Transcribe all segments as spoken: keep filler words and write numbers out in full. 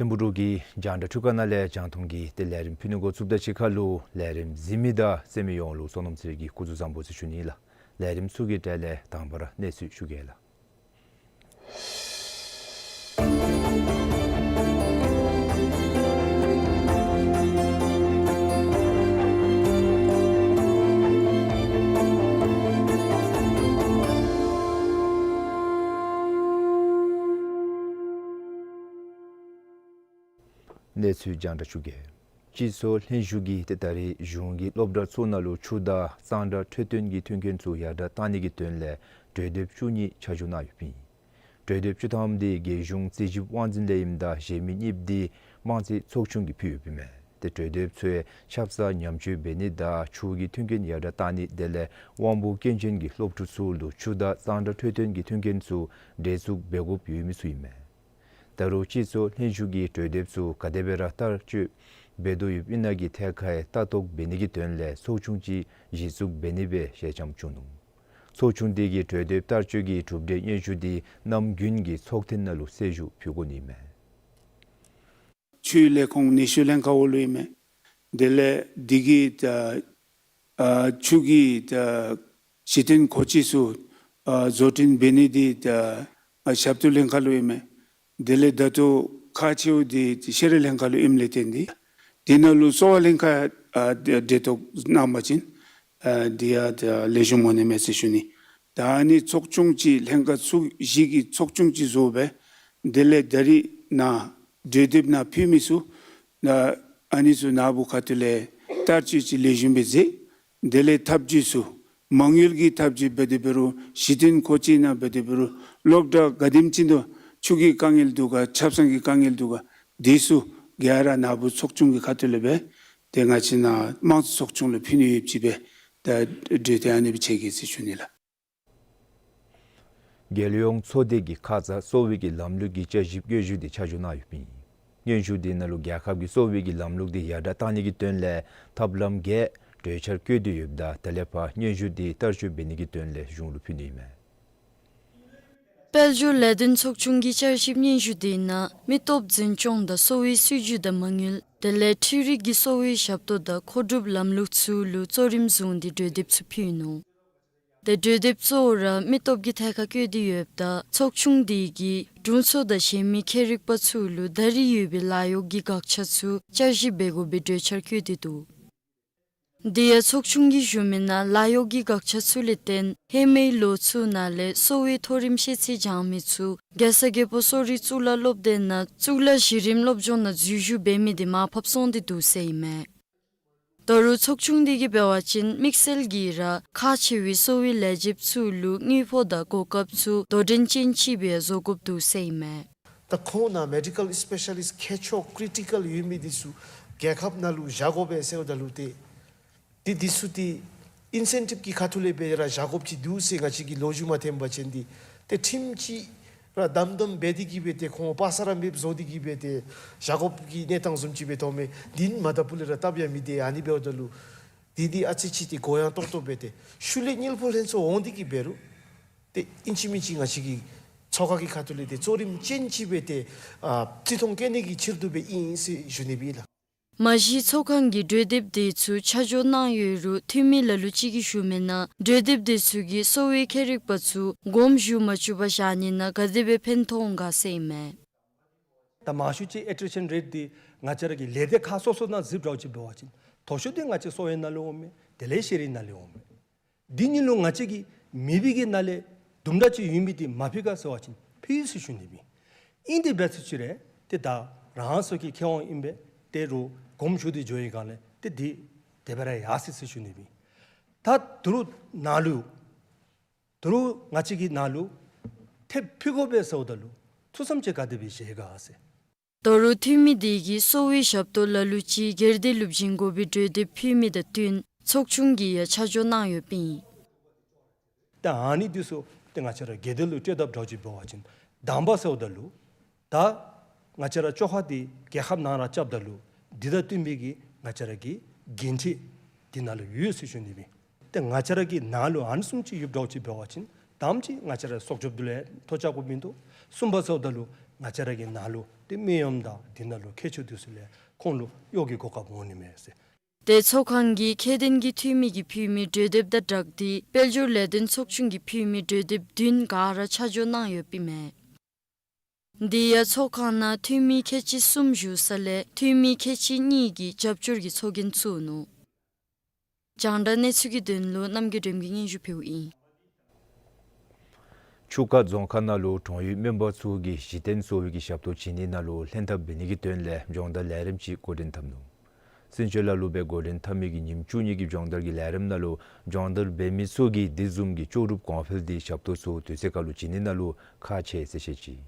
ཐིམ་ཕུག་འབྲུག་གི་རྒྱང་བསྒྲགས་འཕྲུལ་ཁང་ནང་ལས་རྒྱང་མཐོང་གི་ཏེ་ལས་རིམ་ཕུལ་ནི་འགོ་བཙུགསཔ་དང་གཅིག་ཁར་ལུ་ལས་རིམ་གཟིགས་མི་དང་གསན་མི་ཡོངས་ལུ་བསོད་ནམས་ཚེ་རིང་གིས་སྐུ་གཟུགས་བཟང་པོ་ཟེར་ཞུ་ནི་ལགས། ལས་རིམ་ཚུ་གི་གྲས་ལས་དང་པ་ར་གནས་ཚུལ་ཞུ་གེ་ལགས། གནས་ཚུལ་རྒྱང་བསྒྲགས་ཞུ་གེ། སྤྱི་ཚོགས་ལྷན་ཞུགས་ཀྱིས་ཏེ་ད་རེས་གཞུང་གི་སློབ་གྲྭ་ཚུ་ནང་ལུ་ཆུ་དང་གཙང་སྦྲ་འཕྲོད་བསྟེན་གྱི་མཐུན་རྐྱེན་ཚུ་ཡར་དྲགས་གཏང་ནི་གི་དོན་ལས་གྲོས་འདེབས་བཅུ་གཉིས་ཆ་འཇོག་གནང་ཡོདཔ་ཨིན། གྲོས་འདེབས་བཅུ་ཐམ་འདི་རྒྱལ་གཞུང་རྩིས་ཞིབ་དབང་འཛིན་ལས་ཨིནམ་ད་གཞན་མི་གཉིས་འདི་དམངས་རྩིས་ཚོགས་ཆུང་གིས་ཕུལ་ཡོདཔ་ཨིན་མས། ཏེ་གྲོས་འདེབས་ཚུ་ཡང་ཆབ་གསང་ཉམས་བཅོས་འབད་ནི་དང་ཆུ་གི་མཐུན་རྐྱེན་ཡར་དྲགས་གཏང་ནི་དེ་ལས་དབང་པོ་སྐྱོན་ཅན་གྱི་སློབ་ཕྲུག་ཚུ་ལུ་ཆུ་དང་གཙང་སྦྲ་འཕྲོད་བསྟེན་གྱི་མཐུན་རྐྱེན་ཚུ་འབྲེལ་འཛུགས་འབད་དགོཔ་ཡོད་མི་ཚུ་ཨིན་མས། ད་རུང་སྤྱི་ཚོགས་ལྷན་ཞུགས་ཀྱིས་གྲོས་འདེབས་ཚུ་ག་དེ་སྦེ་ར་བསྟར་སྤྱོད་འབད་དོ་ཡོདཔ་ཨིན་ན་གི་ཐད་ཁར་ཡང་ལྟ་རྟོག་འབད་ནི་གི་དོན་ལས་ཚོགས་ཆུང་ཅིག་གཞི་བཙུགས་འབད་ནི་སྦེ་ཞལ་འཆམ་བྱུང་ནུག། ཚོགས་ཆུང་འདི་གིས་གྲོས་འདེབས་བསྟར་སྤྱོད་ཀྱི་གྲུབ་འབྲས་སྙན་ཞུ་འདི་གནམ་དགུན་གྱི་ཚོགས་ཐེངས་ནང་ལུ་གསལ་ཞུ་ཕུལ་དགོ་ནི་ཨིན་མས། ཆུའི་ལས་ཁུངས་ནུས་ཤུགས་ལྷན་ཁག་འོག་ལུ་ཨིན་མས། དེ་ལས་འདི་གི་ད་ཨ་ཆུ་གི་ད་གཞི་རྟེན་མཁོ་ཆས་ཚུ་ཨ་བཟོ་སྐྲུན་འབད་ནི་འདི་ད་ཨ་ཞབས་ཏོག་ལྷན་ཁག་ལུ་ཨིན་མས། དེ་ལས་ད་ལྟོ་ཁག་ཆེཝ་འདི་ཤེས་རིག་ལྷན་ཁག་ལུ་ཨིནམ་ལས་བརྟེན་ཏེ་འདི་ནང་ལུ་གསོ་བ་ལྷན་ཁག་ཨ་འབྲེལ་གཏོགས་གནང་བ་ཅིན་ཨ་འདི་ཡང་ད་ལེགས་ཤོམ་འོང་ནི་མས་ཟེར་ཞུ་ནི། ད་ཨ་ནི་ཚོགས་ཆུང་ཅིག་ལྷན་ཁག་ཚུ་བཞི་གི་ཚོགས་ཆུང་ཅིག་བཟོ་སྦེ་དེ་ལས་ད་རིས་ནཱ་གྲོས་འདེབས་ནང་ཕུལ་མི་ཚུ་ཨ་ཨ་ནི་ཚུ་ནཱ་བུ་ཁ་ཐུག་ལས་བསྟར་སྤྱོད་ཅིག་ལེགས་ཤོམ་སྦེ་མཛད། དེ་ལས་ཐབས་ཇུས་ཚུ་མ་དངུལ་གྱི་ཐབས་ཇུས་འབད་དེ་འབད་རུང་གཞི་རྟེན་མཁོ་ཆས་ནང་འབད་དེ་འབད་རུང་སློབ་གྲྭ་ག་དེམ་ཅིག་འདུག། ཆུ་གི་དཀའ་ངལ་འདུག་ག་ཆབ་གསང་གི་དཀའ་ངལ་འདུག་ག། དེ་ཚུ་ག་ར་ནཱ་བུ་ཚོགས་ཆུང་གི་ཁ་ཐུག་ལས་སྦེ་ཏེ་ང་བཅས་ནཱ་དམངས་གཙོ་ཚོགས་ཆུང་ལུ་ཕུལ་ནི་ཡོདཔ་ཅིག་སྦེ་ད་གྲོས་ཐད་ཨ་ནི་སྦེ་ཆགས་ཀྱི་ཟེར་ཞུ་ནི་ལགས། རྒྱལ་ཡོངས་ཚོགས་སྡེ་གིས་ཁ་ཙ་གསོ་བའི་གི་ལམ་ལུགས་ཀྱི་བསྐྱར་ཞིབ་སྙན་ཞུ་འདི་ཆ་འཇོག་གནང་ཡོདཔ་ཨིན། སྙན་ཞུ་འདི་ནང་ལུ་རྒྱལ་ཁབ་ཀྱི་གསོ་བའི་གི་ལམ་ལུགས་འདི་ཡར་དྲགས་གཏང་ནི་གི་དོན་ལས་ཐབས་ལམ་བརྒྱད་གྲོས་འཆར་བཀོད་དེ་ཡོདཔ་ད་ད་ལས་ཕར་སྙན་ཞུ་འདི་བསྟར་སྤྱོད་འབད་ནི་གི་དོན་ལས་གཞུང་ལུ་ཕུལ་ནི་ཨིན་མས། དཔལ་འབྱོར་ལས་དོན་ཚོགས་ཆུང་གི་བསྐྱར་ཞིབ་སྙན་ཞུ་འདི་ནང་མི་སྟོབས་འཛིན་སྐྱོང་དང་གསོ་བའི་སྲིད་ཇུས་དང་མ་དངུལ་དེ་ལས་འཕྲུལ་རིག་གི་གསོ་བའི་ཞབས་ཏོག་དང་མཁོ་སྒྲུབ་ལམ་ལུགས་ཚུ་ལུ་གཙོ་རིམ་བཟུང་སྟེ་གྲོས་འདེབས་ཚུ་ཕུལ་ནུག། ཏེ་གྲོས་འདེབས་གཙོ་བོ་ར་མི་སྟོབས་ཀྱི་ཐད་ཁར་བཀོད་དེ་ཡོདཔ་ད་ཚོགས་ཆུང་འདི་གིས་དྲུང་འཚོ་དང་གཞན་མི་ཁྱད་རིག་པ་ཚུ་ལུ་ད་རེས་ཡོད་པའི་ལཱ་གཡོག་གི་དགག་བྱ་ཚུ་བསྐྱར་ཞིབ་འབད་དགོ་པའི་གྲོས་འཆར་བཀོད་དེ་འདུག། དེ་ཡང་ཚོགས་ཆུང་གིས་ཞུ་མི་ནང་ལཱ་གཡོག་གི་དགག་བྱ་ཚུ་ལས་བརྟེན་ཧེ་མའི་ལོ་ཚུ་ནང་ལས་གསོ་བའི་མཐོ་རིམ་ཤེས་ཚད་སྦྱང་མི་ཚུ་རྒྱལ་ས་རྒྱལ་པོ་གསོ་རིག་གཙུག་ལག་སློབ་སྡེ་ནང་གཙུག་ལག་གཞི་རིམ་སློབ་སྦྱོང་ནང་འཛུལ་ཞུགས་འབད་མི་འདི་མར་ཕབ་སོང་སྟེ་འདུག་ཟེར་ཨིན་མས། ད་རུང་ཚོགས་ཆུང་འདི་གིས་འབད་བ་ཅིན་དམིགས་བསལ་གྱིས་ར་ཁག་ཆེ་བའི་གསོ་བའི་ལས་བྱེདཔ་ཚུ་ལུ་དངུལ་ཕོགས་དང་གོ་སྐབས་ཚུ་དོ་འགྲན་ཅན་ཅིག་སྦེ་བཟོ་དགོཔ་འདུག་ཟེར་ཨིན་མས། ད་ཁོང་ནཱ་མེ་ཌི་ཀཱལ་སི་པེ་ཤ་ལིསཊ་མཁས་མཆོག་ཀི་རི་ཊི་ཀཱལ་ཡོད་མི་འདི་ཚུ་རྒྱལ་ཁབ་ནང་ལུ་བཞག་དགོ་པས་ཟེརཝ་ད་ལུ་ཏེ་འདི་འདི་ཚུ་འདི་ཨིན་སེན་ཊིབ་ཀྱི་ཁ་ཐུག་ལས་སྦེ་ར་བཞག་དགོཔ་ཅིག་འདུག་ཟེར་ང་བཅས་ཀྱིས་ལོ་རྒྱུས་མ་ཐོན་པ་ཅིན་འདི་ ཏེ་ཁྲིམས་ཅིག་ར་དམ་དམ་འབད་དེ་གིས་སྦེ་ཏེ་ཁོང་པ་སངས་ར་མེདཔ་བཟོ་སྟེ་གིས་སྦེ་ཏེ་བཞག་དགོཔ་གི་གནས་སྟངས་བཟུམ་ཅིག་སྦེ་མཐོངམ་མས། འདི་ནི་མ་དག་པ་ལས་ར་སྟབས་ཡང་མི་བདེ། ཨ་ནི་འབདཝ་ད་ལུ་འདི་འདི་ཨ་ཙི་ཅིག་ཏེ་གུ་ཡངས་ཏོག་ཏོ་སྦེ་ཏེ་ཤུལ་ལས་དངུལ་ཕོགས་ལྷན་ཚོགས་འོང་སྟེ་གིས་འབད་རུང་ཏེ་ཨིན་ཅི་མིན་ཅི་ང་བཅས་ཀྱི་ཚོགས་ཁང་གི་ཁ་ཐུག་ལས་ཏེ་གཙོ་རིམ་ཅན་ཅིག་སྦེ་ཏེ་ཨ་བརྩི་མཐོང་བསྐྱེད་ནི་གི་ཕྱིར་དུ་སྦེ་ཨིན་ཟེར་ཞུ་ནི་སྦེ་ཨིན་ལགས། མ་གཞི་ཚོགས་ཁང་གིས་གྲོས་འདེབས་དེ་ཚུ་ཆ་འཇོག་གནང་ཡོད་རུང་འཐུས་མི་ལ་ལུ་ཅིག་གིས་ཞུ་མིའི་ནང་གྲོས་འདེབས་དེ་ཚུ་གིས་གསོ་བའི་ཁྱད་རིག་པ་ཚུ་དགོངསམ་ཞུ་མ་བཅུག་པར་བཞག་ནི་ནང་ག་དེ་སྦེ་ཕན་ཐོགས་འོང་ག་ཟེར་ཨིན་མས། ད་མང་ཤོས་ཅིག་ཨེ་ཊེན་ཤཱན་རེཊ་འདི་ང་བཅས་ར་གི་ལས་སྡེ་ཁག་སོ་སོ་ནང་གཟིགསཔ་འདྲཝ་ཅིག་འབད་བ་ཅིན་མཐོ་ཤོས་འདི་ང་བཅས་གསོ་བའི་ནང་ལུ་འོངམ་མས། དེ་ལས་ཤེས་རིག་ནང་ལུ་འོངམ་མས། འདི་གཉིས་ལུ་ང་བཅས་ཀྱི་མེད་པའི་གི་ནང་ལས་དུམ་གྲ་ཅིག་ཡོད་མི་འདི་མ་ཕུལ་ག་ཟེར་བ་ཅིན་ཕུལ་ཟེར་ཞུ་ནི་སྦེ་ཨིན། ཨིན་ཏེ་འབད་ཚུགས་ཅི་རུང་ཏེ་ད་རང་སོའི་གི་ཁེ་དབང་ཨིན་པས། ཏེ་རུང་དགོངསམ་ཞུ་སྟེ་འགྱོ་བའི་སྒང་ལས་ཏེ་འདི་དེ་སྦེ་ར་ཡར་སོ་ཡི་ཟེར་ཞུ་ནི་སྦེ་ཨིན། ད་ད་རུང་ནཱ་ལུ་ད་རུང་ང་བཅས་ཀྱི་ནཱ་ལུ་ཐེབས་ཕུལ་དགོ་པས་ཟེརཝ་ད་ལུ་ཐུགས་བསམ་ཅིག་ག་དེ་སྦེ་བཞེས་ག་ཟེར། ད་རུང་འཐུས་མི་དེ་གིས་གསོ་བའི་ཞབས་ཏོག་ལ་ལུ་ཅིག་སྒེར་སྡེ་ལུ་བྱིན་དགོ་པའི་གྲོས་འདེབས་ཕུལ་མི་དང་བསྟུན་ཚོགས་ཆུང་གིས་ཡང་ཆ་འཇོག་གནང་ཡོདཔ་ཨིན། ད་ཨ་ནི་འདི་ཚུ་ཏེ་ང་བཅས་ར་སྒེར་སྡེ་ལུ་སྤྲོད་དཔ་འདྲཝ་ཅིག་འབད་བ་ཅིན་དང་པ་ཟེརཝ་ད་ལུ་ད་ང་བཅས་ར་ཆོལ་ཁ་འདི་རྒྱལ་ཁབ་ནང་ར་རྐྱབ་ད་ལུ་འདི་དང་བསྟུན་པའི་གི་ང་བཅས་ར་གི་འགན་འཁྲི་འདི་ནང་ལུ་ཡོད་ཟེར་ཞུ་ནི་སྦེ་ཨིན། ཏེ་ང་བཅས་ར་གི་ནཱ་ལུ་ཨ་ནི་བཟུམ་ཅིག་ཡོདཔ་འདྲཝ་ཅིག་འབད་བ་ཅིན་དང་པ་ཅིག་ང་བཅས་ར་སྲོག་སྐྱོབ་འདི་ལས་ཐོ་བཅག་དགོཔ་མིན་འདུག། གསུམ་པ་ཟེརཝ་ད་ལུ་ང་བཅས་ར་གི་ནཱ་ལུ་ཏེ་སྨན་གཡོགམ་དང་འདི་ནང་ལུ་མཁས་མཆོག་འདི་ཚུ་ལས་ཁོང་ལུ་གཡོག་གི་གོ་སྐབས་འོང་ནི་མས་ཟེར། ཏེ་ཚོགས་ཁང་གི་ཁྱད་ལྡན་གྱི་འཐུས་མི་གིས་ཕུལ་མི་གྲོས་འདེབས་དང་སྦྲགས་ཏེ་དཔལ་འབྱོར་ལས་དོན་ཚོགས་ཆུང་གིས་ཕུལ་མི་གྲོས་འདེབས་བདུན་ག་ར་ཆ་འཇོག་གནང་ཡོདཔ་ཨིན་མས། འདི་ཡང་ཚོགས་ཁང་ནང་འཐུས་མི་ཁལ་གཅིག་གསུམ་བཞུགས་ས་ལས་འཐུས་མི་ཁལ་གཅིག་གཉིས་ཀྱིས་རྒྱབ་སྐྱོར་གྱི་ཚོགས་རྒྱན་བཙུགས་ནུག། རྒྱང་བསྒྲགས་གནས་ཚུལ་གྱི་དོན་ལུ་རྣམ་རྒྱལ་སྒྲོལམ་གྱིས་སྙན་ཞུ་ཕུལཝ་ཨིན། ཆུ་ཁ་རྫོང་ཁག་ནང་ལུ་གྲོང་ཡུལ་སྨན་པ་ཚུ་གིས་གཞི་རྟེན་གསོ་བའི་གི་ཞབས་ཏོག་བྱིན་ནི་ནང་ལུ་ལྷན་ཐབས་འབད་ནི་གི་དོན་ལས་སྦྱོང་བརྡར་ལས་རིམ་ཅིག་འགོ་འདྲེན་འཐབ་ནུག། སེང་ལྕོག་ལ་ལུ་སྦེ་འགོ་འདྲེན་འཐབ་མི་གི་ཉིནམ་བཅུ་གཉིས་ཀྱི་སྦྱོང་བརྡར་གྱི་ལས་རིམ་ནང་ལུ་སྦྱོང་བརྡར་འབད་མི་ཚུ་གིས་དེ་བཟུམ་གྱི་ལྕོགས་གྲུབ་གོང་འཕེལ་འདི་ཞབས་ཏོག་ཚུ་དུས་ཚོད་ཁར་ལུ་བྱིན་ནི་ནང་ལུ་ཁག་ཆེ་ཟེར་བཤད་ཅི།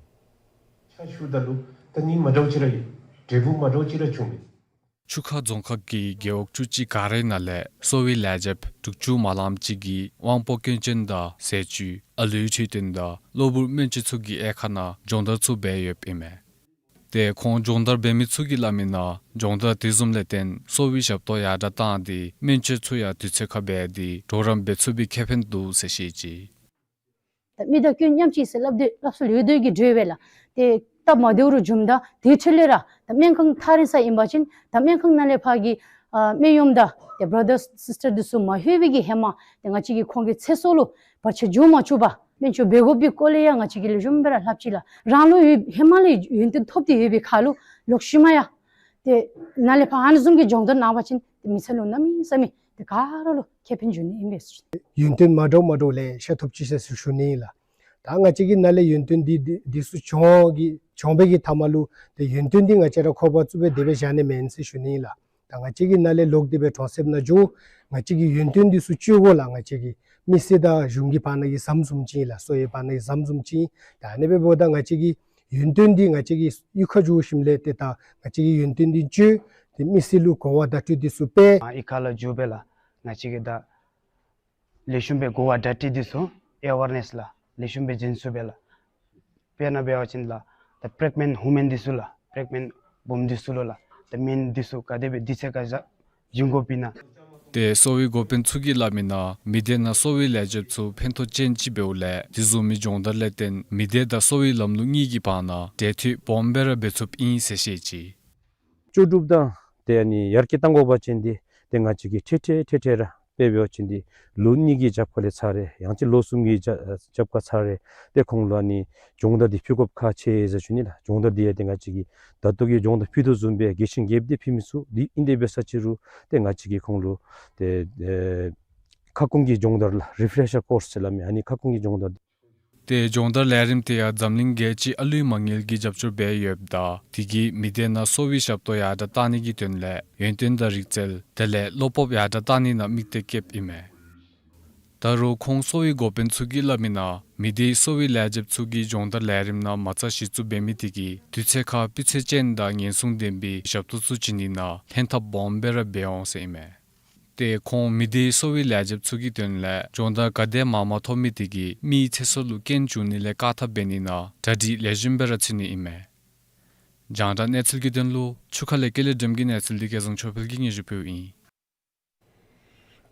ཆ་ཞུཝ་ད་ལུ་ད་ནི་མ་འདྲཝ་ཅིག་ར་ཡོད། འབྲས་བུ་མ་འདྲཝ་ཅིག་ར་བྱུང་མས། ཆུ་ཁ་རྫོང་ཁག་གི་རྒེད་འོག་བཅུ་གཅིག་ག་རའི་ནང་ལས་གསོ་བའི་ལས་བྱེདཔ་དྲུག་ཅུ་མ་ལངམ་ཅིག་གིས་དབང་པོ་སྐྱོན་ཅན་དང་ཟས་བཅུད་ཨ་ལུའི་འཕྲོད་བསྟེན་དང་གློ་བུར་སྨན་བཅོས་ཚུ་གི་དབྱེ་ཁག་ནང་སྦྱོང་བརྡར་ཚུ་འབད་ཡོདཔ་ཨིན་མས། ཏེ་ཁོང་སྦྱོང་བརྡར་འབད་མི་ཚུ་གིས་སླབ་མིའི་ནང་སྦྱོང་བརྡར་དེ་བཟུམ་ལས་བརྟེན་གསོ་བའི་ཞབས་ཏོག་ཡར་དྲགས་བཏང་སྟེ་སྨན་བཅོས་ཚུ་ཡང་དུས་ཚོད་ཁར་འབད་དེ་གྲོགས་རམ་འབད་ཚུགས་པའི་ཁེ་ཕན་འདུག་ཟེར་བཤད་ཅི། ད་མི་དང་སྐྱོན་མཉམ་གཅིག་ཟེར་སླབ་དེ་སླབ་སྲོལ་ཡོད་དེ་གི་འགྲོས་སྦེ་ལགས། ཏེ་སྟབས་མ་བདེཝ་རུང་བྱུངམ་ད་དེའི་འཕྲོ་ལས་ར་ད་སྨན་ཁང་ཐག་རིང་ས་ཨིན་པ་ཅིན་ད་སྨན་ཁང་ནང་ལས་ཕར་གྱི་ཨ་སྨན་གཡོགམ་དང་ཏེ་བར་དར་སིས་ཊར་འདི་ཚུ་མ་ལྷོད་པའི་གི་ཧེ་མ་ཏེ་ང་བཅས་ཀྱིས་ཁོང་གི་ཚེ་སྲོག་ལུ་བར་ཆད་འགྱོ་མ་བཅུག་པར་སྨན་བཅོས་འབད་དགོ་པའི་སྐོར་ལས་ཡང་ང་བཅས་ཀྱིས་ལེགས་ཤོམ་སྦེ་ར་ལྷབ་ཅི་ལགས། རང་ལུ་ཡོད་ཧེ་མ་ལས་ཡོན་ཏན་ཐོབ་སྟེ་ཡོད་པའི་ཁར་ལུ་ལོག་ཤུལ་མ་ཡང་ཏེ་ནཱ་ལས་ཕར་ཨ་ནི་བཟུམ་གྱི་སྦྱོང་བརྡར་གནང་བ་ཅིན་ཏེ་མི་ཚེ་ལུ་གནམ་མེད་ས་མེད་ཏེ་ག་ར་ལུ་ཁེ་ཕན་འབྱུང་ནི་ཨིན་པས། ཡོན་ཏན་མ་འདྲཝ་མ་འདྲཝ་ལེ་ཤ་ཐོབ་ཅི་ཟེར་ཞུ་ནི་ཨིན་ལགས། ད་ང་བཅས་ཀྱི་ནཱ་ལས་ཡོན་ཏན་འདི་འདི་འདི་ཚུ་སྦྱོང་གི་སྦྱོང་བའི་གི་མཐའ་མ་ལུ་ཏེ་ཡོན་ཏན་འདི་ང་བཅས་ར་ཁོག་པར་བཙུགས་སྦེ་དེ་སྦེ་བཞག་ནི་མེན་ཟེར་ཞུ་ནི་ཨིན་ལགས། ད་ང་བཅས་ཀྱིས་ནཱ་ལས་ལོག་སྟེ་སྦེ་གྲོང་གསེབ་ནང་འགྱོ་ང་བཅས་ཀྱིས་ཡོན་ཏན་འདི་ཚུ་སྤྱོད་དགོ་ལགས། ང་བཅས་ཀྱི་མི་སེར་དང་གཞུང་གི་བར་ན་གི་ཟམ་བཟུམ་ཅིག་ལགས། གསོ་བའི་བར་ན་གི་ཟམ་བཟུམ་ཅིག། ད་ཨ་ནི་འབདཝ་ད་ང་བཅས་ཀྱི་ཡོན་ཏན་འདི་ང་བཅས་ཀྱིས་གཡུས་ཁར་འགྱོ་ཞིནམ་ལས་ཏེ་ད་ང་བཅས་ཀྱིས་ཡོན་ཏན་འདི་སྤྱོད་ཏེ་མི་སེར་ལུ་གོ་བ་བརྡ་སྤྲོད་འདི་ཚུ་སྤེལ། ཨ་གཡུས་ཁ་ལུ་འགྱོ་སྦེ་ལགས་ང་བཅས་ཀྱིས་ད་ལེགས་ཤོམ་སྦེ་གོ་བ་བརྡ་སྤྲོད་འདི་ཚུ་ཨེ་ཝེར་ནེསི་ལགས་ལེགས་ཤོམ་སྦེ་འབྱོན་ཚུགས་པས་ལགས། དཔེར་ན་འབད་བ་ཅིན་ལགས་ད་པེག་ནེནཊ་ཝུ་མེན་འདི་ཚུ་ལགས་པེག་ནེནཊ་བུམོ་འདི་ཚུ་ལུ་ལགས་ད་སྨན་འདི་ཚུ་ག་དེ་སྦེ་དུས་ཚོད་ཁར་བཞག་བྱིན་དགོཔ་ཨིན་ན། ཏེ་གསོ་བའི་འགོ་དཔོན་ཚུ་གིས་སླབ་མིའི་ནང་མི་སྡེ་ནང་གསོ་བའི་ལས་བྱེདཔ་ཚུ་ཕན་ཐོགས་ཅན་ཅིག་འབདཝ་ལས་དེ་བཟུམ་མའི་སྦྱོང་བརྡར་ལས་བརྟེན་མི་སྡེ་དང་གསོ་བའི་ལམ་ལུགས་གཉིས་ཀྱི་བར་ན་འབྲེལ་མཐུད་སྦོམ་སྦེ་ར་འབད་ཚུགསཔ་ཨིན་ཟེར་བཤད་ཅི། ལྕོགས་གྲུབ་དང་ཏེ་ཨ་ནི་ཡར་རྒྱས་གཏང་དགོ་པ་ཅིན་འདི་ཏེ་ང་བཅས་ཀྱིས་ཁྲིག་ཁྲི་ཁྲིག་ཁྲི་ར་དཔེ་འབད་བ་ཅིན་འདི་ལོ་གཉིས་ཀྱི་རྒྱབ་ཁ་ལས་ཚར་རེ་ཡང་ཅིན་ལོ་གསུམ་གྱི་རྒྱབ་རྒྱབ་ཁར་ཚར་རེ་ཏེ་ཁོང་ལུ་ཨ་ནི་སྦྱོང་བརྡར་འདི་ཕུལ་དགོཔ་ཁག་ཆེ་ཟེར་ཞུ་ནི་ལགས། སྦྱོང་བརྡར་འདི་ཡང་ཏེ་ང་བཅས་ཀྱིས་ད་ལྟོ་གི་སྦྱོང་བརྡར་ཕུལ་དོ་བཟུམ་སྦེ་རྒྱས་ཤིང་རྒྱསཔ་སྦེ་ཕུལ་མི་ཚུགས། འདི་ཨིན་ཏེ་འབད་ས་ཅིག་རུང་ཏེ་ང་བཅས་ཀྱིས་ཁོང་ལུ་ཏེ་ཨེ་ཁ་སྐོང་གི་སྦྱོང་བརྡར་ལགས་རི་ཕེ་ལེཤ་ཀོརསི་ཟེར་སླབ་མི་ཨ་ནི་ཁ་སྐོང་གི་སྦྱོང་བརྡར་ཏེ་སྦྱོང་བརྡར་ལས་རིམ་དེ་ཡང་འཛམ་གླིང་རྒྱལ་སྤྱིའི་ཨ་ལུའི་མ་དངུལ་གྱིས་རྒྱབ་སྐྱོར་འབད་ཡོདཔ་ད་དེ་གིས་མི་སྡེ་ནང་གསོ་བའི་ཞབས་ཏོག་ཡར་དྲགས་གཏང་ནི་གི་དོན་ལས་ཡོན་ཏན་དང་རིག་རྩལ་དེ་ལས་བློ་སྤོབས་ཡར་དྲགས་གཏང་ནི་ནང་དམིགས་གཏད་བསྐྱེདཔ་ཨིན་མས། ད་རུང་ཁོང་གསོ་བའི་འགོ་དཔོན་ཚུ་གིས་སླབ་མིའི་ནང་མི་སྡེའི་གསོ་བའི་ལས་བྱེདཔ་ཚུ་གིས་སྦྱོང་བརྡར་ལས་རིམ་ནང་མ་རྩ་གཞི་བཙུགས་འབད་མི་དེ་གིས་དུས་ཚོད་ཁར་སྤུས་ཚད་ཅན་དང་ཉེན་སྲུང་ལྡན་པའི་ཞབས་ཏོག་ཚུ་བྱིན་ནི་ནང་ལྷན་ཐབས་སྦོམ་སྦེ་ར་འབད་འོང་ཟེར་ཨིན་མས། ཏེ་ཁོང་མི་སྡེའི་གསོ་བའི་ལས་བྱེདཔ་ཚུ་གི་དོན་ལས་སྦྱོང་བརྡར་ག་དེ་མང་མང་ཐོབ་མི་དེ་གིས་མིའི་ཚེ་སྲོག་ལུ་རྐྱེན་བྱུང་ནི་ལས་བཀག་ཐབས་འབད་ནི་ནང་གྲ་སྒྲིག་ལེགས་ཤོམ་སྦེ་ར་ཚུད་ནི་ཨིན་མས། རྒྱང་བསྒྲགས་གནས་ཚུལ་གྱི་དོན་ལུ་ཆུ་ཁ་ལས་ཀེ་ལེ་སྒྲོལམ་གྱི་གནས་ཚུལ་འདི་སྐལ་བཟང་ཆོས་འཕེལ་གྱིས་སྙན་ཞུ་ཕུལཝ་ཨིན།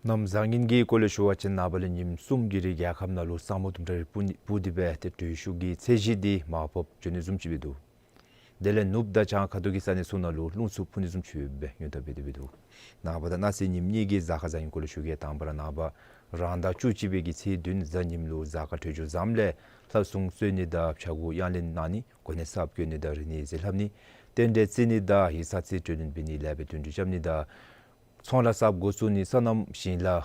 གནམ་བཟང་ངན་གྱི་སྐོར་ལས་ཞུ་བ་ཅིན་ནངས་པ་ལས་ཉིནམ་གསུམ་གྱི་རིང་རྒྱལ་ཁབ་ནང་ལུ་ས་སྨུག་དུམ་གྲ་རེ་སྤུབ་ནི་སྤུབ་སྟེ་སྦེ་ཏེ་དྲོད་ཤུགས་ཀྱི་ཚད་གཞི་འདི་མར་ཕབ་འགྱོ་ནི་བཟུམ་ཅིག་སྦེ་འདུག། དེ་ལས་ནུབ་དང་བྱང་ཁ་ཐུག་གི་ས་གནས་ཚུ་ནང་ལུ་རླུང་འཚུབ་འཕུ་ནི་བཟུམ་ཅིག་སྦེ་ཉོ་ཐབས་འབད་དེ་སྦེ་འདུག། ནངས་པ་དང་གནངས་ཚེ་ཉིནམ་གཉིས་ཀྱི་གཟའ་སྐར་གཟའ་ཉིམ་སྐོར་ལས་ཞུ་གེ། དང་པ་ར་ནངས་པ་རང་ཟླ་བཅུ་གཅིག་པའི་གི་ཚེས་བདུན་གཟའ་ཉིམ་ལུ་གཟའ་སྐར་འཕྲོད་སྦྱོར་བཟངམ་ལས་ལྷ་སྲུང་གསོལ་ནི་དང་ཕྱྭ་འགུགས་གཡང་ལེན་གནང་ནི་གོ་གནས་གསརཔ་བསྐོ་ནི་དང་རིག་གནས་གཟེབ་ལྷབ་ནི་རྟེན་འབྲེལ་བརྩི་ནི་དང་ཡིག་ཚང་རྩིས་སྤྲོད་ལེན་འབད་ནི་ལས་འབད་བསྟུན་གྲོས་རྐྱབ་ནི་དང་ཚོང་ལཱ་གསརཔ་འགོ་བཙུགས་ནི་སོ་ནམ་ཞིང་ལཱ་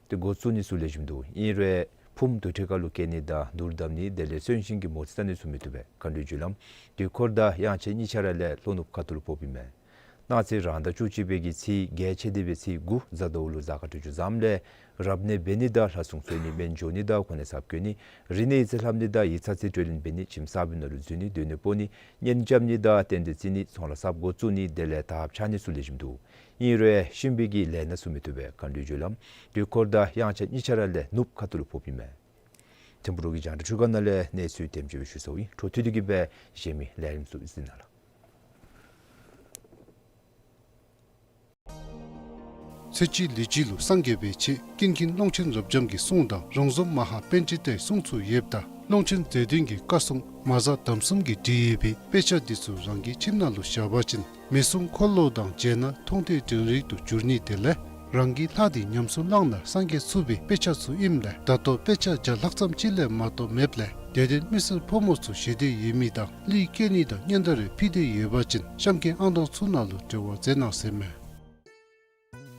ཏེ་འགོ་བཙུགས་ནི་ཚུ་ལེགས་ཤོམ་འདུག། ཨིན་རུང་ཕུངམ་དུར་ཁྲོད་ཁ་ལུ་བཀལ་ནི་དང་དུར་བརྡབ་ནི་དེ་ལས་གསོན་ཤིང་གི་མོ་རྩིས་བལྟ་ནི་ཚུ་མི་བཏུབ་པས། བཀའ་འདྲི་བརྒྱུད་ལམ་དུས་འཁོར་དང་དབྱངས་ཅན་གཉིས་ཆ་ར་ལས་ལྷོ་ནུབ་ཁ་ཐུག་ལུ་ཕོགཔ་ཨིན་མས། གནངས་ཚེ་རང་ཟླ་བཅུ་གཅིག་པའི་གི་ཚེས་བརྒྱད་ཆད་དེ་སྦེ་ཚེས་དགུ་གཟའ་ཟླཝ་ལུ་གཟའ་སྐར་འཕྲོད་སྦྱོར་བཟངམ་ལས་རབ་གནས་འབད་ནི་དང་ལྷ་སྲུང་གསོལ་ནི་སྨན་སྦྱོར་ནི་དང་གོ་གནས་གསརཔ་བསྐོ་ནི་རིག་གནས་ཡིག་ཚང་ལྷབ་ནི་དང་ཡིག་ཚང་རྩིས་སྤྲོད་ལེན་འབད་ནི་ཁྱིམ་གསརཔ་ནང་ལུ་འཛུལ་ནི་སྡོད་གནས་སྤོ་ནི་གཉེན་རྐྱབ་ནི་དང་རྟེན་འབྲེལ་བརྩི་ནི་ཚོང་ལཱ་གསརཔ་འགོ་བཙུགས་ནི་དེ་ལས་དར་ཁྱབ་ནི་ཚུ་ལེགས་ཤོམ་འདུག། ཨིན་རུང་གཤིན་པོའི་གི་ལས་སྣ་ཚུ་མི་བཏུབ་པས། བཀའ་འདྲི་བརྒྱུད་ལམ་དུས་འཁོར་དང་དབྱངས་ཅན་གཉིས་ཆ་ར་ལས་ནུབ་ཁ་ཐུག་ལུ་ཕོགཔ་ཨིན་མས། ཐིམ་ཕུ་རོགས་ཀྱི་རྒྱང་བསྒྲགས་འཕྲུལ་ཁང་ནང་ལས་གནས་ཚུལ་དེམ་ཅིག་སྦེ་ཞུ་ཚརཝ་ཨིན། འཕྲོ་མཐུད་དེ་གི་སྦེ་གཞན་མི་ལས་རིམ་ཚུ་གཟིགས་གནང་ལགས། ཚེ་གཅིག་ལུས་གཅིག་ལུ་སངས་རྒྱས་པའི་ཆེད་ཀུན་མཁྱེན་ཀློང་ཆེན་རབ་འབྱམས་ཀྱི་གསུང་དང་རོང་ཟོམ་མ་ཧཱ་པཎྜི་ཏའི་གསུང་ཚུ་ཡོདཔ་ད་ཀློང་ཆེན་རྗེ་བཙུན་གྱི་བཀའ་སྲུང་མ་གཟའ་དམ་གསུམ་གྱིས་བྲིས་ཡོད་པའི་དཔེ་ཆ་འདི་ཚུ་རང་གི་ཁྱིམ་ནང་ལུ་བཞག་པ་ཅིན་མི་གསུང་འཁོར་ལོ་དང་མཇལ་ན་མཐོང་ཐོས་དྲན་རེག་ཏུ་འགྱུར་ནི་དེ་ལས་རང་གི་ལྷ་འདི་ཉམས་སུ་བླངས་ན་སངས་རྒྱས་ཚུགས་པའི་དཔེ་ཆ་ཚུ་ཨིནམ་ལས་ད་ལྟོ་དཔེ་ཆ་བརྒྱ་ལྷག་ཙམ་ཅིག་ལས་མ་གཏོགས་མེདཔ་ལས་དད་ལྡན་མི་སེར་ཕོ་མོ་ཚུ་ཞི་བདེ་ཡོད་མི་དང་གླུ་སྐྱེལ་ནི་དང་སྙན་དར་རེ་ཕུལ་ཏེ་ཡོད་པ་ཅིན་གཤམ་གྱི་ཨང་གྲངས་ཚུ་ནང་ལུ་འབྲེལ་བ་མཛད་གནང་ཟེར་མས།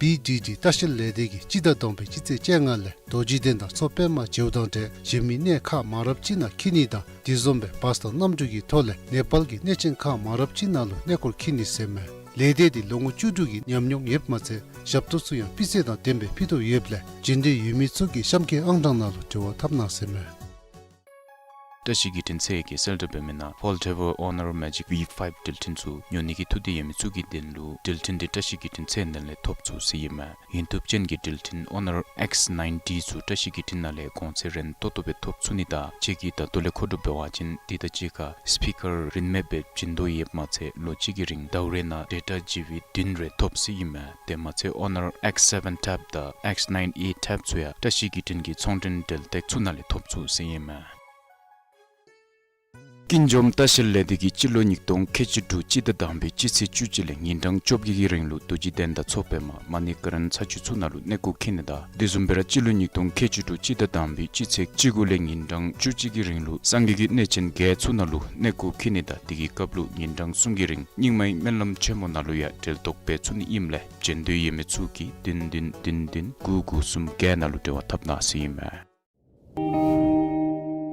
བི་ཌི་ཌི་ལྟ་བཤལ་ལས་སྡེ་གིས་སྤྱི་ཟླ་དང་པའི་སྤྱི་ཚེས་བཅོ་ལྔ་ལས་རྡོ་རྗེ་གདན་དང་མཚོ་པདྨ་བྱེའུ་དང་འབྲེལ་གཞན་མི་གནས་ཁག་མང་རབས་ཅིག་ནང་འཁྱིད་ནི་དང་དེ་བཟུམ་སྦེ་བཱས་དང་གནམ་གྲུ་གི་ཐོག་ལས་ནེ་པཱལ་གྱི་གནས་ཆེན་ཁག་མང་རབས་ཅིག་ནང་ལུ་གནས་སྐོར་འཁྱིད་ནི་ཟེར་མས། ལས་སྡེ་འདི་ལོ་ངོ་བཅུ་དྲུག་གི་ཉམས་མྱོང་ཡོདཔ་མ་ཚད་ཞབས་ཏོག་ཚུ་ཡང་སྤུས་ཚད་དང་ལྡནམ་སྦེ་ཕུལ་དོ་ཡོདཔ་ལས་འབྱོན་འདོད་ཡོད་མི་ཚུ་གིས་གཤམ་གྱི་ཨང་གྲངས་ནང་ལུ་འབྲེལ་བ་འཐབ་གནང་ཟེར་མས། བཀྲ་ཤིས་བརྒྱུད་འཕྲིན་ཚད་བརྒྱད་གསལ་བསྒྲགས་འབད་མི་ནང་Foldable Honor Magic V five འགྲུལ་འཕྲིན་ཚུ་ཉོ་ནི་གི་ཐུགས་འདོད་ཡོད་མི་ཚུ་གི་དོན་ལུ་འགྲུལ་འཕྲིན་འདི་བཀྲ་ཤིས་བརྒྱུད་འཕྲིན་ཚད་ནང་ལས་ཐོབ་ཚུགས་ཟེར་ཨིན་མས། ཡོན་ཐུབ་ཅན་གྱི་འགྲུལ་འཕྲིན་Honor X ninety ཚུ་བཀྲ་ཤིས་བརྒྱུད་འཕྲིན་ནང་ལས་གོང་ཚད་རན་ཏོག་ཏོ་སྦེ་ཐོབ་ཚུགས་ནི་དང་ཁྱེད་ཀྱིས་ད་ལྟོ་ལས་མཁོ་སྒྲུབ་འབད་བ་ཅིན་འདི་དང་གཅིག་ཁར་སི་པི་ཀར་རིན་མེདཔ་སྦེ་བྱིན་དོ་ཡོདཔ་མ་ཚད་ལོ་གཅིག་གི་རིང་ཟླཝ་རེ་ནང་ཌེ་ཊ་ཇི་བི་བདུན་རེ་ཐོབ་ཟེར་ཨིན་མས། དེ་མ་ཚད་Honor X seven tab དང་X nine A tab ཚུ་ཡང་བཀྲ་ཤིས་བརྒྱུད་འཕྲིན་གྱི་ཚོང་འབྲེལ་འབྲེལ་སྟེགས་ཚུ་ནང་ལས་ཐོབ་ཚུགས་ཟེར་ཨིན་མས། ཀུན་འཇོམས་ལྟ་བཤལ་ལས་སྡེ་གིས་སྤྱི་ལོ་ཉིས་སྟོང་ཁལ་གཅིག་དྲུག་སྤྱི་ཟླ་དང་པའི་སྤྱི་ཚེས་བཅུ་གཅིག་ལས་ཉིན་གྲངས་བཅོ་བརྒྱད་ཀྱི་རིང་ལུ་རྡོ་རྗེ་གདན་དང་མཚོ་པདྨ་མ་ཎི་ཀ་རན་ཚ་ཆུ་ཚུ་ནང་ལུ་གནས་སྐོར་འཁྱིད་ནི་དང་དེ་བཟུམ་སྦེ་ར་སྤྱི་ལོ་ཉིས་སྟོང་ཁལ་གཅིག་དྲུག་སྤྱི་ཟླ་དང་པའི་སྤྱི་ཚེས་བཅུ་དགུ་ལས་ཉིན་གྲངས་བཅུ་གཅིག་གི་རིང་ལུ་སངས་རྒྱས་ཀྱི་གནས་ཆེན་བརྒྱད་ཚུ་ནང་ལུ་གནས་སྐོར་འཁྱིད་ནི་དང་དེ་གི་སྐབས་ལུ་ཉིན་གྲངས་གསུམ་གྱི་རིང་རྙིང་མའི་སྨོན་ལམ་ཆེན་མོ་ནང་ལུ་ཡང་གྲལ་གཏོགས་འབད་ཚུགས་ནི་ཨིནམ་ལས་འབྱོན་འདོད་ཡོད་མི་ཚུ་གིས་བདུན་བདུན་བདུན་བདུན་དགུ་དགུ་གསུམ་བརྒྱད་ནང་ལུ་འབྲེལ་བ་འཐབ་གནང་ཟེར་ཨིན་མས།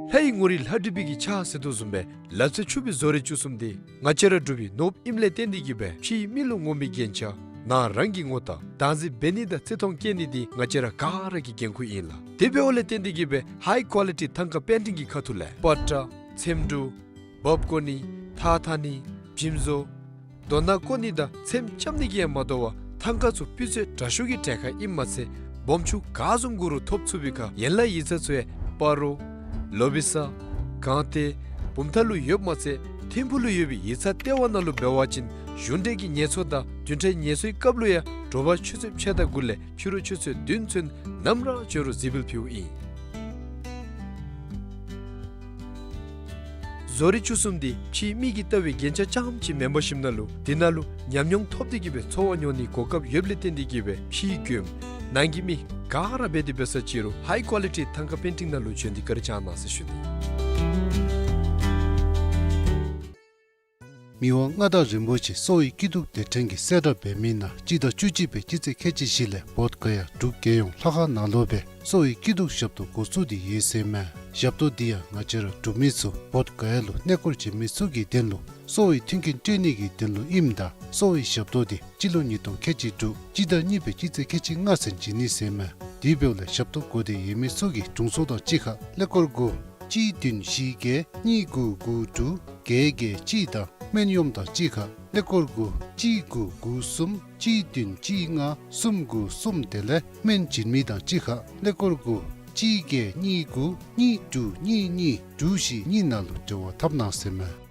ལྷའི་ངོ་རིས་ལྷ་བྲིས་པའི་གི་ཕྱག་ཟེར་དོ་བཟུམ་སྦེ་ལ་རྩེ་ཆུ་བོའི་བཟོ་རིག་བཅུ་གསུམ་འདི་ང་བཅས་ར་འབྲུག་པའི་ནོར་བུ་ཨིནམ་ལས་བརྟེན་ཏེ་གིས་སྦེ་ཕྱིའི་མི་ལུ་ངོམ་པའི་རྒྱན་ཆ་ནང་རང་གི་ངོ་རྟགས་བདག་འཛིན་འབད་ནི་དང་བརྩི་མཐོང་བསྐྱེད་ནི་འདི་ང་བཅས་ར་ག་ར་གི་འགན་ཁུར་ཨིན་ལགས། དེ་འབདཝ་ལས་བརྟེན་ཏེ་གིས་སྦེ་ཧའི་ཀོ་ལི་ཊི་ཐང་ཀ་པེན་ཊིང་གི་ཁ་ཐུག་ལས་པ་ཏྲ་ཚེམ་དྲུབ་འབག་བརྐོ་ནི་ཐགས་འཐག་ནི་འཇིམ་བཟོ་རྡོ་ནག་བརྐོ་ནི་དང་ཚེམ་རྐྱབ་ནི་གིས་ཡང་མ་དོ་བར་ཐང་ཀ་ཚུ་སྤུས་ཚད་དྲག་ཤོས་ཀྱི་གྲལ་ཁར་ཨིནམ་མ་ཚད་སྦོམ་ཆུང་ག་བཟུམ་དགོ་རུང་ཐོབ་ཚུགས་པའི་ཁར་ཡན་ལག་ཡིག་ཚང་ཚུ་ཡང་སྤ་རོ་ལོ་བི་ས་སྒང་སྟེང་བུམ་ཐང་ལུ་ཡོདཔ་མ་ཚད་ཐིམ་ཕུ་ལུ་ཡོད་པའི་ཡིག་ཚང་ལྟེ་བ་ནང་ལུ་འབད་བ་ཅིན་གཞུང་འབྲེལ་གྱི་ངལ་གསོ་དང་བདུན་ཕྲག་ངལ་གསོའི་སྐབས་ལུ་ཡང་དྲོ་པ་ཆུ་ཚོད་ཕྱེད་དང་དགུ་ལས་ཕྱི་རུ་ཆུ་ཚོད་བདུན་ཚུན་ནམ་ར་བྱོན་རུང་གཟིགས་འབུལ་ཕུལཝ་ཨིན། བཟོ་རིག་བཅུ་གསུམ་འདི་ཕྱིའི་མི་གིས་ལྟ་བའི་རྒྱན་ཆ་རྐྱངམ་ཅིག་མེན་པར་ཞིནམ་ལས་དེ་ནང་ལུ་ཉམས་མྱོང་ཐོབ་སྟེ་གིས་སྦེ་འཚོ་བ་མྱོང་ནིའི་གོ་སྐབས་ཡོདཔ་ལས་བརྟེན་ཏེ་གིས་སྦེ་ཕྱིའི་མགྱོནམ་ནང་གི་མི་ག་ར་འབད་དེ་འབད་ས་ཅི་རུང་ཧའི་ཀོ་ལི་ཊི་ཐང་ཀ་པེན་ཊིང་ནང་ལུ་བྱོན་ཏེ་བཀའ་དྲིན་བསྐྱང་གནང་ཟེར་ཞུ་ནི། མི་དབང་མངའ་བདག་རིན་པོ་ཆེ་གསོ་བའི་སྐྱིད་སྡུག་སྡེ་ཕྲན་གྱིས་གསལ་བསྒྲགས་འབད་མི་ནང་སྤྱི་ཟླ་བཅུ་གཅིག་པའི་སྤྱི་ཚེས་ཁལ་གཅིག་བཞི་ལས་བོདྷ་ག་ཡ་འབྲུག་རྒྱལ་ཡོངས་ལྷ་ཁང་ནང་ལུ་སྦེ་གསོ་བའི་སྐྱིད་སྡུག་ཞབས་ཏོག་འགོ་བཙུགས་ཏེ་ཡོད་ཟེར་མས། ཞབས་ཏོག་འདི་ཡང་ང་བཅས་ར་འབྲུག་མི་ཚུ་བོདྷ་ག་ཡ་ལུ་གནས་སྐོར་བྱོན་མི་ཚུ་གི་དོན་ལུ་གསོ་བའི་མཐུན་རྐྱེན་སྤྲོད་ནི་གི་དོན་ལུ་ཨིནམ་ད་གསོ་བའི་ཞབས་ཏོག་འདི་སྤྱི་ལོ་ཉིས་སྟོང་ཁལ་གཅིག་དྲུག་སྤྱི་ཟླ་གཉིས་པའི་སྤྱི་ཚེས་ཁལ་གཅིག་ལྔ་ཚུན་བྱིན་ནི་ཟེར་མས། དེ་འབདཝ་ལས་ཞབས་ཏོག་དགོ་འདོད་ཡོད་མི་ཚུ་གིས་དྲུང་འཚོ་དང་གཅིག་ཁར་ཀླད་ཀོར་སྒོར་གཅིག་བདུན་བཞི་བརྒྱད་གཉིས་དགུ་དགུ་དྲུག་བརྒྱད་བརྒྱད་གཅིག་དང་སྨན་གཡོགམོ་དང་གཅིག་ཁར་ ཀླད་ཀོར་དགུ་གཅིག་དགུ་དགུ་གསུམ་གཅིག་བདུན་གཅིག་ལྔ་གསུམ་དགུ་གསུམ་དེ་ལས་སྨན་བྱིན་མི་དང་གཅིག་ཁར་ཀླད་ཀོར་དགུ་གཅིག་བརྒྱད་གཉིས་དགུ་གཉིས་དྲུག་གཉིས་གཉིས་དྲུག་བཞི་གཉིས་ནང་ལུ་འབྲེལ་བ་འཐབ་གནང་ཟེར་མས།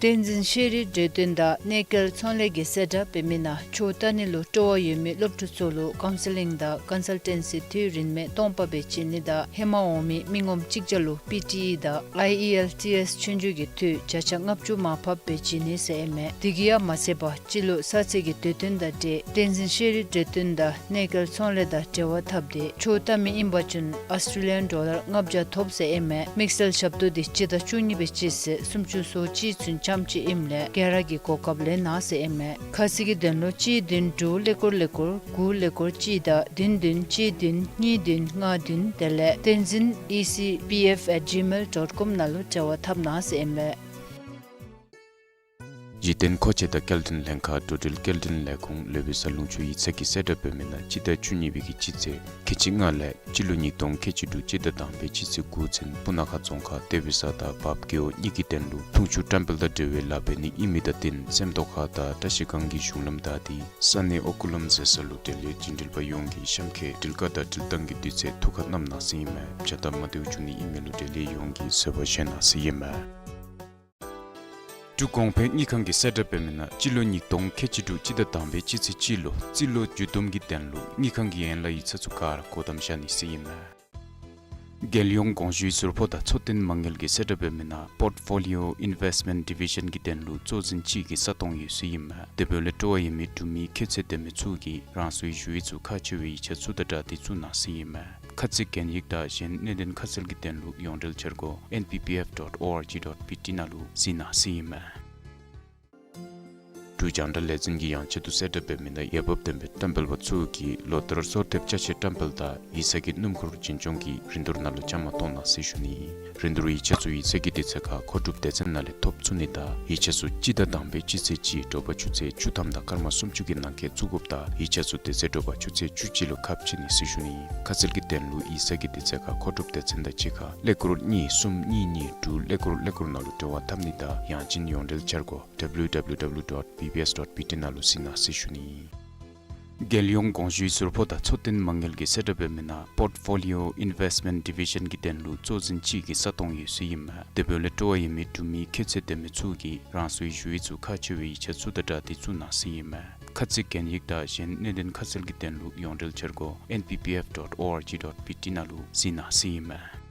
བསྟན་འཛིན་ཤེས་རིག་འབྲེལ་སྟོན་དང་གནས་སྐལ་ཚོང་ལས་ཀྱིས་གསལ་བསྒྲགས་འབད་མི་ནང་ཆོས་ལྟ་ནི་ལུ་སྤྲོ་བ་ཡོད་མི་སློབ་ཕྲུག་ཚུ་ལུ་ཀའུན་སི་ལིང་དང་ཀོན་སལ་ཊེན་སི་འཐུས་རིན་མེད་སྟོང་པ་སྦེ་བྱིན་ནི་དང་ཧེ་མ་འོང་མི་མི་ངོམ་གཅིག་བརྒྱ་ལུ་པི་ཊི་ཨི་དང་ཨའི་ཨི་ཨེལ་ཊི་ཨེསི་ཆོས་རྒྱུགས་ཀྱི་འཐུས་བརྒྱ་ཆ་ལྔ་བཅུ་མར་ཕབ་སྦེ་བྱིན་ནི་ཟེར་ཨིན་མས། དེ་གིས་ཡང་མ་ཚད་པར་སྤྱི་ལོ་གསར་ཚེས་ཀྱི་དུས་སྟོན་དང་འབྲེལ་བསྟན་འཛིན་ཤེས་རིག་འབྲེལ་སྟོན་དང་གནས་སྐལ་ཚོང་ལས་དང་འབྲེལ་བ་འཐབ་སྟེ་ཆོས་ལྟ་མི་ཨིན་པ་ཅིན་ཨོསི་ཊྲེ་ལི་ཡཱན་ཌོ་ལར་ལྔ་བརྒྱ་ཐོབ་ཟེར་ཨིན་མས། དམིགས་བསལ་ཞབས་ཏོག་འདི་སྤྱི་ཟླ་བཅུ་གཉིས་པའི་སྤྱི་ཚེས་སུམ་ཅུ་སོ་གཅིག་ཚུན་ཙམ་ཅིག་ཨིནམ་ལས་ག་ར་གིས་གོ་སྐབས་ལེན་གནང་ཟེར་ཨིན་མས། ཁ་གསལ་གྱི་དོན་ལུ་གཅིག་བདུན་དྲུག་ཀླད་ཀོར་ཀླད་ཀོར་དགུ་ཀླད་ཀོར་གཅིག་དང་བདུན་བདུན་གཅིག་བདུན་གཉིས་བདུན་ལྔ་བདུན་དེ་ལས་བསྟན་འཛིན་ཨི་སི་པི་ཨེཕ་ཨེཊ་ཇི་མེལ་ཌོཊ་ཀོམ་ནང་ལུ་འབྲེལ་བ་འཐབ་གནང་ཟེར་ཨིན་མས། གཞི་རྟེན་མཁོ་ཆས་དང་སྐྱེལ་འདྲེན་ལྷན་ཁག་འགྲོ་འགྲུལ་སྐྱེལ་འདྲེན་ལས་ཁུངས་ལོ་བི་ས་ལུང་ཕྱོགས་ཡིག་ཚང་གིས་གསལ་བསྒྲགས་འབད་མི་ནང་སྤྱི་ཟླ་བཅུ་གཉིས་པའི་གི་སྤྱི་ཚེས་ཁལ་གཅིག་ལྔ་ལས་སྤྱི་ལོ་ཉིས་སྟོང་ཁལ་གཅིག་དྲུག་སྤྱི་ཟླ་དང་པའི་སྤྱི་ཚེས་དགུ་ཚུན་སྤུ་ན་ཁ་རྫོང་ཁག་ཏེ་བི་ས་དང་བརཔ་རྒེད་འོག་གཉིས་ཀྱི་དོན་ལུ་འཐུང་ཆུ་བཀྲམ་སྤེལ་དང་འབྲེལ་བའི་ལཱ་འབད་ནི་ཨིན་མི་དང་བསྟུན་སེམས་རྟོགས་ཁ་དང་བཀྲ་ཤིས་སྒང་གི་གཞུང་ལམ་བདའ་སྟེ་ས་གནས་ཨོ་ཀུ་ལམ་ཟེར་ས་ལུ་འབྲེལ་ཡོད་འགྲིམ་འགྲུལ་པ་ཡོངས་ཀྱིས་གཤམ་འཁོད་འགྲུལ་བཀག་དང་འགྲུལ་བཏང་གི་དུས་ཚོད་ཐུགས་ཁར་བསྣམ་གནང་ཟེར་ཨིན་མས། བྱ་སྟབས་མ་བདེཝ་བྱུང་ནི་ཨིན་མི་ལུ་འབྲེལ་ཡོད་ཡོངས་ཀྱིས་བཟོད་པ་བཞེས་གནང་ཟེར་ཨིན་མས། འབྲུག་གོང་འཕེལ་དངུལ་ཁང་གིས་གསལ་བསྒྲགས་འབད་མི་ནང་སྤྱི་ལོ་ཉིས་སྟོང་ཁལ་གཅིག་དྲུག་སྤྱི་ཟླ་དང་པའི་སྤྱི་ཚེས་གཅིག་ལུ་རྩིས་ལོ་མཇུག་བསྡོམས་ཀྱི་དོན་ལུ་དངུལ་ཁང་གི་ཡན་ལག་ཡིག་ཚང་ཚུ་ག་ར་སྒོ་བསྡམ་བཞག་ནི་ཟེར་ཨིན་མས། རྒྱལ་ཡོངས་དགོངས་ཞུའི་ཟུར་ཕོགས་དང་འཚོ་རྟེན་མ་དངུལ་གྱིས་གསལ་བསྒྲགས་འབད་མི་ནང་པོརཊ་ཕོ་ལི་ཡོ་ཨིན་ཝེསཊ་མེནཊ་ཌི་བི་ཤཱན་གྱི་དོན་ལུ་གཙོ་འཛིན་གཅིག་གི་ས་སྟོང་ཡོད་ཟེར་ཨིན་མས། དེ་འབདཝ་ལས་སྤྲོ་བ་ཡོད་མི་འབྲུག་མི་ཁྱད་ཚད་ལྡན་མི་ཚུ་གིས་རང་སོའི་ཞུ་ཡིག་ཚུ་ཁག་ཆེ་བའི་ཡིག་ཆ་ཚུ་དང་སྦྲགས་ཏེ་བཙུགས་གནང་ཟེར་ཨིན་མས། ཁ་ཚིག་གན་ཡིག་དང་གཞན་གནད་དོན་ཁ་གསལ་གྱི་དོན་ལུ་ཡོངས་འབྲེལ་འཆར་སྒོ་ཨེན་པི་པི་ཨེཕ་ཌོཊ་ཨོ་ཨར་ཇི་ཌོཊ་པི་ཊི་ནང་ལུ་གཟིགས་གནང་ཟེར་ཨིན་མས། འབྲུག་རྒྱང་བསྒྲགས་ལས་འཛིན་གྱི་ཡང་ཆེད་དུ་གསལ་བསྒྲགས་འབད་མི་ནང་འོས་འབབ་ལྡན་པའི་བཀྲམ་སྤེལ་པ་ཚུ་གིས་ལོ་ལྟར་གསོལ་འདེབས་ཅ་ཆས་བཀྲམ་སྤེལ་དང་ཡིག་ཚང་གི་སྣུམ་འཁོར་འཛིན་སྐྱོང་གི་རིན་བསྡུར་ནང་ལུ་བཅའ་མར་གཏོགས་གནང་ཟེར་ཞུ་ནི། རིན་བསྡུར་ཡིག་ཆ་ཚུ་ཡིག་ཚང་གི་དུས་ཚོད་ཁར་མཁོ་སྒྲུབ་སྡེ་ཚན་ནང་ལས་ཐོབ་ཚུགས་ནི་དང་ཡིག་ཆ་ཚུ་སྤྱི་ཟླ་དང་པའི་སྤྱི་ཚེས་གཅིག་དྲོ་པ་ཆུ་ཚོད་བཅུ་ཐམ་དང་སྐར་མ་སུམ་ཅུ་གི་ནང་འཁོད་བཙུགས་དགོཔ་དང་ཡིག་ཆ་ཚུ་དེ་ཚེ་དྲོ་པ་ཆུ་ཚོད་བཅུ་གཅིག་ལུ་ཁ་ཕྱེ་ནི་ཟེར་ཞུ་ནི། ཁ་གསལ་གྱི་དོན་ལུ་ཡིག་ཚང་གི་དུས་ཚོད་ཁར་མཁོ་སྒྲུབ་སྡེ་ཚན་དང་གཅིག་ཁར་ཀླད་ཀོར་གཉིས་གསུམ་གཉིས་གཉིས་དྲུག་ཀླད་ཀོར་ཀླད་ཀོར་ནང་ལུ་འབྲེལ་བ་འཐབ་ནི་དང་ཡང་ཅིན་ཡོངས་འབྲེལ་འཆར་སྒོ་ཌབ་ལིའུ་ཌབ་ལིའུ་ཌབ་ལིའུ་ཌོཊ་པི་བི་ཨེསི་ཌོཊ་པི་ཊི་ནང་ལུ་གཟིགས་གནང་ཟེར་ཞུ་ནི། རྒྱལ་ཡོངས་དགོངས་ཞུའི་ཟུར་ཕོགས་དང་འཚོ་རྟེན་མ་དངུལ་གྱིས་གསལ་བསྒྲགས་འབད་མི་ནང་པོརཊ་ཕོ་ལི་ཡོ་ཨིན་ཝེསཊ་མེནཊ་ཌི་བི་ཤཱན་གྱི་དོན་ལུ་གཙོ་འཛིན་གཅིག་གི་ས་སྟོང་ཡོད་ཟེར་ཨིན་མས། དེ་འབདཝ་ལས་སྤྲོ་བ་ཡོད་མི་འབྲུག་མི་ཁྱད་ཚད་ལྡན་མི་ཚུ་གིས་རང་སོའི་ཞུ་ཡིག་ཚུ་ཁག་ཆེ་བའི་ཡིག་ཆ་ཚུ་དང་སྦྲགས་ཏེ་བཙུགས་གནང་ཟེར་ཨིན་མས། ཁ་ཚིག་གན་ཡིག་དང་གཞན་གནད་དོན་ཁ་གསལ་གྱི་དོན་ལུ་ཡོངས་འབྲེལ་འཆར་སྒོ་ཨེན་པི་པི་ཨེཕ་ཌོཊ་ཨོ་ཨར་ཇི་ཌོཊ་པི་ཊི་ནང་ལུ་གཟིགས་གནང་ཟེར་ཨིན་མས།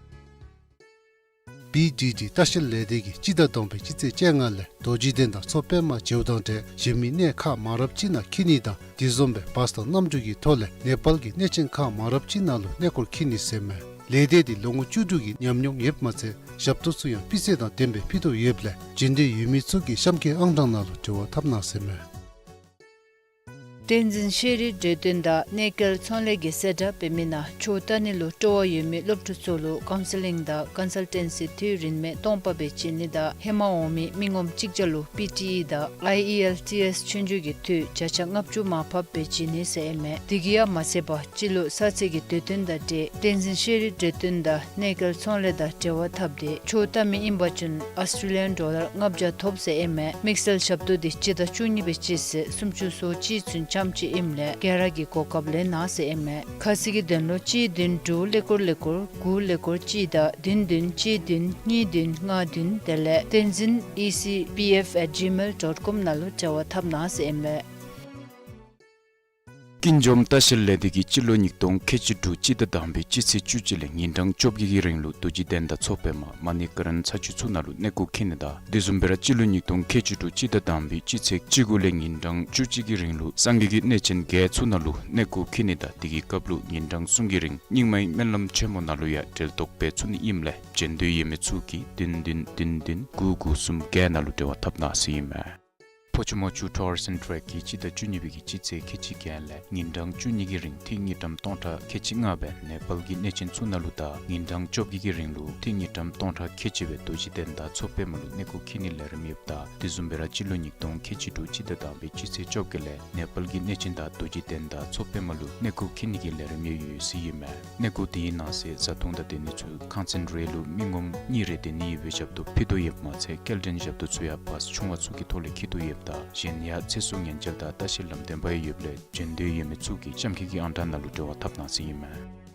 བི་ཌི་ཌི་ལྟ་བཤལ་ལས་སྡེ་གིས་སྤྱི་ཟླ་དང་པའི་སྤྱི་ཚེས་བཅོ་ལྔ་ལས་རྡོ་རྗེ་གདན་དང་མཚོ་པདྨ་མཇལཝ་དང་འབྲེལ་གཞན་མི་གནས་ཁག་མང་རབས་ཅིག་ནང་འཁྱིད་ནི་དང་དེ་བཟུམ་སྦེ་བཱས་དང་གནམ་གྲུ་གི་ཐོག་ལས་ནེ་པཱལ་གྱི་གནས་ཆེན་ཁག་མང་རབས་ཅིག་ནང་ལུ་གནས་སྐོར་འཁྱིད་ནི་ཟེར་མས། ལས་སྡེ་འདི་ལོ་ངོ་བཅུ་དྲུག་གི་ཉམས་མྱོང་ཡོདཔ་མ་ཚད་ཞབས་ཏོག་ཚུ་ཡང་སྤུས་ཚད་དང་ལྡནམ་སྦེ་ཕུལ་དོ་ཡོདཔ་ལས་འབྱོན་འདོད་ཡོད་མི་ཚུ་གིས་གཤམ་འཁོད་ཨང་གྲངས་ནང་ལུ་འབྲེལ་བ་འཐབ་གནང་ཟེར་མས། བསྟན་འཛིན་ཤེས་རིག་འབྲེལ་སྟོན་དང་གནས་སྐལ་ཚོང་ལས་ཀྱིས་གསལ་བསྒྲགས་འབད་མི་ནང་ཆོས་ལྟ་ནི་ལུ་སྤྲོ་བ་ཡོད་མི་སློབ་ཕྲུག་ཚུ་ལུ་ཀའུན་སི་ལིང་དང་ཀོན་སལ་ཊེན་སི་འཐུས་རིན་མེད་སྟོང་པ་སྦེ་བྱིན་ནི་དང་ཧེ་མ་འོང་མི་མི་ངོམ་གཅིག་བརྒྱ་ལུ་པི་ཊི་ཨི་དང་ཨའི་ཨི་ཨེལ་ཊི་ཨེསི་ཆོས་རྒྱུགས་ཀྱི་འཐུས་བརྒྱ་ཆ་ལྔ་བཅུ་མར་ཕབ་སྦེ་བྱིན་ནི་ཟེར་ཨིན་མས། དེ་གིས་ཡང་མ་ཚད་པར་སྤྱི་ལོ་གསར་ཚེས་ཀྱི་དུས་སྟོན་དང་འབྲེལ་བསྟན་འཛིན་ཤེས་རིག་འབྲེལ་སྟོན་དང་གནས་སྐལ་ཚོང་ལས་དང་འབྲེལ་བ་འཐབ་སྟེ་ཆོས་ལྟ་མི་ཨིན་པ་ཅིན་ཨོསི་ཊྲེ་ལི་ཡཱན་ཌོ་ལར་ལྔ་བརྒྱ་ཐོབ་ཟེར་ཨིན་མས། དམིགས་བསལ་ཞབས་ཏོག་འདི་སྤྱི་ཟླ་བཅུ་གཉིས་པའི་སྤྱི་ཚེས་སུམ་ཅུ་སོ་གཅིག་ཚུན་ཙམ་ཅིག་ཨིནམ་ལས་ག་ར་གིས་གོ་སྐབས་ལེན་གནང་ཟེར་ཨིན་མས། ཁ་གསལ་གྱི་དོན་ལུ་གཅིག་བདུན་དྲུག་ཀླད་ཀོར་ཀླད་ཀོར་དགུ་ཀླད་ཀོར་གཅིག་དང་བདུན་བདུན་གཅིག་བདུན་གཉིས་བདུན་ལྔ་བདུན་དེ་ལས་བསྟན་འཛིན་ཨི་སི་པི་ཨེཕ་ཨེཊ་ཇི་མེལ་ཌོཊ་ཀོམ་ནང་ལུ་འབྲེལ་བ་འཐབ་གནང་ཟེར་ཨིན་མས། ཀུན་འབྱུང་ལྟ་བཤལ་ལས་སྡེ་གིས་སྤྱི་ལོ་ཉིས་སྟོང་ཁལ་གཅིག་དྲུག་སྤྱི་ཟླ་དང་པའི་སྤྱི་ཚེས་བཅུ་གཅིག་ལས་ཉིན་གྲངས་བཅོ་བརྒྱད་ཀྱི་རིང་ལུ་རྡོ་རྗེ་གདན་དང་མཚོ་པདྨ་མ་ཎི་ཀ་རན་ས་ཆུ་ཚུ་ནང་ལུ་གནས་སྐོར་འཁྱིད་ནི་དང་དེ་བཟུམ་སྦེ་ར་སྤྱི་ལོ་ཉིས་སྟོང་ཁལ་གཅིག་དྲུག་སྤྱི་ཟླ་དང་པའི་སྤྱི་ཚེས་བཅུ་དགུ་ལས་ཉིན་གྲངས་བཅུ་གཅིག་གི་རིང་ལུ་སངས་རྒྱས་ཀྱི་གནས་ཆེན་བརྒྱད་ཚུ་ནང་ལུ་གནས་སྐོར་འཁྱིད་ནི་དང་དེ་གི་སྐབས་ལུ་ཉིན་གྲངས་གསུམ་གྱི་རིང་རྙིང་མའི་སྨོན་ལམ་ཆེན་མོ་ནང་ལུ་ཡང་གྲལ་གཏོགས་འབད་ཚུགས་ནི་ཨིནམ་ལས་འབྱོན་འདོད་ཡོད་མི་ཚུ་གིས་བདུན་བདུན་བདུན་བདུན་དགུ་དགུ་གསུམ་བརྒྱད་ནང་ལུ་འབྲེལ་བ་འཐབ་གནང་ཟེར་ཨིན་མས། ཕོ་ཆུ་མོ་ཆུ་ཊུ་རི་ཛིམ་ཊེག་གིས་སྤྱི་ཟླ་བཅུ་གཉིས་པའི་གི་སྤྱི་ཚེས་ཁལ་གཅིག་བརྒྱད་ལས་ཉིན་གྲངས་བཅུ་གཉིས་ཀྱི་རིང་ཏིག་དངུལ་ཀྲམ་སྟོང་ཕྲག་ཁལ་གཅིག་ལྔ་སྦེ་ནེ་པཱལ་གྱི་གནས་ཆེན་ཚུ་ནང་ལུ་དང་ཉིན་གྲངས་བཅོ་བརྒྱད་ཀྱི་རིང་ལུ་ཏིག་དངུལ་ཀྲམ་སྟོང་ཕྲག་ཁལ་གཅིག་སྦེ་རྡོ་རྗེ་གདན་དང་མཚོ་པདྨ་ལུ་གནས་སྐོར་འཁྱིད་ནིའི་ལས་རིམ་ཡོདཔ་ད་དེ་བཟུམ་སྦེ་ར་སྤྱི་ལོ་ཉིས་སྟོང་ཁལ་གཅིག་དྲུག་སྤྱི་ཟླ་དང་པའི་སྤྱི་ཚེས་བཅོ་བརྒྱད་ལས་ནེ་པཱལ་གྱི་གནས་ཆེན་དང་རྡོ་རྗེ་གདན་དང་མཚོ་པདྨ་ལུ་གནས་སྐོར་འཁྱིད་ནི་གི་ལས་རིམ་ཡང་ཡོད་ཟེར་ཨིན་མས། གནས་སྐོར་དེའི་ནང་གསེས་བཟའ་འཐུང་དང་སྡོད་ནི་ཚུ་ཁང་ཚན་རེ་ལུ་མི་ངོམ་གཉིས་རེ་སྡོད་ནི་ཡོད་པའི་ཞབས་ཏོག་ཕུལ་དོ་ཡོདཔ་མ་ཚད་སྐྱེལ་འདྲེན་ཞབས་ཏོག་ཚུ་ཡང་བཱསི་ཆུང་བ་ཚུ་གི་ཐོག་ལས་འཁྱིད་དོ་ཡོདཔ་ད་གཞན་ཡང་ཚེ་སྲོག་ཉེན་བཅོལ་དང་ལྟ་བཤལ་ལམ་སྟོན་པ་ཡང་ཡོདཔ་ལས་བྱོན་འདོད་ཡོད་མི་ཚུ་གིས་གཤམ་འཁོད་ཀྱི་ཨང་གྲངས་ནང་ལུ་འབྲེལ་བ་འཐབ་གནང་ཟེར་ཨིན་མས།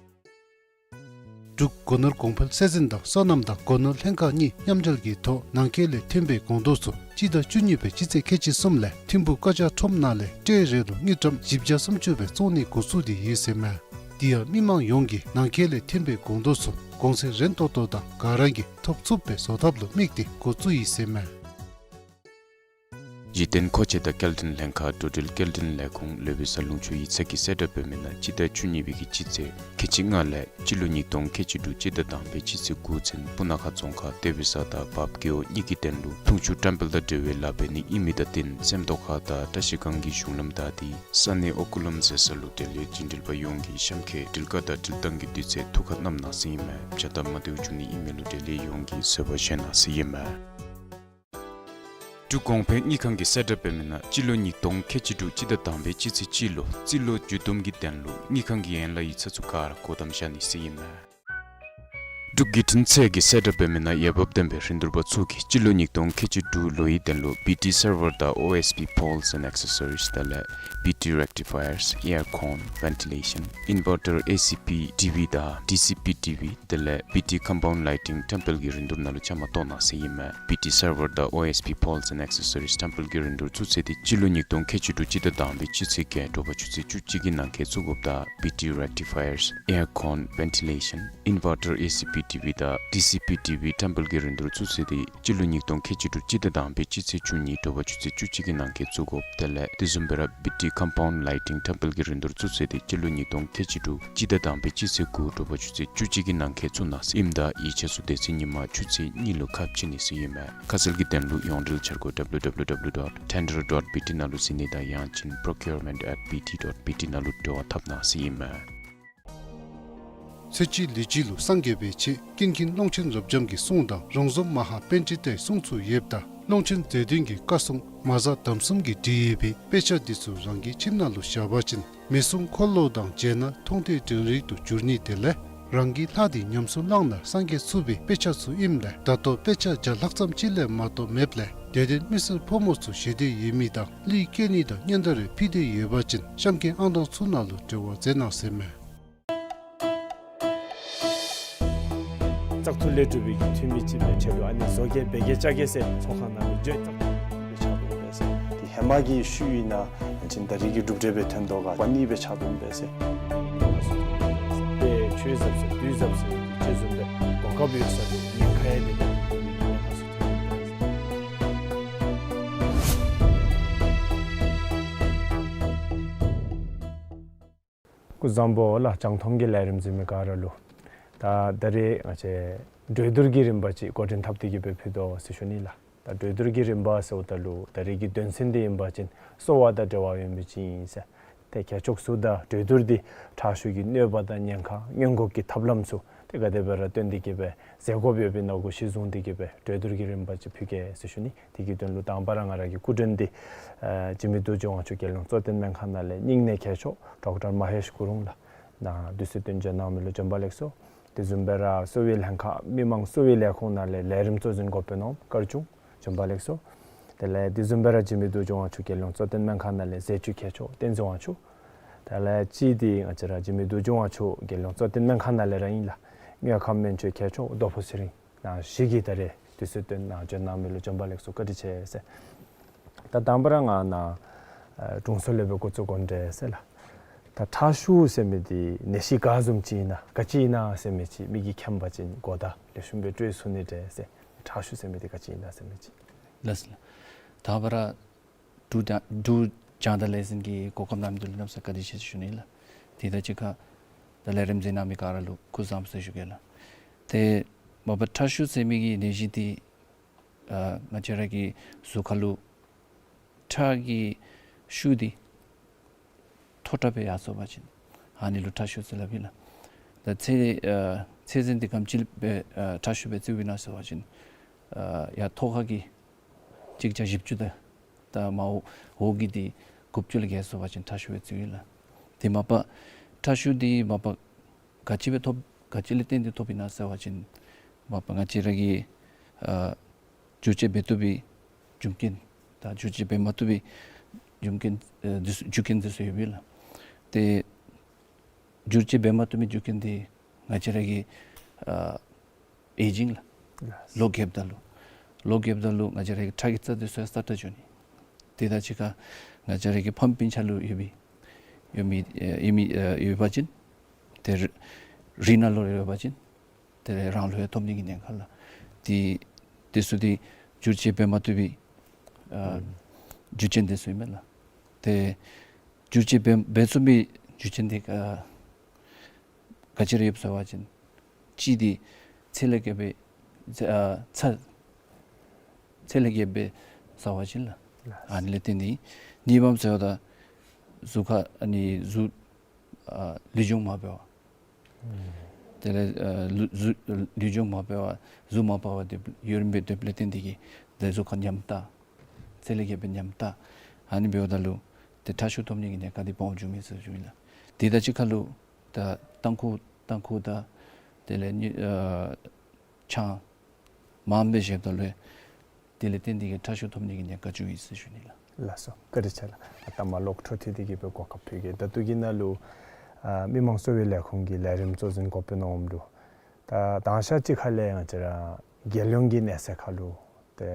འབྲུག་སྒོ་ནོར་གོང་འཕེལ་སྲིད་འཛིན་དང་སོ་ནམ་དང་སྒོ་ནོར་ལྷན་ཁག་གཉིས་མཉམ་འབྲེལ་གྱི་ཐོག་ནང་འཁོད་ལས་ཐོན་པའི་སྒོང་རྡོག་ཚུ་སྤྱི་ཟླ་བཅུ་གཉིས་པའི་སྤྱི་ཚེས་ཁལ་གཅིག་གསུམ་ལས་ཐིམ་ཕུག་ཀ་ཇ་ཁྲོམ་ནང་ལས་ཊེ་རེ་ལུ་དངུལ་ཀྲམ་བཞི་བརྒྱ་སུམ་ཅུ་སྦེ་བཙོང་ནི་འགོ་བཙུགས་ཏེ་ཡོད་ཟེར་མས། དེ་ཡང་མི་མང་ཡོངས་ཀྱིས་ནང་འཁོད་ལས་ཐོན་པའི་སྒོང་རྡོག་ཚུ་གོང་ཚད་རན་ཏོག་ཏོ་དང་ག་ར་གིས་ཐོབ་ཚུགསཔ་སྦེ་བཟོ་ཐབས་ལུ་དམིགས་ཏེ་འགོ་བཙུགས་ཡི་ཟེར་མས། གཞི་རྟེན་མཁོ་ཆས་དང་སྐྱེལ་འདྲེན་ལྷན་ཁག་འགྲོ་འགྲུལ་སྐྱེལ་འདྲེན་ལས་ཁུངས་ལོ་བི་ས་ལུང་ཕྱོགས་ཡིག་ཚང་གིས་གསལ་བསྒྲགས་འབད་མི་ནང་སྤྱི་ཟླ་བཅུ་གཉིས་པའི་གི་སྤྱི་ཚེས་ཁལ་གཅིག་ལྔ་ལས་སྤྱི་ལོ་ཉིས་སྟོང་ཁལ་གཅིག་དྲུག་སྤྱི་ཟླ་དང་པའི་སྤྱི་ཚེས་དགུ་ཚུན་སྤུ་ན་ཁ་རྫོང་ཁག་ཏེ་བི་ས་དང་བརཔ་རྒེད་འོག་གཉིས་ཀྱི་དོན་ལུ་འཐུང་ཆུ་བཀྲམ་སྤེལ་དང་འབྲེལ་བའི་ལཱ་འབད་ནི་ཨིན་མི་དང་བསྟུན་སེམས་རྟོགས་ཁ་དང་བཀྲ་ཤིས་སྒང་གི་གཞུང་ལམ་བདའ་སྟེ་ས་གནས་ཨོ་རྐུ་ལམ་ཟེར་ས་ལུ་དེ་ལས་རྒྱུན་འགྲུལ་པ་ཡོངས་ཀྱིས་གཤམ་འཁོད་འགྲུལ་བཀག་དང་འགྲུལ་བཏང་གི་དུས་ཚོད་ཐུགས་ཁར་བསྣམ་གནང་ཟེར་ཨིན་མས། བྱ་སྟབས་མ་བདེཝ་བྱུང་ནི་ཨིན་མི་ལུ་འབྲེལ་ཡོད་ཡོངས་ཀྱིས་བཟོད་པ་བཞེས་གནང་ཟེར་ཨིན་མས། འབྲུག་གོང་འཕེལ་དངུལ་ཁང་གིས་གསལ་བསྒྲགས་འབད་མི་ནང་སྤྱི་ལོ་ཉིས་སྟོང་ཁལ་གཅིག་དྲུག་སྤྱི་ཟླ་དང་པའི་སྤྱི་ཚེས་གཅིག་ལུ་རྩིས་ལོ་མཇུག་བསྡོམས་ཀྱི་དོན་ལུ་དངུལ་ཁང་གི་ཡན་ལག་ཡིག་ཚང་ཚུ་ག་ར་སྒོ་བསྡམ་བཞག་ནི་ཟེར་ཨིན་མས། འབྲུག་བརྒྱུད་འཕྲིན་ཚད་ཀྱིས་གསལ་བསྒྲགས་འབད་མི་ནང་འོས་འབབ་ལྡན་པའི་རིན་བསྡུར་པ་ཚུ་གིས་སྤྱི་ལོ་ཉིས་སྟོང་ཁལ་གཅིག་དྲུག་ལོའི་དོན་ལུ་བི་ཊི་སར་ཝར་དང་ཨོ་ཨེསི་བི་པོལསི་ཨེནཌ་ཨེག་སེ་སོ་རིསི་དེ་ལས་བི་ཊི་རེག་ཊི་ཕ་ཡརསི་ཨེར་ཀོན་ཝེན་ཊི་ལེ་ཤཱན་ཨིན་ཝར་ཊར་ཨེ་སི་པི་ཊི་ཝི་དང་ཌི་སི་པི་ཊི་ཝི་དེ་ལས་བི་ཊི་ཀམ་པའུནཌ་ལའི་ཊིང་བཀྲམ་སྤེལ་གྱི་རིན་བསྡུར་ནང་ལུ་བཅའ་མར་གཏོགས་གནང་ཟེར་ཨིན་མས། བི་ཊི་སར་ཝར་དང་ཨོ་ཨེསི་བི་པོལསི་ཨེནཌ་ཨེག་སེ་སོ་རིསི་བཀྲམ་སྤེལ་གྱི་རིན་བསྡུར་ཚུ་ཚེས་འདི་སྤྱི་ལོ་ཉིས་སྟོང་ཁལ་གཅིག་དྲུག་སྤྱི་ཟླ་དང་པའི་སྤྱི་ཚེས་བརྒྱད་དྲོ་པ་ཆུ་ཚོད་བཅུ་གཅིག་གི་ནང་འཁོད་བཙུགས་དགོཔ་དང་བི་ཊི་རེག་ཊི་ཕ་ཡརསི་ཨེར་ཀོན་ཝེན་ཊི་ལེ་ཤཱན་ཨིན་ཝར་ཊར་ཨེ་སི་པི་ཊི་ཝི་དང་ཌི་སི་པི་ཊི་ཝི་བཀྲམ་སྤེལ་གྱི་རིན་བསྡུར་ཚུ་ཚེས་འདི་སྤྱི་ལོ་ཉིས་སྟོང་ཁལ་གཅིག་དྲུག་སྤྱི་ཟླ་དང་པའི་སྤྱི་ཚེས་བཅུ་གཉིས་དྲོ་པ་ཆུ་ཚོད་བཅུ་གཅིག་གི་ནང་འཁོད་བཙུགས་དགོཔ་དེ་ལས་དེ་བཟུམ་སྦེ་ར་བི་ཊི་ཀམ་པའུནཌ་ལའི་ཊིང་བཀྲམ་སྤེལ་གྱི་རིན་བསྡུར་ཚུ་ཚེས་འདི་སྤྱི་ལོ་ཉིས་སྟོང་ཁལ་གཅིག་དྲུག་སྤྱི་ཟླ་དང་པའི་སྤྱི་ཚེས་དགུ་དྲོ་པ་ཆུ་ཚོད་བཅུ་གཅིག་གི་ནང་འཁོད་བཙུགས་གནང་ཟེར་ཨིནམ་ད་ཡིག་ཆ་ཚུ་དེ་ཚེ་ཉིན་མ་ཆུ་ཚོད་གཉིས་ལུ་ཁ་ཕྱེ་ནི་ཟེར་ཨིན་མས། ཁ་གསལ་གྱི་དོན་ལུ་ཡོངས་འབྲེལ་འཆར་སྒོ་ཌབ་ལུ་ཌབ་ལུ་ཌབ་ལུ་ཌོཊ་ཊེན་ཌར་ཌོཊ་བི་ཊི་ནང་ལུ་གཟིགས་ནི་དང་ཡང་ཅིན་པོརོ་ཀིའུར་མེནཊ་ཨེཊ་བི་ཊི་ཌོཊ་བི་ཊི་ནང་ལུ་འབྲེལ་བ་འཐབ་གནང་ཟེར་ཨིན་མས། ཚེ་གཅིག་ལུས་གཅིག་ལུ་སངས་རྒྱས་པའི་ཆེད་ཀུན་མཁྱེན་ཀློང་ཆེན་རབ་འབྱམས་ཀྱི་གསུང་དང་རོང་ཟོམ་མ་ཧཱ་པཎྜི་ཏའི་གསུང་ཚུ་ཡོདཔ་ད་ཀློང་ཆེན་རྗེ་བཙུན་གྱི་བཀའ་སྲུང་མ་གཟའ་དམ་གསུམ་གྱིས་བྲིས་ཡོད་པའི་དཔེ་ཆ་འདི་ཚུ་རང་གི་ཁྱིམ་ནང་ལུ་བཞག་པ་ཅིན་མི་གསུང་འཁོར་ལོ་དང་མཇལ་ན་མཐོང་ཐོས་དྲན་རེག་ཏུ་འགྱུར་ནི་དེ་ལས་རང་གི་ལྷ་འདི་ཉམས་སུ་བླངས་ན་སངས་རྒྱས་ཚུགས་པའི་དཔེ་ཆ་ཚུ་ཨིནམ་ལས་ད་ལྟོ་དཔེ་ཆ་བརྒྱ་ལྷག་ཙམ་ཅིག་ལས་མ་གཏོགས་མེདཔ་ལས་དད་ལྡན་མི་སེར་ཕོ་མོ་ཚུ་ཞེ་འདོད་ཡོད་མི་དང་གླུད་བཀལ་ནི་དང་སྙན་དར་རེ་ཕུལ་འདོད་ཡོད་པ་ཅིན་གཤམ་འཁོད་ཨང་གྲངས་ཚུ་ནང་ལུ་འབྲེལ་བ་མཛད་གནང་ཟེར་མས། བཙག་འཐུ་ལས་གྲུབ་པའི་གི་འཐུས་མི་ཅིག་སྦེ་ཆེད་དུ་ཨ་ནི་བཟོ་གེ་འབད་གེ་བཅའ་གེ་ཟེར་ཚོགས་ཁང་ནང་ལུ་བརྗོད་བཙག་འཐུ་སྦེ་ཆགས་འདུག་པས་ཟེར། དེ་ཧེ་མ་གི་ཤུལ་ཨིན་ན་ཡང་ཅིན་ད་རེས་ཀྱི་གྲུབ་འབྲས་སྦེ་ཐོན་དོ་ག་པ་ནི་སྦེ་ཆགས་འདུག་པས་ཟེར། དཔེ་ཆོས་ཟབ་ཟེར་བདུད་ཟབ་ཟེར་ཅེས་བཟུམ་སྦེ་གོ་སྐབས་ཡོད་ས་ལུ་ཉེན་ཁ་ཡང་མེད་པའི་གི་ཉེན་ཁ་ཚུ་ཐོན་འདུག་པས་ཟེར། སྐུ་གཟུགས་བཟང་པོ་ལགས། རྒྱང་མཐོང་གི་ལས་རིམ་གཟིགས་མི་ག་ར་ལུ། ད་ད་རེས་ང་བཅས་གྲོས་བསྡུར་གྱི་རིམ་པ་ཅིག་འགོ་འདྲེན་འཐབ་སྟེ་གི་སྦེ་ཕུལ་དོ་ཟེར་ཞུ་ནི་ལགས། ད་གྲོས་བསྡུར་གྱི་རིམ་པ་ཟེརཝ་ད་ལུ་ད་རེས་ཀྱི་དོན་ཚན་འདི་ཨིན་པ་ཅིན་གསོ་བ་དང་འབྲེལ་བ་ཡོད་མི་ཅིག་ཨིན་ཟེར། ཏེ་གལ་ཆོག་ཚུ་དང་གྲོས་བསྡུར་འདི་དྲག་ཤོས་ཀྱི་གནོད་པ་དང་ཉེན་ཁ་སྔོན་འགོག་གི་ཐབས་ལམ་ཚུ་ཏེ་ག་དེ་སྦེ་ར་བཏོན་ཏེ་གི་སྦེ་མཛད་དགོཔ་ཡོད་པའི་ནང་གུ་གཞི་བཟུང་སྟེ་གི་སྦེ་གྲོས་བསྡུར་གྱི་རིམ་པ་ཅིག་ཕུལ་གེ་ཟེར་ཞུ་ནི། དེ་གི་དོན་ལུ་དང་པ་ར་ང་ར་གི་སྐུ་མགྲོན་འདི་ཨ་འཇིགས་མེད་རྡོ་རྗེ་དབང་ཕྱུག་རྒྱལ་ཡོངས་གཙོ་བསྟེན་སྨན་ཁང་ནང་ལས་སྙིང་ནད་མཁས་མཆོག་ཌོག་ཊར་མ་ཧེཤ་གུ་རུང་ལགས། ནཱ་དུས་ཚོད་བཏོན་བྱོན་གནང་མི་ལུ་བྱོན་པ་ལེགས་སོ། དེ་བཟུམ་སྦེ་ར་གསོ་བའི་ལྷན་ཁག་མི་མང་གསོ་བའི་ལས་ཁུངས་ནང་ལས་ལས་རིམ་གཙོ་འཛིན་འགོ་དཔོན་ནོར་བུ་དཀར་ཆུང་བྱོན་པ་ལེགས་སོ། དེ་ལས་དེ་བཟུམ་སྦེ་ར་འཇིགས་མེད་རྡོ་རྗེ་དབང་ཕྱུག་རྒྱལ་ཡོངས་གཙོ་བསྟེན་སྨན་ཁང་ནང་ལས་ཟས་བཅུད་མཁས་མཆོག་བསྟན་འཛིན་དབང་ཕྱུག། དེ་ལས་གཅིག་འདི་ང་བཅས་ར་འཇིགས་མེད་རྡོ་རྗེ་དབང་ཕྱུག་རྒྱལ་ཡོངས་གཙོ་བསྟེན་སྨན་ཁང་ནང་ལས་ར་ཨིན་ལགས། དངོས་ཁམས་སྨན་བཅོས་མཁས་མཆོག་རྡོ་ཕུ་ཚེ་རིང་། ནཱ་བཞུགས་ཀྱི་ད་རེས་དུས་ཚོད་བཏོན་ནཱ་བྱོན་གནང་མི་ལུ་བྱོན་པ་ལེགས་སོ་བཀའ་དྲིན་ཆེ་ཟེར། ད་དང་པ་ར་ང་ནཱ་ཨ་དྲུང་འཚོ་ལས་སྦེ་འགོ་བཙུགས་དགོ་འདྲས་ཟེར་ལགས། ད་ཁྲག་ཤུགས་ཟེར་མི་འདི་ནད་གཞི་ག་བཟུམ་ཅིག་ཨིན་ན་ག་ཅི་ཨིན་ན་ཟེར་མི་ཅིག་མི་གིས་མཁྱེན་པ་ཅིན་གོ་བརྡ་ལེགས་ཤོམ་སྦེ་སྤྲོད་ཚུགས་ནི་འདྲས་ཟེར། ཁྲག་ཤུགས་ཟེར་མི་འདི་ག་ཅི་ཨིན་ན་ཟེར་མི་ཅིག། ལགས་ལགས། དང་པ་ར་འབྲུག་རྒྱང་འབྲུག་རྒྱང་བསྒྲགས་ལས་འཛིན་གྱིས་གོ་སྐབས་གནང་མི་འདི་ལུ་གནམ་ས་བཀའ་དྲིན་ཆེ་ཞུ་ནི་ལགས། དེ་དང་གཅིག་ཁར་ད་ལས་རིམ་གཟིགས་གནང་མི་ག་ར་ལུ་སྐུ་གཟུགས་བཟང་པོ་ཟེར་ཞུ་གེ་ལགས། ཏེ་མ་པ་ཁྲག་ཤུགས་ཟེར་མི་གི་ནད་གཞི་འདི་ཨ་ང་བཅས་ར་གི་གཟུགས་ཁར་ལུ་ ཁྲག་གི་ཤུགས་འདི་མཐོ་དྲགས་སྦེ་ཡར་སོང་པ་ཅིན་ཨ་ནི་ལུ་ཁྲག་ཤུགས་ཟེར་སླབ་ཨིན་ལགས། ད་ཚད་ཨ་ཚད་ཟིན་འདི་ག་དེམ་ཅིག་སྦེ་ཨ་ཁྲག་ཤུགས་སྦེ་བརྩིཝ་ཨིན་ན་ཟེར་བ་ཅིན་ཨ་ཡར་ཐོག་ཁ་གི་གཅིག་བརྒྱ་བཞི་བཅུ་དང་ད་མར་འོག་གི་འདི་དགུ་བཅུ་ལས་བརྒལ་སོང་པ་ཅིན་ཁྲག་ཤུགས་སྦེ་བརྩིཝ་ཨིན་ལགས། དེ་མ་པ་ཁྲག་ཤུགས་འདི་མ་པ་ག་ཅི་སྦེ་ཐོབ་ག་ཅི་ལས་བརྟེན་ཏེ་ཐོབ་ཨིན་ན་ཟེར་བ་ཅིན་མ་པ་ང་བཅས་ར་གི་ཨ་འགྱུར་བཅོས་འབད་བཏུབ་པའི་རྒྱུ་རྐྱེན་དང་འགྱུར་བཅོས་འབད་མ་བཏུབ་པའི་རྒྱུ་རྐྱེན་ཨ་འདི་ཚུ་རྒྱུ་རྐྱེན་འདི་ཚུ་ཡོདཔ་ཨིན་ལགས། ཏེ་འགྱུར་བཅོས་འབད་མ་བཏུབ་པའི་རྒྱུ་རྐྱེན་འདི་ང་བཅས་ར་གི་ཨ་ཨེ་ཇིང་ལགས། ལོ་རྒསཔ་ད་ལུ་ལོ་རྒསཔ་ད་ལུ་ང་བཅས་ར་གི་ཁྲག་གི་རྩ་འདི་ཚུ་ཡང་སྲ་ཀྲག་འགྱོ་ནི། དེ་དང་གཅིག་ཁར་ང་བཅས་ར་གི་ཕམ་སྤུན་ཆ་ལུ་ཡོད་པའི་ཡོད་མི་ཨེ་ཡོད་མི་ཨེ་ཡོད་པ་ཅིན་ཏེ་རི་རི་ནང་ལུ་ཡོད་པ་ཅིན་ཏེ་རང་ལུ་ཡང་ཐོབ་ནི་གི་ཉེན་ཁ་ལགས། ཏེ་དེ་ཚུ་འདི་འགྱུར་བཅོས་འབད་མ་བཏུབ་པའི་ཨ་རྒྱུ་རྐྱེན་འདི་ཚུ་ཨིན་མས་ལགས། ཏེ་འགྱུར་བཅོས་འབད་འབད་ཚུགས་པའི་རྒྱུ་རྐྱེན་འདི་ཨ་ག་ཅི་ར་ཡོདཔ་ཟེར་བ་ཅིན་གཅིག་འདི་ཚད་ལས་བརྒལ་བའི་ཚད་ཨ་ཚད་ཚད་ལས་བརྒལ་བའི་ཟེར་བ་ཅིན་ལགས། ཨ་ནི་ལས་བརྟེན་ཏེ་གཉིས་པམ་ཟེརཝ་ད་གཟུགས་ཁར་ཨ་ནི་གཟུགས་ཨ་ལུས་སྦྱོང་མ་འབད་བར་དེ་ལས་ཨ་ལུ་གཟུགས་ལུས་སྦྱོང་མ་འབད་བར་གཟུགས་མ་འཕར་བར་སྡོད་ཡུན་རིངམོ་སྦེ་སྡོདཔ་ལས་བརྟེན་ཏེ་གིས་ཏེ་གཟུགས་ཁར་ཉམས་ཏ་ཚད་ལས་བརྒལ་བའི་ཉམས་ཏ་ཨ་ནི་འབདཝ་ད་ལུ་ཏེ་ཁྲག་ཤུགས་ཐོབ་ནི་གི་ཉེན་ཁ་འདི་སྦོམ་འགྱོཝ་ཨིན་ཟེར་ཞུཝ་ཨིན་ལགས། དེ་དང་གཅིག་ཁར་ལུ་ད་ཏམ་ཁུ་ཏམ་ཁུ་དང་དེ་ལས་ནི་ཨ་ཆང་མངམ་སྦེ་བཞེསཔ་ད་ལུ་དེ་ལས་བརྟེན་ཏེ་གིས་ཁྲག་ཤུགས་ཐོབ་ནི་གི་ཉེན་ཁ་འགྱོཝ་ཨིན་ཟེར་ཞུ་ནི་ལགས། ལགས་སོ། བཀའ་དྲིན་ཆེ་ལགས། ད་མ་ལོག་འཕྲོ་མཐུད་དེ་གིས་སྦེ་གོ་སྐབས་ཕུལ་གེ། ད་ལྟོ་གི་ནང་ལུ་ཨ་མི་དམངས་གསོ་བའི་ལས་ཁུངས་ཀྱི་ལས་རིམ་གཙོ་འཛིན་འགོ་དཔོན་འོགམ་ལུ་ད་དང་ཤ་ཅིག་ཁ་ལས་ཡང་ང་བཅས་ར་རྒྱལ་ཡོངས་ཀྱི་གནས་ཚད་ཁར་ལུ་ཏེ་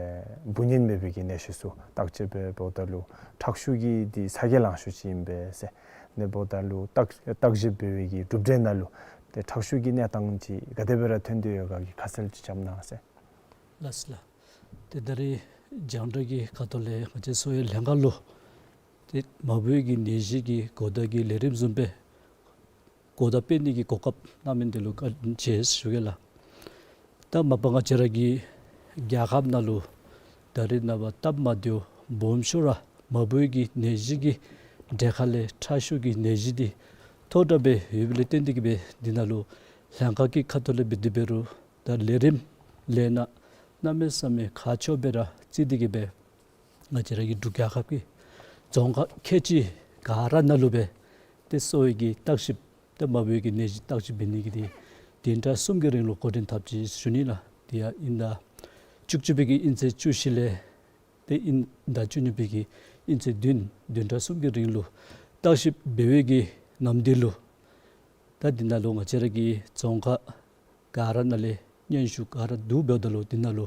འབུ་ནད་མེད་པའི་གི་ནད་གཞི་ཚུ་བརྟག་དཔྱད་འབད་འབདཝ་ད་ལུ་ཁྲག་ཤུགས་ཀྱི་འདི་ཚ་གྱང་ལང་ཤོས་ཅིག་ཨིན་པས་ཟེར། ཨ་ནི་འབདཝ་ད་ལུ་བརྟག་བརྟག་ཞིབ་འབད་བའི་གི་གྲུབ་འབྲས་ནང་ལུ་ཏེ་ཁྲག་ཤུགས་ཀྱི་གནས་སྟངས་ཅིག་ག་དེ་སྦེ་ར་ཐོན་ཏེ་ཡོད་ག་གི་ཁ་གསལ་ཅིག་བཀའ་དྲིན་ཆེ་ལགས། ལགས་སོ་ལགས། ཏེ་ད་རེས་རྒྱང་བསྒྲགས་ཀྱི་ཁ་ཐུག་ལས་ང་བཅས་གསོ་བའི་ལྷན་ཁག་ལུ་ཏེ་མ་བུའི་གི་ནད་གཞི་གི་གོ་བརྡ་གི་ལས་རིམ་བཟུམ་སྦེ་གོ་བརྡ་སྤེལ་ནི་གི་གོ་སྐབས་གནང་མི་འདི་ལུ་བཀའ་དྲིན་ཆེ་ཞུ་གེ་ལགས། ད་མ་པ་ང་བཅས་ར་གི་རྒྱལ་ཁབ་ནང་ལུ་ད་རེས་ནངས་པ་སྟབས་མ་བདེཝ་སྦོམ་ཤོས་ར་མ་བུའི་གི་ནད་གཞི་གི་གྲས་ཁ་ལས་ཁྲག་ཤུགས་ཀྱི་ནད་གཞི་འདི་མཐོ་དྲགས་སྦེ་ཡོདཔ་ལས་བརྟེན་ཏེ་གིས་སྦེ་འདི་ནང་ལུ་ལྷན་ཁག་གི་ཁ་ཐུག་ལས་འབད་དེ་འབད་རུང་ད་ལས་རིམ་ལས་སྣ་གནམ་མེད་ས་མེད་ཁག་ཆེཝ་སྦེ་ར་བརྩི་སྟེ་གིས་སྦེ་ང་བཅས་ར་གི་འབྲུག་རྒྱལ་ཁབ་ཀྱི་རྫོང་ཁག་ཁལ་གཅིག་ག་ར་ནང་ལུ་སྦེ་ཏེ་གསོ་བའི་གི་བརྟག་ཞིབ་ཏེ་མ་བུའི་གི་ནད་གཞི་བརྟག་ཞིབ་འབད་ནི་གི་འདི་བདུན་ཕྲག་གསུམ་གྱི་རིང་ལུ་འགོ་འདྲེན་འཐབ་ཅི་ཞུ་ནི་ལགས། དེ་ཡང་དབྱིན་ཟླ་བཅུ་གཅིག་པའི་གི་དབྱིན་ཚེས་བཅུ་བཞི་ལས་ཏེ་དབྱིན་ཟླ་བཅུ་གཉིས་པའི་གི་དབྱིན་ཚེས་བདུན་བདུན་ཕྲག་གསུམ་གྱི་རིང་ལུ་བརྟག་ཞིབ་འབད་བའི་གི་ནམ་དུས་ལུ་ད་འདི་ནང་ལུ་ང་བཅས་ར་གི་རྫོང་ཁག་ག་ར་ནང་ལས་སྙན་ཞུ་ག་ར་བསྡུ་འབདཝ་ད་ལུ་འདི་ནང་ལུ་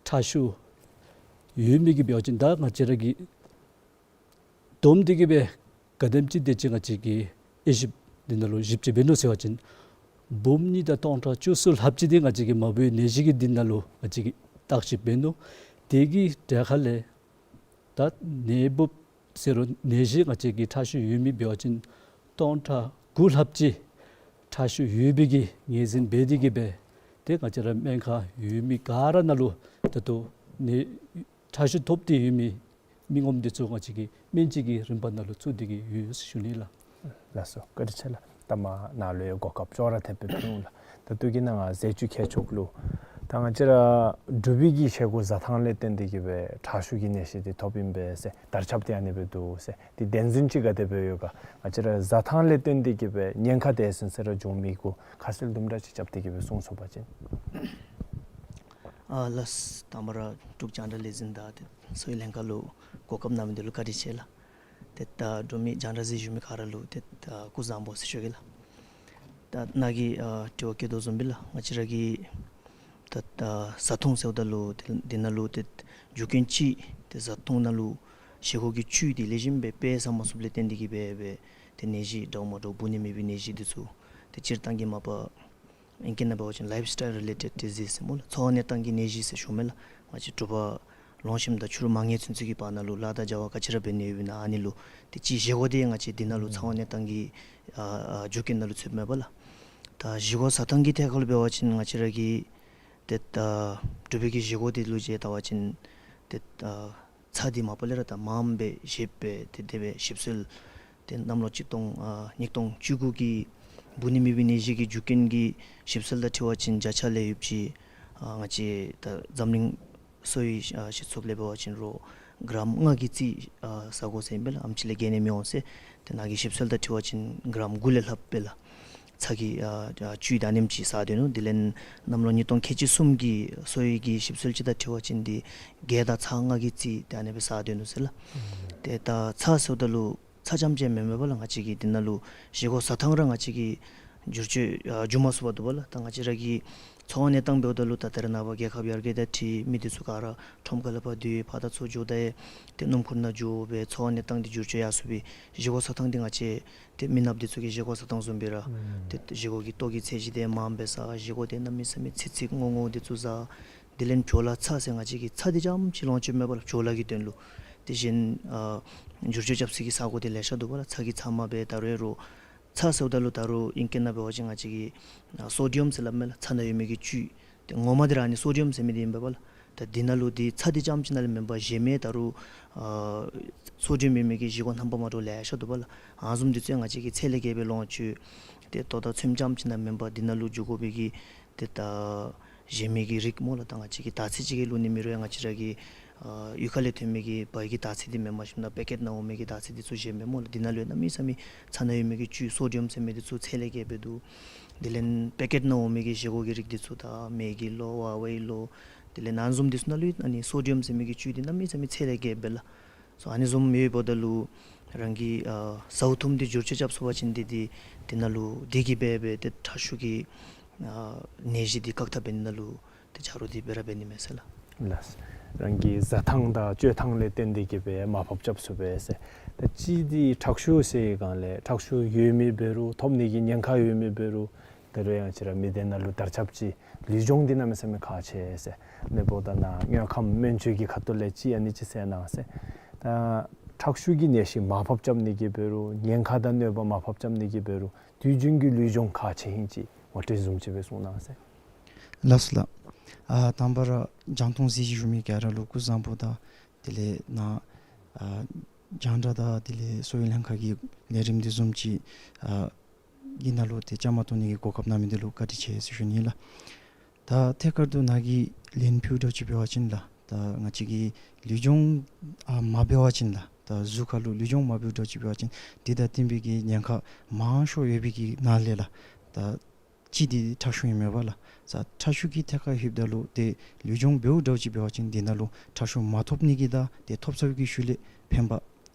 ཁྲག་ཤུགས་ཡོད་མི་གི་འབད་བ་ཅིན་ད་ང་བཅས་ར་གིས་བསྡོམས་ཏེ་གིས་སྦེ་ག་དེམ་ཅིག་དེ་ཅིག་ང་བཅས་ཀྱིས་དབྱེ་ཞིབ་འདི་ནང་ལུ་ཞིབ་དཔྱད་འབད་ནུག་ཟེར་བ་ཅིན་འབུམ་གཉིས་དང་སྟོང་ཕྲག་བཅུ་གསུམ་ལྷགཔ་ཅིག་འདི་ང་བཅས་ཀྱིས་མ་བུའི་ནད་གཞི་གི་འདི་ནང་ལུ་ང་བཅས་ཀྱིས་བརྟག་ཞིབ་འབད་ནུག། དེ་གི་གྲས་ཁ་ལས་ད་ནད་འབུཔ་ཟེར་རུང་ནད་གཞི་ང་བཅས་ཀྱི་ཁྲག་ཤུགས་ཡོད་མི་འབད་བ་ཅིན་སྟོང་ཕྲག་དགུ་ལྷགཔ་ཅིག་ཁྲག་ཤུགས་ཡོད་པའི་གི་ངོས་འཛིན་འབད་དེ་གིས་སྦེ་ཏེ་ང་བཅས་ར་སྨན་ཁང་ཡོད་མི་ག་ར་ནང་ལུ་ད་ལྟོ་ནད་ཁྲག་ཤུགས་ཐོབ་སྟེ་ཡོད་མི་མི་ངོམ་འདི་ཚུ་ང་བཅས་ཀྱིས་སྨན་བཅོས་ཀྱི་རིམ་པ་ནང་ལུ་བཙུགས་ཏེ་གིས་ཡོད་ཟེར་ཞུ་ནི་ལགས། ལགས་སོ། བཀའ་དྲིན་ཆེ་ལགས། ད་མ་ནཱ་ལུ་ཡང་གོ་སྐབས་ཅོག་ར་འཐདཔ་སྦེ་ཕུལ་འོང་ལགས། ད་ལྟོ་གི་ནང་ང་ཟས་བཅུད་ཁྱད་ཆོས་ལུ་ད་ང་བཅས་ར་འབྲུག་པའི་གི་བཞེས་སྒོ་བཟའ་ཐངས་ལས་བརྟེན་ཏེ་གིས་སྦེ་ཁྲག་ཤུགས་ཀྱི་ནད་གཞི་འདི་ཐོབ་ཨིན་པས་ཟེར་དར་ཁྱབ་འདི་ཨ་ནི་སྦེ་འདུག་ཟེར། འདི་བདེན་རྫུན་ཅིག་ག་དེ་སྦེ་ཡོད་ག། ང་བཅས་ར་བཟའ་ཐངས་ལས་བརྟེན་ཏེ་གིས་སྦེ་ཉེན་ཁ་དེ་ཟུན་ཟེར་ར་འབྱུང་མི་གུ་ཁ་གསལ་དུམ་གྲ་ཅིག་རྐྱབ་སྟེ་གིས་སྦེ་གསུང་ཚུགས་པ་ཅིན། ཨ་ལགས། དང་པ་ར་འབྲུག་རྒྱང་བསྒྲགས་ལས་འཛིན་དང་ཏེ་གསོ་བའི་ལྷན་ཁག་ལུ་གོ་སྐབས་གནང་མི་འདི་ལུ་བཀའ་དྲིན་ཆེ་ལགས། ཏེ་ད་འབྲུག་མི་རྒྱང་བསྒྲགས་གཟིགས་བཞུགས་མི་ག་ར་ལུ་ཏེ་ད་སྐུ་གཟུགས་བཟང་པོ་ཟེར་ཞུ་གེ་ལགས། ད་ནཱ་གིས་ཨ་དྲི་བ་བཀོད་དོ་བཟུམ་སྦེ་ལགས། ང་བཅས་ར་གི་ད་ད་བཟའ་འཐུང་ཟེརཝ་ད་ལུ་ཏེ་འདི་ནང་ལུ་ཏེ་རྒྱུ་རྐྱེན་གཅིག་ཏེ་བཟའ་འཐུང་ནང་ལུ་བཞེས་སྒོ་གི་བཅུད་འདི་ལེགས་ཤོམ་སྦེ་སྦེ་ཟ་མ་ཚུགསཔ་ལས་བརྟེན་ཏེ་གིས་སྦེ་སྦེ་ཏེ་ནད་གཞི་འདྲཝ་མ་འདྲཝ་འབུ་ནད་མེད་པའི་ནད་གཞི་འདི་ཚུ་ཏེ་སྤྱིར་བཏང་གི་མ་པ་ཨིང་སྐད་ནང་འབད་བ་ཅིན་ལའིབ་སི་ཊའིལ་རི་ལེ་ཊེཌ་ཌི་ཟིསི་ཟེར་སྨོ་ལགས། འཚོ་བ་གནས་སྟངས་ཀྱི་ནད་གཞི་ཟེར་ཞུཝ་མས་ལགས། ང་བཅས་འབྲུག་པ་ལོ་ཆེན་དང་ཕྱི་རུ་མ་ངན་ཚུན་ཚོད་ཀྱི་བར་ན་ལུ་ལཱ་དང་བྱ་བ་ག་ཅི་ར་འབད་ནི་ཡོདཔ་ཨིན་ན་ཨ་ནི་ལུ་ཏེ་གཅིག་བཞེས་སྒོ་འདི་ང་བཅས་འདི་ནང་ལུ་འཚོ་བ་གནས་སྟངས་ཀྱི་ཨ་ཨ་རྒྱུ་རྐྱེན་ནང་ལུ་ཚུདཔ་མས་པ་ལགས། ད་བཞེས་སྒོ་བཟའ་ཐངས་ཀྱི་ཐད་ཁར་ལུ་འབད་བ་ཅིན་ང་བཅས་ར་གི་ཏེ་ད་འབྲུག་པའི་གི་བཞེས་སྒོ་འདི་ལུ་ཅིག་བལྟ་བ་ཅིན་ཏེ་ད་ ཚྭ་འདི་མ་པ་ལས་ར་ད་མངམ་སྦེ་བཞེས་སྦེ་ཏེ་དེ་སྦེ་ཞིབ་འཚོལ་ཏེ་གནམ་ལོ་གཅིག་སྟོང་ཨ་ཉིས་སྟོང་བཅུ་དགུ་གི་འབུ་ནི་མེད་པའི་ནད་གཞི་གི་རྒྱུ་རྐྱེན་གྱི་ཞིབ་འཚོལ་དང་འཁྲིལ་བ་ཅིན་བརྒྱ་ཆ་ལས་ཡོདཔ་ཅིག་ཨ་ང་བཅས་ད་འཛམ་གླིང་གསོ་བའི་ཨ་སྤྱི་ཚོགས་ལས་འབད་བ་ཅིན་རོ་གྲམ་ལྔ་གི་རྩིས་ཨ་ཟ་དགོ་ཟེར་ཨིན་པས་ལགས། ཨེམ་ཅིག་ལས་བརྒལ་ནི་མི་འོང་ཟེར། ཏེ་ནཱ་གི་ཞིབ་འཚོལ་དང་འཁྲིལ་བ་ཅིན་གྲམ་དགུ་ལས་ལྷགཔ་སྦེ་ལགས། ཚྭ་གི་ཨ་ཨ་བཅུད་ད་ཨ་ནེམ་ཅིག་ཟ་སྡོད་ནུག། དེ་ལས་གནམ་ལོ་ཉིས་སྟོང་ཁལ་གཅིག་གསུམ་གྱི་གསོ་བའི་གི་ཞིབ་འཚོལ་ཅིག་དང་འཁྲིལ་བ་ཅིན་འདི་བརྒྱད་དང་ཚག་ལྔ་གི་རྩིས་ཏེ་ཨ་ནེ་སྦེ་ཟ་སྡོད་ནུག་ཟེར་ལགས། ཏེ་ད་ཚྭ་ཟེརཝ་ད་ལུ་ཚྭ་རྐྱངམ་ཅིག་མེན་མེན་པས་ལགས། ང་བཅས་ཀྱིས་འདི་ནང་ལུ་བཞེས་སྒོ་བཟའ་ཐངས་ར་ང་བཅས་ཀྱིས་བསྒྱུར་བཅོས་ཨ་འགྱོ་མ་ཚུགས་པར་འདུག་པ་ལགས། ད་ང་བཅས་ར་གི་འཚོ་བ་གནས་སྟངས་འབདཝ་ད་ལུ་ད་ད་རེས་ནངས་པ་རྒྱལ་ཁབ་ཡར་རྒྱས་དང་འཁྲིལ་མི་འདི་ཚུ་ག་ར་ཁྲོམ་ཁ་ལས་ཕར་སྡོད་ཕར་དང་ཚུར་འགྱོ་ད་ཡང་ཏེ་སྣུམ་འཁོར་ནང་འགྱོ་སྦེ་འཚོ་བ་གནས་སྟངས་འདི་བསྒྱུར་བཅོས་ཡར་སོང་སྦེ་བཞེས་སྒོ་བཟའ་ཐངས་འདི་ང་བཅས་ཏེ་མི་ནགཔ་འདི་ཚུ་གི་བཞེས་སྒོ་བཟའ་ཐངས་བཟུམ་སྦེ་ར་ཨུམ་ཏེ་བཞེས་སྒོ་གི་ལྟོ་གི་ཚད་གཞི་འདི་མངམ་སྦེ་ཟ། བཞེས་སྒོ་འདི་གནམ་མེད་ས་མེད་ཚིག་ཚིག་རྔོ་རྔོ་འདི་ཚུ་ཟ། དེ་ལས་བྲོ་ལ་ཚྭ་ཟེར་ང་བཅས་ཀྱིས་ཚྭ་འདི་རྐྱངམ་ཅིག་ལོངས་སྤྱོད་མེད་པ་ལགས། བྲོ་ལ་གི་དོན་ལུ། དེ་བཞིན་ཨ་བསྒྱུར་བཅོས་རྐྱབ་ས་གི་ས་གོ་འདི་ལེ་ཤ་འདུག་པ་ལགས། ཚྭ་གི་ཚབ་མ་སྦེ་ད་རུང་ཡང་རོ་ཚྭ་ཟེརཝ་ད་ལུ་ད་རུང་ཨིང་སྐད་ནང་འབད་བ་ཅིན་ང་བཅས་ཀྱིས་ཨ་སོ་ཌི་ཡམ་ཟེར་སླབ་མས་ལགས། ཚྭ་ནང་ཡོད་མི་གི་བཅུད། ཏེ་ངོ་མ་འདི་ར་ཨ་ནི་སོ་ཌི་ཡམ་ཟེར་མི་འདི་ཨིན་པས་ལགས། ད་འདི་ནང་ལུ་འདི་ཚྭ་འདི་རྐྱངམ་ཅིག་ནང་ལས་མེན་པར་གཞན་མི་ད་རུང་ཨ་སོ་ཌི་ཡམ་ཡོད་མི་གི་བཞེས་སྒོ་རྣམ་པ་མ་འདྲཝ་ལེ་ཤ་འདུག་པ་ལགས། ཨ་ནི་བཟུམ་འདི་ཚུ་ཡང་ང་བཅས་ཀྱིས་ཚད་ལས་བརྒལ་སྦེ་ལོངས་སྤྱོད། ཏེ་ལྟོ་དང་ཚོདམ་རྐྱངམ་ཅིག་ནང་མེན་པར་འདི་ནང་ལུ་འགྱོ་དགོ་པའི་གི་ཏེ་ད་གཞན་མི་གི་རིགས་སྨོ་ལགས། ད་ང་བཅས་ཀྱིས་དར་ཚིལ་ཅིག་གི་བླུག་ནི་མེད་རུང་ཡང་ང་བཅས་ར་གི་ཨ་གཡུས་ཁ་ལས་ཐོན་མི་གི་བལ་གྱི་དར་ཚིལ་འདི་མེན་པར་ཞིནམ་ད་པེ་ཀེཊ་ནང་འོང་མི་གི་དར་ཚིལ་འདི་ཚུ་གཞན་མི་སྨོ་ལགས། འདི་ནང་ལུ་ཡང་གནམ་མེད་ས་མེད་ཚྭ་ནང་ཡོད་མི་གི་བཅུད་སོ་ཌི་ཡམ་ཟེར་མི་འདི་ཚུ་ཚད་ལས་བརྒལ་སྦེ་འདུག། དེ་ལས་པེ་ཀེཊ་ནང་འོང་མི་གི་བཞེས་སྒོ་གི་རིགས་འདི་ཚུ་ད་མེ་གི་ལོ་ཝ་ཝའི་ལོ། དེ་ལས་ཨ་ནི་བཟུམ་འདི་ཚུ་ནང་ལུ་ཡང་ཨ་ནི་སོ་ཌི་ཡམ་ཟེར་མི་གི་བཅུད་འདི་གནམ་མེད་ས་མེད་ཚད་ལས་བརྒལ་སྦེ་ལགས། སོ་ཨ་ནི་བཟུམ་ཡོདཔ་ད་ལུ་རང་གི་ཨ་ཟཝ་ཐུམ་འདི་བསྒྱུར་བཅོས་རྐྱབ་ཚུགས་པ་ཅིན་འདི་འདི་འདི་ནང་ལུ་འདི་གིས་སྦེ་སྦེ་ཏེ་ཁྲག་ཤུགས་ཀྱི་ཨ་ནད་གཞི་འདི་བཀག་ཐབས་འབད་ནི་ནང་ལུ་ཏེ་ཆ་རོགས་འདི་སྦེ་ར་འབད་ནི་མས་ཟེར་ལགས། ལགས། རང་གི་བཟའ་ཐངས་དང་སྤྱོད་ཐངས་ལས་བརྟེན་ཏེ་གིས་སྦེ་མར་ཕབ་རྐྱབ་ཚུགས་པས་ཟེར། ད་གཅིག་འདི་ཁྲག་ཤུགས་ཟེར་བའི་སྒང་ལས་ཁྲག་ཤུགས་ཡོད་མི་འབད་རུང་ཐོབ་ནི་གི་ཉེན་ཁ་ཡོད་མི་འབད་རུང་ད་རུང་ཡང་ང་བཅས་ར་མི་སྡེ་ནང་ལུ་དར་ཁྱབ་ཅིག་ལུས་སྦྱོང་འདི་གནམ་མེད་ས་མེད་ཁག་ཆེ་ཟེར། ཨ་ནི་འབདཝ་ད་ནཱ་དངོས་ཁམས་སྨན་བཅོས་ཀྱི་ཁ་ཐུག་ལས་ཅིག་ཨ་ནི་ཅིག་གསན་གནང་ཟེར། ད་ཁྲག་ཤུགས་ཀྱི་ནད་གཞི་མར་ཕབ་རྐྱབ་ནི་གི་འབད་རུང་ཉེན་ཁ་དང་གནོད་པ་མར་ཕབ་རྐྱབ་ནི་གི་འབད་རུང་དུས་རྒྱུན་གྱི་ལུས་སྦྱོང་ཁག་ཆེ་ཧིང་ཅིག་ངོ་སྤྲོད་བཟུམ་ཅིག་སྦེ་གསུང་གནང་ཟེར། ལགས་སོ་ལགས། ཨ་དང་པ་ར་རྒྱང་མཐོང་གཟིགས་བཞུགས་མི་ག་ར་ལུ་སྐུ་གཟུགས་བཟང་པོ་དང་དེ་ལས་ནཱ་ཨ་རྒྱང་བསྒྲགས་དང་དེ་ལས་གསོ་བའི་ལྷན་ཁག་གི་ལས་རིམ་འདི་བཟུམ་ཅིག་ཨ་གི་ནང་ལུ་ཏེ་བཅའ་མར་གཏོགས་ནི་གི་གོ་སྐབས་གནང་མི་འདི་ལུ་བཀའ་དྲིན་ཆེ་ཟེར་ཞུ་ནི་ལགས། ད་ཐད་ཀར་དུ་ནཱ་གིས་ལན་ཕུལཝ་འདྲཝ་ཅིག་འབད་བ་ཅིན་ལགས། ད་ང་བཅས་ཀྱིས་ལུས་སྦྱོང་ཨ་མ་འབད་བ་ཅིན་ལགས། ད་གཟུགས་ཁར་ལུ་ལུས་སྦྱོང་མ་འབདཝ་འདྲཝ་ཅིག་འབད་བ་ཅིན་འདི་དང་བསྟུན་པའི་གི་ཉེན་ཁ་མང་ཤོས་ཡོད་པའི་གི་ནང་ལས་ལགས། ད་གཅིག་འདི་ཁྲག་ཤུགས་ཨིན་མས་པ་ལགས། ས་ཁྲག་ཤུགས་ཀྱི་ཐད་ཁར་ལྷོདཔ་ད་ལུ་ཏེ་ལུས་སྦྱོང་འབདཝ་འདྲཝ་ཅིག་འབད་བ་ཅིན་འདི་ནང་ལུ་ཁྲག་ཤུགས་མ་ཐོབ་ནི་གི་དང་ཏེ་ཐོབ་ཚར་བའི་གི་ཤུལ་ལས་ཕན་པ་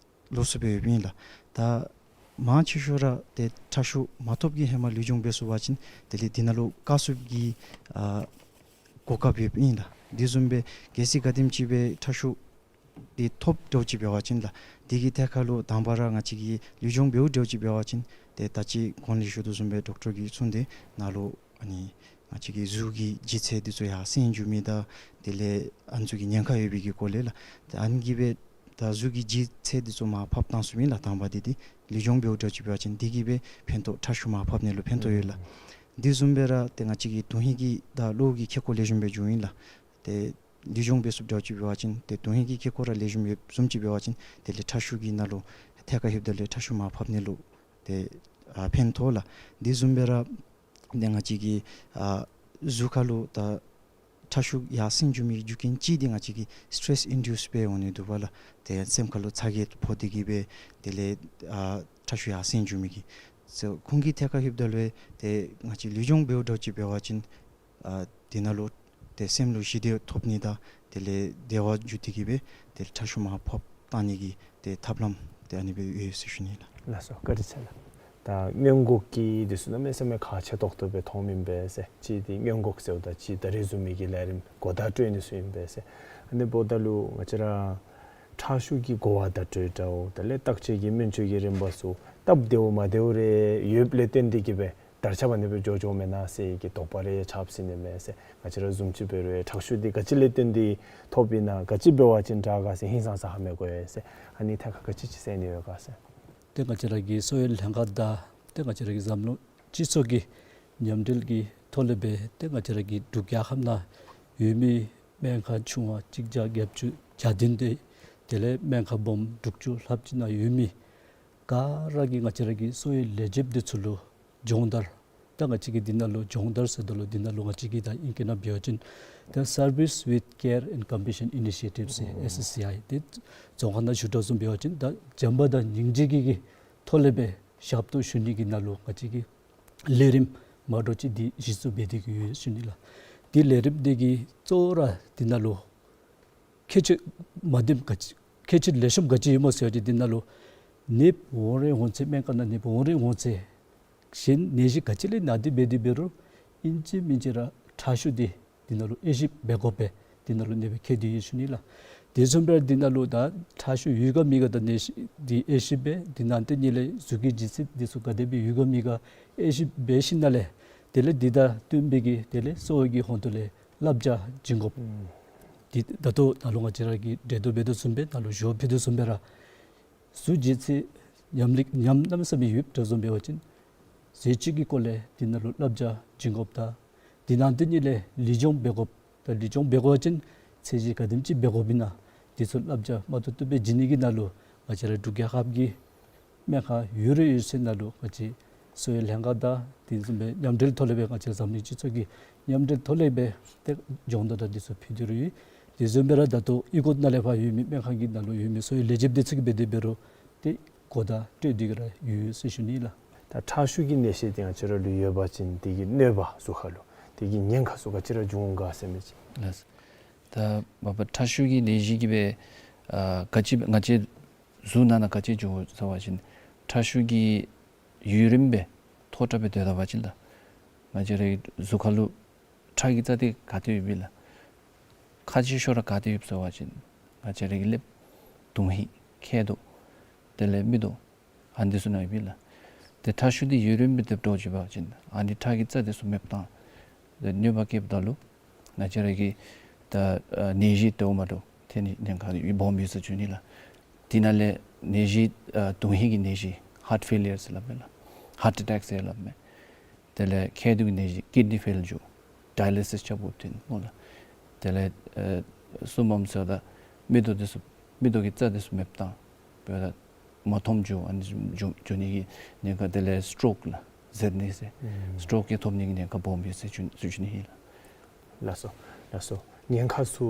ལོགས་སུ་སྦེ་ཡོདཔ་ཨིན་ལགས། ད་མང་ཆེ་ཤོས་ར་ཏེ་ཁྲག་ཤུགས་མ་ཐོབ་ཀྱི་ཧེ་མ་ལུས་སྦྱོང་འབད་ཚུགས་པ་ཅིན་དེ་ལས་འདི་ནང་ལུ་བཀག་ཚུགས་ཀྱི་ཨ་གོ་སྐབས་ཡོདཔ་ཨིན་ལགས། དེ་བཟུམ་སྦེ་གལ་སྲིད་ག་དེམ་ཅིག་སྦེ་ཁྲག་ཤུགས་འདི་ཐོབ་འདྲཝ་ཅིག་འབད་བ་ཅིན་ལགས། དེ་གི་ཐད་ཁར་ལུ་དང་པ་ར་ང་བཅས་ཀྱིས་ལུས་སྦྱོང་འབདཝ་འདྲཝ་ཅིག་འབད་བ་ཅིན་ཏེ་ད་ཅི་གོང་ལས་ཞུ་དོ་བཟུམ་སྦེ་ཌོག་ཊར་གྱིས་གསུངས་ཏེ་ནཱ་ལུ་ཨ་ནི་ང་བཅས་ཀྱི་གཟུགས་ཀྱི་ལྗིད་ཚད་འདི་ཚུ་ཡར་སེང་འགྱོ་མི་དང་དེ་ལས་ཨ་ནི་ཚུ་གི་ཉེན་ཁ་ཡོད་པའི་གི་སྐོར་ལས་ལགས། ཏེ་ཨ་ནི་གིས་སྦེ་ད་གཟུགས་ཀྱི་ལྗིད་ཚད་འདི་ཚུ་མར་ཕབ་བཏང་ཚུགས་མི་ལགས། དང་པ་འདི་འདི་ལུས་སྦྱོང་འབདཝ་འདྲཝ་ཅིག་འབད་བ་ཅིན་འདི་གིས་སྦེ་ཕན་ཐོགས་ཁྲག་ཤུགས་མར་ཕབ་ནི་ལུ་ཕན་ཐོགས་ཡོད་ལགས། དེ་བཟུམ་སྦེ་ར་ཏེ་ང་བཅས་ཀྱི་དོན་ཧིང་གི་དང་གློ་བོ་གི་ཁེ་ཀོ་ལེགས་ཤོམ་སྦེ་འགྱོཝ་ཨིན་ལགས། ཏེ་ལུས་སྦྱོང་འབད་ཚུགསཔ་འདྲཝ་ཅིག་འབད་བ་ཅིན་ཏེ་དོན་ཧིང་གི་ཁེ་ཀོ་ར་ལེགས་ཤོམ་ཡོདཔ་བཟུམ་ཅིག་འབད་བ་ཅིན་དེ་ལས་ཁྲག་ཤུགས་ཀྱི་ནང་ལུ་ཐད་ཁར་ལྷོདཔ་ད་ལུ་ཁྲག་ཤུགས་མར་ཕབ་ནི་ལུ་ཏེ་ཨ་ཕན་ཐོགས་ལགས། དེ་བཟུམ་སྦེ་ར་ཏེ་ང་བཅས་ཀྱི་ཨ་གཟུགས་ཁར་ལུ་ད་ཁྲག་ཤུགས་ཡར་སེང་འགྱོ་མི་རྒྱུ་རྐྱེན་གཅིག་འདི་ང་བཅས་ཀྱི་སི་ཊེ་རེསི་ཨིན་ཌིའུསི་སྦེ་འོང་ནི་འདུག་པ་ལགས། ཏེ་སེམས་ཁར་ལུ་ཚ་གྱང་ཕོག་སྟེ་གིས་སྦེ་དེ་ལས་ཨ་ཁྲག་ཤུགས་ཡར་སེང་འགྱོ་མི་གི་ཚུ་ཁོང་གི་ཐད་ཁར་ལྷོདཔ་ད་ལུ་ཏེ་ང་བཅས་ལུས་སྦྱོང་འབདཝ་འདྲཝ་ཅིག་འབད་བ་ཅིན་ཨ་དེ་ནང་ལུ་ཏེ་སེམས་ལུ་ཞི་བདེ་ཐོབ་ནི་དང་དེ་ལས་བདེ་བ་འབྱུང་སྟེ་གིས་སྦེ་ཏེ་ཁྲག་ཤུགས་མར་ཕབ་བཏང་ནི་གི་ཏེ་ཐབས་ལམ་ཏེ་ཨ་ནི་སྦེ་ཡོད་ཟེར་ཞུ་ནི་ལགས། ལགས་སོ། བཀའ་དྲིན་ཆེ་ལགས། ད་སྔོན་འགོག་གི་འདི་ཚུ་གནམ་མེད་ས་མེད་ཁག་ཆེ་ཏོག་ཏོ་སྦེ་མཐོངམ་ཨིན་པས་ཟེར། གཅིག་འདི་སྔོན་འགོག་ཟེརཝ་ད་གཅིག་ད་རིས་བཟུམ་མའི་གི་ལས་རིམ་གོ་བརྡ་སྤྲོད་ནི་ཚུ་ཨིན་པས་ཟེར། ཨ་ནི་འབདཝ་ད་ལུ་ང་བཅས་ར་ཁྲག་ཤུགས་ཀྱི་གོ་བརྡ་སྤྲོད་འདྲཝ་དེ་ལས་བརྟག་དཔྱད་ཀྱི་སྨན་བཅོས་ཀྱི་རིམ་པ་ཚུ་སྟབས་བདེཝ་མ་བདེཝ་རེ་ཡོདཔ་ལས་བརྟེན་ཏེ་གིས་སྦེ་དར་ཁྱབ་ཨ་ནི་སྦེ་འགྱོ་འགྱོཝ་མེན་ན་ཟེར་གྱི་དོགས་པ་རེ་ཆགསཔ་ཟེར་ནི་མས་ཟེར། ང་བཅས་ར་བཟུམ་ཅིག་འབད་རུང་ཁྲག་ཤུགས་འདི་ག་ཅི་ལས་བརྟེན་ཏེ་ཐོབ་ཨིན་ན་ག་ཅི་འབད་བ་ཅིན་དྲག་ག་ཟེར་ཧིང་སངས་ས་ཧ་མི་གོ་ཡི་ཟེར། ཨ་ནི་ཐད་ཁར་ག་ཅི་ཅིག་ཟེར་ནི་ཡོད་ག་ཟེར། ཏེ་ང་བཅས་ར་གི་གསོ་བའི་ལྷན་ཁག་དང་ཏེ་ང་བཅས་ར་གི་འཛམ་གླིང་སྤྱི་ཚོགས་ཀྱི་མཉམ་འབྲེལ་གྱི་ཐོག་ལས་སྦེ་ཏེ་ང་བཅས་ར་གི་འབྲུག་རྒྱལ་ཁབ་ནང་ཡོད་མི་སྨན་ཁང་ཆུང་བ་གཅིག་བརྒྱ་བརྒྱད་ཅུ་གྱ་བདུན་དེ་ དེ་ལས་སྨན་ཁང་སྦོམ་དྲུག་ཅུ་ལྷགཔ་ཅིག་ནང་ཡོད་མི་ག་ར་གིས་ང་བཅས་ར་གི་གསོ་བའི་ལས་བྱེདཔ་འདི་ཚུ་ལུ་སྦྱོང་བརྡར། ད་ང་བཅས་ཀྱིས་འདི་ནང་ལུ་སྦྱོང་བརྡར་ཟེརཝ་ད་ལུ་འདི་ནང་ལུ་ང་བཅས་ཀྱིས་ད་ཨིང་སྐད་ནང་འབད་བ་ཅིན་ད་Service with Care and Compassion Initiative ཟེར་ཨེསི་ཨེསི་ཨའི་འདི་རྫོང་ཁ་ནང་ཞུ་དོ་བཟུམ་འབད་བ་ཅིན་ད་བྱམས་པ་དང་སྙིང་རྗེ་གི་གི་ཐོག་ལས་སྦེ་ཞབས་ཏོག་ཞུ་ནི་གི་ནང་ལུ་ང་བཅས་ཀྱིས་ལས་རིམ་མ་འདྲཝ་ཅིག་འདི་གཞི་བཙུགས་འབད་དེ་གི་ཡོད་ཟེར་ཞུ་ནི་ལགས། འདི་ལས་རིམ་འདི་གི་གཙོ་བོ་ར་འདི་ནང་ལུ་ཁྱད་ཆོས་མ་བདེཝ་ག་ཅི་ཁྱད་ཆོས་ལེགས་ཤོམ་ག་ཅི་ཡོདཔ་སྨོ་ཟེར་བ་ཅིན་འདི་ནང་ལུ་ནདཔ་འོང་རན་འོང་ཚེ་སྨན་ཁང་ནང་ནདཔ་འོང་རན་འོང་ཚེ་གཞན་ནད་གཞི་ག་ཅི་ལས་ན་སྟེ་འབད་དེ་འབད་རུང་ཨིན་ཅི་མིན་ཅི་ར་ཁྲག་ཤུགས་འདི་འདི་ནང་ལུ་དབྱེ་ཞིབ་འབད་དགོ་པས། འདི་ནང་ལུ་ནདཔ་སྦེ་ཁྱད་དེ་ཡོད་ཟེར་ཞུ་ནི་ལགས། དེ་བཟུམ་སྦེ་འདི་ནང་ལུ་ད་ཁྲག་ཤུགས་ཡོད་ག་མེད་ག་ད་ནད་གཞི་འདི་དབྱེ་ཞིབ་འབད། འདི་ནང་དེ་ཉིད་ལས་གཟུགས་ཀྱི་ལྗིད་ཚད་འདི་ཚུ་ག་དེ་སྦེ་ཡོད་ག་མེད་ག་དབྱེ་ཞིབ་འབད་ཞིནམ་ལས་དེ་ལས་འདི་དང་བསྟུན་པའི་གི་དེ་ལས་གསོ་བའི་གི་ཧོངས་ཏོ་ལས་བསླབ་བྱ་བྱིན་དགོཔ། ཨུམ། འདི་ད་ལྟོ་ནཱ་ལུ་ང་བཅས་ར་གིས་འགྲེལ་བརྡ་འབད་དོ་བཟུམ་སྦེ་ནཱ་ལུ་ཞུ་བ་ཕུལ་དོ་བཟུམ་སྦེ་ར་གཟུགས་ལྗིད་ཚད་ཉམས་ལེགས་ཉམས་གནམ་མེད་ས་མེད་ཡོདཔ་འདྲཝ་བཟུམ་འབད་བ་ཅིན་ཟས་བཅུད་ཀྱི་སྐོར་ལས་འདི་ནང་ལུ་བསླབ་བྱ་བྱིན་དགོཔ་དང་འདི་ནང་དེ་ཉིད་ལས་ལུས་སྦྱོང་འབད་དགོཔ་དང་ལུས་སྦྱོང་འབད་དགོ་པ་ཅིན་ཚད་གཞི་ག་དེམ་ཅིག་འབད་དགོཔ་ཨིན་ན་འདི་ཚུ་བསླབ་བྱ་མ་ཐུབ་ཐུབ་སྦེ་བྱིན་ནི་གི་ནང་ལུ་ང་བཅས་ར་འབྲུག་རྒྱལ་ཁབ་ཀྱི་སྨན་ཁང་ཡོད་རེ་ཡོད་ཚད་ནང་ལུ་ང་བཅས་གསོ་བའི་ལྷན་ཁག་དང་དེ་བཟུམ་སྦེ་མཉམ་འབྲེལ་ཐོག་ལས་སྦེ་ང་བཅས་འཛམ་གླིང་སྤྱི་ཚོགས་ཀྱི་མཉམ་འབྲེལ་ཐོག་ལས་སྦེ་ཏེ་སྦྱོང་བརྡར་དང་འདི་ཚུ་ཕུལ་ཏེ་ར་ཡོད། དེ་བཟུམ་སྦེ་ར་ད་ལྟོ་ཨི་ཀོ་ནང་ལས་ཕར་ཡོད་མི་སྨན་ཁང་གི་ནང་ལུ་ཡོད་མི་གསོ་བའི་ལས་བྱེདཔ་འདི་ཚུ་གིས་འབད་དེ་འབད་རུང་ཏེ་གོ་བརྡ་སྤྲོད་དེ་གི་ར་ཡོད་ཟེར་ཞུ་ནི་ལགས། ད་ཁྲག་ཤུགས་ཀྱི་ནད་གཞི་འདི་ང་བཅས་ར་ལུ་ཡོད་པ་ཅིན་དེ་གི་གནོད་པ་གཟུགས་ཁར་ལུ་དེ་གི་ཉེན་ཁ་ཚུ་ག་ཅི་ར་འབྱུང་ག་ཟེར་མི་ཅིག། ལགས། ད་མ་པ་ཁྲག་ཤུགས་ཀྱི་ནད་གཞི་གིས་སྦེ་ཨ་ག་ཅི་ང་བཅས་གཟུགས་ནང་ན་ག་ཅི་འབྱུང་ཟེར་བ་ཅིན་ཁྲག་ཤུགས་ཀྱི་ཡུན་རིངམོ་སྦེ་མཐོ་དྲགས་སྦེ་སྡོད་ད་པ་ཅིན་ད་ང་བཅས་རའི་གཟུགས་ཁར་ལུ་ཁྲག་གི་རྩ་འདི་ག་ཏེ་ཡོདཔ་ཨིན་ལགས། ཁག་ཆེ་ཤོས་ར་ག་ཏེ་ཡོདཔ་ཟེར་བ་ཅིན་ང་བཅས་རའི་ལེབ། དོན་ཧིང་། མཁལ་རྡོག། དེ་ལས་མིག་ཏོ། ཨ་ནི་འདི་ཚུ་ནང་ཡོདཔ་ཨིན་ལགས། ཏེ་ཁྲག་ཤུགས་འདི་ཡུན་རིངམོ་སྦེ་སྡོད་དོ་ཅིག་འབད་བ་ཅིན་ཨ་ནི་ཁྲག་གི་རྩ་འདི་ཚུ་མེདཔ་བཏང་། ཏེ་གནོད་པ་བསྐྱལཝ་ད་ལུ་ང་བཅས་ར་གི་ད་ཨ་ནད་གཞི་དེ་འོ་མ་འདྲཝ་ཐོན་ནི་ཉེན་ཁ་སྦོམ་ཡོད་ཟེར་ཞུ་ནི་ལགས། དེ་ནང་ལས་ནད་གཞི་ཨ་དོན་ཧིང་གི་ནད་གཞི་ཧཱརཊ་ཕེ་ལི་ཡར་ཟེར་སླབ་མས་ལགས། ཧཱརཊ་ཨེ་ཊེཀ་ཟེར་སླབ་མས། དེ་ལས་མཁལ་རྡོག་གི་ནད་གཞི་ཀིཌ་ནི་ཕེལ་འགྱོ། ཌའི་ལི་སིས་རྐྱབ་དགོཔ་ཐོན་སྨོ་ལགས། དེ་ལས་ཨེ་གསུམ་པམ་ཟེརཝ་ད་མིག་ཏོ་འདི་ཚུ་མིག་ཏོ་གི་རྩ་འདི་ཚུ་མེདཔ་བཏང་། འབདཝ་ད་མ་མཐོངམ་འགྱོ། ཨ་ནི་འགྱོ་འགྱོ་ནི་གི་ཉེན་ཁ། དེ་ལས་སི་ཊོག་ལགས་ཟེར་ནི་ཟེར། ཨུམ། སི་ཊོག་གི་ཐོབ་ནི་གི་ཉེན་ཁ་སྦོམ་ཡོད་ཟེར་ཞུ་ཞུ་ནི་ཨིན་ལགས། ལགས་སོ། ལགས་སོ། ཉེན་ཁ་ཚུ་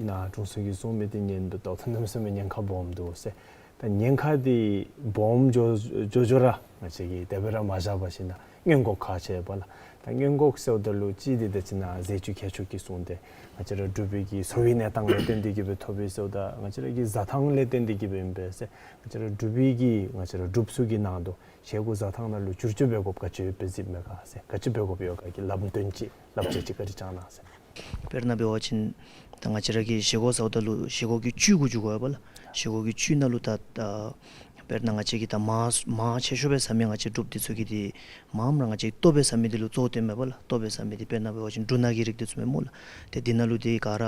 ནཱ་དྲུང་འཚོ་གིས་གསུངས་མི་འདི་ཉན་དོ་བལྟཝ་ད་གནམ་མེད་ས་མེད་ཉེན་ཁ་སྦོམ་འདུག་ཟེར། ད་ཉེན་ཁ་འདི་སྦོམ་འགྱོ་འགྱོ་འགྱོ་ར་ང་བཅས་ཀྱིས་དེ་སྦེ་ར་མ་བཞག་པར་ཞིནམ་ན་སྔོན་འགོག་ཁག་ཆེ་བས་ལགས། ད་སྔོན་འགོག་ཟེརཝ་ད་ལུ་གཅིག་འདི་ད་ཅི་ནཱ་ཟས་བཅུད་མཁས་མཆོག་གིས་གསུངས་ཏེ་ང་བཅས་ར་འབྲུག་པའི་གི་གསོ་བའི་གནས་སྟངས་ལས་བརྟེན་ཏེ་གི་སྦེ་ཐོབ་པས་ཟེརཝ་ད་ང་བཅས་ར་གི་བཟའ་ཐངས་ལས་བརྟེན་ཏེ་གི་སྦེ་ཨིན་པས་ཟེར། ང་བཅས་ར་འབྲུག་པའི་གི་ང་བཅས་ར་འབྲུགཔ་ཚུ་གི་ནང་དུ་བཞེས་སྒོ་བཟའ་ཐངས་ནང་ལུ་བསྒྱུར་བཅོས་འབད་དགོཔ་ག་ཅི་ཡོདཔ་སྦེ་གཟིགསཔ་མས་ག་ཟེར། ག་ཅི་འབད་དགོཔ་ཡོད་ག་གི་ལམ་སྟོན་ཅིག་བསླབ་བྱ་ཅིག་བཀའ་དྲིན་བསྐྱང་གནང་ཟེར། དཔེར་ན་འབད་བ་ཅིན་ད་ང་བཅས་ར་གིས་བཞེས་སྒོ་བཟའཝ་ད་ལུ་བཞེས་སྒོ་གི་བཅུད་གུ་འགྱུར་དགོ་པས་ལགས། བཞེས་སྒོ་གི་བཅུད་ནང་ལུ་ད་ད་དཔེར་ན་ང་བཅས་ཀྱིས་ད་མར་མར་ཆེ་ཤོས་སྦེ་ཟ་མི་ང་བཅས་འབྲུགཔ་འདི་ཚུ་གིས་འདི་མངམ་ར་ང་བཅས་ལྟོ་སྦེ་ཟ་མི་འདི་ལུ་གཙོ་བོ་བཏོནམ་མས་པ་ལགས། ལྟོ་སྦེ་ཟ་མི་འདི་དཔེར་ན་འབད་བ་ཅིན་འབྲུ་སྣ་གི་རིགས་འདི་ཚུ་མས་སྨོ་ལགས། ཏེ་འདི་ནང་ལུ་འདི་ག་ར་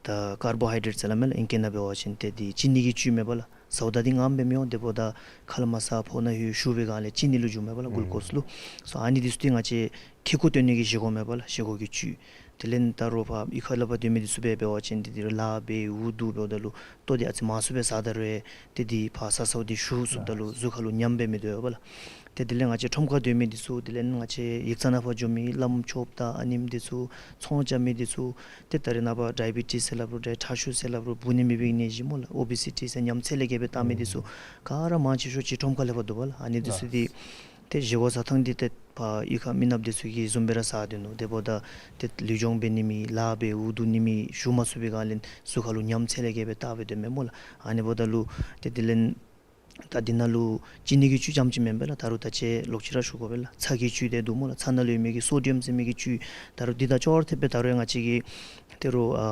ད་ཀར་བོ་ཧའི་ཌེ་རེཊ་ཟེར་སླབ་མས་ལགས། ཨིང་སྐད་ནང་འབད་བ་ཅིན་ཏེ་འདི་ཅི་ནི་གི་བཅུད་མས་པ་ལགས། ཟཝ་ད་འདི་ངམ་སྦེ་མི་འོང་། དེ་འབདཝ་ད་ཁ་ལས་མར་ཟ་ཕོཝ་ནང་ལྷོད་ཞུ་བའི་སྒང་ལས་ཅི་ནི་ལུ་འགྱུརཝ་མས་པ་ལགས། གུལ་ཀོསི་ལུ། སོ་ཨ་ནི་འདི་ཚུ་འདི་ང་བཅས་ཁེ་ཀོ་སྟོན་ནི་གི་བཞེས་སྒོ་མས་པ་ལགས། བཞེས་སྒོ་གི་བཅུད། དེ་ལས་ད་རུང་ཕར་གཡུས་ཁ་ལས་ཕར་སྡོད་མི་འདི་ཚུ་སྦེ་འབད་བ་ཅིན་འདི་འདི་རུང་ལཱ་འབད་འུ་སྡུག་འབདཝ་ད་ལུ་ལྟོ་འདི་ཨ་ཙི་མང་སུ་སྦེ་ཟ་ད་རུང་ཏེ་འདི་ཕར་ཟ་ཟཝ་འདི་ཞུ་ཚུགསཔ་ད་ལུ་གཟུགས་ཁར་ལུ་ཉམས་སྦེ་མི་སྡོད་པ་ལགས། ཏེ་དེ་ལས་ང་བཅས་ཁྲོམ་ཁར་སྡོད་མི་འདི་ཚུ་དེ་ལས་ང་བཅས་ཡིག་ཚང་ནང་ཕར་འགྱོ་མི་བླམ་ཆོསཔ་དང་ཨ་ནེམོ་འདི་ཚུ་ཚོང་རྐྱབ་མི་འདི་ཚུ་ཏེ་ད་རེས་ནངས་པ་ཌའི་བི་ཊིས་ཟེར་སླབ་རུང་ཏེ་ཁྲག་ཤུགས་ཟེར་སླབ་རུང་འབུ་ནི་མེད་པའི་ནད་གཞི་སྨོ་ལགས། ཨོ་བི་སི་ཊི་ཟེར་ཉམས་ཚད་ལས་བརྒལ་སྦེ་བཏང་མི་འདི་ཚུ་ག་ར་མང་ཆེ་ཤོས་ཅིག་ཁྲོམ་ཁ་ལས་ཕར་འདུག་པ་ལགས། ཨ་ནི་འདི་ཚུ་འདི་ཏེ་བཞེས་སྒོ་བཟའ་ཐངས་འདི་ཏེ་ཕར་གཡུས་ཁ་མི་ནགཔ་འདི་ཚུ་གིས་བཟུམ་སྦེ་ར་ཟ་སྡོད་ནུག། དེ་འབདཝ་ད་ཏེ་ལུས་སྦྱོང་འབད་ནི་མེད་ལཱ་འབད་འུ་སྡུག་ནི་མེད་ཞུ་མ་ཚུགས་པའི་སྒང་ལས་གཟུགས་ཁར་ལུ་ཉམས་ཚད་ལས་བརྒལ་སྦེ་བཏང་སྦེ་སྡོདཔ་མས་སྨོ་ལགས། ཨ་ནི་འབདཝ་ད་ལུ་ཏེ་དེ་ལས་ད་འདི་ནང་ལུ་ཅི་ནི་གི་བཅུད་རྐྱངམ་ཅིག་མེན་པས་ལགས། ད་རུང་ད་ཅི་ལོག་ཅི་ར་ཞུ་དགོ་པས་ལགས། ཚྭ་གི་བཅུད་འདི་འདུག་སྨོ་ལགས། ཚྭ་ནང་ལུ་ཡོད་མི་གི་སོ་ཌི་ཡམ་ཟེར་མི་གི་བཅུད་ད་རུང་འདི་དང་ཅོག་ར་འཐདཔ་སྦེ་ད་རུང་ཡང་ང་བཅས་ཀྱི་ཏེ་རུང་ཨ་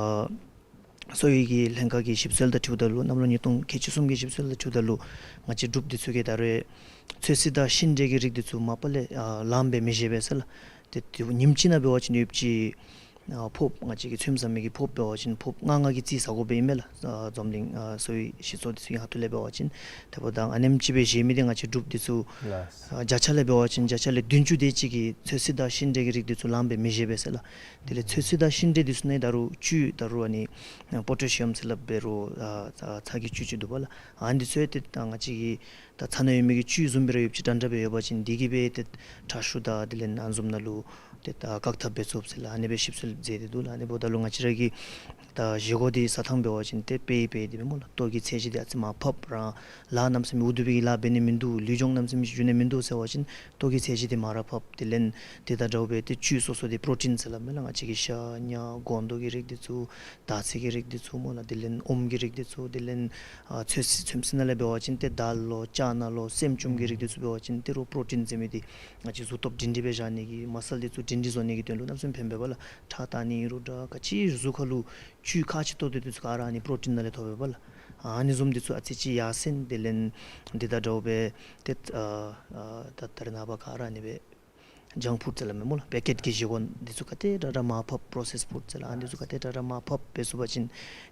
གསོ་བའི་གི་ལྷན་ཁག་གི་ཞིབ་འཚོལ་དང་འཁྲིལཝ་ད་ལུ་གནམ་ལོ་ཉིས་སྟོང་ཁལ་གཅིག་གསུམ་གྱི་ཞིབ་འཚོལ་དང་འཁྲིལཝ་ད་ལུ་ང་བཅས་འབྲུགཔ་འདི་ཚུ་གིས་ད་རུང་ཚོད་བསྲེ་དང་ཤིང་འབྲས་ཀྱི་རིགས་འདི་ཚུ་མ་པ་ལས་ཨ་ལངམ་སྦེ་མི་བཞེས་པས་ཟེར་ལགས། ཏེ་དེ་ཉིནམ་གཅིག་ནང་འབད་བ་ཅིན་ཡོདཔ་ཅིག་ ཨ་ཕོརཔ་ང་བཅས་ཀྱིས་ཚོདམ་ཟ་མི་གི་ཕོརཔ་འབད་བ་ཅིན་ཕོརཔ་ལྔ་ལྔ་གི་རྩིས་ཟ་དགོཔ་ཨིན་མས་ལགས། ཨ་འཛམ་གླིང་ཨ་གསོ་བའི་སྤྱི་ཚོགས་འདི་ཚུ་གི་ཁ་ཐུག་ལས་འབད་བ་ཅིན། དེ་འབདཝ་ད་ཨ་ནེམ་ཅིག་སྦེ་བཞེས་མི་འདི་ང་བཅས་འབྲུགཔ་འདི་ཚུ་ཨ་བརྒྱ་ཆ་ལས་འབད་བ་ཅིན་བརྒྱ་ཆ་ལས་བདུན་ཅུ་དེ་ཅིག་གིས་ཚོད་བསྲེ་དང་ཤིང་འབྲས་ཀྱི་རིགས་འདི་ཚུ་ལངམ་སྦེ་མི་བཞེས་པས་ཟེར་ལགས། དེ་ལས་ཚོད་བསྲེ་དང་ཤིང་འབྲས་འདི་ཚུ་ནང་ད་རུང་བཅུད་ད་རུང་ཨ་ནི་པོ་ཊེ་ཤི་ཡམ་ཟེར་སླབ་འབད་རུང་ཨ་ཚ་ཚ་གི་བཅུད་ཅིག་འདུག་པ་ལགས། ཨ་ནི་འདི་ཚུ་ཡང་ཏེ་ད་ང་བཅས་ཀྱི་ད་ཚྭ་ནང་ཡོད་མི་གི་བཅུད་བཟུམ་སྦེ་ར་ཡོདཔ་ཅིག་འདྲན་འདྲ་སྦེ་ཡོད་པ་ཅིན་འདི་གིས་སྦེ་ཏེ་ཁྲག་ཤུགས་དང་དེ་ལས་ཨ་ནི་བཟུམ་ནང་ལུ་ཏེ་ད་བཀག་ཐབས་འབད་ཚུགས་ཟེར་ལགས། ཨ་ནི་སྦེ་ཞིབ་འཚོལ་མཛད་དེ་འདུག་ལགས། ཨ་ནི་འབདཝ་ད་ལུ་ང་བཅས་ར་གི་ད་བཞེས་སྒོ་འདི་ཟ་ཐངས་འབད་བ་ཅིན་ཏེ་དཔེ་དཔེ་འདི་སྦེ་སྨོ་ལགས། ལྟོ་གི་ཚད་གཞི་འདི་ཨ་ཙི་མར་ཕབ་ར་ལཱ་གནམ་མེད་ས་མེད་ཨུ་ཐུ་སྦེ་གི་ལཱ་འབད་ནི་མིན་འདུག། ལུས་སྦྱོང་གནམ་མེད་ས་མེད་ཅིག་འགྱོ་ནི་མིན་འདུག་ཟེར་བ་ཅིན་ལྟོ་གི་ཚད་གཞི་འདི་མར་ར་ཕབ། དེ་ལས་དེ་དང་འདྲཝ་སྦེ་ཏེ་བཅུད་སོ་སོ་འདི་པྲོ་ཊིན་ཟེར་སླབ་མས་ལགས། ང་བཅས་ཀྱི་ཤ་ཉ་སྒོང་རྡོག་གི་རིགས་འདི་ཚུ་དར་ཚིལ་གྱི་རིགས་འདི་ཚུ་སྨོ་ལགས། དེ་ལས་ཨོམ་གྱི་རིགས་འདི་ཚུ་དེ་ལས་ཨ་ཚོད་བསྲེ་ཚོད་བསྲེ་ནང་ལས་འབད་བ་ཅིན་ཏེ་དཱལ་ལོ་ཅ་ན་ལོ་སྲནམ་ཅུམ་གྱི་རིགས་འདི་ཚུ་འབད་བ་ཅིན་ཏེ་རོགས་པྲོ་ཊིན་ཟེར་མི་འདི་ང་བཅས་གཟུགས་སྟོབས་སྒྲིང་སྒྲི་སྦེ་བཞག་ནི་གི་མ་སཱལ་འདི་ཚུ་སྒྲིང་སྒྲི་བཟོ་ནི་གི་དོན་ལུ་གནམ་མེད་ས་མེད་ཕན་པས་པ་ལགས། ཁྲག་བཏང་ནི་ཨིན་རུང་འདྲ་ག་ཅི་གཟུགས་ཁར་ལུ་བཅུད་ཁག་ཆེ་ཏོག་ཏོ་འདི་ཚུ་ག་ར་ཨ་ནི་པྲོ་ཊིན་ནང་ལས་ཐོབ་པས་པ་ལགས། ཨ་ནི་བཟུམ་འདི་ཚུ་ཨ་ཙི་ཅིག་ཡར་སེང་དེ་ལས་འདི་དང་འདྲཝ་སྦེ་ཏེ་ཨ་ཨ་ད་ད་རེས་ནངས་པ་ག་ར་ཨ་ནི་སྦེ་ཇང་ཕུཌ་ཟེར་སླབ་མས་སྨོ་ལགས། པེ་ཀེཊ་གི་བཞེས་སྒོ་འདི་ཚུ་ག་དེ་དྲག་དྲག་མར་ཕབ་པྲོ་སེསཌ་ཕུཌ་ཟེར་སླབ། ཨ་ནི་འདི་ཚུ་ག་དེ་དྲག་དྲག་མར་ཕབ་འབད་ཚུགས་པ་ཅིན་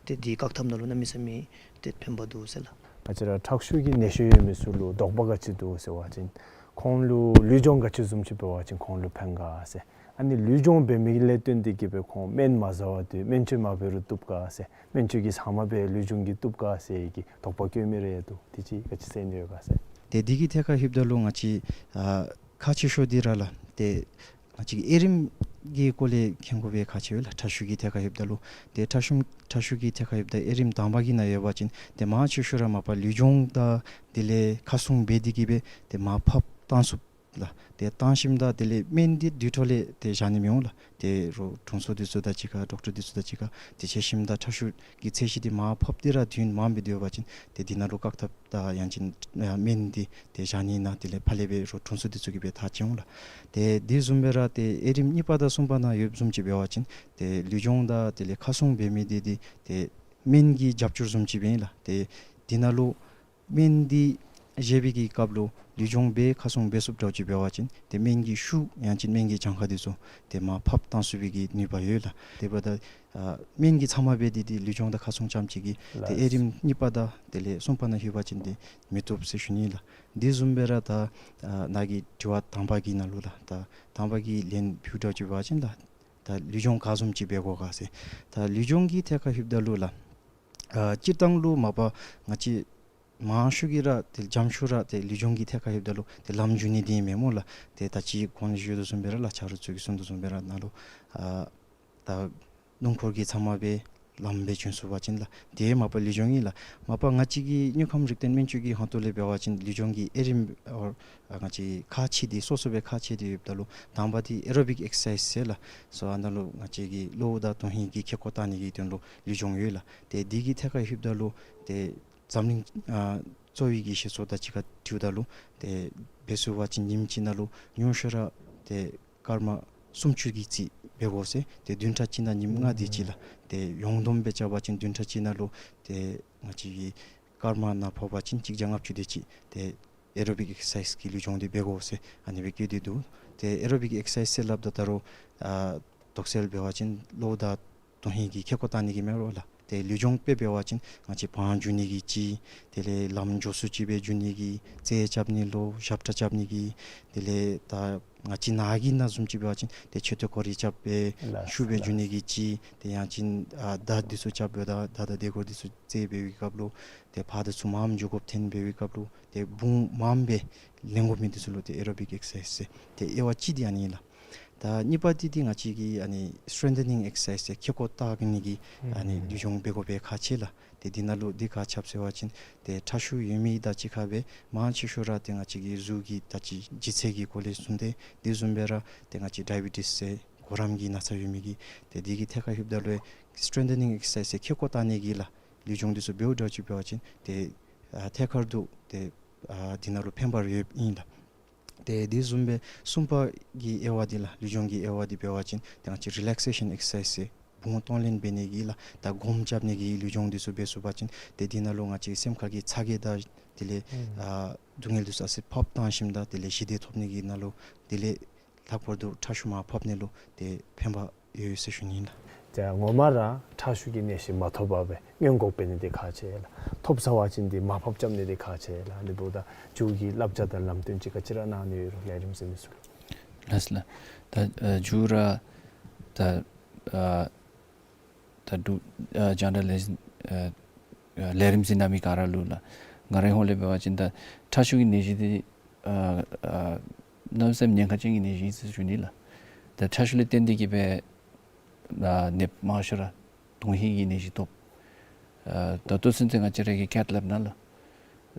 ཏེ་འདི་བཀག་ཐབས་ནང་ལུ་གནམ་མེད་ས་མེད་ཏེ་ཕན་པ་འདུག་ཟེར་ལགས། ང་བཅས་ར་ཁྲག་ཤུགས་ཀྱི་ནད་གཞི་ཡོད་མི་ཚུ་ལུ་དོགས་པ་ག་ཅི་འདུག་ཟེར་བ་ཅིན་ཁོང་ལུ་ལུས་སྦྱོང་ག་ཅི་བཟུམ་ཅིག་འབད་བ་ཅིན་ཁོང་ལུ་ཕན་ག་ཟེར། ཨ་ནི་ལུས་སྦྱོང་འབད་མི་ལས་བརྟེན་ཏེ་གིས་སྦེ་ཁོང་སྨན་མ་ཟ་བར་དུ་སྨན་བཅོས་མ་འབད་རུང་བཏུབ་ག་ཟེར། སྨན་བཅོས་ཀྱི་ཟ་མ་འབད་ལུས་སྦྱོང་གིས་བཏུབ་ག་ཟེར་གྱི་དོགས་པ་བཀོད་མི་རེ་འདུག། དེ་ཅིག་ག་ཅི་ཟེར་ནི་ཡོད་ག་ཟེར། ཏེ་འདི་གི་ཐད་ཁར་ལྷོདཔ་ད་ལུ་ང་བཅས་ཨ་ཁག་ཆེ་ཤོས་འདི་ར་ལགས་ཏེ་ང་བཅས་ཀྱི་དབྱེ་རིམ་གྱི་སྐོར་ལས་མཁྱེན་དགོ་པའི་ཁག་ཆེ་བས་ལགས། ཁྲག་ཤུགས་ཀྱི་ཐད་ཁར་ལྷོདཔ་ད་ལུ་ཏེ་ཁྲག་ཤུགས་ཁྲག་ཤུགས་ཀྱི་ཐད་ཁར་ལྷོདཔ་ད་དབྱེ་རིམ་དང་པ་གི་ནང་ཡོད་པ་ཅིན་ཏེ་མང་ཆེ་ཤོས་ར་མ་པ་ལུས་སྦྱོང་དང་དེ་ལས་ཁ་སྲུང་འབད་དེ་གིས་སྦེ་ཏེ་མར་ཕབ་བཏང་ཚུགས་ལགས། ཏེ་བཏང་ཞིནམ་ད་དེ་ལས་སྨན་འདི་དུས་ཐོག་ལས་ཏེ་བཞག་ནི་མི་འོང་ལགས། ཏེ་རོགས་དྲུང་འཚོ་འདི་ཚུ་དང་གཅིག་ཁར་ཌོག་ཊར་འདི་ཚུ་དང་གཅིག་ཁར་ཏེ་འཕྱད་ཞིནམ་ད་ཁྲག་ཤུགས་ཀྱི་ཚད་གཞི་འདི་མར་ཕབ་སྟེ་ར་དུས་ཡུན་མངམ་སྦེ་སྡོད་པ་ཅིན་ཏེ་འདི་ནང་ལུ་བཀག་ཐབས་དང་ཡང་ཅིན་ཨ་སྨན་འདི་ཏེ་བཞག་ནི་ནང་དེ་ལས་ཕར་ལས་སྦེ་རོགས་དྲུང་འཚོ་འདི་ཚུ་གིས་སྦེ་ཐག་བཅད་འོང་ལགས། ཏེ་དེ་བཟུམ་སྦེ་ར་ཏེ་དབྱེ་རིམ་གཉིས་པ་དང་གསུམ་པ་ནང་ཡོདཔ་བཟུམ་ཅིག་འབད་བ་ཅིན་ཏེ་ལུས་སྦྱོང་དང་དེ་ལས་ཁ་སྲུང་འབད་མི་འདི་འདི་ཏེ་སྨན་གྱི་རྒྱབ་སྐྱོར་བཟུམ་ཅིག་སྦེ་ཨིན་ལགས། ཏེ་འདི་ནང་ལུ་སྨན་འདི་བཞེས་པའི་གི་སྐབས་ལུ་ལུས་སྦྱོང་འབད་ཁ་སྲུང་འབད་ཚུགསཔ་འདྲཝ་ཅིག་འབད་བ་ཅིན་ཏེ་སྨན་གྱི་ཤུགས་ཡང་ཅིན་སྨན་གྱི་གྱངས་ཁ་འདི་ཚུ་ཏེ་མར་ཕབ་བཏང་ཚུགས་པའི་གི་ནུས་པ་ཡོད་ལགས། དེ་འབདཝ་ད་ཨ་སྨན་གྱིས་ཚབ་མ་འབད་དེ་ཏེ་ལུས་སྦྱོང་དང་ཁ་སྲུང་རྐྱངམ་ཅིག་གིས་ཏེ་ལགས། དབྱེ་རིམ་གཉིས་པ་དང་དེ་ལས་གསུམ་པ་ནང་ལྷོད་པ་ཅིན་ཏེ་མི་བཏུབ་ཟེར་ཞུ་ནི་ལགས། དེ་བཟུམ་སྦེ་ར་ད་ཨ་ནཱ་གི་དྲི་བ་དང་པ་གི་ནང་ལུ་ལགས་ད་དང་པ་གི་ལན་ཕུལཝ་འདྲཝ་ཅིག་འབད་བ་ཅིན་ལགས་ད་ལུས་སྦྱོང་ག་བཟུམ་ཅིག་འབད་དགོ་ག་ཟེར། ད་ལུས་སྦྱོང་གི་ཐད་ཁར་ལྷོདཔ་ད་ལུ་ལགས་ཨ་སྤྱིར་བཏང་ལུ་མ་པ་ང་བཅས་མང་ཤོས་ཀྱིས་ར་ཏེ་འཇམ་ཤོས་ར་ཏེ་ལུས་སྦྱོང་གི་ཐད་ཁར་ལྷོདཔ་ད་ལུ་ཏེ་ལམ་འཇུ་ནི་འདི་ཨིན་མས་སྨོ་ལགས། ཏེ་ད་ཅི་གོང་ལུ་ཞུ་དོ་བཟུམ་སྦེ་ར་ལགས་ཆ་རོགས་ཚུ་གིས་གསུང་དོ་བཟུམ་སྦེ་ར་ནཱ་ལུ་ཨ་ད་སྣུམ་འཁོར་གྱིས་ཚབ་མ་འབད་ལམ་སྦེ་བྱོན་ཚུགས་པ་ཅིན་ལགས་དེ་མ་པ་ལུས་སྦྱོང་ཨིན་ལགས། མ་པ་ང་བཅས་ཀྱི་དངོས་ཁམས་རིག་ལྡན་སྨན་བཅོས་ཀྱི་ཁ་ཐུག་ལས་འབད་བ་ཅིན་ལུས་སྦྱོང་གི་དབྱེ་རིམ་ཨོ་ང་བཅས་ཁག་ཆེ་སྟེ་སོ་སོ་སྦེ་ཁག་ཆེ་སྟེ་ཡོདཔ་ད་ལུ་དང་པ་འདི་ཨེ་རོ་བིག་ཨེག་སར་སའིཛ་ཟེར་ལགས། སོ་ཨ་ནཱ་ལུ་ང་བཅས་ཀྱི་གློཝ་དང་དོན་ཧིང་གི་ཁེ་ཀོ་བཏང་ནི་གི་དོན་ལུ་ལུས་སྦྱོང་ཡོད་ལགས། ཏེ་འདི་གི་ཐད་ཁར་ལྷོདཔ་ད་ལུ་ཏེ་འཛམ་གླིང་ཨ་གསོ་བའི་གི་བཤད་སྲོལ་དང་གཅིག་ཁར་འཁྲིལཝ་ད་ལུ་ཏེ་འབད་ཚུགས་པ་ཅིན་ཉིནམ་གཅིག་ནང་ལུ་ཉུང་ཤོས་ར་ཏེ་སྐར་མ་སུམ་ཅུ་གི་རྩིས་འབད་དགོ་ཟེར། ཏེ་བདུན་ཕྲག་གཅིག་ནང་ཉིནམ་ལྔ་དེ་ཅིག་ལགས། ཏེ་ཡོངས་བསྡོམས་སྦེ་རྐྱབ་པ་ཅིན་བདུན་ཕྲག་གཅིག་ནང་ལུ་ཏེ་ང་བཅས་ཀྱི་སྐར་མ་ནང་ཕོག་པ་ཅིན་གཅིག་བརྒྱ་ལྔ་བཅུ་དེ་ཅིག་ཏེ་ཨེ་རོ་བིག་ཨེག་སར་སའིཛ་གི་ལུས་སྦྱོང་འདི་འབད་དགོ་ཟེར་ཨ་ནི་སྦེ་བཀོད་དེ་འདུག། ཏེ་ཨེ་རོ་བིག་ཨེག་སར་སའིཛ་ཟེར་སླབ་ད་ད་རུང་ཨ་དོགས་སེལ་འབད་བ་ཅིན་གློཝ་དང་དོན་ཧིང་གི་ཁེ་ཀོ་བཏང་ནི་གི་མེན་རོགས་ལགས། ཏེ་ལུས་སྦྱོང་དཔེ་འབད་བ་ཅིན་ང་བཅས་བང་འཇུ་ནི་གི་ཅིག། དེ་ལས་ལམ་མགྱོགས་སུ་ཅིག་སྦེ་འཇུ་ནི་གི་རྩེད་རྐྱབ་ནི་ལོ་ཞབས་ཁྲ་རྐྱབ་ནི་གི། དེ་ལས་ད་ང་བཅས་ནཱ་གི་ནང་བཟུམ་ཅིག་འབད་བ་ཅིན་ཏེ་མཆོད་རྟེན་སྐོར་ར་རྐྱབ་སྦེ་ལགས་ཤུགས་སྦེ་འཇུ་ནི་གི་ཅིག། ཏེ་ཡང་ཅིན་ཨ་མདའ་འདི་ཚུ་རྐྱབ་སྦེ་ད་མདའ་དང་དེ་སྐོར་འདི་ཚུ་རྩེད་འབད་བའི་སྐབས་ལུ་ཏེ་ཕར་དང་ཚུར་མངམ་འགྱོ་དགོཔ་ཐོན་འབད་བའི་སྐབས་ལུ་ཏེ་བུང་མངམ་སྦེ་ལེན་དགོ་མི་འདི་ཚུ་ལུ་ཏེ་ཨེ་རོ་བིག་ཨེག་སར་སའིཛ་ཟེར་ཏེ་དབྱེ་བ་གཅིག་འདི་ཨ་ནི་ཨིན་ལགས། ད་གཉིས་པ་འདི་འདི་ང་བཅས་ཀྱི་ཨ་ནི་སི་ཊེང་ཐ་ནིང་ཨེག་སར་སའིཛ་ཟེར་ཁེ་ཀོ་བཏགས་ནི་གི་ཨ་ནི་ལུས་སྦྱོང་འབད་དགོ་པའི་ཁག་ཆེ་ལགས། ཏེ་འདི་ནང་ལུ་འདི་ག་ཅི་སྦེ་ཟེར་བ་ཅིན་ཏེ་ཁྲག་ཤུགས་ཡོད་མི་དང་གཅིག་ཁར་སྦེ་མང་ཆེ་ཤོས་ར་ཏེ་ང་བཅས་ཀྱི་གཟུགས་ཀྱི་ད་ཅི་ལྗིད་ཚད་ཀྱི་སྐོར་ལས་གསུངས་ཏེ་དེ་བཟུམ་སྦེ་ར་ཏེ་ང་བཅས་ཌའི་བི་ཊིས་ཟེར་གོ་རམས་ཀྱི་ན་ཚ་ཡོད་མི་གིས་ཏེ་འདི་གི་ཐད་ཁར་ལྷོདཔ་ད་ལུ་སི་ཊེང་ཐ་ནིང་ཨེག་སར་སའིཛ་ཟེར་ཁེ་ཀོ་བཏགས་ནི་གི་ལགས་ལུས་སྦྱོང་འདི་ཚུ་འབདཝ་འདྲཝ་ཅིག་འབད་བ་ཅིན་ཏེ་ཨ་ཐད་ཀར་དུ་ཏེ་ཨ་འདི་ནང་ལུ་ཕན་པ་ར་ཡོདཔ་ཨིན་ལགས། ཏེ་དེ་བཟུམ་སྦེ་གསུམ་པ་གི་དབྱེ་བ་འདི་ལགས་ལུས་སྦྱོང་གི་དབྱེ་བ་འདི་འབད་བ་ཅིན་ཏེ་ང་བཅས་རི་ལེག་སེ་ཤཱན་ཨེག་སར་སའིཛ་ཟེར་བུང་གཏོང་ལེན་འབད་ནི་གི་ལགས་ད་སྒོམ་རྐྱབ་ནི་གི་ལུས་སྦྱོང་འདི་ཚུ་འབད་ཚུགས་པ་ཅིན་ཏེ་འདི་ནང་ལུ་ང་བཅས་སེམས་ཁ་གི་ཚ་གྱང་དང་དེ་ལས་ཨ་སྡུག་བསྔལ་འདི་ཚུ་ཨ་ཙི་ཕབ་བཏང་ཞིནམ་ད་དེ་ལས་ཞི་བདེ་ཐོབ་ནི་གི་ནང་ལུ་དེ་ལས་ལྷག་པར་དུ་ཁྲག་ཤུགས་མར་ཕབ་ནི་ལུ་ཏེ་ཕན་པ་ ཡོད་ཟེར་ཞུ་ནི་ལགས། ད་ངོ་མ་ར་ཁྲག་ཤུགས་ཀྱི་ནད་གཞི་མ་ཐོབ་པར་སྦེ་སྔོན་འགོག་འབད་ནི་འདི་ཁག་ཆེ་ལགས། ཐོབ་ཚར་བ་ཅིན་འདི་མར་ཕབ་རྐྱབ་ནི་འདི་ཁག་ཆེ་ལགས། དེ་འབདཝ་ད་མཇུག་གི་བསླབ་བྱ་དང་ལམ་སྟོན་ཅིག་ག་ཅི་ར་གནང་ནི་ཡོད་རུང་ལས་རིམ་གཟིགས་མི་ཚུ་ལུ། ལགས་ལགས། ད་ཨ་མཇུག་ར་ད་ཨ་ད་འབྲུག་ཨ་རྒྱང་བསྒྲགས་ལས་འཛིན་ཨ་ཨ་ལས་རིམ་གཟིགས་གནང་མི་ག་ར་ལུ་ལགས། ང་རའི་ཧོངས་ལས་འབད་བ་ཅིན་ད་ཁྲག་ཤུགས་ཀྱི་ནད་གཞི་འདི་ཨ་ཨ་གནམ་མེད་ས་མེད་ཉེན་ཁ་ཅན་གྱི་ནད་གཞི་ཨིན་ཟེར་ཞུ་ནི་ལགས། ད་ཁྲག་ཤུགས་ལས་བརྟེན་ཏེ་གིས་སྦེ་ཨ་ནདཔ་མང་ཤོས་ར་དོན་ཧིང་གི་ནད་གཞི་ཐོབ། ཨ་ད་ལྟོ་ཚུན་ཚོད་ང་བཅས་ར་གི་ཁེ་ཐི་ལེབ་ནང་ལུ་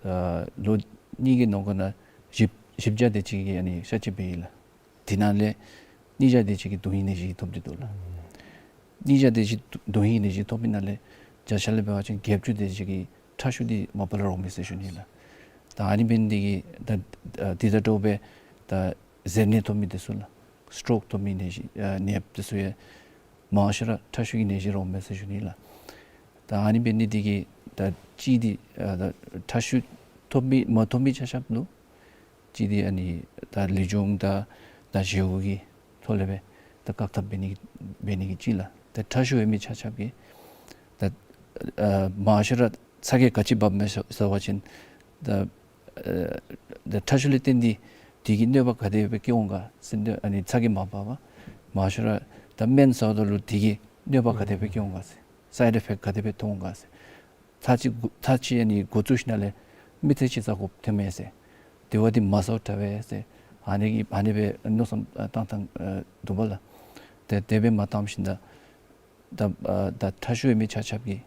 ཨ་ལོ་གཉིས་ཀྱི་ནང་འཁོད་ནང་བཞི་བཞི་བརྒྱ་དེ་ཅིག་གིས་ཨ་ནི་གཤག་བཅོས་འབད་ཡི་ལགས། དེ་ནང་ལས་གཉིས་བརྒྱ་དེ་ཅིག་གིས་དོན་ཧིང་ནད་གཞི་ཐོབ་སྟེ་འདུག་ལགས། གཉིས་བརྒྱ་དེ་ཅིག་དོན་ཧིང་ནད་གཞི་ཐོབ་པའི་ནང་ལས་བརྒྱ་ཆ་ལས་འབད་བ་ཅིན་བརྒྱད་ཅུ་དེ་ཅིག་གིས་ཁྲག་ཤུགས་འདི་མ་པ་ལས་རོགས་མས་ཟེར་ཞུ་ནི་ལགས། ད་ཨ་ནི་འབད་ནི་འདི་གིས་ད་ཨ་འདི་དང་འདྲཝ་སྦེ་ད་གཟེར་ནད་ཐོབ་མི་དེ་ཚུ་ལགས། སི་ཊོག་ཐོབ་མི་ནད་གཞི་ཨ་ནདཔ་དེ་ཚུ་ཡང་མང་ཤོས་ར་ཁྲག་ཤུགས་ཀྱི་ནད་གཞི་རོགས་མས་ཟེར་ཞུ་ནི་ལགས། ད་ཨ་ནི་འབད་ནི་འདི་གིས་ད་གཅིག་འདི་ཨ་ད་ཁྲག་ཤུགས་ཐོབ་མི་མ་ཐོབ་མི་ཆ་ཁྱབ་ལུ་གཅིག་འདི་ཨ་ནི་ད་ལུས་སྦྱོང་དང་ད་བཞེས་སྒོ་གི་ཐོག་ལས་སྦེ་ད་བཀག་ཐབས་འབད་ནི་འབད་ནི་གི་གཅིག་ལགས། ད་ཁྲག་ཤུགས་ཡོད་མི་ཆ་ཁྱབ་ཀྱིས་ད་ཨ་མང་ཤོས་ར་ཚ་གྱང་ག་ཅི་འབབ་མས་ཟེར་བ་ཅིན་ད་ཨ་ད་ཁྲག་ཤུགས་ལས་བརྟེན་ཏེ་དེ་གིས་གནོད་པ་ག་དེ་སྦེ་བཀལ་འོང་ག་ཟེར་ཨ་ནི་ཚ་གྱང་མ་འབབ་པར་མང་ཤོས་ར་ད་སྨན་ཟཝ་ད་ལུ་དེ་གིས་གནོད་པ་ག་དེ་སྦེ་བཀལ་འོང་ག་ཟེར་སའིཌ་ཨི་ཕེཀཊ་ག་དེ་སྦེ་ཐོན་འོང་ག་ཟེར། ཚར་གཅིག་གུ་ཚར་གཅིག་ཨ་ནི་འགོ་བཙུགས་ཞིནམ་ལས་མི་ཚེ་གཅིག་རྩ་དགོཔ་ཐོནམ་མས་ཟེར། དེ་བ་འདི་མ་ཟཝ་དྲག་པས་ཟེར། ཨ་ནི་གི་ཨ་ནི་སྦེ་མནོ་བསམ་ཨ་བཏང་བཏང་ཨ་འདུག་པ་ལགས། ཏེ་དེ་སྦེ་མ་བཏངམ་ཞིནམ་ད་ད་ཨ་ད་ཁྲག་ཤུགས་ཡོད་མི་ཆ་ཁྱབ་ཀྱིས་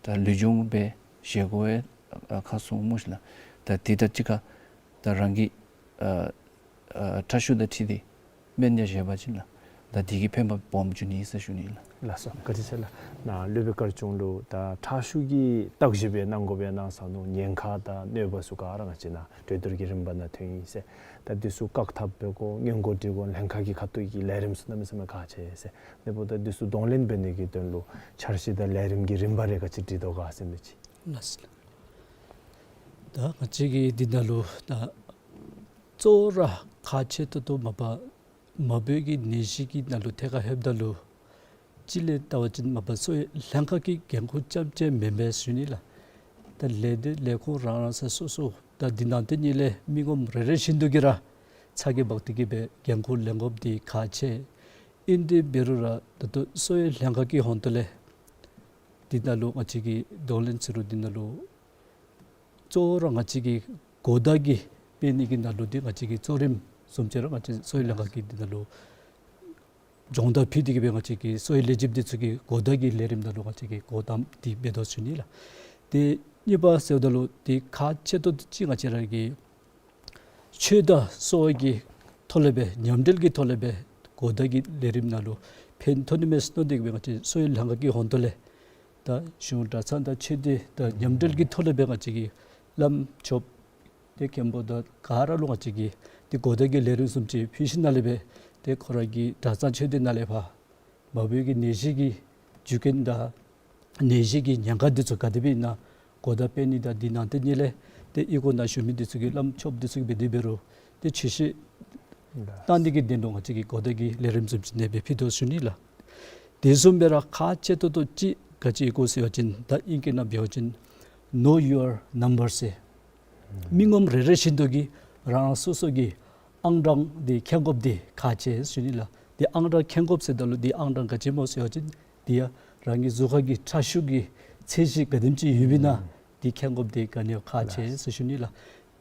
ད་ལུས་སྦྱོང་འབད་བཞེས་སྒོ་ཡང་ཨ་ཁ་སྲུང་སྨོ་ཤིག་ལགས། ད་དེ་དང་གཅིག་ཁར་ད་རང་གི་ཨ་ཨ་ཁྲག་ཤུགས་དང་འཁྲིལ་ཏེ་སྨན་ཡང་བཞེས་པ་ཅིན་ལགས། ད་དེ་གིས་ཕན་པ་སྦོམ་འབྱུང་ནི་ཟེར་ཞུ་ནི་ལགས། ལགས་སོ། བཀའ་དྲིན་ཆེ་ལགས། ནཱ་སློབ་དཔོན་དཀར་ཆུང་ལུ་ད་ཁྲག་ཤུགས་ཀྱི་བརྟག་ཞིབ་སྦེ་གནང་དགོ་པས་གནང་ས་ནུག། ཉེན་ཁ་དང་གནོད་པ་ཚུ་ག་ར་ང་བཅས་ནཱ་གྲོས་བསྡུར་གྱི་རིམ་པ་ནང་ཐོན་ཡི་ཟེར། ད་འདི་ཚུ་བཀག་ཐབས་འབད་དགོ་སྔོན་འགོག་སྒྲིག་དགོ་ལྷན་ཁག་གི་ཁ་ཐུག་གི་ལས་རིམ་ཚུ་གནམ་མེད་ས་མེད་ཁག་ཆེ་ཟེར། དེ་འབདཝ་ད་འདི་ཚུ་གདོང་ལེན་འབད་ནི་གི་དོན་ལུ་འཆར་གཞི་དང་ལས་རིམ་གྱི་རིམ་པ་རེ་ག་ཅི་སྒྲིག་དོ་ག་ཟེར་མི་ཅིག། ལགས་སོ། ད་ང་བཅས་ཀྱིས་འདི་ནང་ལུ་ད་གཙོ་བོ་ར་ཁག་ཆེ་ཏོག་ཏོ་མ་པ་མ་བུ་གི་ནད་གཞི་གི་ནང་ལུ་ཐད་ཁར་ལྷོདཔ་ད་ལུ་གཅིག་ལས་བལྟ་བ་ཅིན་མ་པ་གསོ་བའི་ལྷན་ཁག་གི་འགན་ཁུར་རྐྱངམ་ཅིག་མེན་པས་ཟེར་ཞུ་ནི་ལགས། ད་ལས་སྡེ་ལས་ཁུངས་རང་རང་ས་སོ་སོ་ད་འདི་ནང་དེ་ཉིད་ལས་མི་ངོམ་རེ་རེ་བཞིན་དུ་གིས་ར་ཚ་གྱང་འབག་སྟེ་གིས་སྦེ་འགན་ཁུར་ལེན་དགོཔ་འདི་ཁག་ཆེ། ཨིན་ཏེ་འབད་རུང་ར་ད་ལྟོ་གསོ་བའི་ལྷན་ཁག་གི་ཧོང་ཏོ་ལས་འདི་ནང་ལུ་ང་བཅས་ཀྱིས་གདོང་ལེན་ཟེར་རུང་འདི་ནང་ལུ་གཙོ་བོ་ར་ང་བཅས་ཀྱིས་གོ་བརྡ་གི་སྤེལ་ནི་གི་ནང་ལུ་འདི་ང་བཅས་ཀྱི་གཙོ་རིམ་བཟུམ་ཅིག་ར་ང་བཅས་གསོ་བའི་ལྷན་ཁག་གིས་འདི་ནང་ལུ་སྦྱོང་བརྡར་ཕུལ་ཏེ་གིས་སྦེ་ང་བཅས་ཀྱི་གསོ་བའི་ལས་བྱེདཔ་འདི་ཚུ་གིས་གོ་བརྡ་གི་ལས་རིམ་ནང་ལུ་ང་བཅས་ཀྱིས་གོ་དམ་འདི་འབད་དོ་ཟེར་ཞུ་ནི་ལགས། ཏེ་གཉིས་པ་ཟེརཝ་ད་ལུ་འདི་ཁག་ཆེ་ཏོག་ཏོ་ཅིག་ང་བཅས་ར་གི་ཆོས་དང་གསོ་བ་གི་ཐོག་ལས་སྦེ་མཉམ་འབྲེལ་གྱི་ཐོག་ལས་སྦེ་གོ་བརྡ་གི་ལས་རིམ་ནང་ལུ་ཕན་ཐོགས་ནི་མས་ཟེར་མནོ་སྟེ་གིས་སྦེ་ང་བཅས་གསོ་བའི་ལྷན་ཁག་གི་ཧོང་ཏོ་ལས་ད་གཞུང་གྲྭ་ཚང་དང་ཆོས་སྡེ་དང་མཉམ་འབྲེལ་གྱི་ཐོག་ལས་སྦེ་ང་བཅས་ཀྱིས་བླམ་ཆོསཔ་ཏེ་མཁན་པོ་དང་ག་ར་ལུ་ང་བཅས་ཀྱིས་ཏེ་གོ་བརྡ་གི་ལས་རིམ་བཟུམ་ཅིག་ཕུལ་ཞིནམ་ལས་སྦེ་ཏེ་ཁོ་ར་གི་གྲྭ་ཚང་ཆོས་སྡེ་ནང་ལས་ཕར་མ་བུ་གི་ནད་གཞི་གི་རྒྱུ་རྐྱེན་དང་ནད་གཞི་གི་ཉེན་ཁ་འདི་ཚུ་ག་དེ་སྦེ་ཨིན་ན་གོ་བརྡ་སྤེལ་ནི་དང་འདི་ནང་དེ་ཉིད་ལས་ཏེ་ཨི་ཁུངས་ནང་བཞུགས་མི་འདི་ཚུ་གིས་བླམ་ཆོསཔ་འདི་ཚུ་གིས་འབད་དེ་འབད་རུང་ཏེ་ཆོས་བཤད་གནང་ནི་གི་དོན་ལུ་ང་བཅས་ཀྱིས་གོ་བརྡ་གི་ལས་རིམ་བཟུམ་ཅིག་ཨ་ནེ་སྦེ་ཕུལ་དོ་ཟེར་ཞུ་ནི་ལགས། དེ་བཟུམ་སྦེ་ར་ཁག་ཆེ་ཏོག་ཏོ་ཅིག་ག་ཅི་ཨིན་གོ་ཟེར་བ་ཅིན་ད་ཨིང་སྐད་ནང་འབད་བ་ཅིན་know your number ཟེར། མི་ངོམ་རེ་རེ་བཞིན་དུ་གིས་རང་རང་སོ་སོ་གི་ཨང་གྲངས་འདི་མཁྱེན་དགོཔ་འདི་ཁག་ཆེ་ཟེར་ཞུ་ནི་ལགས། འདི་ཨང་གྲངས་མཁྱེན་དགོཔ་ཟེརཝ་ད་ལུ་འདི་ཨང་གྲངས་ག་ཅི་སྨོ་ཟེར་བ་ཅིན་འདི་ཡང་རང་གི་གཟུགས་ཁར་གྱི་ཁྲག་ཤུགས་ཀྱི་ཚད་གཞི་ག་དེམ་ཅིག་ཡོདཔ་ཨིན་ན་འདི་མཁྱེན་དགོཔ་འདི་ག་ནི་ཡང་ཁག་ཆེ་ཟེར་ཞུ་ནི་ལགས།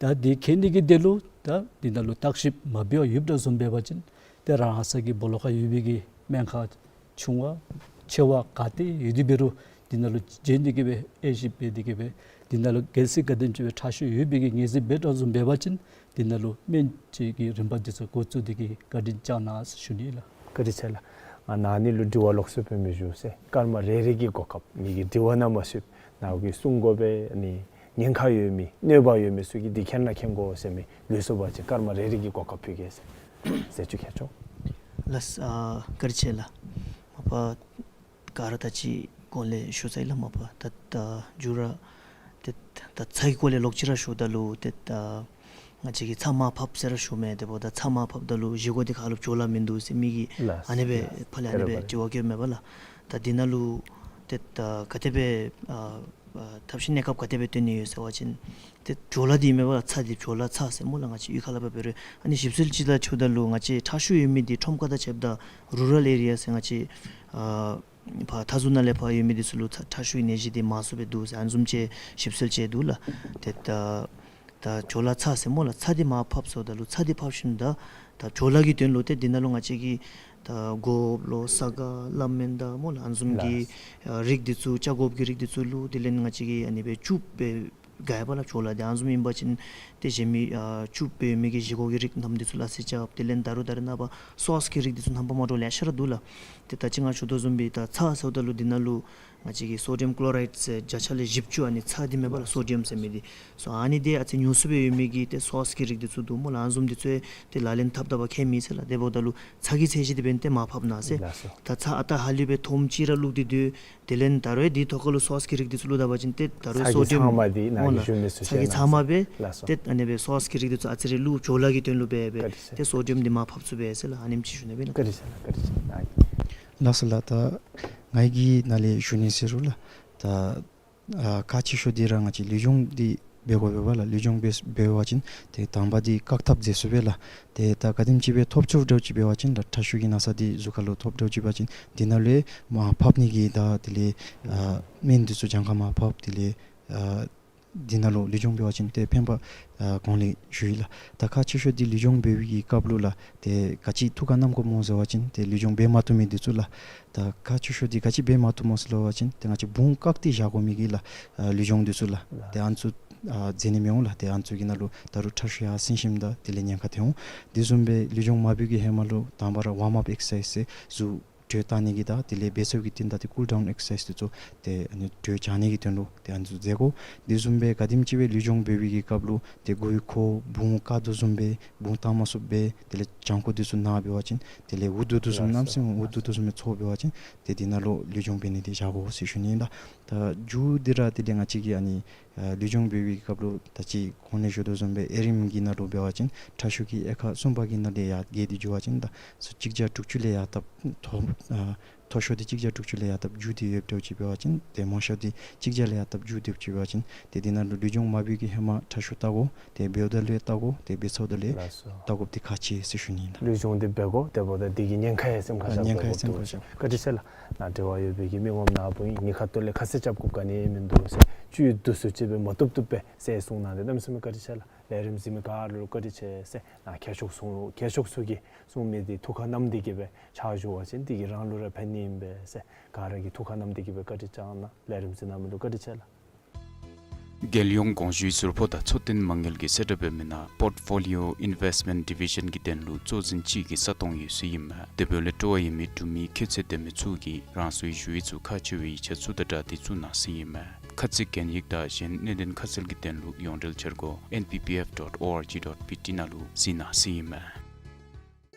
ད་འདི་མཁྱེན་ནི་གི་དོན་ལུ་ད་འདི་ནང་ལུ་བརྟག་ཞིབ་མ་འབད་བར་ཡོདཔ་འདྲཝ་བཟུམ་འབད་བ་ཅིན་ཏེ་རང་ས་གི་སྦོ་ལོགས་ཁར་ཡོད་པའི་གི་སྨན་ཁང་ཆུང་བ་ཆེ་བ་ག་ཏེ་ཡོད་དེ་འབད་རུང་འདི་ནང་ལུ་བྱོན་ཏེ་གིས་སྦེ་དབྱེ་ཞིབ་འབད་དེ་གིས་སྦེ་འདི་ནང་ལུ་གལ་སྲིད་ག་དེམ་ཅིག་སྦེ་ཁྲག་ཤུགས་ཡོད་པའི་གི་ངེས་འཛིན་འབད་དོ་བཟུམ་འབད་བ་ཅིན་འདི་ནང་ལུ་སྨན་བཅོས་ཀྱི་རིམ་པ་འདི་ཚུ་འགོ་བཙུགས་ཏེ་གིས་བཀའ་དྲིན་བསྐྱང་གནང་ཟེར་ཞུ་ནི་ལགས། བཀའ་དྲིན་ཆེ་ལགས། ཨ་ནཱ་ནི་ལུ་དྲི་བ་ལོགས་སུ་སྤེལ་མི་ཞུ་ཟེར། སྐར་མ་རེ་རེ་གི་གོ་སྐབས་ངེ་གི་དྲི་བ་ནང་མ་ཞུགས། ནཱ་གི་གསུང་དགོ་པས་ནི་ཉེན་ཁ་ཡོད་མི་གནོད་པ་ཡོད་མི་ཚུ་གིས་འདི་མཁྱེན་ན་མཁྱེན་དགོ་ཟེར་མི་ལུས་སོ་བ་ཅིན་སྐར་མ་རེ་རེ་གི་གོ་སྐབས་ཕུལ་གེ་ཟེར། ཟེར་ཅིག་ཁྱེད་ཆོ། ལགས། ཨ་བཀའ་དྲིན་ཆེ་ལགས། མ་པ་ག་ར་ད་ཅི་གོང་ལས་ཞུ་ཚར་ཡི་ལགས། མ་པ་ད་ད་མཇུག་ར་ཏེ་ད་ཚ་གི་སྐོར་ལས་ལོག་ཅི་ར་ཞུཝ་ད་ལུ་ཏེ་ད་ ང་བཅས་ཀྱིས་ཚྭ་མར་ཕབ་ཟེར་ར་ཞུཝ་མས། དེ་འབདཝ་ད་ཚྭ་མར་ཕབ་ད་ལུ་བཞེས་སྒོ་འདི་ཁ་ལུ་བྲོ་བརླག་མིན་འདུག་ཟེར་མི་གིས་ལགས་ཨ་ནི་སྦེ་ལགས། ཕར་ལས་ཨ་ནི་སྦེ་དྲི་བ་བཀོདཔ་མས་པ་ལགས། ད་འདི་ནང་ལུ་ཏེ་ད་ག་དེ་སྦེ་ཨ་ཨ་ཐབས་ཤེས་གནས་སྐབས་ག་དེ་སྦེ་བཏོན་ནི་ཡོད་ཟེར་བ་ཅིན་ཏེ་བྲོ་བརླག་འདི་མས་པ་ལགས། ཚྭ་འདི་བྲོ་བརླག་ཚྭ་ཟེར་སྨོ་ལགས། ང་བཅས་གཡུས་ཁ་ལས་ཕར་འབད་རུང་ཨ་ནི་ཞིབ་འཚོལ་ཅིག་ལུ་འཁྱིདཔ་ད་ལུ་ང་བཅས་ཁྲག་ཤུགས་ཡོད་མི་འདི་ཁྲོམ་ཁ་དང་ཕྱདཔ་ད་རུ་རཱལ་ཨེ་རི་ཡ་ཟེར་ང་བཅས་ཨ་ཕར་མཐའ་ཟུར་ནང་ལས་ཕར་ཡོད་མི་འདི་ཚུ་ལུ་ཚྭ་ཁྲག་ཤུགས་ཀྱི་ནད་གཞི་འདི་མང་སུ་སྦེ་འདུག་ཟེར་ཨ་ནི་བཟུམ་ཅིག་ཞིབ་འཚོལ་ཅིག་འདུག་ལགས། ཏེ་ད་ད་བྲོ་བརླག་ཚྭ་ཟེར་སྨོ་ལགས། ཚྭ་འདི་མར་ཕབ་ཟེརཝ་ད་ལུ་ཚྭ་འདི་ཕབ་ཞིནམ་ད་ད་བྲོ་བརླག་གི་དོན་ལུ་ཏེ་འདི་ནང་ལུ་ང་བཅས་ཀྱིས་ད་སྒོགཔ་ལོ་ས་ག་ལ་མེན་ད་སྨོ་ལགས། ཨ་ནི་བཟུམ་གྱི་ལགས། ཨ་རིགས་འདི་ཚུ་ཆ་སྒོགཔ་གི་རིགས་འདི་ཚུ་བླུགས། དེ་ལས་ང་བཅས་ཀྱིས་ཨ་ནི་སྦེ་བཅུག་སྦེ་དགའ་བ་ལགས། བྲོ་བརླག་འདི་ཨ་ནི་བཟུམ་ཨིན་པ་ཅིན་ཏེ་གཞན་མི་ཨ་བཅུག་སྦེ་མི་གི་བཞེས་སྒོ་གི་རིགས་རྣམས་འདི་ཚུ་ལ་སེ་རྐྱབ། དེ་ལས་ད་རུང་ད་རེས་ནངས་པ་སོསི་གི་རིགས་འདི་ཚུ་རྣམ་པ་མ་འདྲཝ་ལེ་ཤ་ར་འདུག་ལགས། ཏེ་ད་ཅི་ང་ཞུ་དོ་བཟུམ་སྦེ་ད་ཚྭ་ཟེརཝ་ད་ལུ་འདི་ནང་ལུ་ང་བཅས་ཀྱིས་སོ་ཌི་ཡམ་ཀློ་རའིཌ་ཟེར་བརྒྱ་ཆ་ལས་བཞི་བཅུ་ཨ་ནི་ཚྭ་འདི་མས་པ་ལགས། སོ་ཌི་ཡམ་ཟེར་མི་འདི། སོ་ཨ་ནི་འདི་ཨ་ཙི་ཉུང་སུ་སྦེ་ཡོད་མི་གིས་ཏེ་སོསི་གི་རིགས་འདི་ཚུ་འདུག་སྨོ་ལགས། ཨ་ནི་བཟུམ་འདི་ཚུ་ཏེ་ལག་ལེན་འཐབ་ད་བ་ཁྱད་མེད་ཟེར་ལགས། དེ་འབདཝ་ད་ལུ་ཚྭ་གི་ཚད་གཞི་འདི་འབདན་ཏེ་མར་ཕབ་གནང་ཟེར། ལགས་སོ། ད་ཚྭ་ཨ་རྟག་ཧ་ལུགས་སྦེ་ཐོགམ་ཅིག་ར་བླུགས་ཏེ་སྡོད། དེ་ལས་ད་རུང་འདི་ཐོག་ཁ་ལུ་སོསི་གི་རིགས་འདི་ཚུ་བླུགས་ད་བ་ཅིན་ཏེ་ད་རུང་ཚྭ་གི་སོ་ཌི་ཡམ་ཚྭ་མར་འདི་ནཱ་སྨོ་གིས་ལགས། ཞུ་མི་ཚུ་ཚྭ་གི་ཚྭ་མར་སྦེ། ལགས་སོ། ཏེ་ཨ་ནི་སྦེ་སོསི་གི་རིགས་འདི་ཚུ་ཨ་ཙི་རེ་བླུགས། བྲོ་བརླག་གི་དོན་ལུ་སྦེ་སྦེ། བཀའ་དྲིན་ཆེ། ཏེ་སོ་ཌི་ཡམ་འདི་མར་ཕབ་ཚུགས་པས་ཟེར་ལགས། ཨ་ནེམ་ཅིག་ཞུ་ནི་སྦེ་ཨིན་ལགས། བཀའ་དྲིན་ཆེ་ལགས། བཀའ་དྲིན་ཆེ། ལགས་སོ་ལགས། ད་ང་གིས་ནཱ་ལས་ཞུ་ནི་ཟེར་རུང་ལགས། ད་ཨ་ཁག་ཆེ་ཤོས་འདི་ར་ང་བཅས་ལུས་སྦྱོང་འདི་འབད་དགོ་པས་པ་ལགས། ལུས་སྦྱོང་འབད་འབད་བ་ཅིན་ཏེ་དང་པ་འདི་བཀག་ཐབས་མཛད་ཚུགས་པས་ལགས། ཏེ་ད་ག་དེམ་ཅིག་སྦེ་ཐོབ་ཚུགསཔ་འདྲཝ་ཅིག་འབད་བ་ཅིན་ད་ཁྲག་ཤུགས་ཀྱི་ན་ཚ་འདི་གཟུགས་ཁ་ལུ་ཐོབ་འདྲཝ་ཅིག་འབད་བ་ཅིན་འདི་ནང་ལུ་མར་ཕབ་ནི་གི་ད་དེ་ལས་ཨ་སྨན་འདི་ཚུ་གྱངས་ཁ་མར་ཕབ། དེ་ལས་ཨ་འདི་ནང་ལུ་ལུས་སྦྱོང་འབད་བ་ཅིན་ཏེ་ཕན་པ་ཨ་གོང་ལས་ཞུ་ཡི་ལགས། ད་ཁག་ཆེ་ཤོས་འདི་ལུས་སྦྱོང་འབད་བའི་གི་སྐབས་ལུ་ལགས་ཏེ་ག་ཅི་ཐུགས་ཁར་བསྣམ་དགོཔ་སྨོ་ཟེར་བ་ཅིན་ཏེ་ལུས་སྦྱོང་འབད་མ་བཏུབ་མི་འདི་ཚུ་ལགས། ད་ཁག་ཆེ་ཤོས་འདི་ག་ཅི་འབད་མ་བཏུབ་སྨོ་ཟེར་བ་ཅིན་ཏེ་ང་བཅས་བུང་བཀག་སྟེ་བཞག་དགོ་མི་གི་ལགས་ཨ་ལུས་སྦྱོང་འདི་ཚུ་ལགས། ཏེ་ཨ་ནི་ཚུ་ཨ་མཛད་ནི་མི་འོང་ལགས། ཏེ་ཨ་ནི་ཚུ་གི་ནང་ལུ་ད་རུང་ཁྲག་ཤུགས་ཡར་སེང་ཞིནམ་ད་དེ་ལས་ཉེན་ཁ་ཐོན་འོང་། དེ་བཟུམ་སྦེ་ལུས་སྦྱོང་མ་འབད་བའི་གི་ཧེ་མ་ལུ་དང་པ་ར་ཝརམ་ཨཔ་ཨེག་སར་སའིཛ་ཟེར་གཟུགས་དྲོད་བཏང་ནི་གི་དང་དེ་ལས་འབད་ཚར་བའི་གི་རྟིང་བདའ་སྟེ་ཀུལ་ཌའུན་ཨེག་སར་སའིཛ་འདི་ཚུ་ཏེ་ཨ་ནི་དྲོད་བྱང་ནི་གི་དོན་ལུ་ཏེ་ཨ་ནི་ཚུ་མཛད་དགོ། དེ་བཟུམ་སྦེ་ག་དེམ་ཅིག་སྦེ་ལུས་སྦྱོང་འབད་བའི་གི་སྐབས་ལུ་ཏེ་མགུ་ཡུ་འཁོར་བུང་བཀག་དོ་བཟུམ་སྦེ་བུང་བཏང་མ་ཚུགསཔ་སྦེ་དེ་ལས་བྱང་ཁོག་འདི་ཚུ་ན་འབད་བ་ཅིན་དེ་ལས་འུ་སྡུག་དོ་བཟུམ་ལགས་སོ། གནམ་མེད་ས་མེད་འུ་སྡུག་དོ་བཟུམ་སྦེ་ཚོར་འབད་བ་ཅིན་ཏེ་འདི་ནང་ལུ་ལུས་སྦྱོང་འབད་ནི་འདི་བཞག་དགོ་ཟེར་ཞུ་ནི་ཨིན་ལགས། ད་མཇུག་འདི་ར་དེ་ལས་ང་བཅས་ཀྱིས་ཨ་ནི་ཨ་ལུས་སྦྱོང་འབད་བའི་གི་སྐབས་ལུ་ད་ཅི་གོང་ལས་ཞུ་དོ་བཟུམ་སྦེ་ཨེ་རིམ་གྱི་ནང་ལུ་འབད་བ་ཅིན་ཁྲག་ཤུགས་ཀྱི་དབྱེ་ཁག་གསུམ་པ་གི་ནང་ལས་ཡར་བརྒལ་ཏེ་འགྱོ་བ་ཅིན་ད་སོ་གཅིག་བརྒྱ་དྲུག་ཅུ་ལས་ཡར་བཏབ་མཐོ་ཨ་མཐོ་ཤོས་འདི་གཅིག་བརྒྱ་དྲུག་ཅུ་ལས་ཡར་བཏབ་མཇུག་འདི་ཡོདཔ་འདྲཝ་ཅིག་འབད་བ་ཅིན་ཏེ་མང་ཤོས་འདི་གཅིག་བརྒྱ་ལས་ཡར་བཏབ་མཇུག་འདི་ཡོདཔ་ཅིག་འབད་བ་ཅིན་ཏེ་འདི་ནང་ལུ་ལུས་སྦྱོང་མ་འབད་བའི་གི་ཧེ་མ་ཁྲག་ཤུགས་བལྟ་དགོ། ཏེ་འབདཝ་ད་ལུ་བལྟ་དགོ། ཏེ་འབད་ཚརཝ་ད་ལུ་ལགས་སོ། བལྟ་དགོཔ་འདི་ཁག་ཆེ་ཟེར་ཞུ་ནི་ཨིན་ལགས། ལུས་སྦྱོང་འདི་འབད་དགོ། དེ་འབདཝ་ད་འདི་གི་ཉེན་ཁ་ཡང་སེམས་ཁར་བཞག་ཉེན་ཁ་ཡང་སེམས་ཁར་བཞག། བཀའ་དྲིན་ཆེ་ལགས། ནཱ་འབྲེལ་བ་ཡོད་པའི་གི་མི་ངོམ་ནཱ་བུ་ཨིན། གཉིས་ཁ་ཐུག་ལས་ཁ་གསལ་རྐྱབ་དགོཔ་ག་ནི་ཡང་མིན་འདུག་ཟེར་བཅུད་བསྡུ་སུ་ཅིག་སྦེ་མ་བཏུབ་བཏུབ་སྦེ་ཟེར་གསུངས་གནང་སྟེ་གནམ་མེད་ས་མེད་བཀའ་དྲིན་ཆེ་ལགས། ལས་རིམ་གཟིགས་མི་ག་ར་ལུ་བཀའ་དྲིན་ཆེ་ཟེར། ནཱ་མཁས་མཆོག་གསུང་མཁས་མཆོག་ཚུ་གིས་གསུང་མི་འདི་ཐུགས་ཁར་བསྣམས་ཏེ་གི་སྦེ་ཕྱག་ཞུ་བ་ཅིན་འདི་གིས་རང་ལུ་ར་ཕན་ནི་ཨིན་པས་ཟེར། ག་ར་གིས་ཐུགས་ཁར་བསྣམས་ཏེ་གི་སྦེ་བཀའ་དྲིན་བསྐྱང་གནང་། ལས་རིམ་གཟིགས་གནང་མི་ལུ་བཀའ་དྲིན་ཆེ་ལགས། རྒྱལ་ཡོངས་དགོངས་ཞུའི་ཟུར་ཕོགས་དང་འཚོ་རྟེན་མ་དངུལ་གྱི་གསལ་བསྒྲགས་འབད་མི་ནང་Portfolio Investment Division གི་དོན་ལུ་གཙོ་འཛིན་གཅིག་གི་ས་སྟོང་ཡོད་ས་ཨིན་མས། དེ་འབདཝ་ལས་སྤྲོ་བ་ཡོད་མི་འབྲུག་མི་ཁྱད་ཚད་ལྡན་མི་ཚུ་གིས་རང་སོའི་ཞུ་ཡིག་ཚུ་ཁག་ཆེ་བའི་ཡིག་ཆ་ཚུ་དང་སྦྲགས་ཏེ་བཙུགས་གནང་ས་ཨིན་མས། ཁ་ཚིག་གན་ཡིག་དང་གཞན་གནད་དོན་ཁ་གསལ་གྱི་དོན་ལུ་ཡོངས་འབྲེལ་འཆར་སྒོ་N P P F dot O R G dot B T ནང་ལུ་གཟིགས་གནང་ས་ཨིན་མས།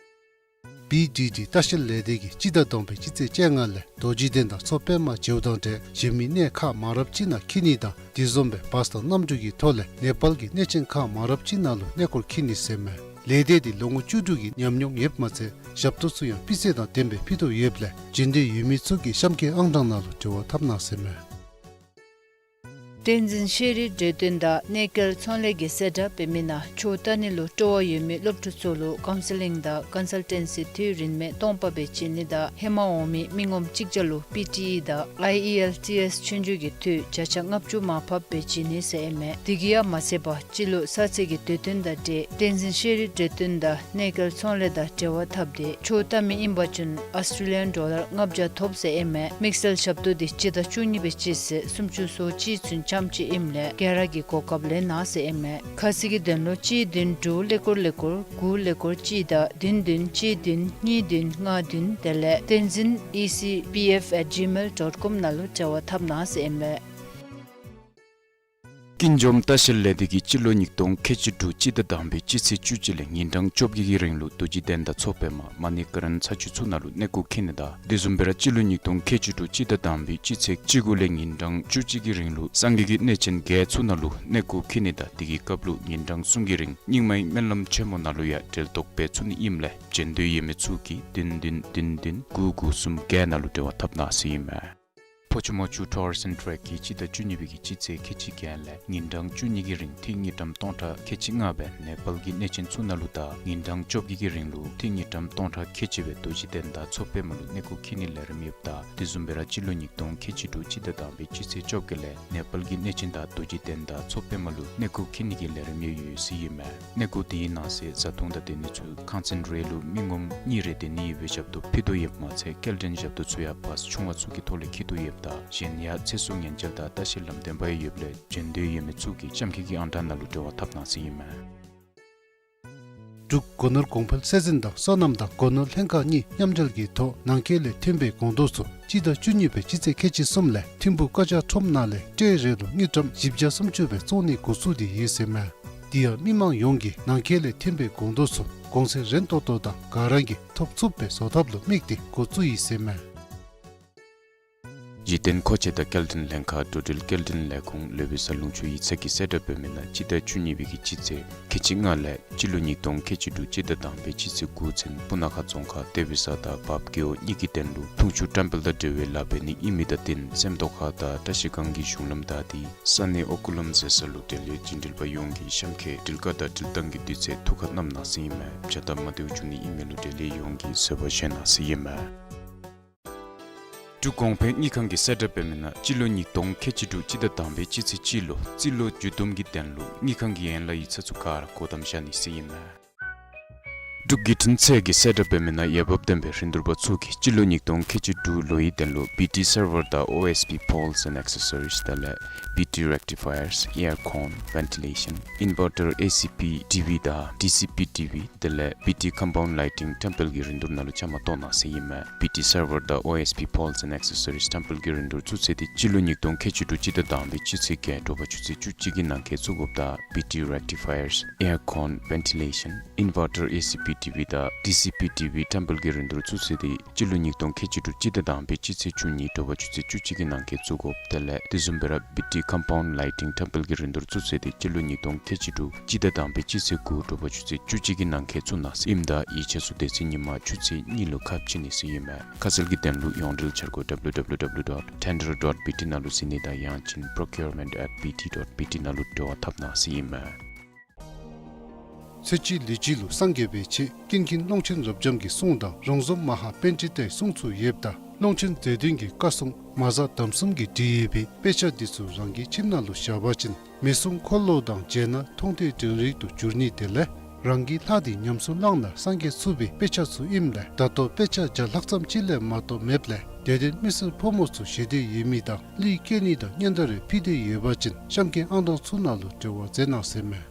B D D ལྟ་བཤལ་ལས་སྡེ་གིས་སྤྱི་ཟླ་བདུན་པའི་སྤྱི་ཚེས་བཅོ་ལྔ་ལས་རྡོ་རྗེ་གདན་དང་མཚོ་པདྨ་བྱེའུ་དང་འབྲེལ་གཞན་མི་གནས་ཁག་མང་རབས་ཅིག་ནང་འཁྱིད་ནི་དང་དེ་བཟུམ་སྦེ་བཱས་དང་གནམ་གྲུ་གི་ཐོག་ལས་ནེ་པཱལ་གྱི་གནས་ཆེན་ཁག་མང་རབས་ཅིག་ནང་ལུ་གནས་སྐོར་འཁྱིད་ནི་ཟེར་མས། ལས་སྡེ་འདི་ལོ་ངོ་བཅུ་དྲུག་གི་ཉམས་མྱོང་ཡོདཔ་མ་ཚད་ཞབས་ཏོག་ཚུ་ཡང་སྤུས་ཚད་དང་ལྡན་པའི་ཕུལ་དོ་ཡོདཔ་ལས་འབྱོན་འདོད་ཡོད་མི་ཚུ་གིས་གཤམ་འཁོད་ཨང་གྲངས་ནང་ལུ་འབྲེལ་བ་འཐབ་གནང་ཟེར་མས། བསྟན་འཛིན་ཤེས་རིག་འབྲེལ་དོན་དང་གནས་སྐལ་ཚོང་ལས་ཀྱི་གསལ་བསྒྲགས་འབད་མི་ནང་ཆོས་ལྟ་ནི་ལུ་སྤྲོ་བ་ཡོད་མི་སློབ་ཕྲུག་ཚུ་ལུ་ཀའུན་སེ་ལིང་དང་ཀོན་སལ་ཊེན་སི་འཐུས་རིན་མེད་སྟོང་པ་སྦེ་བྱིན་ནི་དང་ཧེ་མ་འོང་མི་མི་ངོམ་གཅིག་བརྒྱ་ལུ་པི་ཊི་ཨི་དང་ཨའི་ཨི་ཨེལ་ཊི་ཨེས་ཆོས་རྒྱུགས་ཀྱི་འཐུས་བརྒྱ་ཆ་ལྔ་བཅུ་མར་ཕབ་སྦེ་བྱིན་ནི་ཟེར་ཨིན་མས། དེ་གིས་ཡང་མ་ཚད་པར་སྤྱི་ལོ་གསར་ཚེས་ཀྱི་དུས་སྟོན་དང་འབྲེལ་བསྟན་འཛིན་ཤེས་རིག་འབྲེལ་དོན་དང་གནས་སྐལ་ཚོང་ལས་དང་འབྲེལ་བ་འཐབ་སྟེ་ཆོས་ལྟ་མི་ཨིན་པ་ཅིན་ཨོསི་ཊྲེ་ལི་ཡཱན་ཌོ་ལར་ལྔ་བརྒྱ་ཐོབ་ཟེར་ཨིན་མས། དམིགས་བསལ་ཞབས་ཏོག་འདི་སྤྱི་ཟླ་བཅུ་གཉིས་པའི་སྤྱི་ཚེས་སུམ་ཅུ་སོ་གཅིག་ཚུན་ཙམ་ཅིག་ཨིནམ་ལས་སྒེར་ར་གིས་གོ་སྐབས་ལེན་གནང་ཟེར་ཨིན་མས། ཁ་གསལ་གྱི་དོན་ལུ་གཅིག་བདུན་དྲུག་ཀླད་ཀོར་ཀླད་ཀོར་དགུ་ཀླད་ཀོར་གཅིག་དང་བདུན་བདུན་གཅིག་བདུན་གཉིས་བདུན་ལྔ་བདུན་དེ་ལས་བསྟན་འཛིན་ཨི་སི་པི་ཨེཕ་ཨེཊ་ཇི་མེལ་ཌོཊ་ཀོམ་ནང་ལུ་འབྲེལ་བ་འཐབ་གནང་ཟེར་ཨིན་མས། ཀུན་འཇོམས་ལྟ་བཤལ་ལས་སྡེ་གིས་སྤྱི་ལོ་ཉིས་སྟོང་ཁལ་གཅིག་དྲུག་སྤྱི་ཟླ་དང་པའི་སྤྱི་ཚེས་བཅུ་གཅིག་ལས་ཉིན་གྲངས་བཅོ་བརྒྱད་ཀྱི་རིང་ལུ་རྡོ་རྗེ་གདན་དང་མཚོ་པདྨ་མ་ཎི་ཀ་རཎ་ཚ་ཆུ་ཚུ་ནང་ལུ་གནས་སྐོར་འཁྱིད་ནི་དང་དེ་བཟུམ་སྦེ་ར་སྤྱི་ལོ་ཉིས་སྟོང་ཁལ་གཅིག་དྲུག་སྤྱི་ཟླ་དང་པའི་སྤྱི་ཚེས་བཅུ་དགུ་ལས་ཉིན་གྲངས་བཅུ་གཅིག་གི་རིང་ལུ་སངས་རྒྱས་ཀྱི་གནས་ཆེན་བརྒྱད་ཚུ་ནང་ལུ་གནས་སྐོར་འཁྱིད་ནི་དང་དེ་གི་སྐབས་ལུ་ཉིན་གྲངས་གསུམ་གྱི་རིང་རྙིང་མའི་སྨོན་ལམ་ཆེན་མོ་ནང་ལུ་ཡང་འབྲེལ་གཏོགས་འབད་ཚུགས་ནི་ཨིནམ་ལས་བྱོན་འདོད་ཡོད་མི་ཚུ་གིས་བདུན་བདུན་བདུན་བདུན་དགུ་དགུ་གསུམ་བརྒྱད་ནང་ལུ་འབྲེལ་བ་འཐབ་གནང་ཟེར་ཨིན་མས། ཕོ་ཆུ་མོ་ཆུ་ཊུ་རིསིམ་ཊེ་རེཀ་གིས་སྤྱི་ཟླ་བཅུ་གཉིས་པའི་གི་སྤྱི་ཚེས་ཁལ་གཅིག་བརྒྱད་ལས་ཉིན་གྲངས་བཅུ་གཉིས་ཀྱི་རིང་ཐིག་དངུལ་ཀྲམ་སྟོང་ཕྲག་ཁལ་གཅིག་ལྔ་སྦེ་ནེ་པཱལ་གྱི་གནས་ཆེན་ཚུ་ནང་ལུ་དང་ཉིན་གྲངས་བཅོ་བརྒྱད་ཀྱི་རིང་ལུ་ཐིག་དངུལ་ཀྲམ་སྟོང་ཕྲག་ཁལ་གཅིག་སྦེ་རྡོ་རྗེ་གདན་དང་མཚོ་པདྨ་ལུ་གནས་སྐོར་འཁྱིད་ནིའི་ལས་རིམ་ཡོདཔ་ད་དེ་བཟུམ་སྦེ་ར་སྤྱི་ལོ་ཉིས་སྟོང་ཁལ་གཅིག་དྲུག་སྤྱི་ཟླ་དང་པའི་སྤྱི་ཚེས་བཅོ་བརྒྱད་ལས་ནེ་པཱལ་གྱི་གནས་ཆེན་དང་རྡོ་རྗེ་གདན་དང་མཚོ་པདྨ་ལུ་གནས་སྐོར་འཁྱིད་ནི་གི་ལས་རིམ་ཡང་ཡོད་ཟེར་ཨིན་མས། གནས་སྐོར་དེའི་ནང་གསེས་བཟའ་འཐུང་དང་སྡོད་ནི་ཚུ་ཁང་ཚན་རེ་ལུ་མི་ངོམ་གཉིས་རེ་སྡོད་ནི་ཡོད་པའི་ཞབས་ཏོག་ཕུལ་དོ་ཡོདཔ་མ་ཚད་སྐྱེལ་འདྲེན་ཞབས་ཏོག་ཚུ་ཡང་བཱས་ཆུང་བ་ཚུ་གི་ཐོག་ལས་འཁྱིད་དོ་ཡོདཔ་ད་གཞན་ཡང་ཚེ་སྲོག་ཉེན་བཅོལ་དང་ལྟ་བཤལ་ལམ་སྟོན་པ་ཡང་ཡོདཔ་ལས་བྱོན་འདོད་ཡོད་མི་ཚུ་གིས་གཤམ་འཁོད་ཀྱི་ཨང་གྲངས་ནང་ལུ་འབྲེལ་བ་འཐབ་གནང་ཟེར་ཨིན་མས། འབྲུག་སྒོ་ནོར་གོང་འཕེལ་སྲིད་འཛིན་དང་སོ་ནམ་དང་སྒོ་ནོར་ལྷན་ཁག་གཉིས་མཉམ་འབྲེལ་གྱི་ཐོག་ནང་འཁོད་ལས་ཐོན་པའི་སྒོང་རྡོག་ཚུ་སྤྱི་ཟླ་བཅུ་གཉིས་པའི་སྤྱི་ཚེས་ཁལ་གཅིག་གསུམ་ལས་ཐིམ་ཕུག་ཀ་ཇ་ཁྲོམ་ནང་ལས་ཊེ་རེ་ལུ་དངུལ་ཀྲམ་བཞི་བརྒྱ་སུམ་ཅུ་སྦེ་བཙོང་ནི་འགོ་བཙུགས་ཏེ་ཡོད་ཟེར་ཨིན་མས། དེ་ཡང་མི་མང་ཡོངས་ཀྱིས་ནང་འཁོད་ལས་ཐོན་པའི་སྒོང་རྡོག་ཚུ་གོང་ཚད་རན་ཏོག་ཏོ་དང་ག་ར་གིས་ཐོབ་ཚུགསཔ་སྦེ་བཟོ་ཐབས་ལུ་དམིགས་ཏེ་འགོ་བཙུགས་ཡི་ཟེར་ཨིན་མས། གཞི་རྟེན་མཁོ་ཆས་དང་སྐྱེལ་འདྲེན་ལྷན་ཁག་འགྲོ་འགྲུལ་སྐྱེལ་འདྲེན་ལས་ཁུངས་ལོ་བི་ས་ལུང་ཕྱོགས་ཡིག་ཚང་གིས་གསལ་བསྒྲགས་འབད་མི་ནང་སྤྱི་ཟླ་བཅུ་གཉིས་པའི་གི་སྤྱི་ཚེས་ཁལ་གཅིག་ལྔ་ལས་སྤྱི་ལོ་ཉིས་སྟོང་ཁལ་གཅིག་དྲུག་སྤྱི་ཟླ་དང་པའི་སྤྱི་ཚེས་དགུ་ཚུན་སྤུ་ན་ཁ་རྫོང་ཁག་ཏེ་བི་ས་དང་བརཔ་རྒེད་འོག་གཉིས་ཀྱི་དོན་ལུ་འཐུང་ཆུ་བཀྲམ་སྤེལ་དང་འབྲེལ་བའི་ལཱ་འབད་ནི་ཨིན་མི་དང་བསྟུན་སེམས་རྟོགས་ཁ་དང་བཀྲ་ཤིས་སྒང་གི་གཞུང་ལམ་བདའ་སྟེ་ས་གནས་ཨོ་སྐོལ་ལམ་ཟེར་ས་ལུ་འབྲེལ་ཡོད་རྒྱུན་འགྲུལ་པ་ཡོངས་ཀྱིས་གཤམ་འཁོད་འགྲུལ་བཀག་དང་འགྲུལ་བཏང་གི་དུས་ཚོད་ཐུགས་ཁར་བསྣམ་གནང་ཟེར་ཨིན་མས། བྱ་སྟབས་མ་བདེཝ་བྱུང་ནི་ཨིན་མི་ལུ་འབྲེལ་ཡོད་ཡོངས་ཀྱིས་བཟོད་པ་བཞེས་གནང་ཟེར་ཨིན་མས། འབྲུག་གོང་འཕེལ་དངུལ་ཁང་གིས་གསལ་བསྒྲགས་འབད་མི་ནང་སྤྱི་ལོ་ཉིས་སྟོང་ཁལ་གཅིག་དྲུག་སྤྱི་ཟླ་དང་པའི་སྤྱི་ཚེས་གཅིག་ལུ་རྩིས་ལོ་མཇུག་བསྡོམས་ཀྱི་དོན་ལུ་དངུལ་ཁང་གི་ཡན་ལག་ཡིག་ཚང་ཚུ་ག་ར་སྒོ་བསྡམ་བཞག་ནི་ཟེར་ཨིན་མས། འབྲུག་བརྒྱུད་འཕྲིན་ཚད་ཀྱིས་གསལ་བསྒྲགས་འབད་མི་ནང་འོས་འབབ་ལྡན་པའི་རིན་བསྡུར་པ་ཚུ་གིས་སྤྱི་ལོ་ཉིས་སྟོང་ཁལ་གཅིག་དྲུག་ལོའི་དོན་ལུ་བི་ཊི་སར་ཝར་དང་ཨོ་ཨེསི་པི་པོལསི་ཨེནཌ་ཨེག་སེ་སོ་རིསི་དེ་ལས་བི་ཊི་རེག་ཊི་ཕ་ཡརསི་ཨེར་ཀོན་ཝེན་ཊི་ལེ་ཤཱན་ཨིན་ཝར་ཊར་ཨེ་སི་པི་ཌི་བི་དང་ཌི་སི་པི་ཌི་བི་དེ་ལས་བི་ཊི་ཀམ་པའུནཌ་ལའི་ཊིང་ཊེམ་པལ་གྱི་རིན་བསྡུར་ནང་ལུ་བཅའ་མར་གཏོགས་གནང་ཟེར་ཨིན་མས། བི་ཊི་སར་ཝར་དང་ཨོ་ཨེསི་པི་པོལསི་ཨེནཌ་ཨེག་སེ་སོ་རིསི་ཊེམ་པལ་གྱི་རིན་བསྡུར་ཚུ་ཚད་དེ་སྤྱི་ལོ་ཉིས་སྟོང་ཁལ་གཅིག་དྲུག་སྤྱི་ཟླ་དང་པའི་སྤྱི་ཚེས་བརྒྱད་དྲོ་པ་ཆུ་ཚོད་བཅུ་གཅིག་གི་ནང་འཁོད་བཙུགས་དགོཔ་ད་བི་ཊི་རེག་ཊི་ཕ་ཡརསི་ཨེར་ཀོན་ཝེན་ཊི་ལེ་ཤཱན་ཨིན་ཝར་ཊར་ཨེ་སི་པི་ཌི་བི་དང་ཌི་སི་པི་ཌི་བི་ཊེམ་པལ་གྱི་རིན་བསྡུར་ཚུ་ཚད་དེ་སྤྱི་ལོ་ཉིས་སྟོང་ཁལ་གཅིག་དྲུག་སྤྱི་ཟླ་དང་པའི་སྤྱི་ཚེས་བཅུ་གཉིས་དྲོ་པ་ཆུ་ཚོད་བཅུ་གཅིག་གི་ནང་འཁོད་བཙུགས་དགོཔ་དེ་ལས་དེ་བཟུམ་སྦེ་ར་བི་ཊི་ཀམ་པའུནཌ་ལའི་ཊིང་ཊེམ་པལ་གྱི་རིན་བསྡུར་ཚུ་ཚད་དེ་སྤྱི་ལོ་ཉིས་སྟོང་ཁལ་གཅིག་དྲུག་སྤྱི་ཟླ་དང་པའི་སྤྱི་ཚེས་དགུ་དྲོ་པ་ཆུ་ཚོད་བཅུ་གཅིག་གི་ནང་འཁོད་བཙུགས་གནང་ཟེར་ཨིནམ་ད་ཡིག་ཆ་ཚུ་དེ་ཚེ་ཉིན་མ་ཆུ་ཚོད་གཉིས་ལུ་ཁ་ཕྱེ་ནི་ཟེར་ཨིན་མས། ཁ་གསལ་གྱི་དོན་ལུ་ཡོངས་འབྲེལ་འཆར་སྒོ་ཌབ་ལུ་ཌབ་ལུ་ཌབ་ལུ་ཌོཊ་ཊེན་ཌར་ཌོཊ་བི་ཊི་ནང་ལུ་གཟིགས་ནི་དང་ཡང་ཅིན་པྲོ་ཀིའུར་མེནཊ་ཨེཊ་བི་ཊི་ཌོཊ་བི་ཊི་ནང་ལུ་འབྲེལ་བ་འཐབ་གནང་ཟེར་ཨིན་མས། ཚེ་གཅིག་ལུས་གཅིག་ལུ་སངས་རྒྱས་པའི་ཆེད་ཀུན་མཁྱེན་ཀློང་ཆེན་རབ་འབྱམས་ཀྱི་གསུང་དང་རོང་ཟོམ་མ་ཧཱ་པཎྜི་ཏའི་གསུང་ཚུ་ཡོདཔ་ད་ཀློང་ཆེན་མཛོད་བདུན་གྱི་བཀའ་སྲུང་མ་གཟའ་དམ་གསུམ་གྱིས་བྲིས་ཡོད་པའི་དཔེ་ཆ་འདི་ཚུ་རང་གི་ཁྱིམ་ནང་ལུ་བཞག་པ་ཅིན་མི་གསུང་འཁོར་ལོ་དང་མཇལ་ན་མཐོང་ཐོས་དྲན་རེག་ཏུ་འགྱུར་ནི་དེ་ལས་རང་གི་ལྷ་འདི་ཉམས་སུ་བླངས་ན་སངས་རྒྱས་ཚུགས་པའི་དཔེ་ཆ་ཚུ་ཨིནམ་ལས་ད་ལྟོ་དཔེ་ཆ་བརྒྱ་ལྷག་ཙམ་ཅིག་ལས་མ་གཏོགས་མེདཔ་ལས་དད་ལྡན་མི་སེར་ཕོ་མོ་ཚུ་ཞེ་འདོད་ཡོད་མི་དང་གླུ་སྐྱེལ་ནི་དང་སྙན་དར་རེ་ཕུལ་འདོད་ཡོད་པ་ཅིན་གཤམ་འཁོད་ཨང་གྲངས་ཚུ་ནང་ལུ་འབྲེལ་བ་མཛད་གནང་ཟེར་ཨིན་མས།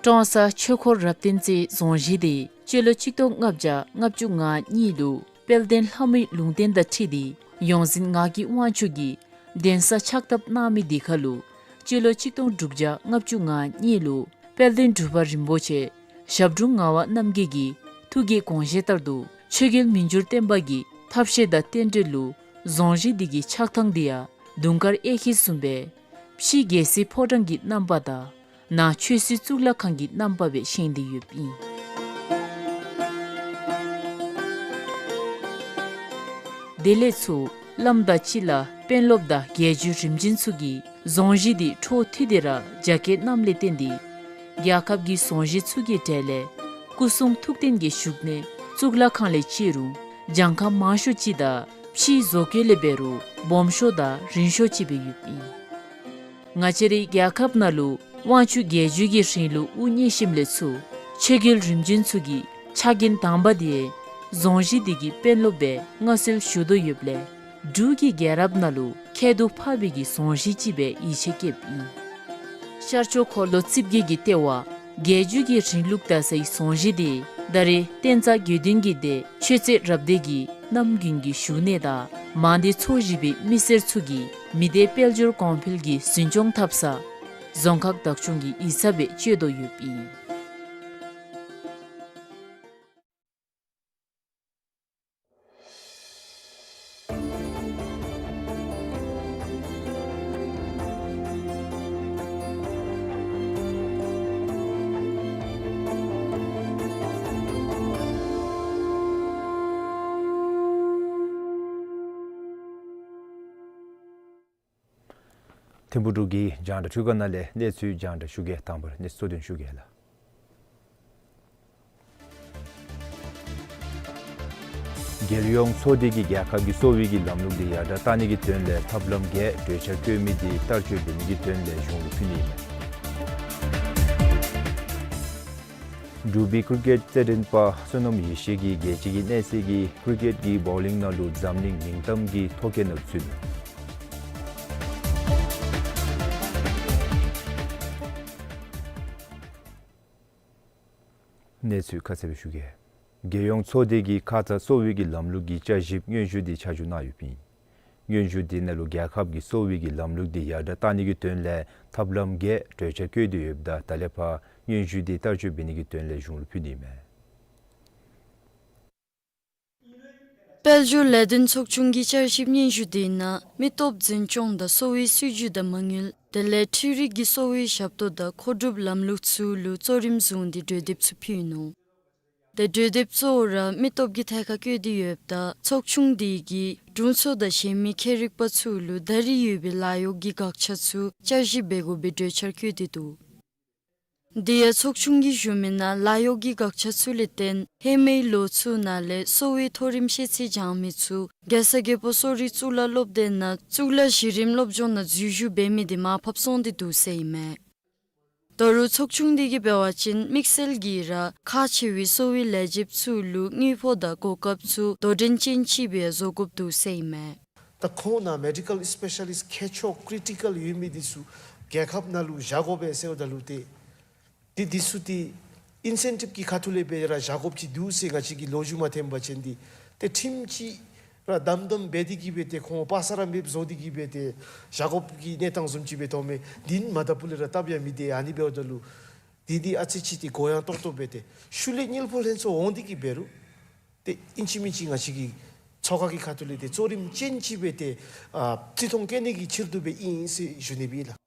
ཀྲོང་གསར་ཆོས་འཁོར་རབ་བརྟན་རྩེའི་རྫོང་གཞིས་འདི་སྤྱི་ལོ་ཆིག་སྟོང་ལྔ་བརྒྱ་ལྔ་བཅུ་ང་གཉིས་ལུ་དཔལ་ལྡན་ལྷ་མོའི་ལུང་བསྟན་དང་འཁྲིལ་ཏེ་ཡོངས་འཛིན་ངག་གི་དབང་ཕྱུག་གིས་གདན་ས་ཕྱག་བཏབ་གནང་མི་འདི་ཁར་ལུ་སྤྱི་ལོ་ཆིག་སྟོང་དྲུག་བརྒྱ་ལྔ་བཅུ་ང་གཉིས་ལུ་དཔལ་ལྡན་འབྲུག་པ་རིན་པོ་ཆེ་ཞབས་དྲུང་ངག་དབང་རྣམ་རྒྱལ་གྱི་ཐུགས་ཀྱི་དགོངས་བཞེད་ལྟར་དུ་ཆོས་རྒྱལ་མི་འགྱུར་བརྟན་པ་གི་ཐབས་ཤེས་དང་རྟེན་འབྲེལ་ལུ་རྫོང་གཞིས་འདི་གི་ཕྱག་ཐང་འདི་ཡང་དུང་དཀར་གཡས་འཁྱིལ་བཟུམ་སྦེ་ཕྱི་རྒྱལ་སྲིད་ཕོ་བྲང་གི་རྣམ་པ་དང་ནང་ཆོས་སྲིད་གཙུག་ལག་ཁང་གི་རྣམ་པ་སྦེ་བཞེངས་ཏེ་ཡོདཔ་ཨིན། དེ་ལས་ཚུར་བླམ་དང་སྤྱི་བླ་དཔོན་སློབ་དང་རྒྱལ་བརྒྱུད་རིམ་བྱོན་ཚུ་གིས་རྫོང་གཞིས་འདི་འཕྲོ་མཐུད་དེ་ར་རྒྱ་སྐྱེད་གནངམ་ལས་བརྟེན་ཏེ་རྒྱལ་ཁབ་ཀྱི་རྫོང་གཞིས་ཚུ་གི་གྲས་ལས་སྐུ་གསུང་ཐུགས་རྟེན་གྱི་བཞུགས་གནས་གཙུག་ལག་ཁང་ལས་བརྩི་རུང་གྱངས་ཁ་མང་ཤོས་ཅིག་དང་ཕྱིའི་བཟོ་བཀོད་ལས་འབད་རུང་སྦོམ་ཤོས་དང་རིང་ཤོས་ཅིག་སྦེ་ཡོདཔ་ཨིན། ང་བཅས་རའི་རྒྱལ་ཁབ་ནང་ལུ་དབང་ཕྱུག་རྒྱལ་བརྒྱུད་ཀྱི་རིང་ལུགས་དབུ་བརྙེས་ཞིནམ་ལས་ཚུར་ཆོས་རྒྱལ་རིམ་བྱོན་ཚུ་གི་ཕྱག་འགན་དང་པ་འདི་རྫོང་གཞིས་འདི་གི་དཔོན་སློབ་སྦེ་མངའ་གསོལ་ཞུ་དོ་ཡོདཔ་ལས་འབྲུག་གི་རྒྱལ་རབས་ནང་ལུ་ཁྱད་དུ་འཕགས་པའི་གི་རྫོང་གཞིས་ཅིག་སྦེ་ཡིད་ཆེས་བསྐྱེདཔ་ཨིན། ཤར་ཕྱོགས་འཁོར་ལོ་རྩིབས་བརྒྱད་ཀྱི་ལྟེ་བ་ རྒྱལ་བརྒྱུད་ཀྱི་རིང་ལུགས་དར་སའི་རྫོང་གཞི་དེ་ད་རེས་བསྟན་རྩ་དགེ་འདུན་གྱི་སྡེ་ཆོས་རྩེ་རབ་སྡེ་གི་གནམ་དགུན་གྱི་བཞུགས་གནས་དང་མང་སྡེ་ཚོ་བཞི་པའི་མི་སེར་ཚུ་གིས་མི་སྡེ་དཔལ་འབྱོར་གོང་འཕེལ་གྱི་འཛིན་སྐྱོང་འཐབ་ས་རྫོང་ཁག་བདག་སྐྱོང་གི་ཡིག་ཚང་སྦེ་སྤྱོད་དོ་ཡོདཔ་ཨིན། ཐིམ་ཕུག་འབྲུག་གི་རྒྱང་བསྒྲགས་འཕྲུལ་ཁང་ནང་ལས་གནས་ཚུལ་རྒྱང་བསྒྲགས་ཞུ་གེ། དང་པ་ར་གནས་ཚུལ་གཙོ་དོན་ཞུ་གེ་ལགས། རྒྱལ་ཡོངས་ཚོགས་སྡེ་གིས་རྒྱལ་ཁབ་ཀྱི་གསོ་བའི་གི་ལམ་ལུགས་དེ་ཡར་དྲག་གཏང་ནི་གི་དོན་ལས་ཐབས་ལམ་བརྒྱད་གྲོས་འཆར་བཀོད་མི་དེ་བསྟར་སྤྱོད་འབད་ནི་གི་དོན་ལས་གཞུང་ལུ་ཕུལ་ནི་ཨིན། འབྲུག་པའི་ཀྲི་ཀེཊ་རྩེད་འགྲན་པ་བསོད་ནམས་ཡེ་ཤེས་ཀྱིས་རྒྱལ་སྤྱི་གི་གནས་ཚད་ཀྱི་ཀྲི་ཀེཊ་ཀྱི་བོ་ལིང་ནང་ལུ་འཛམ་གླིང་མིང་གཏམ་གྱི་ཐོ་བཀོད་ནང་ཚུད། གནས་ཚུལ་ཁ་གསལ་སྦེ་ཞུ་གེ། རྒྱལ་ཡོངས་ཚོགས་སྡེ་གིས་ཁ་ཙ་གསོ་བའི་གི་ལམ་ལུགས་ཀྱི་བསྐྱར་ཞིབ་སྙན་ཞུ་དེ་ཆ་འཇོག་གནང་ཡོདཔ་ཨིན། སྙན་ཞུ་དེ་ནང་ལུ་རྒྱལ་ཁབ་ཀྱི་གསོ་བའི་གི་ལམ་ལུགས་དེ་ཡར་དྲག་གཏང་ནི་གི་དོན་ལས་ཐབས་ལམ་བརྒྱད་གྲོས་འཆར་བཀོད་དེ་ཡོདཔ་ད་ད་ལས་ཕར་སྙན་ཞུ་དེ་བསྟར་སྤྱོད་འབད་ནི་གི་དོན་ལས་གཞུང་ལུ་ཕུལ་ནི་ཨིན་མས། དཔལ་འབྱོར་ལས་དོན་ཚོགས་ཆུང་གི་བསྐྱར་ཞིབ་སྙན་ཞུ་དེ་ནང་མི་སྟོབས་འཛིན་སྐྱོང་དང་གསོ་བའི་སྲིད་ཇུས་དང་མ་དངུལ་དེ་ལས་འཕྲུལ་རིག་གི་གསོ་བའི་ཞབས་ཏོག་དང་མཁོ་སྒྲུབ་ལམ་ལུགས་ཚུ་ལུ་གཙོ་རིམ་བཟུང་སྟེ་གྲོས་འདེབས་ཚུ་ཕུལ་ནུག། ཏེ་གྲོས་འདེབས་གཙོ་བོ་ར་མི་སྟོབས་ཀྱི་ཐད་ཁར་བཀོད་དེ་ཡོདཔ་ད་ཚོགས་ཆུང་དེ་གིས་དྲུང་འཚོ་དང་གཞན་མི་ཁྱད་རིག་པ་ཚུ་ལུ་ད་རེས་ཡོད་པའི་ལཱ་གཡོག་གི་དགག་བྱ་ཚུ་བསྐྱར་ཞིབ་འབད་དགོ་པའི་གྲོས་འཆར་བཀོད་དེ་འདུག། དེ་ཡང་ཚོགས་ཆུང་གིས་ཞུ་མི་ནང་ལཱ་གཡོག་གི་དགག་བྱ་ཚུ་ལས་བརྟེན་ཧེ་མའི་ལོ་ཚུ་ནང་ལས་གསོ་བའི་མཐོ་རིམ་ཤེས་ཚད་སྦྱང་མི་ཚུ་རྒྱལ་ས་རྒྱལ་པོ་གསོ་རིག་གཙུག་ལག་སློབ་སྡེ་ནང་གཙུག་ལག་གཞི་རིམ་སློབ་སྦྱོང་ནང་འཛུལ་ཞུགས་འབད་མི་དེ་མར་ཕབ་སོང་སྟེ་འདུག་ཟེར་ཨིན་མས། ད་རུང་ཚོགས་ཆུང་དེ་གིས་འབད་བ་ཅིན་དམིགས་བསལ་གྱིས་ར་ཁག་ཆེ་བའི་གསོ་བའི་ལས་བྱེདཔ་ཚུ་ལུ་དངུལ་ཕོགས་དང་གོ་སྐབས་ཚུ་དོ་འགྲན་ཅན་ཅིག་སྦེ་བཟོ་དགོཔ་འདུག་ཟེར་ཨིན་མས། ད་ཁོང་ནང་མེ་ཌི་ཀཱལ་སི་པེ་ཤ་ལིསཊ་མཁས་མཆོག་ཀི་རི་ཊི་ཀཱལ་ཡོད་མི་དེ་ཚུ་རྒྱལ་ཁབ་ནང་ལུ་བཞག་དགོ་པས་ཟེརཝ་ད་ལུ་ཏེ་དེ་དེ་ཚུ་ཏེ་ཨིན་སེན་ཊིབ་ཀྱི་ཁ་ཐུག་ལས་སྦེ་ར་བཞག་དགོཔ་ཅིག་འདུག་ཟེར་ང་བཅས་ཀྱིས་ལོ་རྒྱུས་མ་ཐོན་པ་ཅིན་ཏེ་ཏེ་ཁྲིམས་ཅིག་ར་དམ་དམ་འབད་དེ་གིས་སྦེ་ཏེ་ཁོང་པ་སངས་ར་མེདཔ་བཟོ་སྟེ་གིས་སྦེ་ཏེ་བཞག་དགོཔ་གི་གནས་སྟངས་བཟུམ་ཅིག་སྦེ་མཐོངམ་མས། དེ་ནི་མ་ད་པུ་ལས་ར་སྟབས་ཡང་མི་བདེ། ཨ་ནི་འབདཝ་ད་ལུ་དེ་འདི་ཨ་ཙི་ཅིག་ཏེ་གུ་ཡངས་ཏོག་ཏོ་སྦེ་ཏེ་ཤུལ་ལས་དངུལ་ཕོགས་ལྷན་ཚོགས་འོང་སྟེ་གིས་འབད་རུང་ཏེ་ཨིན་ཅི་མིན་ཅི་ང་བཅས་ཀྱི་ཚོགས་ཁང་གི་ཁ་ཐུག་ལས་ཏེ་གཙོ་རིམ་ཅན་ཅིག་སྦེ་ཏེ་ཨ་བརྩི་མཐོང་བསྐྱེད་ནི་གི་ཕྱིར་དུ་སྦེ་ཨིན་ཟེར་ཞུ་ནི་སྦེ་ལགས།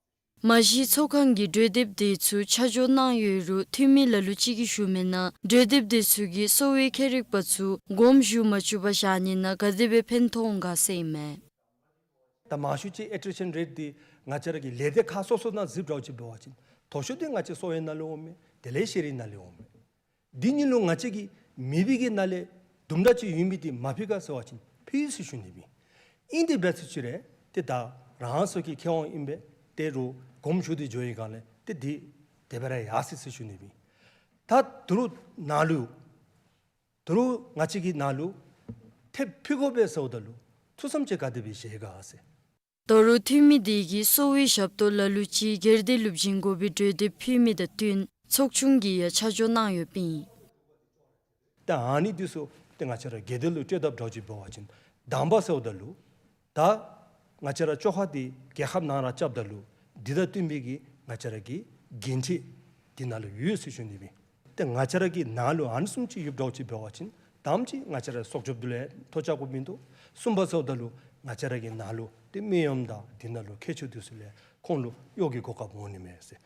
མ་གཞི་ཚོགས་ཁང་གིས་གྲོས་འདེབས་དེ་ཚུ་ཆ་འཇོག་གནང་ཡོད་རུང་འཐུས་མི་ལ་ལུ་ཅིག་གིས་ཞུ་མི་ནང་གྲོས་འདེབས་དེ་ཚུ་གིས་གསོ་བའི་ཁྱད་རིག་པ་ཚུ་དགོངསམ་ཞུ་མ་བཅུག་པར་བཞག་ནི་ནང་ག་དེ་སྦེ་ཕན་ཐོགས་འོང་ག་ཟེར་ཨིན་མས། ད་མང་ཤོས་ཅིག་ཨེ་ཊི་རི་ཤན་རེཊ་འདི་ང་བཅས་ར་གི་ལས་སྡེ་ཁག་སོ་སོ་ནང་གཟིགསཔ་འདྲཝ་ཅིག་འབད་བ་ཅིན་མཐོ་ཤོས་འདི་ང་བཅས་གསོ་བའི་ནང་ལས་འོངམ་མས། དེ་ལས་ཤེས་རིག་ནང་ལས་འོངམ་མས། འདི་གཉིས་ལུ་ང་བཅས་ཀྱི་མེད་པའི་གི་ནང་ལས་དུམ་གྲ་ཅིག་ཡོད་མི་འདི་མ་ཕུལ་ག་ཟེར་བ་ཅིན་ཕུལ་ཟེར་ཞུ་ནི་སྦེ། ཨིན་ཏེ་འབད་ཚུགས་ཅི་རུང་ཏེ་ད་རང་སོ་གི་ཁེ་དབང་ཨིན་པས། ཏེ་རུང་དགོངསམ་ཞུ་སྟེ་འགྱོ་བའི་སྒང་ལས་ཏེ་འདི་དེ་སྦེ་ར་ཡར་སོང་ཟེར་ཞུ་ནི་སྦེ། ད་ད་རུང་ནཱ་ལུ་ད་རུང་ང་བཅས་ཀྱི་ནཱ་ལུ་ཐེབས་ཕུལ་དགོ་པས་ཟེརཝ་ད་ལུ་ཐུགས་བསམ་ཅིག་ག་དེ་སྦེ་བཞེས་ག་ཟེར། ད་རུང་འཐུས་མི་དེ་གིས་གསོ་བའི་ཞབས་ཏོག་ལ་ལུ་ཅིག་སྒེར་སྡེ་ལུ་བྱིན་དགོ་པའི་གྲོས་འདེབས་ཕུལ་མི་དང་བསྟུན་ཚོགས་ཆུང་གིས་ཡང་ཆ་འཇོག་གནང་ཡོདཔ་ཨིན། ད་ཨ་ནི་འདི་ཚུ་ཏེ་ང་བཅས་ར་སྒེར་སྡེ་ལུ་སྤྲོད་དཔ་འདྲཝ་ཅིག་འབད་བ་ཅིན་དང་པ་ཟེརཝ་ད་ལུ་ད་ང་བཅས་ར་བཅོ་ཁ་འདི་རྒྱལ་ཁབ་ནང་ར་རྐྱབ་ད་ལུ་འདི་དང་བསྟུན་པའི་གི་ང་བཅས་ར་གི་འགན་འཁྲི་འདི་ནང་ལུ་ཡོད་ཟེར་ཞུ་ནི་སྦེ། ཏེ་ང་བཅས་ར་གི་ནང་ལུ་ཨ་ནི་བཟུམ་ཅིག་ཡོདཔ་འདྲཝ་ཅིག་འབད་བ་ཅིན་དང་པ་ཅིག་ང་བཅས་ར་སྲོག་སྐྱོབ་འདི་ལུ་ཐོ་བཅག་དགོཔ་མིན་འདུག། གསུམ་པ་ཟེརཝ་ད་ལུ་ང་བཅས་ར་གི་ནང་ལུ་ཏེ་སྨན་གཡོགམ་དང་འདི་ནང་ལུ་མཁས་མཆོག་འདི་ཚུ་ལས་ཁོང་ལུ་གཡོག་གི་གོ་སྐབས་འོང་ནི་མས་ཟེར།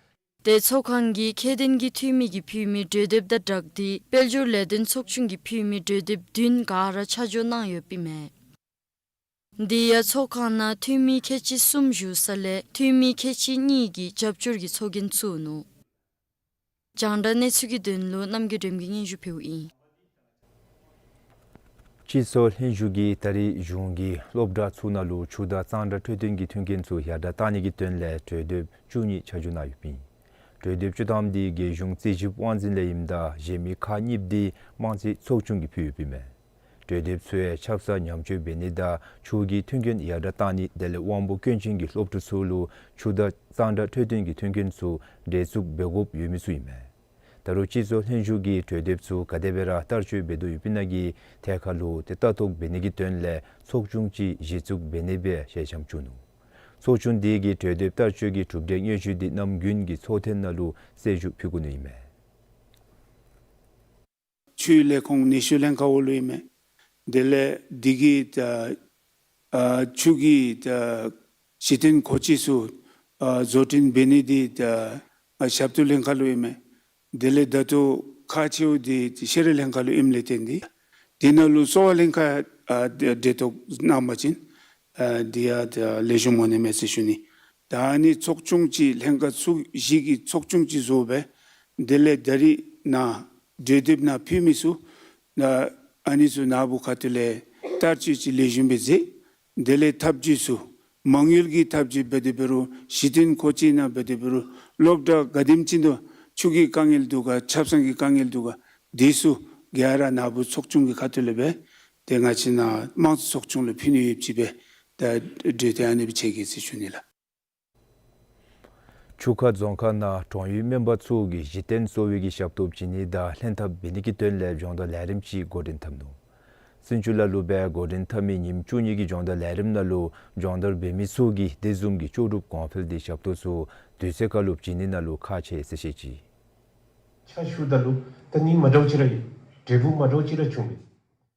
ཏེ་ཚོགས་ཁང་གིས་ཁྱད་ལྡན་གྱི་འཐུས་མི་གིས་ཕུལ་མི་གྲོས་འདེབས་དང་སྦྲགས་ཏེ་དཔལ་འབྱོར་ལས་དོན་ཚོགས་ཆུང་གིས་ཕུལ་མི་གྲོས་འདེབས་བདུན་ག་ར་ཆ་འཇོག་གནང་ཡོདཔ་ཨིན་མས། དེ་ཡང་ཚོགས་ཁང་ནང་འཐུས་མི་ཁལ་གཅིག་གསུམ་བཞུགས་ས་ལས་འཐུས་མི་ཁལ་གཅིག་གཉིས་ཀྱིས་རྒྱབ་སྐྱོར་གྱི་ཚོགས་རྒྱན་བཙུགས་ནུག། རྒྱང་བསྒྲགས་གནས་ཚུལ་གྱི་དོན་ལུ་རྣམ་རྒྱལ་སྒྲོལམ་གྱིས་སྙན་ཞུ་ཕུལཝ་ཨིན། སྤྱི་ཚོགས་ལྷན་བཞུགས་ཀྱིས་ད་རེས་གཞུང་གི་སློབ་གྲྭ་ཚུ་ནང་ལུ་ཆུ་དང་གཙང་སྦྲ་འཕྲོད་བསྟེན་གྱི་མཐུན་རྐྱེན་ཚུ་ཡར་དྲག་གཏང་ནི་གི་དོན་ལས་གྲོས་འདེབས་བཅུ་གཉིས་ཆ་འཇོག་གནང་ཡོདཔ་ཨིན། གྲོས་འདེབས་བཅུ་ཐམ་འདི་རྒྱལ་གཞུང་རྩིས་ཞིབ་དབང་འཛིན་ལས་ཨིནམ་ད་གཞན་མི་ཁག་གཉིས་འདི་དམངས་རྩིས་ཚོགས་ཆུང་གིས་ཕུལ་ཡོདཔ་ཨིན་མས། གྲོས་འདེབས་ཚུ་ཡང་ཆབ་གསང་ཉམས་བཅོས་འབད་ནི་དང་ཆུ་གི་མཐུན་རྐྱེན་ཡར་དྲག་གཏང་ནི་དེ་ལས་དབང་པོ་སྐྱོན་ཅན་གྱི་སློབ་ཕྲུག་ཚུ་ལུ་ཆུ་དང་གཙང་སྦྲ་འཕྲོད་བསྟེན་གྱི་མཐུན་རྐྱེན་ཚུ་འབྲེལ་བཙུགས་འབད་དགོཔ་ཡོད་མི་ཚུ་ཨིན་མས། ད་རུང་སྤྱི་ཚོགས་ལྷན་བཞུགས་ཀྱི་གྲོས་འདེབས་ཚུ་ག་དེ་སྦེ་ར་བསྟར་སྤྱོད་འབད་དོ་ཡོདཔ་ཨིན་ན་གི་ཐད་ཁར་ལུ་ཏེ་ལྟ་རྟོག་འབད་ནི་གི་དོན་ལས་ཚོགས་ཆུང་ཅིག་གཞི་བཙུགས་འབད་ནི་སྦེ་ཞལ་འཆམ་བྱུང་ནུག། ཚོགས་ཆུང་དེ་གིས་གྲོས་འདེབས་བསྟར་སྤྱོད་ཀྱི་གྲུབ་འབྲས་དངོས་བརྗོད་འདི་རྣམ་ཀུན་གྱི་ཚོགས་ཐེངས་ནང་ལུ་གསལ་ཞུ་ཕུལ་དགོ་ནི་ཨིན་མས། ཆུའི་ལས་ཁུངས་ནུས་ཤུགས་ལྷན་ཁག་འོག་ལུ་ཨིན་མས། དེ་ལས་འདི་གི་ད་ཨ་ཆུ་གི་ད་གཞི་རྟེན་གོ་ཆས་ཚུ་ཨ་བཟོ་སྐྲུན་འབད་ནི་འདི་ད་ཨ་ཞབས་ཏོག་ལྷན་ཁག་ལུ་ཨིན་མས། དེ་ལས་ད་ལྟོ་ཁག་ཆེཝ་འདི་ཤེས་རིག་ལྷན་ཁག་ལུ་ཨིནམ་ལས་བརྟེན་ཏེ་དེ་ནང་ལུ་གསོ་བ་ལྷན་ཁག་ཨ་འདི་འབྲེལ་གཏོགས་གནང་པ་ཅིན་ཨ་འདི་ཡང་ད་ལེགས་ཤོམ་འོང་ནི་མས་ཟེར་ཞུ་ནི། ད་ཨ་ནི་ཚོགས་ཆུང་ཅིག་ལྷན་ཁག་ཚུ་བཞི་གི་ཚོགས་ཆུང་ཅིག་བཟོ་སྦེ་དེ་ལས་ད་རིས་ནཱ་གྲོས་འདེབས་ནང་ཕུལ་མི་ཚུ་ད་ཨ་ནི་ཚུ་ནཱ་བུ་ཁ་ཐུག་ལས་བསྟར་སྤྱོད་ཅིག་ལེགས་ཤོམ་སྦེ་མཛད། དེ་ལས་ཐབས་ཇུས་ཚུ་མ་དངུལ་གྱི་ཐབས་ཇུས་འབད་དེ་འབད་རུང་གཞི་རྟེན་གོ་ཆས་ནང་འབད་དེ་འབད་རུང་སློབ་གྲྭ་ག་དེམ་ཅིག་འདུག་ཆུ་གི་དཀའ་ངལ་འདུག་ག་ཆབ་གསང་གི་དཀའ་ངལ་འདུག་ག་དེ་ཚུ་ག་ར་ནཱ་བུ་ཚོགས་ཆུང་གི་ཁ་ཐུག་ལས་སྦེ་ཏེ་ང་བཅས་ནཱ་དམངས་གཙོ་ཚོགས་ཆུང་ལུ་ཕུལ་ནི་ཡོདཔ་ཅིག་སྦེ་ད་གྲོས་ཐེངས་ཨ་ནི་སྦེ་ཆེ་གེ་ཟེར་ཞུ་ནི་ལགས། ཆུ་ཁ་རྫོང་ཁག་ནང་གྲོང་ཡུལ་སྨན་པ་ཚུ་གིས་གཞི་རྟེན་གསོ་བའི་གི་ཞབས་ཏོག་བྱིན་ནི་དང་ལྷན་ཐབས་འབད་ནི་གི་དོན་ལས་སྦྱོང་བརྡར་ལས་རིམ་ཅིག་འགོ་འདྲེན་འཐབ་ནུག། སིན་ཅུ་ལ་ལུ་སྦེ་འགོ་འདྲེན་འཐབ་མི་ཉིནམ་བཅུ་གཉིས་ཀྱི་སྦྱོང་བརྡར་ལས་རིམ་ནང་ལུ་སྦྱོང་བརྡར་འབད་མི་ཚུ་གིས་དེ་བཟུམ་གྱི་ལྕོགས་གྲུབ་གོང་འཕེལ་འདི་ཞབས་ཏོག་ཚུ་དུས་ཚོད་ཁར་ལུ་བྱིན་ནི་ནང་ལུ་ཁག་ཆེ་ཟེར་བཤད་ཅི། ཆ་ཞུཝ་ད་ལུ་ད་ནི་མ་འདྲཝ་ཅིག་ར་ཡོད། འབྲས་བུ་མ་འདྲཝ་ཅིག་ར་བྱུང་མས།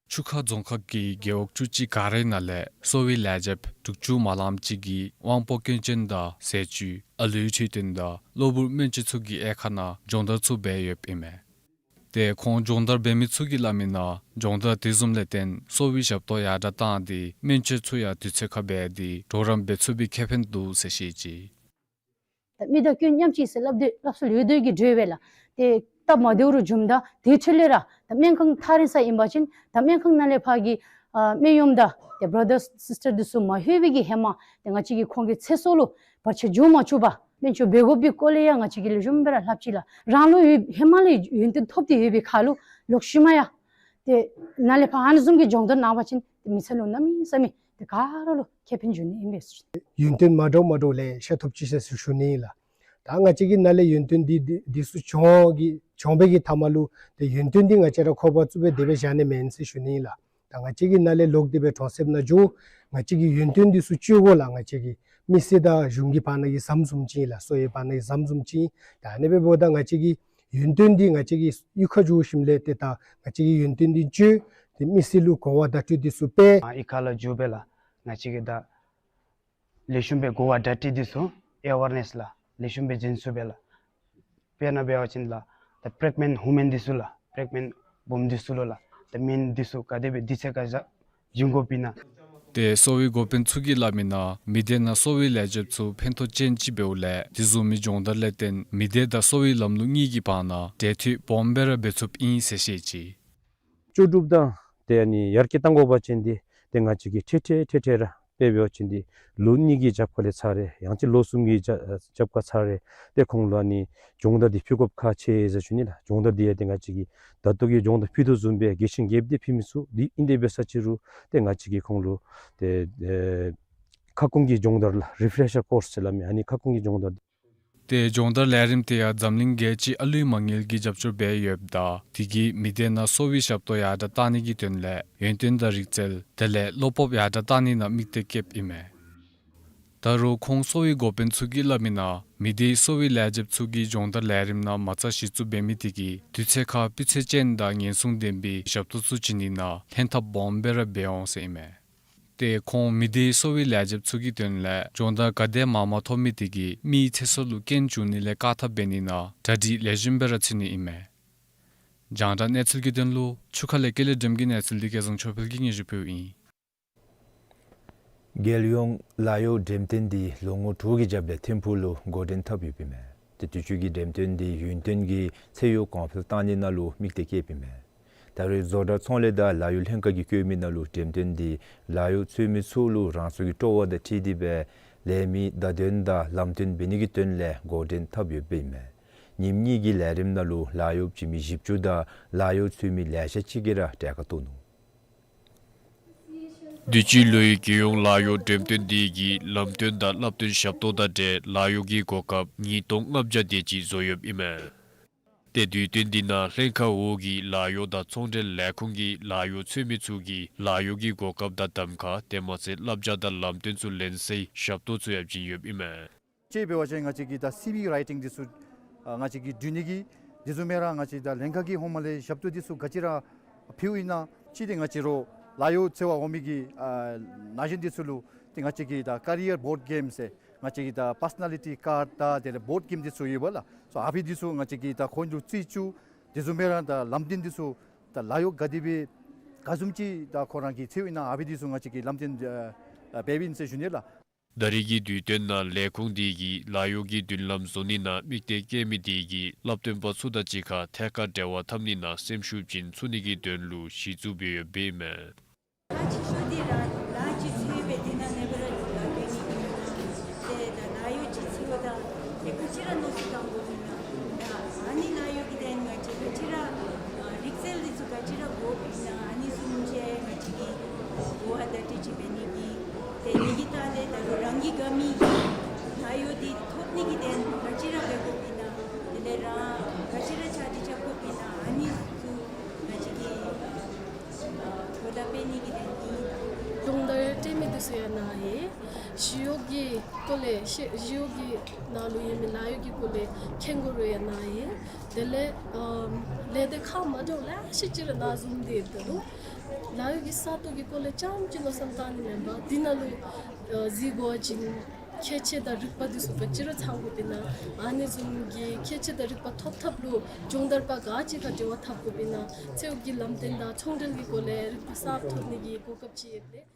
ཆུ་ཁ་རྫོང་ཁག་གི་རྒེད་འོག་བཅུ་གཅིག་ག་རེ་ནང་ལས་གསོ་བའི་ལས་བྱེདཔ་དྲུག་ཅུ་མ་ལངམ་ཅིག་གིས་དབང་པོ་སྐྱོན་ཅན་དང་ཟས་བཅུད་ཨ་ལུའི་འཕྲོད་བསྟེན་དང་གློ་བུར་སྨན་བཅོས་ཚུ་གི་དབྱེ་ཁག་ནང་སྦྱོང་བརྡར་ཚུ་འབད་ཡོདཔ་ཨིན་མས། ཏེ་ཁོང་སྦྱོང་བརྡར་འབད་མི་ཚུ་གིས་སླབ་མི་ནང་སྦྱོང་བརྡར་དེ་བཟུམ་ལས་བརྟེན་གསོ་བའི་ཞབས་ཏོག་ཡར་དྲགས་བཏང་སྟེ་སྨན་བཅོས་ཚུ་ཡང་དུས་ཚོད་ཁར་འབད་དེ་གྲོགས་རམ་འབད་ཚུགས་པའི་ཁེ་ཕན་འདུག་ཟེར་བཤད་ཅི། ད་མི་དང་སྐྱོན་མཉམ་གཅིག་ཟེར་སླབ་དེ་སླབ་སྲོལ་ཡོད་དེ་གི་འགྲོས་སྦེ་ལགས། ཏེ་སྟབས་མ་བདེཝ་རུ་བྱུངམ་ད་དེ་འཕྲོ་ལས་ར་ད་སྨན་ཁང་ཐག་རིང་ས་ཨིན་པ་ཅིན་ད་སྨན་ཁང་ནང་ལས་ཕར་གྱི་ཨ་སྨན་གཡོགམ་དང་ཏེ་བར་དར་སིས་ཊར་འདི་ཚུ་མ་ལྷོད་པའི་གི་ཧེ་མ་ཏེ་ང་བཅས་ཀྱིས་ཁོང་གི་ཚེ་སྲོག་ལུ་བར་ཆད་འགྱོ་མ་བཅུག་པར་སྨན་བཅོས་འབད་དགོ་པའི་སྐོར་ལས་ཡང་ང་བཅས་ཀྱིས་ལེགས་ཤོམ་སྦེ་ར་ལྷབ་ཅི་ལགས། རང་ལུ་ཡོད་ཧེ་མ་ལས་ཡོན་ཏན་ཐོབ་སྟེ་ཡོད་པའི་ཁར་ལུ་ལོག་ཤུལ་མ་ཡང་ཏེ་ནཱ་ལས་ཕར་ཨ་ནི་བཟུམ་གྱི་སྦྱོང་བརྡར་གནང་བ་ཅིན་ཏེ་མི་ཚེ་ལུ་གནམ་མེད་ས་མེད་ཏེ་ག་ར་ལུ་ཁེ་ཕན་འབྱུང་ནི་ཨིན་པས། ཡོན་ཏན་མ་འདྲཝ་མ་འདྲཝ་ལེ་ཤ་ཐོབ་ཅི་ཟེར་ཞུ་ནི་ལགས། ད་ང་བཅས་ཀྱི་ནཱ་ལས་ཡོན་ཏན་འདི་འདི་འདི་ཚུ་སྦྱོང་གི་སྦྱོང་པའི་གི་མཐའ་མ་ལུ་ཏེ་ཡོན་ཏན་འདི་ང་བཅས་ར་ཁོག་པར་བཙུགས་སྦེ་དེ་སྦེ་བཞག་ནི་མེན་ཟེར་ཞུ་ནི་ལགས། ད་ང་བཅས་ཀྱིས་ནཱ་ལས་ལོག་སྟེ་སྦེ་གྲོང་གསེབ་ནང་འགྱོ། ང་བཅས་ཀྱི་ཡོན་ཏན་འདི་ཚུ་སྤྱོད་དགོ་ལགས། ང་བཅས་ཀྱི་མི་སེར་དང་གཞུང་གི་བར་ན་གི་ཟམ་བཟུམ་ཅིག་ལགས། གསོ་བའི་བར་ན་གི་ཟམ་བཟུམ་ཅིག། ད་ཨ་ནི་སྦེ་འབདཝ་ད་ང་བཅས་ཀྱི་ཡོན་ཏན་འདི་ང་བཅས་ཀྱི་གཡུས་ཁར་འགྱོ་ཞིནམ་ལས་ཏེ་ད་ང་བཅས་ཀྱི་ཡོན་ཏན་འདི་སྤྱོད། ཏེ་མི་སེར་ལུ་གོ་བ་བརྡ་སྤྲོད་འདི་ཚུ་སྤེལ། ཨ་གཡུས་ཁ་ལུ་འགྱོ་སྦེ་ལགས་ང་བཅས་ཀྱིས་ད་ལེགས་ཤོམ་སྦེ་གོ་བ་བརྡ་སྤྲོད་འདི་ཚུ་ཨེ་ཝེར་ནེསི་ལགས་ལེགས་ཤོམ་སྦེ་འཛིན་ཚུགས་པས་ལགས། དཔེར་ན་འབད་བ་ཅིན་ལགས་ད་པེག་ནེནཊ་ཝུ་མེན་འདི་ཚུ་ལགས་པེག་ནེནཊ་བུམ་འདི་ཚུ་ལུ་ལགས་ད་སྨན་འདི་ཚུ་ག་དེ་སྦེ་དུས་ཚོད་ཁར་བཞག་བྱིན་དགོཔ་ཨིན་ན། ཏེ་གསོ་བའི་འགོ་དཔོན་ཚུ་གིས་སླབ་མི་ནང་མི་སྡེ་ནང་གསོ་བའི་ལས་བྱེདཔ་ཚུ་ཕན་ཐོགས་ཅན་ཅིག་འབདཝ་ལས་དེ་བཟུམ་མའི་སྦྱོང་བརྡར་ལས་བརྟེན་མི་སྡེ་དང་གསོ་བའི་ལམ་ལུགས་གཉིས་ཀྱི་བར་ན་འབྲེལ་མཐུད་སྦོམ་སྦེ་ར་འབད་ཚུགསཔ་ཨིན་ཟེར་བཤད་ཅི། ལྕོགས་གྲུབ་དང་ཏེ་ཨ་ནི་ཡར་རྒྱས་གཏང་དགོ་པ་ཅིན་འདི་ཏེ་ང་བཅས་ཀྱིས་ཐེངས་ཐེངས་ཐེངས་ཐེངས་ར་དཔེ་འབད་བ་ཅིན་འདི་ལོ་གཉིས་ཀྱི་རྒྱབ་ཁ་ལས་ཚར་རེ་ཡང་ཅིན་ལོ་གསུམ་གྱི་རྒྱ་རྒྱབ་ཁར་ཚར་རེ་ཏེ་ཁོང་ལུ་ཨ་ནི་སྦྱོང་བརྡར་འདི་ཕུལ་དགོཔ་ཁག་ཆེ་ཟེར་ཞུ་ནི་ལགས། སྦྱོང་བརྡར་འདི་ཡང་ཏེ་ང་བཅས་ཀྱིས་ད་ལྟོ་གི་སྦྱོང་བརྡར་ཕུལ་དོ་བཟུམ་སྦེ་དགེ་ཆེ་རྒྱསཔ་འདི་ཕུལ་མི་ཚུགས། འདི་ཨིན་ཏེ་འབད་ས་ཅིག་རུང་ཏེ་ང་བཅས་ཀྱིས་ཁོང་ལུ་ཏེ་ཨེ་ཁ་སྐོང་གི་སྦྱོང་བརྡར་ལགས་རི་ཕེ་ཤར་ཀོརསི་ཟེར་སླབ་མི་ཨ་ནི་ཁ་སྐོང་གི་སྦྱོང་བརྡར་ཏེ་སྦྱོང་བརྡར་ལས་རིམ་དེ་ཡང་འཛམ་གླིང་རྒྱལ་སྤྱིའི་ཨ་ལུའི་མ་དངུལ་གྱིས་རྒྱབ་སྐྱོར་འབད་ཡོདཔ་ད་དེ་གིས་མི་སྡེ་ནང་གསོ་བའི་ཞབས་ཏོག་ཡར་དྲགས་གཏང་ནི་གི་དོན་ལས་ཡོན་ཏན་དང་རིག་རྩལ་དེ་ལས་བློ་སྤོབས་ཡར་དྲགས་གཏང་ནི་ནང་དམིགས་གཏད་བསྐྱེདཔ་ཨིན་མས། ད་རུང་ཁོང་གསོ་བའི་འགོ་དཔོན་ཚུ་གིས་སླབ་མི་ནང་མི་སྡེའི་གསོ་བའི་ལས་བྱེདཔ་ཚུ་གིས་སྦྱོང་བརྡར་ལས་རིམ་ནང་མ་རྩ་གཞི་བཙུགས་འབད་མི་དེ་གིས་དུས་ཚོད་ཁར་སྤུས་ཚད་ཅན་དང་ཉེན་སྲུང་ལྡན་པའི་ཞབས་ཏོག་ཚུ་བྱིན་ནི་ནང་ལྷན་ཐབས་སྦོམ་སྦེ་ར་འབད་འོང་ཟེར་ཨིན་མས། ཏེ་ཁོང་མི་སྡེའི་གསོ་བའི་ལས་བྱེདཔ་ཚུ་གི་དོན་ལས་སྦྱོང་བརྡར་ག་དེམ་མང་མང་ཐོབ་མི་དེ་གིས་མིའི་ཚེ་སྲོག་ལུ་རྐྱེན་བྱུང་ནི་ལས་བཀག་ཐབས་འབད་ནི་ནང་གྲ་སྒྲིག་ལེགས་ཤོམ་སྦེ་ར་ཚུད་ནི་ཨིན་མས། རྒྱང་བསྒྲགས་གནས་ཚུལ་གྱི་དོན་ལུ་ཆུ་ཁ་ལས་ཀེ་ལེ་སྒྲོལམ་གྱི་གནས་ཚུལ་འདི་སྐལ་བཟང་ཆོས་འཕེལ་གྱིས་སྙན་ཞུ་ཕུལཝ་ཨིན། རྒྱལ་ཡོངས་ལཱ་གཡོག་འགྲེམས་སྟོན་འདི་ལོ་ངོ་དྲུག་གི་རྒྱབ་ལས་ཐིམ་ཕུག་ལུ་འགོ་འདྲེན་འཐབ་ཡོདཔ་ཨིན་མས། ཏེ་དུས་ཅི་གི་འགྲེམས་སྟོན་འདི་ཡུན་བརྟན་གྱི་ཚད་ཡོད་གོང་འཕེལ་གཏང་ནི་ནང་ལུ་དམིགས་གཏད་བསྐྱེདཔ་ཨིན་མས། ད་རེས་བཟོ་གྲྭ་ཚོང་ལས་དང་ལཱ་གཡོག་ལྷན་ཁག་གིས་བཀོད་མི་ནང་ལུ་འགྲེམས་སྟོན་འདི་ལཱ་གཡོག་འཚོལ་མི་ཚུ་ལུ་རང་སོའི་གི་སྤྲོ་བ་དང་འཁྲིལ་ཏེ་སྦེ་ལས་མི་བརྡ་དོན་དང་ལམ་སྟོན་འབད་ནི་གི་དོན་ལས་འགོ་འདྲེན་འཐབ་ཡོདཔ་ཨིན་མས། ཉིནམ་གཉིས་ཀྱི་ལས་རིམ་ནང་ལུ་ལཱ་གཡོག་བྱིན་མི་བཞི་བཅུ་དང་ལཱ་གཡོག་འཚོལ་མི་ལེ་ཤ་ཅིག་གིས་ར་གྲལ་ཁར་གཏོགས་ནུག། དུས་ཅི་ལོའི་རྒྱལ་ཡོངས་ལཱ་གཡོག་འགྲེམས་སྟོན་འདི་གི་ལམ་སྟོན་དང་བསླབ་སྟོན་ཞབས་ཏོག་དང་འབྲེལ་ལཱ་གཡོག་གི་གོ་སྐབས་ཉིས་སྟོང་ལྔ་བརྒྱ་དེ་ཅིག་བཟོ་ཡོདཔ་ཨིན་མས། ཏེ་དུས་སྟོན་འདི་ནང་ལྷན་ཁག་འོག་གི་ལཱ་གཡོག་དང་ཚོང་འབྲེལ་ལས་ཁུངས་ཀྱི་ལཱ་གཡོག་འཚོལ་མི་ཚུ་གིས་ལཱ་གཡོག་གི་གོ་སྐབས་དང་གདམ་ཁ་དེ་མ་ཚད་བསླབ་བྱ་དང་ལམ་སྟོན་ཚུ་ལེན་སའི་ཞབས་ཏོག་ཚུ་ཡང་བྱིན་ཡོདཔ་ཨིན་མས། ཅིག་འབད་བ་ཅིན་ང་བཅས་ཀྱི་ད་སི་ཝི་རའི་ཊིང་འདི་ཚུ་ཨ་ང་བཅས་ཀྱིས་འབྲི་ནི་གི་དེ་བཟུམ་སྦེ་ར་ང་བཅས་ད་ལྷན་ཁག་གི་ཧོངས་མ་ལས་ཞབས་ཏོག་འདི་ཚུ་ག་ཅི་ར་ཕུལཝ་ཨིན་ན་ཅིག་ཏེ་ང་བཅས་ར་ལཱ་གཡོག་འཚོལ་བར་འོང་མི་གི་ཨ་ན་གཞོན་འདི་ཚུ་ལུ་ཏེ་ང་བཅས་ཀྱི་ད་ཀེ་རི་ཡར་བོརཌ་གེམ་ཟེར་ང་བཅས་ཀྱི་ད་པར་སོ་ན་ལི་ཊི་ཀཱརཌ་དང་དེ་ལས་བོརཌ་གེམ་འདི་ཚུ་ཡོད་པ་ལགས། སོ་ཨ་ཕི་འདི་ཚུ་ང་བཅས་ཀྱིས་ད་ཁོང་ལུ་རྩིས་བཅུག། དེ་བཟུམ་སྦེ་ར་ད་ལམ་སྟོན་འདི་ཚུ་ད་ལཱ་གཡོག་ག་དེ་སྦེ་ག་བཟུམ་ཅིག་ད་ཁོ་ར་གིས་འཚོལཝ་ཨིན་ན་ཨ་ཕི་འདི་ཚུ་ང་བཅས་ཀྱིས་ལམ་སྟོན་ཨ་འབདཝ་ཨིན་ཟེར་ཞུ་ནི་ལགས། ད་རེས་ཀྱི་དུས་སྟོན་ནང་ལས་ཁུངས་དེ་གིས་ལཱ་གཡོག་གི་མདུན་ལམ་བཟོ་ནི་ནང་དམིགས་གཏད་བསྐྱེད་མི་དེ་གིས་བསླབ་སྟོན་པ་ཚུ་དང་གཅིག་ཁར་ཐད་ཀར་འབྲེལ་བ་འཐབ་ནི་ནང་སེམས་ཤུགས་བྱིན་ཚུགས་ནི་གི་དོན་ལུ་གཞི་བཙུགས་འབད་ཡོདཔ་ཨིན་མས། ལཱ་ཅིག་ཤོར་ཏེ་ར་ལཱ་ཅིག་འཚོལ་སྦེ་དེ་ནང་ནེ་སྦེ་ར་ལཱ་འདི་ནི་ཨིན་ན་ཏེ་ད་ལཱ་གཡོག་ཅིག་འཚོལཝ་ད་ཏེ་ག་ཅི་ར་མནོ་བསམ་བཏང་དགོཔ་ཨིན་ན། ད་ཨ་ནི་ལཱ་གཡོག་གི་དོན་ང་བཅས་ག་ཅི་ར་ཨ་རིག་རྩལ་འདི་ཚུ་ག་ཅི་ར་དགོཔ་ཨིན་ན་ཨ་ནི་ཚུ་ངོ་ཤེས་ང་བཅས་ཀྱིས་གོ་བ་བརྡ་སྤྲོད་ཅིག་འབད་ནི་གི་ཏེ་ནི་གི་ད་ལས་ད་རང་གི་དགའ་མི་ལཱ་གཡོག་འདི་ཐོབ་ནི་གི་དོན་ག་ཅི་ར་འབད་དགོཔ་ཨིན་ན་དེ་ལས་རང་ག་ཅི་ར་ཕྱག་བྲིས་རྐྱབ་དགོཔ་ཨིན་ན་ཨ་ནི་ཚུ་ང་བཅས་ཀྱིས་ཨ་གོ་བརྡ་སྤེལ་ནི་གི་དོན་ཨིན། སྦྱོང་བརྡར་སྤྲོད་མི་འདི་ཚུ་ཡང་གནང་ཡི། ཞི་གཡོག་གི་སྐོར་ལས་ཤེས་ཞི་གཡོག་གི་ནང་ལུ་ཡོད་མི་ལཱ་གཡོག་གི་སྐོར་ལས་མཁྱེན་དགོ་རུང་ཡང་གནང་ཡི། དེ་ལས་ཨམ་ལས་སྡེ་ཁག་མ་འདྲཝ་ལེ་ཤ་ཅིག་ར་ནཱ་བཟུམ་སྦེ་ཡོདཔ་ད་ལུ་ལཱ་གཡོག་གི་ས་སྟོང་གི་སྐོར་ལས་རྐྱངམ་ཅིག་མནོ་བསམ་བཏང་ནི་མེན་པར་འདི་ནང་ལུ་ཨ་གཟིགས་དགོ་པ་ཅིན་ཁྱད་ཆོས་དང་རིག་པ་འདི་ཚུ་ག་ཅི་ར་ཚང་དགོཔ་ཨིན་ན་ཨ་ནི་བཟུམ་གྱི་ཁྱད་ཆོས་དང་རིག་པ་ཐོབ་ཐབས་ལུ་སྦྱོང་བརྡར་པ་ག་ཅི་ཁར་འབྲེལ་བ་འཐབ་དགོཔ་ཨིན་ན་འཚོལ་སྒོ་གི་ལམ་སྟོན་དང་ཚོང་འབྲེལ་གྱི་སྐོར་ལས་རིག་པ་གསརཔ་ཐོབ་ནི་གི་གོ་སྐབས་ཅིག་ཡོདཔ་ལས།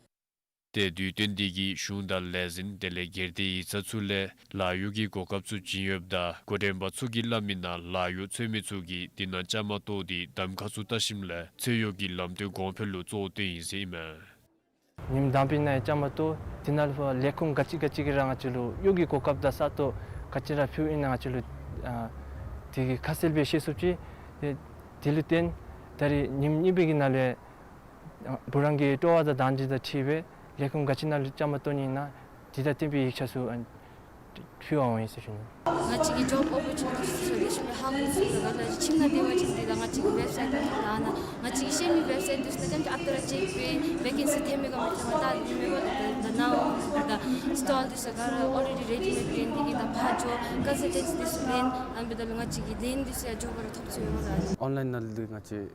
ཏེ་དུས་སྟོན་འདི་གིས་གཞུང་དང་ལས་འཛིན་དེ་ལས་སྒེར་སྡེ་ཡིག་ཚང་ཚུ་ལས་ལཱ་གཡོག་གི་གོ་སྐབས་ཚུ་བྱིན་ཡོདཔ་ད་འགོ་འདྲེན་པ་ཚུ་གིས་སླབ་མི་ནང་ལཱ་གཡོག་འཚོལ་མི་ཚུ་གིས་འདི་ནང་བཅའ་མར་གཏོགས་ཏེ་གདམ་ཁ་ཚུ་བལྟ་ཞིནམ་ལས་འཚོལ་གཡོག་གི་ལམ་སྟོན་གོང་འཕེལ་ལུ་གཙོ་བོ་བཏོན་ཡི་ཟེར་ཨིན་མས། ཉིནམ་དང་པའི་ནང་བཅའ་མར་གཏོགས་དེ་ནང་ལུ་ལས་ཁུངས་ག་ཅི་ག་ཅི་གིས་ར་ང་བཅས་ལུ་གཡོག་གི་གོ་སྐབས་དང་ས་སྟོང་ག་ཅི་ར་ཕུལཝ་ཨིན་ན་ང་བཅས་ལུ་ཨ་དེ་གི་ཁ་གསལ་སྦེ་ཤེས་ཚུགསཔ་ཅིག། དེ་དེ་ལུ་བརྟེན་ད་རེས་ཉིནམ་གཉིས་པའི་གི་ནང་ལུ་ཨ་བུ་རང་གི་སྤྲོ་བ་དང་དང་འདོད་དང་འཁྲིལ་སྦེ་ལས་ཁུངས་ག་ཅི་ནང་ལུ་བཅའ་མར་གཏོགས་ནི་ཨིན་ན་དེ་དང་བསྟུན་པའི་ཡིག་ཆ་ཚུ་ཨ་ཕུལ་བར་འོང་ཡི་ཟེར་ཞུ་ནི། ང་བཅས་ཀྱི་ཇོབ་ཨོ་པོར་ཅུ་ནི་ཊིས་ཚུ་ལེགས་ཤོམ་སྦེ་ཧ་གོ་ཚུགས་པར་ང་བཅས་ཁྱིམ་ནང་སྡོད་པ་ཅིན་འདི་ད་ང་བཅས་ཀྱི་ཝེབ་སའིཊ་ནང་ད་ཨ་ནཱ་ང་བཅས་ཀྱིས་ཤེས་མི་ཝེབ་སའིཊ་འདི་ཚུ་ནང་ཅམ་ཅིག་ཨ་རྟག་ར་ཅེཀ་འབད་ཝེ་ཀེན་སི་ཐོན་མི་ག་མི་ཐོན་མ་ད་མི་མེད་པ་ད་ད་ནཱ་འོང་ད་སི་ཊོལ་འདི་ཚུ་ག་ར་ཨོ་རེ་ཌི་རེ་ཌི་མེཌ་ལེན་འདི་གིས་ད་ཕར་འགྱོ་ཀོན་སལ་ཊེནཊ་འདི་ཚུ་ལེན་ཨ་ནི་འབདཝ་ད་ལུ་ང་བཅས་ཀྱི་ལེན་འདི་ཚུ་ཡང་མགྱོགས་པ་ར་ཐོབ་ཚུགས་ཡོད་པ་ལགས། ཨོན་ལའིན་ནང་ལུ་ང་བཅས་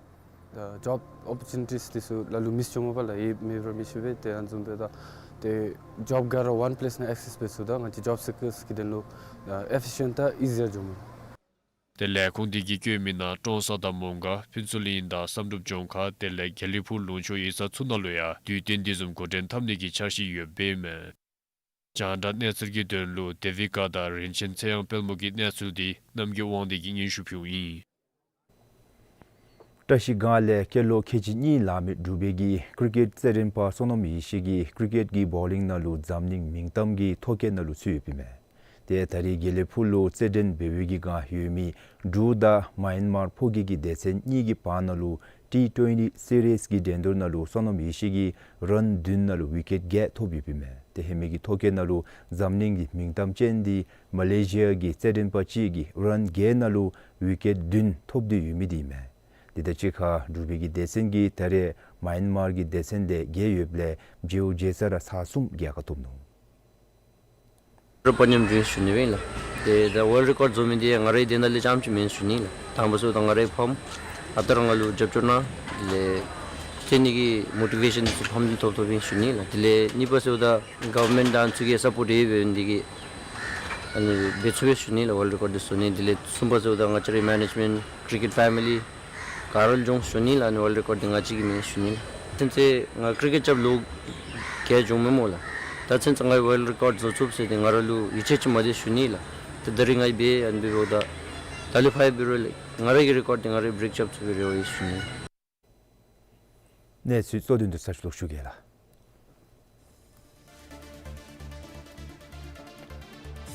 ཨ་ཇོབ་ཨོ་པོར་ཅུ་ནི་ཊིས་འདི་ཚུ་ལ་ལུ་མིས་འགྱོཝ་མས་པ་ལགས། ཡོད་མེད་ར་མི་ཤེས་པས། ཏེ་ཨ་ནི་བཟུམ་སྦེ་ད་ཏེ་ཇོབ་ག་ར་ཝན་པ་ལེསི་ནང་ཨེག་སེསི་འབད་ཚུགས། ད་ང་བཅས་ཇོབ་སི་ཀརསི་གི་དོན་ལུ་ཨ་ཨེཕ་ཤི་ཡེནཊ་དང་ཨི་ཟི་ཡར་འགྱོཝ་མས། ཏེ་ལས་ཁུངས་དེ་གིས་བཀོད་མི་ནང་ཀྲོང་གསར་དང་མོང་སྒར་ཕུན་ཚོགས་གླིང་དང་བསམ་གྲུབ་ལྗོངས་མཁར་དེ་ལས་དགེ་ལེགས་ཕུག་ལུང་ཕྱོགས་ཡིག་ཚང་ཚུ་ནང་ལུ་ཡང་དུས་སྟོན་འདི་བཟུམ་འགོ་འདྲེན་འཐབ་ནི་གི་འཆར་གཞི་ཡོདཔ་ཨིན་མས། རྒྱང་བསྒྲགས་གནས་ཚུལ་གྱི་དོན་ལུ་དེ་བི་ཀ་དང་རིན་ཆེན་ཚེ་དབྱངས་དཔལ་མོ་གི་གནས་ཚུལ་འདི་རྣམ་རྒྱལ་དབང་འདུས་ཀྱིས་སྙན་ཞུ་ཕུལཝ་ཨིན། བཀྲ་ཤིས་སྒང་ལས་སྐྱེས་ལོ་ཁལ་གཅིག་གཉིས་ལང་མི་འབྲུག་པའི་གི་ཀྲི་ཀེཊ་རྩེད་འགྲན་པ་བསོད་ནམས་ཡེ་ཤེས་ཀྱིས་ཀྲི་ཀེཊ་ཀྱི་བོ་ལིང་ནང་ལུ་འཛམ་གླིང་མིང་གཏམ་གྱི་ཐོ་བཀོད་ནང་ལུ་ཚུད་ཡོདཔ་ཨིན་མས། ཏེ་ད་རེས་དགེ་ལེགས་ཕུག་ལུ་རྩེད་འགྲན་འབད་བའི་གི་སྒང་ཡོད་མི་འབྲུག་དང་མཱ་ཡན་མར་ཕོ་སྐྱེས་ཀྱི་སྡེ་ཚན་གཉིས་ཀྱི་བར་ན་ལུ་ཊི་ཊུ་ཝེན་ཊི་སི་རིསི་གི་འགྲན་བསྡུར་ནང་ལུ་བསོད་ནམས་ཡེ་ཤེས་ཀྱིས་རའུནཌ་བདུན་ནང་ལུ་ཝི་ཀེཊ་བརྒྱད་ཐོབ་ཡོདཔ་ཨིན་མས། ཏེ་ཧེ་མའི་གི་ཐོ་བཀོད་ནང་ལུ་འཛམ་གླིང་གི་མིང་གཏམ་ཅན་འདི་མ་ལེ་ཤི་ཡ་གི་རྩེད་འགྲན་པ་ཅིག་གིས་རའུནཌ་བརྒྱད་ནང་ལུ་ཝི་ཀེཊ་བདུན་ཐོབ་སྟེ་ཡོད་མི་འདི་ཨིན་མས། དེ་དང་གཅིག་ཁར་འབྲུག་པའི་གི་སྡེ་ཚན་གྱིས་ད་རེས་མཱ་ཡན་མར་གྱི་སྡེ་ཚན་དེ་རྒྱལ་ཡོདཔ་ལས་བརྗེ་བོ་བརྗེ་ས་ར་ཚར་གསུམ་རྒྱལ་ཁ་ཐོབ་ནུག། རོ་པ་ཉམས་འདྲེན་ཞུ་ནི་ཨིན་ལགས། ཏེ་ད་ཝཱལཌ་རི་ཀོཌ་བཟོ་མི་འདི་ང་རའི་དོན་དག་ལས་རྐྱངམ་ཅིག་མེན་ཞུ་ནི་ལགས། དང་པ་ཟེརཝ་ད་ང་རའི་ཕམ་ཨ་རྟག་ར་ང་ལུ་རྒྱབ་སྐྱོར་གནང་། དེ་ལས་ཏེ་ནི་གི་མོ་ཊི་ཝེ་ཤཱན་འདི་ཚུ་ཕམ་ལས་ཐོབ་ཐོབཔ་ཨིན་ཞུ་ནི་ལགས། དེ་ལས་གཉིས་པ་ཟེརཝ་ད་གོ་ཝར་མེནཊ་དང་ཚུ་གིས་སཔོརཊ་ཡོད་པའི་འདི་གིས་ཨ་ནི་འབད་ཚུགས་པས་ཞུ་ནི་ལགས། ཝཱལཌ་རི་ཀོཌ་འདི་བཟོ་ནི། དེ་ལས་གསུམ་པ་ཟེརཝ་ད་ང་བཅས་རའི་མེ་ནེཇ་མེནཊ་ཀྲི་ཀེཊ་ཕེ་མི་ལི་ག་ར་ལུ་འགྱོ་འོང་ཞུ་ནི་ལགས། ཨ་ནི་ཝཱལཌ་རི་ཀོཌ་འདི་ང་བཅས་ཀྱི་མེན་ཞུ་ནི་ལགས། ཚུན་ཚོད་ང་ཀྲི་ཀེཊ་རྐྱབ་ལོ་བརྒྱད་འགྱོཝ་མས་སྨོ་ལགས། ད་ཚུན་ཚོད་ངའི་ཝཱལཌ་རི་ཀོཌ་བཟོ་ཚུགས་ཟེར་ཏེ་ང་ར་ལུ་ཡིད་ཆེས་ཅིག་མ་སྟེར་ཞུ་ནི་ལགས། ད་ད་རིས་ངའི་འབད་ཨ་ནི་འབདཝ་ད་ད་ལས་ཕར་འབད་རུང་ལགས་ང་རའི་གི་རི་ཀོཌ་འདི་ང་ར་བྷི་རེག་རྐྱབ་ཚུགས་པའི་རེ་བ་ཡོད་ཞུ་ནི། གནས་ཚུལ་གཙོ་དོན་དུ་ཚར་ཅིག་ལོག་ཞུ་གེ་ལགས།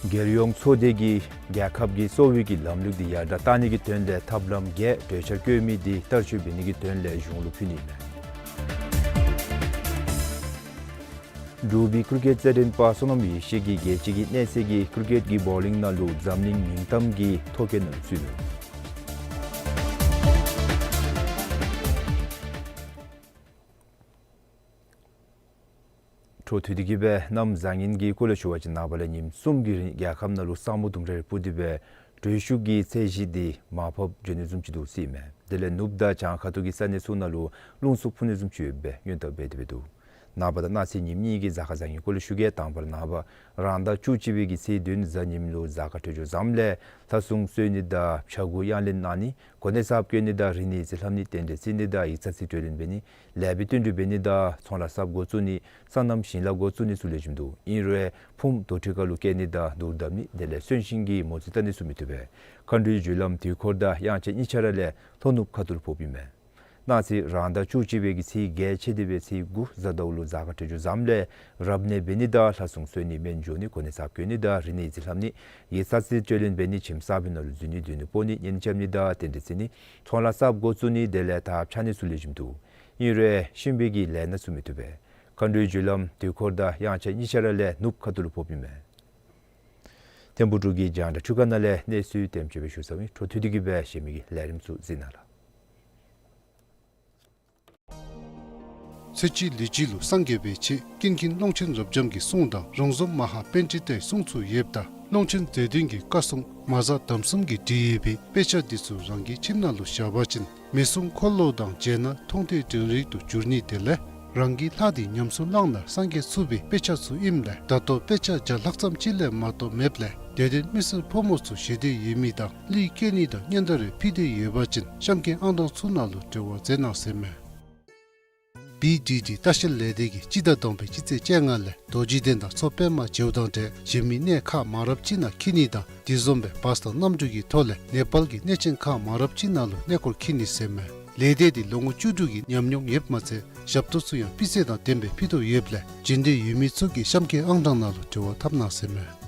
རྒྱལ་ཡོངས་ཚོགས་སྡེ་གིས་རྒྱལ་ཁབ་ཀྱི་གསོ་བའི་གི་ལམ་ལུགས་འདི་ཡར་དྲག་གཏང་ནི་གི་དོན་ལས་ཐབས་ལམ་བརྒྱད་གྲོས་འཆར་བཀོད་མི་འདི་བསྟར་སྤྱོད་འབད་ནི་གི་དོན་ལས་གཞུང་ལུ་ཕུལ་ནི་ཨིན་མས། འབྲུག་པའི་ཀྲི་ཀེཊ་རྩེད་འགྲན་པ་བསོད་ནམས་ཡེ་ཤེས་ཀྱིས་རྒྱལ་སྤྱི་གི་གནས་ཚད་ཀྱི་ཀྲི་ཀེཊ་ཀྱི་བོ་ལིང་ནང་ལུ་འཛམ་གླིང་མིང་གཏམ་གྱི་ཐོ་བཀོད་ནང་ལུ་ཚུད་ནུག། འཕྲོ་མཐུད་དེ་གིས་སྦེ་གནམ་བཟང་ངན་གྱི་སྐོར་ལས་ཞུ་བ་ཅིན་ནངས་པ་ལས་ཉིནམ་གསུམ་གྱི་རིང་རྒྱལ་ཁབ་ནང་ལུ་ས་སྨུག་དུམ་གྲ་རེ་སྤུབས་ཏེ་སྦེ་དྲོད་ཤུགས་ཀྱི་ཚད་གཞི་འདི་མར་ཕབ་འགྱོ་ནི་བཟུམ་ཅིག་འདུག་ཟེར་ཨིན་མས། དེ་ལས་ནུབ་དང་བྱང་ཁ་ཐུག་གི་ས་གནས་ཚུ་ནང་ལུ་རླུང་འཚུབ་འཕུ་ནི་བཟུམ་ཅིག་ཡོདཔ་སྦེ་སྔོན་དཔག་འབད་དེ་སྦེ་འདུག། ནངས་པ་དང་གནངས་ཚེ་ཉིནམ་གཉིས་ཀྱི་གཟའ་སྐར་བཟང་ངན་སྐོར་ལས་ཞུ་གེ། དང་པ་ར་ནངས་པ་རང་ཟླ་བཅུ་གཅིག་པའི་གི་ཚེས་བདུན་གཟའ་ཉིམ་ལུ་གཟའ་སྐར་འཕྲོད་སྦྱོར་བཟངམ་ལས་ལྷ་སྲུང་གསོལ་ནི་དང་ཕྱྭ་འགུགས་གཡང་ལེན་གནང་ནི། གོ་གནས་གསརཔ་བཀོད་ནི་དང་རིག་གནས་ཡིག་ཚད་ལྷབ་ནི། རྟེན་འབྲེལ་བརྩི་ནི་དང་ཡིག་ཚང་རྩིས་སྤྲོད་ལེན་འབད་ནི། ལེགས་པའི་བསྟུན་གྲོས་འབད་ནི་དང་ཚོང་ལཱ་གསརཔ་འགོ་བཙུགས་ནི། སོ་ནམ་ཞིང་ལཱ་འགོ་བཙུགས་ནི་ཚུ་ལེགས་ཤོམ་འདུག། ཨིན་རུང་ཕུངམ་དོ་ཁྲི་ཁ་ལུ་བཀལ་ནི་དང་དུར་བརྡབ་ནི་དེ་ལས་གསོན་གཤིན་གྱི་མོ་རྩིས་བལྟ་ནི་ཚུ་མི་བཏུབ་པས། མཁའ་འགྲོའི་རྒྱུ་ལམ་དུས་འཁོར་དང་དབྱངས་ཅན་གཉིས་ཆ་ར་ལས་ལྷོ་ནུབ་ཁ་ཐུག་ལུ་ཕོགཔ་ཨིན་མས། གནངས་ཚེ་རང་ཟླ་བཅུ་གཅིག་པའི་གི་ཚེས་བརྒྱད་ཆད་དེ་སྦེ་ཚེས་དགུ་གཟའ་ཟླཝ་ལུ་གཟའ་སྐར་འཕྲོད་སྦྱོར་བཟངམ་ལས་རབ་གནས་འབད་ནི་དང་ལྷ་སྲུང་གསོལ་ནི་སྨན་འཇོག་ནི་གོ་གནས་གསརཔ་བཀོད་ནི་དང་རིག་གནས་ཡིག་ཚད་ལྷབ་ནི་ཡིག་ཚང་རྩིས་སྤྲོད་ལེན་འབད་ནི་ཁྱིམ་གསརཔའི་ནང་ལུ་འཛུལ་ནི་སྡོད་ནི་སྤོ་ནི་གཉེན་རྐྱབ་ནི་དང་རྟེན་འབྲེལ་བརྩི་ནི་ཚོང་ལཱ་གསརཔ་འགོ་བཙུགས་ནི་དེ་ལས་དར་འཕྱར་ནི་ཚུ་ལེགས་ཤོམ་འདུག། ཨིན་རུང་གཤིན་པོའི་གི་ལས་སྣ་ཚུ་མི་བཏུབ་པས། མཁའ་འགྲོའི་རྒྱུ་ལམ་དུས་འཁོར་དང་དབྱངས་ཅན་གཉིས་ཆ་ར་ལས་ནུབ་ཁ་ཐུག་ལུ་ཕོགཔ་ཨིན་མས། ཐིམ་ཕུག་འབྲུག་གི་རྒྱང་བསྒྲགས་ཁྲུས་ཁང་ནང་ལས་གནས་ཚུལ་དེམ་ཅིག་སྦེ་ཞུ་ཚརཝ་ཨིན། འཕྲོ་མཐུད་དེ་གིས་སྦེ་གཞན་མི་གི་ལས་རིམ་ཚུ་གཟིགས་གནང་ལགས། ཚེས་གཅིག་ལུས་གཅིག་ལུ་སངས་རྒྱས་པའི་ཆེད་ཀུན་མཁྱེན་ཀློང་ཆེན་རབ་འབྱམས་ཀྱི་གསུང་དང་རོང་ཟོམ་མ་ཧཱ་པཎྜི་ཏའི་གསུང་ཚུ་ཡོདཔ་ད་ཀློང་ཆེན་རྗེ་བཙུན་གྱི་བཀའ་གསུང་མ་གཟའ་དམ་གསུམ་གྱི་བྲིས་ཡོད་པའི་དཔེ་ཆ་འདི་ཚུ་རང་གི་ཁྱིམ་ནང་ལུ་བཞག་པ་ཅིན་མི་གསུང་འཁོར་ལོ་དང་མཇལ་ན་མཐོང་ཐོས་དྲན་རེག་ཏུ་འགྱུར་ནི་དེ་ལས་རང་གི་ལྷ་འདི་ཉམས་སུ་བླངས་ན་སངས་རྒྱས་ཚུགས་པའི་དཔེ་ཆ་ཚུ་ཨིནམ་ལས་ད་ལྟོ་དཔེ་ཆ་བརྒྱ་ལྷག་ཙམ་ཅིག་ལས་མ་གཏོགས་མེདཔ་ལས་དད་ལྡན་མི་སེར་ཕོ་མོ་ཚུ་ཞེ་འདོད་ཡོད་མི་དང་གླུ་སྐྱེལ་ནི་དང་སྙན་དར་རེ་ཕུལ་འདོད་ཡོད་པ་ཅིན་གཤམ་གྱི་ཨང་གྲངས་ཚུ་ནང་ལུ་འབྲེལ་བ་མཛད་གནང་ཟེར་མས། བི་ཌི་ཌི་ལྟ་བཤལ་ལས་སྡེ་གིས་སྤྱི་ཟླ་དང་པའི་སྤྱི་ཚེས་བཅོ་ལྔ་ལས་རྡོ་རྗེ་གདན་དང་མཚོ་པདྨ་མཇལཝ་དང་འབྲེལ་གཞན་མི་གནས་ཁག་མང་རབས་ཅིག་ནང་འཁྱིད་ནི་དང་དེ་བཟུམ་སྦེ་བཱས་དང་གནམ་གྲུ་གི་ཐོག་ལས་ནེ་པཱལ་གྱི་གནས་ཆེན་ཁག་མང་རབས་ཅིག་ནང་ལུ་གནས་སྐོར་འཁྱིད་ནི་ཟེར་མས། ལས་སྡེ་འདི་ལོ་ངོ་བཅུ་དྲུག་གི་ཉམས་མྱོང་ཡོདཔ་མ་ཚད་ཞབས་ཏོག་ཚུ་ཡང་སྤུས་ཚད་དང་ལྡནམ་སྦེ་ཕུལ་དོ་ཡོདཔ་ལས་འབྱོན་འདོད་ཡོད་མི་ཚུ་གིས་གཤམ་གྱི་ཨང་གྲངས་ནང་ལུ་འབྲེལ་བ་འཐབ་གནང་ཟེར་མས།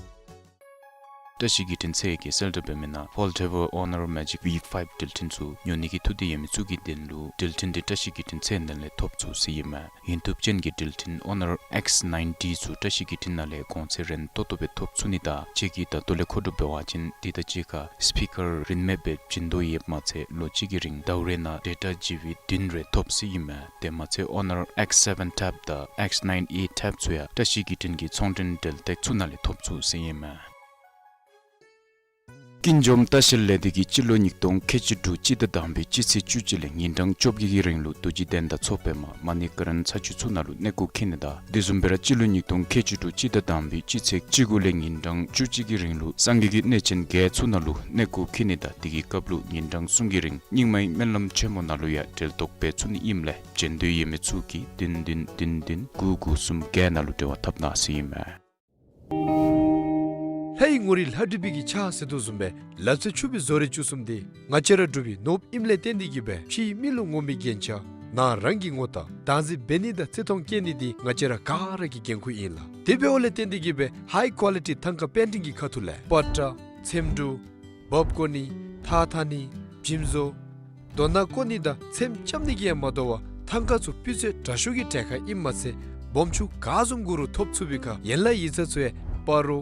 བཀྲ་ཤིས་བརྒྱུད་འཕྲིན་ཚད་བརྒལ་གསལ་བསྒྲགས་འབད་མི་ནང་Fold Ever Honor Magic V five འགྲུལ་འཕྲིན་ཚུ་ཉོ་ནི་གི་ཐུགས་འདོད་ཡོད་མི་ཚུ་གི་དོན་ལུ་འགྲུལ་འཕྲིན་འདི་བཀྲ་ཤིས་བརྒྱུད་འཕྲིན་ཚད་ལྡན་ལས་ཐོབ་ཚུགས་ཟེར་ཨིན་མས། ཡུན་ཐུབ་ཅན་གྱི་འགྲུལ་འཕྲིན་Honor X ninety ཚུ་བཀྲ་ཤིས་བརྒྱུད་འཕྲིན་ནང་ལས་གོང་ཚད་རན་ཏོག་ཏོ་སྦེ་ཐོབ་ཚུགས་ནི་དང་ཁྱེད་ཀྱིས་ད་ལྟོ་ལས་མཁོ་སྒྲུབ་འབད་བ་ཅིན་དེ་དང་གཅིག་ཁར་སི་པི་ཀར་རིན་མེད་སྦེ་བྱིན་དོ་ཡོདཔ་མ་ཚད་ལོ་གཅིག་གི་རིང་ཟླཝ་རེ་ནང་ཌེ་ཊ་ཇི་བི་བདུན་རེ་ཐོབ་ཟེར་ཨིན་མས། དེ་མ་ཚད་Honor X seven ཐེབ་དང་X nine A ཐེབ་ཚུ་ཡང་བཀྲ་ཤིས་བརྒྱུད་འཕྲིན་གྱི་ཚོང་འབྲེལ་འབྲེལ་སྟེགས་ཚུ་ནང་ལས་ཐོབ་ཚུགས་ཟེར་ཨིན་མས། ཀུན་འབྱུང་ལྟ་བཤལ་ལས་སྡེ་གིས་སྤྱི་ལོ་ཉིས་སྟོང་ཁལ་གཅིག་དྲུག་སྤྱི་ཟླ་དང་པའི་སྤྱི་ཚེས་བཅུ་གཅིག་ལས་ཉིན་གྲངས་བཅོ་བརྒྱད་ཀྱི་རིང་ལུ་རྡོ་རྗེ་གདན་དང་མཚོ་པདྨ་མ་ཎི་ཀ་རན་ས་ཆུ་ཚུ་ནང་ལུ་གནས་སྐོར་འཁྱིད་ནི་དང་དེ་བཟུམ་སྦེ་ར་སྤྱི་ལོ་ཉིས་སྟོང་ཁལ་གཅིག་དྲུག་སྤྱི་ཟླ་དང་པའི་སྤྱི་ཚེས་བཅུ་དགུ་ལས་ཉིན་གྲངས་བཅུ་གཅིག་གི་རིང་ལུ་སངས་རྒྱས་ཀྱི་གནས་ཆེན་བརྒྱད་ཚུ་ནང་ལུ་གནས་སྐོར་འཁྱིད་ནི་དང་དེ་གི་སྐབས་ལུ་ཉིན་གྲངས་གསུམ་གྱི་རིང་རྙིང་མའི་སྨོན་ལམ་ཆེན་མོ་ནང་ལུ་ཡང་གྲལ་གཏོགས་འབད་ཚུགས་ནི་ཨིནམ་ལས་འབྱོན་འདོད་ཡོད་མི་ཚུ་གིས་བདུན་བདུན་བདུན་བདུན་དགུ་དགུ་གསུམ་བརྒྱད་ནང་ལུ་འབྲེལ་བ་འཐབ་གནང་ཟེར་ཨིན་མས། ལྷ་ཡི་ངོ་རིས་ལྷ་བྲིས་པའི་གི་ཕྱག་ཟེར་དོ་བཟུམ་སྦེ་ལ་རྩེ་ཕྱུག་པའི་བཟོ་རིག་བཅུ་གསུམ་འདི་ང་བཅས་ར་འབྲུག་པའི་ནོར་བུ་ཨིནམ་ལས་བརྟེན་ཏེ་གིས་སྦེ་ཕྱིའི་མི་ལུ་ངོམ་པའི་རྒྱན་ཆ་ནང་རང་གི་ངོ་རྟགས་བདག་འཛིན་འབད་ནི་དང་བརྩི་མཐོང་བསྐྱེད་ནི་འདི་ང་བཅས་ར་ག་ར་གི་འགན་ཁུར་ཨིན་ལགས། དེ་འབདཝ་ལས་བརྟེན་ཏེ་གིས་སྦེ་ཧའི་ཀོ་ལི་ཊི་ཐང་ཀ་པེན་ཊིང་གི་ཁ་ཐུག་ལས་པ་ཏྲ་ཚེམ་དྲུབ་འབག་བཀོ་ནི་ཐགས་འཐག་ནི་འཇིམ་བཟོ་རྡོ་ནག་བརྐོ་ནི་དང་ཚེམ་རྐྱབ་ནི་གིས་ཡང་མ་དོ་བར་ཐང་ཀ་ཚུ་སྤུས་ཚད་དྲག་ཤོས་ཀྱི་གྲལ་ཁར་ཨིནམ་མ་ཚད་སྦོམ་ཆུང་ག་བཟུམ་དགོ་རུང་ཐོབ་ཚུགས་པའི་ཁར་ཡན་ལག་ཡིག་ཚང་ཚུ་ཡང་སྤ་རོ་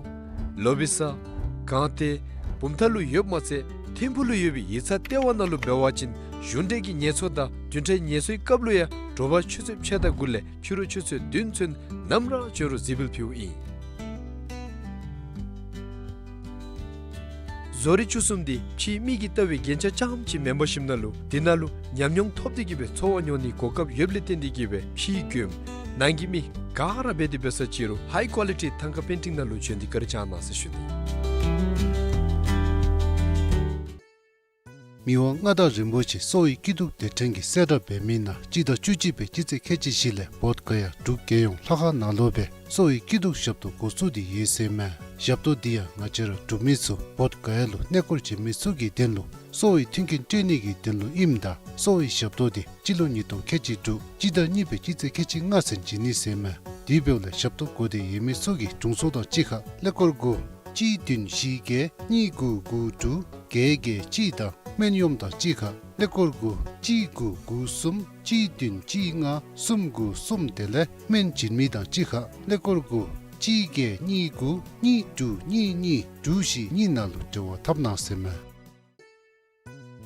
ལོ་བི་ས་སྒང་སྟེང་བུམ་ཐང་ལུ་ཡོདཔ་མ་ཚད་ཐིམ་ཕུག་ལུ་ཡོད་པའི་ཡིག་ཚང་ལྟེ་བ་ནང་ལུ་འབད་བ་ཅིན་གཞུང་འབྲེལ་གྱི་ངལ་འཚོ་དང་བདུན་ཕྲག་ངལ་འཚོའི་སྐབས་ལུ་ཡང་དྲོ་པ་ཆུ་ཚོད་ཕྱེད་དང་དགུ་ལས་ཕྱི་རུ་ཆུ་ཚོད་བདུན་ཚུན་ནམ་ར་འབྱོན་རུང་གཟིགས་འབུལ་ཕུལཝ་ཨིན། བཟོ་རིག་བཅུ་གསུམ་འདི་ཕྱིའི་མི་གིས་ལྟ་བའི་རྒྱན་ཆ་རྐྱངམ་ཅིག་མེན་པར་ཞིནམ་ལས་དེ་ནང་ལུ་ཉམས་མྱོང་ཐོབ་སྟེ་གིས་སྦེ་འཚོ་བ་མྱོང་ནིའི་གོ་སྐབས་ཡོདཔ་ལས་བརྟེན་ཏེ་གིས་སྦེ་ཕྱིའི་མགྱོནམ་ནང་གི་མི་ག་ར་འབད་དེ་འབད་ས་ཅི་རུང་ཧའི་ཀོ་ལི་ཊི་ཐང་ཀ་པེན་ཊིང་ནང་ལུ་བྱོན་ཏེ་བཀའ་དྲིན་བསྐྱང་གནང་ཟེར་ཞུ་ནི། མི་དབང་མངའ་བདག་རིན་པོ་ཆེ་གསོ་བའི་སྐྱིད་སྡུག་སྡེ་ཕྲན་གྱིས་གསལ་བསྒྲགས་འབད་མི་ནང་སྤྱི་ཟླ་བཅུ་གཅིག་པའི་སྤྱི་ཚེས་ཁལ་གཅིག་བཞི་ལས་བོདྷ་ག་ཡ་འབྲུག་རྒྱལ་ཡོངས་ལྷ་ཁང་ནང་ལུ་སྦེ་གསོ་བའི་སྐྱིད་སྡུག་ཞབས་ཏོག་འགོ་བཙུགས་ཏེ་ཡོད་ཟེར་མས། ཞབས་ཏོག་འདི་ཡང་ང་བཅས་ར་འབྲུག་མི་ཚུ་བོདྷ་ག་ཡ་ལུ་གནས་སྐོར་བྱོན་མི་ཚུ་གི་དོན་ལུ་གསོ་བའི་མཐུན་རྐྱེན་སྤྲོད་ནི་གི་དོན་ལུ་ཨིནམ་ད་གསོ་བའི་ཞབས་ཏོག་འདི་སྤྱི་ལོ་ཉིས་སྟོང་ཁལ་གཅིག་དྲུག་སྤྱི་ཟླ་གཉིས་པའི་སྤྱི་ཚེས་ཁལ་གཅིག་ལྔ་ཚུན་བྱིན་ནི་ཟེར་མས། དེ་འབདཝ་ལས་ཞབས་ཏོག་དགོ་འདོད་ཡོད་མི་ཚུ་གིས་དྲུང་འཚོ་དང་གཅིག་ཁར་ཀླད་ཀོར་དགུ་གཅིག་བདུན་བཞི་བརྒྱད་གཉིས་དགུ་དགུ་དྲུག་བརྒྱད་བརྒྱད་གཅིག་དང་སྨན་གཡོགམ་དང་གཅིག་ཁར་ཀླད་ཀོར་དགུ་གཅིག་དགུ་དགུ་གསུམ་གཅིག་བདུན་གཅིག་ལྔ་གསུམ་དགུ་གསུམ་དེ་ལས་སྨན་སྦྱིན་མི་དང་གཅིག་ཁར་ཀླད་ཀོར་དགུ་གཅིག་བརྒྱད་གཉིས་དགུ་གཉིས་དྲུག་གཉིས་གཉིས་དྲུག་བཞི་གཉིས་ནང་ལུ་འབྲེལ་བ་འཐབ་གནང་ཟེར་མས།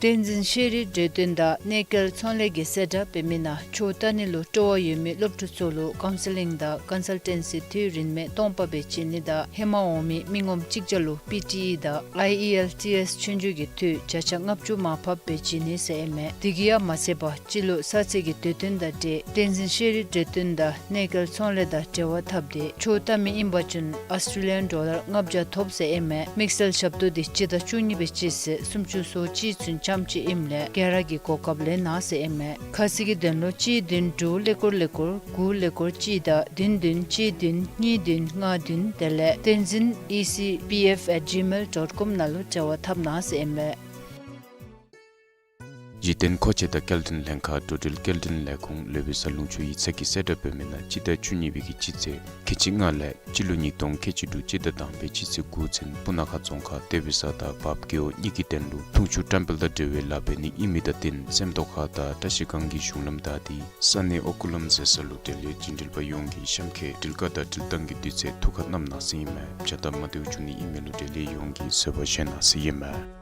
བསྟན་འཛིན་ཤེས་རིག་འབྲེལ་སྟོན་དང་གནས་སྐལ་ཚོང་ལས་ཀྱི་གསལ་བསྒྲགས་འབད་མི་ནང་ཆོས་ལྟ་ནི་ལུ་སྤྲོ་བ་ཡོད་མི་སློབ་ཕྲུག་ཚུ་ལུ་ཀའུན་སི་ལིང་དང་ཀོན་སཱལ་ཊེན་སི་དུས་རིན་མེད་སྟོང་པ་སྦེ་བྱིན་ནི་དང་ཧེ་མ་འོང་མི་མི་ངོམ་གཅིག་བརྒྱ་ལུ་པི་ཊི་ཨི་དང་ཨའི་ཨི་ཨེལ་ཊི་ཨེསི་ཆོས་རྒྱུགས་ཀྱི་འཐུས་བརྒྱ་ཆ་ལྔ་བཅུ་མར་ཕབ་སྦེ་བྱིན་ནི་ཟེར་ཨིན་མས། དེ་གིས་ཡང་མ་ཚད་པར་སྤྱི་ལོ་གསར་ཚེས་ཀྱི་དུས་སྟོན་དང་འབྲེལ་བསྟན་འཛིན་ཤེས་རིག་འབྲེལ་སྟོན་དང་གནས་སྐལ་ཚོང་ལས་དང་འབྲེལ་བ་འཐབ་སྟེ་ཆོས་ལྟ་མི་ཨིན་པ་ཅིན་ཨོསི་ཊྲེ་ལི་ཡཱན་ཌོ་ལར་ལྔ་བརྒྱ་ཐོབ་ཟེར་ཨིན་མས། དམིགས་བསལ་ཞབས་ཏོག་འདི་སྤྱི་ཟླ་བཅུ་གཉིས་པའི་སྤྱི་ཚེས་སུམ་ཅུ་སོ་གཅིག་ཚུན་འཆམ་ཅི་ཨིནམ་ལས་ག་ར་གིས་གོ་སྐབས་ལེན་གནང་ཟེར་ཨིན་མས། ཁ་གསལ་གྱི་དོན་ལུ་གཅིག་བདུན་དྲུག་ཀླད་ཀོར་ཀླད་ཀོར་དགུ་ཀླད་ཀོར་གཅིག་དང་བདུན་བདུན་གཅིག་བདུན་གཉིས་བདུན་ལྔ་བདུན་དེ་ལས་བསྟན་འཛིན་ཨི་སི་པི་ཨེཕ་ཨེཊ་ཇི་མེལ་ཌོཊ་ཀོམ་ནང་ལུ་འབྲེལ་བ་འཐབ་གནང་ཟེར་ཨིན་མས། གཞི་རྟེན་མཁོ་ཆས་དང་སྐྱེལ་འདྲེན་ལྷན་ཁག་འགྲོ་འགྲུལ་སྐྱེལ་འདྲེན་ལས་ཁུངས་ལོ་བེ་ས་ལུང་ཕྱོགས་ཡིག་ཚང་གིས་གསལ་བསྒྲགས་འབད་མི་ནང་སྤྱི་ཟླ་བཅུ་གཉིས་པའི་གི་སྤྱི་ཚེས་ཁལ་གཅིག་ལྔ་ལས་སྤྱི་ལོ་ཉིས་སྟོང་ཁལ་གཅིག་དྲུག་སྤྱི་ཟླ་དང་པའི་སྤྱི་ཚེས་དགུ་ཚུན་སྤུ་ན་ཁ་རྫོང་ཁག་བདེ་བེ་ས་དང་བརཔ་རྒེད་འོག་གཉིས་ཀྱི་དོན་ལུ་འཐུང་ཆུ་བཀྲམ་སྤེལ་དང་འབྲེལ་བའི་ལཱ་འབད་ནི་ཨིན་མི་དང་བསྟུན་སེམས་རྟོགས་ཁ་དང་བཀྲ་ཤིས་སྒང་གི་གཞུང་ལམ་བདའ་སྟེ་ས་གནས་ཨོ་ཀུ་ལམ་ཟེར་ས་ལུ་དེ་ལས་རྒྱུན་འགྲུལ་པ་ཡོངས་ཀྱིས་གཤམ་འཁོད་འགྲུལ་བཀག་དང་འགྲུལ་བཏང་གི་དུས་ཚོད་ཐུགས་ཁར་བསྣམ་གནང་ཟེར་ཨིན་མས། བྱ་སྟབས་མ་བདེཝ་བྱུང་ནི་ཨིན་མི་ལུ་འབྲེལ་ཡོད་ཡོངས་ཀྱིས་བཟོད་པ་བཞེས་གནང་ཟེར་ཨིན་མས།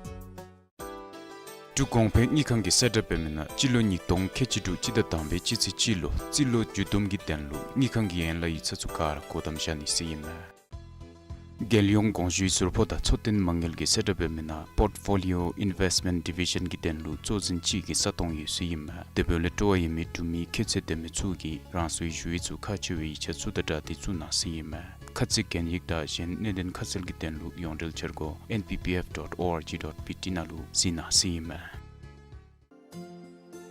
འབྲུག་གོང་འཕེལ་དངུལ་ཁང་གིས་གསལ་བསྒྲགས་འབད་མི་ནང་སྤྱི་ལོ་ཉིས་སྟོང་ཁལ་གཅིག་དྲུག་སྤྱི་ཟླ་དང་པའི་སྤྱི་ཚེས་གཅིག་ལུ་རྩིས་ལོ་མཇུག་བསྡོམས་ཀྱི་དོན་ལུ་དངུལ་ཁང་གི་ཡན་ལག་ཡིག་ཚང་ཚུ་ག་ར་སྒོ་བསྡམ་བཞག་ནི་ཟེར་ཨིན་མས། རྒྱལ་ཡོངས་དགོངས་ཞུའི་ཟུར་ཕོགས་དང་འཚོ་རྟེན་མ་དངུལ་གྱིས་གསལ་བསྒྲགས་འབད་མི་ནང་Portfolio Investment Division གྱི་དོན་ལུ་གཙོ་འཛིན་གཅིག་གི་ས་སྟོང་ཡོད་ཟེར་ཨིན་མས། དེ་འབདཝ་ལས་སྤྲོ་བ་ཡོད་མི་འབྲུག་མི་ཁྱད་ཚད་ལྡན་མི་ཚུ་གིས་རང་སོའི་ཞུ་ཡིག་ཚུ་ཁག་ཆེ་བའི་ཡིག་ཆ་ཚུ་དང་སྦྲགས་ཏེ་བཙུགས་གནང་ཟེར་ཨིན་མས། ཁ་ཚིག་གན་ཡིག་དང་གཞན་གནད་དོན་ཁ་གསལ་གྱི་དོན་ལུ་ཡོངས་འབྲེལ་འཆར་སྒོ་N P P F dot O R G dot B T ནང་ལུ་གཟིགས་གནང་ཟེར་ཨིན་མས།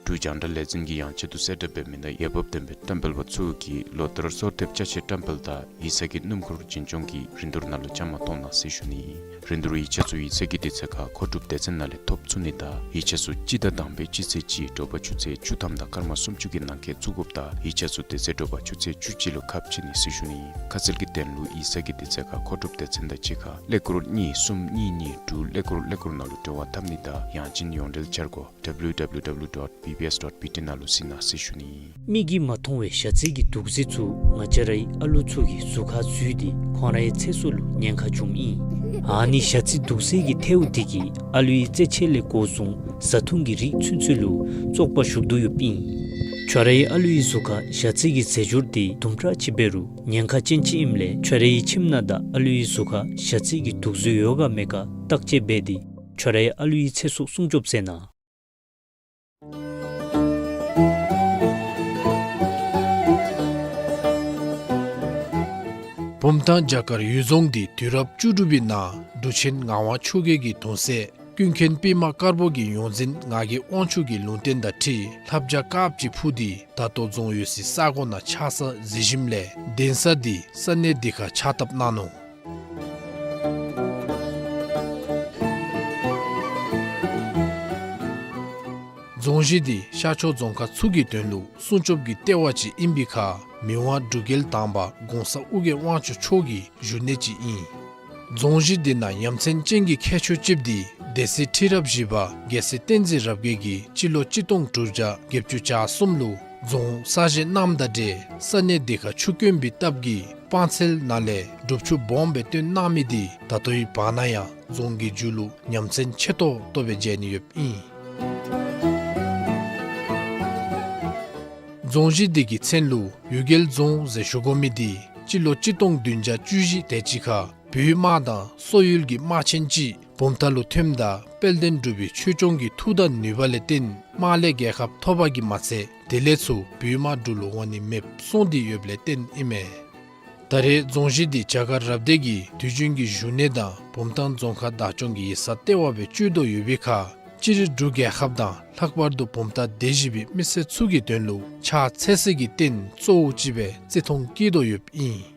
འབྲུག་རྒྱང་བསྒྲགས་ལས་འཛིན་གྱི་ཡང་ཆེད་དུ་གསལ་བསྒྲགས་འབད་མི་ནང་འོས་འབབ་ལྡན་པའི་བཀྲམ་སྤེལ་པ་ཚུ་གིས་ལོ་ལྟར་གསོལ་འདེབས་ཅ་ཆས་བཀྲམ་སྤེལ་དང་ཡིག་ཚང་གི་སྣུམ་འཁོར་འཛིན་སྐྱོང་གི་རིན་བསྡུར་ནང་ལུ་བཅའ་མར་གཏོགས་གནང་ཟེར་ཞུ་ནི། རིན་བསྡུར་ཡིག་ཆ་ཚུ་ཡིག་ཚང་གི་དུས་ཚོད་ཁར་མཁོ་སྒྲུབ་སྡེ་ཚན་ནང་ལས་ཐོབ་ཚུགས་ནི་དང་ཡིག་ཆ་ཚུ་སྤྱི་ཟླ་དང་པའི་སྤྱི་ཚེས་གཅིག་དྲོ་པ་ཆུ་ཚོད་བཅུ་ཐམ་དང་སྐར་མ་སུམ་ཅུ་གི་ནང་འཁོད་བཙུགས་དགོཔ་དང་ཡིག་ཆ་ཚུ་དེ་ཚེ་དྲོ་པ་ཆུ་ཚོད་བཅུ་གཅིག་ལུ་ཁ་ཕྱེ་ནི་ཟེར་ཞུ་ནི། ཁ་གསལ་གྱི་དོན་ལུ་ཡིག་ཚང་གི་དུས་ཚོད་ཁར་མཁོ་སྒྲུབ་སྡེ་ཚན་དང་གཅིག་ཁར་ཀླད་ཀོར་གཉིས་གསུམ་གཉིས་གཉིས་དྲུག་ཀླད་ཀོར་ཀླད་ཀོར་ནང་ལུ་འབྲེལ་བ་འཐབ་ནི་དང་ཡང་ཅིན་ཡོངས་འབྲེལ་འཆར་སྒོ W W W dot B B S dot B T ནང་ལུ་གཟིགས་གནང་ཟེར་ཞུ་ནི། མིག་གིས་མ་མཐོང་བའི་ཞ་རྩི་གི་དུག་རྫས་ཚུ་ང་བཅས་རའི་ཨ་ལུ་ཚུ་གི་གཟུགས་ཁར་འཛུལ་ཏེ་ཁོང་རའི་ཚེ་སྲོག་ལུ་ཉེན་ཁ་འབྱུངམ་ཨིན། ཨ་ནི་ཞ་རྩི་དུག་རྫས་ཀྱི་ཐལཝ་དེ་གིས་ཨ་ལུའི་རྩེད་ཆས་ལས་འགོ་བཟུང་བཟའ་འཐུང་གི་རིགས་ཚུན་ཚོད་ལུ་བཙོག་པ་ཞུགས་དོ་ཡོདཔ་ཨིན། ཁྱོད་རའི་ཨ་ལུའི་གཟུགས་ཁར་ཞ་རྩི་གི་རྫས་སྦྱོར་དེ་དུམ་གྲ་ཅིག་འབད་རུང་ཉེན་ཁ་ཅན་ཅིག་ཨིནམ་ལས་ཁྱོད་རའི་ཁྱིམ་ནང་དང་ཨ་ལུའི་གཟུགས་ཁར་ཞ་རྩི་གི་དུག་རྫས་ཡོད་ག་མེད་ག་བརྟག་དཔྱད་འབད་དེ་ཁྱོད་རའི་ཨ་ལུའི་ཚེ་སྲོག་སྲུང་སྐྱོབ་མཛད་གནང་། བུམ་ཐང་བྱ་དཀར་གཡུལ་རྫོང་འདི་དུས་རབས་བཅུ་དྲུག་པའི་ནང་འབྲུག་ཆེན་ངག་དབང་ཆོས་རྒྱལ་གྱི་གདུང་སྲས་ཀུན་མཁྱེན་པདྨ་དཀར་པོ་གི་ཡོངས་འཛིན་ངག་གི་དབང་ཕྱུག་གི་ལུང་བསྟན་དང་འཁྲིལ་ལྷ་བྱ་དཀརཔོ་ཅིག་འཕུར་ཏེ་ད་ལྟོ་རྫོང་ཡོད་སའི་ས་གོ་ནང་ཆགས་ས་གཟིགས་ཞིནམ་ལས་གདན་ས་འདི་ས་གནས་འདི་ཁར་ཕྱག་བཏབ་གནང་ནུག། རྫོང་གཞི་འདི་ཤར་ཕྱོགས་རྫོང་ཁག་ཚུ་གི་དོན་ལུ་སྲུང་སྐྱོབ་ཀྱི་ལྟེ་བ་ཅིག་ཨིན་པའི་ཁར་མི་དབང་འབྲུག་རྒྱལ་དང་པ་གོང་ས་ཨོ་རྒྱན་དབང་ཕྱུག་མཆོག་གི་བཞུགས་གནས་ཅིག་ཨིན། རྫོང་གཞི་འདི་ནང་ཡ་མཚན་ཅན་གྱི་ཁྱད་ཆོས་ཅིག་འདི་སྡེ་སྲིད་ཁྲི་རབས་བཞི་པ་རྒྱལ་སྲས་བསྟན་འཛིན་རབ་རྒྱས་ཀྱིས་སྤྱི་ལོ་གཅིག་སྟོང་དྲུག་བརྒྱ་བརྒྱད་ཅུ་གྱ་གསུམ་ལུ་རྫོང་གསར་བཞེངས་གནངམ་དང་འབྲེལ་ས་གནས་འདི་ཁར་ཆུ་དཀོན་པའི་སྟབས་ཀྱིས་སྤང་ཚལ་ནང་ལས་སྒྲུབ་ཆུ་སྦོམ་སྦེ་བཏོན་གནང་མི་འདི་ད་ལྟོའི་བར་ན་ཡང་རྫོང་གི་མཇུག་ལུ་ཉམས་ཚད་ཆེ་ཏོག་ཏོ་སྦེ་མཇལ་ནི་ཡོདཔ་ཨིན། རྫོང་གཞི་འདི་གི་མཚན་ལུ་གཡུལ་རྒྱལ་རྫོང་ཟེར་ཞུ་དགོ་མི་འདི་སྤྱི་ལོ་གཅིག་སྟོང་བདུན་བརྒྱ་བཅུ་བཞི་དེ་ཅིག་ཁར་བོད་དམག་དང་སོག་ཡུལ་གྱི་དམག་ཆེན་ཅིག་བུམ་ཐང་ལུ་ཐོནམ་ད་དཔལ་ལྡན་འབྲུག་པའི་ཆོས་སྐྱོང་གི་མཐུ་དང་ནུས་པ་ལས་བརྟེན་དམག་ལས་རྒྱལ་ཁ་ཐོབ་པ་གིས་མ་ཚད་དེ་ལས་ཚུར་བོད་དམག་འབྲུག་ལུ་འོང་ནི་མེདཔ་སོང་སྟེ་ཡོདཔ་ལས་བརྟེན་ཨིན་མས། ད་རེས་རྫོང་གཞི་འདི་བྱ་དཀར་རབ་སྡེ་གིས་དུས་རྒྱུན་གྱི་བཞུགས་གནས་དང་བུམ་ཐང་རྫོང་ཁག་བདག་སྐྱོང་གི་ཡིག་ཚང་ལྟེ་བ་སྦེ་སྤྱོད་དོ་ཡོད་པའི་ཁར་སྤྱིར་འབྲུག་རྒྱལ་ཁབ་དང་ལྷག་པར་དུ་བུམ་ཐང་སྡེ་བཞི་པའི་མི་སེར་ཚུ་གི་དོན་ལུ་ཕྱག་འཚལ་ས་གི་རྟེན་གཙོ་བོ་ཅིག་སྦེ་བརྩི་མཐོང་བསྐྱེད་དོ་ཡོདཔ་ཨིན།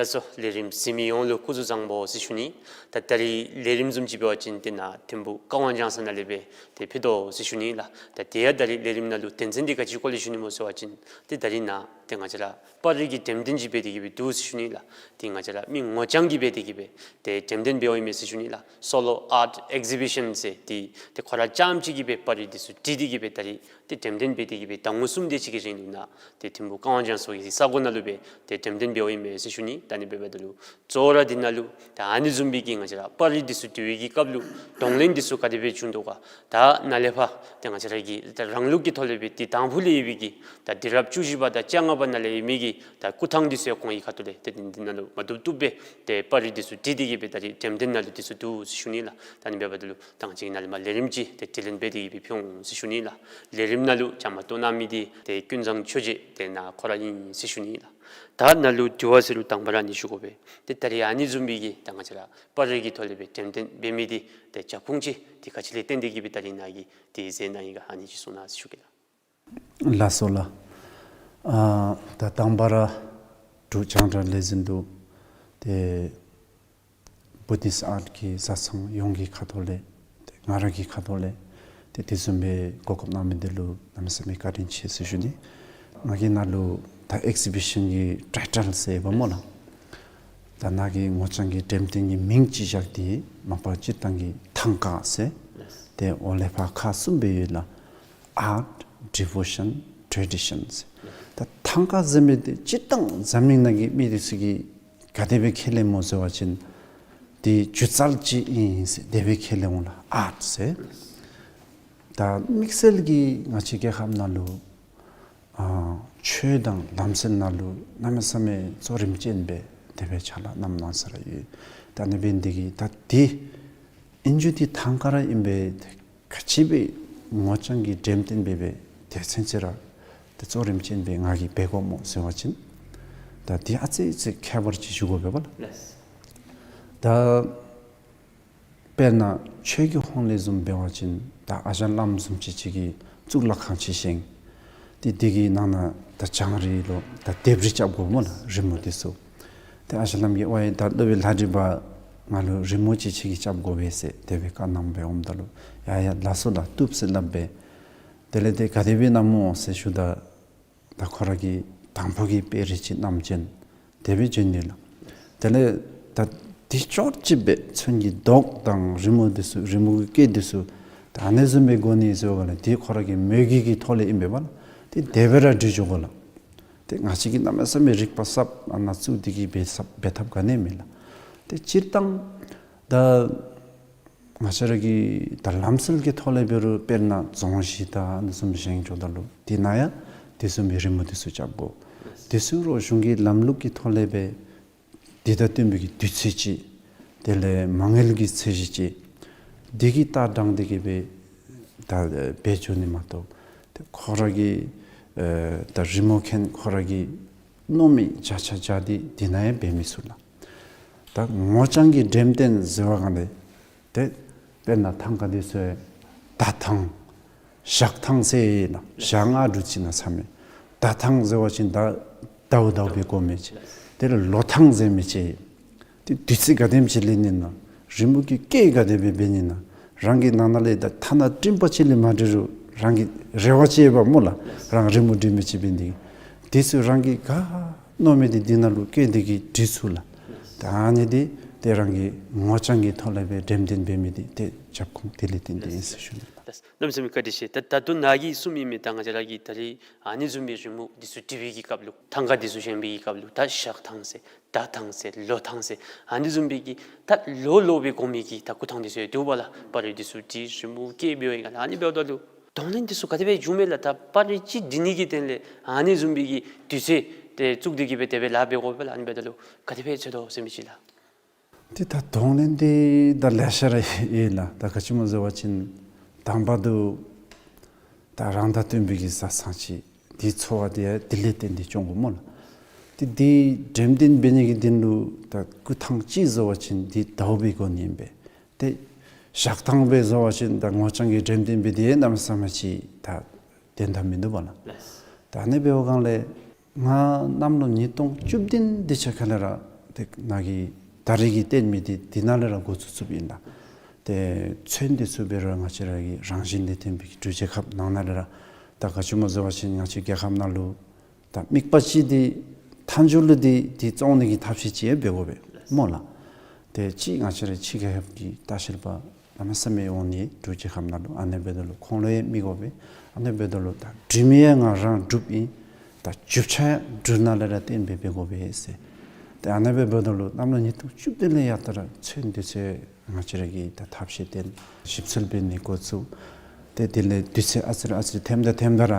ལགས་སོ། ལས་རིམ་གཟིགས་མི་ཡོངས་ལུ་སྐུ་གཟུགས་བཟང་པོ་ཟེར་ཞུ་ནི། ད་ད་རིས་ལས་རིམ་བཟུམ་ཅིག་འབད་བ་ཅིན་ཏེ་ནཱ་ཐིམ་ཕུག་ཀ་ཝང་ལྗང་ས་ནང་ལས་སྦེ་ཏེ་ཕུལ་དོ་ཟེར་ཞུ་ནི་ལགས། ད་དེ་ཡང་ད་རིས་ལས་རིམ་ནང་ལུ་དོན་ཚན་འདི་ག་ཅི་སྐོར་ལས་ཞུ་ནི་སྨོ་ཟེར་བ་ཅིན་ཏེ་ད་རིས་ནཱ་ ཏེ་ང་བཅས་ར་པར་རིས་ཀྱི་འགྲེམས་སྟོན་ཅིག་འབད་དེ་གི་སྦེ་འདུག་ཟེར་ཞུ་ནི་ལགས། ཏེ་ང་བཅས་ར་མི་ངོ་རྐྱང་གིས་འབད་དེ་གི་སྦེ་ཏེ་འགྲེམས་སྟོན་འབདཝ་ཨིན་མས་ཟེར་ཞུ་ནི་ལགས། Solo art exhibition ཟེར་ཏེ་ཏེ་ཁོ་ར་རྐྱངམ་གཅིག་གིས་སྦེ་པར་རིས་འདི་ཚུ་བྲིས་ཏེ་གི་སྦེ་ད་རིས་ཏེ་འགྲེམས་སྟོན་འབད་དེ་གི་སྦེ་ཟླ་ངོ་གསུམ་དེ་ཅིག་གི་རིང་ལུ་ནཱ་ཏེ་ཐིམ་ཕུག་ཀ་ཝང་ལྗང་སོགས་ཀྱི་ས་གོ་ནང་ལུ་སྦེ་ཏེ་འགྲེམས་སྟོན་འབདཝ་ཨིན་མས་ཟེར་ཞུ་ནི། ད་ཨ་ནི་འབདཝ་ད་ལུ་གཙོ་བོ་ར་འདི་ནང་ལུ་ད་ཨ་ནི་བཟུམ་སྦེ་གི་ང་བཅས་ར་པར་རིས་འདི་ཚུ་བྲི་བའི་གི་སྐབས་ལུ་གདོང་ལེན་འདི་ཚུ་ག་དེ་སྦེ་བྱུང་དོ་ག། ད་ནཱ་ལས་ཕར་ཏེ་ང་བཅས་ར་གི་ད་རང་ལུགས་ཀྱི་ཐོག་ལས་སྦེ་ཏེ་དང་ཕུ་ལས་ཡོད་པའི་གི་ད་དུས་རབས་བཅུ་བཞི་པ་དང་བཅོ་ལྔ་པ་ནང་ལས་ཡོད་མི་གི་ད་སྐུ་ཐང་འདི་ཚུ་ཡང་ཁོང་གི་ཁ་ཐུག་ལས་ཏེ་འདི་ནང་ལུ་མ་བཏུབ་བཏུབ་སྦེ་ཏེ་པར་རིས་འདི་ཚུ་བྲིས་ཏེ་གི་སྦེ་ད་རིས་འགྲེམས་སྟོན་ནང་ལུ་འདི་ཚུ་འདུག་ཟེར་ཞུ་ནི་ལགས། ད་ཨ་ནི་འབདཝ་ད་ལུ་ད་ང་བཅས་ཀྱིས་ནཱ་ལས་མར་ལས་རིམ་ཅིག་ཏེ་དྲི་ལན་འབད་དེ་གི་སྦེ་ཕུལ་འོང་ཟེར་ཞུ་ནི་ལགས། ལས་རིམ་ནང་ལུ་བཅའ་མར་གཏོགས་གནང་མི་འདི་ཏེ་ཀུན་བཟང་ཆོས་རྗེ་ཏེ་ནཱ་ཁོ་ར་ཨིན་ཟེར་ཞུ་ནི་ལགས། ད་ནཱ་ལུ་དྲི་བ་ཟེར་རུང་དང་པ་ར་ཨ་ནི་ཞུ་དགོ་པས། ཏེ་ད་རིས་ཨ་ནི་བཟུམ་སྦེ་གི་ད་ང་བཅས་ར་པར་རིས་ཀྱི་ཐོག་ལས་སྦེ་འགྲེམས་སྟོན་འབད་མི་འདི་ཏེ་རྒྱབ་ཁུངས་ཅིག་ཏེ་ག་ཅི་ལས་བརྟེན་ཏེ་གི་སྦེ་ད་རིས་ནཱ་གིས་ཏེ་མཛད་གནང་ཡི་ག། ཨ་ནི་ཅིག་གསུང་གནང་ཟེར་ཞུ་གེ་ལགས། ལགས་སོ་ལགས། ཨ་ད་དང་པ་ར་འབྲུག་རྒྱང་བསྒྲགས་ལས་འཛིན་དུ་ཏེ་བུ་དིསཊ་ཨརཊ་གི་བཟའ་ཚང་ཡོངས་ཀྱི་ཁ་ཐུག་ལས་ཏེ་ང་ར་གི་ཁ་ཐུག་ལས་ཏེ་དེ་བཟུམ་སྦེ་གོ་སྐབས་གནང་མི་འདི་ལུ་གནམ་མེད་ས་མེད་བཀའ་དྲིན་ཆེ་ཟེར་ཞུ་ནི། ང་གིས་ནཱ་ལུ་ད་ཨེག་ཛི་བི་ཤཱན་གྱི་ཊའི་ཊལ་ཟེར་ཡོདཔ་སྨོ་ལགས། ད་ནཱ་གི་ངོ་རྐྱང་གི་འགྲེམས་སྟོན་གྱི་མིང་ཅིག་བཞག་སྟེ་མ་པ་སྤྱིར་བཏང་གི་ཐང་ཀ་ཟེར། ཏེ་འོག་ལས་ཕར་ཁག་གསུམ་སྦེ་ཡོད་ལགས། Art, Devotion, Traditions། ད་ཐང་ཀ་ཟེར་མི་འདི་སྤྱིར་བཏང་འཛམ་གླིང་ནང་གི་མི་འདི་ཚུ་གིས་ག་དེ་སྦེ་ཁས་ལེནམ་སྨོ་ཟེར་བ་ཅིན་འདི་སྒྱུ་རྩལ་ཅིག་ཨིན་ཟེར་དེ་སྦེ་ཁས་ལེནམ་སྨོ་ལགས། ཨརཊ་ཟེར། ད་དམིགས་བསལ་གྱིས་ང་བཅས་རྒྱལ་ཁབ་ནང་ལུ་ཨ་ཆོས་དང་ལམ་སྲོལ་ནང་ལུ་གནམ་མེད་ས་མེད་གཙོ་རིམ་ཅན་སྦེ་དེ་སྦེ་ཕྱག་ལཱ་གནངམ་གནང་ས་ར་ཡོད། ད་ཨ་ནི་འབད་ནི་འདི་གིས་ད་འདི་ཨིན་རྒྱུ་འདི་ཐང་ཀ་ར་ཨིན་པས། ག་ཅི་སྦེ་ངོ་རྐྱང་གི་འགྲེམས་སྟོན་འབད་སྦེ་དེ་ཚུན་ཚོད་ར་ཏེ་གཙོ་རིམ་ཅན་སྦེ་ང་གིས་འབད་དགོཔ་སྨོ་ཟེར་བ་ཅིན་ད་འདི་ཨ་ཙི་ཙི་ཁྱད་པར་ཅིག་ཞུ་དགོ་པས་པ་ལགས། ལགས། ད་དཔེར་ན་ཆོས་ཀྱི་ཧོངས་ལས་བཟུམ་འབད་བ་ཅིན་ད་ཨ་ཞང་བླམ་བཟུམ་ཅིག་ཅིག་གིས་གཙུག་ལག་ཁང་ཅིག་བཞེངས། ཏེ་འདི་གི་ནང་ན་ད་བྱང་རིལ་ལོ་ད་ལྡེབས་རིས་རྐྱབ་དགོ་སྨོ་ལགས། རི་མོ་འདི་ཚུ། ཏེ་ཨ་ཞང་བླམ་གྱིས་ཝའི་ད་སློབ་དཔོན་ལྷ་བྲིས་པ་ང་ལུ་རི་མོ་ཅིག་ཁྱོད་ཀྱིས་རྐྱབ་དགོ་པས་ཟེར་དེ་སྦེ་བཀའ་གནངམ་སྦེ་འོངམ་ད་ལུ་ཡ་ཡ་ལགས་སོ་ལགས་བཏུབ་ཟེར་སླབ་སྦེ། དེ་ལས་ཏེ་ག་དེ་སྦེ་གནངམ་སྨོ་ཟེར་ཞུཝ་ད་ད་ཁོ་ར་གིས་དང་ཕུ་གི་དཔེ་རིས་ཅིག་བསྣམས་བྱོན། དེ་སྦེ་བྱོན་ནི་ལགས། དེ་ལས་ད་འདི་ཅོག་ཅིག་སྦེ་ཚོན་གྱི་མདོག་དང་རི་མོ་འདི་ཚུ་རི་མོ་གི་སྐད་འདི་ཚུ་ད་ཨ་ནི་བཟུམ་སྦེ་དགོ་ནི་ཟེར་བ་ལས་འདི་ཁོ་ར་གི་མོས་གུས་ཀྱི་ཐོག་ལས་ཨིན་པས་པ་ལགས། ཏེ་དེ་སྦེ་ར་འབྲི་འགྱོ་དགོ་ལགས། ཏེ་ང་བཅས་ཀྱིས་གནམ་མེད་ས་མེད་རིག་པ་ཟབ་ཨ་ནཱ་བཙུགས་ཏེ་གིས་འབད་ཟབ་འབད་ཐབས་ག་ནི་མེད་ལགས། ཏེ་སྤྱིར་བཏང་ད་ང་བཅས་ར་གི་ད་ལམ་སྲོལ་གྱི་ཐོག་ལས་འབད་རུང་དཔེར་ན་རྫོང་གཞི་དང་ཨ་ནི་བཟུམ་བཞེངས་འགྱོཝ་ད་ལུ་དེ་ནང་ཡང་དེ་བཟུམ་མའི་རི་མོ་འདི་ཚུ་རྐྱབ་དགོ། དེ་ཚུ་རོགས་གཞུང་གི་ལམ་ལུགས་ཀྱི་ཐོག་ལས་སྦེ་དེ་དང་བསྟུན་པའི་གི་དུས་ཚོད་ཅིག་དེ་ལས་མ་དངུལ་གྱི་ཚད་གཞི་ཅིག་འདི་གི་ལྟ་སྟངས་འདི་གིས་སྦེ་ད་འབད་འགྱོ་ནི་མ་གཏོགས་ཏེ་ཁོ་ར་གི་ཨེ་ད་རི་མོ་མཁན་ཁོ་ར་གིས་མནོ་མི་བརྒྱ་ཆ་བརྒྱ་འདི་དེ་ནང་ཡང་འབད་མི་ཚུགས་ལགས། ད་ངོ་རྐྱང་གི་འགྲེམས་སྟོན་ཟེར་བ་གང་ལས་ཏེ་དཔེར་ན་ཐང་ཀ་འདི་ཚུ་ཡང་ད་ཐང་ཞག་ཐང་ཟེར་ན་ཞག་ང་དྲུག་ཅིག་ནང་ཚར་མི། ད་ཐང་ཟེར་བ་ཅིན་ད་ཟླཝ་ཟླཝ་སྦེ་དགོ་མི་ཅིག། དེ་ལས་ལོ་ཐང་ཟེར་མི་ཅིག། ཏེ་དུས་ཚོད་ག་དེམ་ཅིག་ལེན་ནི་ན་རི་མོ་གི་སྐད་ག་དེ་སྦེ་འབད་ནི་ན་རང་གི་ནང་ན་ལས་ད་ཐ་ན་སྤྲིན་པ་ཅིག་ལས་མ་འབྲི་རུང་རང་གི་རེ་བ་ཅིག་ཡོདཔ་སྨོ་ལགས། རང་རི་མོ་འབྲི་མི་ཅིག་འབད་ནི་འདི་དེ་ཚུ་རང་གིས་ག་མནོ་མི་འདི་འདི་ནང་ལུ་བཀོད་དེ་གིས་འབྲི་ཚུགས་ལགས། ད་ཨ་ནི་འདི་ཏེ་རང་གི་ངོ་རྐྱང་གི་ཐོག་ལས་སྦེ་འགྲེམས་སྟོན་འབད་མི་འདི་ཏེ་རྒྱབ་ཁུངས་དེ་ལས་བརྟེན་ཏེ་ཨིན་ཟེར་ཞུ་ནི་ལགས། གནམ་མེད་ས་མེད་བཀའ་དྲིན་ཆེ། ད་ད་ལྟོ་ནཱ་གིས་གསུངས་མི་མི་ད་ང་བཅས་ར་གིས་ད་རིས་ཨ་ནི་བཟུམ་མའི་རི་མོ་འདི་ཚུ་འབྲི་བའི་གི་སྐབས་ལུ་ཐང་ཀ་འདི་ཚུ་བཞེངས་པའི་གི་སྐབས་ལུ་ད་ཞག་ཐང་ཟེར་ཟླ་ཐང་ཟེར་ལོ་ཐང་ཟེར་ཨ་ནི་བཟུམ་སྦེ་གི་ད་ལོ་ལོ་སྦེ་དགོ་མི་གི་ད་སྐུ་ཐང་འདི་ཚུ་ཡང་འདུག་པ་ལགས། པར་རིས་འདི་ཚུ་འབྲི་རི་མོ་བཀོད་འབད་བའི་སྒང་ལས་ཨ་ནི་འབདཝ་ད་ལུ་གདོང་ལེན་འདི་ཚུ་ག་དེ་སྦེ་འབྱུངམ་མས་ལགས། ད་པར་རིས་ཅིག་འབྲི་ནི་གི་དོན་ལས་ཨ་ནི་བཟུམ་སྦེ་གི་དུས་ཚོད་ཏེ་བཙུགས་ཏེ་གི་སྦེ་དེ་སྦེ་ལཱ་འབད་དགོ་པས་ལགས། ཨ་ནི་འབདཝ་ད་ལུ་ག་དེ་སྦེ་འཚོལ་དོ་ཟེར་མི་ཅིག་ལགས། ཏེ་ད་གདོང་ལེན་འདི་ད་ལེ་ཤ་ར་ཡོད་ལགས། ད་ག་ཅི་སྨོ་ཟེར་བ་ཅིན་དང་པ་འདི་ད་རང་དང་བསྟུན་པའི་གི་བཟའ་ཚང་ཅིག་འདི་འཚོ་བ་འདི་ཡང་དེ་ལས་བརྟེན་ཏེ་སྐྱོང་དགོ་སྨོ་ལགས། ཏེ་འདི་འགྲེམས་སྟོན་འབད་ནི་གི་དོན་ལུ་ད་སྐུ་ཐང་ཅིག་ཟེར་བ་ཅིན་འདི་ཟླཝ་སྦེ་དགོ་ནི་ཨིན་པས། ཏེ་ཞག་ཐང་སྦེ་ཟེར་བ་ཅིན་ད་ངོ་རྐྱང་གི་འགྲེམས་སྟོན་འབད་དེ་གནམ་མེད་ས་མེད་ཅིག་ད་དོན་དག་མིན་འདུག་པ་ལགས། ད་ཨ་ནི་འབད་བའི་སྒང་ལས་ང་གནམ་ལོ་ཉིས་སྟོང་བཅུ་བདུན་དེ་ཅིག་ཁ་ལས་ར་ཏེ་ནཱ་གི་ད་རིས་ཀྱི་བསྟན་མི་འདི་འདི་ནང་ལས་ར་འགོ་བཙུགས་བཙུགསཔ་ཨིན་ལགས། ཏེ་ཚོན་འདི་ཚུ་འབད་རུང་ང་བཅས་ར་གི་རང་བཞིན་ལས་བརྟེན་པའི་གི་འབྲུག་རྒྱལ་ཁབ་ནང་ན་ལས་ར་ད་ག་ཅི་སྨོ་ཟེར་བ་ཅིན་ང་བཅས་རྒྱལ་ཁབ་ནང་ལུ་ ད་དམིགས་པ་ཅིག་འདི་མཐའ་མཇུག་ལུ་འདི་འདི་བཙོང་ནི་གི་ཐབས་ཤེས་ཅིག་ཡང་འབད་དགོ་པས་སྨོ་ལགས། ཏེ་ཅིག་ང་བཅས་ར་ཕྱི་རྒྱལ་ཁབ་ཀྱི་ལྟ་བཤལ་པ་གནམ་མེད་ས་མེད་འོང་ནི་འབྲུག་རྒྱལ་ཁབ་ནང་ལུ། ཨ་ནི་འབདཝ་ད་ལུ་ཁོང་ལུ་ཡང་དམིགས་དགོ་པས། ཨ་ནི་འབདཝ་ད་ལུ་ད་འབྲུག་མི་ཡང་ང་རང་འབྲུགཔ་ཨིན། ད་རྒྱུ་ཆ་ཡང་འབྲུག་ནང་ལས་ར་བཏོན་སྦེ་འབད་དགོ་པས་ཟེར། ཏེ་ཨ་ནི་འབདཝ་ད་ལུ་གནམ་ལོ་ཉིས་སྟོང་བཅུ་བདུན་ལས་ཡར་ད་ར་ཚོན་དུས་ཚོད་ང་བཅས་ར་གིས་ད་ཐབས་ཤེས་བཏོན་ཞིབ་འཚོལ་འབད་ནི་འགོ་བཙུགས། ཏེ་དེ་ལས་དུས་ཚོད་ཨ་ཙི་རེ་ཨ་ཙི་རེ་ཐེམ་ད་ཐེམ་ད་ར་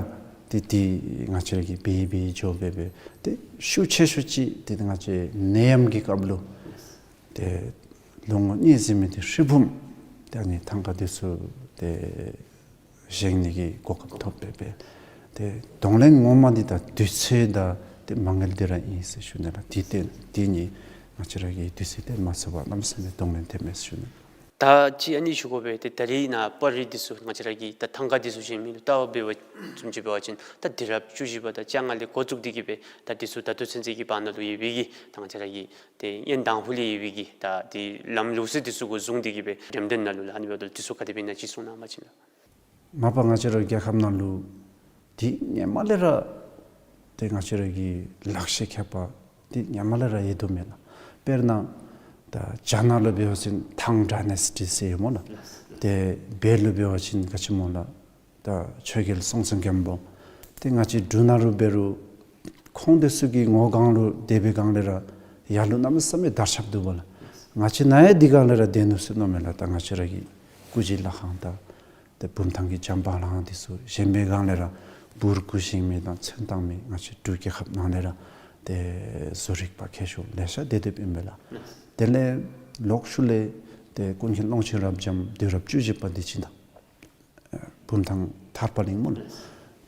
ཏེ་དེ་ང་བཅས་ར་གིས་འབད་འབད་འགྱོ་སྦེ་འབད། ཏེ་ཤུགས་ཆེ་ཤོས་ཅིག་ཏེ་ང་བཅས་ནད་ཡམས་ཀྱི་སྐབས་ལུ་ཏེ་ལོ་ངོ་གཉིས་ཟེར་མི་འདི་ཧྲིལ་བུམ་ཏེ་ཨ་ནི་ཐང་ཀ་འདི་ཚུ་ཏེ་བཞེངས་ནི་གི་གོ་སྐབས་ཐོབ་སྦེ་འབད། ཏེ་གདོང་ལེན་ངོ་མ་འདི་ད་དུས་ཚོད་དང་ཏེ་མ་དངུལ་འདི་ར་ཨིན་ཟེར་ཞུ་ནི་ལགས། དེ་ཏེ་དེ་གཉིས་ང་བཅས་ར་གིས་དུས་ཚོད་བཏོན་མ་ཚུགས་པར་གནམ་མེད་ས་མེད་གདོང་ལེན་ཐེབས་མས་ཟེར་ཞུ་ནི། ད་ཅི་ཨ་ནི་ཞུ་དགོ་པས། ཏེ་ད་རེས་ནཱ་པར་རིས་འདི་ཚུ་ང་བཅས་ར་གིས་ད་ཐང་ཀ་འདི་ཚུ་བཞེངས་མི་ལུ་ལྟ་བ་འབད་བ་བཟུམ་ཅིག་འབད་བ་ཅིན་ད་དུས་རབས་བཅུ་བཞི་པ་དང་བཅོ་ལྔ་ལས་འགོ་བཙུགས་ཏེ་གིས་སྦེ་ད་འདི་ཚུ་ད་ལྟོ་ཚུན་ཚོད་ཀྱི་བར་ན་ལུ་ཡོད་པའི་གི་ད་ང་བཅས་ར་གི་ཏེ་ཡོན་དང་ཕུ་ལས་ཡོད་པའི་གི་ད་ཏེ་ལམ་ལུགས་སྲོལ་འདི་ཚུ་གུ་བཟུང་སྟེ་གིས་སྦེ་འགྲེམས་སྟོན་ནང་ལུ་ལགས་ཨ་ནི་འབདཝ་ད་འདི་ཚུ་ག་དེ་སྦེ་ཨིན་ན་ཅིག་གསུང་གནང་བ་ཅིན་ལགས། མ་པ་ང་བཅས་ར་རྒྱལ་ཁབ་ནང་ལུ་འདི་སྔོན་མ་ལས་ར་ཏེ་ང་བཅས་ར་གི་ལག་ཤེས་མཁས་པ་འདི་སྔོན་མ་ལས་ར་ཡོད་དོ་མས་ལགས། དཔེར་ན་ད་རྒྱ་ནག་ལུ་འབད་བ་ཅིན་ཐང་ཌའི་ནེ་སི་ཊི་ཟེར་ཡོད་སྨོ་ལགས། ཏེ་བོད་ལུ་འབད་བ་ཅིན་ག་ཅི་སྨོ་ལགས། ད་ཆོས་རྒྱལ་སྲོང་བཙན་སྒམ་པོ། ཏེ་ང་བཅས་འབྲུག་ནང་ལུ་འབད་རུང་ཁོང་འདི་ཚུ་གི་ངོ་སྒང་ལུ་སྡོད་པའི་སྒང་ལས་ར་ཡར་ལུ་གནམ་མེད་ས་མེད་དར་ཁྱབ་འདུག་པ་ལགས། ང་བཅས་ནཱ་ཡང་འདི་སྒང་ལས་ར་སྡོད་ནུག་ཟེར་མནོཝ་མས་ལགས། ད་ང་བཅས་ར་གི་སྐུ་བཞེངས་ལྷ་ཁང་དང་ཏེ་བུམ་ཐང་གི་བྱམས་པ་ལྷ་ཁང་འདི་ཚུ་བཞེངས་པའི་སྒང་ལས་ར་འབུར་སྐུ་བཞེངས་མི་དང་ཚོན་བཏང་མི་ང་བཅས་འབྲུག་རྒྱལ་ཁབ་ནང་ལས་ར་ཏེ་བཟོ་རིག་པ་མཁས་མཆོག་ལེ་ཤ་སྡོད་སྡོདཔ་ཨིན་པས་ལགས། དེ་ལས་ལོག་ཤུལ་ལས་ཏེ་ཀུན་མཁྱེན་ཀློང་ཆེན་རབ་འབྱམས་དུས་རབས་བཅུ་བཞི་པ་འདི་ཅིག་དང་བུམ་ཐང་ཐར་པ་གླིང་སྨོ་ལགས།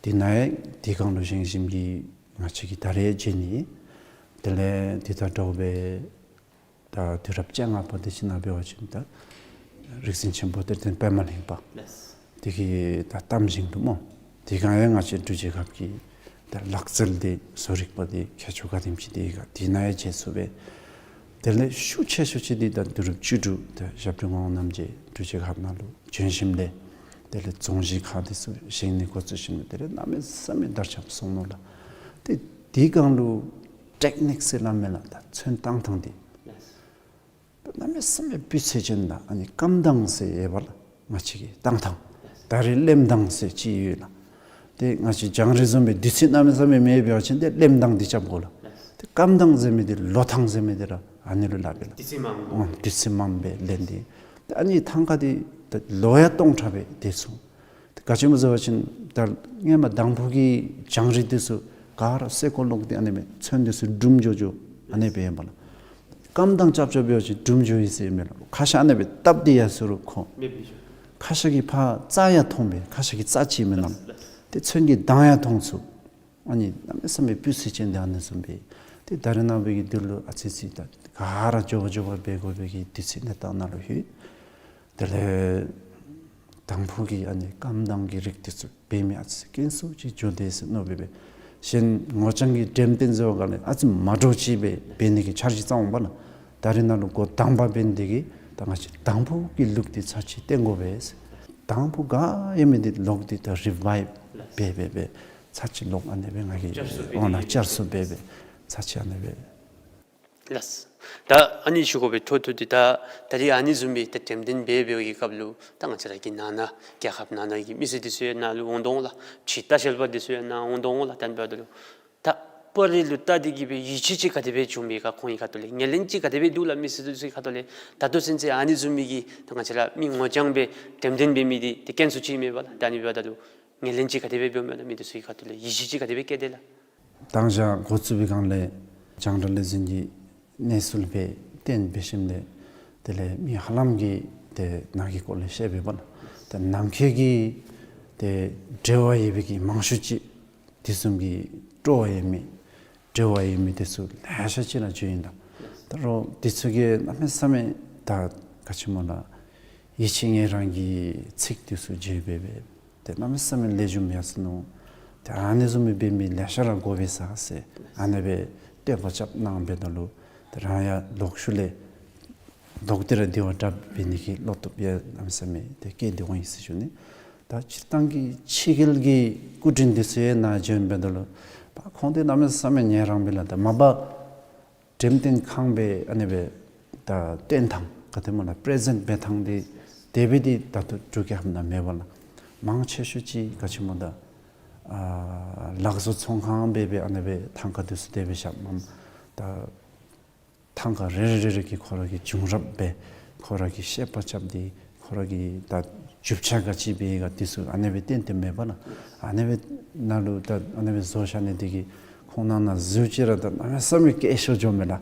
དེ་ནང་ཡང་དེ་སྒང་ལུ་བཞེངས་བཞེངསམ་གིས་ང་བཅས་ཀྱིས་ད་རེས་མཇལ་ནི། དེ་ལས་དེ་དང་འདྲཝ་སྦེ་ད་དུས་རབས་བཅོ་ལྔ་པ་འདི་ཅིག་ནང་འབད་བ་ཅིན་ད་རིག་འཛིན་ཆེན་པོ་གཏེར་སྟོན་པདྨ་གླིང་པ་འདི་གི་ད་གཏམ་བཞེངས་འདུག་སྨོ། དེ་སྒང་ཡང་ང་བཅས་འབྲུག་རྒྱལ་ཁབ་ཀྱི་ད་ལག་རྩལ་འདི་བཟོ་རིག་པ་འདི་མཁས་མཆོག་ག་དེམ་ཅིག་འདི་ག་དེ་ནང་ཡང་མཇལ་ཚུགས་པས། དེ་ལས་ཤུགས་ཆེ་ཤོས་ཅིག་འདི་ད་དུས་རབས་བཅུ་དྲུག་ད་ཞབས་དྲུང་ངག་དབང་རྣམ་རྒྱལ་འབྲུག་རྒྱལ་ཁབ་ནང་ལུ་བྱོན་ཞིནམ་ལས་དེ་ལས་རྫོང་གཞིས་ཁག་འདི་ཚུ་བཞེངས་ནི་འགོ་བཙུགས་ཞིནམ་ལས་དེ་ལས་གནམ་མེད་ས་མེད་དར་ཁྱབ་སོང་ནུག་ལགས། ཏེ་དེ་སྒང་ལུ་ཊེཀ་ནིཀ་ཟེར་སླབ་མས་ལགས། ད་ཚོན་བཏང་ཐངས་འདི་གནམ་མེད་ས་མེད་སྤུས་ཚད་ཅན་དང་ཨ་ནི་སྐམ་ཐངས་ཟེར་ཡོད་པ་ལགས། ང་བཅས་ཀྱི་བཏང་ཐངས། ད་རེས་རློནམ་ཐངས་ཟེར་ཅིག་ཡོད་ལགས། ཏེ་ང་བཅས་རྒྱང་རིང་བཟུམ་སྦེ་དུས་ཚོད་གནམ་མེད་ས་མེད་མེད་པ་ཅིན་ཏེ་རློནམ་ཐངས་འདི་རྐྱབ་དགོ་ལགས། ཏེ་སྐམ་ཐངས་ཟེར་མི་འདི་ལོ་ཐངས་ཟེར་མི་འདི་ར་ཨ་ནི་ལུ་སླབ་པས་ལགས། དུས་ཚོད་མངམ་སྦེ། ཨོ་དུས་ཚོད་མངམ་སྦེ་རློན་ཏེ། ཏེ་ཨ་ནི་ཐང་ཀ་འདི་ད་ལོ་ཡང་སྟོང་ཕྲག་སྦེ་སྡོད་ཚུགས། ཏེ་ག་ཅི་སྨོ་ཟེར་བ་ཅིན་ད་སྔོན་མ་དང་ཕུ་གི་རྒྱང་རིང་འདི་ཚུ་ག་ར་སེར་ཀོ་ལོག་སྟེ་ཨ་ནི་སྦེ་ཚོན་འདི་ཚུ་འབྲུམ་འགྱོ་འགྱོ་ཨ་ནི་སྦེ་ཨིན་པས་ལགས། སྐམ་ཐངས་རྐྱབ་རྐྱབ་འབད་བ་ཅིན་འབྲུམ་འགྱོ་ཡི་ཟེར་མས་ལགས། ཁ་ཤ་ཨ་ནི་སྦེ་བཏབ་སྟེ་ཡར་སོང་རུང་ཁོ་མེདཔ་སྦེ་འགྱོ། ཁ་ཤ་གིས་ཕར་རྩ་ཡང་མཐོང་པས། ཁ་ཤ་གིས་རྩ་ཅིག་མི་སྣང་། ཏེ་ཚོན་གྱི་མདངས་ཡང་མཐོང་ཚུགས། ཨ་ནི་གནམ་མེད་ས་མེད་སྤུས་ཚད་ཅན་འདི་ཨ་ནི་བཟུམ་སྦེ། ཏེ་ད་རེས་ནངས་པའི་གི་དུས་ལུ་ཨ་ཙི་ཙི་ད་ག་ར་མགྱོགས་པ་མགྱོགས་པ་འབད་དགོ་པའི་གི་དུས་ཚོད་གནས་སྟངས་ནང་ལུ་ལྷོད། དེ་ལས་དང་ཕུ་གི་ཨ་ནི་སྐམ་ཐངས་ཀྱི་རིགས་འདི་ཚུ་འབད་མི་ཨ་ཙི་དཀོན་སུ་ཅིག་འགྱོ་དེས་ཟེར་མནོ་སྦེ་འབད། གཞན་ངོ་རྐྱང་གི་འགྲེམས་སྟོན་ཟེར་བ་ག་ལས་ཨ་ཙི་མ་འདྲཝ་ཅིག་སྦེ་འབད་ནི་གི་འཆར་གཞི་བརྩམ་འོང་པ་ལགས། ད་རེས་ནང་ལུ་འགོ་དང་པ་འབད་ནི་འདི་གིས་ད་ང་བཅས་དང་ཕུ་གི་ལུགས་འདི་ཚར་ཅིག་སྟོན་དགོ་པས་ཟེར། དང་ཕུ་ག་ཡོད་མི་འདི་ལོག་སྟེ་ད་རི་བའིབ་འབད་འབད་འབད་ཚར་ཅིག་ལོག་ཨ་ནི་སྦེ་ང་གིས་འོང་ལགས། བསྐྱར་གསོ་འབད་འབད་ཚར་ཅིག་ཨ་ནི་སྦེ། ལགས། ད་ཨ་ནི་ཞུ་དགོ་པའི་ཐོག་ཐོག་འདི་ད་ད་རེས་ཨ་ནི་བཟུམ་སྦེ་ད་འགྲེམས་སྟོན་འབད་འབད་བའི་སྐབས་ལུ་ད་ང་བཅས་ར་གི་ནང་ན་རྒྱལ་ཁབ་ནང་ན་གི་མི་སེར་འདི་ཚུ་ཡང་ནཱ་ལུ་འོང་དོ་འོང་ལགས། ཕྱི་ལྟ་བཤལ་པ་འདི་ཚུ་ཡང་ནཱ་འོང་དོ་འོང་ལགས། ད་ཨ་ནི་འབདཝ་ད་ལུ་ད་པར་རིས་ལུ་བལྟ་སྟེ་གིས་སྦེ་ཡིད་ཆེས་ཅིག་ག་དེ་སྦེ་བྱུང་པས་ག། ཁོང་གི་ཁ་ཐུག་ལས་ངོས་ལེན་ཅིག་ག་དེ་སྦེ་འདུག་ལགས། མི་སེར་འདི་ཚུ་གི་ཁ་ཐུག་ལས་ད་ལྟོ་ཚུན་ཚོད་ཨ་ནི་བཟུམ་མའི་གི་ད་ང་བཅས་ར་མི་ངོ་རྐྱང་སྦེ་འགྲེམས་སྟོན་འབད་མི་འདི་ཏེ་དཀོན་སུ་ཅིག་མེད་པ་ལགས། ད་ཨ་ནི་འབདཝ་ད་ལུ་ངོས་ལེན་ཅིག་ག་དེ་སྦེ་འབདཝ་མས་ལགས། མི་འདི་ཚུ་གི་ཁ་ཐུག་ལས་ཡིད་ཆེས་ཅིག་ག་དེ་སྦེ་སྐྱེས་དེས་ལགས། ད་ང་བཅས་འགོ་བཙུགས་པའི་སྒང་ལས་རྒྱང་བསྒྲགས་ལས་འཛིན་གྱི་གནས་ཚུལ་སྦེ་བཏོན་འབད་ཞིནམ་ལས་དེ་ལས་མི་ཧ་ལམ་གྱིས་ཏེ་ནང་གི་སྐོར་ལས་བཤད་པས་པ་ལགས། ཏེ་ནང་འཁོད་ཀྱི་ཏེ་འབྲེལ་བ་ཡོད་པའི་གི་མང་ཤོས་ཅིག་དེ་བཟུམ་གྱི་སྤྲོ་བ་ཡོད་མི་འབྲེལ་བ་ཡོད་མི་དེ་ཚུ་ལེ་ཤ་ཅིག་ར་བྱོན་ཡི་ད། ད་རུང་དེ་ཚུ་གིས་གནམ་མེད་ས་མེད་ད་ག་ཅི་སྨོ་ལགས། ཡིད་ཆེས་ངལ་རངས་ཀྱི་ཚིག་དེ་ཚུ་བརྗོད་འབད་འབད། ཏེ་གནམ་མེད་ས་མེད་ལེགས་ཤོམ་ཡར་སོ་ནུག། ཏེ་ཨ་ནི་བཟུམ་སྦེ་འབད་མི་ལེ་ཤ་ར་དགོ་པས་ཟེར་ཨ་ནི་སྦེ་བསྟོད་པ་རྐྱབ་གནང་འབདཝ་ད་ལུ་ཏེ་རང་ཡང་ལོག་ཤུལ་ལས་ལོག་སྟེ་ར་དེ་བ་དྲག་འབད་ནི་གི་བློ་སྟོབས་ཡང་གནམ་མེད་ས་མེད་ཏེ་སྐྱེས་ཏེ་འོང་ཡི་ཟེར་ཞུ་ནི། ད་སྤྱིར་བཏང་གི་ཕྱི་རྒྱལ་གྱི་སྐུ་མགྲོན་དེ་ཚུ་ཡང་ནཱ་བྱོན་འབདཝ་ད་ལུ་ པ་ཁོང་འདི་གནམ་མེད་ས་མེད་ཉན་རང་སྦེ་ལགས། ད་མ་པ་འགྲེམས་སྟོན་ཁང་སྦེ་ཨ་ནི་སྦེ་ད་སྟོན་ཐངས་ག་དེ་སྨོ་ལགས། པེ་རེ་ཛེནཊ་འབད་ཐངས་འདི་དེ་སྦེ་འདི་ད་ལྟོ་འབྲུག་རྒྱལ་ཁབ་ནང་མེད་པ་ལགས། མང་ཆེ་ཤོས་ཅིག་ག་ཅི་སྨོ་ད་ཨ་ལག་བཟོ་ཚོང་ཁང་སྦེ་སྦེ་ཨ་ནི་སྦེ་ཐང་ཀ་འདི་ཚུ་དེ་སྦེ་བཞགཔ་མས། ད་ཐང་ཀ་རེ་རེ་རེ་རེ་གིས་ཁོ་ར་གི་བྱུང་རབས་སྦེ་ཁོ་ར་གི་བཤད་པ་རྐྱབ་སྟེ་ཁོ་ར་གི་ད་རྒྱུ་ཆ་ག་ཅི་སྦེ་ག་འདི་ཚུ་ཨ་ནི་སྦེ་བསྟན་ཏེ་མེད་པ་ལགས། ཨ་ནི་སྦེ་ནང་ལུ་ད་ཨ་ནི་སྦེ་བཟོ་བཞག་ནི་འདི་གིས་ཁོང་ནང་ན་གཟིགས་ཅི་ར་ད་གནམ་མེད་ས་མེད་སྐད་ཤོར་འགྱོཝ་མས་ལགས།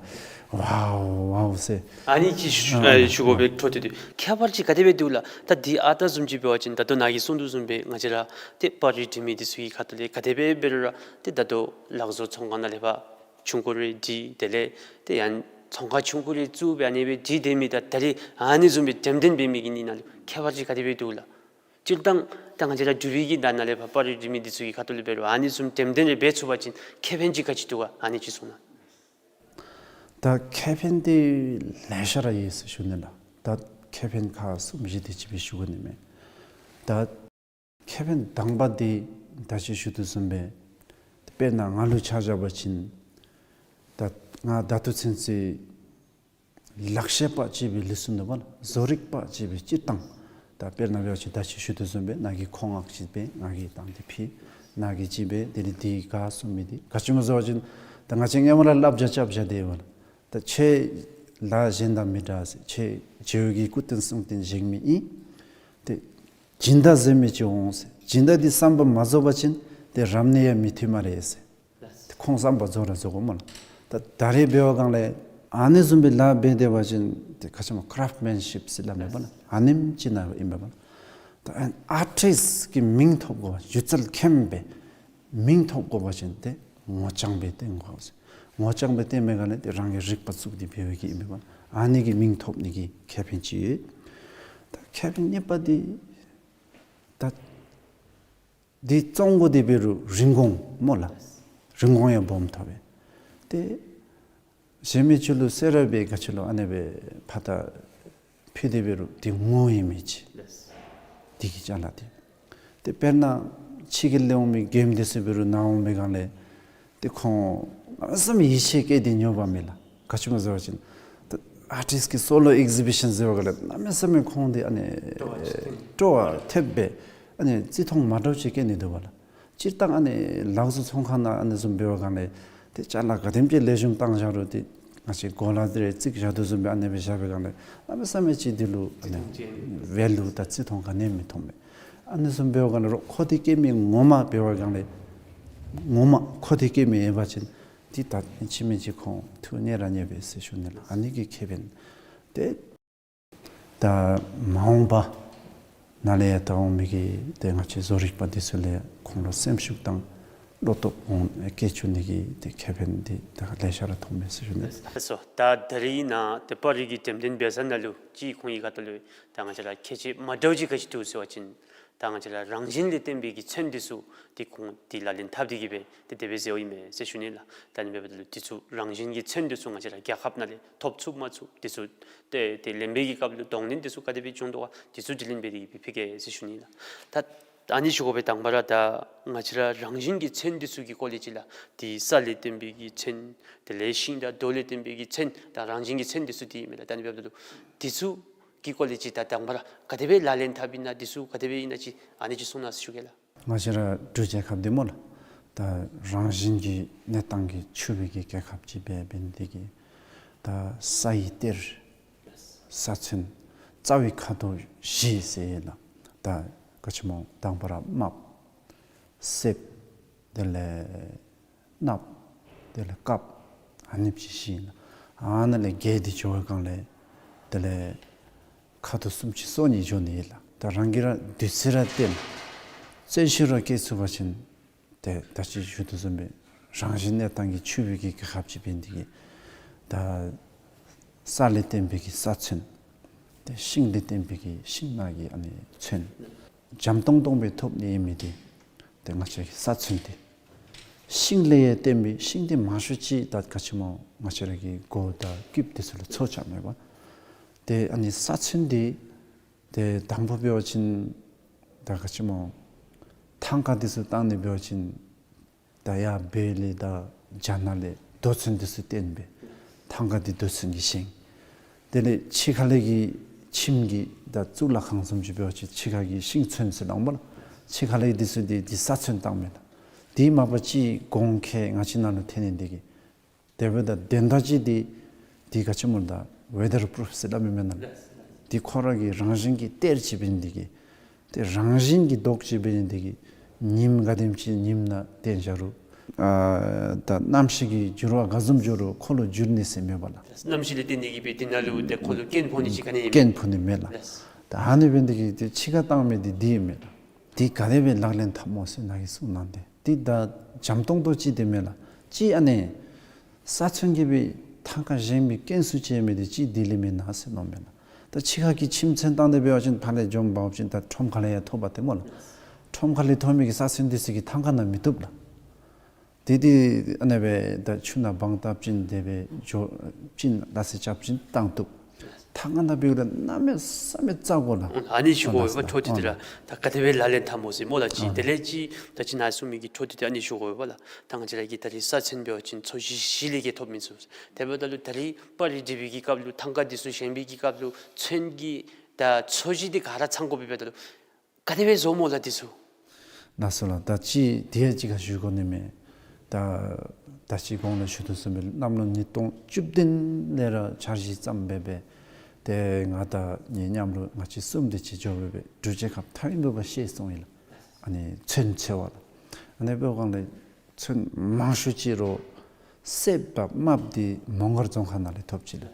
ཝའོ་ཝའོ་ཟེར། ཨ་ནི་ཅིག་ཞུ་ཨ་ཨ་ཞུ་དགོ་པའི་འཕྲོ་མཐུད་དེ་ཁྱད་པར་ཅིག་ག་དེ་སྦེ་འདུག་ལགས། ད་འདི་ཨ་རྟག་བཟུམ་ཅིག་འབད་བ་ཅིན་ད་ལྟོ་ནཱ་གིས་གསུངས་དོ་བཟུམ་སྦེ་ང་བཅས་ར་ཏེ་པར་རིས་འབྲི་མི་འདི་ཚུ་གི་ཁ་ཐུག་ལས་ག་དེ་སྦེ་འབད་རུང་ར་ཏེ་ད་ལྟོ་ལག་བཟོ་ཚོང་ཁང་ནང་ལས་ཕར་ཆུང་ཀུ་རེ་འབྲི། དེ་ལས་ཏེ་ཡང་ཚོང་ཁང་ཆུང་ཀུ་རེ་བཙུགས་སྦེ་ཨ་ནི་སྦེ་འབྲི་སྡོད་མི་དང་ད་རིས་ཨ་ནི་བཟུམ་སྦེ་འགྲེམས་སྟོན་འབད་མི་གི་གཉིས་ནང་ལུ་ཁྱད་པར་ཅིག་ག་དེ་སྦེ་འདུག་ལགས། སྤྱིར་བཏང་ད་ང་བཅས་ར་འབྲུག་པའི་གི་ནང་ན་ལས་ཕར་པར་རིས་འབྲི་མི་འདི་ཚུ་གི་ཁ་ཐུག་ལས་འབད་རུང་ཨ་ནི་བཟུམ་འགྲེམས་སྟོན་རེ་འབད་ཚུགས་པ་ཅིན་ཁེ་ཕན་ཅིག་ག་ཅི་འདུག་ག་ཨ་ནི་ཅིག་གསུང་གནང་། ད་ཁེ་ཕན་འདི་ལེ་ཤ་ར་ཡོད་ཟེར་ཞུ་ནི་ལགས། ད་ཁེ་ཕན་ཁག་གསུམ་བཞི་དེ་ཅིག་སྦེ་ཞུ་དགོ་ནི་མས། ད་ཁེ་ཕན་དང་པ་འདི་ད་ཅི་ཞུ་དོ་བཟུམ་སྦེ་དཔེར་ན་ང་ལུ་ཆ་བཞག་པ་ཅིན་ད་ང་ད་ལྟོ་ཚུན་ཚོད་ལག་ཤེས་པ་ཅིག་སྦེ་ལུས་སོ་ནུག་པ་ལགས། བཟོ་རིག་པ་ཅིག་སྦེ་སྤྱིར་བཏང་ད་དཔེར་ན་འབད་བ་ཅིན་ད་ཅི་ཞུ་དོ་བཟུམ་སྦེ་ནཱ་གིས་མཁོ་སྔགས་ཅིག་སྦེ་ང་གིས་བཏང་སྟེ་ཕུལ། ནཱ་གིས་ཅིག་སྦེ་དེ་ལས་འདི་ག་གསུང་མི་འདི་ག་ཅི་སྨོ་ཟེར་བ་ཅིན་ད་ང་བཅས་སྔོན་མ་ར་བསླབ་བྱ་རྐྱབ་བཞག་སྟེ་ཡོད་པ་ལགས། ད་ཁྱོད་ལཱ་གཞན་དང་མི་འདྲ་ཟེར། ཁྱོད་རྗེ་བོ་གི་སྐུ་རྟེན་གསུང་རྟེན་བཞེངས་མི་ཨིན། ཏེ་སྦྱིན་བདག་ཟེར་མི་ཅིག་འོང་ཟེར། སྦྱིན་བདག་འདི་བསམ་པ་མ་རྫོགས་པ་ཅིན་ཏེ་རབ་གནས་ཡང་མི་ཐོབ་སྨ་རེ་ཟེར། ཏེ་ཁོང་བསམ་པ་རྫོགས་ར་རྫོགས་དགོ་སྨོ་ལགས། ད་ད་རེས་འབད་བ་སྒང་ལས་ཨ་ནི་བཟུམ་སྦེ་ལཱ་འབད་སྡོད་པ་ཅིན་ཏེ་ག་ཅི་སྨོ་ཀ་རབ་མེན་ཤིཔ་ཟེར་སླབ་མས་པ་ལགས། ཨ་ནེམ་ཅིག་ནང་ཨིན་པས་པ་ལགས། ད་ཨར་ཊིསཊ་ཀྱི་མིང་ཐོབ་དགོ་པ་སྒྱུ་རྩལ་མཁན་སྦེ་མིང་ཐོབ་དགོ་པ་ཅིན་ཏེ་ངོ་རྐྱང་སྦེ་སྟོན་དགོ་ཟེར། ངོ་རྐྱང་སྦེ་སྟོན་མི་སྒང་ལས་ཏེ་རང་གི་རིག་པ་བཙུགས་ཏེ་འབད་བའི་གི་ཨིན་པས་པ། ཨ་ནི་གི་མིང་ཐོབ་ནི་གི་ཁེ་ཕན་ཅིག་ཡོད། ད་ཁེ་ཕན་གཉིས་པ་འདི་ད་འདི་བཙོང་དགོ་དེ་འབད་རུང་རིན་གོང་སྨོ་ལགས། རིན་གོང་ཡང་སྦོམ་ཐོབ་པས། ཏེ་གཞན་མི་ཚུ་ལུ་སེ་ར་སྦེ་ག་ཅི་ལོ་ཨ་ནི་སྦེ་ཕར་ད་ཕུལ་དེ་འབད་རུང་འདི་ངོ་ཡོད་མི་ཅིག། འདི་གི་ཅ་ལ་འདི། ཏེ་དཔེར་ན་ཕྱི་གི་ལས་འོང་མི་མགྱོནམ་འདི་ཚུ་འབད་རུང་ནཱ་འོང་པའི་སྒང་ལས་ཏེ་ཁོང་གནམ་མེད་ས་མེད་ཡིད་ཆེས་བསྐྱེད་དེ་ཉོ་བ་མས་ལགས། ག་ཅི་སྨོ་ཟེར་བ་ཅིན་ད་ཨར་ཊིསཊ་ཀྱི་སོ་ལོ་ཨེག་ཟི་བི་ཤཱན་ཟེར་བའི་སྒང་ལས་གནམ་མེད་ས་མེད་ཁོང་འདི་ཨ་ནི་སྤྲོ་བ་ཐེབས་སྦེ་ཨ་ནི་བརྩི་མཐོང་མ་འདྲཝ་ཅིག་བསྐྱེད་ནི་འདུག་པ་ལགས། སྤྱིར་བཏང་ཨ་ནི་ལག་བཟོ་ཚོང་ཁང་ནང་ཨ་ནི་བཟུམ་འབད་བའི་སྒང་ལས་ཏེ་ཅ་ལ་ག་དེམ་ཅིག་ལེགས་ཤོམ་བཏང་བཞག་རུང་ཏེ་ང་བཅས་གོ་ལ་འདི་རེ་བརྩིགས་བཞག་དོ་བཟུམ་སྦེ་ཨ་ནི་སྦེ་བཞག་པའི་སྒང་ལས་གནམ་མེད་ས་མེད་ཅིག་འདི་ལུ་ཨ་ནི་ཝེ་ལུ་དང་བརྩི་མཐོང་ག་ནི་ཡང་མི་མཐོང་པས། ཨ་ནི་བཟུམ་འབད་བའི་སྒང་ལས་རོགས་མཁོ་འདོད་བསྐྱེད་མི་ངོ་མ་འབད་བའི་སྒང་ལས་ངོ་མ་མཁོ་འདོད་བསྐྱེད་མི་ཡོད་པ་ཅིན་འདི་ད་ཨིན་ཅི་མིན་ཅི་ཁོང་ཐུགས་མཉེས་ར་མཉེས་པས་ཟེར་ཞུ་ནི་ལགས། ཨ་ནི་གི་ཁེ་ཕན་ཏེ་ད་མ་འོངས་པ་ནཱ་ལས་ཡར་ད་འོང་མི་གི་ཏེ་ང་བཅས་བཟོ་རིག་པ་འདི་ཚུ་ལས་ཁོང་ལུ་སེམས་ཤུགས་དང་བློ་སྟོབས་འོང་སྐྱེ་བཅུག་ནི་གི་ཏེ་ཁེ་ཕན་འདི་ད་ལེ་ཤ་ར་ཐོབ་མས་ཟེར་ཞུ་ནི། ལགས་སོ། ད་ད་རིས་ནཱ་ཏེ་པར་རིས་ཀྱི་འགྲེམས་སྟོན་འབད་ས་ནང་ལུ་ཅིག་ཁོང་གི་ཁ་ཐུག་ལུ་ད་ང་བཅས་ར་ཁྱད་ཆོས་མ་འདྲཝ་ཅིག་ག་ཅི་འདུག་ཟེར་བ་ཅིན་ད་ང་བཅས་ར་རང་བཞིན་ལས་བརྟེན་པའི་གི་ཚོན་འདི་ཚུ་ཏེ་ཁོང་ཏེ་ལག་ལེན་འཐབ་སྟེ་གི་སྦེ་ཏེ་དེ་སྦེ་མཛད་ཡོདཔ་ཨིན་མས་ཟེར་ཞུ་ནི་ལགས། ད་ཨ་ནི་འབདཝ་ད་ལུ་འདི་ཚུ་རང་བཞིན་གྱི་ཚོན་འདི་ཚུ་ང་བཅས་ར་རྒྱལ་ཁབ་ནང་ལས་ཐོབ་ཚུགས་མ་ཚུགས་འདི་ཚུ་ཏེ་ཏེ་ལེན་པའི་གི་སྐབས་ལུ་གདོང་ལེན་འདི་ཚུ་ག་དེ་སྦེ་བྱུང་དོ་ག་འདི་ཚུ་དྲི་ལན་འབད་དེ་གི་སྦེ་ཕུལ་གེ་ཟེར་ཞུ་ནི་ལགས། ད་ཨ་ནི་ཞུ་དགོ་པའི་དང་པ་ར་ད་ང་བཅས་ར་རང་བཞིན་གྱི་ཚོན་འདི་ཚུ་གི་སྐོར་ལས་ཅིག་ལགས། ཏེ་ས་ལས་བརྟེན་པའི་གི་ཚོན་དེ་ལས་ཤིང་དང་རྡོ་ལས་བརྟེན་པའི་གི་ཚོན་ད་རང་བཞིན་གྱི་ཚོན་འདི་ཚུ་འདི་ཨིན་མས་ལགས། ད་ཨ་ནི་འབདཝ་ད་ལུ་འདི་ཚུ་གི་སྐོར་ལས་ཅིག་ད་དང་པ་ར་ག་དེ་སྦེ་ལག་ལེན་འཐབ་ཨིན་ན་འདི་ཚུ་ག་དེ་སྦེ་ཨིན་ན་ཅིག་ཨ་ནི་ཅིག་གསུང་གནང་ཟེར་ཞུ་གེ་ལགས། ང་བཅས་ར་འབྲུག་རྒྱལ་ཁབ་འདི་སྨོ་ལགས། ད་རང་བཞིན་གྱི་གནས་སྟངས་ཀྱིས་ཕྱུག་པའི་གི་རྒྱལ་ཁབ་ཅིག་འབད་འབད་ནི་དེ་གིས་ད་ས་ཡི་གཏེར་ས་ཚོན་རྩ་བའི་ཁ་དོག་བཞི་ཟེར་ཡོད་ལགས། ད་ག་ཅི་སྨོ་དང་པ་ར་དམརཔོ་སེརཔོ་དེ་ལས་གནགཔོ་དེ་ལས་དཀརཔོ་ཨ་ནེམ་ཅིག་བཞི་ཨིན་ལགས། ཨ་ནཱ་ལས་བརྒལ་ཏེ་འགྱོ་བའི་སྒང་ལས་དེ་ལས་ཁ་དོག་སུམ་ཅུ་སོ་གཉིས་འགྱོ་ནི་ཨིན་ལགས། ད་རང་གིས་ར་བདུད་རྩི་ར་བཏོན་བརྩོན་ཤུགས་ར་བསྐྱེད་ཚུགས་པ་ཅིན་ཏེ་ད་ཅི་ཞུ་དོ་བཟུམ་སྦེ་རང་བཞིན་གནས་སྟངས་ཀྱིས་ཕྱུག་པའི་གི་རྒྱལ་ཁབ་ཅིག་འབད་ནི་དེ་གིས་ད་ས་ལས་བརྟེན་པའི་གི་ས་ཚོན་ཏེ་ཤིང་ལས་བརྟེན་པའི་གི་ཤིང་ནགས་ཀྱི་ཨ་ནི་ཚོན་འཇམ་ཏོང་ཏོ་སྦེ་ཐོབ་ནི་ཨིན་མི་འདི་ཏེ་ང་བཅས་ཀྱི་ས་ཚོན་འདི། ཤིང་ལས་ཡང་བརྟེན་པའི་ཤིང་འདི་མང་ཤོས་ཅིག་ད་ག་ཅི་སྨོ་ང་བཅས་ར་གི་མགུ་དང་རྐུདཔ་འདི་ཚུ་ལུ་ཚོས་རྐྱབ་མས་པ། ཏེ་ཨ་ནི་ས་ཚོན་འདི་ཏེ་དང་པ་འབད་བ་ཅིན་ད་ག་ཅི་སྨོ་ཐང་ཀ་འདི་ཚུ་བཏང་ནི་འབད་བ་ཅིན་ ད་ཡར་སྦས་ལས་དང་རྒྱ་ནག་ལས་རྡོ་ཚོན་འདི་ཚུ་བཏོན་སྦེ་ཐང་ཀ་འདི་རྡོ་ཚོན་གྱིས་བཞེངས། དེ་ལས་ཕྱི་ཁ་ལས་ཀྱི་ཁྱིམ་གྱི་ད་གཙུག་ལག་ཁང་བཟུམ་ཅིག་འབད་བ་ཅིན་ཕྱི་ཁ་གི་ཤིང་ཚོན་ཟེར་སླབ་མས་ལགས། ཕྱི་ཁ་ལས་འདི་ཚུ་འདི་འདི་ས་ཚོན་བཏང་མས་ལགས། དེ་མ་པ་ཅིག་གོང་ཁེ་ང་བཅས་ནང་ལུ་ཐོན་ནི་འདི་གིས། དེ་འབདཝ་ད་དོན་དག་ཅིག་འདི་འདི་ག་ཅི་སྨོ་ད་ཝེ་དར་པུ་རུཕ་ཟེར་སླབ་མི་མེན་ན་ལགས། འདི་ཁོ་ར་གི་རང་བཞིན་གྱི་གཏེར་ཅིག་འབད་ནི་འདི་གིས། ཏེ་རང་བཞིན་གྱི་མདོག་ཅིག་འབད་ནི་འདི་གིས་ཉིམ་ག་དེམ་ཅིག་ཉིམ་ནང་སྟོན་བཞག་རུང་ཨ་ད་གནམ་གཤིས་ཀྱི་འགྱུར་བ་ག་བཟུམ་འགྱོ་རུང་ཁོ་ལུ་འགྱུར་ནི་ཟེར་མེད་པ་ལགས། གནམ་གཤིས་ལས་བརྟེན་ཏེ་གིས་སྦེ་འདི་ནང་ལུ་ཏེ་ཁོ་ལུ་སྐྱོན་ཕོག་ནི་ཅིག་ག་ནི་ཡང་མེད། སྐྱོན་ཕོག་ནི་མེད་ལགས། ད་ཨ་ནི་འབད་ནི་འདི་གིས་ཏེ་ཕྱི་ཁར་བཏང་མི་འདི་འདི་ཨིན་མས་ལགས། འདི་ག་དེ་སྦེ་ལག་ལེན་འཐབ་སྨོ་ཟེར་ནཱ་གིས་གསུངས་གནང་སྟེ། འདི་ད་འཇམ་ཏོང་ཏོ་ཅིག་འདི་མེན་ལགས། ཅིག་ཨ་ནི་ས་ཚོན་གྱིས་སྦེ་ཐང་ཀ་བཞེངས་པའི་རྐྱེན་ཚུ་བྱས་མི་འདི་ཅིག་འདི་ལས་མེན་ན་ཟེར་མནོཝ་མས་ལགས། ད་ཕྱི་ཁ་གི་ཁྱིམ་ཚོན་བཏང་སྟེ་འབད་བ་ཅིན་ཕར་ལས་འཇོམས་འབག་བ་ཅིན་ད་ཁྲོམ་ཁ་ལས་ཡང་ཐོབ་པ་ཏེ་སྨོ་ལགས། ཁྲོམ་ཁ་ལས་ཐོབ་མི་གི་ས་ཚོན་འདི་ཚུ་གིས་ཐང་ཀ་ནང་མི་བཏུབ་ལགས། དེ་དེ་ཨ་ནི་སྦེ་ད་ཆུ་ནང་སྦང་བཏབ་ཅིན་དེ་སྦེ་འགྱོ་ཅིན་ལགས་སེ་རྐྱབ་ཅིན་བཏང་བཏུབ། ཐང་ཀ་ནང་འབདཝ་ད་གནམ་མེད་ས་མེད་བཙག་དགོ་ལགས། ཨ་ནི་ཞུ་དགོ་པས་འཁྲུལ་འཁྲུལ་འདི་ར། ད་ག་དེ་སྦེ་ལག་ལེན་འཐབ་སྨོ་ཟེར་སྨོ་ལགས། ཅིག་དེ་ལས་ཅིག་ད་ཅི་ནཱ་གསུངས་མི་གི་འཁྲུལ་འདི་ཨ་ནི་ཞུ་དགོ་པས་ལགས། ད་ང་བཅས་ར་གི་ད་རིས་ས་ཚོན་འབད་བ་ཅིན་ཚོས་གཞི་གཞི་ལས་ཀྱི་ཐོབ་མི་ཚུ། དེ་འབདཝ་ད་ལུ་ད་རིས་པར་རིས་འབྲི་བའི་གི་སྐབས་ལུ་ཐང་ཀ་འདི་ཚུ་བཞེངས་པའི་གི་སྐབས་ལུ་ཚོན་གྱི་ད་ཚོས་གཞི་འདི་ག་ར་ཚང་དགོ་པས། འབདཝ་ད་ལུ་ག་དེ་སྦེ་བཟོཝ་སྨོ་ལགས་འདི་ཚུ། ལགས་སོ་ལགས། ད་ཅི་དེ་ཡང་ཅིག་ཁར་ཞུ་དགོ་ནི་མས། ད་ད་ཅི་གོང་ལུ་ཞུ་དོ་བཟུམ་སྦེ་གནམ་ལོ་ཉིས་སྟོང་བཅུ་བདུན་ལས་ར་འཆར་གཞི་བརྩམས་སྦེ་སྦེ། ཏེ་ང་དང་ངེའི་མཉམ་རོགས་ང་བཅས་གསུམ་དེ་ཅིག་འགྱོ་སྦེ་སྦེ་འབྲུག་རྒྱལ་ཁབ་མཐའ་དབུས་པ་ཤེས་སོང་ཡི་ལགས། ཨ་ནི་ཚོན་འཚོལ་བ་ལགས། ཨ་ནི་འབདཝ་གང་ལས་ཚོན་མང་ཤོས་ཅིག་རོགས་སེརཔོ་དང་དམརཔོ་འདི་མོང་སྒར་རྫོང་ཁག་ནང་ལས་ཐོབ་ཅི་ལགས།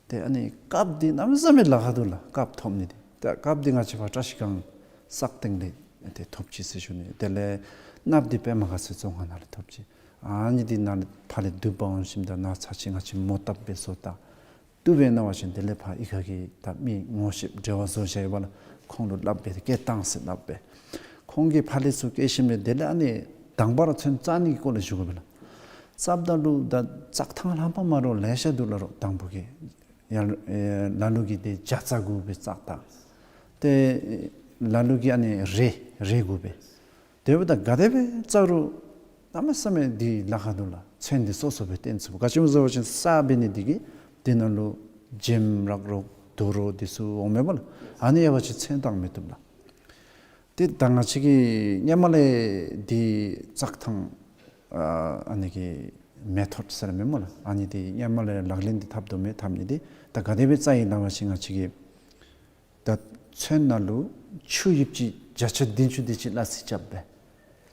ཏེ་ཨ་ནི་དཀརཔོ་འདི་གནམ་མེད་ས་མེད་ལཱ་ཁག་འདུག་ལགས། དཀརཔོ་ཐོབ་ནི་འདི། ཏེ་དཀརཔོ་འདི་ང་བཅས་ཕར་བཀྲ་ཤིས་སྒང་སག་སྟེང་ལས་ཏེ་ཐོབ་ཅི་ཟེར་ཞུ་ནི། དེ་ལས་དམརཔོ་འདི་པདྨ་དགའ་ཚལ་རྫོང་ཁག་ནང་ལས་ཐོབ་ཅི། ཨ་ནི་འདི་ནཱ་ལས་ཕར་ལས་བསྡུ་འབག་འོང་ཞིནམ་ད་ནཱ་ཚར་ཅིག་ང་བཅས་མོ་བཏབ་སྦེ་བཟོ་ད། བཏུབ་པས་མནོ་བ་ཅིན་དེ་ལས་ཕར་གཡུས་ཁ་གི་ད་མི་ངོ་ཤེསཔ་འབྲེལ་བ་བཟོ་བཞག་ཡོད་པ་ལགས། ཁོང་ལུ་སླབ་སྦེ་སྐྱེལ་བཏང་ཟེར་སླབ་སྦེ། ཁོང་གིས་ཕར་ལས་ཚུར་སྐྱེལ་ཞིནམ་ལས་དེ་ལས་ཨ་ནི་དང་པ་ར་ཚོན་བཙག་ནི་གི་སྐོར་ལས་ཞུ་དགོ་པས་ལགས། བཙགཔ་ད་ལུ་ད་བཙག་ཐང་ལྷམ་པ་མ་རོགས་ལེ་ཤ་འདུག་ལགས་རོགས་དང་པོ་གི། ཡར་ཨེ་ལ་ལུ་གིས་ཏེ་བྱ་རྩྭ་དགོ་པས་བཙག་ད། ཏེ་ལ་ལུ་གིས་ཨ་ནི་རས་རས་དགོ་པས། དེ་འབདཝ་ད་ག་དེ་སྦེ་བཙག་རུང་གནམ་མེད་ས་མེད་འདི་ལཱ་ཁག་འདུག་ལགས། ཚོན་འདི་སོ་སོ་སྦེ་བཏོན་ཚུགས། ག་ཅི་སྨོ་ཟེར་བ་ཅིན་ས་འབད་ནི་འདི་གིས་འདི་ནང་ལུ་འཇིམ་རག་རོགས་རྡོ་རོགས་འདི་ཚུ་འོང་མས་པ་ལགས། ཨ་ནི་ཡོད་པ་ཅིན་ཚོན་བཏང་མི་བཏུབ་ལགས། ཏེ་ད་ང་བཅས་ཀྱིས་སྔོན་མ་ལས་འདི་བཙག་ཐང་ཨ་ཨ་ནི་གི་མེ་ཐོཌ་ཟེར་མས་སྨོ་ལགས། ཨ་ནི་འདི་སྔོན་མ་ལས་ལག་ལེན་འདི་འཐབ་དོ་མས། འཐབ་ནི་འདི་ད་ག་དེ་སྦེ་བཙག་ཡི་ཟེར་བ་ཅིན་ང་བཅས་ཀྱིས་ད་ཚོན་ནང་ལུ་ཆུ་ཡིབ་ཅིག་བརྒྱ་ཆ་བདུན་ཅུ་དེ་ཅིག་སླ་བསྲེ་རྐྱབ་སྦེ་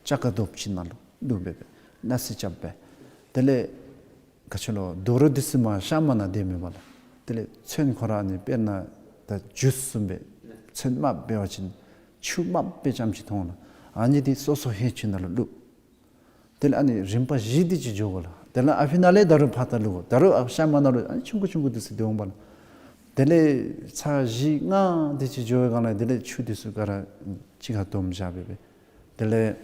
ལྕགས་ཀར་རྡོགཔ་ཅིག་ནང་ལུ་བླུགས་སྦེ་སྦེ་སླ་བསྲེ་རྐྱབ་སྦེ། དེ་ལས་ག་ཅི་ལོ་རྡོ་རོགས་འདི་ཚུ་མར་གཤམ་མ་ནང་སྡོད་མི་འབག་ལགས། དེ་ལས་ཚོན་ཁོ་ར་ཨ་ནི་དཔེར་ན་ད་ཇུས་བཟུམ་སྦེ་ཚོན་དམརཔོ་འབད་བ་ཅིན་ཆུ་དམརཔོ་སྦེ་རྐྱངམ་ཅིག་མཐོང་ལགས། ཨ་ནི་འདི་སོ་སོ་ཧེ་ཆུ་ནང་ལུ་བླུགས། དེ་ལས་ཨ་ནི་རིམ་པ་བཞི་དེ་ཅིག་འགྱོ་དགོ་ལགས། དེ་ལས་ཨ་ཕི་ནང་ལས་ད་རུང་ཕར་ད་བླུགས་དགོ། ད་རུང་ཨ་གཤམ་མ་ནང་ལུ་ཨ་ནི་ཆུང་ཀུ་ཆུང་ཀུ་འདི་ཚུ་སྡོད་འོང་པ་ལགས། དེ་ལས་ཚར་བཞི་ལྔ་དེ་ཅིག་འགྱོ་བའི་སྒང་ལས་དེ་ལས་ཆུ་འདི་ཚུ་ག་ར་གཅིག་ཁར་བསྡོམས་བཞག་སྦེ་སྦེ། དེ་ལས་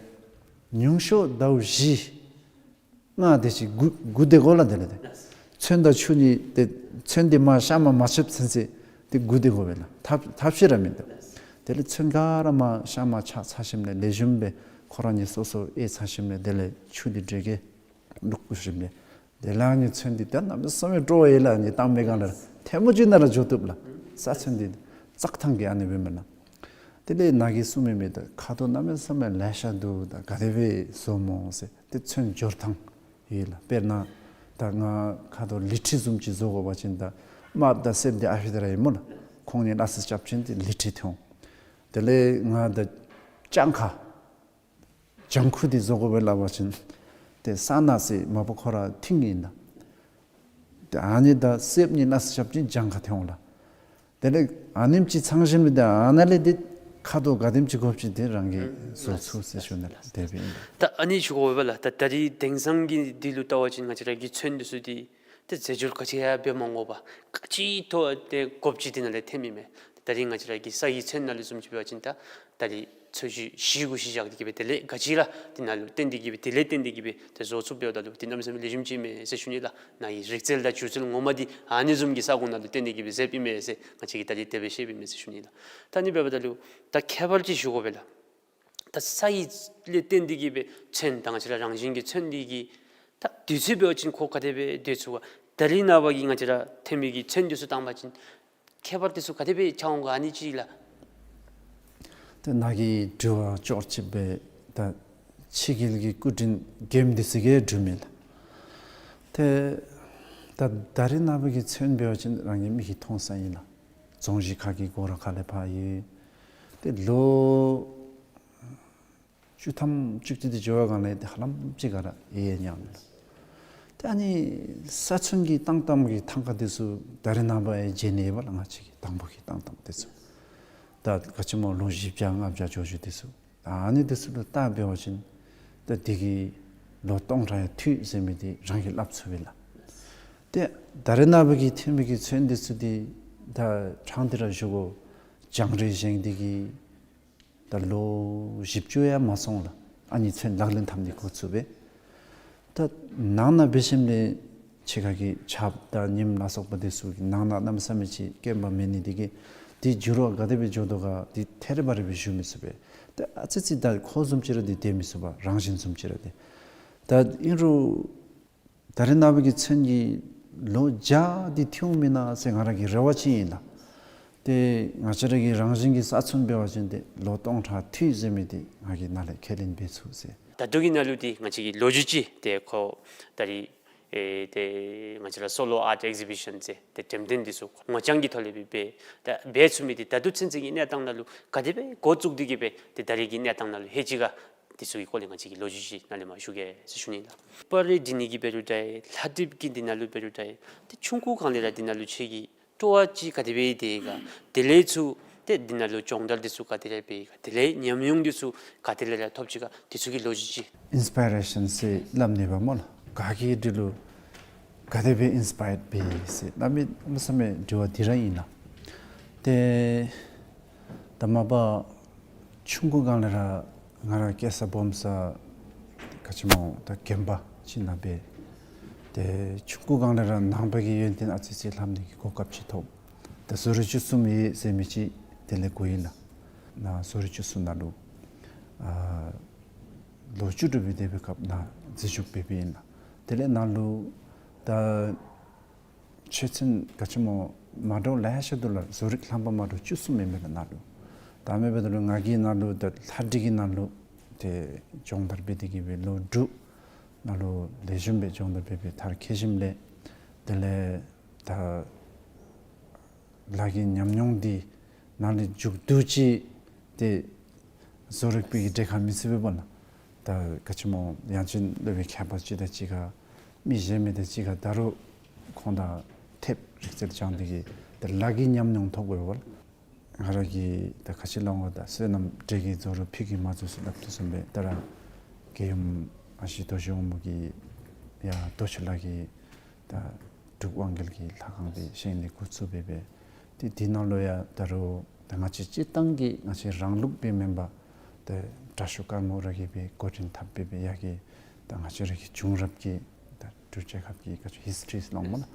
ཉུང་ཤོས་ཟླཝ་བཞི་ལྔ་དེ་ཅིག་སྒུག་སྒུག་སྡོད་དགོ་ལགས། དེ་ལས་ཏེ་ཚོན་དང་ཆུ་གཉིས་ཏེ་ཚོན་འདི་མར་གཤམ་མ་མ་ཆགསཔ་ཚུན་ཚོད་ཏེ་སྒུག་སྡོད་དགོ་པས་ལགས། ཐབས་ཐབས་ཤེས་ར་མིན་འདུག། དེ་ལས་ཚོན་ག་ར་མར་གཤམ་མ་ཆགས་ཚར་ཞིནམ་ལས་ལེགས་ཤོམ་སྦེ་ཁོ་ར་གཉིས་སོ་སོ་ཨེ་ཚར་ཞིནམ་ལས་དེ་ལས་ཆུ་འདི་འདྲེ་གིས་བླུག་བཀོ་ཞིནམ་ལས་དེ་ལས་ཨ་ནི་ཚོན་འདི་ད་གནམ་མེད་ས་མེད་སྤྲོ་བ་ཡོད་ལགས། ཨ་ནི་བཏང་པའི་སྒང་ལས་ཐལ་མོ་སྦྱར་ནང་ར་འགྱོ་བཏུབ་ལགས། ས་ཚོན་འདི་བཙག་ཐང་གི་ཨ་ནི་སྦེ་མེན་ན། དེ་ལས་ནཱ་གིས་གསུངས་མི་མི་ད་ཁ་དོག་གནམ་མེད་ས་མེད་ལེ་ཤ་འདུག། ད་ག་དེ་སྦེ་བཟོ་སྨོ་ཟེར། ཏེ་ཚོན་སྦྱོར་ཐངས་ཡོད་ལགས། དཔེར་ན་ད་ང་ཁ་དོག་ལི་ཁྲི་བཟུམ་ཅིག་བཟོ་དགོ་པ་ཅིན་ད་དམརཔོ་དང་སེརཔོ་འདི་ཨ་ཕི་ད་ར་ཨིན་སྨོ་ལགས། ཁོང་གཉིས་སླ་བསྲེ་རྐྱབ་ཅིན་ཏེ་ལི་ཁྲི་ཐོན་འོང་། དེ་ལས་ང་ད་ལྗང་ཁ་ལྗང་ཁུ་འདི་བཟོ་དགོ་པས་སླབ་པ་ཅིན་ཏེ་ས་ནག་ཟེར་མ་པ་ཁོ་ར་མཐིང་ཨིན་ལགས། ཏེ་ཨ་ནི་དང་སེརཔོ་གཉིས་སླ་བསྲེ་རྐྱབ་ཅིན་ལྗང་ཁ་ཐོན་འོང་ལགས། དེ་ལས་ཨ་ནེམ་ཅིག་ཚང་ཞིནམ་ལས་ཏེ་ཨ་ནཱ་ལས་ཏེ་ཁ་དོག་ག་དེམ་ཅིག་དགོཔ་ཅིག་ཏེ་རང་གིས་བཟོ་ཚུགས་ཟེར་ཞུ་ནི་ལགས། དེ་སྦེ་ཨིན། ད་ཨ་ནི་ཞུ་དགོ་པས་ལགས། ད་ད་རིས་དེང་སང་གི་འདི་ལུ་བལྟ་བ་ཅིན་ང་བཅས་ར་གི་ཚོན་འདི་ཚུ་འདི་ཏེ་རྫས་སྦྱོར་ག་ཅི་ཡང་འབད་མ་དགོ་པར་ག་ཅི་ཐོབ་ཏེ་དགོཔ་ཅིག་འདི་ནང་ལས་ཐོན་མི་མས། ད་རིས་ང་བཅས་ར་གི་ས་ཡི་ཚོན་ནང་ལུ་བཟུམ་ཅིག་འབད་བ་ཅིན་ད་ད་རིས་ཚོས་གཞི་གཞི་གུ་གཞི་བཞག་སྟེ་གིས་སྦེ་དེ་ལས་ག་ཅི་ར་འདི་ནང་ལུ་བཏོན་ཏེ་གིས་སྦེ་དེ་ལས་བརྟེན་ཏེ་གིས་སྦེ་ཏེ་བཟོ་ཚུགསཔ་འབདཝ་ད་ལུ་འདི་གནམ་མེད་ས་མེད་ལེགས་ཤོམ་ཅིག་མས་ཟེར་ཞུ་ནི་ལགས། ནཱ་གི་རིག་རྩལ་དང་སྒྱུ་རྩལ་ངོ་མ་འདི་ཨ་ནི་བཟུམ་གྱི་ས་ཁོངས་ནང་ལུ་བརྟེན་ཏེ་གིས་སྦེ་མཛདཔ་ཨིན་མས་ཟེར་ང་བཅས་ཀྱིས་ད་རིས་དེ་སྦེ་ཤེསཔ་ཨིན་མས་ཟེར་ཞུ་ནི་ལགས། ད་ཨ་ནི་འབདཝ་ད་ལུ་ད་ཁྱད་པར་ཅིག་ཞུ་དགོ་པས་ལགས། ད་ས་ཡི་ལས་བརྟེན་ཏེ་གིས་སྦེ་ཚོན་ད་ང་བཅས་ར་རང་བཞིན་གྱི་ཚོན་འདི་གི་ད་དུས་ཚོད་འབད་བ་ཅིན་ཁོ་ག་དེ་སྦེ་སྡོད་ཚུགས་པ། ད་རིས་ནངས་པ་གི་ང་བཅས་ར་ཐོན་མི་གི་ཚོན་འདི་ཚུ་བཏང་པ་ཅིན་ཁྱད་པར་འདི་ཚུ་ག་དེ་སྦེ་ཆགས་འོང་ག། ཨ་ནི་ཅིག་ལགས། ཏེ་ནཱ་གི་དྲི་བ་ཅོག་གཅིག་སྦེ་ད་ཕྱི་རྒྱལ་གྱི་སྐུ་དྲིན་རྒྱནམ་འདི་ཚུ་གིས་འགྲུབ་མས་ལགས། ཏེ་ད་ད་རིས་ནངས་པ་གི་ཚོན་འབད་བ་ཅིན་རང་གི་མིག་གིས་མཐོང་ས་ཨིན་ལགས། རྫོང་གཞི་ཁ་གི་སྒོ་ར་ཁ་ལས་ཕར་ཡོད། ཏེ་ལོ་བཅུ་ཐམ་བཅུ་གཅིག་འདི་འགྱོ་བའི་སྒང་ལས་ཏེ་ཧ་ལམ་ཅིག་ག་ར་ཡལ་ཡལ་ཉམས་ལགས། ཏེ་ཨ་ནི་ས་ཚོན་གྱི་བཏང་བཏངམ་གི་ཐང་ཀ་འདི་ཚུ་ད་རིས་ནངས་པ་ཡང་མཇལ་ནི་ཡོདཔ་ལགས། ང་བཅས་ཀྱི་དང་པོ་གི་བཏང་བཏངམ་འདི་ཚུ་ད་ག་ཅི་སྨོ་ལོ་བཞི་བརྒྱ་ལྔ་བརྒྱ་འགྱོ་འགྱོཝ་འདི་ཚུ། ད་ཨ་ནི་འདི་ཚུ་ལུ་བལྟ་འབད་བ་ཅིན་ད་འདི་གིས་ལོ་སྟོང་ཕྲག་ཡང་ཐུབ་ཟེར་མི་འདི་རང་གིས་སླབ་ཚུགས་པས་ལགས། ཏེ་ད་རིས་ནངས་པ་གི་ཐོན་མི་གི་ཚོན་འདི་ཚུ་འདི་ད་ཕྲང་སྟེ་ར་ཞུ་དགོ། སྦྱང་རིག་བཞེངས་ཏེ་གིས་ད་ལོ་བཞི་བཅུ་ཡང་མ་སོང་ལགས། ཨ་ནི་ཚོན་ལག་ལེན་འཐབ་ནི་འགོ་བཙུགས་པས། ད་ནང་ན་འབད་ཞིནམ་ལས་ཕྱི་ཁ་གི་ཆརཔ་དང་ཉིམ་ལ་སོགས་པ་འདི་ཚུ་གིས་ནང་ན་གནམ་མེད་ས་མེད་ཅིག་སྐྱོན་པ་མེད་ནི་འདི་གིས་འདི་འགྱུར་བ་ག་དེ་སྦེ་འགྱོ་དོ་ག་འདི་ཐད་རི་བ་རི་སྦེ་ཞུ་མི་ཚུགས་པས། ད་ཨ་ཙི་ཙི་ད་ཁོ་བཟུམ་ཅིག་ར་འདི་སྡོད་མི་ཚུགས་པས། རང་བཞིན་བཟུམ་ཅིག་ར་འདི། ད་ཨིན་རུང་ད་རིས་ནངས་པ་གི་ཚོན་གྱིས་ལོ་བརྒྱ་འདི་ཐུབ་འོང་མེན་ན་ཟེར་ང་ར་གི་རེ་བ་ཅིག་ཨིན་ལགས། ཏེ་ང་བཅས་ར་གི་རང་བཞིན་གྱི་ས་ཚོན་འབད་བ་ཅིན་ཏེ་ལོ་སྟོང་ཕྲག་ཐུབ་ཟེར་མི་འདི་ང་གིས་ནཱ་ལས་ཁས་ལེན་འབད་ཚུགས་ཟེར། ད་ལྟོ་གི་ནང་ལུ་འདི་ང་བཅས་ཀྱི་ལོ་རྒྱུས་ཅིག་ཏེ་ཁོ་ད་རིས་ཨེ་ཏེ་ང་བཅས་ར་སོ་ལོ་ཨརཊ་ཨེག་ཟི་བི་ཤཱན་ཟེར་ཏེ་འགྲེམས་སྟོན་འདི་ཚུ་ངོ་རྐྱང་གི་ཐོག་ལས་སྦེ་འབད་ད་འབད་ཚུགས་མི་འདི་ད་ལྟོ་ཚུན་ཚོད་ཀྱི་གནས་སྟངས་ནང་ལུ་ག་དེ་སྦེ་འགོ་བཙུགས་ཏེ་གིས་སྦེ་ཏེ་ད་རིས་ཀྱི་གནས་སྟངས་ནང་ལུ་ལྷོད་ཅི་ག། འདི་ཚུ་གི་སྐོར་ལས་ང་བཅས་ཀྱིས་ལོ་རྒྱུས་ཅིག་ནཱ་ལས་མར་ཞུ་གེ་ཟེར་ཞུ་ནི་ལགས། པར་རིས་འབྲི་ནི་གི་འབད་རུང་འདྲ་ལྷ་བྲིས་ཀྱི་འདི་ནང་ལུ་འབད་རུང་འདྲ་ཏེ་ཆུང་ཀུའི་སྒང་ལས་ར་འདི་ནང་ལུ་ཁྱོད་ཀྱི་སྤྲོ་བ་ཅིག་ག་དེ་སྦེ་ཡོད་དེ་ག། དེ་ལས་ཚུར་ཏེ་འདི་ནང་ལུ་སྦྱོང་བརྡར་འདི་ཚུ་ག་དེ་ར་འབད་ག། དེ་ལས་ཉམས་མྱོང་འདི་ཚུ་ག་དེ་ལས་ར་ཐོབ་ཅི་ག། འདི་ཚུ་གི་ལོ་རྒྱུས་ཅིག། ཨིན་སི་པའི་རེ་ཤཱན་ཟེར་སླབ་ནི་འབདཝ་སྨོ་ལགས། ག་གིས་འདི་ལུ་ག་དེ་སྦེ་ཨིན་སི་པའརཌ་འབད་ཟེར་གནམ་མེད་ས་མེད་དྲི་བ་འདི་ར་ཨིན་ལགས། ཏེ་ད་མ་པ་ཆུང་ཀུའི་སྒང་ལས་ར་ང་ར་སྐྱེས་ས་སྦོམ་ས་ག་ཅི་སྨོ་ད་དགོན་པ་ཅིག་ནང་སྦེ། ཏེ་ཆུང་ཀུའི་སྒང་ལས་ར་ནང་པ་གི་ཡོན་ཏན་ཨ་ཙི་ཙི་ལྷབ་ནི་གི་གོ་སྐབས་ཅིག་ཐོབ། ད་བཟོ་རིག་བཅུ་གསུམ་ཡོད་ཟེར་མི་ཅིག་དེ་ལས་གོ་ཡི་ལགས། ནཱ་བཟོ་རིག་བཅུ་གསུམ་ནང་ལུ་ཨ་ལོ་བཅུ་དྲུག་སྦེ་སྡོད་པའི་སྐབས་ནཱ་འཛུལ་ཞུགས་འབད་འབདཝ་ཨིན་ལགས། དེ་ལས་ནཱ་ལུ་ད་ཆོས་ཚན་ག་ཅི་སྨོ་མ་འདྲཝ་ལེ་ཤ་འདུག་ལགས། བཟོ་རིག་ལྷབ་པ་མ་འདྲཝ་བཅུ་གསུམ་ཨིན་མས་ལགས་ནཱ་ལུ། ད་མེན་པ་ད་ལུ་ང་གིས་ནཱ་ལུ་ད་ལྷ་བྲིས་ཀྱི་ནང་ལུ་ཏེ་སྦྱོང་བརྡར་འབད་དེ་གིས་སྦེ་ལོ་དྲུག་ནཱ་ལུ་ལེགས་ཤོམ་སྦེ་སྦྱོང་བརྡར་འབད་སྦེ་མཐར་འཁྱོལ་ཞིནམ་ལས་དེ་ལས་ད་ལཱ་གི་ཉམས་མྱོང་འདི་ནཱ་ལས་མཇུག་བསྡུ་ཅི། ཏེ་བཟོ་རིག་པའི་གི་གྲལ་ཁར་མི་ཚུད་པས་པ་ལགས། ད་ག་ཅི་སྨོ་ཡང་ཅིན་སློབ་དཔོན་མཁས་པ་ཅིག་དང་གཅིག་ཁར་མི་གཞན་མི་དང་གཅིག་ཁར་ད་རུང་ཁོང་དང་འཐདཔ་རིག་རྩལ་སྦྱང་སྟེ་གིས་ད་ལཱ་གི་ཉམས་མྱོང་ཐོབ་དགོ་པས་པ་ལགས། ང་ར་གིས་ད་ག་ཅི་སླབ་འོང་ད་བསོད་ནམས་འབྲས་ཀྱིས་རྫོགས་རུང་ཕུད་ཀྱིས་མ་རྫོགས་ཟེར་སླབ་དོ་བཟུམ་སྦེ་ད་ར་རྒྱལ་ཡུམ་ཨ་ཞེ་རྡོ་རྗེ་དབང་མོ་གིས་ཡར་རྡོ་ཆུ་ལ་གི་ད་འབྲུག་དབང་རྒྱལ་གྱི་ལྷ་ཁང་འདི་བཞེངས་ནི་འགོ་བཙུགས་འབད་སྦེ་ཏེ་འདི་ནང་ལུ་ཡང་ད་རུང་ད་ང་བཅས་སྤྱིར་བཏང་གི་ང་བཅས་རང་ལུགས་སྦེ་མེན་པར་ཏེ་དྲག་ཤོས་དཀར་མོ་ར་གིས་སྦེ་འགོ་འདྲེན་འཐབ་འབད་སྦེ་ཡར་གྱི་ད་ང་བཅས་ར་གི་བྱུང་རབས་ཀྱི་ད་འབྲུག་རྒྱལ་ཁབ་ཀྱི་ག་ཅི་ཧིསི་ཊི་རི་ཟེར་སླབ་འོང་སྨོ་ལགས།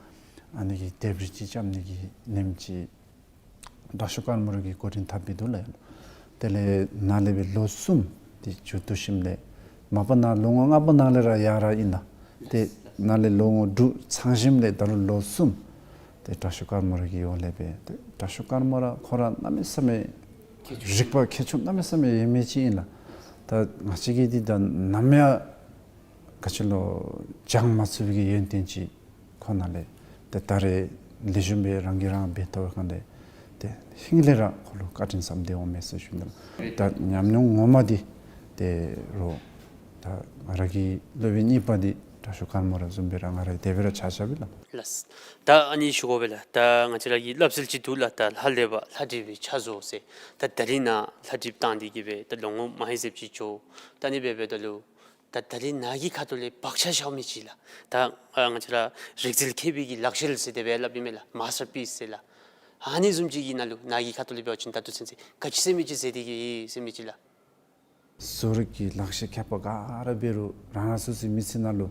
ཨ་ནི་གི་ལྡེབས་རིས་ཅིག་རྐྱབ་ནི་གི་ལེནམ་ཅིག་དྲག་ཤོས་དཀར་མོ་ར་གིས་འགོ་འདྲེན་འཐབ་སྦེ་འདུག་ལགས། དེ་ལས་ནཱ་ལས་སྦེ་ལོ་གསུམ་འདི་མཇུག་བསྡུ་ཞིནམ་ལས་མ་པ་ནཱ་ལོ་ངོ་ལྔ་པ་ནང་ལས་ར་ཡར་ར་ཨིན་ལགས། ཏེ་ནཱ་ལས་ལོ་ངོ་དྲུག་ཚང་ཞིནམ་ལས་ད་རུང་ལོ་གསུམ་ཏེ་དྲག་ཤོས་དཀར་མོ་ར་གི་འོག་ལས་སྦེ་ཏེ་དྲག་ཤོས་དཀར་མོ་ར་ཁོ་ར་གནམ་མེད་ས་མེད་རིག་པ་མཁས་མཆོག་གནམ་མེད་ས་མེད་ཡོད་མི་ཅིག་ཨིན་ལགས། ད་ང་བཅས་ཀྱིས་འདི་ད་ནམ་ཡང་ག་ཅི་ལོ་སྦྱང་མ་ཚུགས་པའི་གི་ཡོན་ཏན་ཅིག་ཁོ་ནང་ལས་ཏེ་ད་རེས་ལེགས་ཤོམ་སྦེ་རང་གིས་རང་འབད་ཐོབ་པའི་སྒང་ལས་ཏེ་ཧིང་ལས་ར་ཁོ་ལུ་བཀའ་དྲིན་བསམ་སྟེ་འོང་མས་ཟེར་ཞུ་ནི་ལགས། ད་ཉམས་མྱོང་ངོ་མ་འདི་ཏེ་རོགས་ད་ང་ར་གི་སློབ་དཔོན་གཉིས་པ་འདི་དྲག་ཤོས་དཀར་མོ་ར་བཟུམ་སྦེ་ར་ང་ར་དེ་སྦེ་ར་ཆ་བཞག་པས་ལགས། ལགས། ད་ཨ་ནི་ཞུ་དགོ་པས་ལགས། ད་ང་བཅས་ར་གི་སླབ་སྲོལ་ཅིག་འདུག་ལགས། ད་ལྷ་ལས་པ་ལྷ་བྲིས་པའི་ཆ་བཟོ་ཟེར། ད་ད་རིས་ནཱ་ལྷ་བྲིསཔ་བཏང་སྟེ་གིས་སྦེ་ད་ལོ་ངོ་མ་ཧེ་ཟེབ་ཅིག་འགྱོ། ད་ཨ་ནི་སྦེ་འབདཝ་ད་ལུ་ད་ད་རིས་ནཱ་གི་ཁ་ཐུག་ལས་བག་ཆགས་བཞག་མི་ཅིག་ལགས། ད་ཨ་ང་བཅས་ར་རིག་རྩལ་མཁས་པའི་གི་ལག་ཤེས་ཟེར་དེ་སྦེ་སླབ་ཨིན་མས་ལགས། མཱས་ཊར་པིསི་ཟེར་ལགས། ཨ་ནི་བཟུམ་ཅིག་གི་ནང་ལུ་ནཱ་གི་ཁ་ཐུག་ལས་འབད་བ་ཅིན་ད་ལྟོ་ཚུན་ཚོད་ག་ཅི་ཟེར་མི་ཅིག་ཟེར་ཏེ་གིས་ཟེར་མི་ཅིག་ལགས། བཟོ་རིག་གི་ལག་ཤེས་མཁས་པ་ག་ར་འབད་རུང་རང་རང་སོ་སོའི་མི་ཚེ་ནང་ལུ་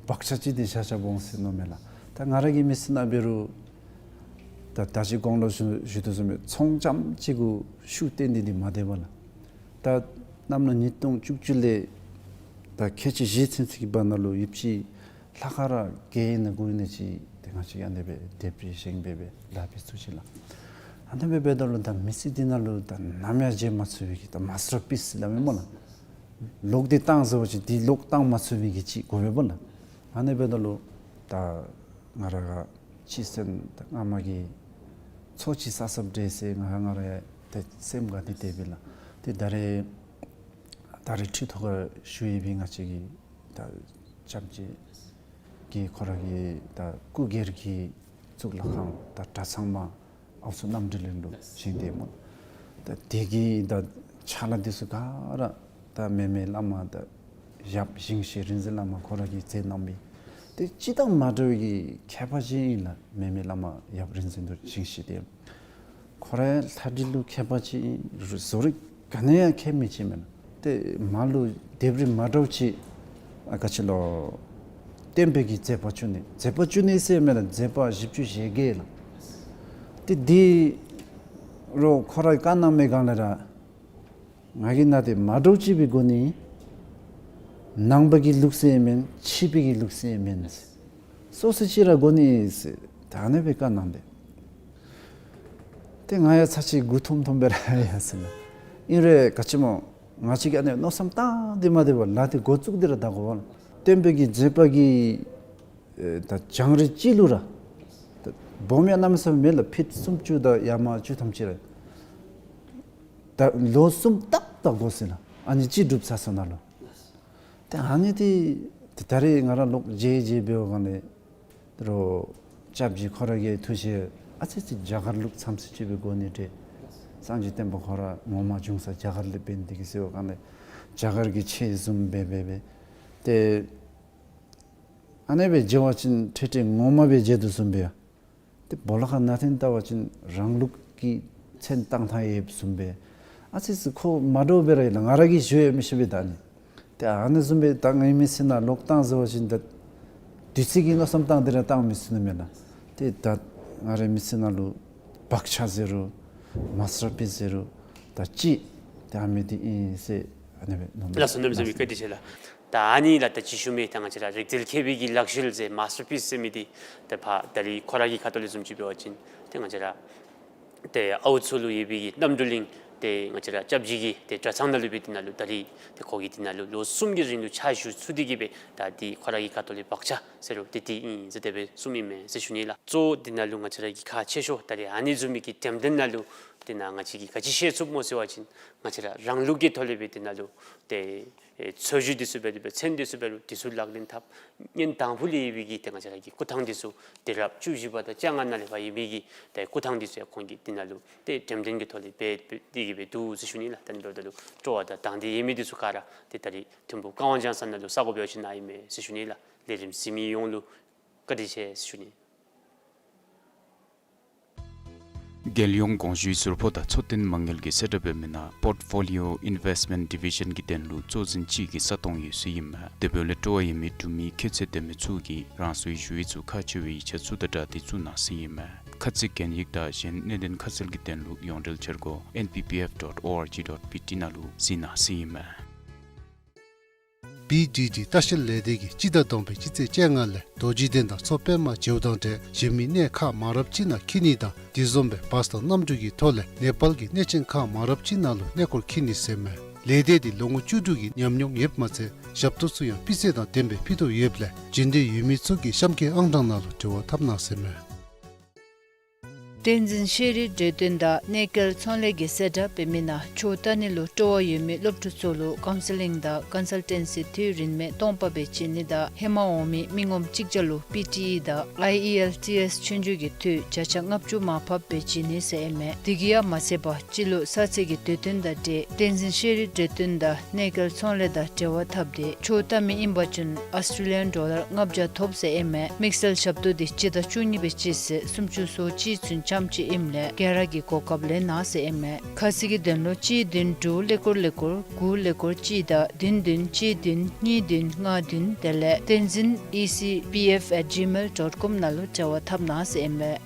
བག་ཆགས་ཅིག་འདི་བཞག་བཞགཔ་འོང་ཟེར་མནོཝ་མས་ལགས། ད་ང་ར་གི་མི་ཚེ་ནང་འབད་རུང་ད་ད་ཅི་གོང་ལུ་ཞུ་ཞུ་དོ་བཟུམ་སྦེ་ཚོང་རྐྱངམ་ཅིག་གུ་ཤུགས་བཏོན་ཏེ་འདི་མ་སྡོད་པས་ལགས། ད་ གནམ་ལོ་ཉིས་སྟོང་བཅུ་བཅུ་ལས་ད་ཁལ་གཅིག་བཞི་ཚུན་ཚོད་ཀྱི་བར་ན་ལུ་ཡོདཔ་ཅིག་ལྷག་དཀར་ར་བརྒྱད་ཨིན་ན་དགུ་ཨིན་ན་ཅིག་ཏེ་ང་བཅས་ཀྱིས་ཨ་ནི་སྦེ་དེབ་རིག་བཞེངས་སྦེ་སྦེ་ལཱ་འབད་ཚུགས་ཅི་ལགས། ཨ་ནི་སྦེ་འབདཝ་ད་ལུ་ད་མི་ཚེ་འདི་ནང་ལུ་ད་ནམ་ཡང་བརྗེད་མ་ཚུགས་པའི་གི་ད་མཱས་ཊར་པིསི་ཟེར་སླབ་མས་སྨོ་ལགས། ལོག་སྟེ་བཏང་ཟེར་བ་ཅིན་འདི་ལོག་བཏང་མ་ཚུགས་པའི་གི་ཅིག་དགོ་པས་སྨོ་ལགས། ཨ་ནི་འབདཝ་ད་ལུ་ད་ང་ར་ག་ཅི་ཟེར་ན་ད་སྔ་མ་གི་ཚོགས་ཅིག་བསགས་བསགསཔ་འདྲས་ཟེར་ང་ང་ར་ཡང་ཏེ་སེམས་དགའ་སྟེ་དེ་སྦེ་ལགས། ཏེ་ད་རེས་ད་རེས་ཁྲི་ཐོག་ཁར་བཞུགས་ཡོད་པའི་ང་བཅས་ཀྱི་ད་སྐྱབས་རྗེ་གིས་ཁོ་ར་གི་ད་སྐུ་སྒེར་གྱི་གཙུག་ལག་ཁང་ད་གྲྭ་ཚང་མ་ཨའུ་ཚོ་རྣམ་གྲོལ་གླིང་ལུ་བཞེངས་ཏེ་སྨོ། ད་དེ་གི་ད་ཕྱག་ལཱ་འདི་ཚུ་ག་ར་ད་མེ་མེ་བླ་མ་ད་ཡབ་ཞིང་གཤེགས་རིག་འཛིན་བླ་མ་ཁོ་ར་གིས་མཛད་གནང་མི་ཏེ་སྤྱིར་བཏང་མ་འདྲཝ་གི་མཁས་པ་ཅིག་ཨིན་ལགས། མེ་མེ་བླ་མ་ཡབ་རིག་འཛིན་རྡོ་རྗེ་ཞིང་གཤེགས་འདི་ཁོ་ར་ལྷ་འདྲེ་ལུ་མཁས་པ་ཅིག་ཨིན། བཟོ་རིག་ག་ནི་ཡང་མཁས་མི་ཅིག་མེན་ན། ཏེ་མ་ལུ་དེབ་རིག་མ་འདྲཝ་ཅིག་ཨ་ག་ཅི་ལོ། སྟོན་པའི་གི་མཛད་པ་བཅུ་གཉིས། མཛད་པ་བཅུ་གཉིས་ཟེར་མེན་ན་མཛད་པ་བཞི་བཅུ་ཞེ་བརྒྱད་ལགས། ཏེ་འདི་རུ་ཁོ་ར་བཀའ་གནང་མི་སྒང་ལས་ར་ང་གིས་ནཱ་ཏེ་མ་འདྲཝ་ཅིག་སྦེ་དགོ་ནི། ནང་པ་གི་ལུགས་སྲོལ་ཡང་མེན། ཕྱི་པའི་གི་ལུགས་སྲོལ་ཡང་མེན། སོ་སོ་ཅིག་ར་དགོ་ནི་ཟེར་ད་ཨ་ནི་སྦེ་བཀའ་གནང་སྟེ། ཏེ་ང་ཡང་ཚར་ཅིག་མགུ་འཐོམ་འཐོམ་སྦེ་ར་ཡར་སོང་ནུག། ཨིན་རུང་ག་ཅི་སྨོ་ང་བཅས་ཀྱིས་ཨ་ནི་མནོ་བསམ་བཏང་སྟེ་མ་སྡོད་པར་ལཱ་འདི་འགོ་བཙུགས་ཏེ་ར་ད་དགོ་པས་ལགས། སྟོན་པའི་གི་མཛད་པ་གི་ཨེ་ད་བྱང་རིམ་གཅིག་ལུ་ར་ད་སྦོམ་ཡང་གནམ་མེད་ས་མེད་མེད་ལགས། ཕིཊ་སུམ་ཅུ་དང་ཡར་མར་བཅུ་ཐམ་ཅིག་ར་ད་ལོ་གསུམ་ཏག་ཏག་འགོར་སོ་ཡི་ལགས། ཨ་ནི་གཅིག་སྒྲུབ་ཚར་སོ་ནུག་ལགས། ཏེ་ཨ་ནི་འདི་ཏེ་ད་རེས་ང་ར་ལོག་མཇལ་མཇལ་འབད་བའི་སྒང་ལས་རུ་སྐྱབས་རྗེ་ཁོ་ར་གི་ཐུགས་བཞེད་ཨ་ཙི་ཅིག་རྒྱ་གར་ལུགས་ཙམ་ཅིག་སྦེ་དགོ་ནི་འདྲས། སངས་རྒྱས་བསྟན་པ་ཁོ་ར་ངོ་མ་བྱུང་ས་རྒྱ་གར་ལས་འབད་ནི་འདི་གིས་ཟེར་བའི་སྒང་ལས་རྒྱ་གར་གྱི་ཆས་བཟུམ་སྦེ་སྦེ་སྦེ་ཏེ་ཨ་ནི་སྦེ་མཇལ་བ་ཅིན་ཁྲེ་ཁྲེ་ངོ་མ་སྦེ་མཇལ་དོ་བཟུམ་སྦེ་ཡ། ཏེ་སྦོ་ལོགས་ཁར་ནང་ཐོན་བལྟ་བ་ཅིན་རང་ལུགས་ཀྱི་མཚན་བཏགས་ཐངས་ཡོདཔ་བཟུམ་སྦེ། ཨ་ཙི་ཙི་ཁོ་མ་འདྲཝ་སྦེ་ར་ཡོད་ལགས། ང་ར་གིས་ཞུ་ཡང་མི་ཤེས་པས་ད་ཨ་ནི། ཏེ་ཨ་ནི་བཟུམ་སྦེ་ད་ངེའི་མི་ཚེ་ནང་ལོག་བཏང་ཟེར་བ་ཅིན་ད་དུས་ཚོད་ཀྱི་མནོ་བསམ་བཏང་སྟེ་ར་བཏང་མི་ཚུགས་ནི་མེན་ན། ཏེ་ད་ང་རའི་མི་ཚེ་ནང་ལུ་བག་ཆགས་ཟེར་རུང་མཱས་ཊར་པིསི་ཟེར་རུང་ད་ཅིག་ཏེ་ཨ་མི་འདི་ཨིན་ཟེར་ཨ་ནི་སྦེ་མནོ་མས། ལགས་སོ། གནམ་མེད་ས་མེད་བཀའ་དྲིན་ཆེ་ལགས། ད་ཨ་ནི་ལགས་ད་ཅི་ཞུ་མི་ད་ང་བཅས་ར་རིག་རྩལ་མཁས་པའི་གི་ལག་ཤེས་ཟེར་མཱས་ཊར་པིསི་ཟེར་མི་འདི་ད་ཕར་ད་རེས་ཁོ་ར་གི་ཁ་ཐུག་ལས་བཟུམ་ཅིག་འབད་བ་ཅིན་ཏེ་ང་བཅས་ར་ཏེ་ཨའུ་ཚོ་ལུ་ཡོད་པའི་གི་རྣམ་གྲོལ་གླིང་ཏེ་ང་བཅས་ར་སྐྱབས་རྗེ་གི་ཏེ་གྲྭ་ཚང་ནང་ལུ་སྦེ་འདི་ནང་ལུ་ད་རེས་ཏེ་ཁོ་གིས་འདི་ནང་ལུ་ལོ་གསུམ་གྱི་རིང་ལུ་ཕྱག་ཞུ་ཚུགས་ཏེ་གི་སྦེ་ད་འདི་ཁོ་ར་གི་ཁ་ཐུག་ལས་བག་ཆགས་ཟེར་རུང་ཏེ་འདི་ཨིན་ཟེར་དེ་སྦེ་གསུངམ་ཨིན་མས་ཟེར་ཞུ་ནི་ལགས། གཙོ་བོ་འདི་ནང་ལུ་ང་བཅས་ར་གི་ཁག་ཆེ་ཤོས་ད་རེས་ཨ་ནི་བཟུམ་མའི་གི་འགྲེམས་སྟོན་ནང་ལུ་འདི་ནང་ང་བཅས་ཀྱིས་ག་ཅི་ཤེས་ཚུགསཔ་སྨོ་ཟེར་བ་ཅིན་ང་བཅས་ར་རང་ལུགས་ཀྱི་ཐོག་ལས་སྦེ་འདི་ནང་ལུ་ཏེ་ཨེ་འཚོལ་ཞིབ་འདི་ཚུ་འབད་དེ་སྦེ་མཚན་འདི་ཚུ་འབད་རུང་འདི་ཚུ་ལག་ལེན་འཐབ། སྔོན་དང་ཕུ་ལས་ཡོད་པའི་གི་ཏེ་ང་བཅས་ར་གི་སྐུ་ཐང་འདི་ཚུ་དུས་རབས་བཅུ་བཞི་པ་དང་བཅོ་ལྔ་ནང་ལས་ཕར་ཡོད་པའི་གི་ཏེ་སྐུ་ཐང་འདི་ཚུ་ཡང་ཁོང་གིས་འདི་ནང་ལུ་ཏེ་འགྲེམས་སྟོན་གྱི་ཐོག་ལས་འབད་འབད་དེ་གི་སྦེ་འདུག་ཟེར་ཞུ་ནི་ལགས། ད་ཨ་ནི་འབདཝ་ད་ལུ་སྤྲོ་བ་དང་དང་འདོད་ཡོད་མི་འདི་ཚུ་ག་ར་ཏེ་ད་རེས་ཐིམ་ཕུག་ཀ་ཝང་ལྗང་ས་ནང་ལུ་ས་གོ་འབད་བ་ཅིན་ནཱ་ཨིན་མས་ཟེར་ཞུ་ནི་ལགས། ལས་རིམ་གཟིགས་མི་ཡོངས་ལུ་བཀའ་དྲིན་ཆེ་ཟེར་ཞུ་ནི། རྒྱལ་ཡོངས་གོང་ཞུས་ཟུར་ཕོགས་དང་འཚོ་རྟེན་མ་དངུལ་གྱི་གསལ་བསྒྲགས་འབད་མི་ནང་Portfolio Investment Division གྱི་དོན་ལུ་གཙོ་འཛིན་གཅིག་གི་ས་སྟོང་ཡོད་ཟེར་ཨིན་མས། དེ་འབདཝ་ལས་སྤྲོ་བ་ཡོད་མི་འབྲུག་མི་ཁྱད་ཚད་ལྡན་མི་ཚུ་གིས་རང་སོའི་ཞུ་ཡིག་ཚུ་ཁག་ཆེ་བའི་ཡིག་ཆ་ཚུ་དང་སྦྲགས་ཏེ་བཙུགས་གནང་ཟེར་ཨིན་མས། ཁ་ཚིག་གན་ཡིག་དང་གཞན་གནད་དོན་ཁ་གསལ་གྱི་དོན་ལུ་ཡོངས་འབྲེལ་འཆར་སྒོ་N P P F dot O R G dot B T ནང་ལུ་གཟིགས་གནང་ཟེར་ཨིན་མས། B D D ལྟ་བཤལ་ལས་སྡེ་གིས་སྤྱི་ཟླ་བསྡོམས་པའི་སྤྱི་ཚེས་བཅོ་ལྔ་ལས་རྡོ་རྗེ་གདན་དང་མཚོ་པདྨ་བྱེའུ་དང་འབྲས་གཞན་མི་གནས་ཁག་མང་རབས་ཅིག་ནང་འཁྱིད་ནི་དང་དེ་བཟུམ་སྦེ་བཱས་དང་གནམ་གྲུ་གི་ཐོག་ལས་ནེ་པཱལ་གྱི་གནས་ཆེན་ཁག་མང་རབས་ཅིག་ནང་ལུ་གནས་སྐོར་འཁྱིད་ནི་ཟེར་མས། ལས་སྡེ་འདི་ལོ་ངོ་བཅུ་དྲུག་གི་ཉམས་མྱོང་ཡོདཔ་མ་ཚད་ཞབས་ཏོག་ཚུ་ཡང་སྤུས་ཚད་དང་ལྡན་པའི་ཕུལ་དོ་ཡོདཔ་ལས་རྒྱུན་ལྡན་ཡོད་མི་ཚུ་གིས་གཤམ་གྱི་ཨང་གྲངས་ནང་ལུ་འབྲེལ་བ་འཐབ་གནང་ཟེར་མས། བསྟན་འཛིན་ཤེས་རིག་འབྲེལ་ཟློས་དང་གནས་སྐལ་ཚོང་ལས་ཀྱིས་གསལ་བསྒྲགས་འབད་མི་ནང་ཆོས་ལྟ་ནི་ལུ་སྤྲོ་བ་ཡོད་མི་སློབ་ཕྲུག་ཚུ་ལུ་ཀའུན་སི་ལིང་དང་ཀོན་སལ་ཊེན་སི་དུས་རིན་མེད་སྟོང་པ་སྦེ་བྱིན་ནི་དང་ཧེ་མ་འོང་མི་མི་ངོམ་གཅིག་བརྒྱ་ལུ་པི་ཊི་ཨི་དང་ཨའི་ཨི་ཨེལ་ཊི་ཨེསི་ཆོས་རྒྱུགས་ཀྱི་འཐུས་བརྒྱ་ཆ་ལྔ་བཅུ་མར་ཕབ་སྦེ་བྱིན་ནི་ཟེར་ཨིན་མས། དེ་གིས་ཡང་མ་ཚད་པར་སྤྱི་ལོ་གསར་ཚེས་ཀྱི་དུས་སྟོན་དང་འབྲེལ་བསྟན་འཛིན་ཤེས་རིག་འབྲེལ་ཟློས་དང་གནས་སྐལ་ཚོང་ལས་དང་འབྲེལ་བ་འཐབ་སྟེ་ཆོས་ལྟ་མི་ཨིན་པ་ཅིན་ཨཱོས་ཊྲེ་ལི་ཡཱན་ཌོ་ལར་ལྔ་བརྒྱ་ཐོབ་ཟེར་ཨིན་མས། དམིགས་བསལ་ཞབས་ཏོག་འདི་སྤྱི་ཟླ་བཅུ་གཉིས་པའི་སྤྱི་ཚེས་སུམ་ཅུ་སོ་གཅིག་ཚུན་ཙམ་ཅིག་ཨིནམ་ལས་ག་ར་གིས་གོ་སྐབས་ལེན་གནང་ཟེར་ཨིན་མས། ཁ་གསལ་གྱི་དོན་ལུ་གཅིག་བདུན་དྲུག་ཀླད་ཀོར་ཀླད་ཀོར་དགུ་ཀླད་ཀོར་གཅིག་དང་བདུན་བདུན་གཅིག་བདུན་གཉིས་བདུན་ལྔ་བདུན་དེ་ལས་བསྟན་འཛིན་ཨི་སི་པི་ཨེཕ་ཨེཊ་ཇི་མེལ་ཌོཊ་ཀོམ་ནང་ལུ་འབྲེལ་བ་འཐབ་གནང་ཟེར་ཨིན་མས།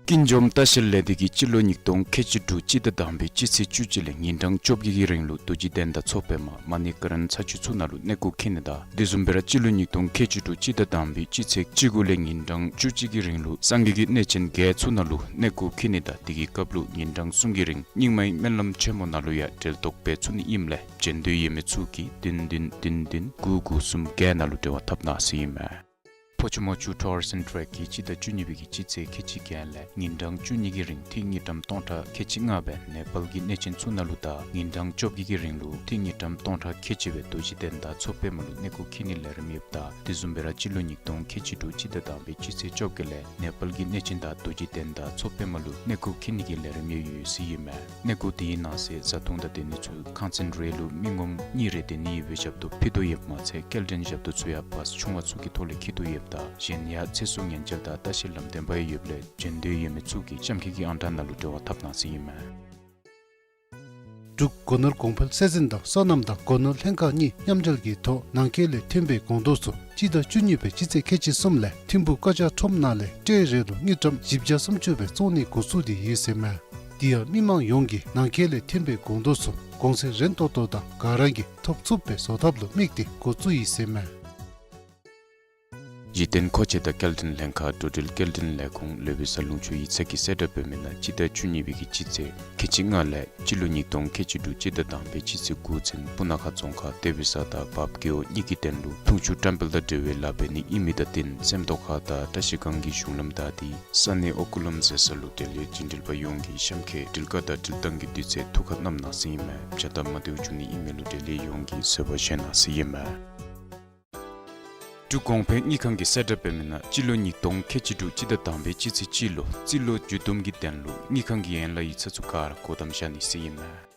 ཀུན་འཇོམས་ལྟ་བཤལ་ལས་སྡེ་གིས་སྤྱི་ལོ་ཉིས་སྟོང་ཁལ་གཅིག་དྲུག་སྤྱི་ཟླ་དང་པའི་སྤྱི་ཚེས་བཅུ་གཅིག་ལས་ཉིན་གྲངས་བཅོ་བརྒྱད་ཀྱི་རིང་ལུ་རྡོ་རྗེ་གདན་དང་མཚོ་པདྨ་མ་ཎི་ཀ་རན་ས་ཆུ་ཚུ་ནང་ལུ་གནས་སྐོར་འཁྱིད་ནི་དང་དེ་བཟུམ་སྦེ་ར་སྤྱི་ལོ་ཉིས་སྟོང་ཁལ་གཅིག་དྲུག་སྤྱི་ཟླ་དང་པའི་སྤྱི་ཚེས་བཅུ་དགུ་ལས་ཉིན་གྲངས་བཅུ་གཅིག་གི་རིང་ལུ་སངས་རྒྱས་ཀྱི་གནས་ཆེན་བརྒྱད་ཚུ་ནང་ལུ་གནས་སྐོར་འཁྱིད་ནི་དང་དེ་གི་སྐབས་ལུ་ཉིན་གྲངས་གསུམ་གྱི་རིང་རྙིང་མའི་སྨོན་ལམ་ཆེན་མོ་ནང་ལུ་ཡང་འབྲེལ་གཏོགས་འབད་ཚུགས་ནི་ཨིནམ་ལས་བྱོན་འདོད་ཡོད་མི་ཚུ་གིས་བདུན་བདུན་བདུན་བདུན་དགུ་དགུ་གསུམ་བརྒྱད་ནང་ལུ་འབྲེལ་བ་འཐབ་གནང་ཟེར་ཨིན་མས། ཕོ་ཆུ་མོ་ཆུ་ཊུར་ཨེནཌ་ཊེཀ་གིས་སྤྱི་ཟླ་བཅུ་གཉིས་པའི་གི་སྤྱི་ཚེས་ཁལ་གཅིག་བརྒྱད་ལས་ཉིན་གྲངས་བཅུ་གཉིས་ཀྱི་རིང་ཐིག་དངུལ་ཀྲམ་སྟོང་ཕྲག་ཁལ་གཅིག་ལྔ་སྦེ་ནེ་པཱལ་གྱི་གནས་ཆེན་ཚུ་ནང་ལུ་དང་ཉིན་གྲངས་བཅོ་བརྒྱད་ཀྱི་རིང་ལུ་ཐིག་དངུལ་ཀྲམ་སྟོང་ཕྲག་ཁལ་གཅིག་སྦེ་རྡོ་རྗེ་གདན་དང་མཚོ་པདྨ་ལུ་གནས་སྐོར་འཁྱིད་ནིའི་ལས་རིམ་ཡོདཔ་ད་དེ་བཟུམ་སྦེ་ར་སྤྱི་ལོ་ཉིས་སྟོང་ཁལ་གཅིག་དྲུག་སྤྱི་ཟླ་དང་པའི་སྤྱི་ཚེས་བཅོ་བརྒྱད་ལས་ནེ་པཱལ་གྱི་གནས་ཆེན་དང་རྡོ་རྗེ་གདན་དང་མཚོ་པདྨ་ལུ་གནས་སྐོར་འཁྱིད་ནི་གི་ལས་རིམ་ཡང་ཡོད་ཟེར་ཨིན་མས། གནས་སྐོར་དེའི་ནང་གསེས་བཟའ་འཐུང་དང་སྡོད་ནི་ཚུ་ཁང་ཚན་རེ་ལུ་མི་ངོམ་གཉིས་རེ་སྡོད་ནི་ཡོད་པའི་ཞབས་ཏོག་ཕུལ་དོ་ཡོདཔ་མ་ཚད་སྐྱེལ་འདྲེན་ཞབས་ཏོག་ཚུ་ཡང་བཱས་ཆུང་བ་ཚུ་གི་ཐོག་ལས་འཁྱིད་དོ་ཡོདཔ་ད་གཞན་ཡང་ཚེ་སྲོག་ཉེན་བཅོལ་དང་ལྟ་བཤལ་ལམ་སྟོན་པ་ཡང་ཡོདཔ་ལས་བྱོན་འདོད་ཡོད་མི་ཚུ་གིས་གཤམ་འཁོད་ཀྱི་ཨང་གྲངས་ནང་ལུ་འབྲེལ་བ་འཐབ་གནང་ཟེར་ཨིན་མས། འབྲུག་སྒོ་ནོར་གོང་འཕེལ་ཚད་འཛིན་དང་སོ་ནམ་དང་སྒོ་ནོར་ལྷན་ཁག་གཉིས་མཉམ་འབྲེལ་གྱི་ཐོག་ནང་འཁོད་ལས་ཐོན་པའི་སྒོང་རྡོག་ཚུ་སྤྱི་ཟླ་བཅུ་གཉིས་པའི་སྤྱི་ཚེས་ཁལ་གཅིག་གསུམ་ལས་ཐིམ་ཕུག་ཀ་ཅ་ཁྲོམ་ནང་ལས་ཊེ་རེ་ལུ་དངུལ་ཀྲམ་བཞི་བརྒྱ་སུམ་ཅུ་སྦེ་བཙོང་ནི་འགོ་བཙུགས་ཏེ་ཡོད་ཟེར་མས། དེ་ཡང་མི་མང་ཡོངས་ཀྱིས་ནང་འཁོད་ལས་ཐོན་པའི་སྒོང་རྡོག་ཚུ་གོང་ཚད་རན་ཏོག་ཏོ་དང་ག་ར་གིས་ཐོབ་ཚུགསཔ་སྦེ་བཟོ་ཐབས་ལུ་དམིགས་ཏེ་འགོ་བཙུགས་ཡི་ཟེར་མས། གཞི་རྟེན་མཁོ་ཆས་དང་སྐྱེལ་འདྲེན་ལྷན་ཁག་འགྲོ་འགྲུལ་སྐྱེལ་འདྲེན་ལས་ཁུངས་ལུས་པའི་གསར་ལུང་ཕྱོགས་ཡིག་ཚང་གིས་གསལ་བསྒྲགས་འབད་མི་ནང་སྤྱི་ཟླ་བཅུ་གཉིས་པའི་གི་སྤྱི་ཚེས་ཁལ་གཅིག་ལྔ་ལས་སྤྱི་ལོ་ཉིས་སྟོང་ཁལ་གཅིག་དྲུག་སྤྱི་ཟླ་དང་པའི་སྤྱི་ཚེས་དགུ་ཚུན་སྤུ་ན་ཁ་རྫོང་ཁག་བདེ་བའི་ས་དང་བརཔ་རྒེད་འོག་གཉིས་ཀྱི་དོན་ལུ་འཐུང་ཆུ་བཀྲམ་སྤེལ་དང་འབྲེལ་བའི་ལཱ་འབད་ནི་ཨིན་མི་དང་བསྟུན་སེམས་རྟོགས་ཁང་དང་བཀྲ་ཤིས་སྒང་གི་གཞུང་ལམ་བདའ་སྟེ་ས་གནས་ཨོ་ཀུ་ལུམ་ཟེར་ས་ལུ་འབྲེལ་ཡོད་རྒྱུན་འགྲུལ་པ་ཡོངས་ཀྱིས་གཤམ་འཁོད་འགྲུལ་བཀག་དང་འགྲུལ་བཏང་གི་དུས་ཚོད་ཐུགས་ཁར་བསྣམ་གནང་ཟེར་ཨིན་མས། བྱ་སྟབས་མ་བདེཝ་བྱུང་ནི་ཨིན་མི་ལུ་འབྲེལ་ཡོད་ཡོངས་ཀྱིས་བཟོད་པ་བཞེས་གནང་ཟེར་ཨིན་མས། འབྲུག་གོང་འཕེལ་དངུལ་ཁང་གིས་གསལ་བསྒྲགས་འབད་མི་ནང་སྤྱི་ལོ་ཉིས་སྟོང་ཁལ་གཅིག་དྲུག་སྤྱི་ཟླ་དང་པའི་སྤྱི་ཚེས་གཅིག་ལུ་རྩིས་ལོ་འགྱོ་དུམ་གྱི་དོན་ལུ་དངུལ་ཁང་གི་ཡན་ལག་ཡིག་ཚང་ཚུ་ག་ར་སྒོ་བསྡམ་བཞག་ནི་ཟེར་ཨིན་མས།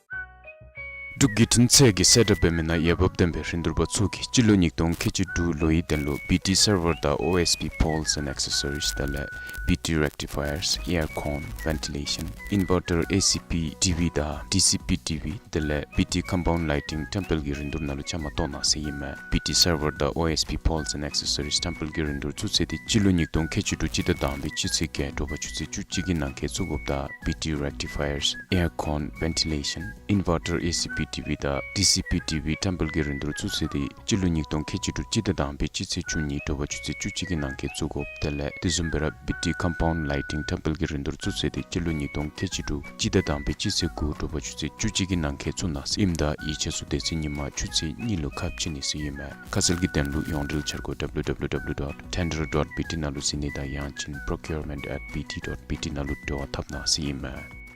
འབྲུག་བརྒྱུད་འཕྲིན་ཚད་ཀྱིས་གསལ་བསྒྲགས་འབད་མི་ནང་འོས་འབབ་ལྡན་པའི་རིན་བསྡུར་པ་ཚུ་གིས་སྤྱི་ལོ་ཉིས་སྟོང་ཁལ་གཅིག་དྲུག་ལོའི་དོན་ལུ་བི་ཊི་སར་ཝར་དང་ཨོ་ཨེསི་པི་པོལསི་ཨེནཌ་ཨེག་སེ་སོ་རིསི་དེ་ལས་བི་ཊི་རེག་ཊི་ཕ་ཡརསི་ཨེར་ཀོན་ཝེན་ཊི་ལེ་ཤཱན་ཨིན་ཝར་ཊར་ཨེ་སི་པི་ཊི་ཝི་དང་ཌི་སི་པི་ཊི་ཝི་དེ་ལས་བི་ཊི་ཀམ་པའུནཌ་ལའི་ཊིང་ཊེམ་པལ་གྱི་རིན་བསྡུར་ནང་ལུ་བཅའ་མར་གཏོགས་གནང་ཟེར་ཨིན་མས། བི་ཊི་སར་ཝར་དང་ཨོ་ཨེསི་པི་པོལསི་ཨེནཌ་ཨེག་སེ་སོ་རིསི་ཊེམ་པལ་གྱི་རིན་བསྡུར་ཚུ་ཚེས་འདི་སྤྱི་ལོ་ཉིས་སྟོང་ཁལ་གཅིག་དྲུག་སྤྱི་ཟླ་དང་པའི་སྤྱི་ཚེས་བརྒྱད་དྲོ་པ་ཆུ་ཚོད་བཅུ་གཅིག་གི་ནང་འཁོད་བཙུགས་དགོཔ་དང་བི་ཊི་རེག་ཊི་ཕ་ཡརསི་ཨེར་ཀོན་ཝེན་ཊི་ལེ་ཤཱན་ཨིན་ཝར་ཊར་ཨེ་སི་པི་ཊི་ཝི་དང་ཌི་སི་པི་ཊི་ཝི་ཊེམ་པལ་གྱི་རིན་བསྡུར་ཚུ་ཚེས་འདི་སྤྱི་ལོ་ཉིས་སྟོང་ཁལ་གཅིག་དྲུག་སྤྱི་ཟླ་དང་པའི་སྤྱི་ཚེས་བཅུ་གཉིས་དྲོ་པ་ཆུ་ཚོད་བཅུ་གཅིག་གི་ནང་འཁོད་བཙུགས་དགོཔ་དེ་ལས་དེ་བཟུམ་སྦེ་ར་བི་ཊི་ཀམ་པའུནཌ་ལའི་ཊིང་ཊེམ་པལ་གྱི་རིན་བསྡུར་ཚུ་ཚེས་འདི་སྤྱི་ལོ་ཉིས་སྟོང་ཁལ་གཅིག་དྲུག་སྤྱི་ཟླ་དང་པའི་སྤྱི་ཚེས་དགུ་དྲོ་པ་ཆུ་ཚོད་བཅུ་གཅིག་གི་ནང་འཁོད་བཙུགས་གནང་ཟེར་ཨིནམ་ད་ཡིག་ཆ་ཚུ་དེ་ཚེ་ཉིན་མ་ཆུ་ཚོད་གཉིས་ལུ་ཁ་ཕྱེ་ནི་ཟེར་ཨིན་མས། ཁ་གསལ་གྱི་དོན་ལུ་ཡོངས་འབྲེལ་འཆར་སྒོ་ཌབ་ལུ་ཌབ་ལུ་ཌབ་ལུ་ཌོཊ་ཊེན་ཌར་ཌོཊ་བི་ཊི་ནང་ལུ་གཟིགས་ནི་དང་ཡང་ཅིན་པྲོ་ཀིའུར་མེནཊ་ཨེཊ་བི་ཊི་ཌོཊ་བི་ཊི་ནང་ལུ་འབྲེལ་བ་འཐབ་གནང་ཟེར་ཨིན་མས།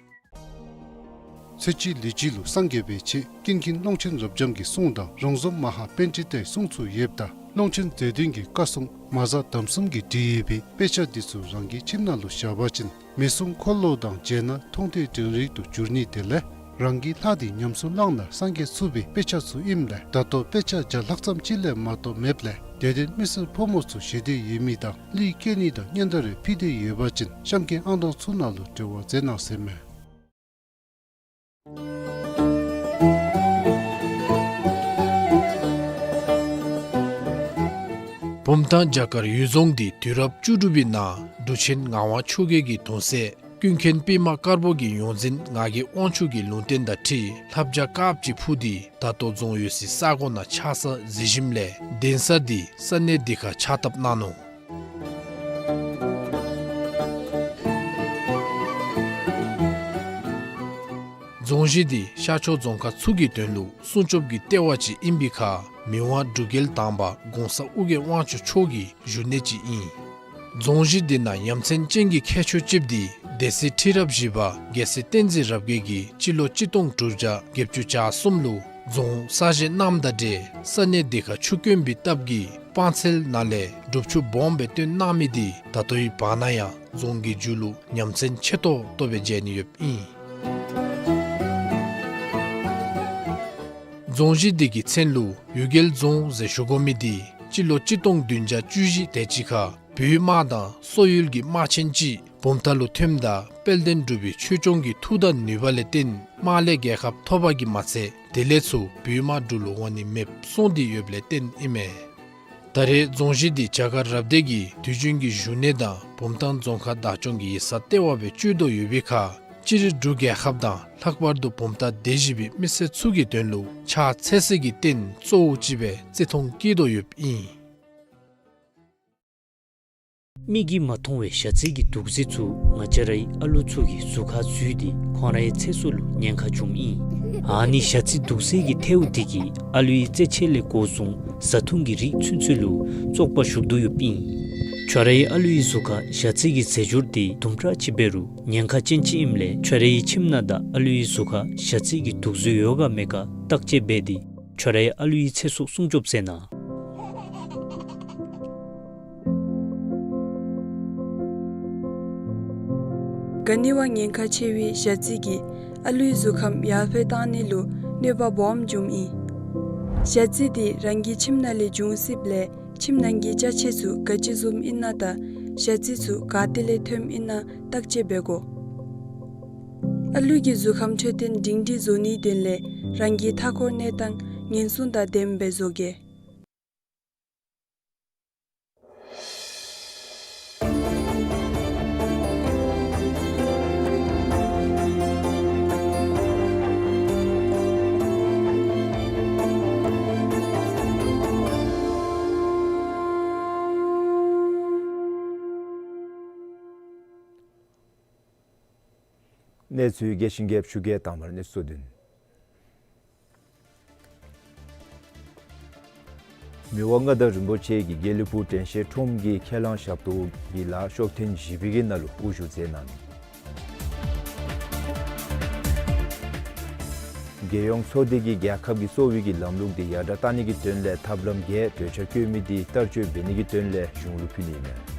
ཚེ་གཅིག་ལུས་གཅིག་ལུ་སངས་རྒྱས་པའི་ཆེད་ཀུན་མཁྱེན་ཀློང་ཆེན་རབ་འབྱམས་ཀྱི་གསུང་དང་རོང་ཟོམ་མ་ཧཱ་པཎྜི་ཏའི་གསུང་ཚུ་ཡོདཔ་ད་ཀློང་ཆེན་རྗེ་བདུན་གྱི་བཀའ་གསུང་མ་གཟའ་དམ་གསུམ་གྱིས་བྲིས་ཡོད་པའི་དཔེ་ཆ་འདི་ཚུ་རང་གི་ཁྱིམ་ནང་ལུ་བཞག་པ་ཅིན་མི་གསུང་འཁོར་ལོ་དང་མཇལ་ན་མཐོང་ཐོས་དྲན་རེག་ཏུ་འགྱུར་ནི་དེ་ལས་རང་གི་ལྷ་འདི་ཉམས་སུ་བླངས་ན་སངས་རྒྱས་ཚུགས་པའི་དཔེ་ཆ་ཚུ་ཨིནམ་ལས་ད་ལྟོ་དཔེ་ཆ་བརྒྱ་ལྷག་ཙམ་ཅིག་ལས་མ་གཏོགས་མེདཔ་ལས་དད་ལྡན་མི་སེར་ཕོ་མོ་ཚུ་ཞེ་འདོད་ཡོད་མི་དང་གླུད་བསྐྱལ་ནི་དང་སྙན་དར་རེ་ཕུལ་འདོད་ཡོད་པ་ཅིན་གཤམ་འཁོད་ཨང་གྲངས་ཚུ་ནང་ལུ་འབྲེལ་བ་མཛད་གནང་ཟེར་མས། བུམ་ཐང་བྱ་དཀར་གཡུལ་རྫོང་འདི་དུས་རབས་བཅུ་དྲུག་པའི་ནང་འབྲུག་ཆེན་ངག་དབང་ཆོས་རྒྱལ་གྱི་གདུང་སྲས་ཀུན་མཁྱེན་པདྨ་དཀར་པོ་གི་ཡོངས་འཛིན་ངག་གི་དབང་ཕྱུག་གི་ལུང་བསྟན་དང་འཁྲིལ་ལྷ་བྱ་དཀརཔོ་ཅིག་འཕུར་ཏེ་ད་ལྟོ་རྫོང་ཡོད་སའི་ས་གོ་ནང་ཆགས་ས་གཟིགས་ཞིནམ་ལས་གདན་ས་འདི་ས་གནས་འདི་ཁར་ཕྱག་བཏབ་གནང་ནུག། རྫོང་གཞི་འདི་ཤར་ཕྱོགས་རྫོང་ཁག་ཚུ་གི་དོན་ལུ་སྲུང་སྐྱོབ་ཀྱི་ལྟེ་བ་ཅིག་ཨིན་པའི་ཁར་མི་དབང་འབྲུག་རྒྱལ་དང་པ་གོང་ས་ཨོ་རྒྱན་དབང་ཕྱུག་མཆོག་གི་བཞུགས་གནས་ཅིག་ཨིན། རྫོང་གཞི་འདི་ནང་ཡ་མཚན་ཅན་གྱི་ཁྱད་ཆོས་ཅིག་འདི་སྡེ་སྲིད་ཁྲི་རབས་བཞི་པ་རྒྱལ་སྲས་བསྟན་འཛིན་རབ་རྒྱས་ཀྱིས་སྤྱི་ལོ་གཅིག་སྟོང་དྲུག་བརྒྱ་བརྒྱད་ཅུ་གྱ་གསུམ་ལུ་རྫོང་གསར་བཞེངས་གནངམ་དང་འབྲེལ་ས་གནས་འདི་ཁར་ཆུ་དཀོན་པའི་སྟབས་ཀྱིས་སྤང་ཚལ་ནང་ལས་སྒྲུབ་ཆུ་སྦོམ་སྦེ་བཏོན་གནང་མི་འདི་ད་ལྟོའི་བར་ན་ཡང་རྫོང་གི་མཇུག་ལུ་ཡ་མཚན་ཆེ་ཏོག་ཏོ་སྦེ་མཇལ་ནི་ཡོདཔ་ཨིན། རྫོང་གཞི་འདི་གི་མཚན་ལུ་གཡུལ་རྒྱལ་རྫོང་ཟེར་ཞུ་དགོ་མི་འདི་སྤྱི་ལོ་གཅིག་སྟོང་བདུན་བརྒྱ་བཅུ་བཞི་དེ་ཅིག་ཁར་བོད་དམག་དང་སོག་ཡུལ་གྱི་དམག་ཆེན་ཅིག་བུམ་ཐང་ལུ་ཐོནམ་ད་དཔལ་ལྡན་འབྲུག་པའི་ཆོས་སྐྱོང་གི་མཐུ་དང་ནུས་པ་ལས་བརྟེན་དམག་ལས་རྒྱལ་ཁ་ཐོབ་པ་གིས་མ་ཚད་དེ་ལས་ཚུར་བོད་དམག་འབྲུག་ལུ་འོང་ནི་མེདཔ་སོང་སྟེ་ཡོདཔ་ལས་བརྟེན་ཨིན་མས། ད་རེས་རྫོང་གཞི་འདི་བྱ་དགའ་རབ་སྡེ་གིས་དུས་རྒྱུན་གྱི་བཞུགས་གནས་དང་བུམ་ཐང་རྫོང་ཁག་བདག་སྐྱོང་གི་ཡིག་ཚང་ལྟེ་བ་སྦེ་སྤྱོད་དོ་ཡོད་པའི་ཁར་སྤྱིར་འབྲུག་རྒྱལ་ཁབ་དང་ལྷག་པར་དུ་བུམ་ཐང་སྡེ་བཞི་པའི་མི་སེར་ཚུ་གི་དོན་ལུ་ཕྱག་འཚལ་སའི་རྟེན་གཙོ་བོ་ཅིག་སྦེ་བརྩི་མཐོང་བསྐྱེད་དོ་ཡོདཔ་ཨིན། མིག་གིས་མ་མཐོང་བའི་ཞ་རྩི་གི་དུག་རྫི་ཚུ་ང་བཅས་རའི་ཨ་ལུ་ཚུ་གི་གཟུགས་ཁར་འཛུལ་ཏེ་ཁོང་རའི་ཚེ་སྲོག་ལུ་ཉེན་ཁ་འབྱུངམ་ཨིན། ཨ་ནི་ཞ་རྩི་དུག་རྫི་གི་ཐལཝ་འདི་གིས་ཨ་ལུའི་རྩེད་ཆས་ལས་འགོ་བཟུང་བཟའ་འཐུང་གི་རིགས་ཚུན་ཚོད་ལུ་བཙོག་པ་ཞུགས་དོ་ཡོདཔ་ཨིན། ཁྱོད་རའི་ཨ་ལུའི་གཟུགས་ཁར་ཞ་རྩི་གི་རྫས་སྦྱོར་འདི་དུམ་གྲ་ཅིག་འབད་རུང་ཉེན་ཁ་ཅན་ཅིག་ཨིནམ་ལས་ཁྱོད་རའི་ཁྱིམ་ནང་དང་ཨ་ལུའི་གཟུགས་ཁར་ཞ་རྩི་གི་དུག་རྫི་ཡོད་ག་མེད་ག་བརྟག་དཔྱད་འབད་དེ་ཁྱོད་རའི་ཨ་ལུའི་ཚེ་སྲོག་སྲུང་སྐྱོབ་མཛད་གནང་། ག་ནི་བ་ཉེན་ཁ་ཆེ་བའི་ཞ་རྩི་གིས་ཨ་ལུའི་གཟུགས་ཁམས་ཡར་འཕེལ་བཏང་ནི་ལུ་གནོད་པ་སྦོམ་འབྱུངམ་ཨིན། ཞ་རྩི་འདི་རང་གི་ཁྱིམ་ནང་ལས་འབྱུང་སྲིདཔ་ལས་ཁྱིམ་ནང་གི་ཅ་ཆས་ཚུ་ག་ཅི་བཟུམ་ཨིན་ན་དང་ཞ་རྩི་ཚུ་ག་ཏེ་ལས་ཐོནམ་ཨིན་ན་བརྟག་དཔྱད་འབད་དགོ། ཨ་ལུ་གི་གཟུགས་ཁམས་འཕྲོད་བསྟེན་སྒྲིང་སྒྲིང་བཟོ་ནིའི་དོན་ལས་རང་གི་མཐའ་འཁོར་གནས་སྟངས་ཉེན་སྲུང་དང་ལྡནམ་སྦེ་བཟོ་གེ། གནས་ཚུལ་རྒྱས་ཤིང་རྒྱསཔ་ཞུ་གེ། དང་པ་ར་གནས་ཚུལ་གཙོ་དོན། མི་དབང་མངའ་བདག་རིན་པོ་ཆེ་གིས་དགེ་ལེགས་ཕུག་དྲན་ཤེས་ཁྲོམ་གྱི་ཁས་བླངས་ཞབས་ཏོག་གི་ལཱ་ཤོག་ཐེངས་བཞི་པའི་གི་ནང་ལུ་དབུ་བཞུགས་མཛད་གནང་ནུག། རྒྱལ་ཡོངས་ཚོགས་སྡེ་གིས་རྒྱལ་ཁབ་ཀྱི་གསོ་བའི་གི་ལམ་ལུགས་འདི་ཡར་དྲག་གཏང་ནི་གི་དོན་ལས་ཐབས་ལམ་བརྒྱད་གྲོས་འཆར་བཀོད་མི་འདི་བསྟར་སྤྱོད་འབད་ནི་གི་དོན་ལས་གཞུང་ལུ་ཕུལ་ནི་ཨིན་མས།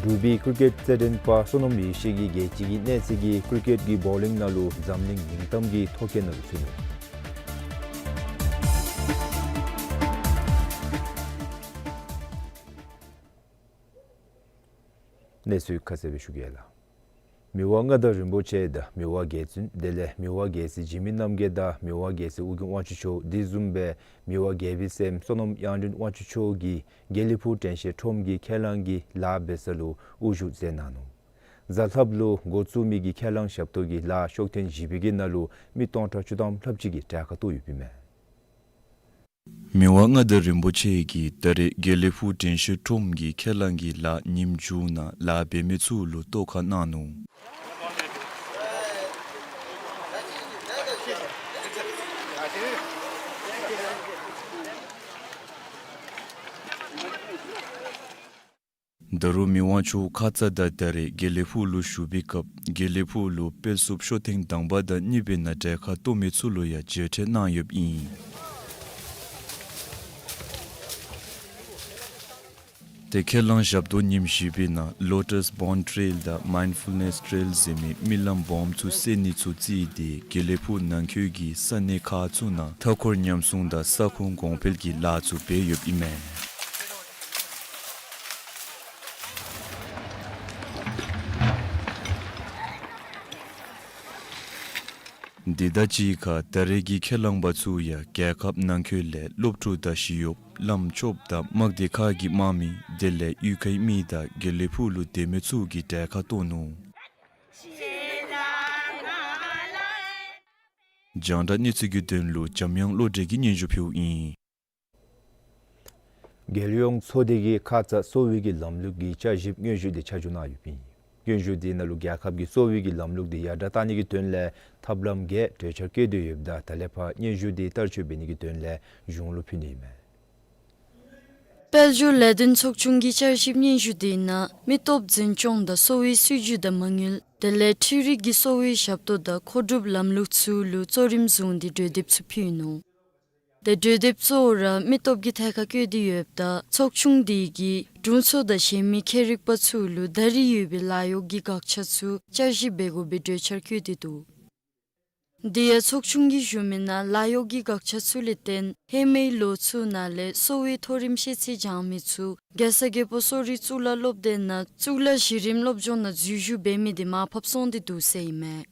འབྲུག་པའི་ཀྲིག་ཀེཊ་རྩེད་འགྲན་པ་བསོད་ནམས་ཡེ་ཤེས་ཀྱིས་རྒྱལ་སྤྱི་གི་གནས་ཚད་ཀྱི་ཀྲིག་ཀེཊ་ཀྱི་བོ་ལིང་ནང་ལུ་འཛམ་གླིང་མིང་གཏམ་གྱི་ཐོ་བཀོད་ནང་ལུ་ཚུད་ནུག། གནས་ཚུལ་ཁ་གསལ་སྦེ་ཞུ་གེ་ལགས། མི་དབང་མངའ་བདག་རིན་པོ་ཆེ་དང་མི་དབང་རྒྱལ་བཙུན་དེ་ལས་མི་དབང་རྒྱལ་སྲས་འཇིགས་མེད་རྣམ་རྒྱལ་དང་མི་དབང་རྒྱལ་སྲས་ཨོ་རྒྱན་དབང་ཕྱུག་མཆོག་དེ་བཟུམ་སྦེ་མི་དབང་རྒྱལ་པོའི་སྲསམོ་བསོད་ནམས་དབྱངས་སྒྲོན་དབང་ཕྱུག་མཆོག་གིས་དགེ་ལེགས་ཕུག་དྲན་ཤེས་ཁྲོམ་གྱི་ཁས་བླངས་ཀྱི་ལཱ་འབད་ས་ལུ་དབུ་བཞུགས་མཛད་གནང་ནུག། གཟའ་ལྷགཔ་ལུ་འགོ་བཙུགས་མི་གི་ཁས་བླངས་ཞབས་ཏོག་གི་ལཱ་ཤོག་ཐེངས་བཞི་པའི་གི་ནང་ལུ་མི་སྟོང་ཕྲག་བཅུ་ཐམ་ལྷགཔ་ཅིག་གིས་གྲལ་ཁར་གཏོགས་ཡོདཔ་ཨིན་མས། མི་དབང་མངའ་བདག་རིན་པོ་ཆེ་གིས་ད་རེས་དགེ་ལེགས་ཕུག་དྲན་ཤེས་ཁྲོམ་གྱི་ཁས་བླངས་ཀྱི་ལཱ་ཉིནམ་མཇུག་ནང་ལཱ་འབད་མི་ཚུ་ལུ་བསྟོད་བསྐྱར་གནང་ནུག། ད་རུང་མི་དབང་མཆོག་ཁ་ཙ་དང་ད་རེས་དགེ་ལེགས་ཕུག་ལུ་བཞུགས་པའི་སྐབས་དགེ་ལེགས་ཕུག་ལུ་དཔལ་བསུབ་ཤོག་ཐེངས་དང་པ་དང་གཉིས་པའི་ནང་གྲལ་ཁར་གཏོགས་མི་ཚུ་ལུ་ཡང་མཇལ་འཕྲད་གནང་ཡོདཔ་ཨིན། ཏེ་ཁས་བླངས་ཞབས་ཏོག་ཉིནམ་བཞི་པའི་ནང་Lotus Born Trail དང་Mindfulness Trail ཟེར་མི་རྨི་ལམ་སྦོམ་ཚུ་བསལ་ནི་ཚུ་བརྩིས་ཏེ་དགེ་ལེགས་ཕུག་ནང་འཁོད་ཀྱི་ས་གནས་ཁག་ཚུ་ནང་མཐའ་འཁོར་ཉམས་སྲུང་དང་ས་ཁོངས་གོང་འཕེལ་གྱི་ལཱ་ཚུ་འབད་ཡོདཔ་ཨིན་མས། དེ་དང་གཅིག་ཁར་ད་རེས་ཀྱི་ཁས་བླངས་པ་ཚུ་ཡང་རྒྱལ་ཁབ་ནང་འཁོད་ལས་སློབ་ཕྲུག་དང་ཞི་གཡོགཔ་བླམ་ཆོསཔ་དང་དམག་སྡེ་ཁག་གི་དམག་མི་དེ་ལས་གཡུས་ཁའི་མི་དང་དགེ་ལེགས་ཕུག་ལུ་སྡོད་མི་ཚུ་གིས་གྲལ་ཁར་གཏོགས་ནུག། རྒྱང་བསྒྲགས་གནས་ཚུལ་གྱི་དོན་ལུ་འཇམ་དབྱངས་བློ་གྲོས་ཀྱིས་སྙན་ཞུ་ཕུལཝ་ཨིན། རྒྱལ་ཡོངས་ཚོགས་སྡེ་གིས་ཁ་ཙ་གསོ་བའི་གི་ལམ་ལུགས་ཀྱི་བསྐྱར་ཞིབ་སྙན་ཞུ་དེ་ཆ་འཇོག་གནང་ཡོདཔ་ཨིན། སྙན་ཞུ་དེ་ནང་ལུ་རྒྱལ་ཁབ་ཀྱི་གསོ་བའི་གི་ལམ་ལུགས་དེ་ཡར་དྲག་གཏང་ནི་གི་དོན་ལས་ཐབས་ལམ་བརྒྱད་གྲོས་འཆར་བཀོད་དེ་ཡོདཔ་ད་ད་ལས་ཕར་སྙན་ཞུ་དེ་བསྟར་སྤྱོད་འབད་ནི་གི་དོན་ལས་གཞུང་ལུ་ཕུལ་ནི་ཨིན་མས། དཔལ་འབྱོར་ལས་དོན་ཚོགས་ཆུང་གི་བསྐྱར་ཞིབ་སྙན་ཞུ་དེ་ནང་མི་སྟོབས་འཛིན་སྐྱོང་དང་གསོ་བའི་སྲིད་བྱུས་དང་མ་དངུལ་དེ་ལས་འཕྲུལ་རིག་གི་གསོ་བའི་ཞབས་ཏོག་དང་མཁོ་སྒྲུབ་ལམ་ལུགས་ཚུ་ལུ་གཙོ་རིམ་བཟུང་སྟེ་གྲོས་འདེབས་ཚུ་ཕུལ་ནུག། ཏེ་གྲོས་འདེབས་གཙོ་བོ་ར་མི་སྟོབས་ཀྱི་ཐད་ཁར་བཀོད་དེ་ཡོདཔ་ད་ཚོགས་ཆུང་དེ་གིས་དྲུང་འཚོ་དང་གཞན་མི་ཁྱད་རིག་པ་ཚུ་ལུ་ད་རེས་ཡོད་པའི་ལཱ་གཡོག་གི་དགག་བྱ་ཚུ་བསྐྱར་ཞིབ་འབད་དགོ་པའི་གྲོས་འཆར་བཀོད་དེ་འདུག། དེ་ཡང་ཚོགས་ཆུང་གིས་ཞུ་མི་ནང་ལཱ་གཡོག་གི་དགག་བྱ་ཚུ་ལས་བརྟེན་ཧེ་མའི་ལོ་ཚུ་ནང་ལས་གསོ་བའི་མཐོ་རིམ་ཤེས་ཚད་སྦྱང་མི་ཚུ་རྒྱལ་ས་རྒྱལ་པོ་གསོ་རིག་གཙུག་ལག་སློབ་སྡེ་ནང་གཙུག་ལག་གཞི་རིམ་སློབ་སྦྱོང་ནང་འཛུལ་ཞུགས་འབད་མི་དེ་མར་ཕབ་སོང་སྟེ་འདུག་ཟེར་ཨིན་མས།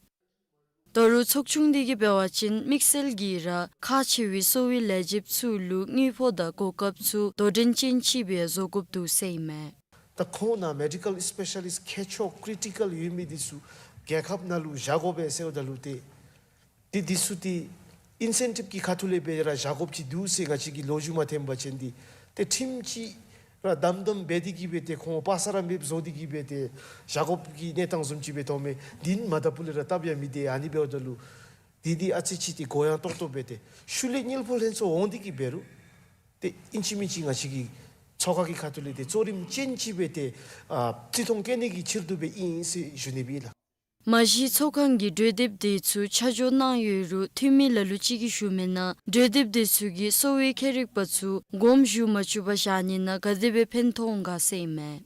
ད་རུང་ཚོགས་ཆུང་འདི་གིས་འབད་བ་ཅིན་དམིགས་བསལ་གྱིས་ར་ཁག་ཆེ་བའི་གསོ་བའི་ལས་བྱེདཔ་ཚུ་ལུ་དངུལ་ཕོགས་དང་གོ་སྐབས་ཚུ་དོ་འགྲན་ཅན་ཅིག་སྦེ་བཟོ་དགོཔ་འདུག་ཟེར་ཨིན་མས། ད་ཁོང་ནང་མེ་ཌི་ཀཱལ་སི་པེ་ཤ་ལིསཊ་མཁས་མཆོག་ཀི་རི་ཊི་ཀཱལ་ཡོད་མི་འདི་ཚུ་རྒྱལ་ཁབ་ནང་ལུ་བཞག་དགོ་པས་ཟེརཝ་ད་ལུ་ཏེ་ཏེ་འདི་ཚུ་ཏེ་ཨིན་སེན་ཊིབ་ཀྱི་ཁ་ཐུག་ལས་སྦེ་ར་བཞག་དགོཔ་ཅིག་འདུག་ཟེར་ང་བཅས་ཀྱིས་ལོ་རྒྱུས་མ་ཐོན་པ་ཅིན་འདི་ཏེ་ཁྲིམས་ཅིག་ར་དམ་དམ་འབད་དེ་གིས་སྦེ་ཏེ་ཁོང་པ་སངས་ར་མེདཔ་བཟོ་སྟེ་གིས་སྦེ་ཏེ་བཞག་དགོཔ་གི་གནས་སྟངས་བཟུམ་ཅིག་སྦེ་མཐོངམ་མས། འདི་ནི་མ་དག་པ་ལས་ར་སྟབས་ཡང་མི་བདེ། ཨ་ནི་འབདཝ་ད་ལུ་འདི་འདི་ཨ་ཙི་ཅིག་ཏེ་གུ་ཡངས་ཏོག་ཏོ་སྦེ་ཏེ་ཤུལ་ལས་དངུལ་ཕོགས་ལྷན་ཚོགས་འོང་སྟེ་གིས་འབད་རུང་ཏེ་ཨིན་ཅི་མིན་ཅི་ང་བཅས་ཀྱི་ཚོགས་ཁང་གི་ཁ་ཐུག་ལས་ཏེ་གཙོ་རིམ་ཅན་ཅིག་སྦེ་ཏེ་ཨ་བརྩི་མཐོང་བསྐྱེད་ནི་གི་ཕྱིར་དུ་སྦེ་ཨིན་ཟེར་ཞུ་ནི་སྦེ་ཨིན་ལགས། མ་གཞི་ཚོགས་ཁང་གིས་གྲོས་འདེབས་དེ་ཚུ་ཆ་འཇོག་གནང་ཡོད་རུང་འཐུས་མི་ལ་ལུ་ཅིག་གིས་ཞུ་མི་ནང་གྲོས་འདེབས་དེ་ཚུ་གིས་གསོ་བའི་ཁྱད་རིག་པ་ཚུ་དགོངསམ་ཞུ་མ་བཅུག་པར་བཞག་ནི་ནང་ག་དེ་སྦེ་ཕན་ཐོགས་འོང་ག་ཟེར་ཨིན་མས།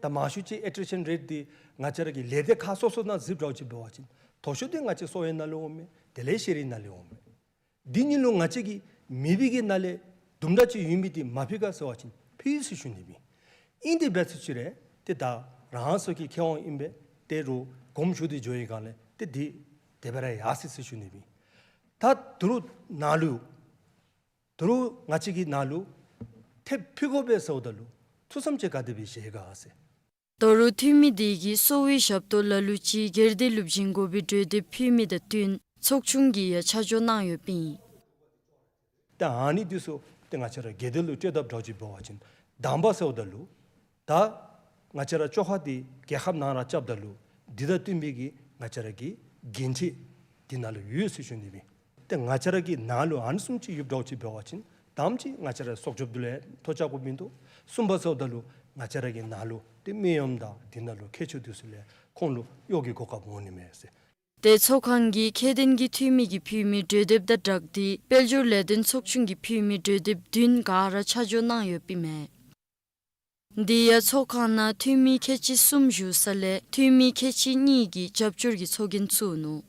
ད་མང་ཤོས་ཅིག་ཨེ་ཊི་རི་ཤན་རེཊ་འདི་ང་བཅས་ར་གི་ལས་སྡེ་ཁག་སོ་སོ་ནང་གཟིགསཔ་འདྲཝ་ཅིག་འབད་བ་ཅིན་མཐོ་ཤོས་འདི་ང་བཅས་གསོ་བའི་ནང་ལས་འོངམ་མས། དེ་ལས་ཤེས་རིག་ནང་ལས་འོངམ་མས། འདི་གཉིས་ལུ་ང་བཅས་ཀྱི་མེད་པའི་གི་ནང་ལས་དུམ་གྲ་ཅིག་ཡོད་མི་འདི་མ་ཕུལ་ག་ཟེར་བ་ཅིན་ཕུལ་ཟེར་ཞུ་ནི་སྦེ་ཨིན། དེ་འབད་ཚུ་ཅིག་ར་ཏེ་ད་རང་སོ་གི་ཁེ་དབང་ཨིན་པས། ཏེ་རུང་དགོངསམ་ཞུ་སྟེ་འགྱོ་བའི་སྒང་ལས་ཏེ་འདི་དེ་སྦེ་ར་ཡར་སོ་ཡི་ཟེར་ཞུ་ནི་སྦེ་ཨིན། ད་ད་རུང་ནཱ་ལུ་ད་རུང་ང་བཅས་ཀྱི་ནང་ལུ་ཐེབས་ཕུལ་དགོ་པས་ཟེརཝ་ད་ལུ་ཐུགས་བསམ་ཅིག་ག་དེ་སྦེ་བཞེས་ག་ཟེར། ད་རུང་འཐུས་མི་དེ་གིས་གསོ་བའི་ཞབས་ཏོག་ལ་ལུ་ཅིག་སྒེར་སྡེ་ལུ་བྱིན་དགོ་པའི་གྲོས་འདེབས་ཕུལ་མི་དང་བསྟུན་ཚོགས་ཆུང་གིས་ཡང་ཆ་འཇོག་གནང་ཡོདཔ་ཨིན། ད་ཨ་ནི་འདི་ཚུ་ཏེ་ང་བཅས་ར་སྒེར་སྡེ་ལུ་སྤྲོད་དཔ་འདྲཝ་ཅིག་འབད་བ་ཅིན་དང་པ་ཟེརཝ་ད་ལུ་ད་ང་བཅས་ར་བཅོ་ཁ་འདི་རྒྱལ་ཁབ་ནང་ར་རྐྱབ་ད་ལུ་འདི་དང་བསྟུན་པའི་གི་ང་བཅས་ར་གི་འགན་འཁྲི་འདི་ནང་ལུ་ཡོད་ཟེར་ཞུ་ནི་སྦེ་ཨིན། ཏེ་ང་བཅས་ར་གི་ནང་ལུ་ཨ་ནི་བཟུམ་ཅིག་ཡོདཔ་འདྲཝ་ཅིག་འབད་བ་ཅིན་དང་པ་ཅིག་ང་བཅས་ར་གསོག་འཇོགཔ་འདི་ལས་ཐོ་བཅག་དགོཔ་མིན་འདུག། གསུམ་པ་ཟེརཝ་ད་ལུ་ང་བཅས་ར་གི་ནང་ལུ་ཏེ་སྨན་གཡོགམ་དང་འདི་ནང་ལུ་མཁས་མཆོག་འདི་ཚུ་ལས་ཁོང་ལུ་གཡོག་གི་གོ་སྐབས་འོང་ནི་མས་ཟེར། ཏེ་ཚོགས་ཁང་གིས་ཁྱད་ལྡན་གྱི་འཐུས་མི་གིས་ཕུལ་མི་གྲོས་འདེབས་དང་སྦྲགས་ཏེ་དཔལ་འབྱོར་ལས་དོན་ཚོགས་ཆུང་གིས་ཕུལ་མི་གྲོས་འདེབས་བདུན་ག་ར་ཆ་འཇོག་གནང་ཡོདཔ་ཨིན་མས། དེ་ཡང་ཚོགས་ཁང་ནང་འཐུས་མི་ཁལ་གཅིག་གསུམ་བཞུགས་ས་ལས་འཐུས་མི་ཁལ་གཅིག་གཉིས་ཀྱིས་རྒྱབ་སྐྱོར་གྱི་ཚོགས་རྒྱན་བཙུགས་ནུག།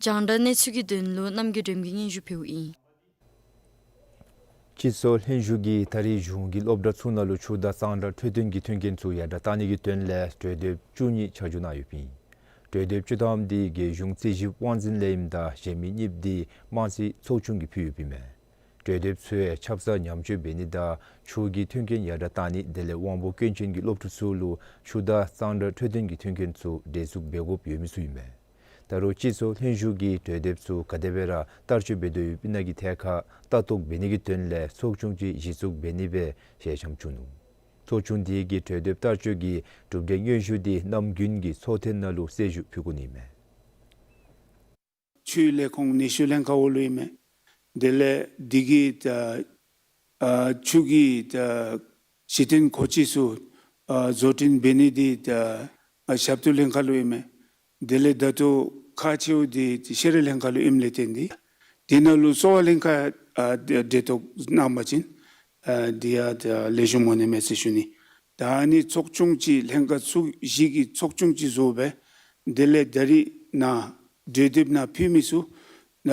རྒྱང་བསྒྲགས་གནས་ཚུལ་གྱི་དོན་ལུ་རྣམ་རྒྱལ་སྒྲོལམ་གྱིས་སྙན་ཞུ་ཕུལཝ་ཨིན། སྤྱི་ཚོགས་ལྷན་བཞུགས་ཀྱིས་ད་རིས་གཞུང་གི་སློབ་གྲྭ་ཚུ་ནང་ལུ་ཆུ་དང་གཙང་སྦྲ་འཕྲོད་བསྟེན་གྱི་མཐུན་རྐྱེན་ཚུ་ཡར་དྲགས་གཏང་ནི་གི་དོན་ལས་གྲོས་འདེབས་བཅུ་གཉིས་ཆ་འཇོག་གནང་ཡོདཔ་ཨིན། གྲོས་འདེབས་བཅུ་ཐམ་འདི་རྒྱལ་གཞུང་རྩིས་ཞིབ་དབང་འཛིན་ལས་ཨིནམ་ད་གཞན་མི་གཉིས་འདི་དམངས་རྩིས་ཚོགས་ཆུང་གིས་ཕུལ་ཡོདཔ་ཨིན་མས། གྲོས་འདེབས་ཚུ་ཡང་ཆབ་གསང་ཉམས་བཅོས་འབད་ནི་དང་ཆུ་གི་མཐུན་རྐྱེན་ཡར་དྲགས་གཏང་ནི་དེ་ལས་དབང་པོ་སྐྱོན་ཅན་གྱི་སློབ་ཕྲུག་ཚུ་ལུ་ཆུ་དང་གཙང་སྦྲ་འཕྲོད་བསྟེན་གྱི་མཐུན་རྐྱེན་ཚུ་འདྲེས་འཛུགས་འབད་དགོཔ་ཡོད་མི་ཚུ་ཨིན་མས། ད་རུང་སྤྱི་ཚོགས་ལྷན་བཞུགས་ཀྱིས་གྲོས་འདེབས་ཚུ་ག་དེ་སྦེ་ར་བསྟར་སྤྱོད་འབད་དོ་ཡོདཔ་ཨིན་ན་གི་ཐད་ཁར་ལྟ་རྟོག་འབད་ནི་གི་དོན་ལས་ཚོགས་ཆུང་ཅིག་གཞི་བཙུགས་འབད་ནི་སྦེ་ཞལ་འཆམ་བྱུང་ནུག། ཚོགས་ཆུང་དེ་གིས་གྲོས་འདེབས་བསྟར་སྤྱོད་ཀྱི་གྲུབ་འབྲས་སྙན་ཞུ་འདི་གནམ་དགུན་གྱི་ཚོགས་ཐེངས་ནང་ལུ་གསལ་ཞུ་ཕུལ་དགོ་ནི་ཨིན་མས། ཆུའི་ལས་ཁུངས་ནུས་ཤུགས་ལྷན་ཁག་འོག་ལུ་ཨིན་མས། དེ་ལས་འདི་གི་ད་ཨ་ཆུ་གི་ད་གཞི་རྟེན་གོ་ཆ་ཚུ་ཨ་བཟོ་སྐྲུན་འབད་ནི་འདི་ད་ཨ་ཞབས་ཏོག་ལྷན་ཁག་ལུ་ཨིན་མས། དེ་ལས་ད་ལྟོ་ཁག་ཆེཝ་འདི་ཤེས་རིག་ལྷན་ཁག་ལུ་ཨིནམ་ལས་བརྟེན་ཏེ་དེ་ནང་ལུ་གསོ་བ་ལྷན་ཁག་ཨ་འདི་འབྲེལ་གཏོགས་གནང་བ་ཅིན་ཨ་འདི་ཡང་ད་ལེགས་ཤོམ་འོང་ནི་མས་ཟེར་ཞུ་ནི། ད་ཨ་ནི་ཚོགས་ཆུང་ཅིག་ལྷན་ཁག་ཚུ་བཞི་གི་ཚོགས་ཆུང་ཅིག་བཟོ་སྦེ་དེ་ལས་ད་རིས་ནཱ་གྲོས་འདེབས་ནང་ཕུལ་མི་ཚུ་ད་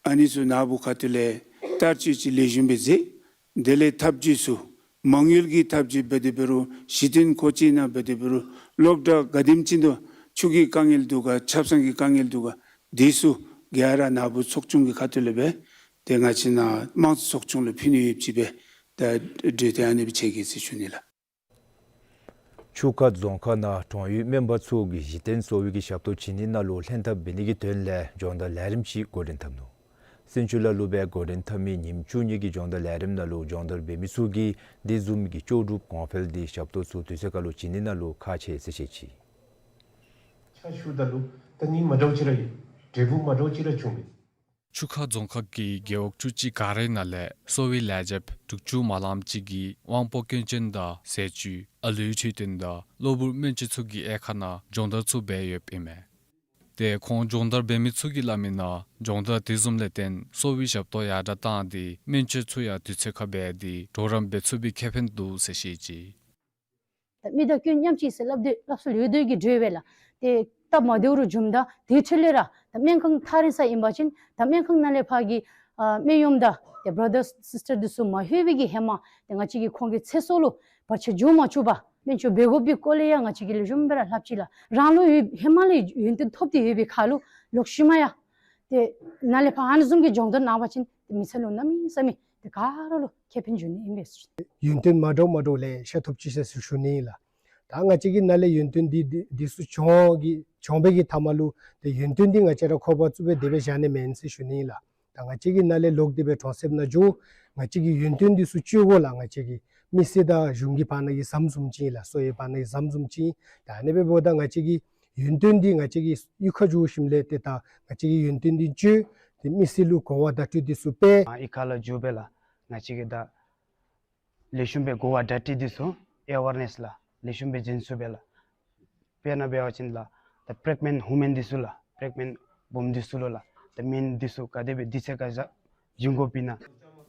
ཨ་ནི་ཚུ་ནཱ་བུ་ཁ་ཐུག་ལས་བསྟར་སྤྱོད་ཅིག་ལེགས་ཤོམ་སྦེ་མཛད། དེ་ལས་ཐབས་ཇུས་ཚུ་མ་དངུལ་གྱི་ཐབས་ཇུས་འབད་དེ་འབད་རུང་གཞི་རྟེན་གོ་ཆ་ནང་འབད་དེ་འབད་རུང་སློབ་གྲྭ་ག་དེམ་ཅིག་འདུག་ཆུ་གི་དཀའ་ངལ་འདུག་ག་ཆབ་གསང་གི་དཀའ་ངལ་འདུག་ག་དེ་ཚུ་ག་ར་ནཱ་བུ་ཚོགས་ཆུང་གི་ཁ་ཐུག་ལས་སྦེ་ཏེ་ང་བཅས་ནཱ་དམངས་གཙོ་ཚོགས་ཆུང་ལུ་ཕུལ་ནི་ཡོདཔ་ཅིག་སྦེ་ད་གྲོས་ཐེངས་ཨ་ནི་སྦེ་ཆེ་གེ་ཟེར་ཞུ་ནི་ལགས། ཆུ་ཁ་རྫོང་ཁག་ནང་གྲོང་ཡུལ་སྨན་པ་ཚུ་གིས་གཞི་རྟེན་གསོ་བའི་གི་ཞབས་ཏོག་བྱིན་ནི་ནང་ལུ་ལྷན་ཐབས་འབད་ནི་གི་དོན་ལས་སྦྱོང་བརྡར་ལས་རིམ་ཅིག་འགོ་འདྲེན་འཐབ་ནུག། སེང་ཆུ་ལ་ལུ་སྦེ་འགོ་འདྲེན་འཐབ་མི་ཉིནམ་བཅུ་གཉིས་ཀྱི་སྦྱོང་བརྡར་ལས་རིམ་ནང་ལུ་སྦྱོང་བརྡར་འབད་མི་ཚུ་གིས་དེ་བཟུམ་གྱི་ལྕོགས་གྲུབ་གོང་འཕེལ་འདི་ཞབས་ཏོག་ཚུ་དུས་ཚོད་ཁར་ལུ་བྱིན་ནི་ནང་ལུ་ཁག་ཆེ་ཟེར་བཤད་ཅི། ཆ་ཞུཝ་ད་ལུ་ད་ནི་མ་འདྲཝ་ཅིག་ར་ཡོད། འབྲས་བུ་མ་འདྲཝ་ཅིག་ར་བྱུང་མས། ཆུ་ཁ་རྫོང་ཁག་གི་རྒེད་འོག་བཅུ་གཅིག་ག་རའི་ནང་ལས་གསོ་བའི་ལས་བྱེདཔ་དྲུག་ཅུ་མ་ལངམ་ཅིག་གིས་དབང་པོ་སྐྱོན་ཅན་དང་ཟས་བཅུད་ཨ་ལུའི་འཕྲོད་བསྟེན་དང་གློ་བུར་སྨན་བཅོས་ཚུ་གི་དབྱེ་ཁག་ནང་སྦྱོང་བརྡར་ཚུ་འབད་ཡོདཔ་ཨིན་མས། ཏེ་ཁོང་སྦྱོང་བརྡར་འབད་མི་ཚུ་གིས་སླབ་མི་ནང་སྦྱོང་བརྡར་དེ་བཟུམ་ལས་བརྟེན་གསོ་བའི་ཞབས་ཏོག་ཡར་དྲགས་བཏང་སྟེ་སྨན་བཅོས་ཚུ་ཡང་དུས་ཚོད་ཁར་འབད་དེ་གྲོགས་རམ་འབད་ཚུགས་པའི་ཁེ་ཕན་འདུག་ཟེར་བཤད་ཅི། ད་མི་དང་སྐྱོན་མཉམ་གཅིག་ཟེར་སླབ་དོ་སླབ་སྲོལ་ཡོད་དོ་གི་འདྲ་བས་ལགས། ཏེ་སྟབས་མ་བདེཝ་རུ་འབྱུངམ་ད་དེ་འཕྲོ་ལས་ར་ད་སྨན་ཁང་ཐག་རིང་ས་ཨིན་པ་ཅིན་ད་སྨན་ཁང་ནང་ལས་ཕར་གྱི་ཨ་སྨན་གཡོགམ་དང་ཏེ་བར་དར་སིས་ཊར་འདི་ཚུ་མ་ལྷོད་པའི་གི་ཧེ་མ་ཏེ་ང་བཅས་ཀྱིས་ཁོང་གི་ཚེ་སྲོག་ལུ་བར་ཆད་འགྱོ་མ་བཅུག་པར་ སྨན་བཅོས་འབད་དགོ་པའི་སྐོར་ལས་ཡང་ང་བཅས་ཀྱིས་ལེགས་ཤོམ་སྦེ་ར་ལྷབ་ཅི་ལགས། རང་ལུ་ཡོད་ཧེ་མ་ལས་ཡོན་ཏན་ཐོབ་སྟེ་ཡོད་པའི་ཁར་ལུ་ལོག་ཤུལ་མ་ཡང་ཏེ་ནཱ་ལས་ཕར་ཨ་ནི་བཟུམ་གྱི་སྦྱོང་བརྡར་གནང་བ་ཅིན་ཏེ་མི་ཚེ་ལུ་གནམ་མེད་ས་མེད་ཏེ་ག་ར་ལུ་ཁེ་ཕན་འབྱུང་ནི་ཨིན་པས། ཡོན་ཏན་མ་འདྲཝ་མ་འདྲཝ་ལེ་ཤ་ཐོབ་ཅི་ཟེར་ཞུ་ནི་ཨིན་ལགས། ད་ང་བཅས་ཀྱིས་ནཱ་ལས་ཡོན་ཏན་འདི་འདི་འདི་ཚུ་སྦྱོང་གི་སྦྱོང་བའི་གི་མཐའ་མ་ལུ་ཏེ་ཡོན་ཏན་འདི་ང་བཅས་ར་ཁོག་པ་བཙུགས་སྦེ་དེ་སྦེ་བཞག་ནི་མེན་ཟེར་ཞུ་ནི་ཨིན་ལགས། ད་ང་བཅས་ཀྱིས་ནཱ་ལས་ལོག་སྟེ་སྦེ་གྲོང་གསེབ་ནང་འགྱོ། ང་བཅས་ཀྱིས་ཡོན་ཏན་འདི་ཚུ་སྤྱོད་དགོ་ལགས། ང་བཅས་ཀྱིས་མི་སེར་དང་གཞུང་གི་བར་ན་གི་ཟམ་བཟུམ་ཅིག་ཨིན་ལགས། གསོ་བའི་བར་ན་གི་ཟམ་བཟུམ་ཅིག་ཨིན། ད་ཨ་ནི་འབདཝ་ད་ང་བཅས་ཀྱིས་ཡོན་ཏན་འདི་ང་བཅས་ཀྱིས་གཡུས་ཁར་འགྱོ་ཞིནམ་ལས་ཏེ་ད་ང་བཅས་ཀྱིས་ཡོན་ཏན་འདི་སྤྱོད། ཏེ་མི་སེར་ལུ་གོ་བ་བརྡ་སྤྲོད་འདི་ཚུ་སྤེལ། ཨ་གཡུས་ཁ་ལུ་འགྱོ་སྦེ་ལགས། ང་བཅས་ཀྱིས་ད་ལེགས་ཤོམ་སྦེ་གོ་བ་བརྡ་སྤྲོད་འདི་ཚུ་ཨེ་ཝེར་ནེསི་ལགས་ལེགས་ཤོམ་སྦེ་འཛིན་ཚུགས་པས་ལགས། དཔེར་ན་འབད་བ་ཅིན་ལགས་ད་པེག་ནེནཊ་ཝུ་མེན་འདི་ཚུ་ལགས་པེག་ནེནཊ་བུམོ་འདི་ཚུ་ལུ་ལགས་ད་སྨན་འདི་ཚུ་ག་དེ་སྦེ་དུས་ཚོད་ག་ཅི་བྱིན་དགོཔ་ཨིན་ན།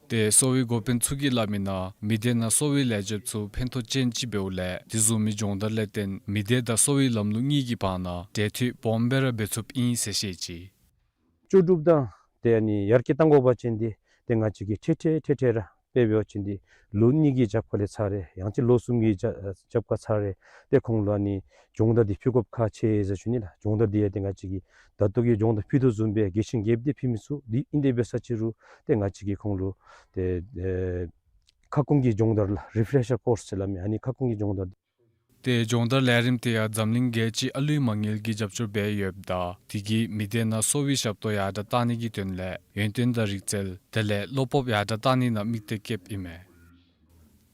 ཏེ་གསོ་བའི་འགོ་དཔོན་ཚུ་གིས་སླབ་མི་ནང་མི་སྡེ་ནང་གསོ་བའི་ལས་བྱེདཔ་ཚུ་ཕན་ཐོགས་ཅན་ཅིག་འབདཝ་ལས་དེ་བཟུམ་མའི་སྦྱོང་བརྡར་ལས་བརྟེན་མི་སྡེ་དང་གསོ་བའི་ལམ་ལུགས་གཉིས་ཀྱི་བར་ན་འབྲེལ་མཐུད་སྦོམ་སྦེ་ར་འབད་ཚུགསཔ་ཨིན་ཟེར་བཤད་ཅི། ལྕོགས་གྲུབ་དང་ཏེ་ཨ་ནི་ཡར་རྒྱས་གཏང་དགོ་པ་ཅིན་འདི་ཏེ་ང་བཅས་ཀྱིས་ཁྲིག་ཁྲི་ཁྲིག་ཁྲི་ར་དཔེ་འབད་བ་ཅིན་འདི་ལོ་གཉིས་ཀྱི་རྒྱབ་ཁ་ལས་ཚར་རེ་ཡང་ཅིན་ལོ་གསུམ་གྱི་རྒྱ་རྒྱབ་ཁ་ཚར་རེ་ཏེ་ཁོང་ལུ་ཨ་ནི་སྦྱོང་བརྡར་འདི་ཕུལ་དགོཔ་ཁག་ཆེ་ཟེར་ཞུ་ནི་ལགས། སྦྱོང་བརྡར་འདི་ཡང་ཏེ་ང་བཅས་ཀྱིས་ད་ལྟོ་གི་སྦྱོང་བརྡར་ཕུལ་དོ་བཟུམ་སྦེ་རྒྱས་ཤིང་རྒྱསཔ་སྦེ་ཕུལ་མི་ཚུགས། འདི་ཨིན་དེ་འབད་ས་ཅིག་རུང་ཏེ་ང་བཅས་ཀྱིས་ཁོང་ལུ་ཏེ་ཨེ་ཁ་སྐོང་གི་སྦྱོང་བརྡར་ལགས་རི་ཕེ་རེ་ཤར་ཀོརསི་ཟེར་སླབ་མི་ཨ་ནི་ཁ་སྐོང་གི་སྦྱོང་བརྡར་ཏེ་སྦྱོང་བརྡར་ལས་རིམ་དེ་ཡང་འཛམ་གླིང་རྒྱལ་སྤྱིའི་ཨ་ལུའི་མ་དངུལ་གྱིས་རྒྱབ་སྐྱོར་འབད་ཡོདཔ་ད་དེ་གིས་མི་སྡེ་ནང་གསོ་བའི་ཞབས་ཏོག་ཡར་དྲགས་གཏང་ནི་གི་དོན་ལས་ཡོན་ཏན་དང་རིག་རྩལ་དེ་ལས་བློ་སྤོབས་ཡར་དྲགས་གཏང་ནི་ནང་དམིགས་གཏད་བསྐྱེདཔ་ཨིན་མས།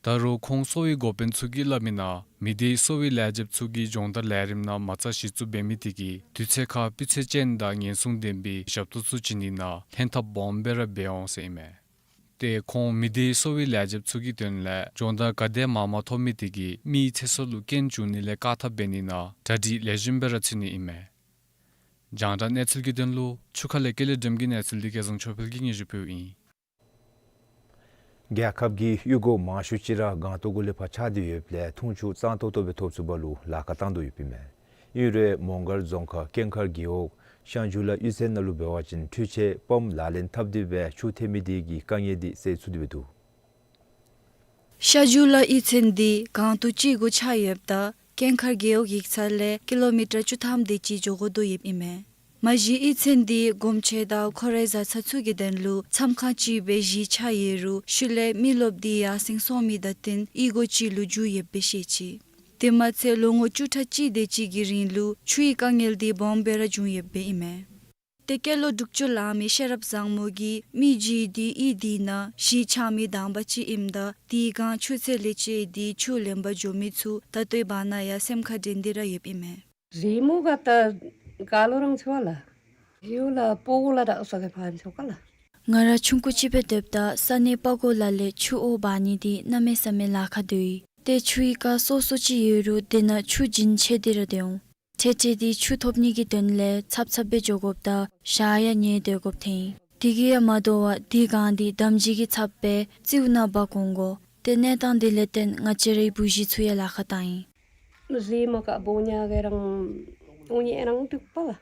ད་རུང་ཁོང་གསོ་བའི་འགོ་དཔོན་ཚུ་གིས་སླབ་མི་ནང་མི་སྡེའི་གསོ་བའི་ལས་བྱེདཔ་ཚུ་གིས་སྦྱོང་བརྡར་ལས་རིམ་ནང་མ་རྩ་གཞི་བཙུགས་འབད་མི་དེ་གིས་དུས་ཚོད་ཁར་སྤུས་ཚད་ཅན་དང་ཉེན་སྲུང་ལྡན་པའི་ཞབས་ཏོག་ཚུ་བྱིན་ནི་ནང་ལྷན་ཐབས་སྦོམ་སྦེ་ར་འབད་འོང་ཟེར་ཨིན་མས། ཏེ་ཁོང་མི་སྡེའི་གསོ་བའི་ལས་བྱེདཔ་ཚུ་གི་དོན་ལས་སྦྱོང་བརྡར་ག་དེ་མང་མང་ཐོབ་མི་དེ་གིས་མིའི་ཚེ་སྲོག་ལུ་རྐྱེན་བྱུང་ནི་ལས་བཀག་ཐབས་འབད་ནི་ནང་གྲ་སྒྲིག་ལེགས་ཤོམ་སྦེ་ར་ཚུད་ནི་ཨིན་མས། རྒྱང་བསྒྲགས་གནས་ཚུལ་གྱི་དོན་ལུ་ཆུ་ཁ་ལས་ཀེ་ལེ་སྒྲོལམ་གྱི་གནས་ཚུལ་འདི་སྐལ་བཟང་ཆོས་འཕེལ་གྱིས་སྙན་ཞུ་ཕུལཝ་ཨིན། རྒྱལ་ཁབ་ཀྱི་གཡུས་སྒོ་མང་ཤོས་ཅིག་ར་སྒང་ཏོག་གུ་ལས་ཕར་ཆགས་ཏེ་ཡོདཔ་ལས་འཐུང་ཆུ་གཙང་ཏོག་ཏོ་སྦེ་ཐོབ་ཚུགསཔ་ལུ་ལཱ་ཁག་བཏང་དོ་ཡོདཔ་ཨིན་མས། ཨིན་རུང་མོང་སྒར་རྫོང་ཁག་ཀེང་ཁར་རྒེད་འོག་ཤང་ཇུ་ལ་གཡུས་ཚན་ནང་ལུ་འབད་བ་ཅིན་འཕྲུལ་ཆས་པམཔ་ལག་ལེན་འཐབ་སྟེ་སྦེ་ཆུ་འཐོན་མི་དེ་གི་དཀའ་ངལ་འདི་སེལ་ཚུགས་ཏེ་སྦེ་འདུག། ཤང་ཇུ་ལ་གཡུས་ཚན་འདི་སྒང་ཏོག་གཅིག་གུ་ཆགས་ཡོདཔ་ད་ཀེང་ཁར་རྒེད་འོག་ཡིག་ཚང་ལས་ཀི་ལོ་མི་ཊར་བཅུ་ཐམ་དེ་ཅིག་འགྱོ་དགོ་དོ་ཡོདཔ་ཨིན་མས། མ་གཞི་གཡུས་ཚན་འདི་སྒོམ་ཆེན་དང་ཁོ་རའི་བཟའ་ཚང་ཚུ་གི་དོན་ལུ་མཚམས་ཁང་ཅིག་སྦེ་གཞི་ཆགས་ཡོད་རུང་ཤུལ་ལས་མི་རློབས་འདི་ཡར་སེང་སོང་མི་དང་བསྟུན་གཡུས་སྒོ་ཅིག་ལུ་འགྱུར་ཡོདཔ་སྦེ་བཤད་ཅི། དེ་མ་ཚད་ལོ་ངོ་བཅུ་ཕྲག་གཅིག་དེ་ཅིག་གི་རིང་ལུ་ཆུའི་དཀའ་ངལ་འདི་སྦོམ་སྦེ་ར་བྱུང་ཡོདཔ་ཨིན་མས། ཏེ་སྐྱེས་ལོ་དྲུག་ཅུ་ལང་མི་ཤེས་རབ་བཟང་མོ་གིས་མི་རྒྱུད་འདི་གཡུས་འདི་ནང་གཞི་ཆགས་མི་དང་པ་ཅིག་ཨིནམ་ད་དེ་སྒང་ཆུ་ཚོད་ལས་བཅད་དེ་ཆུ་ལེན་པར་འགྱོ་མི་ཚུ་ད་ལྟོའི་བར་ན་ཡང་སེམས་ཁར་དྲན་ཏེ་ར་ཡོདཔ་ཨིན་མས། རི་མོ་ག་ད་ག་ལོ་རང་ཆོ་ལ། ཡུ་ལ་པོ་གོ་ལ་ད་ཨོ་ས་གེ་ཕན་ཆོ་ག་ལ། ང་ར་ཆུང་ཀུ་ཅིག་སྦེ་སྡོདཔ་ད་ས་གནས་པ་གོ་ལ་ལས་ཆུ་འོ་འབག་ནི་འདི་གནམ་མེད་ས་མེད་ལཱ་ཁག་འདུག་ཡི། ཏེ་ཆུའི་རྐ་སོ་སོ་ཅིག་ཡོད་རུང་དེ་ནང་ཆུ་རྒྱུན་ཆད་དེ་ར་སྡོད་འོང་། ཁྲིག་ཁྲི་འདི་ཆུ་ཐོབ་ནི་གི་དོན་ལས་ཚབ་ཚབ་སྦེ་འགྱོ་དགོཔ་ད་ཞག་ཡང་ཉལ་སྡོད་དགོཔ་ཐོན་ཡི། དེ་གིས་ཡང་མ་དོ་བར་དེ་སྒང་འདི་འདམ་གཞི་གིས་ཚབ་སྦེ་རྩིསཝ་ནང་འབག་འོང་དགོ། ཏེ་གནས་སྟངས་འདི་ལས་བརྟེན་ང་བཅས་རའི་བུ་གཞི་ཚུ་ཡང་ལཱ་ཁག་བཏང་ཡི། རི་མོ་ག་བོ་ཉ་གེ་རང་འུ་ཉེ་རང་འདུག་པ་ལ།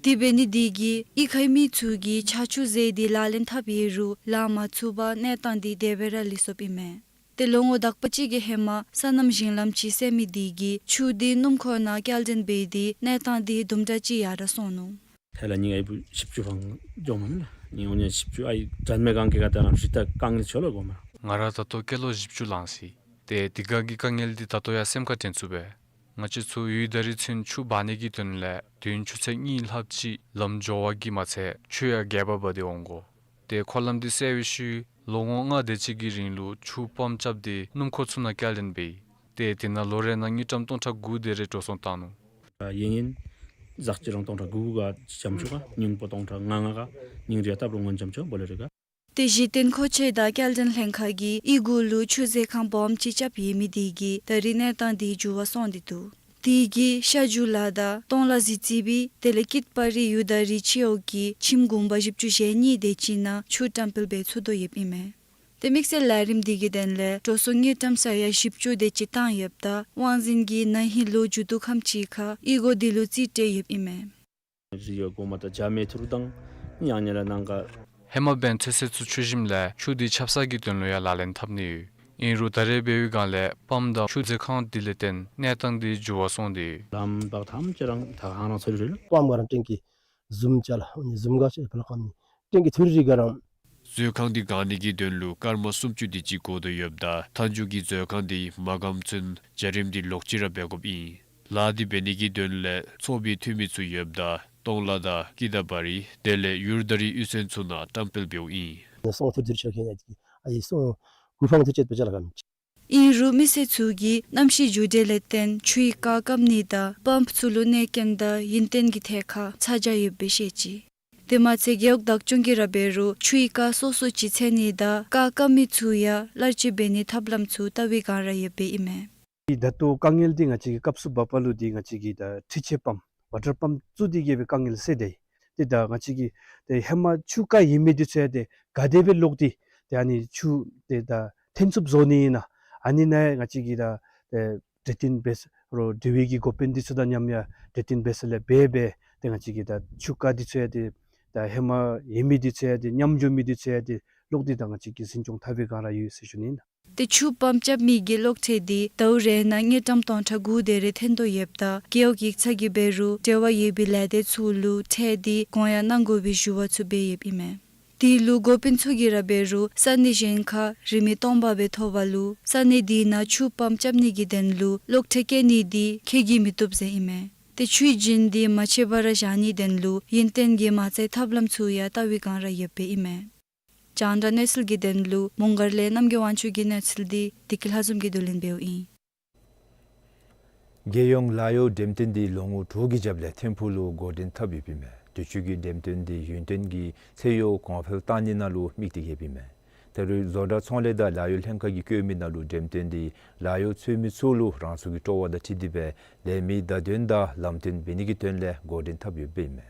དེ་འབད་ནི་དེ་གིས་གཡུས་ཁའི་མི་ཚུ་གིས་ཆར་ཆུ་ཟེར་འདི་ལག་ལེན་འཐབ་ཡོད་རུང་ལང་མ་ཚུགས་པར་གནས་སྟངས་འདི་དེ་སྦེ་ར་ལུས་སོཔ་ཨིན་མས། ཏེ་ལོ་ངོ་དག་པ་ཅིག་གི་ཧེ་མ་སོ་ནམ་ཞིང་ལམ་ཅིག་སེལ་མི་དེ་གིས་ཆུ་འདི་སྣུམ་འཁོར་ནང་བསྐྱལ་དོན་འབད་དེ་གནས་སྟངས་འདི་དུམ་གྲ་ཅིག་ཡར་དྲགས་སོང་ནུག། ཧེ་ལ་ཉིན་ཨའི་བུ་བཞི་བཅུ་ཕང་འགྱོཝ་མས་ལགས། ཉིན་འོ་ཉ་བཞི་བཅུ་ཨའི་དྲན་མེད་གང་གི་ག་ད་རང་རི་ད་དཀའ་ངལ་ཆོ་ལོ་གོ་མ། ང་ར་ད་ལྟོ་སྐྱེས་ལོ་བཞི་བཅུ་ལང་སི། ཏེ་དེ་སྒང་གི་དཀའ་ངལ་འདི་ད་ལྟོ་ཡང་སེམས་ཁར་དྲན་ཚུགས་པས། ང་བཅས་ཚུ་ཡུལ་དང་རི་ཚུན་ཆུ་འབག་ནི་གི་དོན་ལས་དུས་ཡུན་ཆུ་ཚོད་གཉིས་ལྷགཔ་ཅིག་ལམ་འགྱོ་བ་གིས་མ་ཚད་ཆུ་ཡང་རྒྱས་པ་འབག་སྟེ་འོང་དགོ། ཏེ་འཁོར་ལམ་འདི་སེལ་བའི་ཤུལ་ལོ་ངོ་ལྔ་དེ་ཅིག་གི་རིང་ལུ་ཆུ་པམཔ་རྐྱབ་སྟེ་སྣུམ་འཁོར་ཚུ་ནང་བསྐྱལ་དོན་འབད་ཡི། ཏེ་དེ་ནང་ལོ་རེ་ནང་དངུལ་ཀྲམ་སྟོང་ཕྲག་དགུ་དེ་རེ་འགྲོ་སོང་བཏང་ནུག། ཡིན་ཡིན་ཟག་ཅི་རང་སྟོང་ཕྲག་དགུ་ག་ཅམ་ཆུ་ག་ཉིན་པོ་སྟོང་ཕྲག་ལྔ་ལྔ་ག་ཉིན་རེ་ལྟབ་རུང་ངོ་ཅམ་ཆུ་བོ་ལེ་རེ་ག། ཏེ་གཞི་རྟེན་མཁོ་ཆས་དང་སྐྱེལ་འདྲེན་ལྷན་ཁག་གིས་གཡུས་སྒོ་ལུ་ཆུ་ཟེ་ཁང་སྦོམ་ཅིག་རྐྱབ་ཡོད་མི་དེ་གིས་ད་རིས་གནས་སྟངས་དེ་འགྱུར་བ་སོང་སྟེ་འདུག། དེ་གིས་ཤ་ཇུ་ལ་དང་སྟོང་ལ་གཟི་རྩི་བི་དེ་ལས་ཀིད་པ་རི་ཡུལ་དང་རི་ཕྱི་འོག་གི་ཁྱིམ་གུང་པ་བཞི་བཅུ་ཞེ་གཉིས་དེ་ཅིག་ནང་ཆུ་བཀྲམ་སྤེལ་འབད་ཚུགས་དོ་ཡོདཔ་ཨིན་མས། ཏེ་དམིགས་བསལ་ལས་རིམ་དེ་གི་དོན་ལས་འགྲོ་སོང་དངུལ་ཀྲམ་ས་ཡ་བཞི་བཅུ་དེ་ཅིག་བཏང་ཡོདཔ་ད་དབང་འཛིན་གྱིས་ན་ཧིང་ལོ་མཇུག་བསྡུ་ཁམས་ཅིག་ཁར་གཡུས་སྒོ་དེ་ལུ་རྩིས་སྤྲོད་ཡོདཔ་ཨིན་མས། རི་ཡོ་གོ་མ་ད་ཇ་མེ་ཐུར་དང་ཉང་ཉེ་ལ་ནང་ག། ཧེ་མ་འབདན་ཚོད་བསྲེ་ཚུ་འཁྱུ་ཞིནམ་ལས་ཆུ་དེ་ཆབ་གསང་གི་དོན་ལུ་ཡང་ལག་ལེན་འཐབ་ནི་ཡོད། ཨིན་རུང་ད་རེས་འབད་བའི་སྒང་ལས་པམཔ་དང་ཆུ་མཛོད་ཁང་འདི་ལས་བརྟེན་གནས་སྟངས་འདི་འགྱུར་བ་སོང་སྟེ། ལམ་བར་ཐམས་ཅད་ར་ད་ཨ་ནཱ་ཚུ་རེ་རེ་ལུ་པམཔ་ག་ར་སྤྲིན་གྱིས་བཟུམ་ཅ་ལ་ཨ་ནི་བཟུམ་ག་ཅི་ཕར་ལ་ཀམ་ནི་སྤྲིན་གྱི་འཐུ་རི་ག་ར། མཛོད་ཁང་འདི་གང་ནི་གི་དོན་ལུ་སྐར་མ་སུམ་ཅུ་དེ་ཅིག་འགོར་དོ་ཡོདཔ་ད་མཐའ་མཇུག་གི་མཛོད་ཁང་འདི་མ་གམ་ཚུན་འཇའ་རིསམོ་འདི་ལོག་ཅི་ར་འབད་དགོཔ་ཨིན། ལཱ་འདི་འབད་ནི་གི་དོན་ལས་ཚོགས་པའི་འཐུས་མི་ཚུ་ཡོདཔ་ད་སྟོང་ལ་དང་ཀི་དང་བ་རི་དེ་ལས་ཡུར་ད་རི་གཡུས་ཚན་ཚུ་ནང་བཀྲམ་སྤེལ་འབདཝ་ཨིན། སོང་ཐུར་ཐུར་ཆ་ཁེ་ནི་ཨ་ཡི་སོང་གུ་ཕང་ཐུ་ཅེད་པ་ཅ་ལ་གམ། ཨིན་རུང་མི་སེར་ཚུ་གིས་གནམ་གཤིས་འགྱུར་འགྲོས་ལས་བརྟེན་ཆུའི་རྐ་ཀམ་ནི་དང་པམཔ་ཚུ་ལུ་གནོད་སྐྱོན་དང་ཡུན་བརྟན་གྱི་ཐད་ཁར་ཚ་གྱང་ཡོདཔ་སྦེ་བཤད་ཅི། དེ་མ་ཚད་རྒེད་འོག་བདག་སྐྱོང་གིས་ར་འབད་རུང་ཆུའི་རྐ་སོ་སོ་ཅིག་འཚོལ་ནི་དང་རྐ་ཀམ་མི་ཚུ་ཡང་གླར་སྤྱོད་འབད་ནིའི་ཐབས་ལམ་ཚུ་བལྟ་བའི་བསྒང་ར་ཡོདཔ་ཨིན་མས། ད་ལྟོ་དཀའ་ངལ་འདི་ང་བཅས་ཀྱི་སྐབས་སུ་བབ་པ་ལུ་འདི་ང་བཅས་ཀྱི་ད་འཕྲུལ་ཆས་པམཔ་ཝ་ཊར་པམཔ་བཙུགས་ཏེ་གི་སྦེ་དཀའ་ངལ་སེལ་ཏེ། ཏེ་ད་ང་བཅས་ཀྱི་ཏེ་ཧེ་མ་ཆུ་རྐ་ཡོད་མི་འདི་ཚུ་ཡང་ཏེ་ག་དེ་སྦེ་ལོག་སྟེ་ཏེ་ཨ་ནི་ཆུ་ཏེ་ད་འཐེན་ཚུགསཔ་བཟོ་ནི་ཨིན་ན། ཨ་ནི་ནང་ཡང་ང་བཅས་ཀྱིས་ད་ཏེ་གྲོས་བསྟུན་འབད་ས་རོགས་འབྲེལ་བའི་གི་འགོ་དཔོན་འདི་ཚུ་དང་མཉམ་ཡང་གྲོས་བསྟུན་འབད་ས་ལས་འབད་འབད་ཏེ་ང་བཅས་ཀྱི་ད་ཆུ་རྐ་འདི་ཚུ་ཡང་ཏེ་ད་ཧེ་མ་ཡོད་མི་འདི་ཚུ་ཡང་ཏེ་ཉམས་འགྱོ་མི་འདི་ཚུ་ཡང་ཏེ་ལོག་སྟེ་ད་ང་བཅས་ཀྱིས་འཛིན་སྐྱོང་འཐབ་པའི་བསྒང་ར་ཡོད་ཟེར་ཞུ་ནི་ཨིན། ཏེ་ཆུ་པམཔ་རྐྱབ་མི་གི་གློག་ཁྲལ་འདི་ཟླཝ་རེ་ནང་དངུལ་ཀྲམ་སྟོང་ཕྲག་དགུ་དེ་རེ་འཐེན་དོ་ཡོདཔ་ད་རྒེད་འོག་ཡིག་ཚང་གིས་འབད་རུང་འབྲེལ་བ་ཡོད་པའི་ལས་སྡེ་ཚུ་ལུ་ཁྲལ་འདི་དགོངས་ཡངས་གནང་དགོ་པའི་ཞུ་བ་ཚུ་འབད་ཡོདཔ་ཨིན་མས། དེ་ལུ་འགོ་དཔོན་ཚུ་གིས་ར་འབད་རུང་ས་གནས་གཞན་ཁར་རིན་མེད་སྟོང་པ་སྦེ་ཐོབ་པ་ལུ་ས་གནས་དེ་ནང་ཆུ་པམཔ་རྐྱབ་ནི་གི་དོན་ལུ་གློག་ཁྲལ་བཀལ་ནི་འདི་འཁེལ་གྱི་མི་བཏུབ་ཟེར་ཨིན་མས། ཏེ་ཆུའི་རྒྱུན་འདི་མ་ཆད་པར་བཞག་ནིའི་དོན་ལུ་ཡུན་བརྟན་གྱི་མ་རྩའི་ཐབས་ལམ་ཚུ་ཡང་བལྟ་བའི་བསྒང་ར་ཡོདཔ་ཨིན་མས། རྒྱང་བསྒྲགས་གནས་ཚུལ་གྱི་དོན་ལུ་མོང་སྒར་ལས་རྣམ་རྒྱལ་དབང་ཕྱུག་གི་གནས་ཚུལ་འདི་བདེ་སྐྱིད་ལྷ་འཛོམས་ཀྱིས་བསྡུ་ལེན་འབདཝ་ཨིན། རྒྱལ་ཡོངས་ལཱ་གཡོག་འགྲེམས་སྟོན་འདི་ལོ་ངོ་དྲུག་གི་རྒྱབ་ལས་ཐིམ་ཕུག་ལུ་འགོ་འདྲེན་འཐབ་ཡོདཔ་ཨིན་མས། དུས་ཅི་གི་འགྲེམས་སྟོན་འདི་ཡུན་བརྟན་གྱི་ཚེ་གཡོག་གོང་འཕེལ་བཏང་ནི་ནང་ལུ་དམིགས་ཏེ་ཡོདཔ་ཨིན་མས། ད་རེས་བཟོ་གྲྭ་ཚོང་ལས་དང་ལཱ་གཡོག་ལྷན་ཁག་གིས་བཀོད་མི་ནང་ལུ་འགྲེམས་སྟོན་འདི་ལཱ་གཡོག་འཚོལ་མི་ཚུ་ལུ་རང་ཚུགས་ཀྱི་སྤྲོ་བ་དང་འཁྲིལ་ཏེ་སྦེ་ལས་མི་བརྡ་དོན་དང་ལམ་སྟོན་འབད་ནི་གི་དོན་ལས་འགོ་འདྲེན་འཐབ་ཡོདཔ་ཨིན་མས།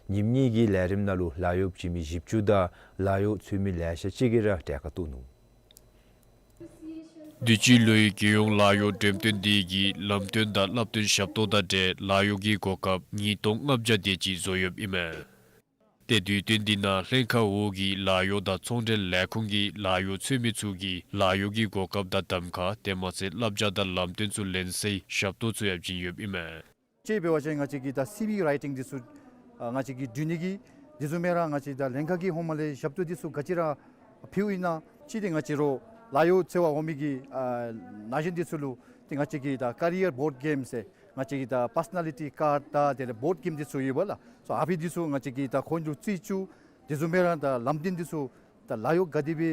ཉིནམ་གཉིས་ཀྱི་ལས་རིམ་ནང་ལུ་ལཱ་གཡོག་བྱིན་མི་བཞི་བཅུ་དང་ལཱ་གཡོག་འཚོལ་མི་ལེ་ཤ་ཅིག་གིས་ར་གྲལ་ཁར་གཏོགས་ནུག། དུས་ཅི་ལོའི་རྒྱལ་ཡོངས་ལཱ་གཡོག་འགྲེམས་སྟོན་འདི་གི་ལམ་སྟོན་དང་བསླབ་སྟོན་ཞབས་ཏོག་དང་འབྲེལ་ལཱ་གཡོག་གི་གོ་སྐབས་ཉིས་སྟོང་ལྔ་བརྒྱ་དེ་ཅིག་བཟོ་ཡོདཔ་ཨིན་མས། ཏེ་དུས་སྟོན་འདི་ནང་ལྷན་ཁག་འོག་གི་ལཱ་གཡོག་དང་ཚོང་འབྲེལ་ལས་ཁུངས་ཀྱིས་ལཱ་གཡོག་འཚོལ་མི་ཚུ་གིས་ལཱ་གཡོག་གི་གོ་སྐབས་དང་གདམ་ཁ་དེ་མ་ཚད་བསླབ་བྱ་དང་ལམ་སྟོན་ཚུ་ལེན་སའི་ཞབས་ཏོག་ཚུ་ཡང་བྱིན་ཡོདཔ་ཨིན་མས། ཅིག་འབད་བ་ཅིན་ང་བཅས་ཀྱི་ད་སི་ཝི་རའི་ཊིང་འདི་ཚུ་ཨ་ང་བཅས་ཀྱིས་བྲི་ནི་གི་འདི་བཟུམ་སྦེ་ར་ང་བཅས་ད་ལྷན་ཁག་གི་ཧོངས་མ་ལས་ཞབས་ཏོག་འདི་ཚུ་ག་ཅི་ར་ཕུལཝ་ཨིན་ན། ཅིག་འདི་ང་བཅས་རོགས་ལཱ་གཡོག་འཚོལ་བར་འོང་མི་གི་ཨ་ན་གཞོན་འདི་ཚུ་ལུ་ཏེ་ང་བཅས་ཀྱི་ད་ཀེ་རི་ཡར་བོརཌ་གེམ་ཟེར་ང་བཅས་ཀྱི་ད་པར་སོ་ན་ལི་ཊི་ཀཱརཌ་དང་དེ་ལས་བོརཌ་གེམ་འདི་ཚུ་ཡོད་པ་ལགས། སོ་ཨ་ཕི་འདི་ཚུ་ང་བཅས་ཀྱིས་ད་ཁོང་ལུ་རྩིས་བཅུག། འདི་བཟུམ་སྦེ་ར་ད་ལམ་སྟོན་འདི་ཚུ་ད་ལཱ་གཡོག་ག་དེ་སྦེ་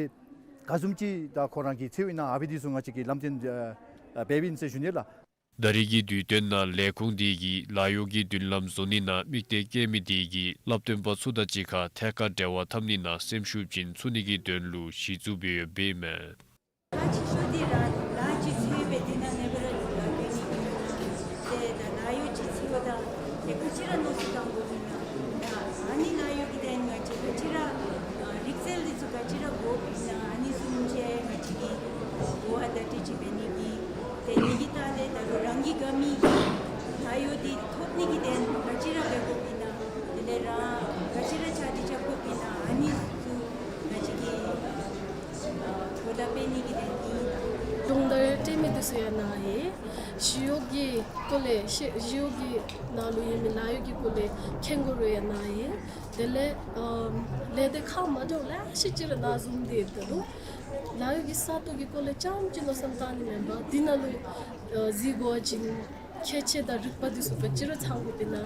ག་བཟུམ་ཅིག་ད་ཁོ་ར་གིས་འཚོལཝ་ཨིན་ན་ཨ་ཕི་འདི་ཚུ་ང་བཅས་ཀྱིས་ལམ་སྟོན་ཨ་ཨ་འབདཝ་ཨིན་ཟེར་ཞུ་ནི་ལགས། ད་རེས་ཀྱི་དུས་སྟོན་ནང་ལས་ཁུངས་འདི་གིས་ལཱ་གཡོག་གི་མདུན་ལམ་བཟོ་ནི་ནང་དམིགས་གཏད་བསྐྱེད་མི་འདི་གིས་བསླབ་སྟོན་པ་ཚུ་དང་གཅིག་ཁར་ཐད་ཀར་འབྲེལ་བ་འཐབ་ནི་ནང་སེམས་ཤུགས་བྱིན་ཚུགས་ནི་གི་དོན་ལུ་གཞི་བཙུགས་འབད་ཡོདཔ་ཨིན་མས། ལཱ་ཅིག་ཤོར་ཏེ་ར་ལཱ་ཅིག་འཚོལ་སྦེ་དེ་ནང་ནེ་སྦེ་ར་ལཱ་འགྱོ་ནི་ཨིན་ན། ཏེ་ད་ལཱ་གཡོག་ཅིག་འཚོལཝ་ད་ཏེ་ག་ཅི་ར་མནོ་བསམ་བཏང་དགོཔ་ཨིན་ན། ད་ཨ་ནི་ལཱ་གཡོག་གི་དོན་ང་བཅས་ག་ཅི་ར་ཨ་རིག་རྩལ་འདི་ཚུ་ག་ཅི་ར་དགོཔ་ཨིན་ན། ཨ་ནི་བཟུམ་ཅིག་ང་བཅས་ཀྱིས་གོ་བ་བརྡ་སྤྲོད་ཅིག་འབད་ནི་གི་ཏེ་ནི་གི་ད་ཏེ་ད་རུང་རང་གི་དགའ་མི་གི་ལཱ་གཡོག་འདི་ཐོབ་ནི་གི་དོན་ག་ཅི་ར་འབད་དགོཔ་ཨིན་ན། དེ་ལས་རང་ག་ཅི་ར་ཕྱག་བྲིས་རྐྱབ་དགོཔ་ཨིན་ན། ཨ་ནི་ཚུ་ང་བཅས་ཀྱིས་ཨ་གོ་བརྡ་སྤྲོད་ནི་གི་དོན་ཨིན། སྦྱོང་བརྡར་སྤྲོད་མི་འདི་ཚུ་ཡང་ནཱ་ཡོད། ཞི་གཡོག་གི་སྐོར་ལས་ཞི་ཞི་གཡོག་གི་ནང་ལུ་ཡོད་མི་ལཱ་གཡོག་གི་སྐོར་ལས་མཁྱེན་དགོ་རུང་ཡང་ནཱ་ཡོད། དེ་ལས་ཨམ་ལས་སྡེ་ཁག་མ་འདྲཝ་ལེ་ཤ་ཅིག་ར་ནཱ་འཛོམས་ཏེ་ཡོདཔ་ད་ལུ་ལཱ་གཡོག་གི་ས་སྟོང་གི་སྐོར་ལས་རྐྱངམ་ཅིག་མནོ་བསམ་བཏང་ནི་མེན་པར་འདི་ནང་ལུ་ཨ་གཟིགས་དགོ་པ་ཅིན་ཁྱད་ཆོས་དང་རིག་པ་འདི་ཚུ་ག་ཅི་ར་ཚང་དགོཔ་ཨིན་ན།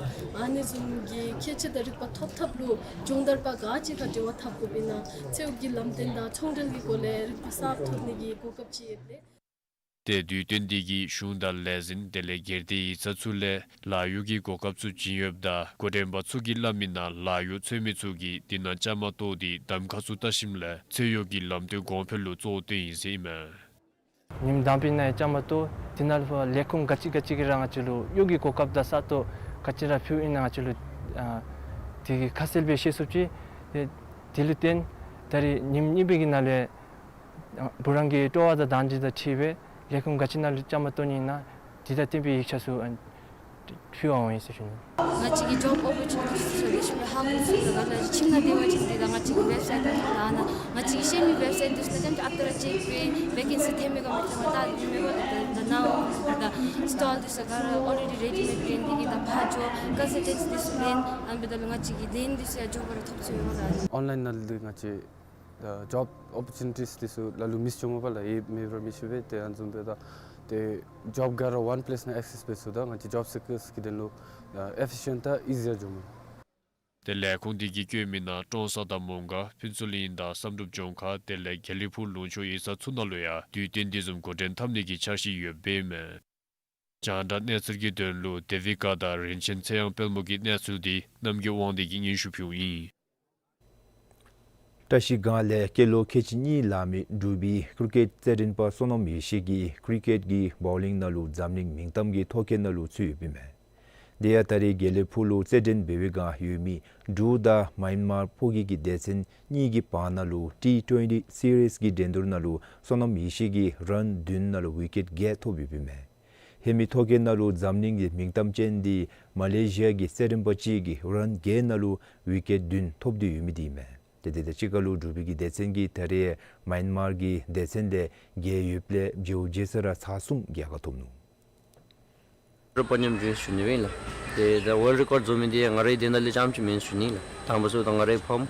ཨ་ནི་བཟུམ་གྱི་ཁྱད་ཆོས་དང་རིག་པ་ཐོབ་ཐབས་ལུ་སྦྱོང་བརྡར་པ་ག་ཅི་ཁར་འབྲེལ་བ་འཐབ་དགོཔ་ཨིན་ན། འཚོ་བའི་ལམ་སྟོན་དང་ཚོང་འབྲེལ་གྱི་སྐོར་ལས་རིག་པ་གསརཔ་ཐོབ་ནི་གི་གོ་སྐབས་ཅིག་ཡོདཔ་ལས། ཏེ་དུས་སྟོན་འདི་གིས་གཞུང་དང་ལས་འཛིན་དེ་ལས་སྒེར་སྡེ་ཡིག་ཚང་ཚུ་ལས་ལཱ་གཡོག་གི་གོ་སྐབས་ཚུ་བྱིན་ཡོདཔ་ད་འགོ་འདྲེན་པ་ཚུ་གིས་སླབ་མི་ནང་ལཱ་གཡོག་འཚོལ་མི་ཚུ་གིས་འདི་ནང་བཅའ་མར་གཏོགས་ཏེ་གདམ་ཁ་ཚུ་བལྟ་ཞིནམ་ལས་འཚོལ་གཡོག་གི་ལམ་སྟོན་གོང་འཕེལ་ལུ་གཙོ་བོ་བཏོན་ཡི་ཟེར་ཨིན་མས། ཉིནམ་དང་པའི་ནང་བཅའ་མར་གཏོགས་དེ་ནང་ལུ་ལས་ཁུངས་ག་ཅི་ག་ཅི་གིས་ར་ང་བཅས་ལུ་གཡོག་གི་གོ་སྐབས་དང་ས་སྟོང་ག་ཅི་ར་ཕུལཝ་ཨིན་ན་ང་བཅས་ལུ་ཨ་དེ་གི་ཁ་གསལ་སྦེ་ཤེས་ཚུགསཔ་ཅིག། དེ་དེ་ལུ་བརྟེན་ད་རེས་ཉིནམ་གཉིས་པའི་གི་ནང་ལས་ཨ་བུ་རང་གི་སྤྲོ་བ་དང་དང་འཇིགས་དང་འཁྲིལ་སྦེ་ལས་ཁུངས་ག་ཅི་ནང་ལུ་བཅའ་མར་གཏོགས་ནི་ཨིན་ན་དེ་དང་བསྟུན་པའི་ཡིག་ཆ་ཚུ་ཨ་ ཕུལ་འོང་ཡི་ཟེར་ཞུ་ནི། ང་བཅས་ཀྱི་job opportunities ཚུ་ལེགས་ཤོམ་སྦེ་ཧ་གོ་ཚུགས་པས། ང་བཅས་ཁྱིམ་ནང་སྡོད་པ་ཅིན་འདི་དང་ང་བཅས་ཀྱི་website ནང་ད་ནཱ་ང་བཅས་ཀྱིས་ཤེས་མི་website འདི་ཚུ་ནང་ཅམ་ཅིག་ཨ་རྟག་ར་ཅིག་སྦེ་vacancy ཐོན་མི་ག་མི་ཐོན་མ་ད་མི་མེད་པ་ད་ད་ནཱ་འོང་ད་stall འདི་ཚུ་ག་ར་already ready made འབད་ནི་དེ་གིས་ད་ཕར་འགྱོ་consultancy འདི་ཚུ་ལེན་ཨ་ནི་འབདཝ་ད་ལུ་ང་བཅས་ཀྱི་ལེན་འདི་ཚུ་ཡང་མགྱོགས་པ་ར་ཐོབ་ཚུགས་ཡོད་པ་ལགས། Online ནང་ལུ་ང་བཅས་ད་job opportunities འདི་ཚུ་ལ་ལུ་miss འགྱོ་མ་པ་ལགས། ཡོད་མེད་ར་མི་ཤེས་པས། ཏེ་ཨ་ནི་བཟུམ་སྦེ་ད་ཏེ་job ག་ར་one place ནང་access འབད་ཚུགས། ད་ང་བཅས་job seekers གི་དོན་ལུ་ཨ་efficient དང་easier འགྱོ་མས། དེ་ལས་ཁོང་དེ་གིས་བཀོད་མི་ནང་ཀྲོང་གསར་དང་མོང་སྒར་ཕུན་ཚོགས་གླིང་དང་བསམ་གྲུབ་ལྗོངས་མཁར་དེ་ལས་དགེ་ལེགས་ཕུག་ལུང་ཕྱོགས་ཡིག་ཚང་ཚུ་ནང་ལུ་ཡང་དུས་སྟོན་དེ་བཟུམ་འགོ་འདྲེན་འཐབ་ནི་གི་འཆར་གཞི་ཡོདཔ་ཨིན་མས། རྒྱང་བསྒྲགས་གནས་ཚུལ་གྱི་དོན་ལུ་དེ་བི་ཀ་དང་རིན་ཆེན་ཚེ་དབྱངས་དཔལ་མོ་གི་གནས་ཚུལ་འདི་རྣམ་རྒྱལ་དབང་འདུས་ཀྱིས་སྙན་ཞུ་ཕུལཝ་ཨིན། བཀྲ་ཤིས་སྒང་ལས་སྐྱེས་ལོ་ཁལ་གཅིག་གཉིས་ལང་མི་འབྲུག་པའི་ཀྲི་ཀེཊ་རྩེད་འགྲན་པ་བསོད་ནམས་ཡེ་ཤེས་ཀྱིས་ཀྲི་ཀེཊ་ཀྱི་བོ་ལིང་ནང་ལུ་འཛམ་གླིང་མིང་གཏམ་གྱི་ཐོ་བཀོད་ནང་ལུ་ཚུད་ཡོདཔ་ཨིན་མས། དེ་ཡང་ད་རེས་དགེ་ལེགས་ཕུག་ལུ་རྩེད་འགྲན་འབད་བའི་སྒང་ཡོད་མི་འབྲུག་དང་མཱན་མར་ཕོ་སྐྱེས་ཀྱི་སྡེ་ཚན་གཉིས་ཀྱི་བར་ན་ལུ་ཊི་ཊུ་ཝེན་ཊི་སི་རིསི་ཀྱི་འགྲན་བསྡུར་ནང་ལུ་བསོད་ནམས་ཡེ་ཤེས་ཀྱིས་རན་བདུན་ནང་ལུ་ཝི་ཀེཊ་བརྒྱད་ཐོབ་ཡོདཔ་ཨིན་མས། ཧེ་མའི་ཐོ་བཀོད་ནང་ལུ་འཛམ་གླིང་གི་མིང་གཏམ་ཅན་འདི་མ་ལེ་ཤི་ཡ་གི་རྩེད་འགྲན་པ་ཅིག་གིས་རན་བརྒྱད་ནང་ལུ་ཝི་ཀེཊ་བདུན་ཐོབ་སྟེ་ཡོད་མི་འདི་ཨིན་མས། ཏེ་དེ་དང་གཅིག་ཁར་ལུ་འབྲུག་པའི་གི་སྡེ་ཚན་གྱིས་ད་རེས་མཱན་མར་གྱི་སྡེ་ཚན་ལས་རྒྱལ་ཡོདཔ་ལས་བརྗེ་བོ་བརྗེ་ས་ར་ཚར་གསུམ་རྒྱལ་ཁ་ཐོབ་ནུག། རོགས་པ་མཉམ་འབྲེལ་ཞུ་ནི་ཨིན་ལགས། ཏེ་ད་ཝཱལཌ་རི་ཀོཌ་བཟོ་མི་འདི་ང་རའི་དོན་དག་ལས་རྐྱངམ་ཅིག་མེན་ཞུ་ནི་ལགས། དང་པ་ཚུ་ད་ང་རའི་ཕམ་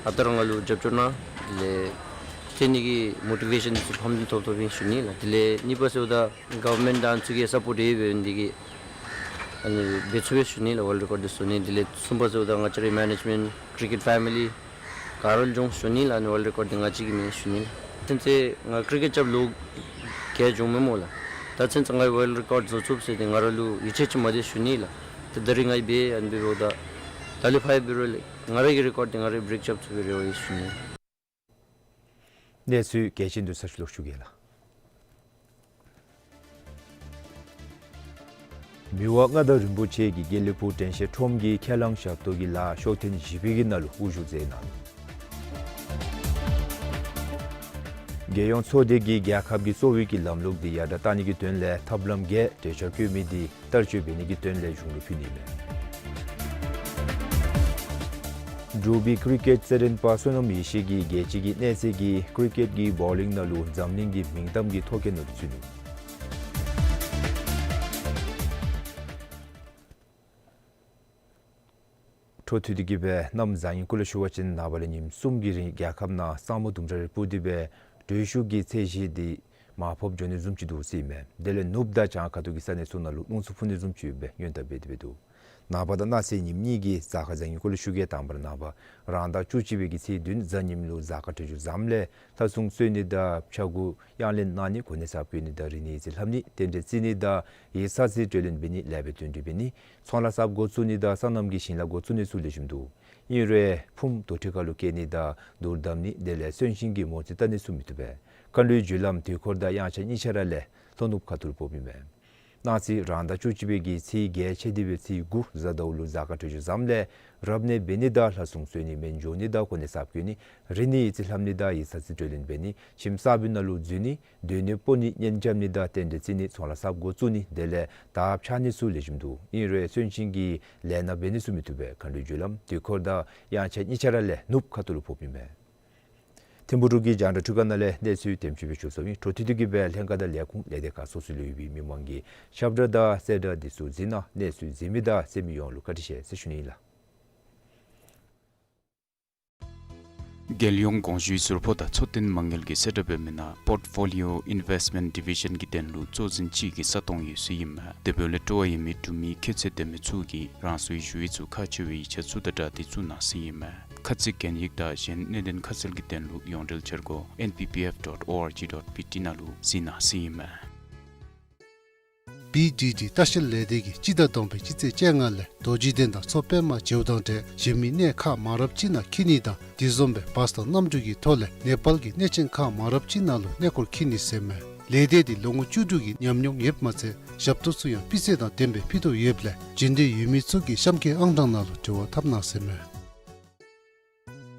ཨ་རྟག་ར་ང་ལུ་རྒྱབ་སྐྱོར་གནང་ལས་ཏེ་ནི་གི་མོ་ཊི་ཝེ་ཤཱན་ཚུ་ཕམ་ཚུ་ཐོབ་ཐོབ་ཨིན་ཞུ་ནི་ལགས། དེ་ལས་གཉིས་པ་ཚུ་ད་གོ་ཝར་མེནཊ་དང་ཚུ་གིས་སཔོརཊ་ཡོད་པའི་འདི་གིས་ཨ་ནི་འབད་ཚུགས་པས་ཞུ་ནི་ལགས། ཝཱལཌ་རི་ཀོཌ་འདི་བཟོ་ནི། དེ་ལས་གསུམ་པ་ཚུ་ད་ང་བཅས་རའི་མེ་ནེཇ་མེནཊ་ཀྲི་ཀེཊ་ཕེ་མི་ལི་ག་ར་ལུ་འབྱོན་ཞུ་ནི་ལགས། ཨ་ནི་ཝཱལཌ་རི་ཀོཌ་འདི་ང་བཅས་ཀྱི་མེན་ཞུ་ནི་ལགས། ཚུན་ཚོད་ང་ཀྲི་ཀེཊ་རྐྱབ་ལོ་བརྒྱད་འབྱུངམ་མས་སྨོ་ལགས། ད་ཚུན་ཚོད་ང་ཝཱལཌ་རི་ཀོཌ་བཟོ་ཚུགས་ཟེར་ཏེ་ང་ར་ལུ་ཡིད་ཆེས་ཅིག་མ་སྟེར་ཞུ་ནི་ལགས། ཏེ་ད་རིས་ང་གིས་འབད་ཨ་ནི་འབདཝ་ད་ད་ལས་ཕར་འབད་རུང་ལགས་ང་རའི་གི་རི་ཀོཌ་འདི་ང་རའི་བྲེཀ་རྐྱབ་ཚུགས་པའི་རེ་བ་ཡོད་ཞུ་ནི། གནས་ཚུལ་གལ་ཆེན་འདུག་ས་ཞུ་ལོག་ཞུ་གེ་ལགས། མི་དབང་མངའ་བདག་རིན་པོ་ཆེ་གིས་དགེ་ལེགས་ཕུག་དྲན་ཤེས་ཁྲོམ་གྱི་ཁས་བླངས་ཞབས་ཏོག་གི་ལཱ་ཤོག་ཐེངས་བཞི་པའི་གི་ནང་ལུ་དབུ་བཞུགས་མཛད་གནང་ནུག། རྒྱལ་ཡོངས་ཚོགས་སྡེ་གིས་རྒྱལ་ཁབ་ཀྱི་གསོ་བའི་གི་ལམ་ལུགས་འདི་ཡར་དྲག་གཏང་ནི་གི་དོན་ལས་ཐབས་ལམ་བརྒྱད་གྲོས་འཆར་བཀོད་མི་འདི་བསྟར་སྤྱོད་འབད་ནི་གི་དོན་ལས་གཞུང་ལུ་ཕུལ་ནི་མས། འབྲུག་པའི་ཀྲི་ཀེཊ་རྩེད་འགྲན་པ་བསོད་ནམས་ཡེ་ཤེས་ཀྱིས་རྒྱལ་སྤྱི་གི་གནས་ཚད་ཀྱི་ཀྲི་ཀེཊ་ཀྱི་བོ་ལིང་ནང་ལུ་འཛམ་གླིང་གི་མིང་གཏམ་གྱི་ཐོ་བཀོད་ནང་ལུ་ཚུད་ནུག། འཕྲོ་མཐུད་དེ་གིས་སྦེ་གནམ་བཟང་ངན་གུ་ལུ་ཞུ་བ་ཅིན་ནངས་པ་ལས་ཉིནམ་གསུམ་གྱི་རིང་རྒྱལ་ཁབ་ནང་ས་སྨུག་དུམ་གྲ་རེ་སྤུབས་ཏེ་སྦེ་དྲོད་ཤུགས་ཀྱི་ཚད་གཞི་འདི་མར་ཕབ་འགྱོ་ནི་བཟུམ་ཅིག་འདུག་ཟེར་ཨིན་མས། དེ་ལས་ནུབ་དང་བྱང་ཁ་ཐུག་གི་ས་གནས་ཚུ་ནང་ལུ་རླུང་འཚུབ་འཕུ་ནི་བཟུམ་ཅིག་ཡོདཔ་སྦེ་སྔོན་བརྡ་འབད་དེ་སྦེ་འདུག། ནངས་པ་དང་གནངས་ཚེ་ཉིནམ་གཉིས་ཀྱི་གཟའ་སྐར་བཟང་ངན་གུ་ལུ་ཞུ་གེ། དང་པ་ར་ནངས་པ་རང་ཟླ་བཅུ་གཅིག་པའི་གི་ཚེས་བདུན་གཟའ་ཉིམ་ལུ་གཟའ་སྐར་འཕྲོད་སྦྱོར་བཟངམ་ལས་ལྷ་སྲུང་གསོལ་ནི་དང་ཕྱྭ་འགུགས་དབྱངས་ལེན་གནང་ནི་གོ་གནས་གསརཔ་བཀོད་ནི་དང་རིག་གནས་ཡིག་རྩིས་ལྷབ་ནི་རྟེན་འབྲེལ་བརྩི་ནི་དང་ཡིག་ཚང་རྩིས་སྤྲོད་ལེན་འབད་ནི་ལེགས་པའི་དོན་འགྲུབ་འབད་ནི་ཚོང་ལཱ་གསརཔ་འགོ་བཙུགས་ནི་དང་སོ་ནམ་གྱི་ཞིང་ལཱ་འགོ་བཙུགས་ནི་ཚུ་ལེགས་ཤོམ་འདུག། ཨིན་རུང་ཕུངམ་དོ་ཁྲི་ཁ་ལུ་བསྐྱལ་ནི་དང་དུར་བསྡམ་ནི་དེ་ལས་གསོན་ཤིང་གི་མོ་རྩིས་བལྟ་ནི་ཚུ་མི་བཏུབ་པས། མཁའ་འགྲོའི་རྒྱུ་ལམ་དུས་འཁོར་དང་དབྱངས་འཆར་གཉིས་ཆ་ར་ལས་ལྷོ་ནུབ་ཁ་ཐུག་ལུ་ཕོགཔ་ཨིན་མས། གནངས་ཚེ་རང་ཟླ་བཅུ་གཅིག་པའི་གི་ཚེས་བརྒྱད་ཆད་དེ་སྦེ་ཚེས་དགུ་གཟའ་ཟླཝ་ལུ་གཟའ་སྐར་འཕྲོད་སྦྱོར་བཟངམ་ལས་རབ་གནས་འབད་ནི་དང་ལྷ་སྲུང་གསོལ་ནི་སྨན་སྦྱོར་ནི་དང་གོ་གནས་གསརཔ་བཀོད་ནི་རིག་གནས་ཡིག་རྩིས་ལྷབ་ནི་དང་ཡིག་ཚང་རྩིས་སྤྲོད་ལེན་འབད་ནི་ཁྱིམ་གསར་པའི་ནང་ལུ་འཛུལ་ནི་སྡོད་གནས་སྤོ་ནི་གཉེན་རྐྱབ་ནི་དང་རྟེན་འབྲེལ་བརྩི་ནི་ཚོང་ལཱ་གསརཔ་འགོ་བཙུགས་ནི་དེ་ལས་དར་འཕྱར་ནི་ཚུ་ལེགས་ཤོམ་འདུག། ཨིན་རུང་གསོན་ཤིང་གི་ལས་སྣ་འབད་ནི་ཚུ་མི་བཏུབ་པས། མཁའ་འགྲོའི་རྒྱུ་ལམ་དུས་འཁོར་དང་དབྱངས་འཆར་གཉིས་ཆ་ར་ལས་ནུབ་ཁ་ཐུག་ལུ་ཕོགཔ་ཨིན་མས། ཐིམ་ཕུག་འབྲུག་གི་རྒྱང་བསྒྲགས་ཁྲི་ཀ་ནང་ལས་གནས་ཚུལ་དེམ་ཅིག་སྦེ་ཞུ་ཚརཝ་ཨིན། འཕྲོ་མཐུད་དེ་གིས་སྦེ་ལྷན་ཁག་དང་ལས་ཁུངས་ལས་སྡེ་ཁག་སོ་སོ་ལུ་ཡོད་པའི་མི་མང་གི་ཁྱབ་བསྒྲགས་དང་གསལ་བསྒྲགས་འདི་ཚུ་གཟིགས་གནང་། གནས་ཚུལ་གཟིགས་མི་དང་གསན་མི་ཡོངས་ལུ་བཀའ་དྲིན་ཆེ་ཟེར་ཞུ་ནི་ཨིན་ལགས། རྒྱལ་ཡོངས་གོང་ཞུས་ཟུར་ཕོགས་དང་འཚོ་རྟེན་མ་དངུལ་གྱིས་གསལ་བསྒྲགས་འབད་མི་ནང་Portfolio Investment Division གྱི་དོན་ལུ་གཙོ་འཛིན་ཅིག་གི་ས་སྟོང་ཡོད་ཟེར་ཨིན་མས། དེ་འབདཝ་ལས་སྤྲོ་བ་ཡོད་མི་འབྲུག་མི་ཁྱད་ཚད་ལྡན་མི་ཚུ་གིས་རང་སོའི་ཞུ་ཡིག་ཚུ་ཁག་ཆེ་བའི་ཡིག་ཆ་ཚུ་དང་སྦྲགས་ཏེ་བཙུགས་གནང་ཟེར་ཨིན་མས། ཁ་ཚིག་གན་ཡིག་དང་གཞན་གནད་དོན་ཁ་གསལ་གྱི་དོན་ལུ་ཡོངས་འབྲེལ་འཆར་སྒོ་N P P F dot O R G dot B T ནང་ལུ་གཟིགས་གནང་ཟེར་ཨིན་མས། B D D ལྟ་བཤལ་ལས་སྡེ་གིས་སྤྱི་ཟླ་བསྡོམས་པའི་སྤྱི་ཚེས་བཅོ་ལྔ་ལས་རྡོ་རྗེ་གདན་དང་མཚོ་པདྨ་བྱེའུ་ཐང་འདྲ་གཞན་མི་གནས་ཁག་མང་རབས་ཅིག་ནང་འཁྱིད་ནི་དང་དེ་བཟུམ་སྦེ་བཱས་དང་གནམ་གྲུ་གི་ཐོག་ལས་ནེ་པཱལ་གྱི་གནས་ཆེན་ཁག་མང་རབས་ཅིག་ནང་ལུ་གནས་སྐོར་འཁྱིད་ནི་ཟེར་མས། ལས་སྡེ་འདི་ལོ་ངོ་བཅུ་དྲུག་གི་ཉམས་མྱོང་ཡོདཔ་མ་ཚད་ཞབས་ཏོག་ཚུ་ཡང་སྤུས་ཚད་དང་ལྡནམ་སྦེ་ཕུལ་དོ་ཡོདཔ་ལས་འབྱོན་འདོད་ཡོད་མི་ཚུ་གིས་གཤམ་གྱི་ཨང་གྲངས་ནང་ལུ་འབྲེལ་བ་འཐབ་གནང་ཟེར་མས།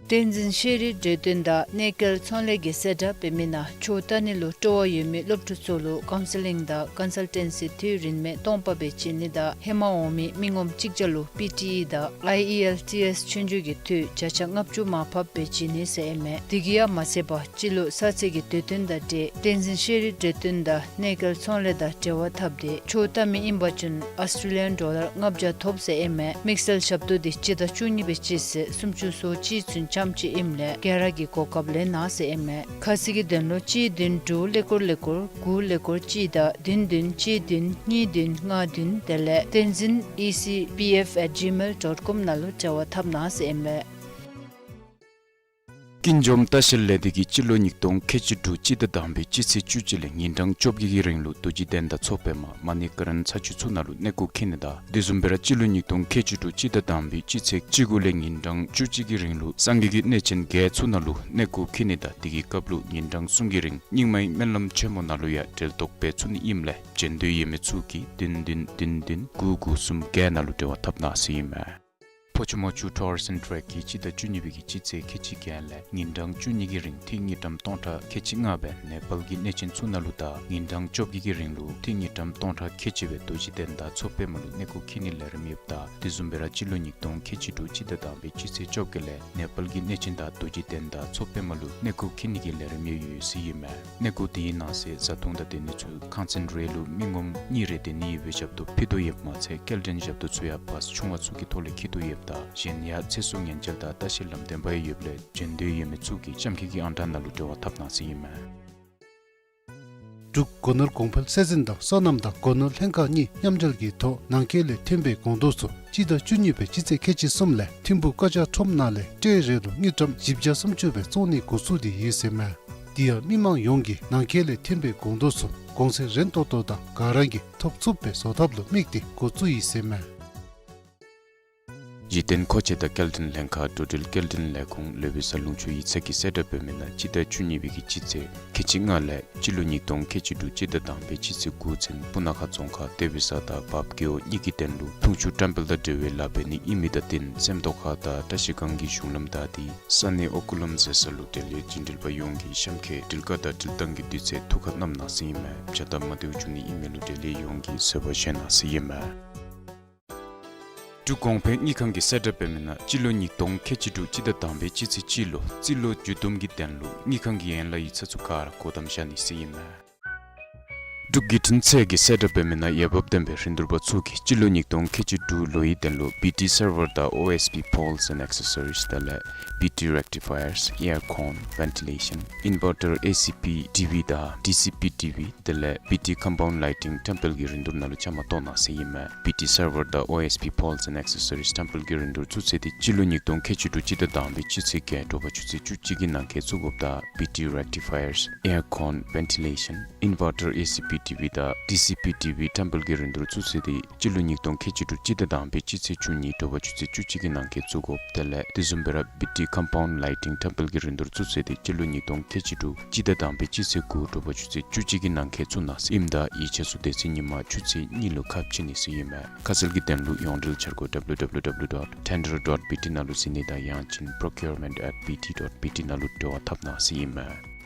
བསྟན་འཛིན་ཤེས་རིག་འབྲེལ་དོན་དང་གནས་སྐལ་ཚོང་ལས་ཀྱི་གསལ་བསྒྲགས་འབད་མི་ནང་ཆོས་ལྟ་ནི་ལུ་སྤྲོ་བ་ཡོད་མི་སློབ་ཕྲུག་ཚུ་ལུ་ཀའུན་སི་ལིང་དང་ཀོན་སཱལ་ཊེན་སི་དུས་རིན་མེད་སྟོང་པ་སྦེ་བྱིན་ནི་དང་ཧེ་མ་འོང་མི་མི་ངོམ་གཅིག་བརྒྱ་ལུ་པི་ཊི་ཨི་དང་ཨའི་ཨི་ཨེལ་ཊི་ཨེསི་ཆོས་རྒྱུགས་ཀྱི་དུས་བརྒྱ་ཆ་ལྔ་བཅུ་མར་ཕབ་སྦེ་བྱིན་ནི་ཟེར་ཨིན་མས། དེ་གིས་ཡང་མ་ཚད་པར་སྤྱི་ལོ་གསར་ཚེས་ཀྱི་དུས་སྟོན་དང་འབྲེལ་བསྟན་འཛིན་ཤེས་རིག་འབྲེལ་དོན་དང་གནས་སྐལ་ཚོང་ལས་དང་འབྲེལ་བ་འཐབ་སྟེ་ཆོས་ལྟ་མི་ཨིན་པ་ཅིན་ཨོསི་ཊྲེ་ལི་ཡཱན་ཌོ་ལར་ལྔ་བརྒྱ་ཐོབ་ཟེར་ཨིན་མས། དམིགས་བསལ་ཞབས་ཏོག་འདི་སྤྱི་ཟླ་བཅུ་གཉིས་པའི་སྤྱི་ཚེས་སུམ་ཅུ་སོ་གཅིག་ཚུན་འཁྱམ་ཅི་ཨིནམ་ལས་ག་ར་གིས་གོ་སྐབས་ལེན་གནང་ཟེར་ཨིན་མས། ཁ་གསལ་གྱི་དོན་ལུ་གཅིག་བདུན་དྲུག་ཀླད་ཀོར་ཀླད་ཀོར་དགུ་ཀླད་ཀོར་གཅིག་དང་བདུན་བདུན་གཅིག་བདུན་གཉིས་བདུན་ལྔ་བདུན་དེ་ལས་བསྟན་འཛིན་ཨི་སི་པི་ཨེཕ་ཨེཊ་ཇི་མེལ་ཌོཊ་ཀོམ་ནང་ལུ་འབྲེལ་བ་འཐབ་གནང་ཟེར་ཨིན་མས། ཀུན་འཇོམས་ལྟ་བཤལ་ལས་སྡེ་གིས་སྤྱི་ལོ་ཉིས་སྟོང་ཁལ་གཅིག་དྲུག་སྤྱི་ཟླ་དང་པའི་སྤྱི་ཚེས་བཅུ་གཅིག་ལས་ཉིན་གྲངས་བཅོ་བརྒྱད་ཀྱི་རིང་ལུ་རྡོ་རྗེ་གདན་དང་མཚོ་པདྨ་མ་ཎི་ཀ་རན་ས་ཆུ་ཚུ་ནང་ལུ་གནས་སྐོར་འཁྱིད་ནི་དང་དེ་བཟུམ་སྦེ་ར་སྤྱི་ལོ་ཉིས་སྟོང་ཁལ་གཅིག་དྲུག་སྤྱི་ཟླ་དང་པའི་སྤྱི་ཚེས་བཅུ་དགུ་ལས་ཉིན་གྲངས་བཅུ་གཅིག་གི་རིང་ལུ་སངས་རྒྱས་ཀྱི་གནས་ཆེན་བརྒྱད་ཚུ་ནང་ལུ་གནས་སྐོར་འཁྱིད་ནི་དང་དེ་གི་སྐབས་ལུ་ཉིན་གྲངས་གསུམ་གྱི་རིང་རྙིང་མའི་སྨོན་ལམ་ཆེན་མོ་ནང་ལུ་ཡང་གྲལ་གཏོགས་འབད་ཚུགས་ནི་ཨིནམ་ལས་བྱོན་འདོད་ཡོད་མི་ཚུ་གིས་བདུན་བདུན་བདུན་བདུན་དགུ་དགུ་གསུམ་བརྒྱད་ནང་ལུ་འབྲེལ་བ་འཐབ་གནང་ཟེར་ཨིན་མས། ཕོ་ཆུ་མོ་ཆུ་ཊུར་སི་ཊེག་གིས་སྤྱི་ཟླ་བཅུ་གཉིས་པའི་གི་སྤྱི་ཚེས་ཁལ་གཅིག་བརྒྱད་ལས་ཉིན་གྲངས་བཅུ་གཉིས་ཀྱི་རིང་ཏི་རུ་དངུལ་ཀྲམ་སྟོང་ཕྲག་ཁལ་གཅིག་ལྔ་སྦེ་ནེ་པཱལ་གྱི་གནས་ཆེན་ཚུ་ནང་ལུ་དང་ཉིན་གྲངས་བཅོ་བརྒྱད་ཀྱི་རིང་ལུ་ཏི་རུ་དངུལ་ཀྲམ་སྟོང་ཕྲག་ཁལ་གཅིག་སྦེ་རྡོ་རྗེ་གདན་དང་མཚོ་པདྨ་ལུ་གནས་སྐོར་འཁྱིད་ནིའི་ལས་རིམ་ཡོདཔ་ད་དེ་བཟུམ་སྦེ་ར་སྤྱི་ལོ་ཉིས་སྟོང་ཁལ་གཅིག་དྲུག་སྤྱི་ཟླ་དང་པའི་སྤྱི་ཚེས་བཅོ་བརྒྱད་ལས་ནེ་པཱལ་གྱི་གནས་ཆེན་དང་རྡོ་རྗེ་གདན་དང་མཚོ་པདྨ་ལུ་གནས་སྐོར་འཁྱིད་ནི་གི་ལས་རིམ་ཡང་ཡོད་ཟེར་ཨིན་མས། གནས་སྐོར་དེའི་ནང་གསེས་བཟའ་འཐུང་དང་སྡོད་གནས་ཚུ་ཁང་ཚན་རེ་ལུ་མི་ངོམ་གཉིས་རེ་སྡོད་ནི་ཡོད་པའི་ཞབས་ཏོག་ཕུལ་དོ་ཡོདཔ་མ་ཚད་སྐྱེལ་འདྲེན་ཞབས་ཏོག་ཚུ་ཡང་བཱས་ཆུང་བ་ཚུ་གི་ཐོག་ལས་འཁྱིད་དོ་ཡོདཔ་ད་གཞན་ཡང་ཚེ་སྲོག་ཉེན་བཅོལ་དང་ལྟ་བཤལ་ལམ་སྟོན་པ་ཡང་ཡོདཔ་ལས་བྱོན་འདོད་ཡོད་མི་ཚུ་གིས་གཤམ་འཁོད་ཀྱི་ཨང་གྲངས་ནང་ལུ་འབྲེལ་བ་འཐབ་གནང་ཟེར་ཨིན་མས། འབྲུག་སྒོ་ནོར་གོང་འཕེལ་ཚད་འཛིན་དང་སོ་ནམ་དང་སྒོ་ནོར་ལྷན་ཁག་གཉིས་མཉམ་འབྲེལ་གྱི་ཐོག་ནང་འཁོད་ལས་ཐོན་པའི་སྒོང་རྡོག་ཚུ་སྤྱི་ཟླ་བཅུ་གཉིས་པའི་སྤྱི་ཚེས་ཁལ་གཅིག་གསུམ་ལས་ཐིམ་ཕུག་ཀ་ཅ་ཁྲོམ་ནང་ལས་ཊེ་རེ་ལུ་དངུལ་ཀྲམ་བཞི་བརྒྱ་སུམ་ཅུ་སྦེ་བཙོང་ནི་འགོ་བཙུགས་ཏེ་ཡོད་ཟེར་མས། དེ་ཡང་མི་མང་ཡོངས་ཀྱིས་ནང་འཁོད་ལས་ཐོན་པའི་སྒོང་རྡོག་ཚུ་གོང་ཚད་རན་ཏོག་ཏོ་དང་ག་ར་གིས་ཐོབ་ཚུགསཔ་སྦེ་བཟོ་ཐབས་ལུ་དམིགས་ཏེ་འགོ་བཙུགས་ཡི་ཟེར་མས། གཞི་རྟེན་མཁོ་ཆས་དང་སྐྱེལ་འདྲེན་ལྷན་ཁག་འགྲོ་འགྲུལ་སྐྱེལ་འདྲེན་ལས་ཁུངས་ལོ་བི་ས་ལུང་ཕྱོགས་ཡིག་ཚང་གི་གསལ་བསྒྲགས་འབད་མི་ནང་སྤྱི་ཟླ་བཅུ་གཉིས་པའི་གི་སྤྱི་ཚེས་ཁལ་གཅིག་ལྔ་ལས་སྤྱི་ལོ་ཉིས་སྟོང་ཁལ་གཅིག་དྲུག་སྤྱི་ཟླ་དང་པའི་སྤྱི་ཚེས་དགུ་ཚུན་སྤུ་ན་ཁ་རྫོང་ཁག་དེ་བི་ས་དང་བརཔ་རྒེད་འོག་གཉིས་ཀྱི་དོན་ལུ་འཐུང་ཆུ་བཀྲམ་སྤེལ་དང་འབྲེལ་བའི་ལཱ་འབད་ནི་ཨིན་མི་དང་བསྟུན་སེམས་རྟོགས་ཁ་དང་བཀྲ་ཤིས་སྒང་གི་གཞུང་ལམ་དང་དེ་ས་གནས་ཨོ་ཀུ་ལུམ་ཟེར་ས་ལུ་འབྲེལ་ཡོད་རྒྱུན་འགྲུལ་པ་ཡོངས་ཀྱིས་གཤམ་འཁོད་འགྲུལ་བཀག་དང་འགྲུལ་བཏང་གི་དུས་ཚོད་ཐུགས་ཁར་བསྣམ་གནང་ཟེར་ཨིན་མས། བྱ་སྟབས་མ་བདེཝ་བྱུང་ནི་ཨིན་མི་ལུ་འབྲེལ་ཡོད་ཡོངས་ཀྱིས་བཟོད་པ་བཞེས་གནང་ཟེར་ཨིན་མས། འབྲུག་གོང་འཕེལ་དངུལ་ཁང་གི་གསལ་བསྒྲགས་འབད་མི་ནང་སྤྱི་ལོ་ཉིས་སྟོང་ཁལ་གཅིག་དྲུག་སྤྱི་ཟླ་དང་པའི་སྤྱི་ཚེས་གཅིག་ལུ་རྩིས་ལོ་མཇུག་བསྡོམས་ཀྱི་དོན་ལུ་དངུལ་ཁང་གི་ཡན་ལག་ཡིག་ཚང་ཚུ་ག་ར་སྒོ་བསྡམ་བཞག་ནི་ཟེར་ཨིན་མས། འབྲུག་བརྒྱུད་འཕྲིན་ཚད་ཀྱི་གསལ་བསྒྲགས་འབད་མི་ནང་འོས་འབབ་ལྡན་པའི་རིན་བསྡུར་པ་ཚུ་གིས་སྤྱི་ལོ་ཉིས་སྟོང་ཁལ་གཅིག་དྲུག་ལོའི་དོན་ལུ་བི་ཊི་སར་བར་དང་ཨོ་ཨེསི་པི་པོལསི་ཨེནཌ་ཨེག་སེ་སོ་རིསི་དེ་ལས་བི་ཊི་རེག་ཊི་ཕ་ཡརསི་ཨེར་ཀོན་ཝེན་ཊི་ལེ་ཤཱན་ཨིན་ཝར་ཊར་ཨེ་སི་པི་ཊི་ཝི་དང་ཌི་སི་པི་ཊི་ཝི་དེ་ལས་བི་ཊི་ཀམ་པའུནཌ་ལའི་ཊིང་ཊེམ་པལ་གྱི་རིན་བསྡུར་ནང་ལུ་བཅའ་མར་གཏོགས་གནང་ཟེར་ཨིན་མས། བི་ཊི་སར་བར་དང་ཨོ་ཨེསི་པི་པོལསི་ཨེནཌ་ཨེག་སེ་སོ་རིསི་ཊེམ་པལ་གྱི་རིན་བསྡུར་ཚུ་ཚེས་དེ་སྤྱི་ལོ་ཉིས་སྟོང་ཁལ་གཅིག་དྲུག་སྤྱི་ཟླ་དང་པའི་སྤྱི་ཚེས་བརྒྱད་དྲོ་པ་ཆུ་ཚོད་བཅུ་གཅིག་གི་ནང་འཁོད་བཙུགས་དགོཔ་དང་བི་ཊི་རེག་ཊི་ཕ་ཡརསི་ཨེར་ཀོན་ཝེན་ཊི་ལེ་ཤཱན་ཨིན་ཝར་ཊར་ཨེ་སི་པི་ཊི་ཝི་དང་ཌི་སི་པི་ཊི་ཝི་ཊེམ་པལ་གྱི་རིན་བསྡུར་ཚུ་ཚེས་དེ་སྤྱི་ལོ་ཉིས་སྟོང་ཁལ་གཅིག་དྲུག་སྤྱི་ཟླ་དང་པའི་སྤྱི་ཚེས་བཅུ་གཉིས་དྲོ་པ་ཆུ་ཚོད་བཅུ་གཅིག་གི་ནང་འཁོད་བཙུགས་དགོཔ་དེ་ལས་དེ་བཟུམ་སྦེ་ར་བི་ཊི་ཀམ་པའུནཌ་ལའི་ཊིང་ཊེམ་པལ་གྱི་རིན་བསྡུར་ཚུ་ཚེས་དེ་སྤྱི་ལོ་ཉིས་སྟོང་ཁལ་གཅིག་དྲུག་སྤྱི་ཟླ་དང་པའི་སྤྱི་ཚེས་དགུ་དྲོ་པ་ཆུ་ཚོད་བཅུ་གཅིག་གི་ནང་འཁོད་བཙུགས་གནང་ཟེར་ཨིནམ་ད་ཡིག་ཆ་ཚུ་དེ་ཚེ་ཉིན་མ་ཆུ་ཚོད་གཉིས་ལུ་ཁ་ཕྱེ་ནི་ཟེར་ཨིན་མས། ཁ་གསལ་གྱི་དོན་ལུ་ཡོངས་འབྲེལ་འཆར་སྒོ་W W W dot tender dot B T ནང་ལུ་གཟིགས་ནི་དང་ཡང་ཅིན་procurement at B T dot B T ནང་ལུ་འབྲེལ་བ་འཐབ་གནང་ཟེར་ཨིན་མས།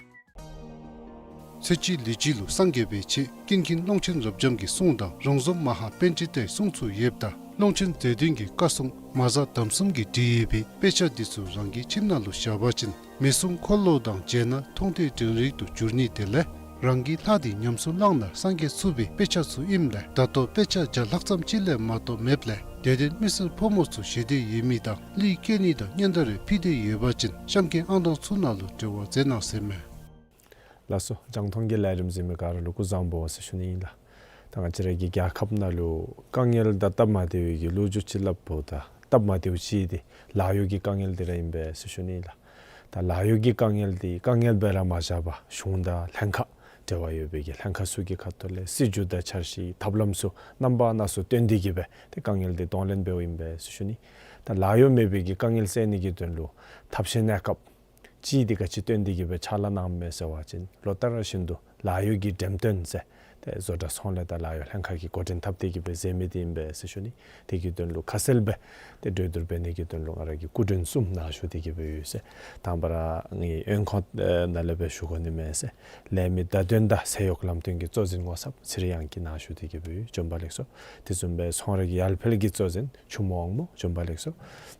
ཚེས་གཅིག་ལས་གཅིག་ལུ་སངས་རྒྱས་པའི་ཆེད་ཀུན་མཁྱེན་ཀློང་ཆེན་རབ་འབྱམས་ཀྱི་གསུང་དང་རོང་ཟོམ་མ་ཧཱ་པཎྜི་ཏའི་གསུང་ཚུ་ཡོདཔ་ད་ཀློང་ཆེན་མཛོད་བདུན་གྱི་བཀའ་སྲུང་མ་གཟའ་དམ་གསུམ་གྱིས་བྲིས་ཡོད་པའི་དཔེ་ཆ་འདི་ཚུ་རང་གི་ཁྱིམ་ནང་ལུ་བཞག་པ་ཅིན་མི་གསུང་འཁོར་ལོ་དང་མཇལ་ན་མཐོང་ཐོས་དྲན་རིག་ཏུ་འགྱུར་ནི་དེ་ལས་རང་གི་ལྷ་འདི་ཉམས་སུ་བླངས་ན་སངས་རྒྱས་ཚུགས་པའི་དཔེ་ཆ་ཚུ་ཨིནམ་ལས་ད་ལྟོ་དཔེ་ཆ་བརྒྱ་ལྷག་ཙམ་ཅིག་ལས་མ་གཏོགས་མེདཔ་ལས་དད་ལྡན་མི་སེར་ཕོ་མོ་ཚུ་ཞེ་འདོད་ཡོད་མི་དང་གླུ་སྐྱེལ་ནི་དང་སྙན་དར་རེ་ཕུལ་འདོད་ཡོད་པ་ཅིན་གཤམ་འཁོད་ཨང་གྲངས་ཚུ་ནང་ལུ་འབྲེལ་བ་མཛད་གནང་ཟེར་མས། ལགས་སོ། རྒྱང་མཐོང་གི་ལས་རིམ་གཟིགས་མི་ག་ར་ལུ་སྐུ་གཟུགས་བཟང་པོ་ཟེར་ཞུ་ནི་ཨིན་ལགས། ད་ང་བཅས་ར་གི་རྒྱལ་ཁབ་ནང་ལུ་དཀའ་ངལ་དང་སྟབས་མ་བདེ་བའི་གི་ལོ་རྒྱུས་ཅིག་སླབ་འོང་ད་སྟབས་མ་བདེཝ་ཅིག་འདི་ལཱ་གཡོག་གི་དཀའ་ངལ་འདི་ར་ཨིན་པས་ཟེར་ཞུ་ནི་ཨིན་ལགས། ད་ལཱ་གཡོག་གི་དཀའ་ངལ་འདི་དཀའ་ངལ་སྦེ་ར་མ་བཞག་པར་གཞུང་དང་ལྷན་ཁག་འབྲེལ་བ་ཡོད་པའི་གི་ལྷན་ཁག་ཚུ་གི་ཁ་ཐུག་ལས་སྲིད་བྱུས་དང་འཆར་གཞི་ཐབས་ལམ་ཚུ་རྣམ་པ་སྣ་ཚོགས་བཏོན་ཏེ་གི་སྦེ་ཏེ་དཀའ་ངལ་འདི་གདོང་ལེན་འབདཝ་ཨིན་པས་ཟེར་ཞུ་ནི། ད་ལཱ་གཡོག་མེད་པའི་གི་དཀའ་ངལ་སེལ་ནི་གི་དོན་ལུ་ཐབས་ཤེས་གནས་སྐབས་ཅིག་འདི་ག་ཅི་བཏོན་ཏེ་གི་སྦེ་ཕྱག་ལཱ་གནངམ་མས་ཟེར་བ་ཅིན་ལོ་ལྟར་བཞིན་དུ་ལཱ་གཡོག་གི་འགྲེམས་སྟོན་ཟེར་ ཏེ་བཟོ་གྲྭ་ཚོང་ལས་དང་ལཱ་གཡོག་ལྷན་ཁག་གི་འགོ་འདྲེན་འཐབ་སྟེ་གི་སྦེ་མཛད་མི་འདི་ཨིན་པས་ཟེར་ཞུ་ནི། དེ་གི་དོན་ལུ་ཁ་གསལ་སྦེ་ཏེ་གྲོས་བསྡུར་འབད་ནི་གི་དོན་ལུ་ང་ར་གིས་སྐུ་མགྲོན་གསུམ་ནཱ་ཞུ་སྟེ་གི་སྦེ་ཡོད་ཟེར། དང་པ་ར་ངེའི་དབོན་ཁོང་ནཱ་ལས་སྦེ་ཞུ་དགོ་ནི་མས་ཟེར། ལས་མི་བརྡ་དོན་དང་ཚེ་གཡོག་ལམ་སྟོན་གྱི་གཙོ་འཛིན་ངོ་ཚབ་ཚེ་རིང་དབྱངས་སྐྱིད་ནཱ་ཞུ་སྟེ་གི་སྦེ་ཡོད། བྱོན་པ་ལེགས་སོ། དེ་བཟུམ་སྦེ་ཚོང་ར་གི་ཡར་འཕེལ་གྱི་གཙོ་འཛིན་ཆུ་མོ་དབང་མོ། བྱོན་པ་ལེགས་སོ།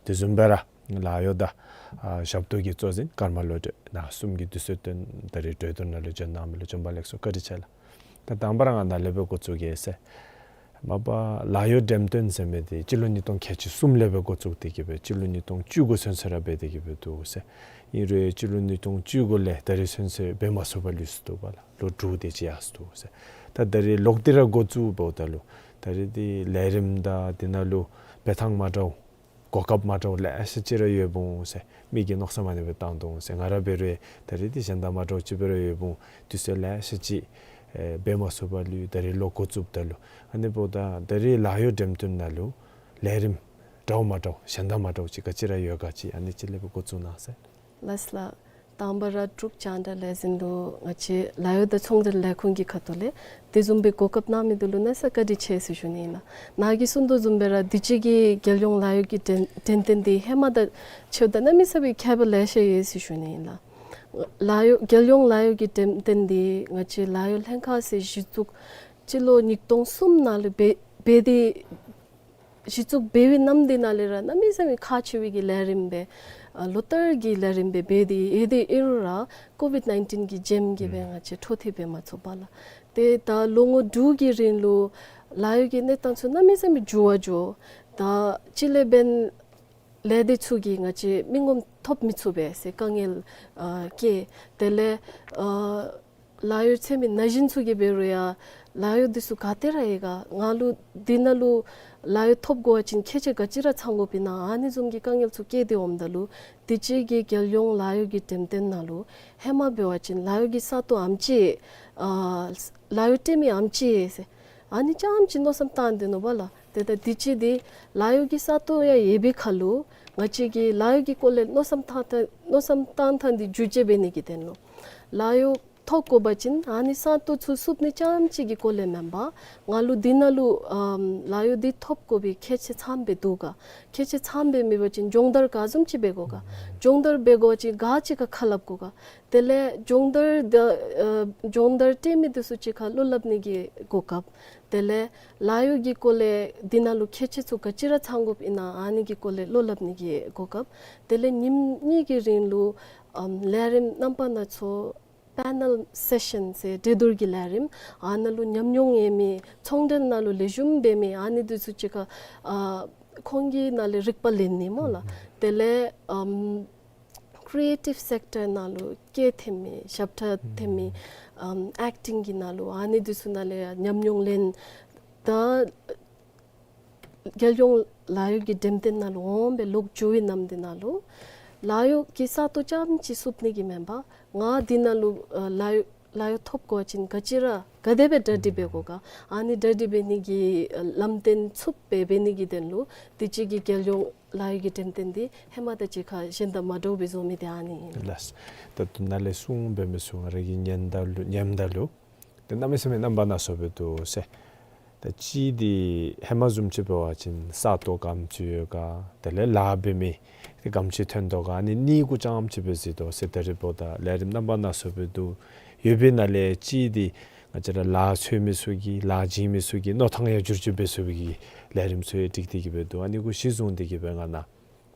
དེ་བཟུམ་སྦེ་ར་ལཱ་གཡོག་དང་ཨ་ཞབས་ཏོག་གི་གཙོ་འཛིན་ཀརྨ་བློ་གྲོས་ནཱ་གསུམ་གྱིས་དུས་ཚོད་བཏོན་ད་རིས་གྲོས་བསྡུར་ནང་ལུ་བྱོན་གནང་མི་ལུ་བྱོན་པ་ལེགས་སོ། བཀའ་དྲིན་ཆེ་ལགས། ད་དང་པ་ར་ང་ནཱ་ལས་སྦེ་འགོ་བཙུགས་གེ་ཟེར། མ་པ་ལཱ་གཡོག་འགྲེམས་སྟོན་ཟེར་མི་འདི་སྤྱི་ལོ་ཉིས་སྟོང་ཁལ་གཅིག་གསུམ་ལས་སྦེ་འགོ་བཙུགས་ཏེ་གི་སྦེ་སྤྱི་ལོ་ཉིས་སྟོང་བཅུ་དགུ་ཚུན་ཚོད་ར་འབད་དེ་གི་སྦེ་འདུག་ཟེར། ཨིན་རུང་སྤྱི་ལོ་ཉིས་སྟོང་བཅུ་དགུ་ལས་ད་རིས་ཚུན་ཚོད་འབད་མ་ཚུགས་པར་ལུས་སོ་འདུག་པ་ལགས། ལོ་དྲུག་དེ་ཅིག་ཡར་སོ་འདུག་ཟེར། ད་ད་རིས་ལོག་སྟེ་ར་འགོ་བཙུགས་འབདཝ་ད་ལུ་ད་རིས་འདི་ལས་རིམ་དང་འདི་ནང་ལུ་འབད་ཐངས་མ་འདྲཝ་གོ་སྐབས་མ་འདྲཝ་ལེ་ཤ་ཅིག་ར་ཡོདཔ་འོང་ཟེར། མི་གིས་མནོ་བསམ་ཨ་ནི་སྦེ་བཏང་དོ་འོང་ཟེར། ང་ར་འབད་རུང་ད་རིས་འདི་གཞན་དང་མ་འདྲཝ་ཅིག་སྦེ་ར་ཡོདཔ་འོང་། དུས་ཚོད་ལེ་ཤ་ཅིག་ཨེ་འབད་མ་ཚུགས་པར་ལུས། ད་རིས་ལོག་འགོ་བཙུགསཔ་ད་ལུ་ཨ་ནི་འབདཝ་ད་ད་རིས་ལཱ་གཡོག་འགྲེམས་སྟོན་ནང་ལུ་ལས་རིམ་འདྲཝ་མ་འདྲཝ་གཞན་དང་མ་འདྲཝ་ཅིག་ག་ཅི་ར་ཡོད་ག་ཅིག་ཨ་ནི་ཅིག་ལས་སྦེ་འགོ་བཙུགས་གནང་ཟེར། ལགས་སོ་ལགས། དང་པ་ར་འབྲུག་རྒྱང་བསྒྲགས་ལས་འཛིན་ལུ་ང་བཅས་ལཱ་གཡོག་དང་ཚོང་འབྲེལ་ལས་ཁུངས་ཀྱི་ཁ་ཐུག་ལས་དེ་བཟུམ་སྦེ་གོ་སྐབས་གནང་མི་འདི་ལུ་གནམ་མེད་ས་མེད་བཀའ་དྲིན་ཆེ་ཟེར་ཞུ་ནི་ཨིན་ལགས། ནཱ་གིས་གསུང་དོ་བཟུམ་སྦེ་ར་དུས་ཅི་གི་རྒྱལ་ཡོངས་ལཱ་གཡོག་གི་འགྲེམས་འགྲེམས་སྟོན་འདི་ཧེ་མ་དང་ཕྱདཔ་ད་གནམ་མེད་ས་མེད་ཁྱད་པར་ལེ་ཤ་ཡོད་ཟེར་ཞུ་ནི་ཨིན་ལགས། ལཱ་གཡོག་རྒྱལ་ཡོངས་ལཱ་གཡོག་གི་འགྲེམས་སྟོན་འདི་ང་བཅས་ལཱ་གཡོག་ལྷན་ཁག་ཟེར་གཞི་བཙུགས་སྤྱི་ལོ་ཉིས་སྟོང་གསུམ་ནང་ལུ་འབད་འབད་དེ་གཞི་བཙུགས་འབད་བའི་ནམ་དེ་ནང་ལས་ར་གནམ་མེད་ས་མེད་ཁག་ཆེ་བའི་གི་ལས་རིམ་སྦེ་ཨ་ལོ་ལྟར་གྱི་ལས་རིམ་སྦེ་འབད་དེ་ཡོད། དེ་ཨིན་རུང་ར་ཀོ་ཝིཌ་ནའིན་ཊིན་གྱི་རྐྱེན་གྱིས་སྦེ་ང་བཅས་འཕྲོ་མཐུད་འབད་མ་ཚུགས་པ་ལགས། ཏེ་ད་ལོ་ངོ་དྲུག་གི་རིང་ལུ་ལཱ་གཡོག་གི་གནས་སྟངས་ཚུ་གནམ་མེད་ས་མེད་འགྱུར་བ་འགྱོ། ད་སྤྱིར་ལས་འབདན་ལས་སྡེ་ཚུ་གིས་ང་བཅས་མི་ངོམ་ཐོབ་མི་ཚུགས་པས་ཟེར་དཀའ་ངལ་ཨ་བཀལ། དེ་ལས་ཨ་ལཱ་གཡོག་འཚོལ་མི་ན་གཞོན་ཚུ་གིས་འབད་རུང་ཡང་ལཱ་གཡོག་འདི་ཚུ་ག་ཏེ་ར་ཡོད་ག། ང་ལུ་འདི་ནང་ལུ་ལཱ་གཡོག་ཐོབ་དགོ་པ་ཅིན་ཁྱད་ཆོས་ག་ཅི་ར་ཚང་དགོཔ་ཨིན་ན། ཨ་ནི་བཟུམ་གྱི་དཀའ་ངལ་ཚུ་བཀལ་ཏེ་འོངམ་ད་ལུ་དུས་ཅི་གི་རྒྱལ་ཡོངས་ལཱ་གཡོག་གི་འགྲེམས་སྟོན་ནང་ལུ་ཧེ་མ་འབད་བ་ཅིན་ལཱ་གཡོག་གི་ས་སྟོང་ཨམ་ཅིག་ཨ་ལཱ་གཡོག་སྤྲོད་མི་ཨམ་ཅིག་ཟེར་ཨ་ནི་རྐྱངམ་ཅིག་མནོ་བསམ་བཏང་སྡོད་ནུག་པ་ལགས། ཏེ་ད་དུས་ཅི་འདི་ལཱ་གཡོག་གི་ས་སྟོང་ཡང་ཡོད་པའི་ཁར་ལུ་ང་བཅས་ཀྱིས་ལཱ་གཡོག་གི་སྐོར་ལས་མནོ་བསམ་བཏང་ཐངས་མནོ་བསམ་བཏང་ཐངས་འདི་བསྒྱུར་བཅོས་འབད་ནི་གི་དོན་ལུ་ལཱ་གཡོག་ཐོབ་དགོ་པ་ཅིན་ཨ་ནི་ས་སྟོང་ཚུ་བསུབ་ནི་རྐྱངམ་ཅིག་གི་སྐོར་ལས་མེན་པར་ང་ལུ་འདི་ནང་ལུ་ཨམ་ལཱ་གཡོག་འདི་ཐོབ་དགོ་པའི་ཁྱད་ཆོས་ཚངམ་སྦེ་འདུག་ག། ཁྱད་ཆོས་ཚངམ་སྦེ་མེད་པ་ཅིན་སྦྱོང་བརྡར་ག་བཟུམ་ཅིག་འབད་དགོ་ག། སྦྱོང་བརྡར་འབད་དགོ་པ་ཅིན་ག་ཅི་ཁར་ཁ་སླབ་དགོ་ག། དེ་ལས་སྦྱོང་བརྡར་ད་ཨ་སྦྱོང་བརྡར་སྤྲོད་མི་འདི་ཚུ་ཅིག་ཁར་བློ་སླབ་ནི་གི་གོ་སྐབས། དེ་ལས་ལཱ་གཡོག་གི་སྐོར་ལས་འདི་ནང་ལུ་ཁྱད་ཆོས་ཚུ་ག་ཅི་ར་ཚང་དགོཔ་ཨིན་ན་ཨ་ནི་གི་སྐོར་ལས་བློ་སླབ་ནི་གི་གོ་སྐབས། དེ་ལས་ཉིནམ་གཉིས་ཀྱི་རིང་ལུ་ཨམ་ལས་རིམ་རྣམ་པ་སྣ་ཚོགས་པེ་ནཱལ་སེ་ཤཱན་ཟེར་གྲོས་བསྡུར་གྱི་ལས་རིམ་ཨ་ནཱ་ལུ་ཉམས་མྱོང་ཡོད་མི་ཚོང་འབྲེལ་ནང་ལུ་ལེགས་ཤོམ་འབད་མི་ཨ་ནི་འདི་ཚུ་ཅིག་ཁར་ཨ་ཁོང་གི་ནང་ལས་རིག་པ་ལེན་ནི་སྨོ་ལགས། དེ་ལས་ཨམ་ཀྲི་ཨེ་ཊིབ་སེཀ་ཊར་ནང་ལུ་སྐད་འཐེན་མི་ཞབས་ཁྲ་འཐེན་མི་ཨམ་ཨེཀ་ཊིང་གི་ནང་ལུ་ཨ་ནི་འདི་ཚུ་ནང་ལས་ཡང་ཉམས་མྱོང་ལེན། ད་རྒྱལ་ཡོངས་ལཱ་གཡོག་གི་འགྲེམས་སྟོན་ནང་ལུ་འོང་སྦེ་ལོག་འགྱོ་བའི་ནམ་འདི་ནང་ལུ་ལཱ་གཡོག་གི་ས་སྟོང་རྐྱངམ་ཅིག་བསུབ་ནི་གི་མེན་པར་ང་འདི་ནང་ལུ་ཨ་ལཱ་གཡོག་ལཱ་གཡོག་ཐོབ་དགོ་པ་ཅིན་ག་ཅི་ར་ག་དེ་སྦེ་གྲ་སྒྲིག་འབད་དགོ་ག། ཨ་ནི་གྲ་སྒྲིག་འབད་ནི་གི་ཨ་ལམ་སྟོན་ཚུགསཔ་སྦེ་འབད་ནི་གི་དོན་ལུ་དུས་ཅི་གི་རྒྱལ་ཡོངས་ལཱ་གཡོག་གི་འགྲེམས་སྟོན་འདི་ཧེ་མ་དང་གཅིག་ཁར་གཞན་དང་མ་འདྲཝ་སྦེ་བཟོ་མི་འདི་ཨ་ནི་ཨིན། ལགས། ད་ལྟོ་ནཱ་ལས་གསུངས་འབད་མི་ཚུ་ང་ར་གིས་ཉན་ད་ལུ་ཉནམ་ད་ལུ་ཏེ་གནམ་མེད་ས་མེད་རྣམ་པ་སྣ་ཚོགས་སྦེ་འདུག་ཟེར། ད་ཅི་འདི་ཧེ་མ་བཟུམ་ཅིག་འབད་བ་ཅིན་ས་སྟོང་ག་དེམ་ཅིག་ཡོད་ག། དེ་ལས་ལཱ་འབད་མི་འདི་ག་དེམ་ཅིག་ཐོན་དོ་ག། ཨ་ནི་གཉིས་ཀུ་རྐྱངམ་ཅིག་སྦེ་གཟིགས་དོ་ཟེར། ད་རིས་འབདཝ་ད་ལས་རིམ་རྣམ་པ་སྣ་ཚོགས་སྦེ་འདུག། ཡོད་པའི་ནང་ལས་ཅི་འདི་ང་བཅས་ར་ལཱ་འཚོལ་མི་ཚུ་གི་ལཱ་བྱིན་མི་ཚུ་གི་མནོ་ཐངས་ཡང་བསྒྱུར་བཅོས་འབད་ཚུགས་པའི་གི་ལས་རིམ་ཚུ་ཡང་སྒྲིག་སྟེ་གི་སྦེ་འདུག། ཨ་ནི་གུ་གཞི་བཟུང་སྟེ་གི་སྦེ་ང་ནཱ་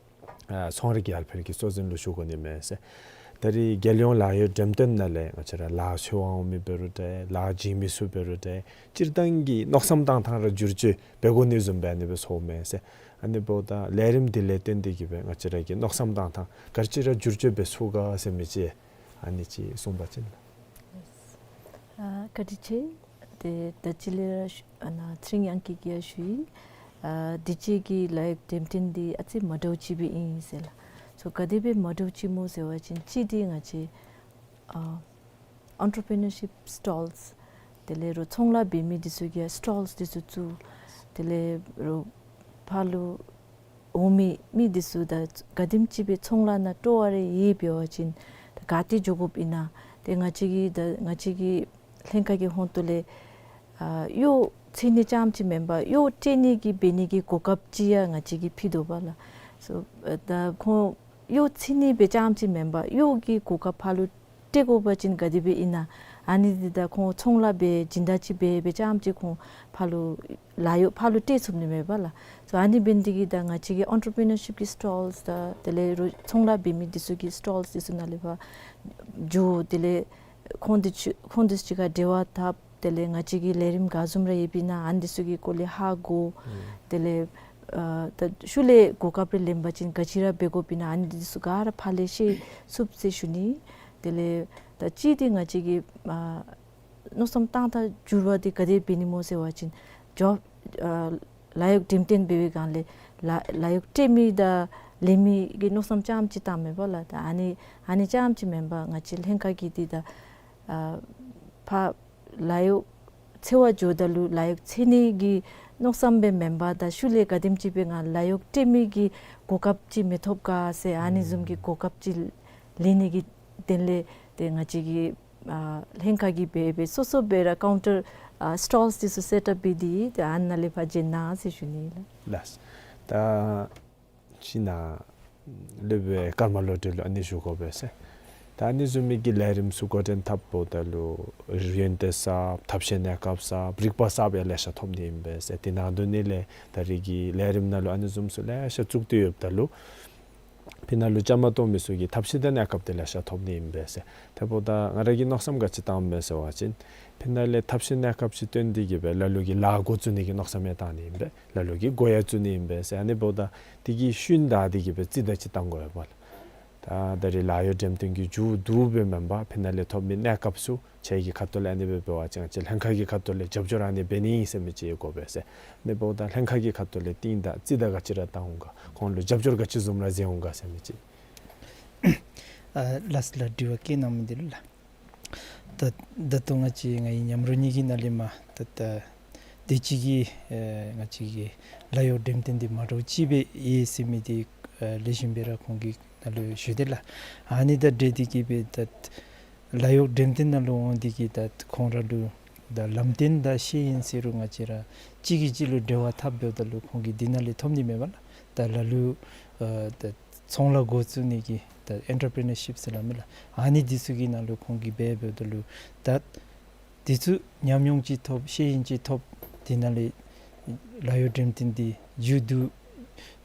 ཨ་ཚོང་ར་གི་ཡར་འཕེལ་གྱི་གཙོ་འཛིན་ལུ་ཞུ་དགོ་ནི་མས་ཟེར། ད་རིས་རྒྱལ་ཡོངས་ལཱ་གཡོག་འགྲེམས་སྟོན་ནང་ལས་ང་བཅས་ར་ལཱ་འཚོལ་བར་འོང་མི་འབད་རུང་འདྲ་ལཱ་བྱིན་མི་ཚུ་འབད་རུང་འདྲ་སྤྱིར་བཏང་གི་མནོ་བསམ་བཏང་ཐངས་ར་བསྒྱུར་བཅོས་འབད་དགོ་ནི་བཟུམ་སྦེ་ཨ་ནི་སྦེ་ཚོརཝ་མས་ཟེར། ཨ་ནི་འབདཝ་ད་ལས་རིམ་འདི་ལས་བརྟེན་ཏེ་གི་སྦེ་ང་བཅས་ར་གི་མནོ་བསམ་བཏང་ཐངས་ག་ཅི་ར་བསྒྱུར་བཅོས་འབད་ཚུགས་ག་ཟེར་མི་ཅིག་ཨ་ནི་ཅིག་གསུངས་པ་ཅིན་ལགས། ཨ་བཀའ་དྲིན་ཆེ། ཏེ་ད་ཅི་ལས་ར་ཞུ་ཨ་ནཱ་ཚེ་རིང་དབྱངས་སྐྱིད་ཀྱིས་ཡང་ཞུ་ཡི། ཨ་དུས་ཅི་གི་ལཱ་གཡོག་འགྲེམས་སྟོན་འདི་ཨ་ཙི་མ་འདྲཝ་ཅིག་སྦེ་ཨིན་ཟེར་ལགས། སོ་ག་དེ་སྦེ་མ་འདྲཝ་ཅིག་སྨོ་ཟེར་བ་ཅིན་གཅིག་འདི་ང་བཅས་ཨ་ཨེན་ཊར་པི་ནར་ཤིབ་སི་ཊོལ་སི་དེ་ལས་རོགས་ཚོང་ལཱ་འབད་མི་འདི་ཚུ་གིས་ཡང་སི་ཊོལ་སི་འདི་ཚུ་བཙུགས། དེ་ལས་རོགས་ཕར་ལུ་འོང་མི་མི་འདི་ཚུ་ད་ག་དེམ་ཅིག་སྦེ་ཚོང་ལཱ་ནང་སྤྲོ་བ་རེ་ཡོད་འབད་བ་ཅིན་ད་ག་ཏེ་འགྱོ་དགོཔ་ཨིན་ན། ཏེ་ང་བཅས་ཀྱི་ད་ང་བཅས་ཀྱི་ལྷན་ཁག་གི་ཧོངས་ཏོ་ལས་ ཨ་གཡོག་འཚོལ་ནི་རྐྱངམ་ཅིག་མེན་པར་གཡོག་སྤྲོད་ནི་གི་འབད་ནི་གི་གོ་སྐབས་ཅིག་ཡང་ང་བཅས་ཀྱིས་ཕུལ་དོ་བ་ལགས། སོ་ཨ་ད་ཁོང་གཡོག་འཚོལ་ནི་སྦེ་རྐྱངམ་ཅིག་མེན་པར་གཡོག་གི་གོ་སྐབས་ཕར་ལུ་སྤྲོད་དགོ་པ་ཅིན་ག་དེ་སྦེ་ཨིན་ན། ཨ་ནི་འདི་ད་ཁོང་ཚོང་ལཱ་འབད་སྦྱིན་བདག་ཅིག་འབད་འབད་རྐྱངམ་ཅིག་ཁོང་ཕར་ལུ་ལཱ་གཡོག་ཕར་ལུ་སྤྲོད་ཚུགས་ནི་མེད་པ་ལགས། སོ་ཨ་ནི་འབད་ནི་འདི་གིས་ད་ང་བཅས་ཀྱི་ཨོན་ཊར་པི་ནར་ཤིབ་ཀྱི་སི་ཊོལསི་དང་དེ་ལས་རོགས་ཚོང་ལཱ་འབད་མི་འདི་ཚུ་གི་སི་ཊོལསི་འདི་ཚུ་ནང་ལས་ཕར་འགྱོ། དེ་ལས་ཁོང་འདི་ཚུ་ཁོང་འདི་ཚུ་གཅིག་ཁར་འབྲེལ་བ་འཐབ། དེ་ལས་ང་བཅས་ཀྱི་ལས་རིམ་ག་བཟུམ་ར་ཡོདཔ་ཨིན་ན་ཨ་ནི་འདི་ཚུ་གི་སྐོར་ལས་ཧ་གོ། ཨུམ། དེ་ལས་ཨ་ད་ཤུལ་ལས་གོ་སྐབས་རེ་ལེན་པ་ཅིན་ག་ཅི་ར་འབད་དགོཔ་ཨིན་ན་ཨ་ནི་འདི་ཚུ་ག་ར་ཕར་ལས་ཤེས་ཚུགས་ཟེར་ཞུ་ནི། དེ་ལས་ད་གཅིག་འདི་ང་བཅས་ཀྱི་ཨ་མནོ་བསམ་བཏང་ཐངས་འགྱུར་བ་འདི་ག་དེ་འབད་ནི་སྨོ་ཟེར་བ་ཅིན་ཇོབ་ཨ་ལཱ་གཡོག་འགྲེམས་སྟོན་འབད་བའི་སྒང་ལས་ལཱ་ལཱ་གཡོག་སྤྲོད་མི་དང་ལེན་མི་གི་མནོ་བསམ་རྐྱངམ་ཅིག་བཏངམ་མེན་པ་ལགས། ད་ཨ་ནི་ཨ་ནི་རྐྱངམ་ཅིག་མེན་པར་ང་བཅས་ལྷན་ཁག་གིས་འདི་ད་ཨ་ཕར་ལཱ་གཡོག་འཚོལ་བར་འགྱོཝ་ད་ལུ་ལཱ་གཡོག་འཚོལ་ནི་གི་མནོ་བསམ་སྦེ་མེན་པར་ད་ཤུལ་ལས་ག་དེམ་ཅིག་སྦེ་ང་ལཱ་གཡོག་སྤྲོད་མི་གི་གོ་སྐབས་ཅིག་མི་ཐོབ་ག་ཟེར་ཨ་ནི་བཟུམ་གྱི་ཨུམ་གོ་སྐབས་ཅིག་ལེན་ནི་གི་དོན་ལས་ཏེ་ང་བཅས་ཀྱི་ཨ་ལྷན་ཁག་གིས་འབད་འབད་སོ་སོ་སྦེ་ར་ཀའུན་ཊར་ཨ་སི་ཊོལསི་འདི་ཚུ་སེཊ་ཨཔ་འབད་དེ་ཏེ་ཨ་ནཱ་ལས་ཕར་བྱོན་གནང་ཟེར་ཞུ་ནི་ལགས། ལགས། ད་ཅི་ན་སློབ་དཔོན་ཀརྨ་བློ་གྲོས་ལུ་ཨ་ནི་ཞུ་དགོ་པས་ཟེར། ད་ཨ་ནི་བཟུམ་མའི་གི་ལས་རིམ་ཚུ་འགོ་འདྲེན་འཐབ་འོངམ་ད་ལུ་ཡོན་ཏན་གསརཔ་ཐབས་ཤེས་གནས་སྐབས་གསརཔ་རིག་པ་གསརཔ་ཡང་ལེ་ཤ་ཐོབ་ནི་ཨིན་པས་ཟེར། དེ་ནང་དོན་ནི་ལས་ད་རེས་ཀྱི་ལས་རིམ་ནང་ལུ་ཨ་ནི་བཟུམ་ཚུ་ལེ་ཤ་བཙུགས་ཏེ་ཡོདཔ་ད་ལུ་ཕི་ནང་ལུ་བཅའ་མར་གཏོགས་མི་ཚུ་གིས་ཐབས་ཤེས་དང་གནས་སྐབས་དེ་ལེ་ཤ་ཐོབ་ནི་ཨིན་པས་ཟེར། དེ་འབདཝ་ད་ང་ར་གིས་མནོ་བསམ་ག་ཅི་བཏངམ་མས་ཟེར་བ་ཅིན་ཕི་ནང་ལས་ཐབས་ཤེས་གནས་སྐབས་ཅིག་བཏོན་ཏེ་གིས་སྦེ་ལ་ལུ་གིས་ལཱ་འགོ་བཙུགས་ནི་གི་མནོ་བསམ་ཡང་བཏང་ནི་ཨིན་པས། ལ་ལུ་གིས་འགོ་ཡང་བཙུགས་ནི་ཨིན་པས་ཟེར། ཨ་ནི་འབདཝ་ད་དེ་གི་ཤུལ་ད་དེ་གིས་སྦེ་རྩིས་དང་ཅིག་བཏང་དགོ་པས་ལགས། ད་ད་རེས་ལཱ་གཡོག་འགྲེམས་སྟོན་གྱི་མཇུག་བསྡུ་སྦེ་མེན་པར་ཕི་ནང་ལས་ཐོབ་མི་གནས་སྐབས་ཚུ་ཁྱེད་ཀྱི་ཁ་ཐུག་ལས་ཨ་ནི་སྦེ་འབད་བ་ཅིན་ཁྱེད་ལྷན་ཁག་གི་ཁ་ཐུག་ལས་རྒྱབ་སྐྱོར་ཨ་ནི་འབད་ནི་ཨིན་ཟེར་མི་ཅིག་དགོ་པས་ཟེར། ཨ་ནི་འབདཝ་ད་ལྷན་ཁག་གི་ཁ་ཐུག་ལས་རྟིང་བདའ་རྩིས་བདའ་ག་ཅི་ར་བཏང་འོང་ག། ཁོང་ལུ་རྒྱབ་སྐྱོར་ག་ཅི་བཟུམ་ར་མཛད་འོང་ག་ཟེར་མི་ཅིག། ཨ་ལགས་ལགས། དྲི་བ་བཀོད་གནང་མི་འདི་ལུ་ལགས། ད་ད་ལྟོ་ང་བཅས་ང་བཅས་མཉམ་རོགས་གཉིས་ཀྱི་ནང་ལས་མར་ད་ད་དུས་ཅི་གི་ཨེ་ང་བཅས་ཀྱི་ལཱ་གཡོག་འགྲེམས་སྟོན་འདི་མ་འདྲཝ་ཅིག་སྦེ་ཡོད་ཟེར་མི་འདི་ཨེ་ལེགས་ཤོམ་སྦེ་ར་ཁོང་གིས་ནཱ་ལུ་ཞུ་དེས་ལགས། ཨ་ནི་དང་འབྲེལ་ཏེ་གིས་སྦེ་ད་ལཱ་གཡོག་འགྲེམས་སྟོན་ནང་ལུ་འོང་སྟེ་གིས་ད་ཁོང་ར་ལུ་ད་ལམ་སྟོན་དང་ཤེས་ཡོན་ཟེར་རུང་ང་བཅས་ར་གཅིག་གིས་གཅིག་ལུ་འབྲེལ་བ་འཐབ་འབདཝ་ད་ལུ་ཁོང་གིས་འདི་ནང་ལས་ཐོབ་ནི་མེད་པ་ལགས། ད་ལ་ལུ་ཨ་ད་ཚོང་ལཱ་འགོ་བཙུགས་ནི་གི་ད་ཨེན་ཊར་པི་རི་ནར་ཤིབ་ཟེར་སླབ་མས་ལགས། ཨ་ནི་འདི་ཚུ་གི་ནང་ལུ་ཁོང་གིས་འབད་འབདཝ་ད་ལུ་ད་འདི་ཚུ་ཉམས་མྱོང་ཅིག་ཐོབ་ཤེས་ཡོན་ཅིག་ཐོབ། དེ་ནང་ལས་ལཱ་གཡོག་འགྲེམས་སྟོན་འདི་མཇུག་བསྡུ་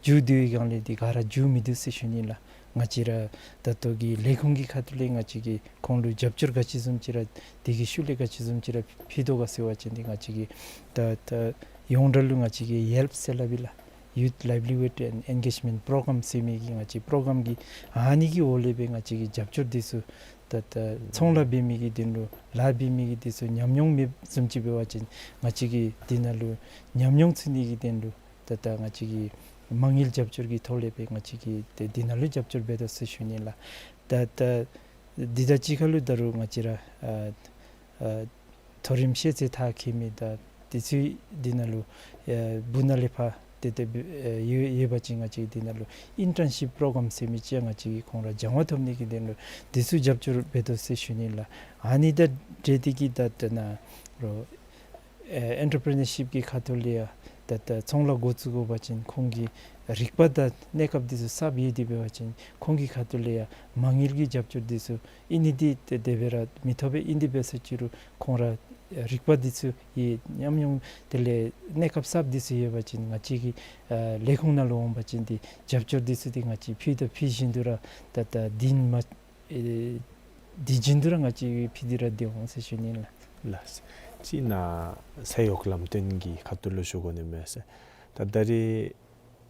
མཇུག་བསྡུ་བའི་སྒང་ལས་འདི་ག་ར་མཇུག་མི་བསྡུ་ཟེར་ཞུ་ནི་ལགས། ང་བཅས་ར་ད་ལྟོ་གི་ལས་ཁུངས་ཀྱི་ཁ་ཐུག་ལས་ང་བཅས་ཀྱིས་ཁོང་ལུ་རྒྱབ་སྐྱོར་ག་ཅི་བཟུམ་ཅིག་ར་དེ་གི་ཤུལ་ལས་ག་ཅི་བཟུམ་ཅིག་ར་ཕུལ་དོ་ག་ཟེར་བ་ཅིན་འདི་ང་བཅས་ཀྱིས་ད་ད་ཡོངས་གྲགས་ལུ་ང་བཅས་ཀྱིས་ཡེལཔ་ཟེར་སླབ་ཨིན་ལགས། Youth Livelihood and Engagement Program ཟེར་མི་གི་ང་བཅས་པོ་རོ་གྲམ་གི་ཨ་ནི་གི་འོག་ལས་སྦེ་ང་བཅས་ཀྱིས་རྒྱབ་སྐྱོར་འདི་ཚུ་ད་ད་ཚོང་ལཱ་འབད་མི་གི་དོན་ལུ་ལཱ་འབད་མི་གི་འདི་ཚུ་ཉམས་མྱོང་མེདཔ་བཟུམ་ཅིག་འབད་བ་ཅིན་ང་བཅས་ཀྱིས་འདི་ནང་ལུ་ཉམས་མྱོང་ཚུད་ནི་གི་དོན་ལུ་ད་ད་ང་བཅས་ཀྱིས་མ་དངུལ་རྒྱབ་སྐྱོར་གྱི་ཐོག་ལས་སྦེ་ང་བཅས་ཀྱིས་ཏེ་འདི་ནང་ལུ་རྒྱབ་སྐྱོར་འབད་དོ་ཟེར་ཞུ་ནི་ལགས། ད་ད་འདི་དང་གཅིག་ཁར་ལུ་ད་རུང་ང་བཅས་ར་ཨ་ཨ་མཐོ་རིམ་ཤེས་ཚད་མཐར་འཁྱོལ་མི་དང་དེ་ཚུ་འདི་ནང་ལུ་ཨ་སྦུག་ནང་ལས་ཕར་ཏེ་ཏེ་ཨ་ཡོད་ཡོད་པ་ཅིན་ང་བཅས་འདི་ནང་ལུ་ཨིན་ཊརན་ཤིབ་པོ་རོ་གྲམ་ཟེར་མི་ཅིག་ང་བཅས་ཀྱིས་ཁོང་ར་སྦྱང་བ་ཐོབ་ནི་གི་དོན་ལུ་དེ་ཚུ་རྒྱབ་སྐྱོར་འབད་དོ་ཟེར་ཞུ་ནི་ལགས། ཨ་ནི་དང་འབྲེལ་ཏེ་གིས་ད་ད་ནཱ་རོགས་ཨེ་ཨེན་ཊར་པི་རི་ནར་ཤིབ་ཀྱི་ཁ་ཐུག་ལས་ཡང་ད་ད་ཚོང་ལཱ་འགོ་བཙུགས་དགོ་པ་ཅིན་ཁོང་གི་རིག་པ་དང་གནས་སྐབས་འདི་ཚུ་གསརཔ་ཡོད་དེ་འབད་བ་ཅིན་ཁོང་གི་ཁ་ཐུག་ལས་ཡང་མ་དངུལ་གྱི་རྒྱབ་སྐྱོར་འདི་ཚུ་ཨིན་ནི་འདི་དེ་དེ་སྦེ་ར་མི་ཐོབ་པས། ཨིན་དེ་འབད་ཟེར་ཅི་རུང་ཁོང་ར་རིག་པ་འདི་ཚུ་ཡི་ཉམས་མྱོང་དེ་ལས་གནས་སྐབས་གསརཔ་འདི་ཚུ་ཡོད་པ་ཅིན་ང་བཅས་ཀྱི་ཨ་ལས་ཁུངས་ནང་ལུ་འོང་པ་ཅིན་འདི་རྒྱབ་སྐྱོར་འདི་ཚུ་འདི་ང་བཅས་ཕུལ་དང་ཕུལ་བཞིན་དུ་ར་ད་ད་འདི་མ་ཨེ་འདི་བཞིན་དུ་ར་ང་བཅས་ཕུལ་ཏེ་ར་སྡོད་འོང་ཟེར་ཞུ་ནི་ལགས། ལགས། ཅིག་ནཱ་ས་གཡོག་ལམ་སྟོན་གྱི་ཁ་ཐུག་ལུ་ཞུ་དགོ་ནི་མས་ཟེར། ད་ད་རེས་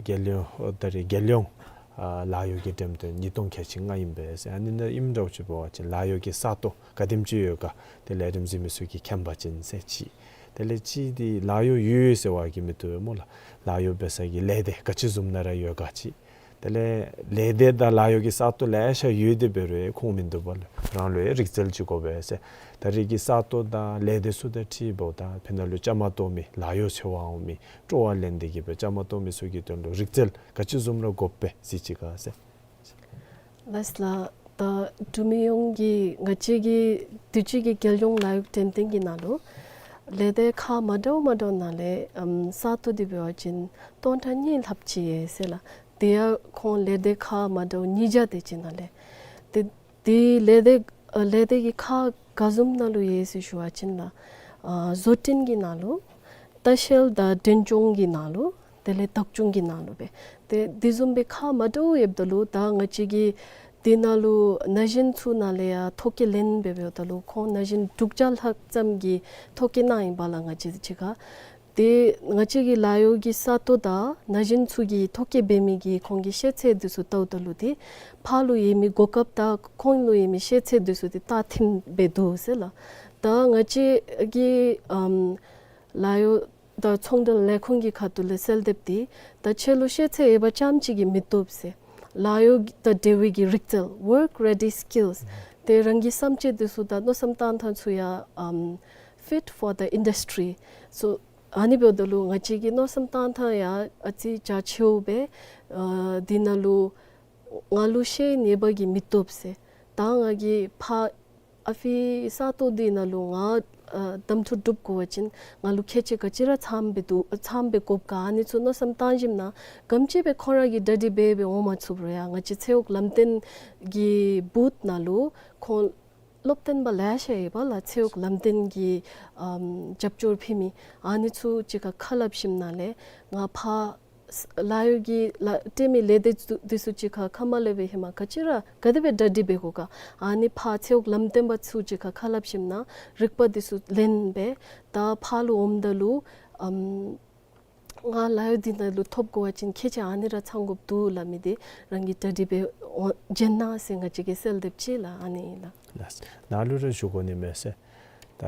རྒྱལ་ཡོངས་ད་རེས་རྒྱལ་ཡོངས་ཨ་ལཱ་གཡོག་གི་འགྲེམས་སྟོན་ཉིས་སྟོང་ཁལ་གཅིག་ལྔ་ཨིན་པས་ཟེར། ཨ་ནི་ནང་ཨིནམ་འདྲཝ་ཅིག་འབད་བ་ཅིན་ལཱ་གཡོག་གི་ས་སྟོང་ག་དེམ་ཅིག་ཡོད་ག་དེ་ལས་རིམ་གཟིགས་མི་ཚུ་གིས་མཁྱེན་པ་ཅིན་ཟེར་ཅིག། དེ་ལས་ཅིག་འདི་ལཱ་གཡོག་ཡོད་ཡོད་ཟེར་བ་གིས་མི་བཏུབ་པས་སྨོ་ལགས། ལཱ་གཡོག་འབད་ས་གི་ལས་སྡེ་ག་ཅི་བཟུམ་ནང་ར་ཡོད་ག་ཅིག། དེ་ལས་ལས་སྡེ་དང་ལཱ་གཡོག་གི་ས་སྟོང་ལེ་ཤ་ཡོད་དེ་འབད་རུང་ཁུངས་མིན་འདུག་པ་ལགས། རང་ལུ་ཡང་རིག་རྩལ་ཅིག་དགོ་པས་ཟེར། ད་རེས་ཀྱི་ས་སྟོང་དང་ལས་སྡེ་ཚུ་དང་འཁྲིལཝ་ད་ཕི་ནང་ལུ་བཅའ་མར་གཏོགས་མི་ལཱ་གཡོག་འཚོལ་བར་འོང་མི་སྤྲོ་བ་ལེན་ཏེ་གིས་སྦེ་བཅའ་མར་གཏོགས་མི་ཚུ་གི་དོན་ལུ་རིག་རྩལ་ག་ཅི་བཟུམ་ར་དགོ་པས་ཟེར་ཅིག་ག་ཟེར། ལགས་ལགས། ད་འབྲུག་མི་ཡོངས་ཀྱི་ང་བཅས་ཀྱི་དུས་ཅི་གི་རྒྱལ་ཡོངས་ལཱ་གཡོག་འགྲེམས་སྟོན་གྱི་ནང་ལུ་ ལས་སྡེ་ཁག་མ་འདྲཝ་མ་འདྲཝ་ནང་ལས་ཨམ་ས་སྟོང་འདི་འབད་བ་ཅིན་སྟོང་ཕྲག་གཉིས་ལྷགཔ་ཅིག་ཡོད་ཟེར་ལགས། དེ་ཡང་ཁོང་ལས་སྡེ་ཁག་མ་འདྲཝ་ཉིས་བརྒྱ་དེ་ཅིག་ནང་ལས། དེ་དེ་ལས་སྡེ་ཨ་ལས་སྡེ་གི་ཁག་ག་བཟུམ་ནང་ལུ་ཡོད་ཟེར་ཞུ་བ་ཅིན་ལགས། ཨ་བཟོ་སྐྲུན་གྱི་ནང་ལུ། ལྟ་བཤལ་དང་འགྲེམས་སྤྱོད་ཀྱི་ནང་ལུ། དེ་ལས་བདག་སྐྱོང་གི་ནང་ལུ་སྦེ། དེ་དེ་བཟུམ་སྦེ་ཁག་མ་འདྲཝ་ཡོདཔ་ད་ལུ་ད་ང་བཅས་ཀྱི་དེ་ནང་ལུ་ན་གཞོན་ཚུ་ནང་ལས་ཡང་ཐོ་བཀོད་ལེན་སྦེ་འབདཝ་ད་ལུ་ཁོང་ན་གཞོན་དྲུག་བརྒྱ་ལྷག་ཙམ་གྱིས་ཐོ་བཀོད་གནང་ཡི་པ་ལགས། ང་བཅས་གཅིག་ཁར། དེ་ང་བཅས་ཀྱི་ལཱ་གཡོག་གི་ས་སྟོང་དང་ན་གཞོན་ཚུ་གིས་ཐོ་བཀོད་འབད་མི་གི་ཁོང་གི་ཤེས་ཚད་འདི་ཚུ་བལྟཝ་ད་ལུ་དེ་ཕར་ལུ་ཡོད་མི་གོ་སྐབས་དང་ཁོང་ལུ་ཡོད་མི་ཤེས་ཚད་འདི་ཚུ་དེ་ལྟ་ཐིམ་སྦེ་འདུག་ཟེར་ལགས། ད་ང་བཅས་ཀྱི་ཨམ་ལཱ་གཡོག་དང་ཚོང་འབྲེལ་ལས་ཁུངས་ཀྱི་ཁ་ཐུག་ལས་གསལ་འདེབས་དེ་ད་ཁྱོད་ལུ་ཤེས་ཚད་ཡོད་པ་ཙམ་ཅིག་གིས་མི་བཏུབ་ཟེར། ལཱ་གཡོག་དང་འབྲེལ་བའི་གི་རིག་རྩལ་work ready skills དེ་རང་གི་བསམ་སྤྱོད་འདི་ཚུ་དང་མནོ་བསམ་བཏང་ཐངས་ཚུ་ཡང་ཨམ་fit for the industry so ཨ་ནི་འབདཝ་ད་ལུ་ང་བཅས་ཀྱི་མནོ་བསམ་བཏང་ཐངས་ཡང་ཨ་ཙི་རྒྱ་ཆེཝ་སྦེ་ཨ་དེ་ནང་ལུ་ང་ལུ་ཤེས་ཡོན་ཡོད་པ་གིས་མི་བཏུབ་ཟེར། ད་ང་གིས་ཕར་ཨ་ཕི་ས་སྟོང་འདི་ནང་ལུ་ང་ཨ་གདམ་འཐུ་གྲུབ་དགོ་པ་ཅིན་ང་ལུ་ཁྱད་ཆོས་ག་ཅི་ར་ཚངམ་སྦེ་འདུག་ཚངམ་སྦེ་དགོཔ་ག་ཨ་ནི་ཚུ་མནོ་བསམ་བཏང་ཞིནམ་ན་ག་དེམ་ཅིག་སྦེ་ཁོང་ར་གིས་གྲ་སྒྲིག་འབད་འབད་འོང་མ་ཚུགས་རུང་ཡང་ང་བཅས་ཚེ་འོག་ལམ་སྟོན་གྱི་བུཐ་ནང་ལུ་ཁོང་སློབ་སྟོན་པ་ལེ་ཤ་ཡོད་པ་ལགས། ཚེ་འོག་ལམ་སྟོན་གྱི་ཨམ་རྒྱབ་སྐྱོར་ཕུལ་མི་ཨ་ནི་ཚུ་གཅིག་ཁར་ཁ་སླབ་ཞིནམ་ན་ལས་ང་ཕར་ལཱ་གཡོག་གི་ལཱ་སྤྲོད་མི་ལས་སྡེ་ཚུ་འདི་ཚུ་གཅིག་ཁར་ཁ་མ་སླབ་པའི་ཧེ་མ་ག་ཅི་ར་ག་དེ་སྦེ་གྲ་སྒྲིག་འབད་དགོ་ག་ཨ་ནི་ཕར་ཚེ་འོག་ལམ་སྟོན་པ་ཚུ་གཅིག་ཁར་ཁ་སླབ་ཞིནམ་ན་རིག་པ་འདི་ཚུ་ལེན་སྦེ་ད་ཕར་ལུ་འོངམ་ད་ལུ་ཨམ་ང་ལཱ་གཡོག་འདི་ནང་ལུ་ཐོབ་དགོ་པ་ཅིན་ཁྱད་ཆོས་ཨ་ནི་ར་ཚང་དགོཔ་འདུག་སླབ་མི་འདི་རང་གིས་གྲ་སྒྲིག་འབད་འོང་བྱོན་གནང་ཟེར་ང་བཅས་ཀྱིས་གསལ་འདེབས་ཅིག་ལགས། ཨ་ནི་ཨིན་ལགས། ལགས། ནཱ་ལུ་ར་ཞུ་དགོ་ནི་མས་ཟེར། ད་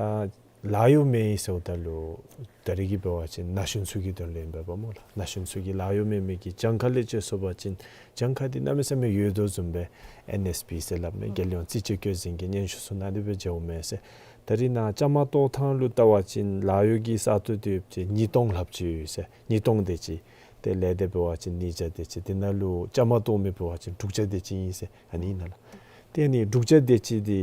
ལཱ་གཡོག་མེད་ཟེརཝ་ད་ལུ་ད་རེས་ཀྱི་འབད་བ་ཅིན་ན་གཞོན་ཚུ་གི་དོན་ལུ་ཨིན་པས་པ་སྨོ་ལགས། ན་གཞོན་ཚུ་གིས་ལཱ་གཡོག་མེད་མི་གི་གྱངས་ཁ་ལས་བཅད་སོང་པ་ཅིན་གྱངས་ཁ་འདི་གནམ་མེད་ས་མེད་ཡོད་དོ་བཟུམ་སྦེ་ཨེན་ཨེས་པི་ཟེར་སླབ་མི་རྒྱལ་ཡོངས་རྩིས་དཔྱད་བཀོད་འཛིན་གྱི་སྙན་ཞུ་ཚུ་ནང་དེ་སྦེ་མཇལཝ་མས་ཟེར། ད་རེས་ནཱ་བཅའ་མར་གཏོགས་ཐངས་ལུ་བལྟ་བ་ཅིན་ལཱ་གཡོག་གི་ས་སྟོང་འདི་ཡོདཔ་ཅིག་ཉིས་སྟོང་ལྷགཔ་ཅིག་ཡོད་ཟེར། ཉིས་སྟོང་དེ་ཅིག་ཏེ་ལས་སྡེ་འབད་བ་ཅིན་ཉིས་བརྒྱ་དེ་ཅིག་དེ་ནང་ལུ་བཅའ་མར་གཏོགས་མི་འབད་བ་ཅིན་དྲུག་བརྒྱ་དེ་ཅིག་ཨིན་ཟེར་ཨ་ནི་ཨིན་ན་ལགས། ཏེ་ཨ་ནི་དྲུག་བརྒྱ་དེ་ཅིག་འདི་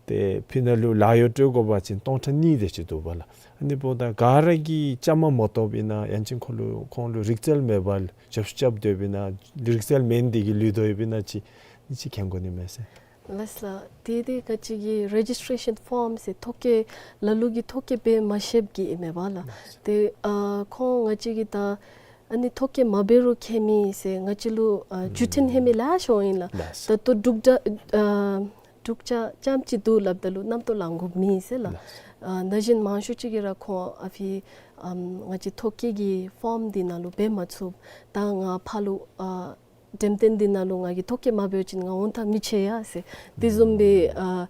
ཏེ་ཕི་ནང་ལུ་ལཱ་གཡོག་སྤྲོད་དགོ་པ་ཅིན་སྟོང་ཕྲག་གཉིས་དེ་ཅིག་འདུག་པ་ལགས། ཨ་ནི་འབདཝ་ད་ག་ར་གིས་བཅའ་མར་མ་གཏོགསཔ་ཨིན་ན་ཡང་ཅིན་ཁོང་ལུ་ཁོང་ལུ་རིག་རྩལ་མེད་པར་རྒྱབ་རྒྱབ་སྡོདཔ་ཨིན་ན་རིག་རྩལ་མེད་ནི་དེ་གིས་ལུས་སྡོདཔ་ཨིན་ན་ཅིག་ཨ་ནི་ཅིག་མཁྱེན་དགོ་ནི་མས་ཟེར། ལགས་ལགས། དེ་དེ་ང་བཅས་ཀྱི་རེ་ཇིས་ཊེ་རེ་ཤཱན་ཕོརམ་ཟེར་ཐོ་བཀོད་ལ་ལུ་གིས་ཐོ་བཀོད་འབད་མ་ཤེསཔ་གིས་ཨིན་མས་པ་ལགས། ལགས། དེ་ཨ་ཁོང་ང་བཅས་ཀྱིས་ད་ཨ་ནི་ཐོ་བཀོད་མ་འབད་རུང་ཁྱད་མེད་ཟེར་ང་བཅས་ལུ་ཨ་བརྒྱུད་འཕྲིན་ཧེ་མ་ལེ་ཤ་འོང་ཡི་ལགས། ལགས། ད་ལྟོ་དྲུག་བརྒྱ་ཨ་དྲུག་བརྒྱ་ཙམ་ཅིག་འདུག་སླབ་ད་ལུ་རྣམ་རྟོག་ལང་དགོཔ་མེད་ཟེར་ལགས། ལགས། ཨ་ན་གཞོན་མང་ཤོས་ཅིག་གིས་ར་ཁོང་ཨ་ཕི་ཨམ་ང་བཅས་ཐོ་བཀོད་ཀྱི་ཕོརམ་འདི་ནང་ལུ་འབད་མ་ཚུགས། ད་ང་ཕར་ལུ་ཨ་འགྲེམས་སྟོན་འདི་ནང་ལུ་ང་གིས་ཐོ་བཀོད་མ་འབད་བ་ཅིན་ང་འོང་ཐག་མི་ཆོད་ཡ་ཟེར། དེ་བཟུམ་སྦེ་ཨ་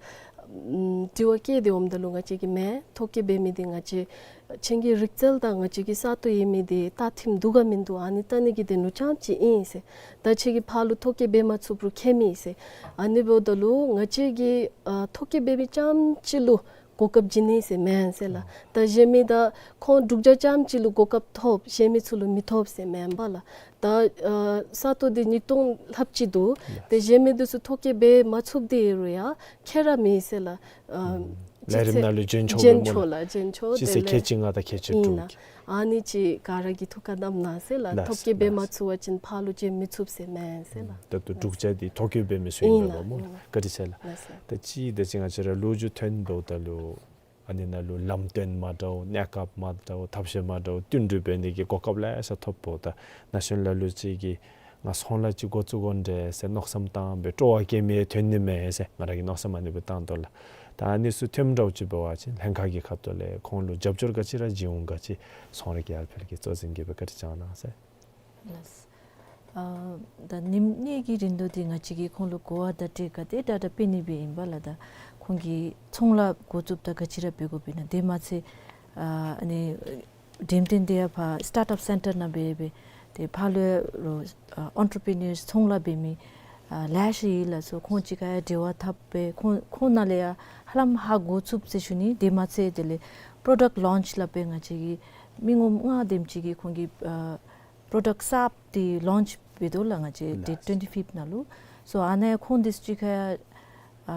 ཨམ་དྲི་བ་བཀོད་དེ་འོངམ་ད་ལུ་ང་བཅས་ཀྱིས་མེན། ཐོ་བཀོད་འབད་མི་འདི་ང་བཅས་ཁྱེད་ཀྱི་རིག་རྩལ་དང་ང་བཅས་ཀྱི་ས་སྟོང་ཡོད་མི་འདི་ལྟ་ཐིམ་འདུག་ག་མིན་འདུག་ཨ་ནི་ལྟ་ནི་གི་དོན་ལུ་རྐྱངམ་ཅིག་ཨིན་ཟེར། ད་ཁྱེད་ཀྱིས་ཕར་ལུ་ཐོ་བཀོད་འབད་མ་ཚུགས་རུང་ཁྱད་མེད་ཟེར། ཨ་ནི་འབདཝ་ད་ལུ་ང་བཅས་ཀྱིས་ཨ་ཐོ་བཀོད་འབད་མི་རྐྱངམ་ཅིག་ལུ་གོ་སྐབས་བྱིན་ནི་ཟེར་མེན་ཟེར་ལགས། ད་གཞན་མི་ད་ཁོང་དྲུག་བརྒྱ་ཙམ་ཅིག་ལུ་གོ་སྐབས་ཐོབ། གཞན་མི་ཚུ་ལུ་མི་ཐོབ་ཟེར་མེན་པ་ལགས། ད་ཨ་ས་སྟོང་འདི་ཉིས་སྟོང་ལྷགཔ་ཅིག་འདུག། ལགས། ཏེ་གཞན་མི་འདི་ཚུ་ཐོ་བཀོད་འབད་མ་ཚུགསཔ་འདི་རུང་ཡང་ཁྱད་ར་མེད་ཟེར་ལགས། ཨ་ཨུམ་ལས་རིམ་ནང་ལུ་བྱོན་ཆོག་པས་སྨོ་ལགས། བྱོན་ཆོག་ལགས། བྱོན་ཆོག། ཅིག་ཟེར་དེ་ལས་ཁལ་གཅིག་ལྔ་དང་ཁལ་གཅིག་ཨིན་དྲུག་ལགས། ཨ་ནི་ཅིག་ག་ར་གིས་ཐུགས་ཁར་བསྣམས་གནང་ཟེར་ལགས། ལགས། ཐོ་བཀོད་འབད་མ་ལགས། ཚུགས་པ་ཅིན་ཕར་ལུ་བྱོན་མི་ཚུགས་ཟེར་མེན་ཟེར་ལགས། ད་ལྟོ་དྲུག་བརྒྱ་འདི་ཐོ་བཀོད་འབད་མི་ཚུ་ཨིན་ཨིན་པས་ལགས། སྨོ་ལགས། ཨིན་ལགས། བཀའ་དྲིན་ཆེ་ལགས། ལགས་སོ། ད་ཅི་ད་ཅི་ང་བཅས་ར་ལོ་རྒྱུས་ཐོན་འབདཝ་ད་ལུ་ཨ་ནི་ནང་ལུ་ལམ་སྟོན་མ་འདྲཝ་གནས་སྐབས་མ་འདྲཝ་ཐབས་ཤེས་མ་འདྲཝ་བསྟུན་གྲོས་འབད་ནི་གི་གོ་སྐབས་ལེ་ཤ་ཐོབ་པས། ད་ན་གཞོན་ལ་ལུ་ཅིག་གིས་ང་ཚོང་ལཱ་ཅིག་འགོ་བཙུགས་དགོ་འདྲས་ཟེར་མནོ་བསམ་བཏང་སྦེ་སྤྲོ་བ་བསྐྱེད་མི་ཐོན་ནི་མས་ཟེར་ང་ར་གིས་མནོ་བསམ་ཨ་ནི་སྦེ་བཏང་དོ་ལགས། ད་ཨ་ནི་ཚུ་ཐོནམ་འདྲཝ་ཅིག་འབད་བ་ཅིན་ལྷན་ཁག་གི་ཁ་ཐུག་ལས་ཁོང་ལུ་རྒྱབ་སྐྱོར་ག་ཅི་ར་བྱིན་འོང་ག་ཅི་ཚོང་ར་རྒྱལ་ཕལ་གྱི་གཙོ་འཛིན་གྱིས་སྦེ་བཀའ་དྲིན་བསྐྱང་གནང་ཟེར། ལགས། ཨ་ད་ཉིནམ་གཉིས་ཀྱི་རིང་དུ་འདི་ང་བཅས་ཀྱིས་ཁོང་ལུ་གོ་བ་བརྡ་སྤྲོད་ག་དེ་དྲག་དྲག་སྤེལ་ནི་སྦེ་ཨིན་པ་ལགས། ད་ཁོང་གིས་ཚོང་ལཱ་འགོ་བཙུགསཔ་ད་ག་ཅི་ར་འབད་དགོཔ་ཨིན་ན། དེ་མ་ཚད་ཨ་ཨ་ནི་འགྲེམས་སྟོན་འདི་ཡང་ཕར་སི་ཊཱརཊ་ཨཔ་སེན་ཊར་ནང་འབད་སྦེ་ཏེ་ཕར་ལུ་རོགས་ཨ་ཨོན་ཊི་པི་ནིའརསི་ཚོང་ལཱ་འབད་མི་ཨ་ལེ་ཤ་ཡོད་ལགས་སོ། ཁོང་གཅིག་ཁར་ཡང་འབྲེལ་བ་འཐབ་སྦེ་ཁོང་ཁོང་ནང་ལས་ཡང་ཧ་ལམ་ཧ་གོ་ཚུགས་ཟེར་ཞུ་ནི། དེ་མ་ཚད་དེ་ལས་པྲོ་ཌཀཊ་ལོན་ཆི་སླབ་སྦེ་ང་བཅས་ཀྱིས་མི་ངོམ་ལྔ་དེམ་ཅིག་གིས་ཁོང་གི་ཨ་པྲོ་ཌཀཊ་གསརཔ་འདི་ལོན་ཆི་འབད་དོ་ལགས། ང་བཅས་ཌེཊ་ལགས། ཊུ་ཝེན་ཊི་ཕིབཐ་ནང་ལུ། སོ་ཨ་ནཱ་ཁོང་འདི་ཚུ་གཅིག་ཁར་ཡང་ཨ་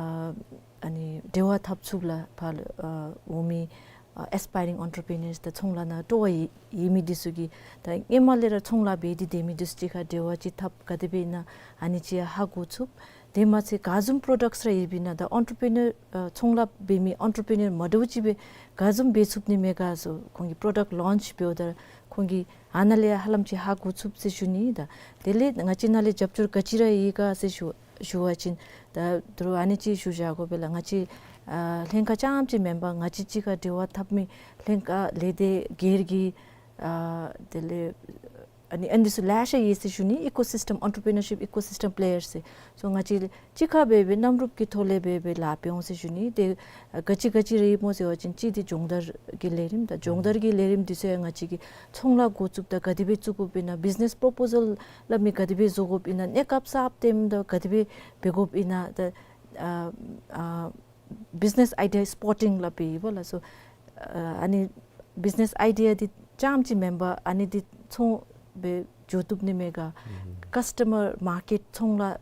ཨ་ནི་འབྲེལ་བ་འཐབ་ཚུགས་ལགས། ཕར་ལུ་ཨ་འོང་མི་ ཨ་ཨེསི་པའི་རིང་ཨོན་ཊར་པི་ནར་དང་ཚོང་ལཱ་ནང་སྤྲོ་བ་ཡོད་ཡོད་མི་འདི་ཚུ་གིས་ད་སྔོན་མ་ལས་ར་ཚོང་ལཱ་འབད་དེ་སྡོད་མི་འདི་ཚུ་གཅིག་ཁར་འབྲེལ་བ་ཅིག་འཐབ་ག་དེ་སྦེ་ཨིན་ན་ཨ་ནི་ཅིག་ཧ་གོ་ཚུགས། དེ་མ་ཚད་ག་བཟུམ་པྲོ་ཌཀཊསི་ར་ཡོདཔ་ཨིན་ན་ད་ཨོན་ཊར་པི་ནར་ཨ་ཚོང་ལཱ་འབད་མི་ཨོན་ཊར་པི་ནར་མ་འདྲཝ་ཅིག་སྦེ་ག་བཟུམ་འབད་ཚུགས་ནི་མས་ག་ཟེར་ཁོང་གིས་པྲོ་ཌཀཊ་ལོནཆ་འབདཝ་ད་ཁོང་གིས་ཨ་ནཱ་ལས་ཧ་ལམ་ཅིག་ཧ་གོ་ཚུགས་ཟེར་ཞུ་ནི། ད་དེ་ལས་ང་བཅས་ནཱ་ལས་རྒྱབ་སྐྱོར་ག་ཅི་ར་ཡོད་ག་ཟེར་ཞུ་ཞུ་བ་ཅིན་ད་དོ་རུང་ཨ་ནི་ཅིག་ཞུ་བཞག་དགོ་པས་ལགས། ང་བཅས་ཨ་ལྷན་ཁག་རྐྱངམ་ཅིག་མེན་པར་ང་བཅས་གཅིག་ཁར་འབྲེལ་བ་འཐབ་མི་ལྷན་ཁག་ལས་སྡེ་སྒེར་གྱི་ཨ་དེ་ལས་ཨ་ནི་ཨ་ནི་ཚུ་ལེ་ཤ་ཡོད་ཟེར་ཞུ་ནི། ཨི་ཀོ་སིསི་ཊེམ་ཨོན་ཊར་པི་ནར་ཤིཔ་ཨི་ཀོ་སིསི་ཊེམ་པེ་ཡརསི་ཟེར། སོ་ང་བཅས་གཅིག་ཁར་སྦེ་སྦེ་མཉམ་རུབ་ཀྱི་ཐོག་ལས་སྦེ་སྦེ་ལཱ་འབད་འོང་ཟེར་ཞུ་ནི། དེ་ཨ་ག་ཅི་ག་ཅི་ར་ཡོདཔ་སྨོ་ཟེར་བ་ཅིན་གཅིག་འདི་སྦྱོང་བརྡར་གྱི་ལས་རིམ་དང་སྦྱོང་བརྡར་གྱི་ལས་རིམ་འདི་ཚུ་ཡང་ང་བཅས་ཀྱིས་ཚོང་ལཱ་འགོ་བཙུགསཔ་ད་ག་དེ་སྦེ་བཙུགས་དགོཔ་ཨིན་ན། བིཛི་ནེསི་པྲོ་པོ་ཟལ་སླབ་མི་ག་དེ་སྦེ་བཟོ་དགོཔ་ཨིན་ན། གནས་སྐབས་གསརཔ་བཏོནམ་ད་ག་དེ་སྦེ་འབད་དགོཔ་ཨིན་ན། ད་ཨ་ཨ་བིཛི་ནེསི་ཨའི་ཌི་ཡ་སི་པོར་ཊིང་སླབ་སྦེ་ཡོདཔ་ལགས། སོ་ཨ་ཨ་ནི་བིཛི་ནེསི་ཨའི་ཌི་ཡ་འདི་རྐྱངམ་ཅིག་མེན་པར་ཨ་ནི་འདི་ཚོང་སྦེ་འགྱོ་བཏུབ་ནི་མས་ག། ཨུམ་ཀཱསི་ཊ་མར་མར་ཀེཊ་ཚོང་ལཱ་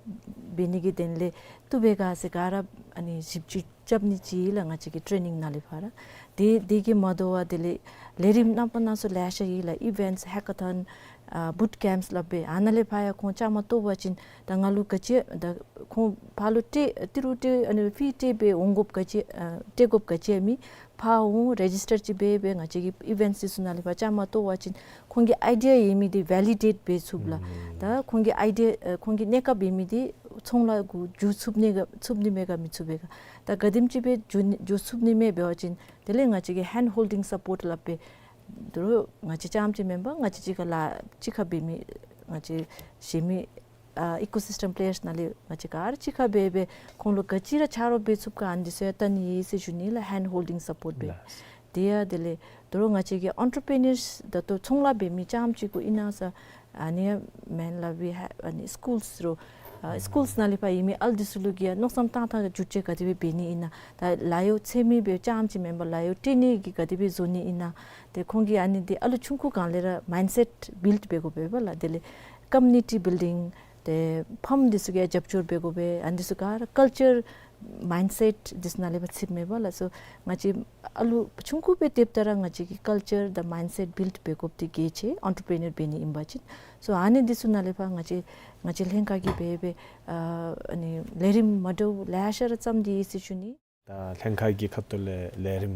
འབད་ནི་གི་དོན་ལས་བཏུབ་པས་ག་ཟེར་ག་ར་ཨ་ནི་ཞིབ་དཔྱད་རྐྱབ་ནི་ཅིག་ལགས། ང་བཅས་ཀྱི་ཊེ་ནིང་ནང་ལས་ཕར་དེ་དེ་གིས་མ་དོ་བར་དེ་ལས་ལས་རིམ་རྣམ་པ་སྣ་ཚོགས་ལེ་ཤ་ཡོད་ལགས། ཨི་ཝེནཊསི་ཧེ་ཀ་ཐོན་ཨ་བུཊ་ཀེམཔསི་སླབ་སྦེ་ཨ་ནཱ་ལས་ཕར་ཡང་ཁོང་བཅའ་མར་གཏོགས་པ་ཅིན་ད་ང་ལུ་ག་ཅི་ད་ཁོང་ཕར་ལུ་སྤྲོད་ཏི་རུ་སྤྲོད་ཨ་ནི་ཕི་སྤྲོད་སྦེ་འོང་དགོཔ་ག་ཅི་ཨ་སྤྲོད་དགོཔ་ག་ཅི་ཡང་མེད། ཕར་འོང་རེ་ཇིསི་ཊར་ཅིག་འབད་སྦེ་ང་བཅས་ཀྱི་ཨི་ཝེནཊསི་འདི་ཚུ་ནང་ལས་ཕར་བཅའ་མར་གཏོགས་པ་ཅིན་ཁོང་གི་ཨའི་ཌི་ཡ་ཡོད་མི་འདི་ཝེ་ལི་ཌེཊ་འབད་ཚུགསཔ་ལགས། ཨུམ་ད་ཁོང་གི་ཨའི་ཌི་ཡ་ཨ་ཁོང་གི་གནས་སྐབས་ཡོད་མི་འདི་ཚོང་ལཱ་གུ་འགྱོ་ཚུགས་ནི་ག་ཚུགས་ནི་མས་ག་མི་ཚུགས་པས་ག། ད་ག་དེམ་ཅིག་སྦེ་འགྱོ་ནི་འགྱོ་ཚུགས་ནི་མས་འབད་བ་ཅིན་དེ་ལས་ང་བཅས་ཀྱིས་ཧེནཌ་ཧོལ་ཌིང་སཔོརཊ་སླབ་སྦེ་དོ་རུང་ང་བཅས་རྐྱངམ་ཅིག་མེན་པར་ང་བཅས་གཅིག་ཁར་ལཱ་གཅིག་ཁར་འབད་མི་ང་བཅས་གཞན་མི་ཨ་ཨི་ཀོ་སིསི་ཊེམ་པེ་ཡརསི་ནང་ལས་ང་བཅས་ག་ར་གཅིག་ཁར་སྦེ་སྦེ་ཁོང་ལུ་ག་ཅི་ར་ཆ་རོགས་འབད་ཚུགས་ག་ཨ་ནི་འདི་ཚུ་ཡང་བལྟ་ནི་ཡོད་ཟེར་ཞུ་ནི་ལགས། ཧེནཌ་ཧོལ་ཌིང་སཔོརཊ་སྦེ། ལགས། དེ་ཡང་དེ་ལས་དོ་རུང་ང་བཅས་ཀྱི་ཨོན་ཊར་པི་ནརསི་ད་ལྟོ་ཚོང་ལཱ་འབད་མི་རྐྱངམ་ཅིག་གུ་ཨིན་ན་ས་ཨ་ནི་ཡང་མེན་ལགས། ཝི་ཧེབ་ཨ་ནི་སི་ཀུལསི་རུ་ཨ་སི་ཀུལསི་ནང་ལས་ཕར་ཡོད་མི་ཨ་ལུ་འདི་ཚུ་ལུ་གི་ཡང་མནོ་བསམ་བཏང་ཐངས་ཀྱི་བསྒྱུར་བཅོས་ག་དེ་སྦེ་འབད་ནི་ཨིན་ན། ད་ལཱ་གཡོག་འཚོལ་མི་སྦེ་རྐྱངམ་ཅིག་མེན་པར་ལཱ་གཡོག་སྤྲོད་ནི་གི་ག་དེ་སྦེ་བཟོ་ནི་ཨིན་ན། ཏེ་ཁོང་གིས་ཨ་ནི་འདི་ཨ་ལུ་ཆུང་ཀུ་སྒང་ལས་ར་མའིནཌ་སེཊ་བིལཌ་འབད་དགོ་པས་པ་ལགས། དེ་ལས་ཀོ་མིའུ་ནི་ཊི་བིལ་ཌིང་ཏེ་ཕམ་འདི་ཚུ་གིས་རྒྱབ་སྐྱོར་འབད་དགོ་པས། ཨ་ནི་འདི་ཚུ་ག་ར་ཀཱལ་ཅར་མའིནཌ་སེཊ་འདི་ཚུ་ནང་ལས་ཕར་ཚུདཔ་མས་པ་ལགས། སོ་ང་བཅས་ཨ་ལུ་ཆུང་ཀུ་སྦེ་སྡོདཔ་ད་ར་ང་བཅས་ཀྱིས་ཀཱལ་ཅར་དང་མའིནཌ་སེཊ་བིལཌ་འབད་དགོཔ་འདི་གལ་ཆེ། ཨོན་ཊར་པི་ནར་འབད་ནི་ཨིན་པ་ཅིན། སོ་ཨ་ནི་འདི་ཚུ་ནང་ལས་ཕར་ང་བཅས་ང་བཅས་ལྷན་ཁག་གིས་འབད་སྦེ་ཨ་ཨ་ནི་ལས་རིམ་མ་འདྲཝ་ལེ་ཤ་ར་བརྩམས་ཏེ་ཡོད་ཟེར་ཞུ་ནི། ད་ལྷན་ཁག་གི་ཁ་ཐུག་ལས་ལས་རིམ་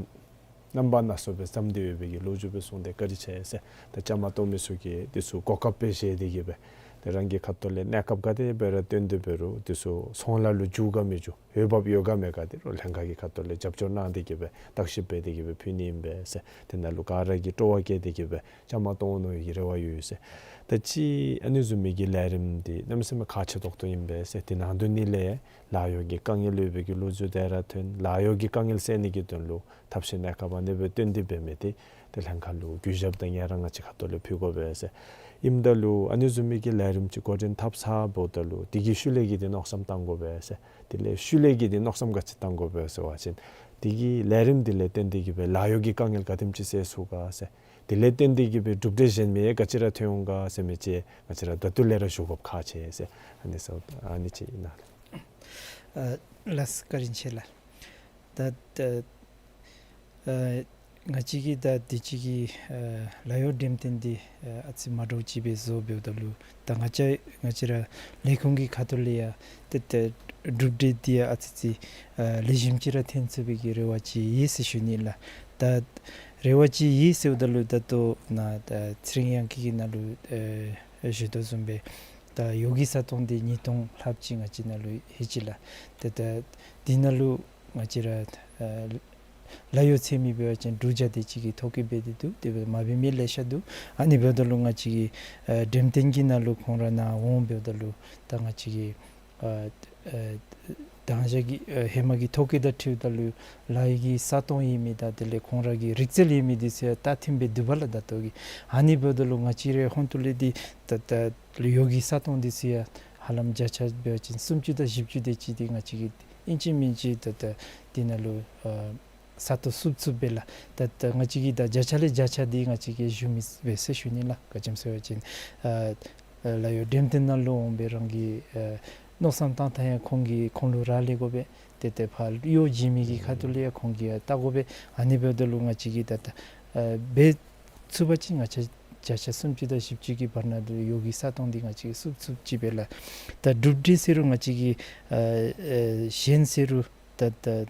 རྣམ་པ་སྣ་ཚོགས་སྦེ་བརྩམས་ཏེ་ཡོད་པའི་གི་ལོ་རྒྱུས་སྦེ་གསུངས་ཏེ་བཀའ་དྲིན་ཆེ་ཟེར། ད་བཅའ་མར་གཏོགས་མི་ཚུ་གིས་འདི་ཚུ་གོ་སྐབས་སྦེ་བཞེས་ཏེ་གི་སྦེ་ཏེ་རང་གི་ཁ་ཐུག་ལས་གནས་སྐབས་ག་དེ་སྦེ་ར་བཏོན་ཏེ་འབད་རུང་འདི་ཚུ་ཚོང་ལཱ་ལུ་འགྱུར་ག་མི་འགྱུར་འོས་འབབ་ཡོད་ག་མེད་ག་འདི་རུང་ལྷན་ཁག་གི་ཁ་ཐུག་ལས་རྒྱབ་སྐྱོར་གནང་སྟེ་གི་སྦེ་བརྟག་ཞིབ་འབད་དེ་གི་སྦེ་ཕུལ་ནི་ཨིན་པས་ཟེར། དེ་ནང་ལུ་ག་ར་གིས་སྤྲོ་བ་བསྐྱེད་དེ་གི་སྦེ་བཅའ་མར་གཏོགས་འོང་མནོ་བའི་གི་རེ་བ་ཡོད་ཟེར། ད་ཅི་ཨ་ནི་བཟུམ་མའི་གི་ལས་རིམ་འདི་གནམ་མེད་ས་མེད་ཁག་ཆེ་ཏོག་ཏོ་ཨིན་པས་ཟེར། དེ་ནང་དོན་ནི་ལས་ལཱ་གཡོག་གི་དཀའ་ངལ་ཡོད་པའི་གི་ལོ་རྒྱུས་དེ་ར་ཐོན། ལཱ་གཡོག་གི་དཀའ་ངལ་སེལ་ནི་གི་དོན་ལུ་ཐབས་ཤེས་གནས་སྐབས་ཨ་ནི་སྦེ་བཏོན་ཏེ་འབད་མི་འདི་ཏེ་ལྷན་ཁག་ལུ་གུས་ཞབས་དང་ཡ་ར་ང་བཅས་ཁ་ཐུག་ལས་ཕུལ་དགོ་པས་ཟེར། ཨིནམ་ད་ལུ་ཨ་ནི་བཟུམ་མའི་གི་ལས་རིམ་ཅིག་འགོ་འདྲེན་འཐབ་ཚརཝ་ད་ལུ་དེ་གི་ཤུལ་ལས་ཀྱི་འདི་མནོ་བསམ་བཏང་དགོ་པས་ཟེར། དེ་ལས་ཤུལ་ལས་ཀྱི་འདི་མནོ་བསམ་ག་ཅི་བཏང་དགོ་པས་ཟེར་བ་ཅིན་དེ་གི་ལས་རིམ་འདི་ལས་བརྟེན་ཏེ་གི་སྦེ་ལཱ་གཡོག་གི་དཀའ་ངལ་ག་དེམ་ཅིག་སེལ་ཚུགས་ག་ཟེར། དེ་ལས་བརྟེན་ཏེ་གི་སྦེ་གྲུབ་འབྲས་གཞན་མི་ག་ཅི་ར་ཐོན་འོང་ག་ཟེར་མི་ཅིག་ང་བཅས་ར་ད་ལྟོ་ལས་ར་ཞུ་དགོཔ་ཁག་ཆེ་ཟེར། ཨ་ནི་ཟེར་ཨ་ནི་ཅིག་ཨིན་ན་ལགས། ཨ་ལགས་བཀའ་དྲིན་ཆེ་ལགས། ད་ད་ཨ་ང་བཅས་ཀྱིས་ད་དུས་ཅི་གི་ཨ་ལཱ་གཡོག་འགྲེམས་སྟོན་འདི་ཨ་ཨ་ཙི་མ་འདྲཝ་ཅིག་སྦེ་བཟོ་འབདཝ་ད་ལུ་ད་ང་བཅས་ང་བཅས་ར་ལས་ཁུངས་ཀྱི་ཁ་ཐུག་ལས་ཡང་ཏེ་ཏེ་གྲུབ་འབྲས་འདི་ཡང་ཨ་ཙི་ཙི་ཨ་ལེགས་ཤོམ་ཅིག་ར་ཐོན་ཚུགས་པའི་གི་རེ་བ་ཅིག་ཡོད་ཟེར་ཞུ་ནི་ལགས། ད་རེ་བ་ཅིག་ཡོད་ཟེརཝ་ད་ལུ་ད་ལྟོ་ནཱ་ད་ཚེ་རིང་དབྱངས་སྐྱིད་ཀྱིས་ནཱ་ལུ་ཨེ་ཞུ་དོ་བཟུམ་སྦེ་ད་ཡོ་གི་ས་སྟོང་འདི་ཉིས་སྟོང་ལྷགཔ་ཅིག་ང་བཅས་ནཱ་ལུ་ཡོད་ཅི་ལགས། ད་ད་འདི་ནང་ལུ་ང་བཅས་ར་ཨ་ལཱ་གཡོག་འཚོལ་མི་འབད་བ་ཅིན་དྲུག་བརྒྱ་དེ་ཅིག་གིས་ཐོ་བཀོད་འབད་དེ་འདུག། དེ་སྦེ་མ་འབད་མི་ལེ་ཤ་འདུག། ཨ་ནི་འབདཝ་ད་ལུ་ང་བཅས་ཀྱིས་ཨ་འགྲེམས་སྟོན་གྱི་ནང་ལུ་ཁོང་ར་ནཱ་འོང་འབདཝ་ད་ལུ་ད་ང་བཅས་ཀྱིས་ཨ་ཨ་དང་ཞག་གི་ཨ་ཧེ་མ་གི་ཐོ་བཀོད་དང་འཁྲིལཝ་ད་ལུ་ལཱ་གཡོག་གི་ས་སྟོང་ཡོད་མི་དང་དེ་ལས་ཁོང་ར་གི་རིག་རྩལ་ཡོད་མི་འདི་ཚུ་ཡང་ད་ཐོན་སྦེ་འདུག་པ་ལགས་ད་ལྟོ་གི། ཨ་ནི་འབདཝ་ད་ལུ་ང་བཅས་རའི་ཧོང་ཏོ་ལས་འདི་ད་ད་ལུ་ཡོ་གི་ས་སྟོང་འདི་ཚུ་ཡང་ཧ་ལམ་བརྒྱ་ཆ་འབད་བ་ཅིན་སུམ་ཅུ་དང་བཞི་བཅུ་དེ་ཅིག་འདི་ང་བཅས་ཀྱིས་ཨིན་ཅི་མིན་ཅི་ད་ད་འདི་ནང་ལུ་ཨ་ས་སྟོང་བསུབ་བསུབ་སྦེ་ལགས། ད་ད་ང་བཅས་ཀྱིས་ད་བརྒྱ་ཆ་ལས་བརྒྱ་ཆ་འདི་ང་བཅས་ཀྱིས་ཞུ་མི་སྦེ་ཟེར་ཞུ་ནི་ལགས། ག་ཅི་སྨོ་ཟེར་བ་ཅིན་ཨ་ཨ་ལཱ་གཡོག་འགྲེམས་སྟོན་ནང་ལུ་འོང་སྦེ་རང་གི་ཨ་ མནོ་བསམ་བཏང་ཐངས་ཡང་ཁོང་གིས་ཁོང་ལུ་རག་ལས་དགོ་པས། ཏེ་ཏེ་ཕར་གཡོག་བྱིན་མི་གི་ཁ་ཐུག་ལས་ཡང་ཁོང་གིས་ཡང་བལྟ་དགོ་པས། ཨ་ནི་འབདཝ་ད་ལུ་ང་བཅས་ཀྱིས་ད་ད་ཨ་འབད་ཚུགས་པ་ཅིན་ང་བཅས་བརྒྱ་ཆ་སུམ་ཅུ་དང་བཞི་བཅུ་གི་བར་ན་དུ་གཡོག་གི་ས་སྟོང་འདི་ང་བཅས་ཀྱིས་བསུབ་ཚུགསཔ་ཅིག་འབད་ལགས། ད་གྲུབ་འབྲས་ཟེར་རུང་ང་བཅས་ཀྱིས་ཨ་ཨ་གཞན་ཟེར་རུང་ད་ད་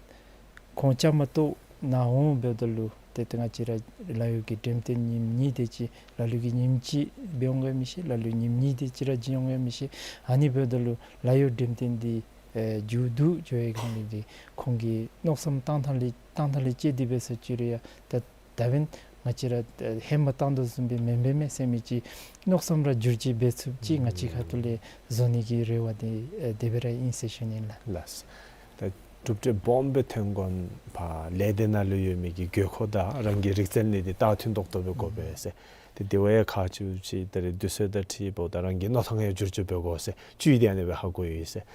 ཁོང་བཅའ་མར་གཏོགས་ནཱ་འོང་འབདཝ་ད་ལུ་ཏེ་ཏེ་ང་བཅས་ར་ལཱ་གཡོག་གི་འགྲེམས་སྟོན་ཉིནམ་གཉིས་དེ་ཅིག་ལ་ལུ་གིས་ཉིནམ་གཅིག་འབད་འོང་ག་མི་ཤེས། ལ་ལུ་ཉིནམ་གཉིས་དེ་ཅིག་ར་བྱིན་འོང་ག་མི་ཤེས། ཨ་ནི་འབདཝ་ད་ལུ་ལཱ་གཡོག་འགྲེམས་སྟོན་འདི་ཨེ་མཇུག་བསྡུ་འགྱོ་ཡི་ག་ནི་འདི་ཁོང་གིས་མནོ་བསམ་བཏང་ཐངས་ལས་བཏང་ཐངས་ལས་བཅད་དེ་འབད་ས་ཅིག་རུང་ཡང་ད་ད་འབདན་ང་བཅས་ར་ཨེ་ཧེ་མ་བཏང་དོ་བཟུམ་སྦེ་མེན་པས་མས་ཟེར་མི་ཅིག་མནོ་བསམ་ར་འགྱུར་བཅོས་འབད་ཚུགསཔ་ཅིག་ང་བཅས་ཁ་ཐུག་ལས་བཟོ་ནི་གི་རེ་བ་འདི་ཨེ་དེ་སྦེ་ར་ཨིན་ཟེར་ཞུ་ནི་ལགས། ལགས། ད་གྲུབ་འབྲས་སྦོམ་སྦེ་ཐོན་དགོ་ན་ཕར་ལས་སྡེ་ནང་ལུ་ཡོད་མི་གི་དགོས་མཁོ་དང་རང་གི་རིག་རྩལ་ནི་འདི་ད་མཐུན་ཏོག་ཏོ་སྦེ་དགོ་པས་ཟེར། ཏེ་དེ་བ་ཡང་ཁག་ཆེཝ་ཅིག་ད་རེས་དུས་ཚོད་དང་འཁྲིལཝ་ད་རང་གི་མནོ་ཐངས་ཡང་འགྱུར་བཅོས་འབད་དགོ་ཟེར་བཅུད་འདི་ཨ་ནི་སྦེ་ཧ་གོ་ཡི་ཟེར།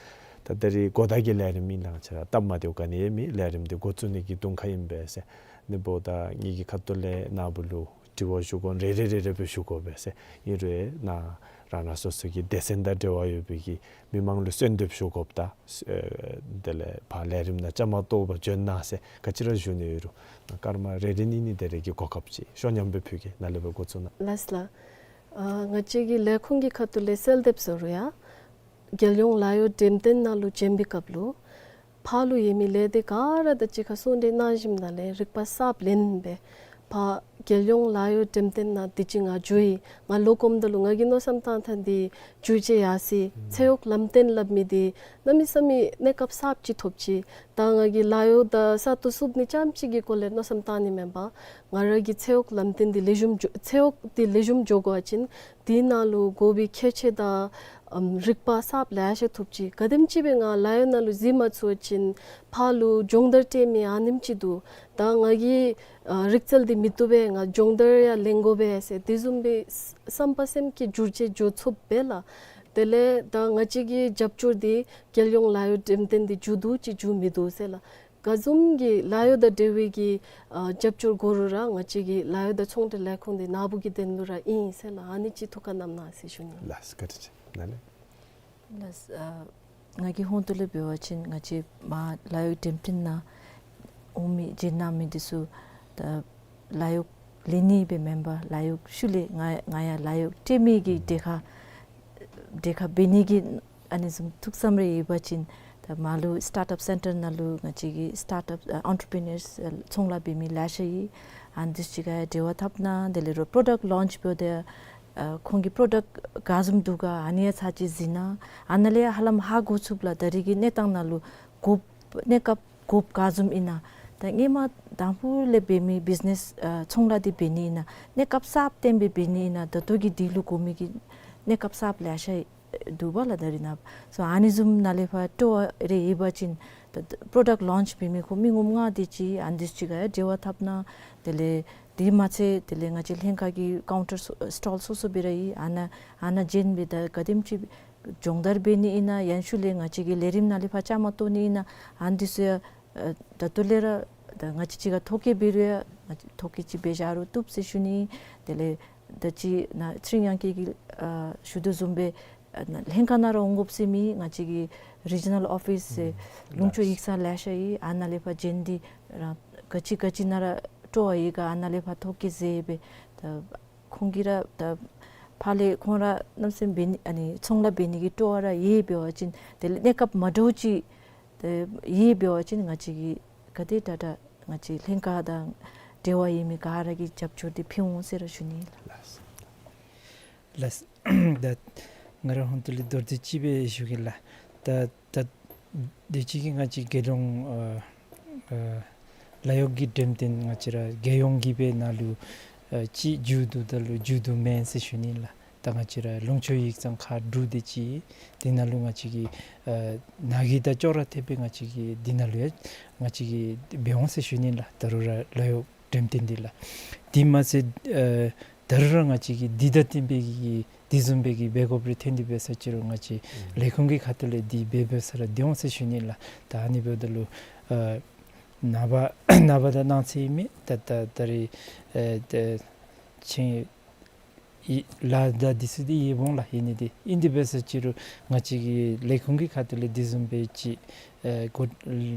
ད་ད་རེས་གོ་བརྡ་གི་ལས་རིམ་ཨིན་ལགས། ང་བཅས་ར་སྟབས་མ་བདེཝ་ག་ནི་ཡང་མེད། ལས་རིམ་འདི་འགོ་བཙུགས་ནི་གི་དུང་ཁ་ཨིན་པས་ཟེར། ཨ་ནི་འབདཝ་ད་ངེ་གི་ཁ་ཐུག་ལས་ནཱ་བུ་ལུ་དྲི་བ་ཞུ་དགོ་རེ་རེ་རེ་རེ་སྦེ་ཞུ་དགོ་པས་ཟེར། ཨིན་རུང་ནཱ་རང་རང་སོ་སོ་གི་སྡེ་ཚན་དང་འབྲེལ་བ་ཡོད་པའི་གི་མི་མང་ལུ་གསོལ་འདེབས་ཞུ་དགོཔ་དང་ཨེ་དེ་ལས་ཕར་ལས་རིམ་ནང་བཅའ་མར་གཏོགས་པར་འབྱོན་གནང་ཟེར་ག་ཅི་ར་ཞུ་ནི་ཡོད་རུང་སྐར་མ་རེ་རེ་གཉིས་གཉིས་དེ་རེ་གི་གོ་སྐབས་ཅིག་ཤོ་ཉམས་སྦེ་ཕུལ་གེ། ནཱ་ལས་འབད་འགོ་བཙུགས་གནང་། ལགས་ལགས། ཨ་ང་བཅས་ཀྱི་ལས་ཁུངས་ཀྱི་ཁ་ཐུག་ལས་གསོལ་འདེབས་ཟེར་རུང་ཡང་རྒྱལ་ཡོངས་ལཱ་གཡོག་འགྲེམས་སྟོན་ནང་ལུ་བྱོན་པའི་སྐབས་ལུ་ཕར་ལུ་ཡོད་མི་ལས་སྡེ་ག་ར་དང་གཅིག་ཁར་གསུང་གྲོས་གནང་ཞིནམ་ལས་རིག་པ་གསརཔ་ལེན་སྦེ་ཕར་རྒྱལ་ཡོངས་ལཱ་གཡོག་འགྲེམས་སྟོན་ནང་དུས་ཅི་ང་འགྱོ་ཡི། ང་ལོག་འོངམ་ད་ལུ་ང་གི་མནོ་བསམ་བཏང་ཐངས་འདི་འགྱུར་བཅོས་ཡར་སོ་ཡི། ཚེ་གཡོག་ལམ་སྟོན་སླབ་མི་འདི་གནམ་མེད་ས་མེད་གནས་སྐབས་གསརཔ་ཅིག་ཐོབ་ཅི། ད་ང་གིས་ལཱ་གཡོག་དང་ས་སྟོང་བསུབ་ནི་རྐྱངམ་ཅིག་གི་སྐོར་ལས་མནོ་བསམ་བཏང་ནི་མེན་པར་ང་ར་གིས་ཚེ་གཡོག་ལམ་སྟོན་འདི་ལེགས་ཤོམ་འགྱོ་ཚེ་གཡོག་འདི་ལེགས་ཤོམ་འགྱོ་དགོ་པ་ཅིན་དེ་ནང་ལུ་དགོ་པའི་ཁྱད་ཆོས་དང་ཨམ་རིག་པ་གསརཔ་ལེ་ཤ་ཐོབ་ཅི། ག་དེམ་ཅིག་སྦེ་ང་ལཱ་གཡོག་ནང་ལུ་གཟིགས་མ་ཚུགས་པ་ཅིན་ཕར་ལུ་སྦྱོང་བརྡར་སྤྲོད་མི་ཨ་ནེམ་ཅིག་འདུག། ད་ང་གིས་ཨ་རིག་རྩལ་འདི་མི་བཏུབ་པས། ང་སྦྱོང་བརྡར་ཡང་ལེན་དགོ་པས་ཟེར་དེ་བཟུམ་སྦེ་བསམ་པ་སེམས་ཀྱི་འགྱུར་བཅོས་འགྱོ་ཚུགསཔ་སྦེ་ལགས། དེ་ལས་ད་ང་བཅས་ཀྱི་རྒྱབ་སྐྱོར་འདི་རྒྱལ་ཡོངས་ལཱ་གཡོག་འགྲེམས་སྟོན་འདི་མཇུག་བསྡུ་ཅི་མཇུག་མི་བསྡུ་ཟེར་ལགས། ག་བཟུམ་གྱི་ལཱ་གཡོག་དང་འབྲེལ་བའི་གི་ཨ་རྒྱབ་སྐྱོར་དགོ་རུང་ར་ང་བཅས་ཀྱི་ལཱ་གཡོག་དང་ཚོང་འབྲེལ་ལས་ཁུངས་འདི་ནཱ་བུ་གི་དོན་ལུ་ར་ཨིན་ཟེར་ལགས། ཨ་ནི་ཅིག་ཐུགས་ཁར་བསྣམས་གནང་ཟེར་ཞུ་ནི། ལགས་བཀའ་དྲིན་ཆེ། ནཱ་ལས། ལགས། ཨ་ང་གི་ཧོངས་ཏོ་ལས་འབད་བ་ཅིན་ང་བཅས་མར་ལཱ་གཡོག་འགྲེམས་སྟོན་ནང་འོང་མི་བྱོན་གནང་མི་འདི་ཚུ་ད་ལཱ་གཡོག་ལེན་ནི་སྦེ་མེན་པར་ལཱ་གཡོག་ཤུལ་ལས་ང་ང་ཡང་ལཱ་གཡོག་སྤྲོད་མི་གི་གྲལ་ཁར་གྲལ་ཁར་འབད་ནི་གི་ཨ་ནི་བཟུམ་ཐུགས་བསམ་རེ་ཡོད་པ་ཅིན་ད་མར་ལུ་སི་ཊཱརཊ་ཨཔ་སེན་ཊར་ནང་ལུ་ང་བཅས་ཀྱི་སི་ཊཱརཊ་ཨཔ་ཨ་ཨེན་ཊར་པི་ནརསི་ཨ་ཚོང་ལཱ་འབད་མི་ལེ་ཤ་ཡོད། ཨ་ནི་འདི་ཚུ་གཅིག་ཁར་ཡང་འབྲེལ་བ་འཐབ་གནང་། དེ་ལས་རོགས་པྲོ་ཌཀཊ་ལོནཆ་འབདཝ་ད་ཨ་ཁོང་གི་པྲོ་ཌཀཊ་ག་བཟུམ་འདུག་ག་ཨ་ནི་ཡང་ཚར་གཅིག་གཟིགས་གནང་། ཨ་ནཱ་ལས་ཡང་ཧ་ལམ་ཧ་གོ་ཚུགས་ལགས། ད་རེས་ཀྱི་གནས་སྟངས་ནང་ལུ་དགོཔ་གནས་སྐབས་དགོཔ་ག་བཟུམ་ཨིན་ན། ད་སྔོན་མ་དང་ཕུ་ལས་འབད་མི་བིཛི་ནེསི་ཨ་ཚོང་ལཱ་འདི་འབད་ནི་ཨིན་ན་གནས་སྐབས་གསརཔ་བཏོན་སྦེ་འབད་ནི་ཨིན་ན་ད་ལྟོ་གི་དུས་ལུ་དགོ་མི་གི་གནས་སྐབས་གསརཔ་ལེ་ཤ་འདུག་པ་ལགས། ད་རེས་ནངས་པ་སོ་ཨ་ནི་བཟུམ་ནང་ལས་ཕར་སྤྲོ་བ་རེ་ཡོད་པ་ཅིན་ད་པྲོ་ཌཀཊ་ལོནཆ་འབད་མི་ཁོང་མི་ངོམ་ལྔ་དེ་ཅིག་ཨ་ནི་འདི་ཚུ་གཅིག་ཁར་ཡང་འབྲེལ་བ་འཐབ་གནང་། དེ་ལས་དེ་མ་ཚད་དེ་ལས་ང་བཅས་ལྷན་ཁག་གི་ཀའུན་ཊར་སི་ཊོལ་སོ་སོ་སྦེ་ར་ཡོད། ཨ་ནཱ་ཨ་ནཱ་བྱོན་སྦེ་ད་ག་དེམ་ཅིག་སྦྱོང་བརྡར་འབད་ནི་ཨིན་ན་ཡང་ཤུལ་ལས་ང་བཅས་ཀྱི་ལས་རིམ་ནང་ལས་ཕར་བཅའ་མར་གཏོགས་ནི་ཨིན་ན་ཨ་ནི་འདི་ཚུ་ཡང་ཨ་ད་ལྟོ་ལས་ར་ད་ང་བཅས་གཅིག་ཁར་ཐོ་བཀོད་འབད་རུང་ཡང་ང་བཅས་ཐོ་བཀོད་ཅིག་འབད་བཞག་རུང་བཏུབ་ཟེར་ཞུ་ནི། དེ་ལས་ད་ཅི་ནཱ་ཚེ་རིང་དབྱངས་སྐྱིད་ཀྱིས་ཨ་ཞུ་དོ་བཟུམ་སྦེ་ཨ་ནཱ་ལྷན་ཁག་ནང་ར་འོང་དགོཔ་ཟེར་མེད། ང་བཅས་ཀྱི་རི་ཇི་ནཱལ་ཨོ་ཕིསི་ཟེར་ཨུམ་ལུང་ཕྱོགས་ཡིག་ཚང་ལེ་ཤ་ཡོད། ཨ་ནཱ་ལས་ཕར་བྱོན་ཏེ་རང་ག་ཅི་ག་ཅི་ནང་ར་སྤྲོ་བ་ཡོད་ག་ཨ་ནཱ་ལས་ཕར་ཐོ་བཀོད་མཛད་སྦེ་ད་ཁོང་གིས་ར་ད་ཕར་ལས་ཁོང་ར་གནམ་མེད་ས་མེད་འབད་ནི་ཨ་ནི་ཚོང་ལཱ་འབད་ནི་གི་སྤྲོ་བ་ར་ཡོད་འབད་བ་ཅིན་དེ་ལས་གནས་སྐབས་མ་འདྲཝ་ཅིག་ཏེ་ཡོད་འབད་བ་ཅིན་ང་བཅས་ཀྱིས་ག་དེ་དྲག་དྲག་ང་བཅས་ལྷན་ཁག་དང་འབྲེལ་བ་ཡོད་མི་ག་ར་གིས་རྒྱབ་སྐྱོར་འདི་ཕུལ་འོང་ཟེར་ར་ཞུ་ནི་ལགས། ལགས། ད་ང་ར་ཧོངས་ཏོ་ལས་མདོར་བསྡུས་ཅིག་སྦེ་ཞུ་གེ་ལགས། ད་ད་དུས་ཅི་གི་ང་བཅས་རྒྱལ་ཡོངས་ཨ་ཨ་ལཱ་གཡོག་གི་འགྲེམས་སྟོན་ང་བཅས་ར་རྒྱལ་ཡོངས་ཀྱི་སྦེ་ནཱ་ལུ་ཨ་ཅིག་མཇུག་བསྡུ་ད་ལུ་མཇུག་བསྡུ་མེན་ཟེར་ཞུ་ནི་ལགས། ད་ང་བཅས་ར་ལུང་ཕྱོགས་ཡིག་ཚང་ཁག་དྲུག་དེ་ཅིག་དེ་ནང་ལུ་ང་བཅས་ཀྱིས་ཨ་ནཱ་གི་དང་ཅོག་ར་འཐདཔ་སྦེ་ང་བཅས་ཀྱིས་དེ་ནང་ལུ་ཡང་ང་བཅས་ཀྱིས་འབད་འོང་ཟེར་ཞུ་ནི་ལགས། ད་རུང་ར་ལཱ་གཡོག་འགྲེམས་སྟོན་འདི་ལགས། དེ་མ་ཚད་ཨ་ད་རུང་ར་ང་བཅས་ཀྱིས་འདི་དང་བསྟུན་པའི་གི་དེ་བཟུམ་སྦེ་གི་འབད་དགོཔ་རེ་ཐོན་ཏེ་འབད་ས་ཅིག་རུང་ང་བཅས་ཨུམ་ལས་ཁུངས་ཀྱི་ཁ་ཐུག་ལས་དེ་འབད་འབད་ས་ར་འདི་འོང་ཟེར་ཞུ་ནི་ལགས། ད་ཨ་ནི་འབདཝ་ད་ལུ་ཨ་ནངས་པ་ནངས་པ་དང་གནངས་ཚེ་ཨིན་མས། ད་ད་ད་རེས་ཨེ་ཏེ་ཆིང་ ཨི་ལཱ་དང་འདི་ཚུ་འདི་ཡོདཔ་འོང་ལགས། ཨིན་ནི་འདི་ཨིན། དེ་འབད་ས་ཅིག་རུང་ང་བཅས་ཀྱི་ལས་ཁུངས་ཀྱི་ཁ་ཐུག་ལས་འདི་བཟུམ་སྦེ་ཅིག་ཨེ་འགོ་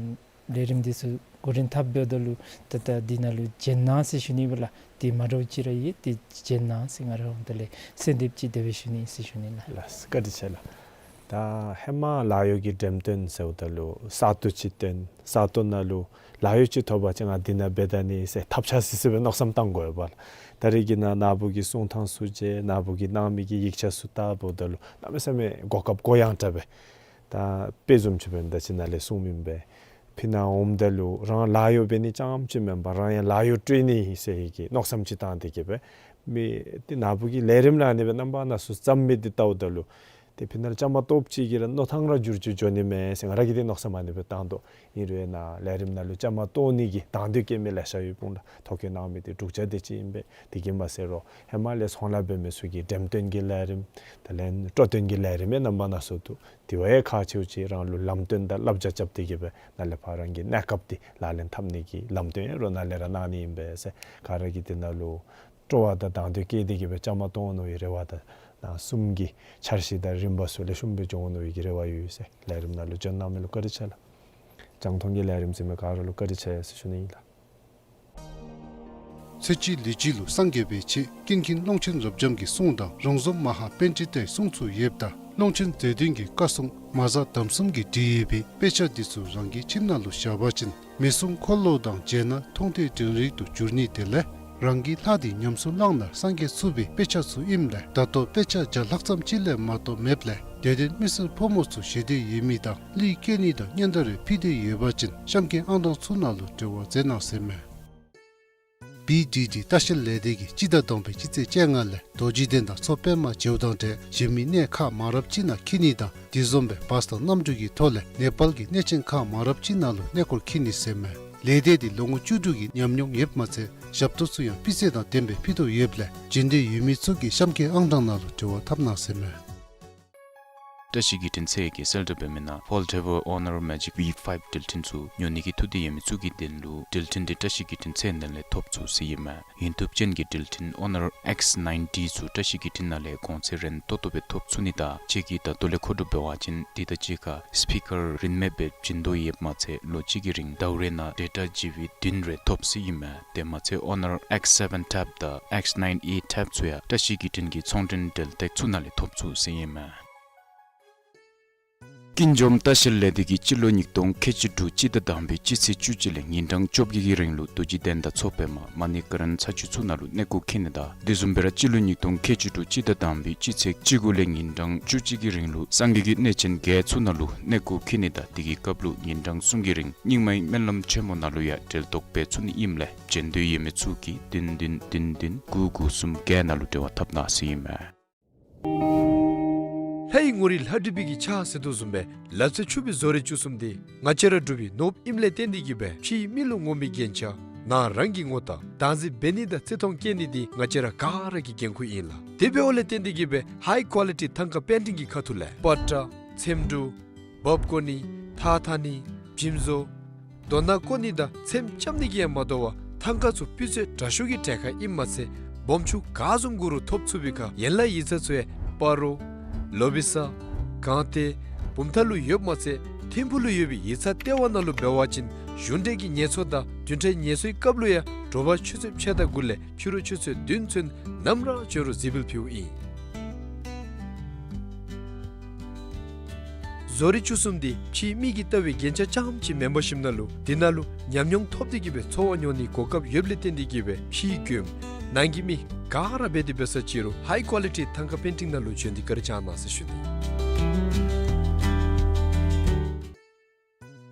ལས་རིམ་འདི་ ཚུ་འགོ་འདྲེན་འཐབ་འབདཝ་ད་ལུ་ད་ལྟོ་འདི་ནང་ལུ་བྱོན་གནང་ཟེར་ཞུ་ནི་ཨིན་པས་ལགས། འདི་མ་འདྲཝ་ཅིག་ར་ཡོད། འདི་བྱོན་གནང་ཟེར་ང་རའི་ཧོངས་ལས་གསོལ་འདེབས་ཅིག་དེ་སྦེ་ཞུ་ནི་ཨིན་ཟེར་ཞུ་ནི་ལགས། ལགས་སོ། བཀའ་དྲིན་ཆེ་ལགས། ད་ཧེ་མ་ལཱ་གཡོག་གི་འགྲེམས་སྟོན་ཟེརཝ་ད་ལུ་ས་སྟོང་ཅིག་སྟོན། ས་སྟོང་ནང་ལུ་ལཱ་གཡོག་ཅིག་ཐོབ་པ་ཅིན་ང་འདི་ནང་འབད་ད་ནི་ཟེར་ཐབས་ཆག་སི་སི་སྦེ་མནོ་བསམ་བཏང་དགོ་པས་ལགས། ད་རེས་ཀྱི་ནང་ན་བུ་གིས་གསུང་ཐངས་ཚུ་མཇལ། ན་བུ་གིས་གནང་མི་གི་ཡིག་ཆ་ཚུ་བལྟཝ་ད་ལུ་གནམ་མེད་ས་མེད་གོ་སྐབས་གོ་ཡངས་དྲགས་པས། ད་དཔེ་བཟུམ་ཅིག་འབདན་ད་ཅི་ནཱ་ལས་གསུངམ་ཨིན་པས། ཕི་ནཱ་འོངམ་ད་ལུ་རང་ལཱ་གཡོག་འབད་ནི་རྐྱངམ་ཅིག་མེན་པར་རང་ཡང་ལཱ་གཡོག་སྤྲོད་ནི་ཨིན་ཟེར་གྱི་མནོ་བསམ་ཅིག་བཏང་སྟེ་གི་སྦེ་མི་འདི་ན་བུ་གིས་ལས་རིམ་ལུ་ཨ་ནི་སྦེ་རྣམ་པ་སྣ་ཚོགས་བརྩམས་མི་འདི་བལྟཝ་ད་ལུ་ཏེ་ཕི་ནཱ་ལུ་བཅའ་མར་གཏོགསཔ་ཅིག་གིས་ར་མནོ་ཐངས་ར་འགྱུར་འགྱུར་འགྱོ་ནི་མས་ཟེར་ང་ར་གིས་འདི་མནོ་བསམ་ཨ་ནི་སྦེ་བཏང་དོ། ཨིན་རུང་ནཱ་ལས་རིམ་ནང་ལུ་བཅའ་མར་གཏོགས་ནི་གི་དང་འདོད་བསྐྱེད་མི་ལེ་ཤ་ཡོདཔ་འོང་ལགས། ཐོ་བཀོད་གནང་མི་འདི་འབྲུག་ཇ་འདི་ཅིག་ཨིན་པས། དེ་གིས་མ་ཚད་རོགས་ཧེ་མ་ལས་ཚོང་ལཱ་འབད་མི་ཚུ་གི་འགྲེམས་སྟོན་གྱི་ལས་རིམ་དེ་ལས་སྤྲོ་སྟོན་གྱི་ལས་རིམ་ཡང་རྣམ་པ་སྣ་ཚོགས་འདུག། དེ་བ་ཡང་ཁག་ཆེཝ་ཅིག་རང་ལུ་ལམ་སྟོན་དང་བསླབ་བྱ་རྐྱབ་སྟེ་གི་སྦེ་ནཱ་ལས་ཕར་རང་གི་གནས་སྐབས་འདི་ལག་ལེན་འཐབ་ནི་གི་ལམ་སྟོན་ཡང་རོགས་ནཱ་ལས་ར་གནང་ནི་ཨིན་པས་ཟེར། ག་ར་གིས་འདི་ནང་ལུ་སྤྲོ་བ་དང་དང་འདོད་བསྐྱེད་དེ་གི་སྦེ་བཅའ་མར་གཏོགས་འོང་མནོ་བའི་རེ་བ་དང་ནང་གསུམ་གྱི་འཆར་གཞི་དང་རིམ་པ་ཚུ་ལེགས་ཤོམ་སྦེ་འགྱོ་འོང་མནོ་བའི་གི་རེ་བ་ཡོད་ཟེར། ལས་རིམ་ནང་ལུ་བྱོན་གནང་མི་ལུ་བཀའ་དྲིན་ཆེ་ལགས། རྒྱང་མཐོང་གི་ལས་རིམ་གཟིགས་མི་ག་ར་ལུ་བཀའ་དྲིན་ཆེ་ཟེར་ཞུ་ནི་ཨིན་ལགས། ཚེ་གཅིག་ལུས་གཅིག་ལུ་སངས་རྒྱས་པའི་ཆེད། ཀུན་མཁྱེན་ཀློང་ཆེན་རབ་འབྱམས་ཀྱི་གསུང་དང་རོང་ཟོམ་མ་ཧཱ་པཎྜི་ཏའི་གསུང་ཚུ་ཡོདཔ་ད་ཀློང་ཆེན་རྗེ་བཙུན་གྱི་བཀའ་སྲུང་མ་གཟའ་དམ་གསུམ་གྱིས་བྲིས་ཡོད་པའི་དཔེ་ཆ་འདི་ཚུ་རང་གི་ཁྱིམ་ནང་ལུ་བཞག་པ་ཅིན་མི་གསུང་འཁོར་ལོ་དང་མཇལ་ན་མཐོང་ཐོས་དྲན་རེག་ཏུ་འགྱུར་ནི་དེ་ལས་རང་གི་ལྷ་འདི་ཉམས་སུ་བླངས་ན་སངས་རྒྱས་ཚུགས་པའི་དཔེ་ཆ་ཚུ་ཨིནམ་ལས་ད་ལྟོ་དཔེ་ཆ་བརྒྱ་ལྷག་ཙམ་ཅིག་ལས་མ་གཏོགས་མེདཔ་ལས་དད་ལྡན་མི་སེར་ཕོ་མོ་ཚུ་ཞི་བདེ་ཡོད་མི་དང་གླུད་བཀལ་ནི་དང་སྙན་དར་རེ་ཕུལ་འདོད་ཡོད་པ་ཅིན་གཤམ་གྱི་ཨང་གྲངས་ཚུ་ནང་ལུ་འབྲེལ་བ་མཛད་གནང་ཟེར་མས། བི་ཌི་ཌི་ལྟ་བཤལ་ལས་སྡེ་གིས་སྤྱི་ཟླ་དང་པའི་སྤྱི་ཚེས་བཅོ་ལྔ་ལས་རྡོ་རྗེ་གདན་དང་མཚོ་པདྨ་བྱེའུ་དང་འབྲས་གཞན་མི་གནས་ཁག་མང་རབས་ཅིག་ནང་འཁྱིད་ནི་དང་དེ་བཟུམ་སྦེ་བཱས་དང་གནམ་གྲུ་གི་ཐོག་ལས་ནེ་པཱལ་གྱི་གནས་ཆེན་ཁག་མང་རབས་ཅིག་ནང་ལུ་གནས་སྐོར་འཁྱིད་ནི་ཟེར་མས། ལས་སྡེ་འདི་ལོ་ངོ་བཅུ་དྲུག་གི་ཉམས་མྱོང་ཡོདཔ་མ་ཚད་ཞབས་ཏོག་ཚུ་ཡང་སྤུས་ཚད་དང་ལྡནམ་སྦེ་ཕུལ་དོ་ཡོདཔ་ལས་བྱོན་འདོད་ཡོད་མི་ཚུ་གིས་གཤམ་གྱི་ཨང་གྲངས་ནང་ལུ་འབྲེལ་བ་འཐབ་གནང་ཟེར་མས། བཀྲ་ཤིས་བརྒྱུད་འཕྲིན་ཚད་བརྒྱད་གསལ་བསྒྲགས་འབད་མི་ནང་Foldable Honor Magic V five འགྲུལ་འཕྲིན་ཚུ་ཉོ་ནི་གི་ཐུགས་འདོད་ཡོད་མི་ཚུ་གི་དོན་ལུ་འགྲུལ་འཕྲིན་འདི་བཀྲ་ཤིས་བརྒྱུད་འཕྲིན་ཚད་ནང་ལས་ཐོབ་ཚུགས་ཟེར་ཨིན་མས། ཡོངས་ཐབས་ཅན་གྱི་འགྲུལ་འཕྲིན་Honor X ninety ཚུ་བཀྲ་ཤིས་བརྒྱུད་འཕྲིན་ནང་ལས་གོང་ཚད་རན་ཏོག་ཏོ་སྦེ་ཐོབ་ཚུགས་ནི་དང་ཁྱེད་ཀྱིས་ད་ལྟོ་ལས་མཁོ་སྒྲུབ་འབད་བ་ཅིན་དེ་དང་གཅིག་ཁར་སི་པི་ཀར་རིན་མེད་སྦེ་བྱིན་དོ་ཡོདཔ་མ་ཚད་ལོ་གཅིག་གི་རིང་ཟླཝ་རེ་ནང་ཌེ་ཊ་ཇི་བི་བདུན་རེ་ཐོབ་ཟེར་ཨིན་མས། དེ་མ་ཚད་Honor X seven Tab དང་X nine A Tab ཚུ་ཡང་བཀྲ་ཤིས་བརྒྱུད་འཕྲིན་གྱི་ཚོང་འབྲེལ་འབྲེལ་སྟེགས་ཚུ་ནང་ལས་ཐོབ་ཚུགས་ཟེར་ཨིན་མས། ཀུན་འཇོམས་ལྟ་བཤལ་ལས་སྡེ་གིས་སྤྱི་ལོ་ཉིས་སྟོང་ཁལ་གཅིག་དྲུག་སྤྱི་ཟླ་དང་པའི་སྤྱི་ཚེས་བཅུ་གཅིག་ལས་ཉིན་གྲངས་བཅོ་བརྒྱད་ཀྱི་རིང་ལུ་རྡོ་རྗེ་གདན་དང་མཚོ་པདྨ་མ་ཎི་ཀ་རན་ས་ཆ་ཚུ་ནང་ལུ་གནས་སྐོར་འཁྱིད་ནི་དང་དེ་བཟུམ་སྦེ་ར་སྤྱི་ལོ་ཉིས་སྟོང་ཁལ་གཅིག་དྲུག་སྤྱི་ཟླ་དང་པའི་སྤྱི་ཚེས་བཅུ་དགུ་ལས་ཉིན་གྲངས་བཅུ་གཅིག་གི་རིང་ལུ་སངས་རྒྱས་ཀྱི་གནས་ཆེན་བརྒྱད་ཚུ་ནང་ལུ་གནས་སྐོར་འཁྱིད་ནི་དང་དེ་གི་སྐབས་ལུ་ཉིན་གྲངས་གསུམ་གྱི་རིང་རྙིང་མའི་སྨོན་ལམ་ཆེན་མོ་ནང་ལུ་ཡང་གྲལ་གཏོགས་འབད་ཚུགས་ནི་ཨིནམ་ལས་བྱོན་འདོད་ཡོད་མི་ཚུ་གིས་བདུན་བདུན་བདུན་བདུན་དགུ་དགུ་གསུམ་བརྒྱད་ནང་ལུ་འབྲེལ་བ་འཐབ་གནང་ཟེར་ཨིན་མས། ལྷ་ཡི་ངོ་རིས་ལྷ་བྲིས་པའི་གི་ཕྱག་ཟེར་དོ་བཟུམ་སྦེ་ལག་རྩལ་ཕྱུག་པའི་བཟོ་རིག་བཅུ་གསུམ་འདི་ང་བཅས་ར་འབྲུག་པའི་ནོར་བུ་ཨིནམ་ལས་བརྟེན་ཏེ་གི་སྦེ་ཕྱིའི་མི་ལུ་ངོམ་པའི་རྒྱན་ཆ་ནང་རང་གི་ངོ་རྟགས་བདག་འཛིན་འབད་ནི་དང་བརྩི་མཐོང་བསྐྱེད་ནི་འདི་ང་བཅས་ར་ག་ར་གི་འགན་ཁུར་ཨིན་ལགས། དེ་འབདཝ་ལས་བརྟེན་ཏེ་གི་སྦེ་ཧའི་ཀོ་ལི་ཊི་ཐང་ཀ་པེན་ཊིང་གི་ཁ་ཐུག་ལས་པ་ཏྲ་ཚེམ་དྲུབ་འབག་བཀོ་ནི་ཐགས་འཐག་ནི་འཇིམ་བཟོ་རྡོ་སྣ་བརྐོ་ནི་དང་ཚེམ་རྐྱབ་ནི་གིས་ཡང་མ་དོ་བར་ཐང་ཀ་ཚུ་སྤུས་ཚད་དྲག་ཤོས་ཀྱི་གྲལ་ཁར་ཨིནམ་མ་ཚད་སྦོམ་ཆུང་ག་བཟུམ་དགོ་རུང་ཐོབ་ཚུགས་པའི་ཁར་ཡན་ལག་ཡིག་ཚང་ཚུ་ཡང་སྤ་རོ་ལོ་བི་ས་སྒང་སྟེང་བུམ་ཐང་ལུ་ཡོདཔ་མ་ཚད་ཐིམ་ཕུག་ལུ་ཡོད་པའི་ཡིག་ཚང་ལྟེ་བ་ནང་ལུ་འབད་བ་ཅིན་གཞུང་འབྲེལ་གྱི་ངལ་གསོ་དང་བདུན་ཕྲག་ངལ་གསོའི་སྐབས་ལུ་ཡང་དྲོ་པ་ཆུ་ཚོད་ཕྱེད་དང་དགུ་ལས་ཕྱི་རུ་ཆུ་ཚོད་བདུན་ཚུན་ནམ་ར་བྱོན་རུང་གཟིགས་འབུལ་ཕུལཝ་ཨིན། བཟོ་རིག་བཅུ་གསུམ་འདི་ཕྱིའི་མིག་གིས་བལྟ་བའི་རྒྱན་ཆ་རྐྱངམ་ཅིག་མེན་པར་ཞིནམ་ན་ལུ་འདི་ནང་ལུ་ཉམས་མྱོང་ཐོབ་སྟེ་གི་སྦེ་འཚོ་བ་མྱོང་ནིའི་གོ་སྐབས་ཡོདཔ་ལས་བརྟེན་ཏེ་གི་སྦེ་ཕྱིའི་མགྱོནམ་ནང་གི་མི་ག་ར་འབད་དེ་འབད་ས་ཅིག་རུང་ཧའི་ཀོ་ལི་ཊི་ཐང་ཀ་པེན་ཊིང་ནང་ལུ་བྱོན་ཏེ་བཀའ་དྲིན་བསྐྱང་གནང་ཟེར་ཞུ་ནི།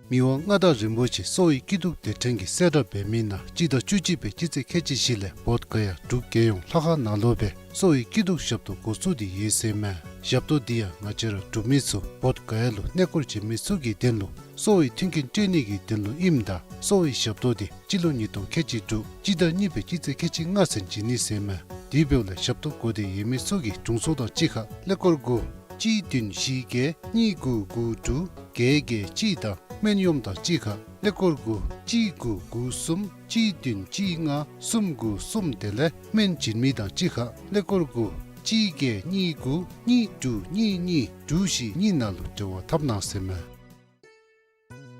མི་དབང་མངའ་བདག་རིན་པོ་ཆེ་གསོ་བའི་སྐྱིད་སྡུག་སྡེ་ཕྲན་གྱིས་གསལ་བསྒྲགས་འབད་མི་ནང་སྤྱི་ཟླ་བཅུ་གཅིག་པའི་སྤྱི་ཚེས་ཁལ་གཅིག་བཞི་ལས་བོདྷ་ག་ཡ་འབྲུག་རྒྱལ་ཡོངས་ལྷ་ཁང་ནང་ལུ་སྦེ་གསོ་བའི་སྐྱིད་སྡུག་ཞབས་ཏོག་འགོ་བཙུགས་ཏེ་ཡོད་ཟེར་མས། ཞབས་ཏོག་འདི་ཡང་ང་བཅས་ར་འབྲུག་མི་ཚུ་བོདྷ་ག་ཡ་ལུ་གནས་སྐོར་བྱོན་མི་ཚུ་གི་དོན་ལུ་གསོ་བའི་མཐུན་རྐྱེན་སྤྲོད་ནི་གི་དོན་ལུ་ཨིནམ་ད་གསོ་བའི་ཞབས་ཏོག་འདི་སྤྱི་ལོ་ཉིས་སྟོང་ཁལ་གཅིག་དྲུག་སྤྱི་ཟླ་གཉིས་པའི་སྤྱི་ཚེས་ཁལ་གཅིག་ལྔ་ཚུན་བྱིན་ནི་ཟེར་མས། དེ་འབདཝ་ལས་ཞབས་ཏོག་དགོ་འདོད་ཡོད་མི་ཚུ་གིས་དྲུང་འཚོ་དང་གཅིག་ཁར་ཀླད་ཀོར་དགུ་གཅིག་བདུན་བཞི་བརྒྱད་གཉིས་དགུ་དགུ་དྲུག་བརྒྱད་བརྒྱད་གཅིག་དང་སྨན་གཡོགམ་དང་གཅིག་ཁར་ཀླད་ཀོར་དགུ་གཅིག་དགུ་དགུ་གསུམ་གཅིག་བདུན་གཅིག་ལྔ་གསུམ་དགུ་གསུམ་དེ་ལས་སྨན་བྱིན་མི་དང་གཅིག་ཁར་ཀླད་ཀོར་དགུ་ གཅིག་བརྒྱད་གཉིས་དགུ་གཉིས་དྲུག་གཉིས་གཉིས་དྲུག་བཞི་གཉིས་ནང་ལུ་འབྲེལ་བ་འཐབ་གནང་ཟེར་མས།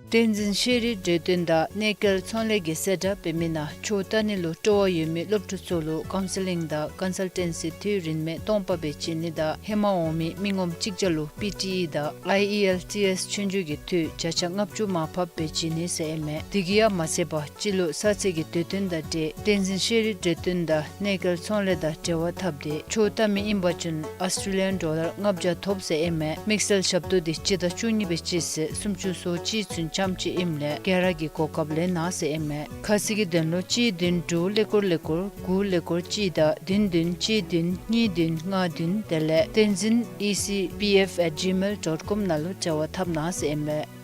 བསྟན་འཛིན་ཤེས་རིག་འབྲེལ་མཐུད་དང་གནས་སྐལ་ཚོང་ལས་ཀྱིས་གསལ་བསྒྲགས་འབད་མི་ནང་ཕྱོགས་ད་ནི་ལུ་སྤྲོ་བ་ཡོད་མི་སློབ་ཕྲུག་ཚུ་ལུ་ཀའུན་སེ་ལིང་དང་ཀོན་སཱལ་ཊེན་སི་དུས་རིན་མེད་སྟོང་པ་སྦེ་བྱིན་ནི་དང་ཧེ་མ་འོང་མི་མི་ངོམ་གཅིག་བརྒྱ་ལུ་པི་ཊི་ཨི་དང་ཨའི་ཨི་ཨེལ་ཊི་ཨེསི་ཆོས་རྒྱུགས་ཀྱི་འཐུས་བརྒྱ་ཆ་ལྔ་བཅུ་མར་ཕབ་སྦེ་བྱིན་ནི་ཟེར་ཨིན་མས། དེ་གིས་ཡང་མ་ཚད་པར་སྤྱི་ལོ་གསར་ཚེས་ཀྱི་དུས་སྟོན་དང་འབྲེལ་བསྟན་འཛིན་ཤེས་རིག་འབྲེལ་མཐུད་དང་གནས་སྐལ་ཚོང་ལས་དང་འབྲེལ་བ་འཐབ་སྟེ་ཕྱོགས་ད་མི་ཨིན་པ་ཅིན་ཨོསི་ཊེ་ལི་ཡཱན་ཌོ་ལར་ལྔ་བརྒྱ་ཐོབ་ཟེར་ཨིན་མས། དམིགས་བསལ་ཞབས་ཏོག་འདི་སྤྱི་ཟླ་བཅུ་གཉིས་པའི་སྤྱི་ཚེས་སུམ་ཅུ་སོ་གཅིག་ཚུན་ཙམ་ཅིག་ཨིནམ་ལས་ག་ར་གིས་གོ་སྐབས་ལེན་གནང་ཟེར་ཨིན་མས། ཁ་གསལ་གྱི་དོན་ལུ་གཅིག་བདུན་དྲུག་ཀླད་ཀོར་ཀླད་ཀོར་དགུ་ཀླད་ཀོར་གཅིག་དང་བདུན་བདུན་གཅིག་བདུན་གཉིས་བདུན་ལྔ་བདུན་དེ་ལས་བསྟན་འཛིན་ཨི་སི་པི་ཨེཕ་ཨེཊ་ཇི་མེལ་ཌོཊ་ཀོམ་ནང་ལུ་འབྲེལ་བ་འཐབ་གནང་ཟེར་ཨིན་མས།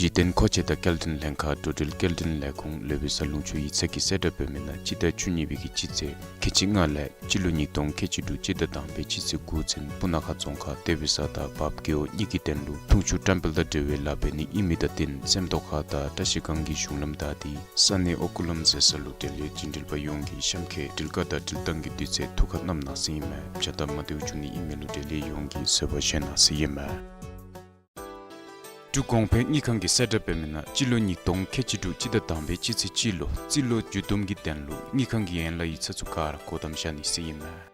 གཞི་རྟེན་མཁོ་ཆས་དང་སྐྱེལ་འདྲེན་ལྷན་ཁག་འགྲོ་འགྲུལ་སྐྱེལ་འདྲེན་ལས་ཁུངས་ལོ་བེ་ས་ལུང་ཕྱོགས་ཡིག་ཚང་གིས་གསལ་བསྒྲགས་འབད་མི་ནང་སྤྱི་ཟླ་བཅུ་གཉིས་པའི་གི་སྤྱི་ཚེས་ཁལ་གཅིག་ལྔ་ལས་སྤྱི་ལོ་ཉིས་སྟོང་ཁལ་གཅིག་དྲུག་སྤྱི་ཟླ་དང་པའི་སྤྱི་ཚེས་དགུ་ཚུན་སྤུ་ན་ཁ་རྫོང་ཁག་ཏེ་བེ་ས་དང་བརཔ་རྒེད་འོག་གཉིས་ཀྱི་དོན་ལུ་འཐུང་ཆུ་བཀྲམ་སྤེལ་དང་འབྲེལ་བའི་ལཱ་འབད་ནི་ཨིན་མི་དང་བསྟུན་སེམས་རྟོགས་ཁ་དང་བཀྲ་ཤིས་སྒང་གི་གཞུང་ལམ་དང་དེ་ས་གནས་ཨོ་རྐུ་ལམ་ཟེར་ས་ལུ་འབྲེལ་ཡོད་རྒྱུན་འགྲུལ་པ་ཡོངས་ཀྱིས་གཤམ་འཁོད་འགྲུལ་བཀག་དང་འགྲུལ་བཏང་གི་དུས་ཚོད་ཐུགས་ཁར་བསྣམས་གནང་ཟེར་ཨིན་མས། བྱ་སྟབས་མ་བདེཝ་བྱུང་ནི་ཨིན་མི་ལུ་འབྲེལ་ཡོད་ཡོངས་ཀྱིས་བཟོད་པ་བཞེས་གནང་ཟེར་ཨིན་མས། འབྲུག་གོང་འཕེལ་དངུལ་ཁང་གིས་གསལ་བསྒྲགས་འབད་མི་ནང་སྤྱི་ལོ་ཉིས་སྟོང་ཁལ་གཅིག་དྲུག་སྤྱི་ཟླ་དང་པའི་སྤྱི་ཚེས་གཅིག་ལུ་རྩིས་ལོ་མཇུག་བསྡོམས་ཀྱི་དོན་ལུ་དངུལ་ཁང་གི་ཡན་ལག་ཡིག་ཚང་ཚུ་ག་ར་སྒོ་བསྡམ་བཞག་ནི་ཟེར་ཨིན་མས།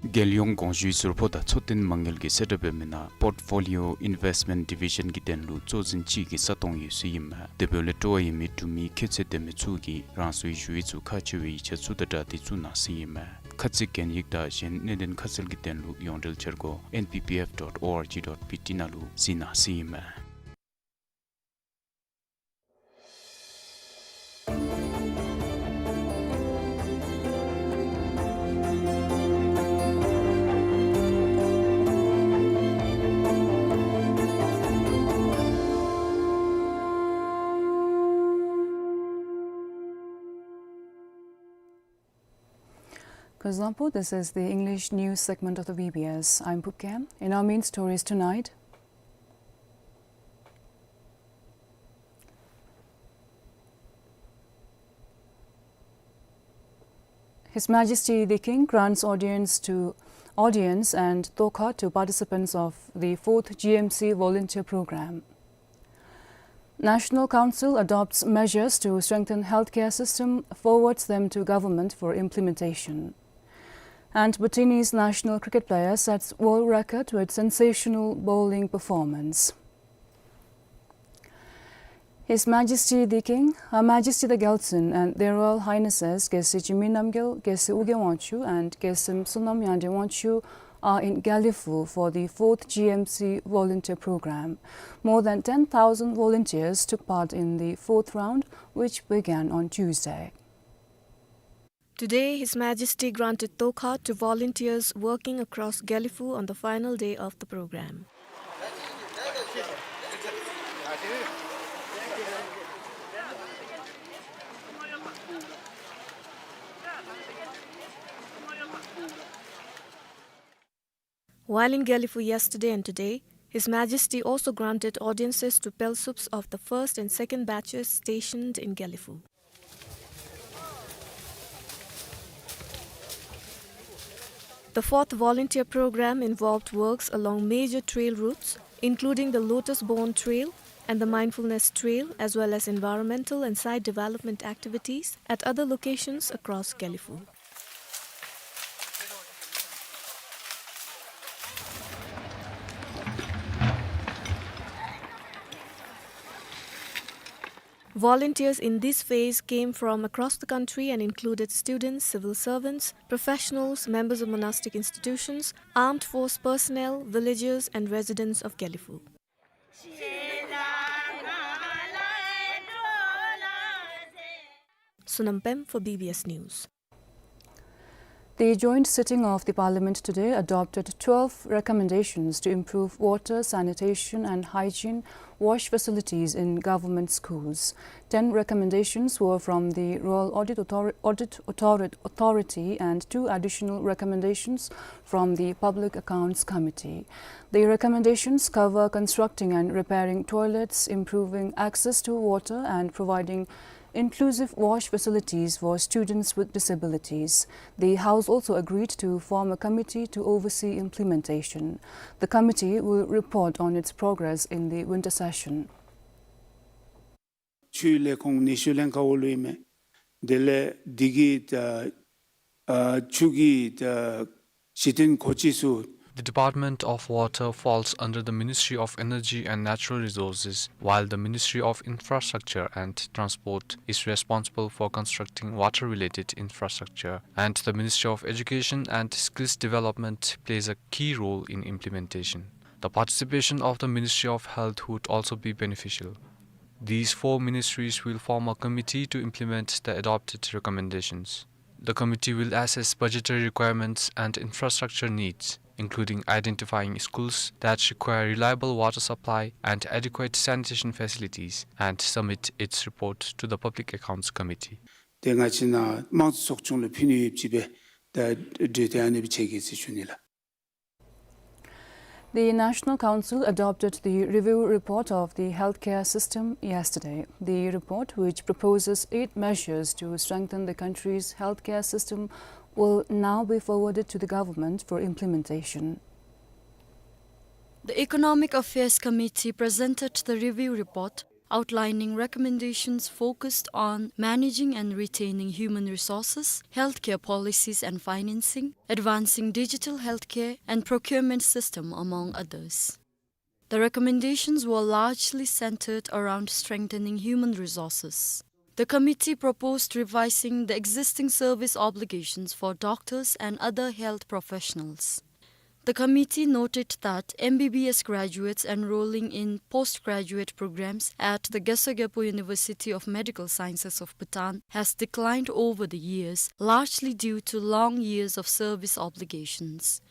རྒྱལ་ཡོངས་གོང་ཞུས་ཟུར་ཕོགས་དང་འཚོ་རྟེན་མ་དངུལ་གྱིས་གསལ་བསྒྲགས་འབད་མི་ནང་Portfolio Investment Division གྱི་དོན་ལུ་གཙོ་འཛིན་གཅིག་གི་ས་སྟོང་ཡོད་ཟེར་ཨིན་མས། དེ་འབདཝ་ལས་སྤྲོ་བ་ཡོད་མི་འབྲུག་མི་ཁྱད་ཚད་ལྡན་མི་ཚུ་གིས་རང་སོའི་ཞུ་ཡིག་ཚུ་ཁག་ཆེ་བའི་ཡིག་ཆ་ཚུ་དང་སྦྲགས་ཏེ་བཙུགས་གནང་ཟེར་ཨིན་མས། ཁ་ཚིག་གན་ཡིག་དང་གཞན་གནད་དོན་ཁ་གསལ་གྱི་དོན་ལུ་ཡོངས་འབྲེལ་འཆར་སྒོ་N P P F dot O R G dot B T ནང་ལུ་གཟིགས་གནང་ཟེར་ཨིན་མས། Kuzuzangpo, this is the English news segment of the V B S. I'm Pupkem. In our main stories tonight, His Majesty the King grants audience to, audience and tokha to participants of the fourth G M C volunteer program. National Council adopts measures to strengthen healthcare system, forwards them to government for implementation. And Bhutanese national cricket player sets world record with sensational bowling performance. His Majesty the King, Her Majesty the Gyaltsuen, and Their Royal Highnesses Geshe Jigme Namgyel, Geshe Ugyen Wangchuck, and Geshe Sonam Yanden Wangchuck are in Gelephu for the fourth G M C volunteer program. More than ten thousand volunteers took part in the fourth round, which began on Tuesday. Today, His Majesty granted tokha to volunteers working across Gelephu on the final day of the program. While in Gelephu yesterday and today, His Majesty also granted audiences to pelsups of the first and second batches stationed in Gelephu. The fourth volunteer program involved works along major trail routes, including the Lotus Born Trail and the Mindfulness Trail, as well as environmental and site development activities at other locations across Gelephu. Volunteers in this phase came from across the country and included students, civil servants, professionals, members of monastic institutions, armed force personnel, villagers, and residents of Gelephu. Sonam Pem for B B S News. The joint sitting of the Parliament today adopted twelve recommendations to improve water, sanitation and hygiene, wash facilities in government schools. Ten recommendations were from the Royal Audit Author-, Audit Author-, Authority and two additional recommendations from the Public Accounts Committee. The recommendations cover constructing and repairing toilets, improving access to water and providing inclusive WASH facilities for students with disabilities. The House also agreed to form a committee to oversee implementation. The committee will report on its progress in the winter session. ཆུའི་ལས་ཁུངས་ནི་ཤུ་ལེན་ཁ་འོག་ལུ་ཨིན་མས། དེ་ལས་འདི་གི་ད་ཨ་ཆུ་གི་ད་གཞི་རྟེན་གོ་ཅི་ཚུ། The Department of Water falls under the Ministry of Energy and Natural Resources, while the Ministry of Infrastructure and Transport is responsible for constructing water-related infrastructure, and the Ministry of Education and Skills Development plays a key role in implementation. The participation of the Ministry of Health would also be beneficial. These four ministries will form a committee to implement the adopted recommendations. The committee will assess budgetary requirements and infrastructure needs, including identifying schools that require reliable water supply and adequate sanitation facilities, and submit its report to the Public Accounts Committee. ཏེ་ང་བཅས་ནཱ་དམངས་གཙོ་ཚོགས་ཆུང་ལུ་ཕུལ་ནི་ཡོདཔ་ཅིག་སྦེ་ད་གྲོས་ཏེ་ཨ་ནི་སྦེ་ཆ་གི་ཟེར་ཞུ་ནི་ལགས། The National Council adopted the review report of the healthcare system yesterday. The report, which proposes eight measures to strengthen the country's healthcare system, will now be forwarded to the government for implementation. The Economic Affairs Committee presented the review report, outlining recommendations focused on managing and retaining human resources, healthcare policies and financing, advancing digital healthcare, and procurement system, among others. The recommendations were largely centered around strengthening human resources. The committee proposed revising the existing service obligations for doctors and other health professionals. The committee noted that M B B S graduates enrolling in postgraduate programs at the Gesoghepo University of Medical Sciences of Bhutan has declined over the years, largely due to long years of service obligations.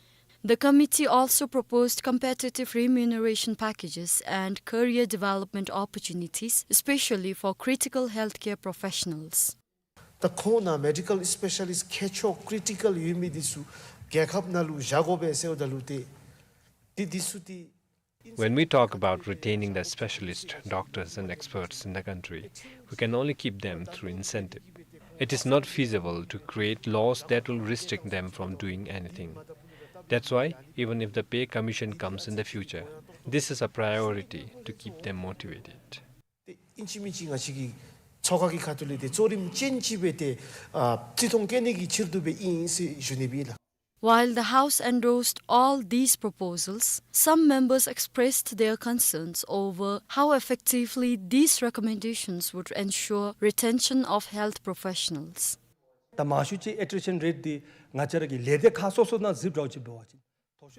The committee also proposed competitive remuneration packages and career development opportunities, especially for critical healthcare professionals. ད་ཁོང་ནཱ་མེ་ཌི་ཀལ་སི་པེ་ཤ་ལིསཊ་མཁས་མཆོག་ཀི་རི་ཊི་ཀལ་ཡོད་མི་འདི་ཚུ་རྒྱལ་ཁབ་ནང་ལུ་བཞག་དགོ་པས་ཟེརཝ་ད་ལུ་ཏེ་འདི་འདི་ཚུ་ཏེ། When we talk about retaining the specialists, doctors and experts in the country, we can only keep them through incentive. It is not feasible to create laws that will restrict them from doing anything. That's why, even if the pay commission comes in the future, this is a priority to keep them motivated. ཏེ་ཨིན་ཅི་མིན་ཅི་ང་བཅས་ཀྱི་ཚོགས་ཁང་གི་ཁ་ཐུག་ལས་ཏེ་གཙོ་རིམ་ཅན་ཅིག་སྦེ་ཏེ་ཨ་བརྩི་མཐོང་བསྐྱེད་ནི་གི་ཕྱིར་དུ་སྦེ་ཨིན་ཟེར་ཞུ་ནི་སྦེ་ཨིན་ལགས། While the House endorsed all these proposals, some members expressed their concerns over how effectively these recommendations would ensure retention of health professionals. ད་མང་ཤོས་ཅིག་ཨེ་ཊི་རི་ཤན་རེཊ་འདི་ང་བཅས་ར་གི་ལས་སྡེ་ཁག་སོ་སོ་ནང་གཟིགསཔ་འདྲཝ་ཅིག་འབད་བ་ཅིན།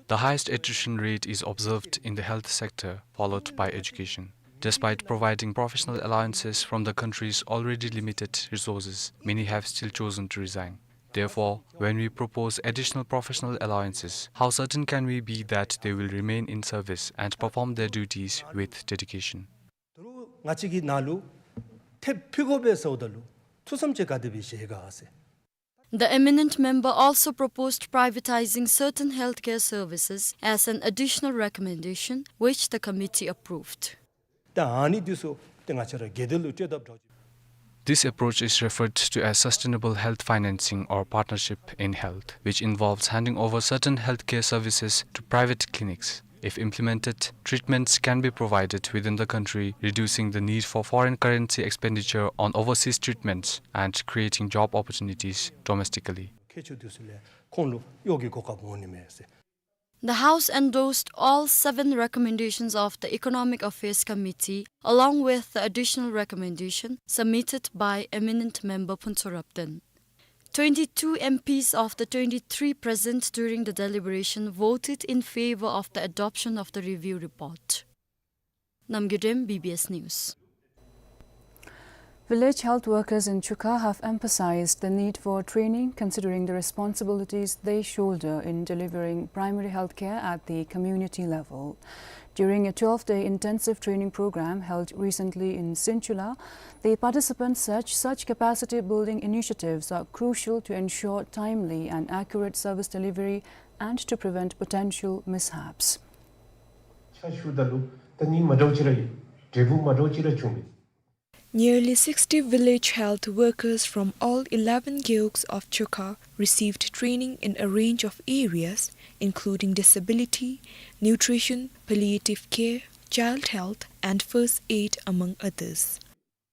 The highest attrition rate is observed in the health sector, followed by education. Despite providing professional allowances from the country's already limited resources, many have still chosen to resign. Therefore, when we propose additional professional allowances, how certain can we be that they will remain in service and perform their duties with dedication? ད་རུང་ང་བཅས་ཀྱི་ནང་ལུ་ཐེབས་ཕུལ་དགོ་པས་ཟེརཝ་ད་ལུ་ཐུགས་བསམ་ཅིག་ག་དེ་སྦེ་བཞེས་ག་ཟེར། The eminent member also proposed privatizing certain healthcare services as an additional recommendation, which the committee approved. ད་ཨ་ནི་འདི་ཚུ་ཏེ་ང་བཅས་ར་སྒེར་སྡེ་ལུ་སྤྲོད་དཔ་འདྲཝ་ཅིག། This approach is referred to as sustainable health financing or partnership in health, which involves handing over certain healthcare services to private clinics. If implemented, treatments can be provided within the country, reducing the need for foreign currency expenditure on overseas treatments and creating job opportunities domestically. མཁས་མཆོག་འདི་ཚུ་ལས་ཁོང་ལུ་གཡོག་གི་གོ་སྐབས་འོང་ནི་མས་ཟེར། The House endorsed all seven recommendations of the Economic Affairs Committee, along with the additional recommendation submitted by eminent member Phuntsho Rapden. Twenty-two M Ps of the twenty-three present during the deliberation voted in favor of the adoption of the review report. Namgay Dem, B B S News. Village health workers in Chukha have emphasized the need for training, considering the responsibilities they shoulder in delivering primary health care at the community level. During a twelve-day intensive training program held recently in Sinchula, the participants said such capacity-building initiatives are crucial to ensure timely and accurate service delivery and to prevent potential mishaps. ཆ་ཞུ་ད་ལུ་ད་ནི་མ་འདྲཝ་ཅིག་ར་ཡོད། འབྲས་བུ་མ་འདྲཝ་ཅིག་ར་བྱུང་མས། Nearly sixty village health workers from all eleven gewogs of Chokha received training in a range of areas, including disability, nutrition, palliative care, child health, and first aid, among others.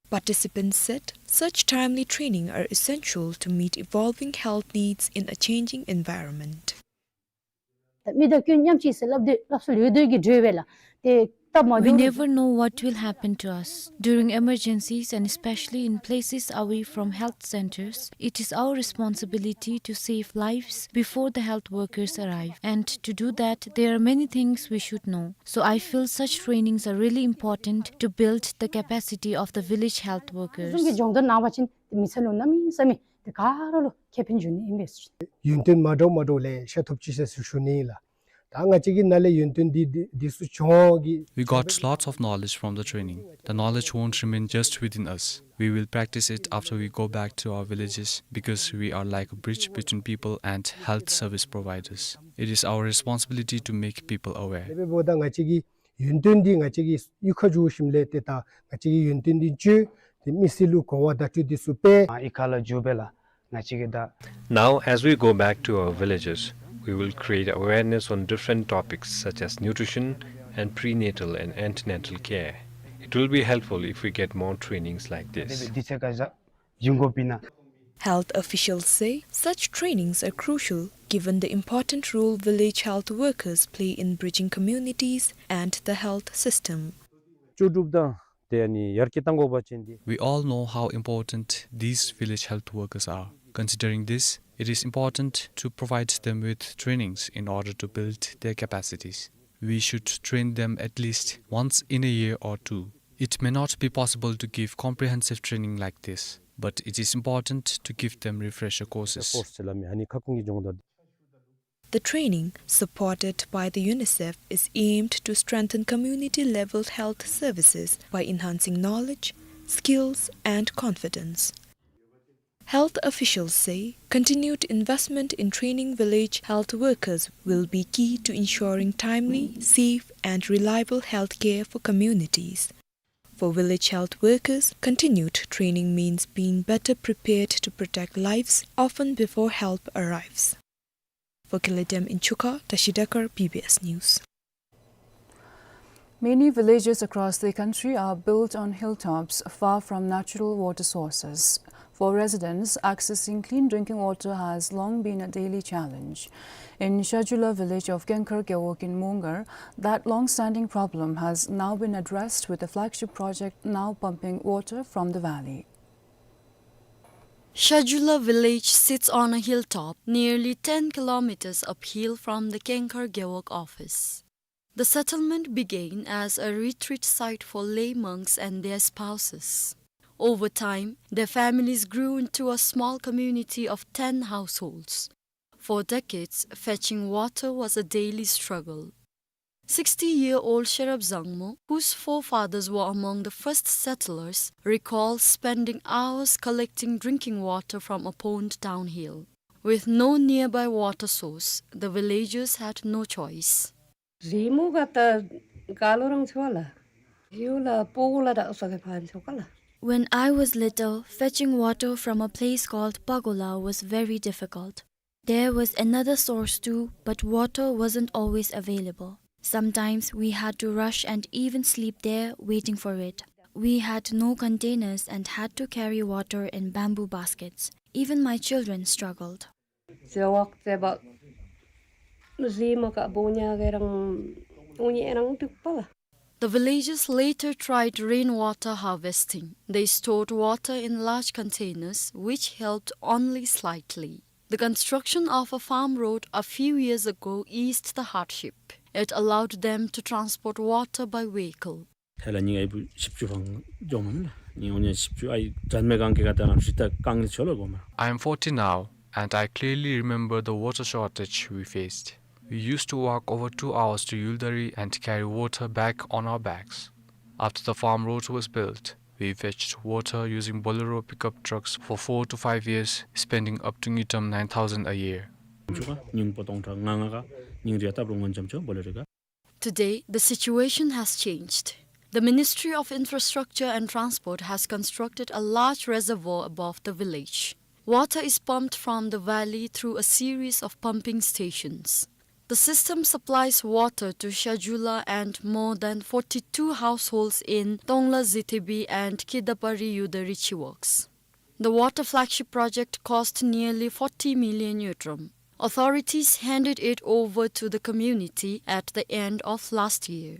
Participants said such timely training are essential to meet evolving health needs in a changing environment. ད་མི་དང་སྐྱོན་མཉམ་གཅིག་ཟེར་སླབ་དེ་སླབ་སྲོལ་ཡོད་དེ་གི་འདྲ་བས་ལགས། ཏེ་སྟབས་མ་We བདེཝ་never know what will happen to us. During emergencies and especially in places away from health centers, it is our responsibility to save lives before the health workers arrive. And to do that, there are many things we should know. So I feel such trainings are really important to build the capacity of the village health workers. གསུང་གི་སྦྱོང་བརྡར་གནང་བ་ཅིན་མི་ཚེ་ལུ་གནམ་མེད་ས་མེད་ཏེ་ག་ར་ལུ་ཁེ་ཕན་འབྱུང་ནི་ཨིན་པས། ཡོན་ཏན་མ་འདྲཝ་མ་འདྲཝ་ལེ་ཤ་ཐོབ་ཅི་ཟེར་ཞུ་ནི་ལགས། ད་ང་བཅས་ཀྱི་ནང་ལས་ཡོན་ཏན་འདི་འདི་འདི་ཚུ་སྦྱོང་གི We got lots of knowledge from the training. The knowledge won't remain just within us. We will practice it after we go back to our villages because we are like a bridge between people and health service providers. It is our responsibility to make people aware. དེ་འབདཝ་ད་ང་བཅས་ཀྱི་ཡོན་ཏན་འདི་ང་བཅས་ཀྱིས་གཡུས་ཁར་འགྱོ་ཞིནམ་ལས་ཏེ་ད་ང་བཅས་ཀྱི་ཡོན་ཏན་འདི་སྤྱོད་དེ་མི་སེར་ལུ་གོ་བ་བརྡ་སྤྲོད་འདི་ཚུ་སྤེལ། ཨ་གཡུས་ཁ་ལུ་འགྱོ་སྦེ་ལགས་ང་བཅས་ཀྱིས་ད། Now, as we go back to our villages, we will create awareness on different topics such as nutrition and prenatal and antenatal care. It will be helpful if we get more trainings like this. འདི་ཚེ་ག་ཟ་ཡོང་དགོ་པས་ན། Health officials say such trainings are crucial given the important role village health workers play in bridging communities and the health system. ལྕོགས་གྲུབ་དང་དེ་ནི་ཡར་རྒྱས་གཏང་དགོ་པ་ཅིན་འདི། We all know how important these village health workers are. Considering this, it is important to provide them with trainings in order to build their capacities. We should train them at least once in a year or two. It may not be possible to give comprehensive training like this, but it is important to give them refresher courses. Course ལ་མི་ཨ་ནི་ཁ་སྐོང་གི་སྦྱོང་བརྡར། The training, supported by the UNICEF, is aimed to strengthen community-level health services by enhancing knowledge, skills, and confidence. Health officials say continued investment in training village health workers will be key to ensuring timely, safe, and reliable health care for communities. For village health workers, continued training means being better prepared to protect lives, often before help arrives. For Kele Dem in Chukha, Tashi Dakar, B B S News. Many villages across the country are built on hilltops, far from natural water sources. For residents, accessing clean drinking water has long been a daily challenge. In Shajula village of Kengkhar Gewog in Mongar, that long-standing problem has now been addressed with the flagship project now pumping water from the valley. Shajula village sits on a hilltop, nearly ten kilometers uphill from the Kengkhar Gewog office. The settlement began as a retreat site for lay monks and their spouses. Over time, their families grew into a small community of ten households. For decades, fetching water was a daily struggle. Sixty-year-old Sherab Zangmo, whose forefathers were among the first settlers, recalls spending hours collecting drinking water from a pond downhill. With no nearby water source, the villagers had no choice. རི་མོ་ག་ད་ཀ་ལོ་རང་ཆོ་ལ། ཡུ་ལ་པོ་གོ་ལ་ད་ས་གེ་ཕན་ཆོ་ག་ལ། When I was little, fetching water from a place called Pagola was very difficult. There was another source too, but water wasn't always available. Sometimes we had to rush and even sleep there waiting for it. We had no containers and had to carry water in bamboo baskets. Even my children struggled. ཟེ་ཝག་ཟེ་བག་རི་མོ་ག་བོ་ཉ་གེ་རང་ཨུ་ཉེ་རང་དུག་པ་ལ། The villagers later tried rainwater harvesting. They stored water in large containers, which helped only slightly. The construction of a farm road a few years ago eased the hardship. It allowed them to transport water by vehicle. ཧེ་ལ་ཉིང་ཨའི་བུ་བཞི་བཅུ་ཕང་འཇོམས་མ་ལ། ཉིང་ཨོ་ཉེ་བཞི་བཅུ་ཨའི་དྲན་མེད་གང་གི་ག་ད་རང་རི་ད་གང་ལི་ཆོ་ལོ་གོ་མ། I am forty now, and I clearly remember the water shortage we faced. We used to walk over two hours to Yuldari and carry water back on our backs. After the farm road was built, we fetched water using Bolero pickup trucks for four to five years, spending up to ngultrum nine thousand a year. ཆུ་ཁ་ཉིང་པོ་སྟོང་ཕྲག་ལྔ་ལྔ་ག་ཉིང་རི་ཡ་ཏབ་རོ་ངོན་ཅམ་ཆོ་བོ་ལེ་རི་ག། Today, the situation has changed. The Ministry of Infrastructure and Transport has constructed a large reservoir above the village. Water is pumped from the valley through a series of pumping stations. The system supplies water to Shajula and more than forty-two households in Tongla Zithebi and Kidapari Yuldari Chiwaks. The water flagship project cost nearly forty million ngultrum. Authorities handed it over to the community at the end of last year.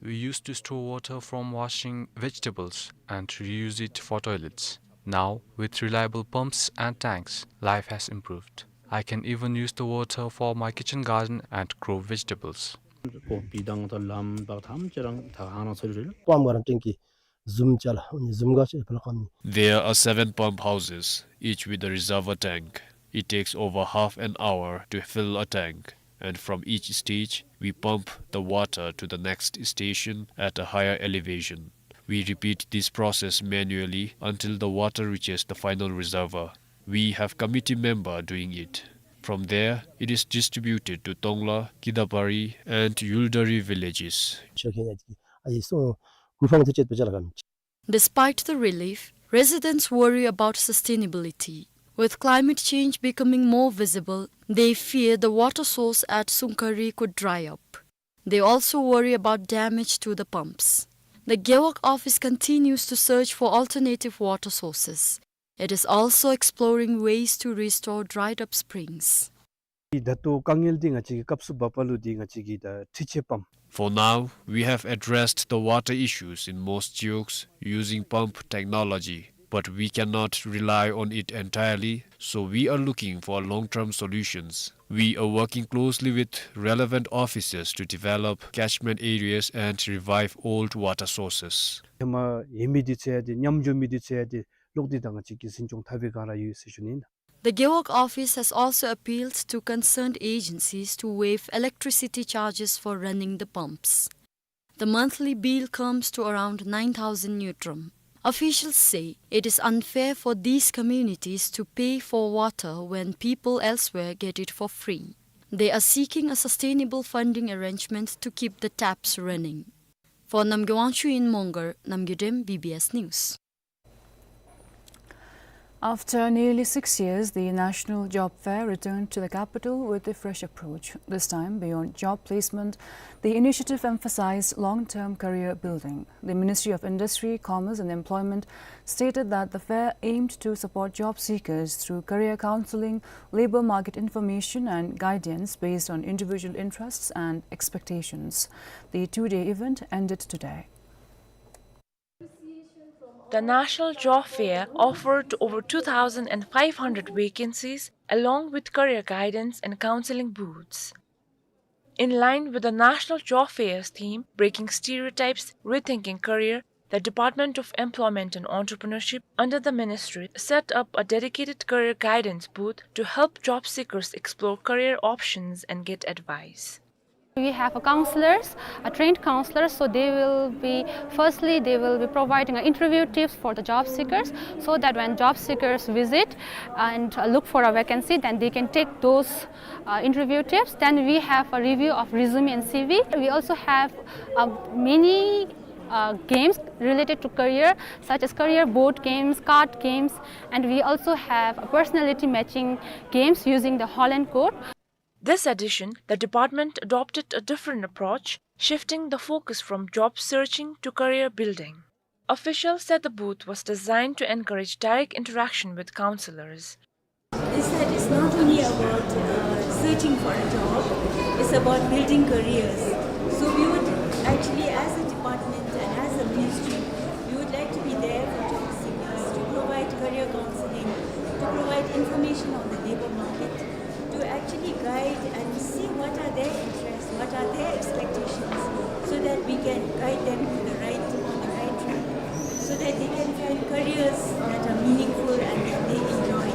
We used to store water from washing vegetables and reuse it for toilets. Now, with reliable pumps and tanks, life has improved. I can even use the water for my kitchen garden and grow vegetables. There are seven pump houses, each with a reservoir tank. It takes over half an hour to fill a tank, and from each stage, we pump the water to the next station at a higher elevation. We repeat this process manually until the water reaches the final reservoir. We have committee member doing it. From there, it is distributed to Tongla, Kidapari, and Yuldari villages. Despite the relief, residents worry about sustainability. With climate change becoming more visible, they fear the water source at Sungkari could dry up. They also worry about damage to the pumps. The Gewog office continues to search for alternative water sources. It is also exploring ways to restore dried up springs. ད་ལྟོ་དཀའ་ངལ་འདི་ང་བཅས་ཀྱི་སྐབས་སུ་བབས་པ་ལུ་འདི་ང་བཅས་ཀྱི་ད་འཕྲུལ་ཆས་པམཔ། For now, we have addressed the water issues in most Chiwogs using pump technology, but we cannot rely on it entirely, so we are looking for long-term solutions. We are working closely with relevant officers to develop catchment areas and revive old water sources. ཧེ་མ་ཡོད་མི་འདི་ཚུ་ཡང་འདི་མཉམ་འཇོག་མི་འདི་ཚུ་ཡང་འདི་ལོག་སྟེ་ད་ང་བཅས་ཀྱིས་འཛིན་སྐྱོང་འཐབ་པའི་བསྒང་ར་ཡོད་ཟེར་ཞུ་ནི་ཨིན། The Gewog office has also appealed to concerned agencies to waive electricity charges for running the pumps. The monthly bill comes to around nine thousand ngultrum. Officials say it is unfair for these communities to pay for water when people elsewhere get it for free. They are seeking a sustainable funding arrangement to keep the taps running. For Namgay Wangchuk in Mongar, Namgay Dem, B B S News. After nearly six years, the National Job Fair returned to the capital with a fresh approach. This time, beyond job placement, the initiative emphasized long-term career building. The Ministry of Industry, Commerce and Employment stated that the fair aimed to support job seekers through career counseling, labor market information, and guidance based on individual interests and expectations. The two-day event ended today. The National Job Fair offered over two thousand five hundred vacancies, along with career guidance and counseling booths. In line with the National Job Fair's theme, Breaking Stereotypes, Rethinking Career, the Department of Employment and Entrepreneurship under the ministry set up a dedicated career guidance booth to help job seekers explore career options and get advice. We have a counselors, a trained counselors, so they will be, firstly, they will be providing a interview tips for the job seekers, so that when job seekers visit and, uh, look for a vacancy, then they can take those, uh, interview tips. Then we have a review of resume and C V. We also have, uh, many, uh, games related to career, such as career board games, card games, and we also have a personality matching games using the Holland code. This edition, the department adopted a different approach, shifting the focus from job searching to career building. Officials said the booth was designed to encourage direct interaction with counselors. Is that it's not only about, uh, searching for a job, it's about building careers. So we would actually, as a department and as a ministry, we would like to be there for job seekers, to provide career counseling, to provide information on the labor market, to actually guide and see what are their interests, what are their expectations, so that we can guide them to the right, on the right track, so that they can find careers that are meaningful and that they enjoy.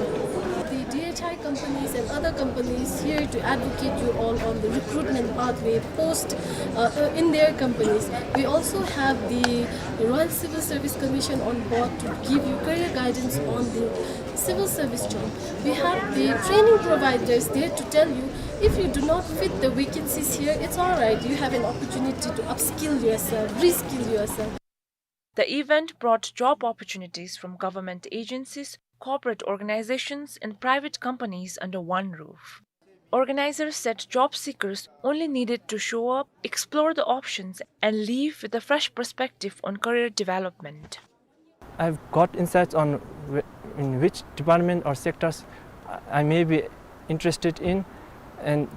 The D H I Companies and other companies here to advocate you all on the recruitment pathway post, uh, uh, in their companies. We also have the Royal Civil Service Commission on board to give you career guidance on the civil service job. We have the training providers there to tell you if you do not fit the vacancies here, it's all right. You have an opportunity to upskill yourself, reskill yourself. The event brought job opportunities from government agencies, corporate organizations, and private companies under one roof. Organizers said job seekers only needed to show up, explore the options, and leave with a fresh perspective on career development. I've got insights on wh-, in which department or sectors I may be interested in, and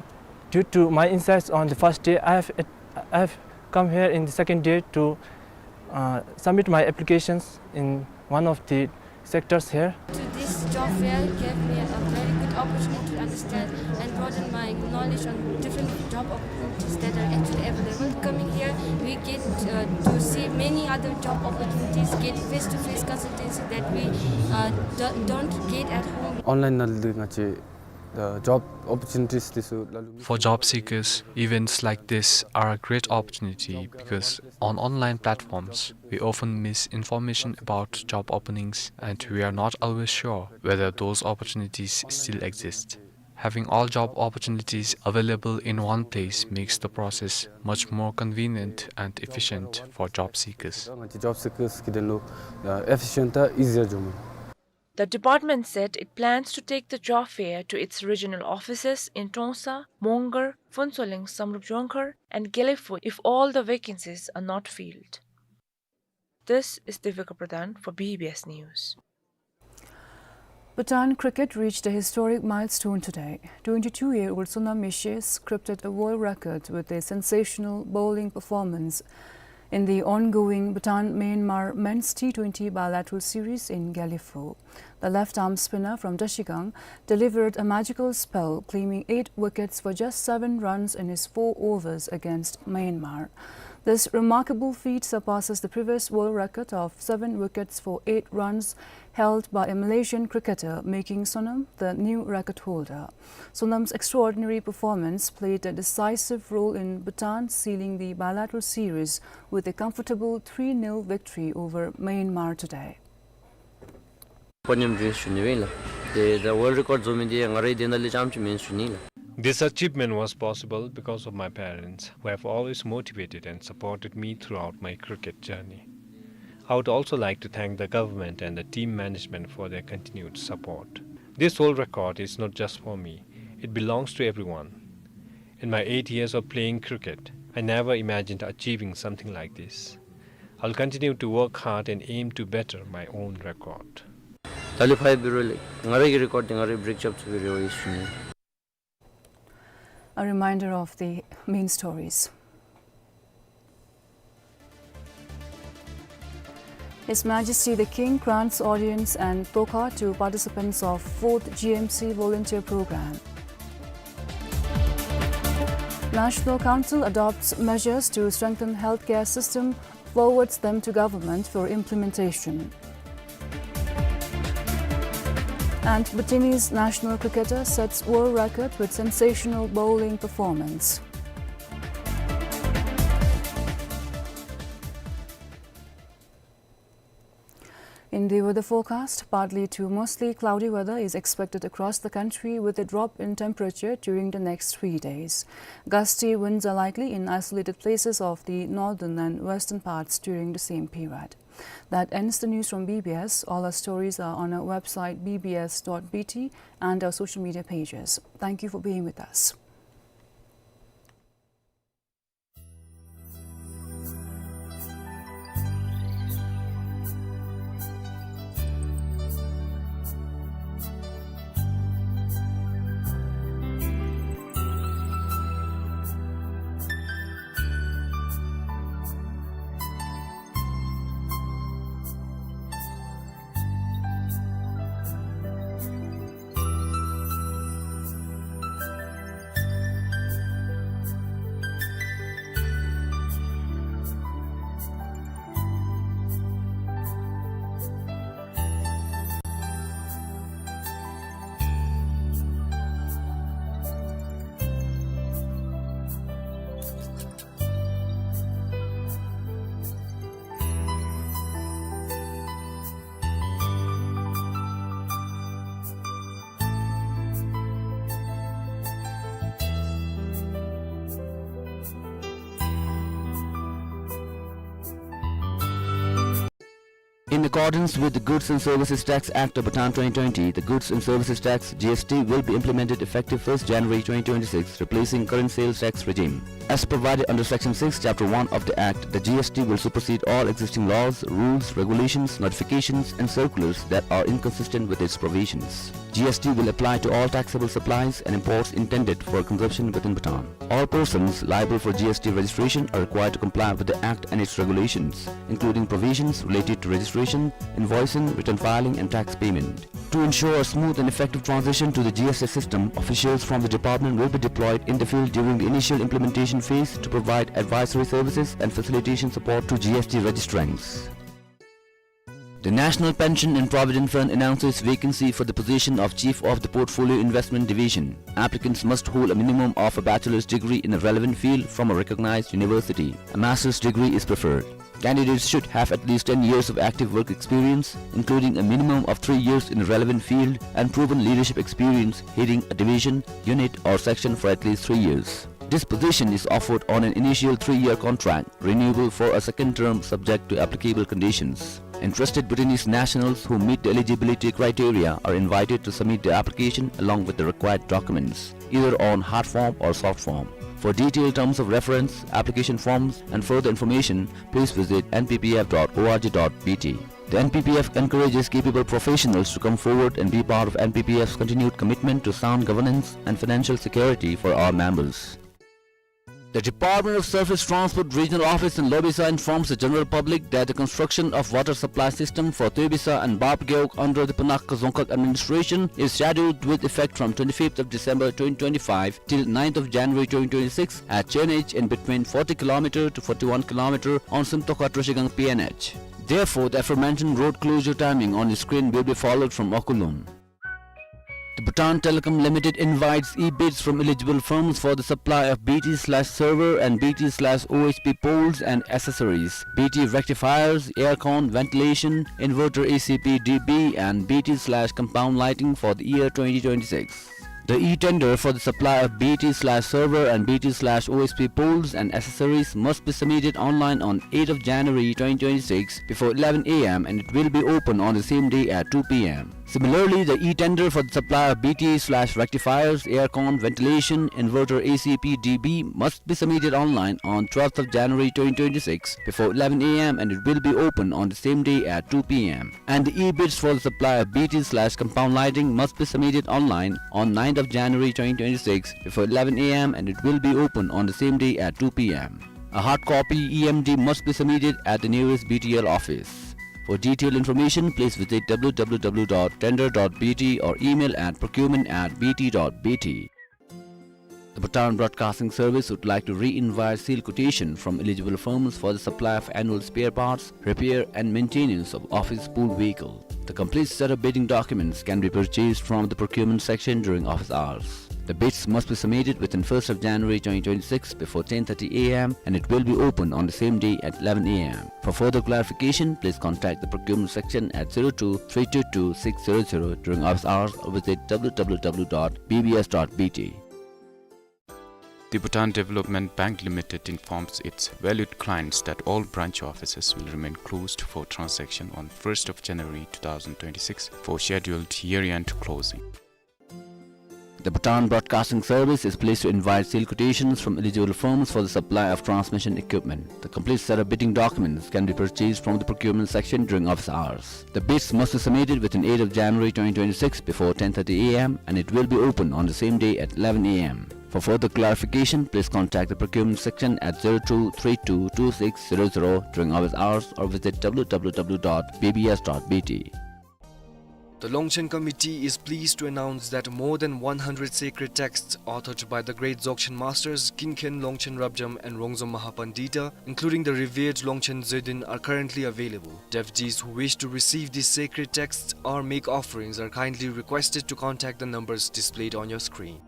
due to my insights on the first day, I have, I have come here in the second day to, uh, submit my applications in one of the sectors here. To this job fair gave me a very good opportunity to understand and broaden my knowledge on different job opportunities that are actually available. Coming here, we get, uh, to see many other job opportunities, get face-to-face consultancy that we, uh, do-, don't get at home. Online ནང་ལུ་ང་བཅས་the job opportunities འདི་ཚུ་ལ་ལུ། For job seekers, events like this are a great opportunity because on online platforms, we often miss information about job openings and we are not always sure whether those opportunities still exist. Having all job opportunities available in one place makes the process much more convenient and efficient for job seekers. ང་བཅས་job seekers གི་དོན་ལུ་ཨ་efficient དང་easier འགྱོཝ་མས། The department said it plans to take the job fair to its regional offices in Trongsa, Mongar, Phuentsholing, Samrup Jongkhar, and Gelephu if all the vacancies are not filled. This is Divika Pradhan for B B S News. Bhutan cricket reached a historic milestone today. Twenty-two-year-old Sonam Yeshe scripted a world record with a sensational bowling performance in the ongoing Bhutan-Myanmar men's T twenty bilateral series in Gelephu. The left-arm spinner from Trashigang delivered a magical spell, claiming eight wickets for just seven runs in his four overs against Myanmar. This remarkable feat surpasses the previous world record of seven wickets for eight runs held by a Malaysian cricketer, making Sonam the new record holder. Sonam's extraordinary performance played a decisive role in Bhutan sealing the bilateral series with a comfortable three nil victory over Myanmar today. པོ་ཉམས་འགྲོ་ཞུ་ནི་སྦེ་ཨིན་ལགས། དེ་ད་world record བཟོ་མི་འདི་ང་རའི་དེ་ནང་ལས་རྐྱངམ་ཅིག་མེན་ཞུ་ནི་ལགས། This achievement was possible because of my parents, who have always motivated and supported me throughout my cricket journey. I would also like to thank the government and the team management for their continued support. This world record is not just for me, it belongs to everyone. In my eight years of playing cricket, I never imagined achieving something like this. I'll continue to work hard and aim to better my own record. ད་ལས་ཕར་འབད་རུང་ལགས་ང་རའི་གི་record འདི་ང་རའི་break རྐྱབ་ཚུགས་པའི་རེ་བ་ཡོད་ཞུ་ནི། A reminder of the main stories. His Majesty the King grants audience and tokha to participants of fourth G M C volunteer program. National Council adopts measures to strengthen healthcare system, forwards them to government for implementation. And Bhutanese national cricketer sets world record with sensational bowling performance. In the weather forecast, partly to mostly cloudy weather is expected across the country, with a drop in temperature during the next three days. Gusty winds are likely in isolated places of the northern and western parts during the same period. That ends the news from B B S. All our stories are on our website, B B S dot B T, and our social media pages. Thank you for being with us. In accordance with the Goods and Services Tax Act of Bhutan twenty twenty, the Goods and Services Tax, G S T, will be implemented effective first January twenty twenty-six, replacing current sales tax regime. As provided under Section six, Chapter one of the Act, the G S T will supersede all existing laws, rules, regulations, notifications, and circulars that are inconsistent with its provisions. G S T will apply to all taxable supplies and imports intended for consumption within Bhutan. All persons liable for G S T registration are required to comply with the Act and its regulations, including provisions related to registration, invoicing, return filing, and tax payment. To ensure a smooth and effective transition to the G S T system, officials from the department will be deployed in the field during the initial implementation phase to provide advisory services and facilitation support to G S T registrants. The National Pension and Provident Fund announces vacancy for the position of Chief of the Portfolio Investment Division. Applicants must hold a minimum of a bachelor's degree in a relevant field from a recognized university. A master's degree is preferred. Candidates should have at least ten years of active work experience, including a minimum of three years in a relevant field, and proven leadership experience heading a division, unit, or section for at least three years. This position is offered on an initial three-year contract, renewable for a second term subject to applicable conditions. Interested Bhutanese nationals who meet the eligibility criteria are invited to submit their application along with the required documents, either on hard form or soft form. For detailed terms of reference, application forms, and further information, please visit N P P F dot O R G dot B T. The N P P F encourages capable professionals to come forward and be part of N P P F's continued commitment to sound governance and financial security for our members. The Department of Surface Transport Regional Office in Lobisa informs the general public that the construction of water supply system for Tuibisa and Bapgeuk under the Punakha Dzongkhag administration is scheduled with effect from twenty-fifth of December twenty twenty-five till ninth of January twenty twenty-six at Chenech in between forty kilometer to forty-one kilometer on Simtokha Troshigang P N H. Therefore, the aforementioned road closure timing on the screen will be followed from Okulun. The Bhutan Telecom Limited invites e-bids from eligible firms for the supply of B T slash server and B T slash O S P poles and accessories, B T rectifiers, aircon, ventilation, inverter A C P D B, and B T slash compound lighting for the year twenty twenty-six. The e-tender for the supply of B T slash server and B T slash O S P poles and accessories must be submitted online on eighth of January twenty twenty-six before eleven A M and it will be open on the same day at two P M. Similarly, the e-tender for the supply of B T slash rectifiers, aircon, ventilation, inverter A C P D B must be submitted online on twelfth of January twenty twenty-six before eleven A M and it will be open on the same day at two P M. And the e-bids for the supply of B T slash compound lighting must be submitted online on ninth of January twenty twenty-six before eleven A M and it will be open on the same day at two P M. A hard copy E M D must be submitted at the nearest B T L office. For detailed information, please visit W W W dot tender dot B T or email at procurement at B T dot B T. The Bhutan Broadcasting Service would like to re-invite sealed quotation from eligible firms for the supply of annual spare parts, repair and maintenance of office pool vehicle. The complete set of bidding documents can be purchased from the procurement section during office hours. The bids must be submitted within first of January twenty twenty-six before ten thirty A M and it will be open on the same day at eleven A M. For further clarification, please contact the procurement section at zero two three two two six zero zero during office hours or visit W W W dot B B S dot B T. The Bhutan Development Bank Limited informs its valued clients that all branch offices will remain closed for transaction on first of January two thousand twenty-six for scheduled year-end closing. The Bhutan Broadcasting Service is pleased to invite sealed quotations from eligible firms for the supply of transmission equipment. The complete set of bidding documents can be purchased from the procurement section during office hours. The bids must be submitted within eighth of January twenty twenty-six before ten thirty A M and it will be open on the same day at eleven A M. For further clarification, please contact the procurement section at zero two three two two six zero zero during office hours or visit W W W dot B B S dot B T. The Longchen Committee is pleased to announce that more than one hundred sacred texts authored by the great Dzogchen masters Gingkhen, Longchen Rabjam, and Rongzom Mahapandita, including the revered Longchen Zedin, are currently available. Devotees who wish to receive these sacred texts or make offerings are kindly requested to contact the numbers displayed on your screen.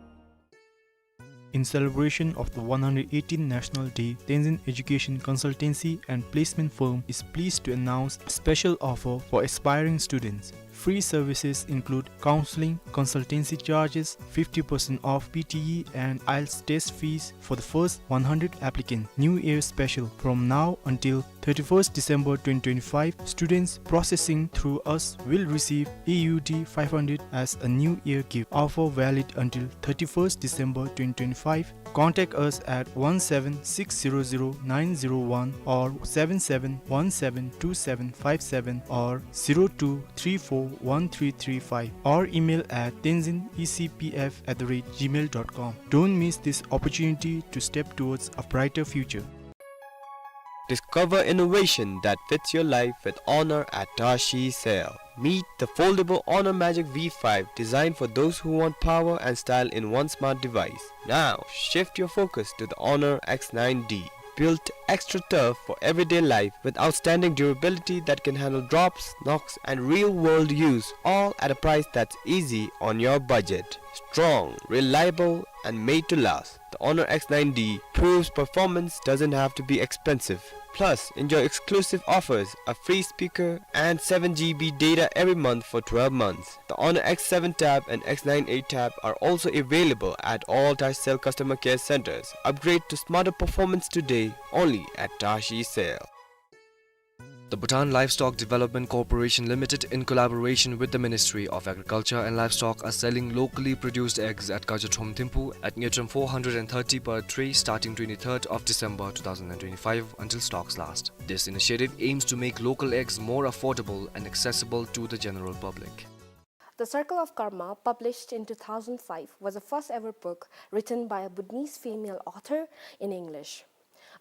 In celebration of the one hundred eighteenth National Day, Tenzin Education Consultancy and Placement Firm is pleased to announce a special offer for aspiring students. Free services include counseling, consultancy charges, fifty percent off P T E and IELTS test fees for the first one hundred applicants. New Year special. From now until thirty-first December twenty twenty-five, students processing through us will receive E U D five hundred as a New Year gift. Offer valid until thirty-first December twenty twenty-five. Contact us at one seven six zero zero nine zero one or seven seven one seven two seven five seven or zero two three four one three three five or email at tenzin E C P F at the rate gmail dot com. Don't miss this opportunity to step towards a brighter future. Discover innovation that fits your life with Honor at Tashi Sale. Meet the foldable Honor Magic V five, designed for those who want power and style in one smart device. Now, shift your focus to the Honor X nine D. Built extra tough for everyday life with outstanding durability that can handle drops, knocks, and real-world use, all at a price that's easy on your budget. Strong, reliable, and made to last. The Honor X nine D proves performance doesn't have to be expensive. Plus, enjoy exclusive offers, a free speaker, and seven G B data every month for twelve months. The Honor X seven Tab and X nine eight Tab are also available at all Tashi Sale customer care centers. Upgrade to smarter performance today, only at Tashi Sale. The Bhutan Livestock Development Corporation Limited, in collaboration with the Ministry of Agriculture and Livestock, are selling locally produced eggs at Kajatrom Thimphu at Ngirtram four hundred and thirty per tray, starting twenty-third of December two thousand and twenty-five until stocks last. This initiative aims to make local eggs more affordable and accessible to the general public. The Circle of Karma, published in two thousand five, was the first ever book written by a Bhutanese female author in English.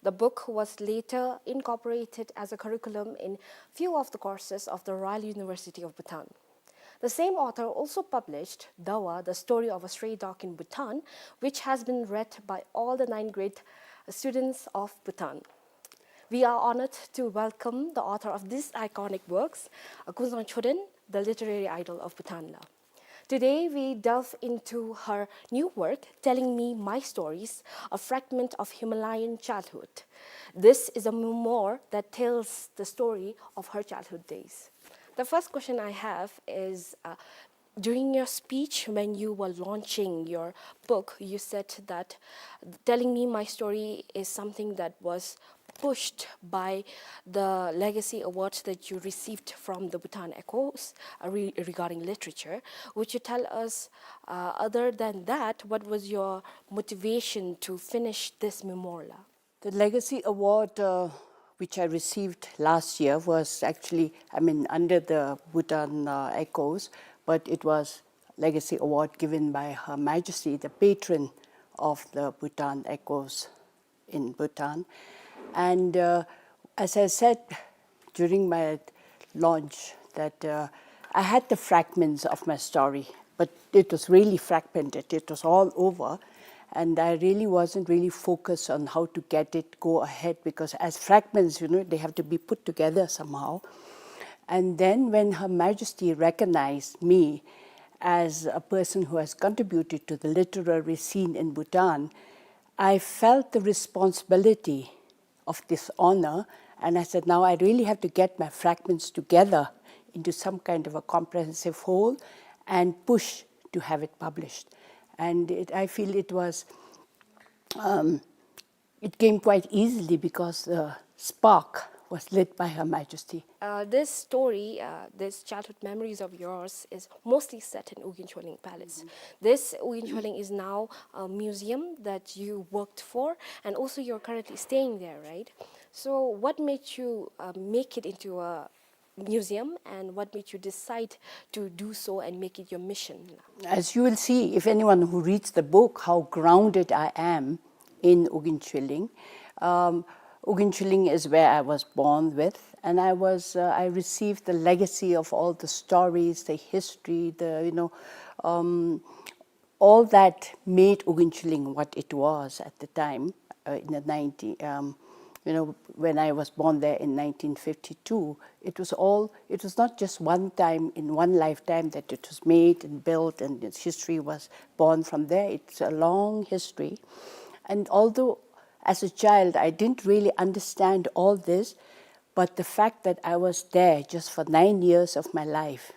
The book was later incorporated as a curriculum in few of the courses of the Royal University of Bhutan. The same author also published Dawa, The Story of a Stray Dog in Bhutan, which has been read by all the ninth grade students of Bhutan. We are honored to welcome the author of these iconic works, uh, Kunzang Choden, the literary idol of Bhutan la. Today, we delve into her new work, Telling Me My Stories, a fragment of Himalayan childhood. This is a memoir that tells the story of her childhood days. The first question I have is, uh, during your speech, when you were launching your book, you said that Telling Me My Story is something that was pushed by the Legacy Award that you received from the Bhutan Echoes, uh, re-, regarding literature. Would you tell us, uh, other than that, what was your motivation to finish this memoir la? The Legacy Award, uh, which I received last year, was actually, I mean, under the Bhutan, uh, Echoes, but it was Legacy Award given by Her Majesty, the patron of the Bhutan Echoes in Bhutan. And, uh, as I said during my launch, that, uh, I had the fragments of my story, but it was really fragmented. It was all over, and I really wasn't really focused on how to get it go ahead, because as fragments, you know, they have to be put together somehow. And then when Her Majesty recognized me as a person who has contributed to the literary scene in Bhutan, I felt the responsibility of this honor, and I said, "Now I really have to get my fragments together into some kind of a comprehensive whole and push to have it published." And it, I feel it was, um, it came quite easily because the spark was lit by Her Majesty. Uh, this story, uh, this childhood memories of yours is mostly set in Ugyen Choleng Palace. Mm-hmm. This Ugyen Choleng is now a museum that you worked for, and also you're currently staying there, right? So what made you, uh, make it into a museum, and what made you decide to do so and make it your mission? As you will see, if anyone who reads the book, how grounded I am in Ugyen Choleng. Um, Ugyen Choleng is where I was born with, and I was, uh, I received the legacy of all the stories, the history, the, you know, um, all that made Ugyen Choleng what it was at the time, uh, in the ninety, um, you know, when I was born there in nineteen fifty-two. It was all, it was not just one time in one lifetime that it was made and built and its history was born from there. It's a long history. And although as a child I didn't really understand all this, but the fact that I was there just for nine years of my life,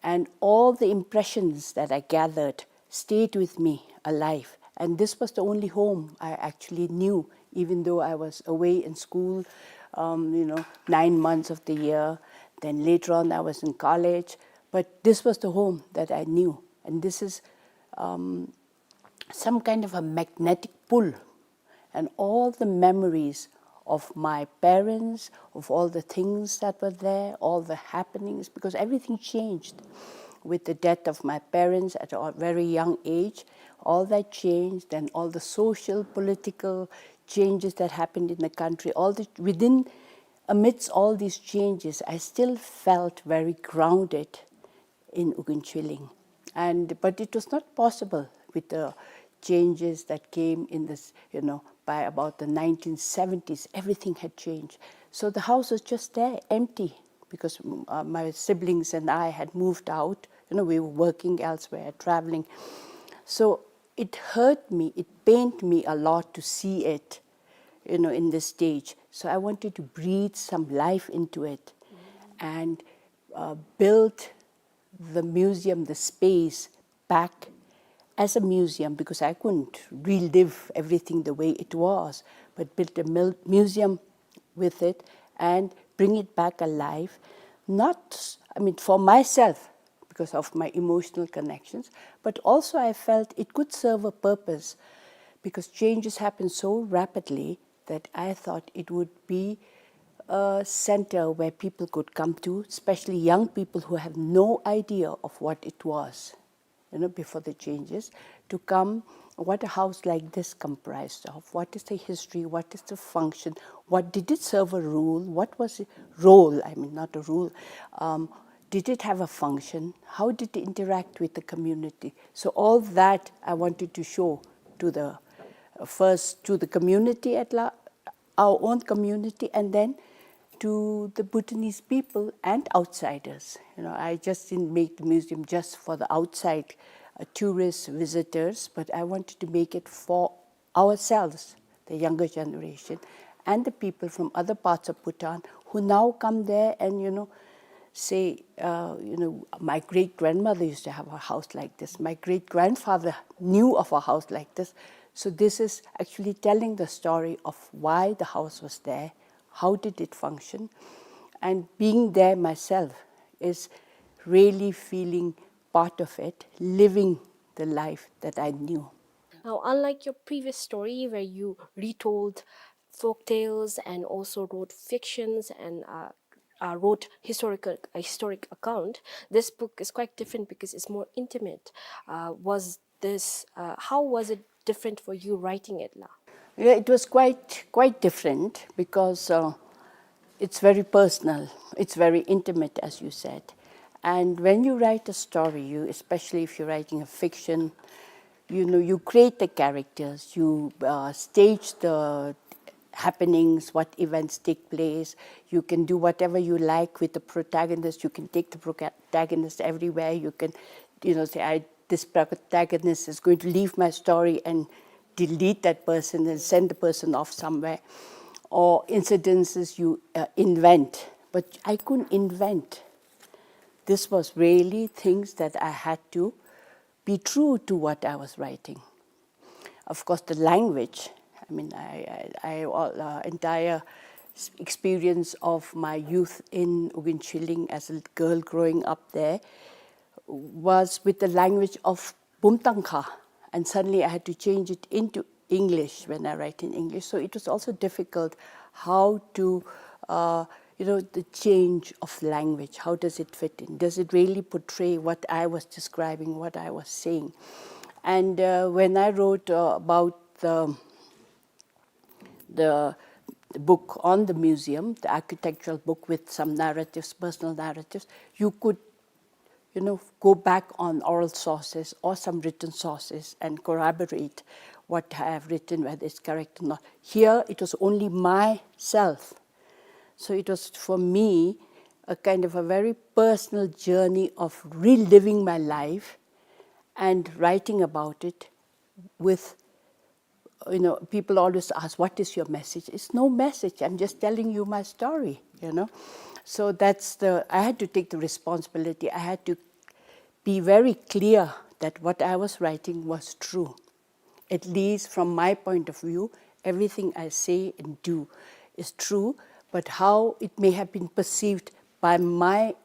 And all the impressions that I gathered stayed with me alive. And this was the only home I actually knew, even though I was away in school, um, you know, nine months of the year. Then later on, I was in college. But this was the home that I knew. And this is, um, some kind of a magnetic pull, and all the memories of my parents, of all the things that were there, all the happenings, because everything changed with the death of my parents at a very young age. All that changed, and all the social, political changes that happened in the country, all the, within, amidst all these changes, I still felt very grounded in Ugin Chwilling. And, but it was not possible with the changes that came in this, you know, by about the nineteen seventies, everything had changed. So the house was just there, empty, because, mm, uh, my siblings and I had moved out. You know, we were working elsewhere, traveling. So it hurt me, it pained me a lot to see it, you know, in this stage. So I wanted to breathe some life into it and, uh, build the museum, the space, back as a museum, because I couldn't relive everything the way it was, but build a mil-, museum with it and bring it back alive. Not, I mean, for myself, because of my emotional connections, but also I felt it could serve a purpose, because changes happen so rapidly that I thought it would be a center where people could come to, especially young people who have no idea of what it was, you know, before the changes, to come, what a house like this comprised of, what is the history, what is the function, what did it serve a role, what was the role, I mean, not a role, um, did it have a function, how did it interact with the community? So all that I wanted to show to the, uh, first to the community at la-, our own community, and then to the Bhutanese people and outsiders. You know, I just didn't make the museum just for the outside, uh, tourists, visitors, but I wanted to make it for ourselves, the younger generation, and the people from other parts of Bhutan who now come there and, you know, say, uh, you know, "My great-grandmother used to have a house like this. My great-grandfather knew of a house like this." So this is actually telling the story of why the house was there, how did it function, and being there myself is really feeling part of it, living the life that I knew. Now, unlike your previous story where you retold folk tales and also wrote fictions and, uh, uh, wrote historical, a historic account, this book is quite different because it's more intimate. Uh, was this, uh, how was it different for you writing it, la? Yeah, it was quite, quite different because, uh, it's very personal, it's very intimate, as you said. And when you write a story, you, especially if you're writing a fiction, you know, you create the characters, you, uh, stage the happenings, what events take place. You can do whatever you like with the protagonist. You can take the protagonist everywhere. You can, you know, say, "I, this protagonist is going to leave my story and delete that person and send the person off somewhere." Or incidences you, uh, invent. But I couldn't invent. This was really things that I had to be true to what I was writing. Of course, the language, I mean, I, I, I, all, uh, entire s-, experience of my youth in Ugin Chwilling as a girl growing up there was with the language of Bumtangkha, and suddenly I had to change it into English when I write in English. So it was also difficult how to, uh, you know, the change of language. How does it fit in? Does it really portray what I was describing, what I was saying? And, uh, when I wrote, uh, about the, the book on the museum, the architectural book with some narratives, personal narratives, you could, you know, go back on oral sources or some written sources and corroborate what I have written, whether it's correct or not. Here, it was only myself. So it was, for me, a kind of a very personal journey of reliving my life and writing about it with, you know, people always ask, "What is your message?" It's no message. I'm just telling you my story, you know. So that's the, I had to take the responsibility. I had to be very clear that what I was writing was true. At least from my point of view, everything I say and do is true, but how it may have been perceived by my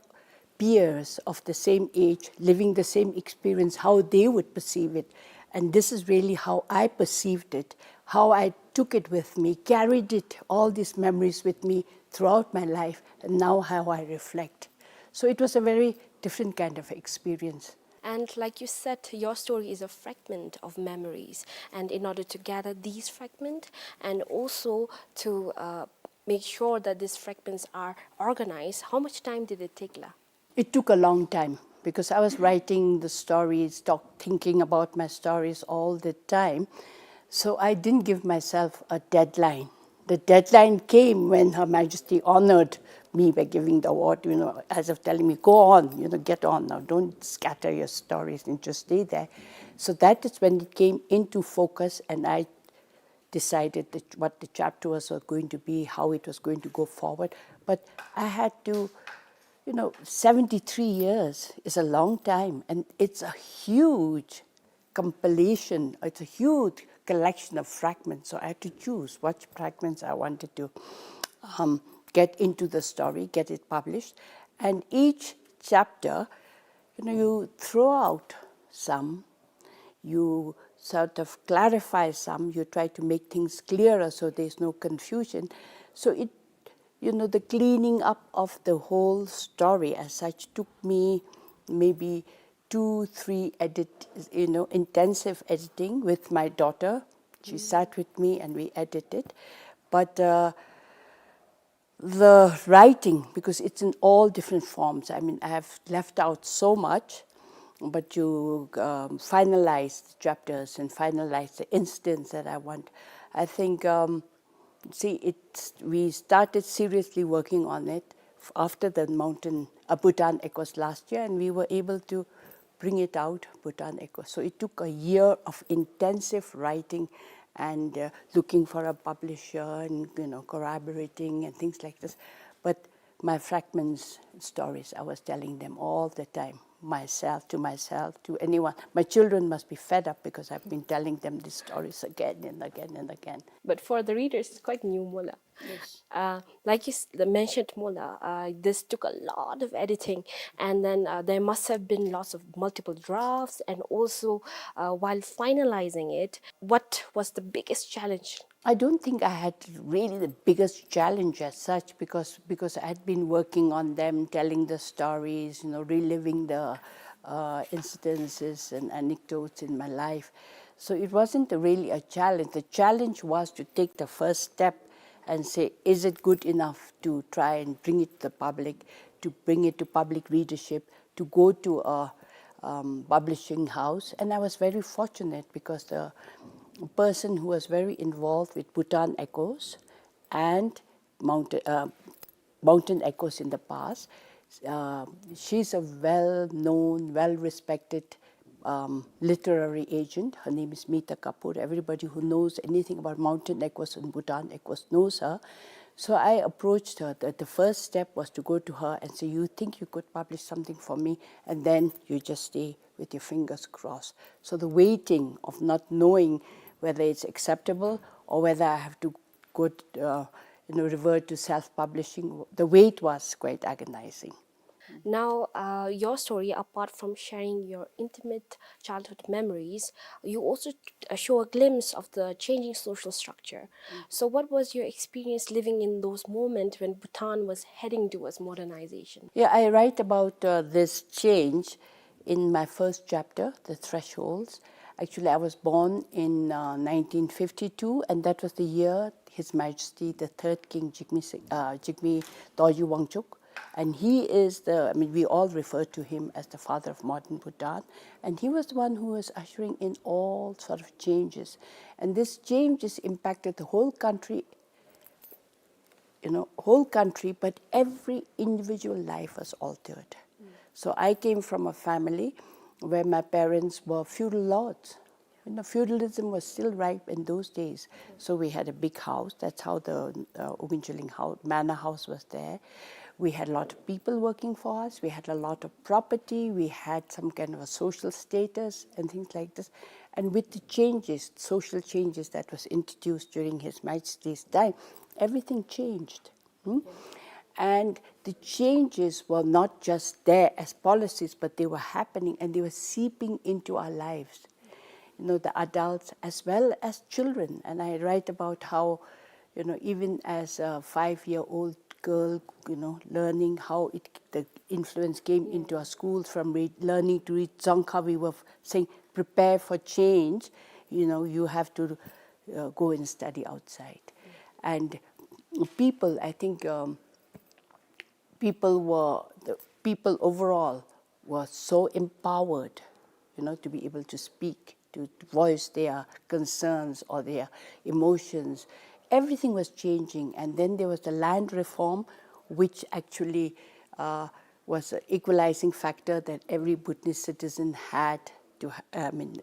peers of the same age, living the same experience, how they would perceive it. And this is really how I perceived it, how I took it with me, carried it, all these memories with me throughout my life, and now how I reflect. So it was a very different kind of experience. And like you said, your story is a fragment of memories. And in order to gather these fragments and also to uh, make sure that these fragments are organized, how much time did it take, la? It took a long time because I was writing the stories, talk, thinking about my stories all the time. So I didn't give myself a deadline. The deadline came when Her Majesty honored me by giving the award, you know, as if telling me, "Go on, you know, get on now. Don't scatter your stories and just stay there." So that is when it came into focus, and I decided that what the chapter was going to be, how it was going to go forward. But I had to, you know, seventy-three years is a long time, and it's a huge compilation, it's a huge collection of fragments. So I had to choose what fragments I wanted to um, get into the story, get it published. And each chapter, you know, you throw out some, you sort of clarify some, you try to make things clearer so there's no confusion. So it, you know, the cleaning up of the whole story as such took me maybe two, three edit, you know, intensive editing with my daughter. She sat with me and we edited. But uh, the writing, because it's in all different forms. I mean, I have left out so much, but you um, finalize the chapters and finalize the incidents that I want. I think, um, see, it's, we started seriously working on it f- after the mountain, uh, Bhutan Echoes last year, and we were able to bring it out, Bhutan Echoes. So it took a year of intensive writing and uh, looking for a publisher and, you know, collaborating and things like this. But my fragments stories, I was telling them all the time, myself, to myself, to anyone. My children must be fed up because I've been telling them these stories again and again and again. But for the readers, it's quite new, mola. Yes. Uh, like you s- mentioned, mola, uh, this took a lot of editing, and then uh, there must have been lots of multiple drafts, and also uh, while finalizing it, what was the biggest challenge? I don't think I had really the biggest challenge as such, because because I had been working on them, telling the stories, you know, reliving the uh, incidences and anecdotes in my life. So it wasn't really a challenge. The challenge was to take the first step and say, is it good enough to try and bring it to the public, to bring it to public readership, to go to a um, publishing house? And I was very fortunate because the person who was very involved with Bhutan Echoes and Mountain, uh, Mountain Echoes in the past, uh, she's a well-known, well-respected um, literary agent. Her name is Mita Kapoor. Everybody who knows anything about Mountain Echoes and Bhutan Echoes knows her. So I approached her. The, the first step was to go to her and say, you think you could publish something for me? And then you just stay with your fingers crossed. So the waiting of not knowing whether it's acceptable or whether I have to go, uh, you know, revert to self-publishing, the wait was quite agonizing. Now, uh, your story, apart from sharing your intimate childhood memories, you also uh, show a glimpse of the changing social structure. So, what was your experience living in those moments when Bhutan was heading towards modernization? Yeah, I write about uh, this change in my first chapter, The Thresholds. Actually, I was born in uh, nineteen fifty-two, and that was the year His Majesty the Third King Jigme, Si- uh, Jigme Dorji Wangchuck, and he is the, I mean, we all refer to him as the father of modern Bhutan, and he was the one who was ushering in all sort of changes. And this change has impacted the whole country, you know, whole country, but every individual life was altered. So I came from a family where my parents were feudal lords. You know, feudalism was still ripe in those days. So we had a big house. That's how the uh, Oginchiling house, manor house was there. We had a lot of people working for us. We had a lot of property. We had some kind of a social status and things like this. And with the changes, social changes that was introduced during His Majesty's time, everything changed. Hmm? And the changes were not just there as policies, but they were happening and they were seeping into our lives. You know, the adults as well as children. And I write about how, you know, even as a five-year-old girl, you know, learning how it, the influence came into our schools from read, learning to read Dzongkha, we were saying, "Prepare for change." You know, you have to, uh, go and study outside. And people, I think, um, people were, the people overall were so empowered, you know, to be able to speak, to voice their concerns or their emotions. Everything was changing. And then there was the land reform, which actually, uh, was an equalizing factor that every Bhutanese citizen had to ha-, I mean,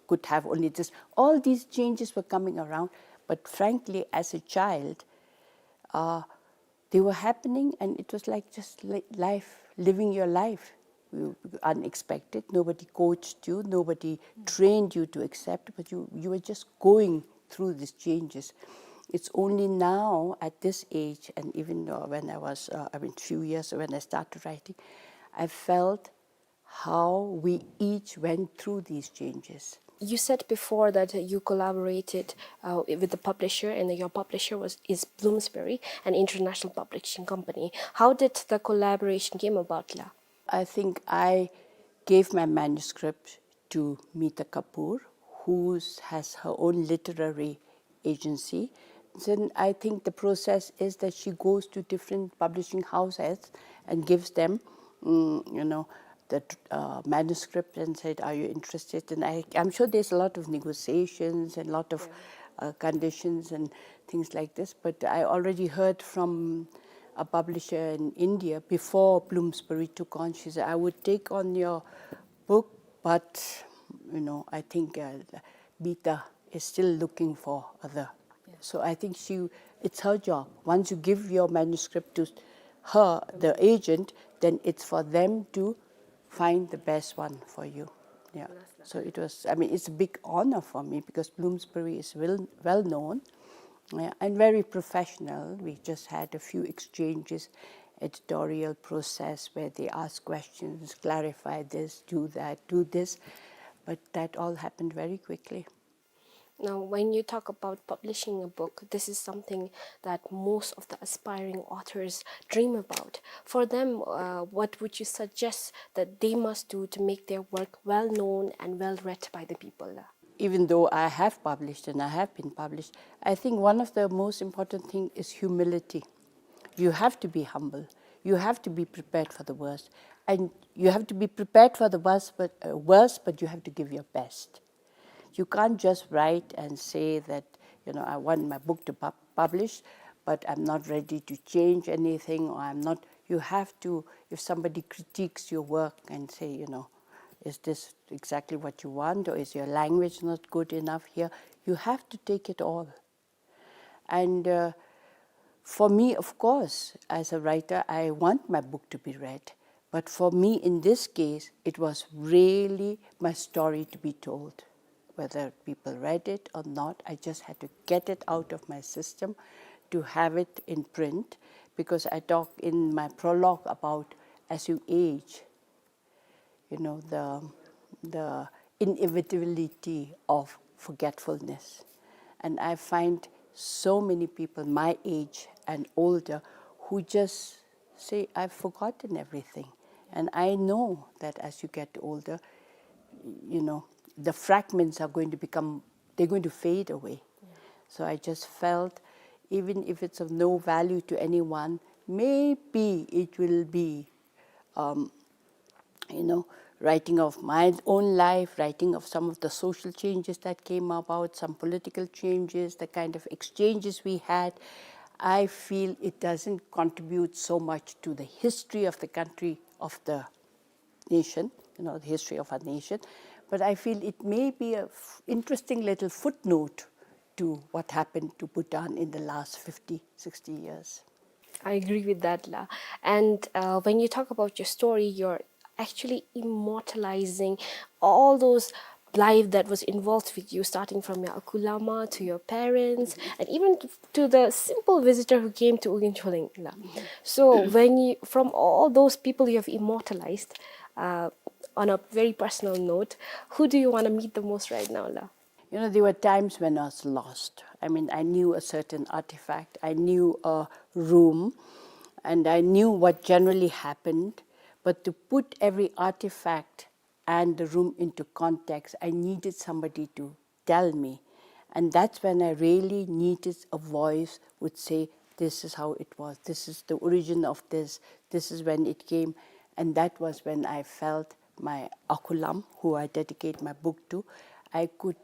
could have only this. All these changes were coming around, but frankly, as a child, uh, they were happening, and it was like just li-, life, living your life. You, unexpected, nobody coached you, nobody trained you to accept, but you, you were just going through these changes. It's only now, at this age, and even, uh, when I was, uh, I mean, few years when I started writing, I felt how we each went through these changes. You said before that you collaborated, uh, with the publisher, and your publisher was, is Bloomsbury, an international publishing company. How did the collaboration came about, la? I think I gave my manuscript to Meeta Kapoor, who has her own literary agency. Then I think the process is that she goes to different publishing houses and gives them, mm, you know, the, uh, manuscript and said, "Are you interested?" And I, I'm sure there's a lot of negotiations and lot of, uh, conditions and things like this. But I already heard from a publisher in India before Bloomsbury took on. She said, "I would take on your book, but, you know, I think, uh, Meeta is still looking for other." So I think she, it's her job. Once you give your manuscript to her, the agent, then it's for them to find the best one for you. Yeah. So it was, I mean, it's a big honor for me because Bloomsbury is well, well known, yeah, and very professional. We just had a few exchanges, editorial process where they ask questions, clarify this, do that, do this. But that all happened very quickly. Now, when you talk about publishing a book, this is something that most of the aspiring authors dream about. For them, uh, what would you suggest that they must do to make their work well known and well read by the people? Even though I have published and I have been published, I think one of the most important thing is humility. You have to be humble. You have to be prepared for the worst. And you have to be prepared for the worst, but, uh, worst, but you have to give your best. You can't just write and say that, you know, "I want my book to pub-, publish, but I'm not ready to change anything," or, "I'm not," you have to, if somebody critiques your work and say, you know, "Is this exactly what you want, or is your language not good enough here?" You have to take it all. And, uh, for me, of course, as a writer, I want my book to be read. But for me, in this case, it was really my story to be told. Whether people read it or not, I just had to get it out of my system to have it in print, because I talk in my prologue about as you age, you know, the, the inevitability of forgetfulness. And I find so many people my age and older who just say, "I've forgotten everything." And I know that as you get older, you know, the fragments are going to become, they're going to fade away. So I just felt, even if it's of no value to anyone, maybe it will be, um, you know, writing of my own life, writing of some of the social changes that came about, some political changes, the kind of exchanges we had. I feel it doesn't contribute so much to the history of the country, of the nation, you know, the history of our nation. But I feel it may be a f-, interesting little footnote to what happened to Bhutan in the last fifty, sixty years. I agree with that, la. And uh, when you talk about your story, you're actually immortalizing all those life that was involved with you, starting from your Akulama to your parents, and even to the simple visitor who came to Ugin Choleng, la. So when you, from all those people you have immortalized, uh, on a very personal note, who do you want to meet the most right now, la? You know, there were times when I was lost. I mean, I knew a certain artifact, I knew a room, and I knew what generally happened. But to put every artifact and the room into context, I needed somebody to tell me. And that's when I really needed a voice would say, "This is how it was, this is the origin of this, this is when it came." And that was when I felt my Akulam, who I dedicate my book to, I could,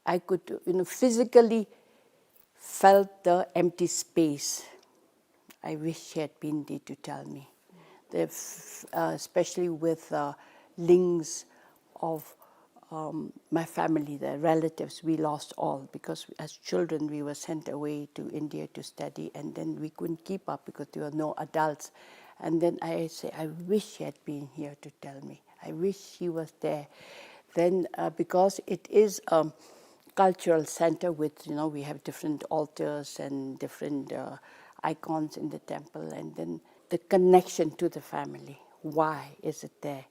I could, you know, physically felt the empty space. I wish she had been there to tell me. The f- uh, especially with uh, links of um, my family, the relatives, we lost all because as children we were sent away to India to study, and then we couldn't keep up because there were no adults. And then I say, "I wish she had been here to tell me. I wish she was there." Then, uh, because it is a cultural center with, you know, we have different altars and different uh, icons in the temple, and then the connection to the family. Why is it there?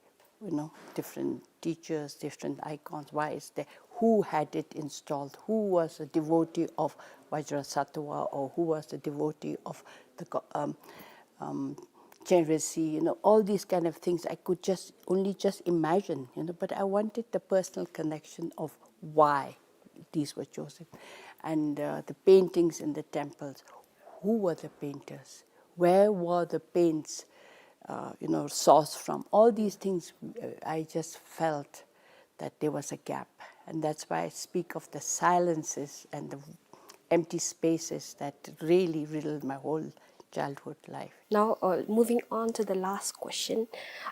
You know, different teachers, different icons. Why is there? Who had it installed? Who was a devotee of Vajrasattva, or who was a devotee of the go- um, um, Chenrezig? You know, all these kind of things I could just only just imagine, you know, but I wanted the personal connection of why these were chosen. And uh, the paintings in the temples, who were the painters? Where were the paints, uh, you know, sourced from? All these things, uh, I just felt that there was a gap. And that's why I speak of the silences and the empty spaces that really riddled my whole childhood life. Now, uh, moving on to the last question,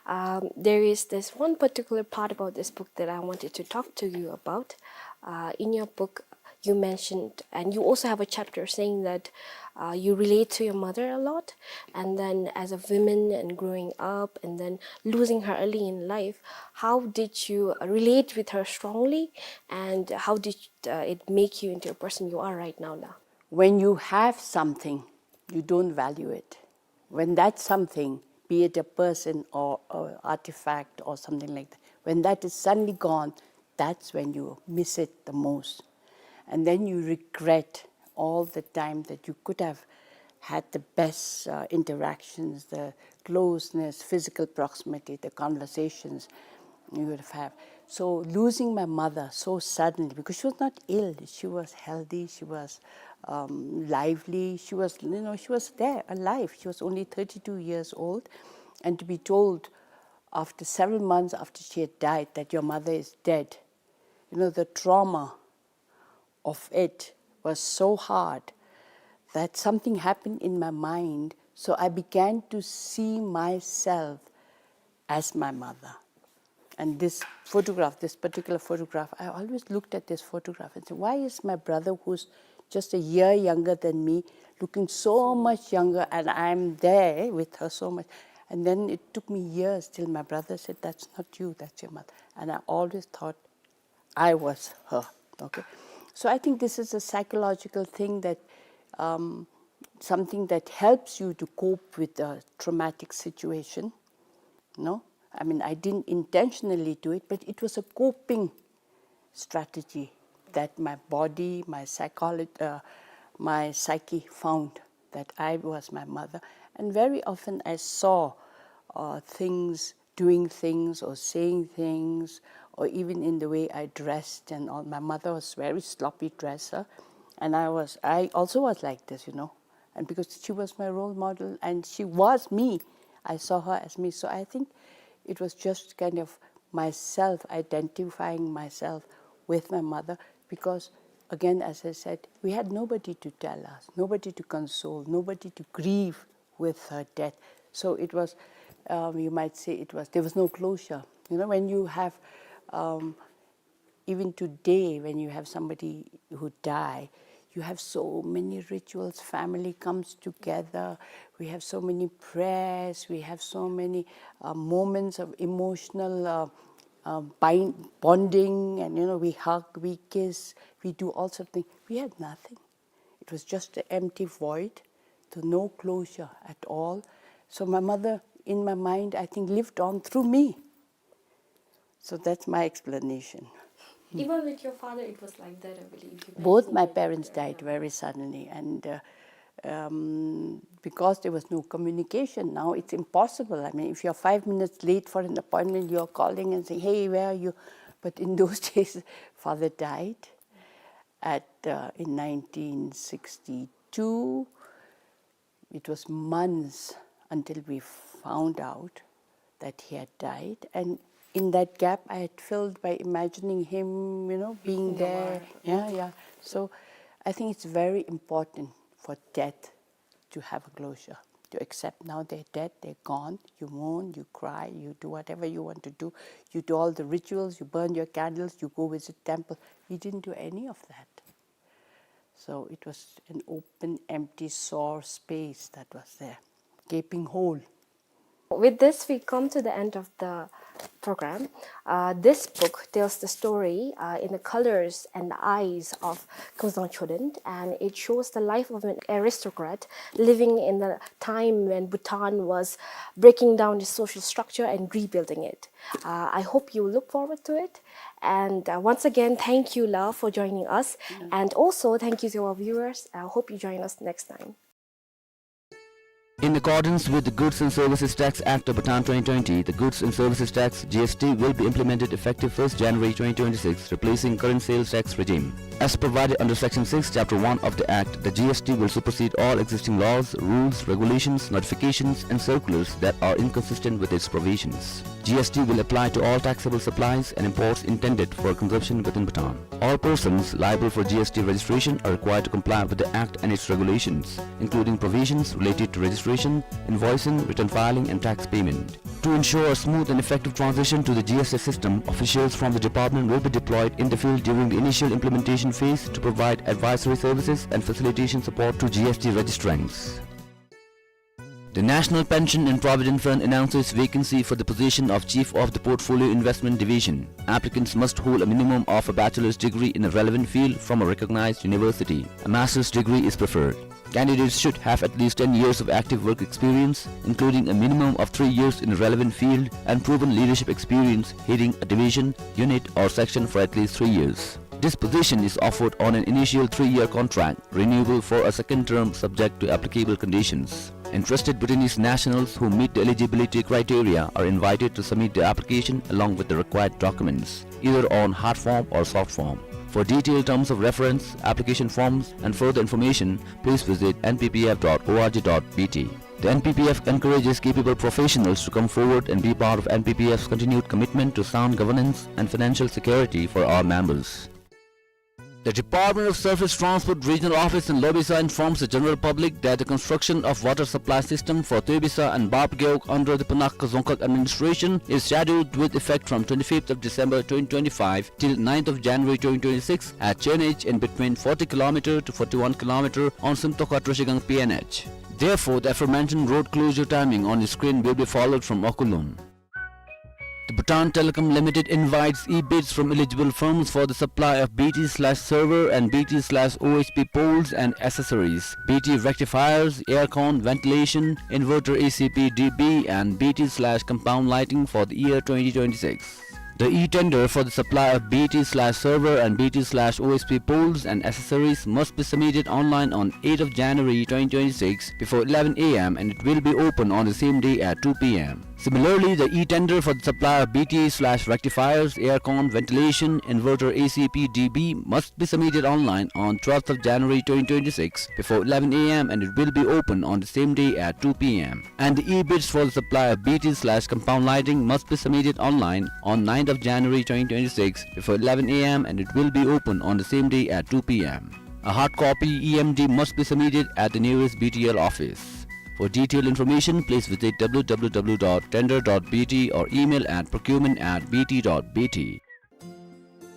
um, there is this one particular part about this book that I wanted to talk to you about. Uh, in your book, you mentioned, and you also have a chapter saying that uh, you relate to your mother a lot, and then as a woman and growing up, and then losing her early in life, how did you relate with her strongly, and how did uh, it make you into a person you are right now, la? When you have something, you don't value it. When that something, be it a person or an artifact or something like that, when that is suddenly gone, that's when you miss it the most. And then you regret all the time that you could have had the best uh, interactions, the closeness, physical proximity, the conversations you would have. So losing my mother so suddenly, because she was not ill, she was healthy, she was um, lively, she was, you know, she was there, alive. She was only thirty-two years old, and to be told after several months after she had died that your mother is dead, you know, the trauma of it was so hard that something happened in my mind. So I began to see myself as my mother. And this photograph, this particular photograph, I always looked at this photograph and said, "Why is my brother, who's just a year younger than me, looking so much younger, and I'm there with her so much?" And then it took me years till my brother said, "That's not you, that's your mother." And I always thought I was her. Okay. So I think this is a psychological thing that um, something that helps you to cope with a traumatic situation. No, I mean, I didn't intentionally do it, but it was a coping strategy that my body, my psychology, uh, my psyche found that I was my mother. And very often I saw uh, things, doing things or saying things, or even in the way I dressed and all. My mother was very sloppy dresser, and I was, I also was like this, you know. And because she was my role model and she was me, I saw her as me. So I think it was just kind of myself identifying myself with my mother, because again, as I said, we had nobody to tell us, nobody to console, nobody to grieve with her death. So it was, um, you might say, it was, there was no closure. You know, when you have, um, even today, when you have somebody who die, You have so many rituals, family comes together, we have so many prayers, we have so many, uh, moments of emotional, uh, uh, bind-, bonding, and, you know, we hug, we kiss, we do all sorts of things. We had nothing. It was just an empty void, so no closure at all. So my mother, in my mind, I think, lived on through me. So that's my explanation. Even with your father, it was like that, I believe. You mentioned that. Both my parents died very suddenly, and, uh, um, because there was no communication, now it's impossible. I mean, if you're five minutes late for an appointment, you're calling and saying, "Hey, where are you?" But in those days, father died at, uh, in nineteen sixty-two. It was months until we found out that he had died. And in that gap, I had filled by imagining him, you know, being there. In the world. Yeah, yeah. So I think it's very important for death to have a closure, to accept now they're dead, they're gone. You mourn, you cry, you do whatever you want to do. You do all the rituals, you burn your candles, you go visit temple. We didn't do any of that. So it was an open, empty, sore space that was there, gaping hole. With this, we come to the end of the program. Uh, this book tells the story, uh, in the colors and the eyes of Khongzang Chodent, and it shows the life of an aristocrat living in the time when Bhutan was breaking down its social structure and rebuilding it. Uh, I hope you look forward to it. And, uh, once again, thank you, Lao, for joining us. Mm. And also, thank you to our viewers. I hope you join us next time. In accordance with the Goods and Services Tax Act of Bhutan twenty twenty, the Goods and Services Tax, G S T, will be implemented effective first January twenty twenty-six, replacing current sales tax regime. As provided under Section six, Chapter one of the Act, the G S T will supersede all existing laws, rules, regulations, notifications, and circulars that are inconsistent with its provisions. G S T will apply to all taxable supplies and imports intended for consumption within Bhutan. All persons liable for G S T registration are required to comply with the Act and its regulations, including provisions related to registration, invoicing, return filing, and tax payment. To ensure a smooth and effective transition to the G S T system, officials from the department will be deployed in the field during the initial implementation phase to provide advisory services and facilitation support to G S T registrants. The National Pension and Provident Fund announces vacancy for the position of Chief of the Portfolio Investment Division. Applicants must hold a minimum of a bachelor's degree in a relevant field from a recognized university. A master's degree is preferred. Candidates should have at least ten years of active work experience, including a minimum of three years in a relevant field, and proven leadership experience heading a division, unit, or section for at least three years. This position is offered on an initial three-year contract, renewable for a second term subject to applicable conditions. Interested Bhutanese nationals who meet the eligibility criteria are invited to submit their application along with the required documents, either on hard form or soft form. For detailed terms of reference, application forms, and further information, please visit N P P F dot O R G dot B T. The N P P F encourages capable professionals to come forward and be part of N P P F's continued commitment to sound governance and financial security for our members. The Department of Surface Transport Regional Office in Lobisa informs the general public that the construction of water supply system for Tuibisa and Bapgeuk under the Punakha Dzongkhag administration is scheduled with effect from twenty-fifth of December twenty twenty-five till ninth of January twenty twenty-six at Chenech in between forty kilometer to forty-one kilometer on Simtokha Troshigang P N H. Therefore, the aforementioned road closure timing on the screen will be followed from Okulun. The Bhutan Telecom Limited invites e-bids from eligible firms for the supply of B T slash server and B T slash O S P poles and accessories, B T rectifiers, aircon, ventilation, inverter A C P D B, and B T slash compound lighting for the year twenty twenty-six. The e-tender for the supply of B T slash server and B T slash O S P poles and accessories must be submitted online on eighth of January twenty twenty-six before eleven A M, and it will be open on the same day at two P M. Similarly, the e-tender for the supply of B T slash rectifiers, aircon, ventilation, inverter, A C P D B must be submitted online on twelfth of January twenty twenty-six before eleven A M, and it will be open on the same day at two P M. And the e-bids for the supply of B T slash compound lighting must be submitted online on ninth of January twenty twenty-six before eleven A M, and it will be open on the same day at two P M. A hard copy E M D must be submitted at the nearest B T L office. For detailed information, please visit W W W dot tender dot B T or email at procurement at B T dot B T.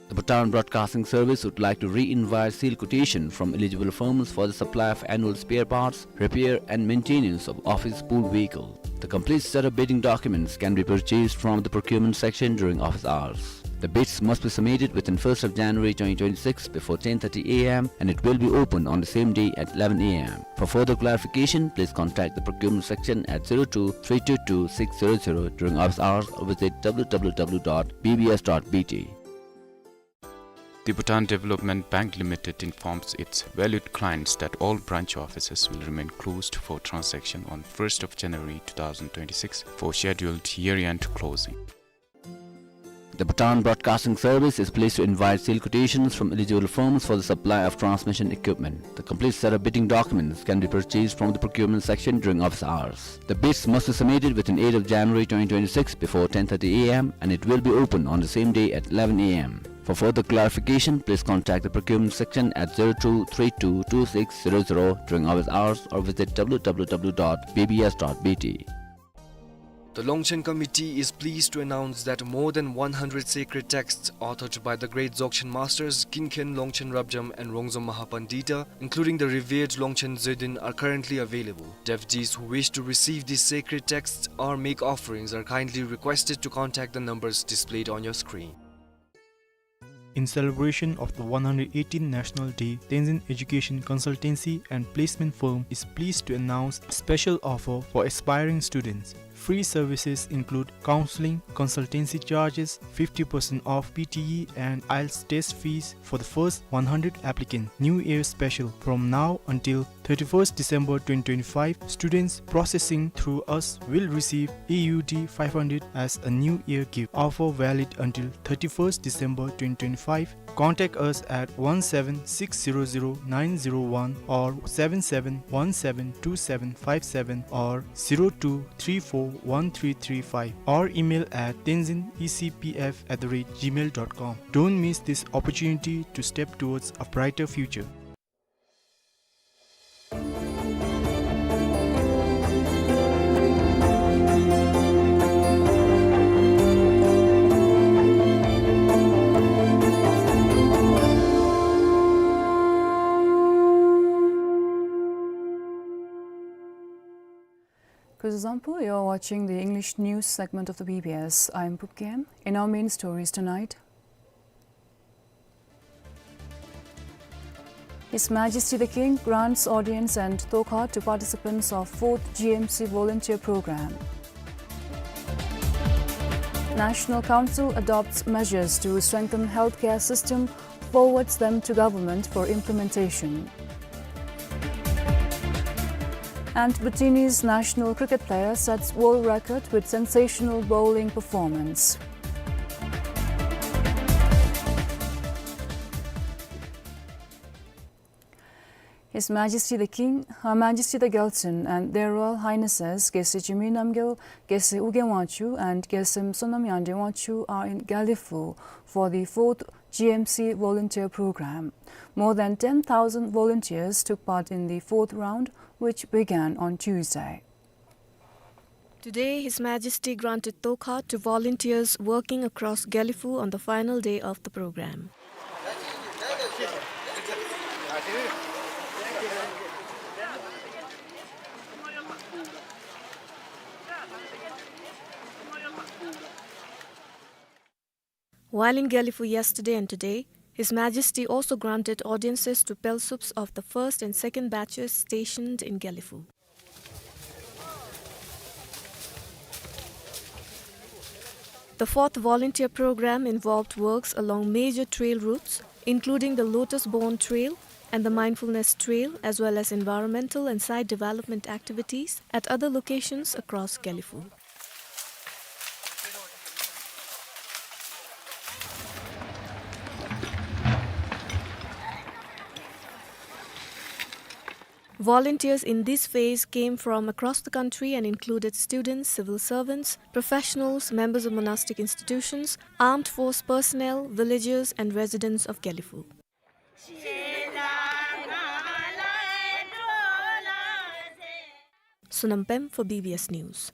The Bhutan Broadcasting Service would like to re-invite sealed quotation from eligible firms for the supply of annual spare parts, repair and maintenance of office pool vehicle. The complete set of bidding documents can be purchased from the procurement section during office hours. The bids must be submitted within first of January twenty twenty-six before ten thirty A M and it will be open on the same day at eleven A M. For further clarification, please contact the procurement section at zero two three two two six zero zero during office hours or visit W W W dot B B S dot B T. The Bhutan Development Bank Limited informs its valued clients that all branch offices will remain closed for transaction on first of January two thousand twenty-six for scheduled year-end closing. The Bhutan Broadcasting Service is pleased to invite sealed quotations from eligible firms for the supply of transmission equipment. The complete set of bidding documents can be purchased from the procurement section during office hours. The bids must be submitted within eighth of January twenty twenty-six before ten thirty A M and it will be open on the same day at eleven A M. For further clarification, please contact the procurement section at zero two three two two six zero zero during office hours or visit W W W dot B B S dot B T. The Longchen Committee is pleased to announce that more than one hundred sacred texts authored by the great Dzogchen masters Kinken Longchen Rabjam and Rongzom Mahapandita, including the revered Longchen Zödin, are currently available. Devotees who wish to receive these sacred texts or make offerings are kindly requested to contact the numbers displayed on your screen. In celebration of the one hundred eighteenth National Day, Tenzin Education Consultancy and Placement Firm is pleased to announce a special offer for aspiring students. Free services include counseling, consultancy charges, fifty percent off P T E and IELTS test fees for the first one hundred applicants. New Year special. From now until thirty-first December twenty twenty-five, students processing through us will receive A U D five hundred as a New Year gift. Offer valid until thirty-first December twenty twenty-five. Contact us at one seven six zero zero nine zero one or seven seven one seven two seven five seven or zero two three four one three three five or email at tenzin E C P F at the rate gmail dot com. Don't miss this opportunity to step towards a brighter future. Kuzuzangpo, you are watching the English news segment of the B B S. I am Pupkem. In our main stories tonight, His Majesty the King grants audience and tokha to participants of fourth G M C Volunteer Program. National Council adopts measures to strengthen healthcare system, forwards them to government for implementation. And Bhutanese national cricket player sets world record with sensational bowling performance. His Majesty the King, Her Majesty the Gyaltsuen, and Their Royal Highnesses Geshe Jigme Namgyel, Geshe Ugyen Wangchuck, and Geshe Sonam Yangdreng Wangchuck are in Gelephu for the fourth G M C volunteer program. More than ten thousand volunteers took part in the fourth round, which began on Tuesday. Today, His Majesty granted tokha to volunteers working across Gelephu on the final day of the program. While in Gelephu yesterday and today, His Majesty also granted audiences to pelsups of the first and second batches stationed in Gelephu. The fourth volunteer program involved works along major trail routes, including the Lotus Born Trail and the Mindfulness Trail, as well as environmental and site development activities at other locations across Gelephu. Volunteers in this phase came from across the country and included students, civil servants, professionals, members of monastic institutions, armed force personnel, villagers, and residents of Gelephu. Sonam Pem for B B S News.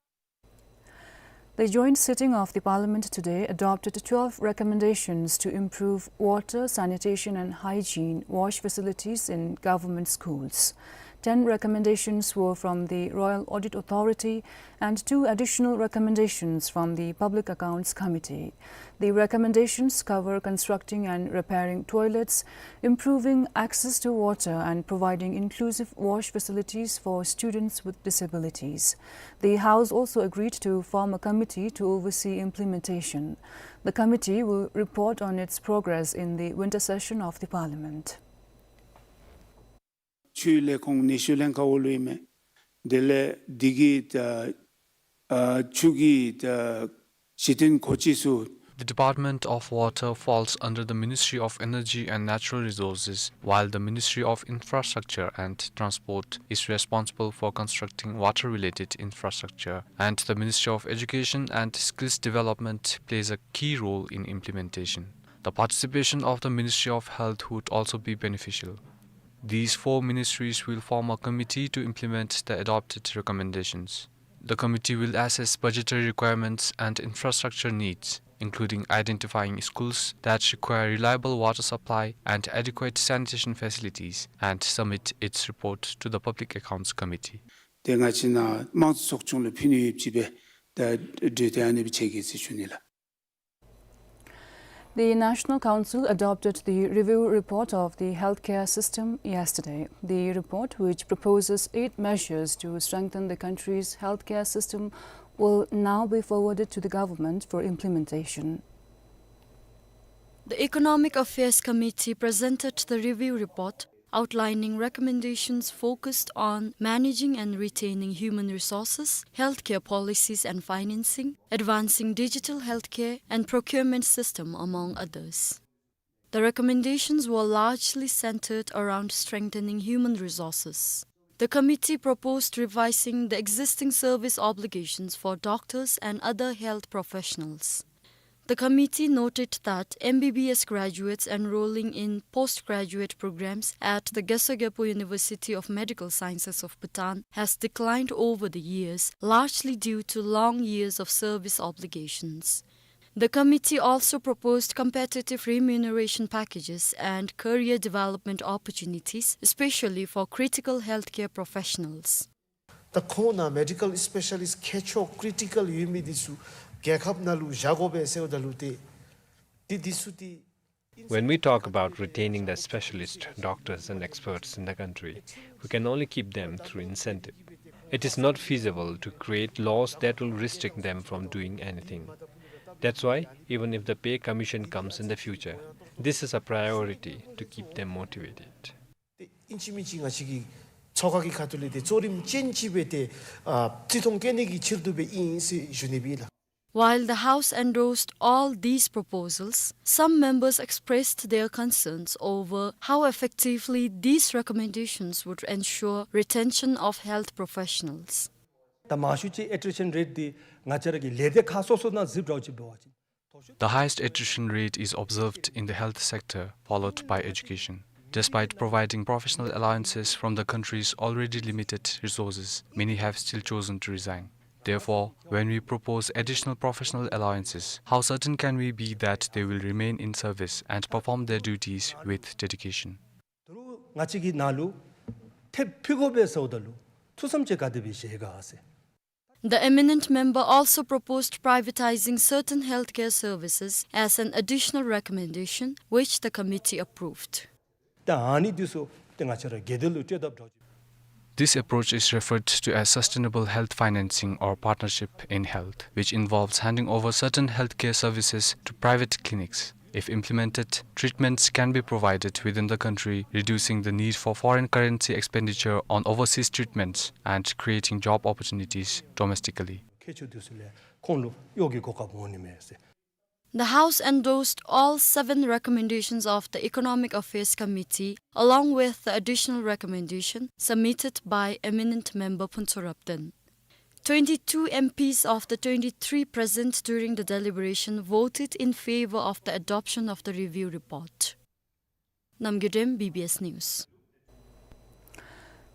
The joint sitting of the Parliament today adopted twelve recommendations to improve water, sanitation and hygiene, wash facilities in government schools. Ten recommendations were from the Royal Audit Authority and two additional recommendations from the Public Accounts Committee. The recommendations cover constructing and repairing toilets, improving access to water, and providing inclusive wash facilities for students with disabilities. The House also agreed to form a committee to oversee implementation. The committee will report on its progress in the winter session of the Parliament. ཆུའི་ལས་ཁུངས་ནི་ཤུལ་ལེན་ཁ་འོག་ལུ་ཨིན་མས། དེ་ལས་འདི་གི་ད་ཨ་ཆུ་གི་ད་གཞི་རྟེན་གོ་ཆི་ཚུ། The Department of Water falls under the Ministry of Energy and Natural Resources, while the Ministry of Infrastructure and Transport is responsible for constructing water-related infrastructure, and the Ministry of Education and Skills Development plays a key role in implementation. The participation of the Ministry of Health would also be beneficial. These four ministries will form a committee to implement the adopted recommendations. The committee will assess budgetary requirements and infrastructure needs, including identifying schools that require reliable water supply and adequate sanitation facilities, and submit its report to the Public Accounts Committee. དེ་ང་བཅས་ནཱ་དམངས་གཙོ་ཚོགས་ཆུང་ལུ་ཕུལ་ནི་ཡོདཔ་ཅིག་སྦེ་ད་གྲོས་དེ་ཨ་ནི་སྦེ་བྱེད་གེ་ཟེར་ཞུ་ནི་ལགས། The National Council adopted the review report of the healthcare system yesterday. The report, which proposes eight measures to strengthen the country's healthcare system, will now be forwarded to the government for implementation. The Economic Affairs Committee presented the review report, outlining recommendations focused on managing and retaining human resources, healthcare policies and financing, advancing digital healthcare, and procurement system, among others. The recommendations were largely centered around strengthening human resources. The committee proposed revising the existing service obligations for doctors and other health professionals. The committee noted that M B B S graduates enrolling in postgraduate programs at the Gesoghepo University of Medical Sciences of Bhutan has declined over the years, largely due to long years of service obligations. The committee also proposed competitive remuneration packages and career development opportunities, especially for critical healthcare professionals. ད་ཁོང་ནཱ་མེ་ཌི་ཀལ་སི་པེ་ཤ་ལིསཊ་མཁས་མཆོག་ཀི་རི་ཊི་ཀལ་ཡོད་མི་འདི་ཚུ་རྒྱལ་ཁབ་ནང་ལུ་བཞག་དགོ་པས་ཟེརཝ་ད་ལུ་ཏེ་འདི་འདི་ཚུ་ཏེ། When we talk about retaining the specialist doctors and experts in the country, we can only keep them through incentive. It is not feasible to create laws that will restrict them from doing anything. That's why, even if the pay commission comes in the future, this is a priority to keep them motivated. ཏེ་ཨིན་ཅི་མིན་ཅི་ང་བཅས་ཀྱི་ཚོགས་ཁང་གི་ཁ་ཐུག་ལས་ཏེ་གཙོ་རིམ་ཅན་ཅིག་སྦེ་ཏེ་ཨ་བརྩི་མཐོང་བསྐྱེད་ནི་གི་ཕྱིར་དུ་སྦེ་ཨིན་ཟེར་ཞུ་ནི་སྦེ་ཨིན་ལགས། While the House endorsed all these proposals, some members expressed their concerns over how effectively these recommendations would ensure retention of health professionals. ད་མང་ཤོས་ཅིག་ཨེ་ཊི་རི་ཤན་རེཊ་འདི་ང་བཅས་ར་གི་ལས་སྡེ་ཁག་སོ་སོ་ནང་གཟིགསཔ་འདྲཝ་ཅིག་འབད་བ་ཅིན། The highest attrition rate is observed in the health sector, followed by education. Despite providing professional allowances from the country's already limited resources, many have still chosen to resign. Therefore, when we propose additional professional allowances, how certain can we be that they will remain in service and perform their duties with dedication? ད་རུང་ང་བཅས་ཀྱི་ནང་ལུ་ཐེབས་ཕུལ་དགོ་པས་ཟེརཝ་ད་ལུ་ཐུགས་བསམ་ཅིག་ག་དེ་སྦེ་བཞེས་ག་ཟེར། The eminent member also proposed privatizing certain healthcare services as an additional recommendation, which the committee approved. ད་ཨ་ནི་འདི་ཚུ་ཏེ་ང་བཅས་ར་སྒེར་སྡེ་ལུ་སྤྲོད་དཔ་འདྲཝ་ཅིག། This approach is referred to as sustainable health financing or partnership in health, which involves handing over certain healthcare services to private clinics. If implemented, treatments can be provided within the country, reducing the need for foreign currency expenditure on overseas treatments and creating job opportunities domestically. མཁས་མཆོག་འདི་ཚུ་ལས་ཁོང་ལུ་གཡོག་གི་གོ་སྐབས་འོང་ནི་མས་ཟེར། The House endorsed all seven recommendations of the Economic Affairs Committee, along with the additional recommendation submitted by eminent member Phuntsho Rapden. Twenty-two M Ps of the twenty-three present during the deliberation voted in favor of the adoption of the review report. Namgay Dem, B B S News.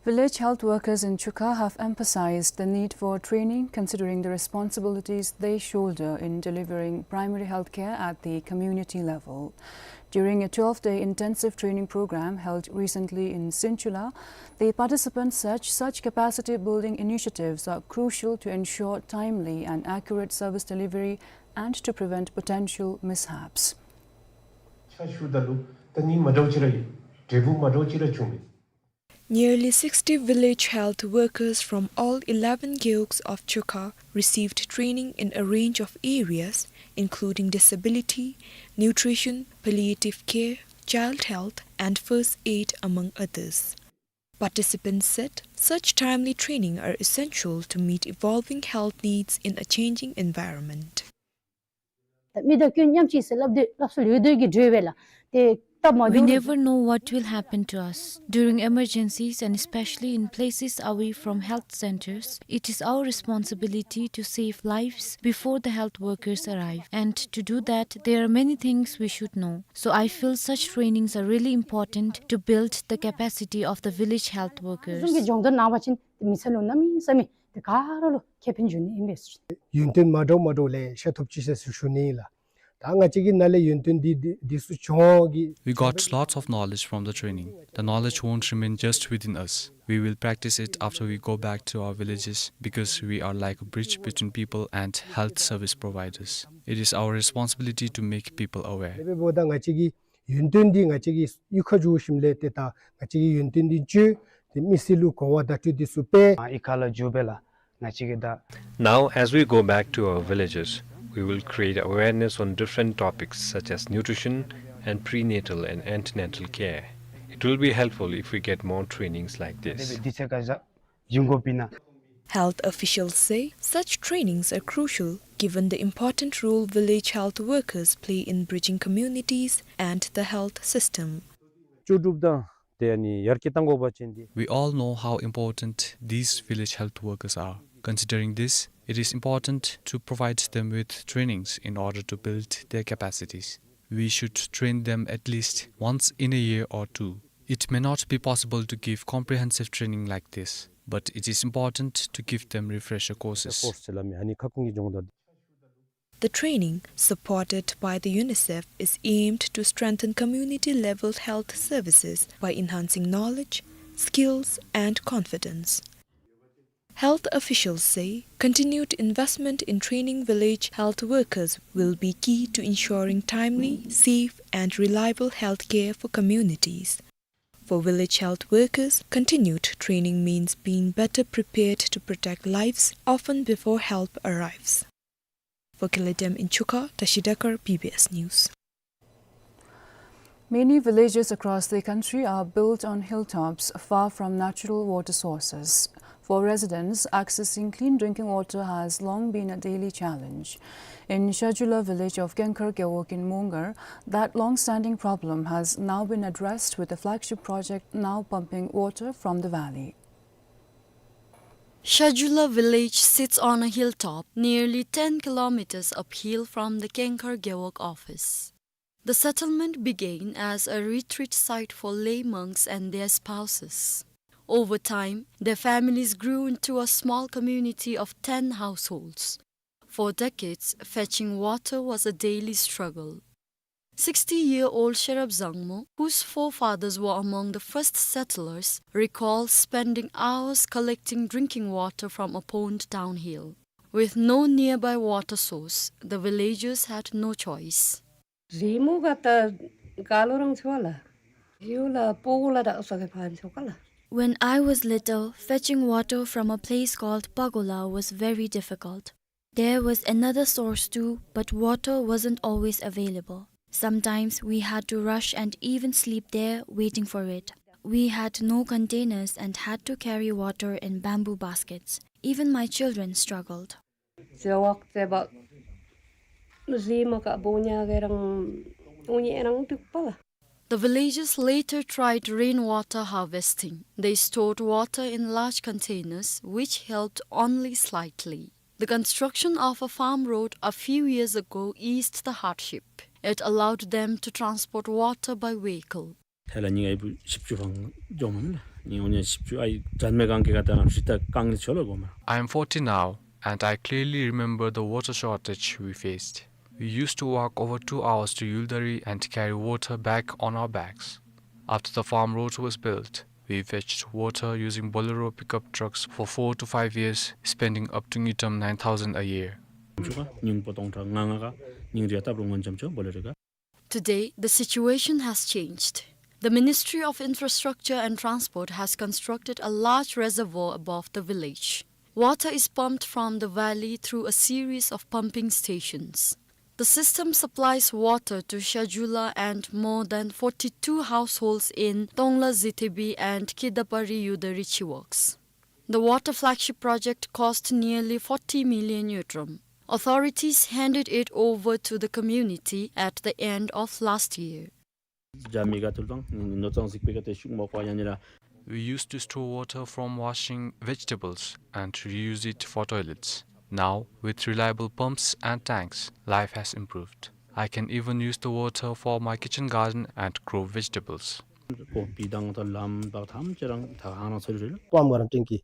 Village health workers in Chukha have emphasized the need for training, considering the responsibilities they shoulder in delivering primary health care at the community level. During a twelve-day intensive training program held recently in Sinchula, the participants said such capacity-building initiatives are crucial to ensure timely and accurate service delivery and to prevent potential mishaps. ཆ་ཞུ་ད་ལུ་ད་ནི་མ་འདྲཝ་ཅིག་ར་ཡོད། འབྲས་བུ་མ་འདྲཝ་ཅིག་ར་བྱུང་མེད། Nearly sixty village health workers from all eleven gewogs of Chukha received training in a range of areas, including disability, nutrition, palliative care, child health, and first aid, among others. Participants said such timely training are essential to meet evolving health needs in a changing environment. ད་མི་དང་སྐྱོན་མཉམ་གཅིག་ཟེར་སླབ་སྟེ་སླབ་སྲོལ་ཡོད་དེ་གི་འགྲོས་སྦེ་ལགས། ཏེ་སྟབས་མ་བདེཝ་We never know what will happen to us. During emergencies and especially in places away from health centers, it is our responsibility to save lives before the health workers arrive. And to do that, there are many things we should know. So I feel such trainings are really important to build the capacity of the village health workers. གསུམ་གྱི་སྦྱོང་བརྡར་གནང་བ་ཅིན་མི་ཚེ་ལུ་གནམ་མེད་ས་མེད་ཏེ་ག་ར་ལུ་ཁེ་ཕན་འབྱུང་ནི་ཨིན་པས། ཡོན་ཏན་མ་འདྲཝ་མ་འདྲཝ་ལེ་ཤ་ཐོབ་ཅི་ཟེར་ཞུ་ནི་ལགས། ད་ང་བཅས་ཀྱི་ནང་ལས་ཡོན་ཏན་འདི་འདི་འདི་ཚུ་བྱུང་གི། We got lots of knowledge from the training. The knowledge won't remain just within us. We will practice it after we go back to our villages because we are like a bridge between people and health service providers. It is our responsibility to make people aware. དེ་འབདཝ་ད་ང་བཅས་ཀྱི་ཡོན་ཏན་འདི་ང་བཅས་ཀྱིས་གཡུས་ཁར་འགྱོ་ཞིནམ་ལས་ཏེ་ད་ང་བཅས་ཀྱིས་ཡོན་ཏན་འདི་བཅོས་ཏེ་མི་སེར་ལུ་གོ་བ་བརྡ་སྤྲོད་འདི་ཚུ་སྤེལ། ཨ་གཡུས་ཁ་ལུ་འགྱོ་སྦེ་ལགས་ང་བཅས་ཀྱིས་ད། Now, as we go back to our villages, we will create awareness on different topics such as nutrition and prenatal and antenatal care. It will be helpful if we get more trainings like this. འདི་ཚེ་ག་ཟ་ཡོང་དགོ་པས་ན། Health officials say such trainings are crucial given the important role village health workers play in bridging communities and the health system. ལྕོགས་གྲུབ་དང་དེ་ནི་ཡར་རྒྱས་གཏང་དགོ་པ་ཅིན་འདི། We all know how important these village health workers are. Considering this, it is important to provide them with trainings in order to build their capacities. We should train them at least once in a year or two. It may not be possible to give comprehensive training like this, but it is important to give them refresher courses. Course ལ་མི་ཨ་ནི་ཁ་སྐོང་གི་སྦྱོང་བརྡར། The training, supported by the UNICEF, is aimed to strengthen community-level health services by enhancing knowledge, skills, and confidence. Health officials say continued investment in training village health workers will be key to ensuring timely, safe, and reliable health care for communities. For village health workers, continued training means being better prepared to protect lives, often before help arrives. For Kele Dem in Chukha, Tashi Dekar, B B S News. Many villages across the country are built on hilltops, far from natural water sources. For residents, accessing clean drinking water has long been a daily challenge. In Shajula village of Kengkhar Gewog in Mongar, that long-standing problem has now been addressed with the flagship project now pumping water from the valley. Shajula village sits on a hilltop, nearly ten kilometers uphill from the Kengkhar Gewog office. The settlement began as a retreat site for lay monks and their spouses. Over time, their families grew into a small community of ten households. For decades, fetching water was a daily struggle. Sixty-year-old Sherab Zangmo, whose forefathers were among the first settlers, recalls spending hours collecting drinking water from a pond downhill. With no nearby water source, the villagers had no choice. རི་མོ་ག་ད་ག་ལོ་རང་ཚོ་ལ་རིའུ་ལ་པོ་གོ་ལ་ད་ཨོ་ས་གེ་ཕན་ཚོ་ག་ལ། When I was little, fetching water from a place called Pagola was very difficult. There was another source too, but water wasn't always available. Sometimes we had to rush and even sleep there waiting for it. We had no containers and had to carry water in bamboo baskets. Even my children struggled. ཟེ་ཝག་ཟེ་བག་རི་མོ་ག་བོ་ཉ་གེ་རང་ཨུ་ཉེ་རང་དུག་པ་ལ། The villagers later tried rainwater harvesting. They stored water in large containers, which helped only slightly. The construction of a farm road a few years ago eased the hardship. It allowed them to transport water by vehicle. ཐལ་ལ་ཉིང་ཨའི་བུ་བཞི་བཅུ་ཕང་འགྱོཝ་མས་ལགས། ཉིང་འོ་ཉ་བཞི་བཅུ་ཨའི་འགྲན་མེད་གང་གི་ག་ཏེ་རང་རི་ད་རྐང་ལས་ཆོ་ལོ་གོ་མ། I am forty now, and I clearly remember the water shortage we faced. We used to walk over two hours to Yuldari and carry water back on our backs. After the farm road was built, we fetched water using Bolero pickup trucks for four to five years, spending up to ngultrum nine thousand a year. ཉིང་པོ་སྟོང་ཕྲག་ལྔ་ལྔ་ག་ཉིང་རི་ཡ་ཏབ་རོང་ངོ་འཇམ་ཆོ་བོ་ལེ་རི་ག། Today, the situation has changed. The Ministry of Infrastructure and Transport has constructed a large reservoir above the village. Water is pumped from the valley through a series of pumping stations. The system supplies water to Shajula and more than forty-two households in Tongla Zithebi and Kidapari Yudari Chiwogs. The water flagship project cost nearly forty million ngultrum. Authorities handed it over to the community at the end of last year. ཇ་མི་ག་ཐུལ་བང་ནོར་གཙང་གཟིག་པེ་ག་ཏེ་ཤུགས་མ་ཁོ་ཡ་ནི་ར། We used to store water from washing vegetables and reuse it for toilets. Now, with reliable pumps and tanks, life has improved. I can even use the water for my kitchen garden and grow vegetables. ཀོ་པི་དང་ད་ལམ་བག་ཐམས་ཅད་རང་ད་ཧང་རང་ཚོར་རེད། པམ་ག་རང་ཏེང་གི་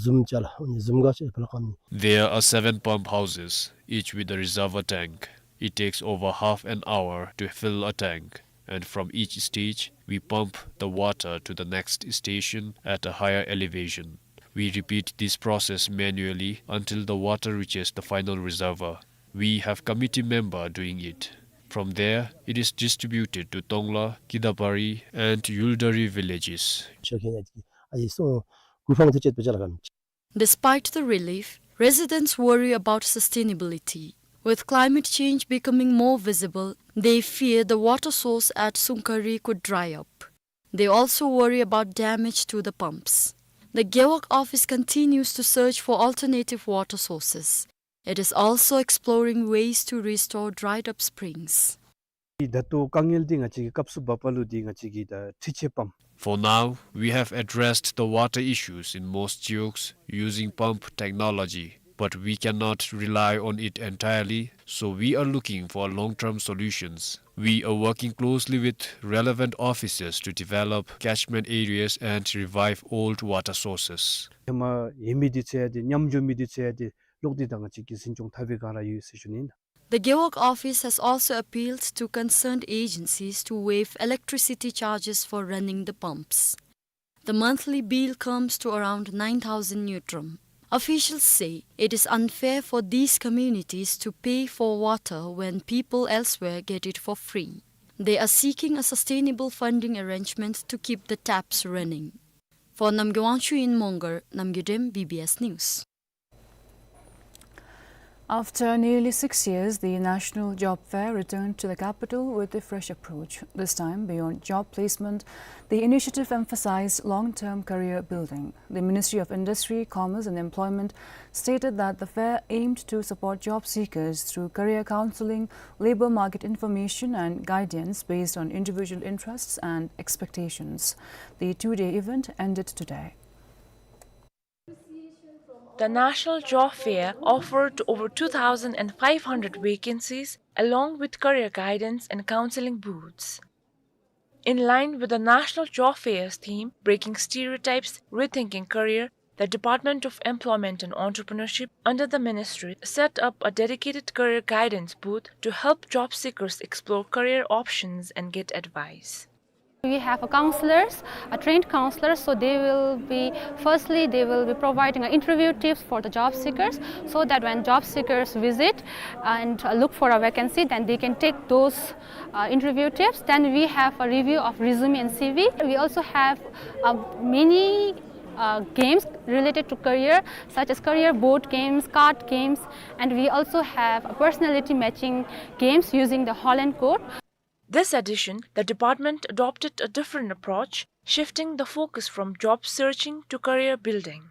ཟུམ་ཅ་ལ་ཨོ་ནི་ཟུམ་ག་ཅ་ཕ་ལ་ཀམ་ནི། There are seven pump houses, each with a reservoir tank. It takes over half an hour to fill a tank, and from each stage, we pump the water to the next station at a higher elevation. We repeat this process manually until the water reaches the final reservoir. We have committee member doing it. From there, it is distributed to Tongla, Kidapari, and Yuldari villages. ཤོ་ཁེ་ནི་ཨ་ཡི་སོ་གུ་ཕང་ཏེ་ཅེད་པ་ཅ་ལ་ཀམ་ནི། Despite the relief, residents worry about sustainability. With climate change becoming more visible, they fear the water source at Sungkari could dry up. They also worry about damage to the pumps. The Gewog office continues to search for alternative water sources. It is also exploring ways to restore dried up springs. ད་ལྟོ་དཀའ་ངལ་འདི་ང་བཅས་ཀྱི་སྐབས་སུ་བབ་པ་ལུ་འདི་ང་བཅས་ཀྱི་ད་ཁྲི་ཆེ་པམ། For now, we have addressed the water issues in most Chiwogs using pump technology, but we cannot rely on it entirely, so we are looking for long-term solutions. We are working closely with relevant officers to develop catchment areas and revive old water sources. ཧེ་མ་ཡོད་མི་འདི་ཚུ་ཡང་འདི་མཉམ་འཇོག་མི་འདི་ཚུ་ཡང་འདི་ལོག་སྟེ་ད་ང་བཅས་ཀྱིས་འཛིན་སྐྱོང་འཐབ་པའི་སྒང་ར་ཡོད་ཟེར་ཞུ་ནི་ཨིན། The Gewog office has also appealed to concerned agencies to waive electricity charges for running the pumps. The monthly bill comes to around nine thousand ngultrum. Officials say it is unfair for these communities to pay for water when people elsewhere get it for free. They are seeking a sustainable funding arrangement to keep the taps running. For Namgay Wangchuk in Mongar, Namgay Dem, B B S News. After nearly six years, the National Job Fair returned to the capital with a fresh approach. This time, beyond job placement, the initiative emphasized long-term career building. The Ministry of Industry, Commerce and Employment stated that the fair aimed to support job seekers through career counseling, labor market information, and guidance based on individual interests and expectations. The two-day event ended today. The National Job Fair offered over two thousand five hundred vacancies, along with career guidance and counseling booths. In line with the National Job Fair's theme, Breaking Stereotypes, Rethinking Career, the Department of Employment and Entrepreneurship under the ministry set up a dedicated career guidance booth to help job seekers explore career options and get advice. We have a counselors, a trained counselors, so they will be, firstly, they will be providing a interview tips for the job seekers, so that when job seekers visit and, uh, look for a vacancy, then they can take those, uh, interview tips. Then we have a review of resume and C V. We also have, uh, many, uh, games related to career, such as career board games, card games, and we also have a personality matching games using the Holland code. This edition, the department adopted a different approach, shifting the focus from job searching to career building.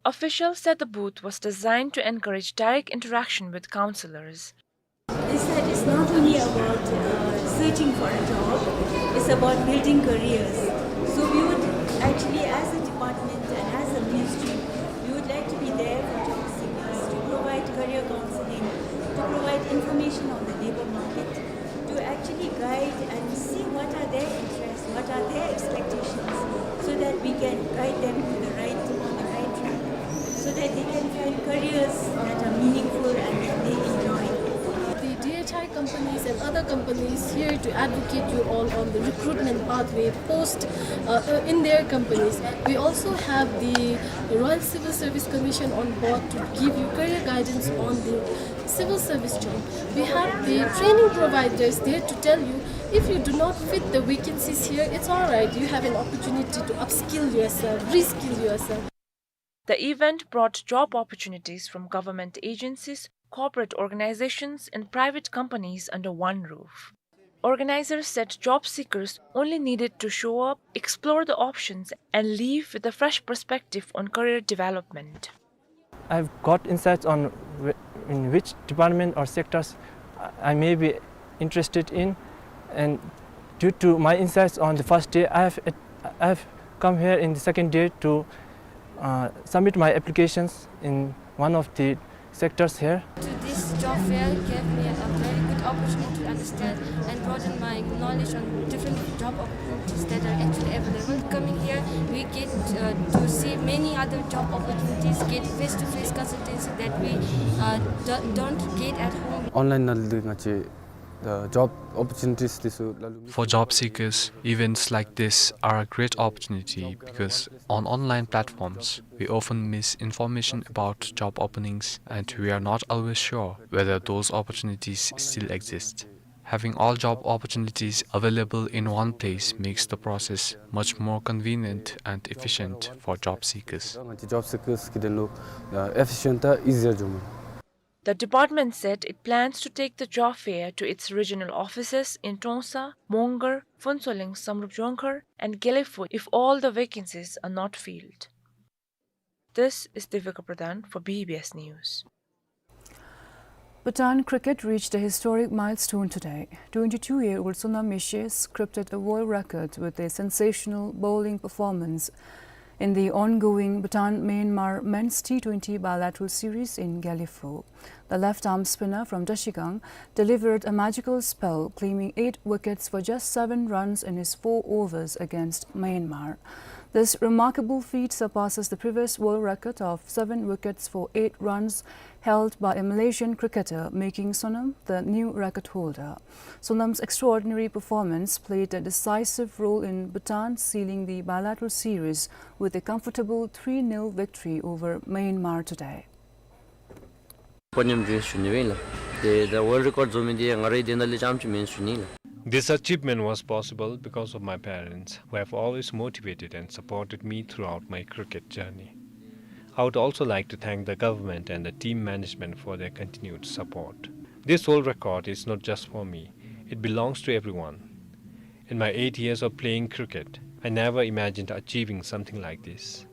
Officials said the booth was designed to encourage direct interaction with counselors. This side is not only about, uh, searching for a job, it's about building careers. So we would actually, as a department and as a ministry, we would like to be there for job seekers, to provide career counseling, to provide information on the labor market, to actually guide and see what are their interests, what Their expectations, so that we can guide them to the right, on the right track, so that they can find careers that are meaningful and that they enjoy. The D H I companies and other companies here to advocate you all on the recruitment pathway post, uh, uh, in their companies. We also have the Royal Civil Service Commission on board to give you career guidance on the civil service job. We have the training providers there to tell you, if you do not fit the vacancies here, it's all right. You have an opportunity to upskill yourself, reskill yourself. The event brought job opportunities from government agencies, corporate organizations, and private companies under one roof. Organizers said job seekers only needed to show up, explore the options, and leave with a fresh perspective on career development. I've got insights on wh-, in which department or sectors I may be interested in, and due to my insights on the first day, I have, I have come here in the second day to, uh, submit my applications in one of the sectors here. To this job fair gave me a very good opportunity to understand and broaden my knowledge on different job opportunities that are actually available. Coming here, we get, uh, to see many other job opportunities, get face-to-face consultancy that we, uh, do-, don't get at home. Online ནང་ལུ་ང་བཅས་the job opportunities འདི་ཚུ་ལ་ལུ། For job seekers, events like this are a great opportunity because on online platforms, we often miss information about job openings and we are not always sure whether those opportunities still exist. Having all job opportunities available in one place makes the process much more convenient and efficient for job seekers. ང་བཅས་job seekers གི་དོན་ལུ་efficient དང་easier འགྱོཝ་མས། The department said it plans to take the job fair to its regional offices in Trongsa, Mongar, Phuentsholing, Samrup Jongkhar, and Gelephu if all the vacancies are not filled. This is Devika Pradhan for B B S News. Bhutan cricket reached a historic milestone today. Twenty-two-year-old Sonam Yeshe scripted a world record with a sensational bowling performance in the ongoing Bhutan-Myanmar men's T twenty bilateral series in Gelephu. The left-arm spinner from Trashigang delivered a magical spell, claiming eight wickets for just seven runs in his four overs against Myanmar. This remarkable feat surpasses the previous world record of seven wickets for eight runs held by a Malaysian cricketer, making Sonam the new record holder. Sonam's extraordinary performance played a decisive role in Bhutan sealing the bilateral series with a comfortable three nil victory over Myanmar today. དཔོན་ཉམས་ཅིག་ཞུ་ནི་སྦེ་ཨིན་ལགས། ཏེ་ད་world record བཟོ་མི་འདི་ང་རའི་དེ་ནང་ལས་རྐྱངམ་ཅིག་མེན་ཞུ་ནི་ལགས། This achievement was possible because of my parents, who have always motivated and supported me throughout my cricket journey. I would also like to thank the government and the team management for their continued support. This world record is not just for me, it belongs to everyone. In my eight years of playing cricket, I never imagined achieving something like this.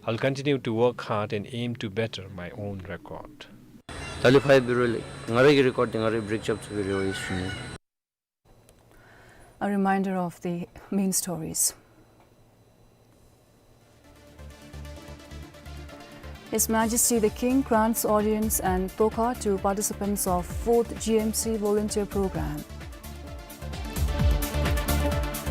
I'll continue to work hard and aim to better my own record. ད་ལས་ཕར་འབད་རུང་ལས་ང་རའི་གི་རེ་ཀོཌ་འདི་ང་རའི་བྲེག་རྐྱབ་ཚུགས་པའི་རེ་བ་ཡོད་ཞུ་ནི། A reminder of the main stories. His Majesty the King grants audience and tokha to participants of fourth G M C volunteer program.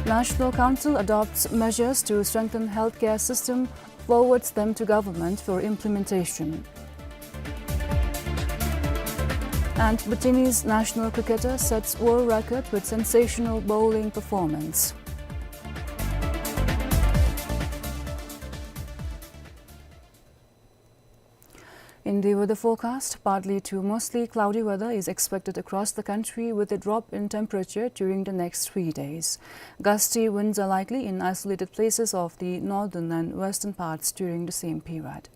National Council adopts measures to strengthen healthcare system, forwards them to government for implementation. And Bhutanese national cricketer sets world record with sensational bowling performance. In the weather forecast, partly to mostly cloudy weather is expected across the country, with a drop in temperature during the next three days. Gusty winds are likely in isolated places of the northern and western parts during the same period.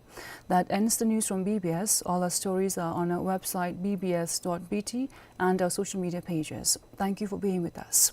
That ends the news from B B S. All our stories are on our website, B B S dot B T, and our social media pages. Thank you for being with us.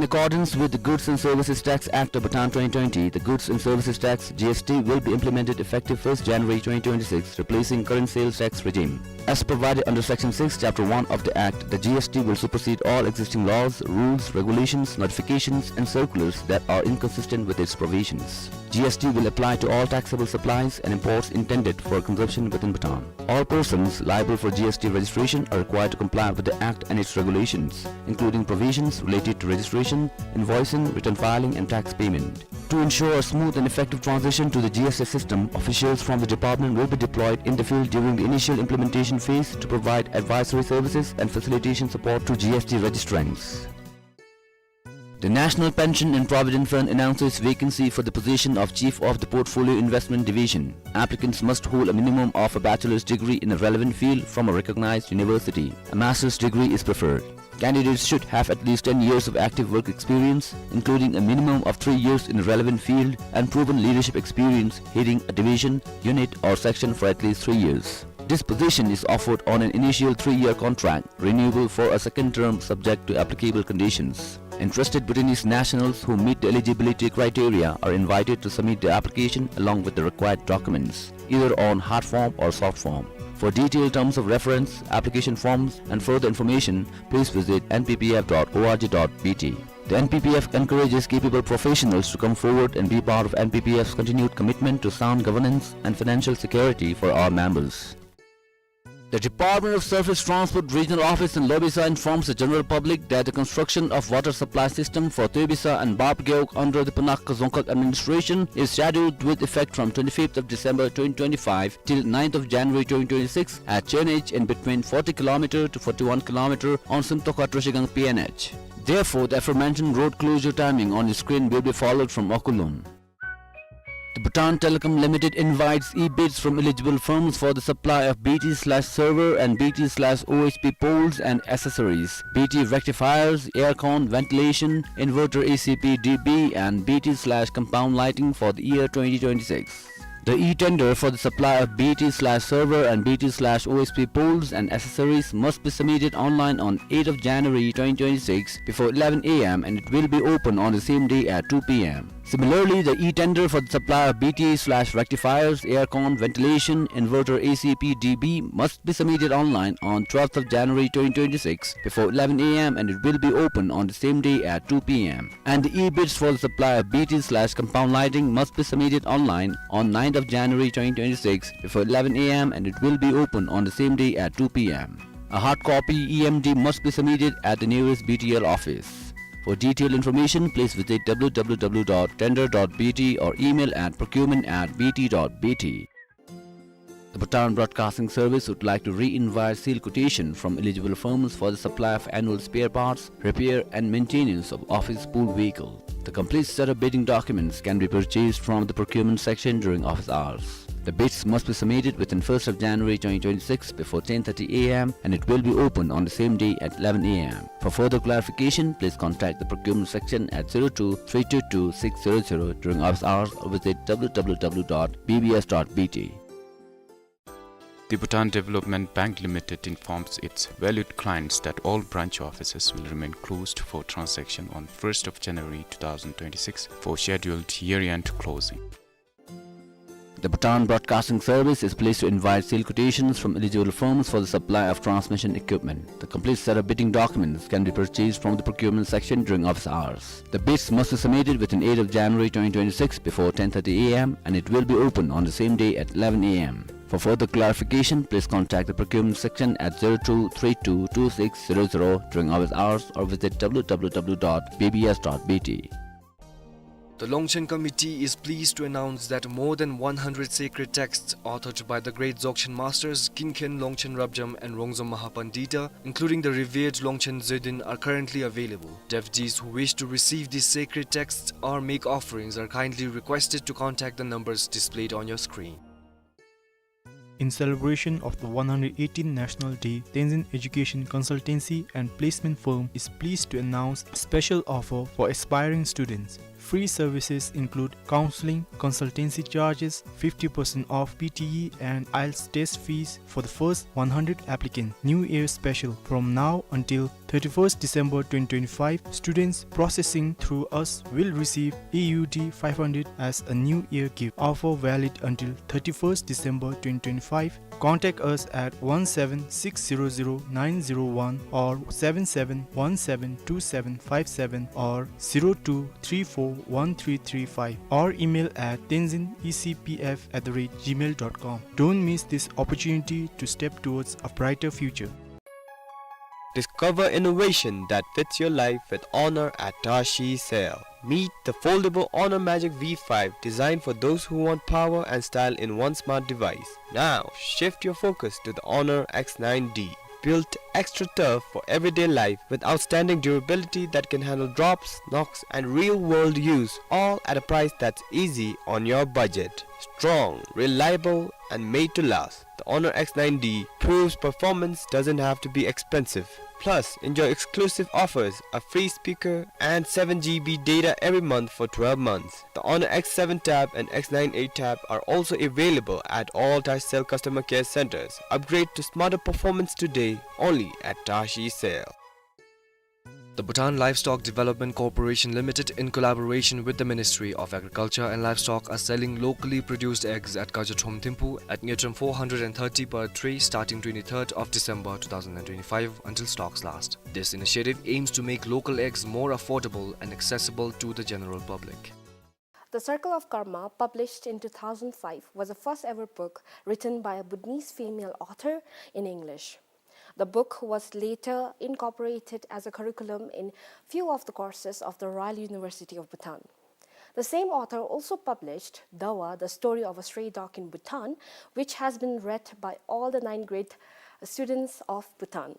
accordance with the Goods and Services Tax Act of Bhutan twenty twenty, the Goods and Services Tax, G S T, will be implemented effective first January twenty twenty-six, replacing current sales tax regime. As provided under Section six, Chapter one of the Act, the G S T will supersede all existing laws, rules, regulations, notifications, and circulars that are inconsistent with its provisions. G S T will apply to all taxable supplies and imports intended for consumption within Bhutan. All persons liable for G S T registration are required to comply with the Act and its regulations, including provisions related to registration, invoicing, return filing, and tax payment. To ensure a smooth and effective transition to the G S T system, officials from the department will be deployed in the field during the initial implementation phase to provide advisory services and facilitation support to G S T registrants. The National Pension and Provident Fund announces vacancy for the position of Chief of the Portfolio Investment Division. Applicants must hold a minimum of a bachelor's degree in a relevant field from a recognized university. A master's degree is preferred. Candidates should have at least ten years of active work experience, including a minimum of three years in a relevant field, and proven leadership experience heading a division, unit, or section for at least three years. This position is offered on an initial three-year contract, renewable for a second term subject to applicable conditions. Interested Bhutanese nationals who meet the eligibility criteria are invited to submit their application along with the required documents, either on hard form or soft form. For detailed terms of reference, application forms, and further information, please visit N P P F dot O R G dot B T. The N P P F encourages capable professionals to come forward and be part of N P P F's continued commitment to sound governance and financial security for our members. The Department of Surface Transport Regional Office in Lobisa informs the general public that the construction of water supply system for Tuibisa and Bapgeuk under the Punakha Dzongkhag administration is scheduled with effect from twenty-fifth of December twenty twenty-five till ninth of January twenty twenty-six at Chenech in between forty kilometer to forty-one kilometer on Simtokha Troshigang P N H. Therefore, the aforementioned road closure timing on the screen will be followed from Okulun. The Bhutan Telecom Limited invites e-bids from eligible firms for the supply of B T slash server and B T slash O S P poles and accessories, B T rectifiers, aircon, ventilation, inverter A C P D B, and B T slash compound lighting for the year twenty twenty-six. The e-tender for the supply of B T slash server and B T slash O S P poles and accessories must be submitted online on eighth of January twenty twenty-six before eleven A M and it will be open on the same day at two P M. Similarly, the e-tender for the supply of B T slash rectifiers, aircon, ventilation, inverter A C P D B must be submitted online on twelfth of January twenty twenty-six before eleven A M and it will be open on the same day at two P M. And the e-bids for the supply of B T slash compound lighting must be submitted online on ninth of January twenty twenty-six before eleven A M and it will be open on the same day at two P M. A hard copy E M D must be submitted at the nearest B T L office. For detailed information, please visit W W W dot tender dot B T or email at procurement at B T dot B T. The Bhutan Broadcasting Service would like to re-invite sealed quotation from eligible firms for the supply of annual spare parts, repair and maintenance of office pool vehicle. The complete set of bidding documents can be purchased from the procurement section during office hours. The bids must be submitted within first of January twenty twenty-six before ten thirty A M and it will be open on the same day at eleven A M. For further clarification, please contact the procurement section at zero two three two two six zero zero during office hours or visit W W W dot B B S dot B T. The Bhutan Development Bank Limited informs its valued clients that all branch offices will remain closed for transaction on first of January two thousand twenty-six for scheduled year-end closing. The Bhutan Broadcasting Service is pleased to invite sealed quotations from eligible firms for the supply of transmission equipment. The complete set of bidding documents can be purchased from the procurement section during office hours. The bids must be submitted within eighth of January twenty twenty-six before ten thirty A M and it will be open on the same day at eleven A M. For further clarification, please contact the procurement section at zero two three two two six zero zero during office hours or visit W W W dot B B S dot B T. The Longchen Committee is pleased to announce that more than one hundred sacred texts authored by the great Dzogchen masters Kinken Longchen Rabjam and Rongzom Mahapandita, including the revered Longchen Zedin, are currently available. Devotees who wish to receive these sacred texts or make offerings are kindly requested to contact the numbers displayed on your screen. In celebration of the one hundred eighteenth National Day, Tenzin Education Consultancy and Placement Firm is pleased to announce a special offer for aspiring students. Free services include counseling, consultancy charges, fifty percent off P T E and IELTS test fees for the first one hundred applicants. New Year special, from now until thirty-first December twenty twenty-five, students processing through us will receive E U D five hundred as a New Year gift. Offer valid until thirty-first December twenty twenty-five. Contact us at one seven six zero zero nine zero one or seven seven one seven two seven five seven or zero two three four one three three five or email at tenzin E C P F at the rate gmail dot com. Don't miss this opportunity to step towards a brighter future. Discover innovation that fits your life with Honor at Tashi Sale. Meet the foldable Honor Magic V five, designed for those who want power and style in one smart device. Now, shift your focus to the Honor X nine D. Built extra tough for everyday life with outstanding durability that can handle drops, knocks, and real-world use, all at a price that's easy on your budget. Strong, reliable, and made to last. The Honor X nine D proves performance doesn't have to be expensive. Plus, enjoy exclusive offers, a free speaker, and seven G B data every month for twelve months. The Honor X seven Tab and X nine eight Tab are also available at all Tashi Cell customer care centers. Upgrade to smarter performance today, only at Tashi Cell. The Bhutan Livestock Development Corporation Limited, in collaboration with the Ministry of Agriculture and Livestock, are selling locally produced eggs at Karjathom Thimphu at Ngultrum four hundred and thirty per tray, starting twenty-third of December two thousand and twenty-five until stocks last. This initiative aims to make local eggs more affordable and accessible to the general public. The Circle of Karma, published in two thousand five, was the first ever book written by a Bhutanese female author in English. The book was later incorporated as a curriculum in few of the courses of the Royal University of Bhutan. The same author also published Dawa, The Story of a Stray Dog in Bhutan, which has been read by all the ninth grade students of Bhutan.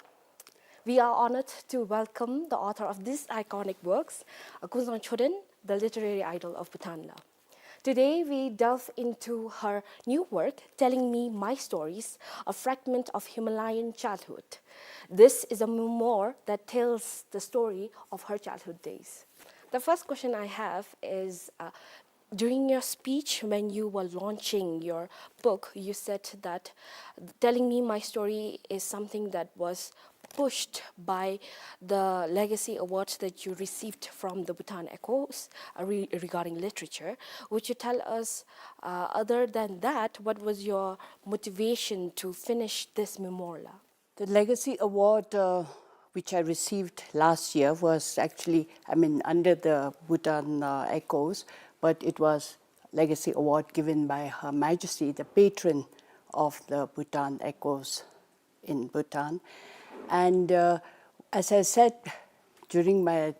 We are honored to welcome the author of these iconic works, uh, Kunzang Choden, the literary idol of Bhutan la. Today, we delve into her new work, Telling Me My Stories, a fragment of Himalayan childhood. This is a memoir that tells the story of her childhood days. The first question I have is, uh, during your speech, when you were launching your book, you said that Telling Me My Story is something that was pushed by the Legacy Award that you received from the Bhutan Echoes, uh, re-, regarding literature. Would you tell us, uh, other than that, what was your motivation to finish this memoir la? The Legacy Award, uh, which I received last year, was actually, I mean, under the Bhutan, uh, Echoes, but it was Legacy Award given by Her Majesty, the patron of the Bhutan Echoes in Bhutan. And, uh, as I said during my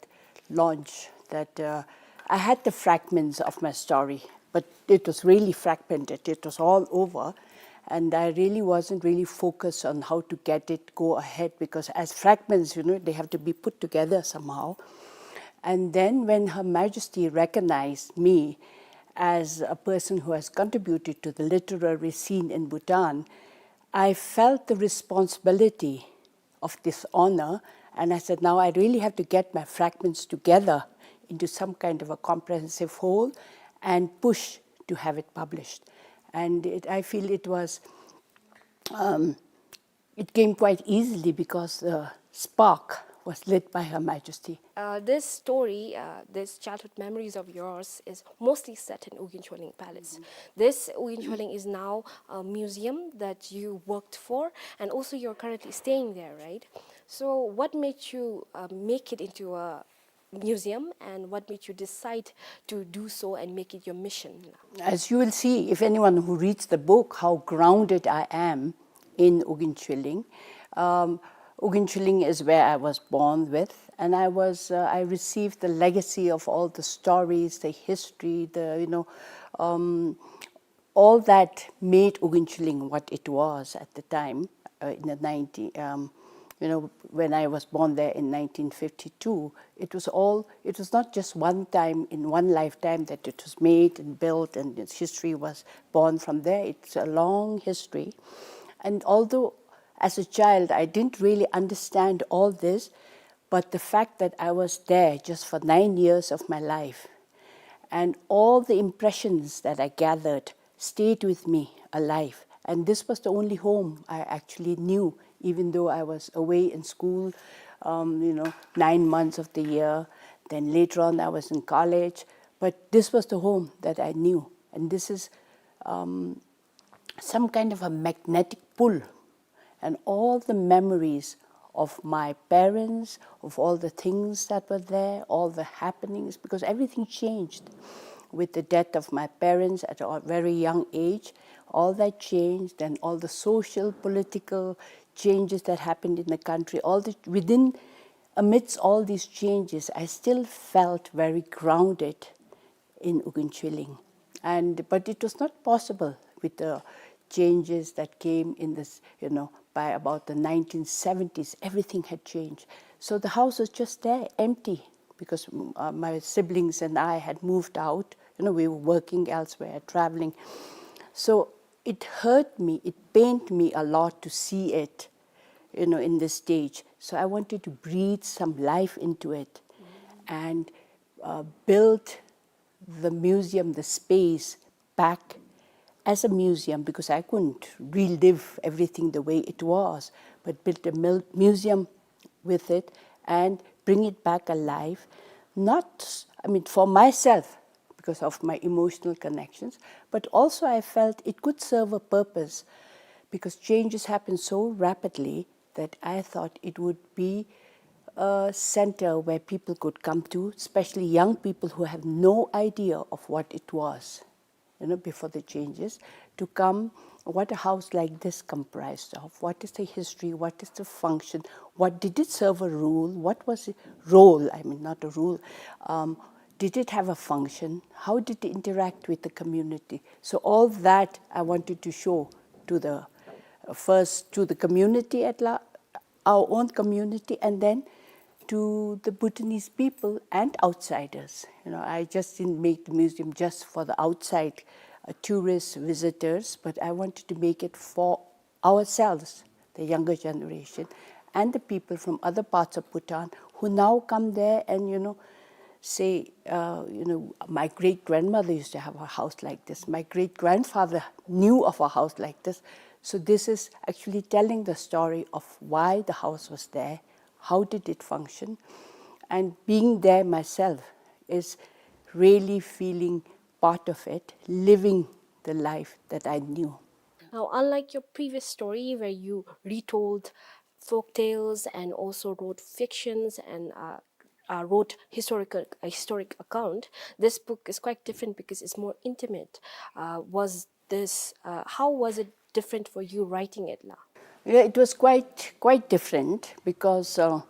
launch, that, uh, I had the fragments of my story, but it was really fragmented. It was all over, and I really wasn't really focused on how to get it go ahead, because as fragments, you know, they have to be put together somehow. And then when Her Majesty recognized me as a person who has contributed to the literary scene in Bhutan, I felt the responsibility of this honor, and I said, "Now I really have to get my fragments together into some kind of a comprehensive whole and push to have it published." And it, I feel it was, um, it came quite easily because the spark was lit by Her Majesty. Uh, this story, uh, this childhood memories of yours is mostly set in Ugyen Cholingri Palace. Mm-hmm. This Ugyen Cholingri is now a museum that you worked for, and also you're currently staying there, right? So what made you, uh, make it into a museum, and what made you decide to do so and make it your mission? As you will see, if anyone who reads the book, how grounded I am in Ugyen Cholingri. Um, Ugyen Cholingri is where I was born with, and I was, uh, I received the legacy of all the stories, the history, the, you know, um, all that made Ugyen Cholingri what it was at the time, uh, in the nineteen, um, you know, when I was born there in nineteen fifty-two. It was all, it was not just one time in one lifetime that it was made and built and its history was born from there. It's a long history. And although as a child I didn't really understand all this, but the fact that I was there just for nine years of my life, and all the impressions that I gathered stayed with me alive. And this was the only home I actually knew even though I was away in school, um, you know, nine months of the year. Then later on, I was in college. But this was the home that I knew. And this is, um, some kind of a magnetic pull. And all the memories of my parents, of all the things that were there, all the happenings, because everything changed with the death of my parents at a very young age. All that changed, and all the social, political changes that happened in the country, all the, within, amidst all these changes, I still felt very grounded in Uginchwilling. And, but it was not possible with the changes that came in this, you know, by about the nineteen seventies, everything had changed. So the house was just there, empty, because, mm, uh, my siblings and I had moved out. You know, we were working elsewhere, traveling. So it hurt me, it pained me a lot to see it, you know, in this stage. So I wanted to breathe some life into it and, uh, build the museum, the space, back as a museum, because I couldn't relive everything the way it was, but build a mil-, museum with it and bring it back alive. Not, I mean, for myself, because of my emotional connections, but also I felt it could serve a purpose, because changes happen so rapidly that I thought it would be a center where people could come to, especially young people who have no idea of what it was, you know, before the changes, to come, what a house like this comprised of, what is the history, what is the function, what did it serve a role, what was the role, I mean, not a rule, um, did it have a function, how did it interact with the community? So all that I wanted to show to the, uh, first to the community at la-, our own community, and then to the Bhutanese people and outsiders. You know, I just didn't make the museum just for the outside, uh, tourists, visitors, but I wanted to make it for ourselves, the younger generation, and the people from other parts of Bhutan who now come there and, you know, say, uh, you know, "My great-grandmother used to have a house like this. My great-grandfather knew of a house like this." So this is actually telling the story of why the house was there, how did it function, and being there myself is really feeling part of it, living the life that I knew. Now, unlike your previous story where you retold folk tales and also wrote fictions and, uh, uh, wrote historical, a historic account, this book is quite different because it's more intimate. Uh, was this, uh, how was it different for you writing it la? Yeah, it was quite, quite different because, uh,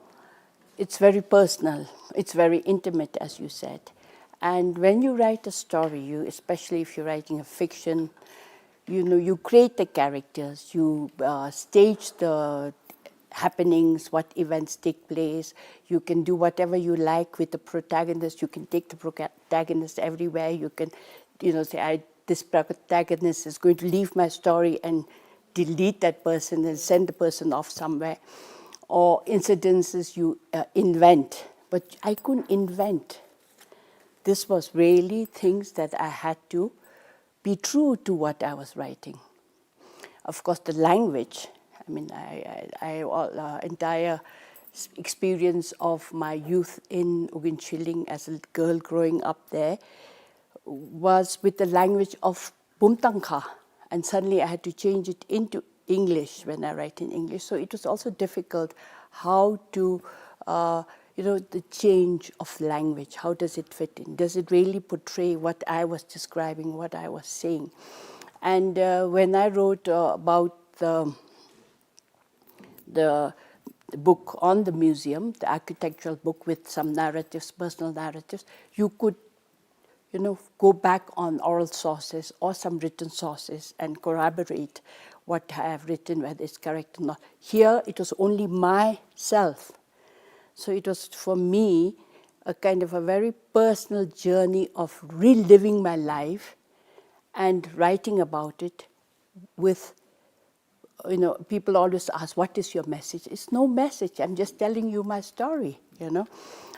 it's very personal, it's very intimate, as you said. And when you write a story, you, especially if you're writing a fiction, you know, you create the characters, you, uh, stage the happenings, what events take place. You can do whatever you like with the protagonist. You can take the protagonist everywhere. You can, you know, say, "I, this protagonist is going to leave my story and delete that person and send the person off somewhere." Or incidences you, uh, invent. But I couldn't invent. This was really things that I had to be true to what I was writing. Of course, the language, I mean, I, I, I, all, uh, entire s-, experience of my youth in Uginchwilling as a girl growing up there was with the language of Bumtangkha, and suddenly I had to change it into English when I write in English. So it was also difficult how to, uh, you know, the change of language. How does it fit in? Does it really portray what I was describing, what I was saying? And, uh, when I wrote, uh, about the, the book on the museum, the architectural book with some narratives, personal narratives, you could, you know, go back on oral sources or some written sources and corroborate what I have written, whether it's correct or not. Here, it was only myself. So it was for me a kind of a very personal journey of reliving my life and writing about it with, you know, people always ask, "What is your message?" It's no message. I'm just telling you my story, you know.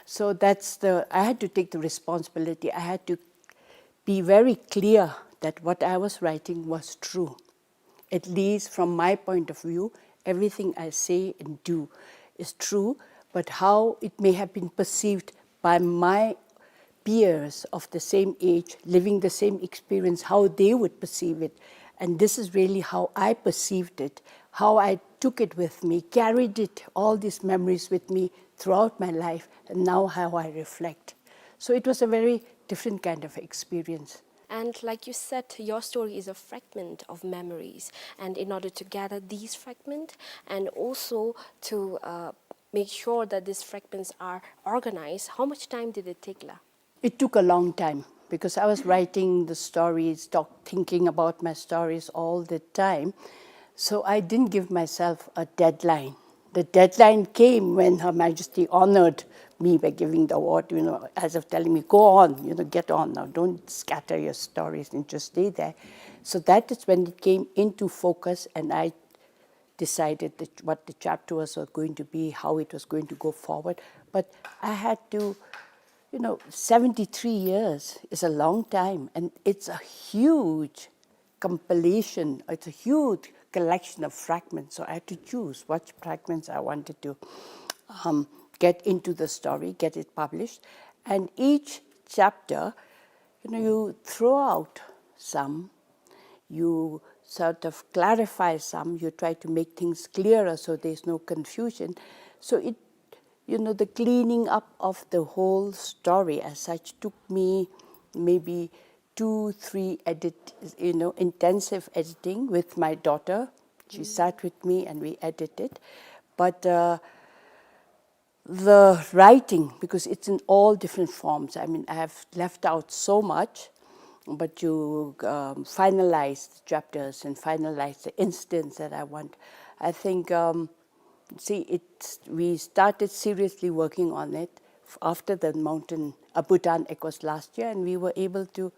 So that's the, I had to take the responsibility. I had to be very clear that what I was writing was true, at least from my point of view Everything I say and do is true, but how it may have been perceived by my peers of the same age, living the same experience, how they would perceive it. And this is really how I perceived it, how I took it with me, carried it, all these memories with me throughout my life, and now how I reflect. So it was a very different kind of experience. And like you said, your story is a fragment of memories. And in order to gather these fragments and also to uh, make sure that these fragments are organized, how much time did it take, la? It took a long time because I was writing the stories, talk, thinking about my stories all the time. So I didn't give myself a deadline. The deadline came when Her Majesty honored me by giving the award, you know, as of telling me, "Go on, you know, get on now. Don't scatter your stories and just stay there." So that is when it came into focus, and I decided that what the chapter was going to be, how it was going to go forward. But I had to, you know, seventy-three years is a long time, and it's a huge compilation, it's a huge collection of fragments. So I had to choose what fragments I wanted to um, get into the story, get it published. And each chapter, you know, you throw out some, you sort of clarify some, you try to make things clearer so there's no confusion. So it, you know, the cleaning up of the whole story as such took me maybe two, three edit, you know, intensive editing with my daughter. She sat with me and we edited. But uh, the writing, because it's in all different forms. I mean, I have left out so much, but you um, finalize the chapters and finalize the instance that I want. I think, um, see, it, we started seriously working on it f- after the mountain, uh, Bhutan Echoes last year, and we were able to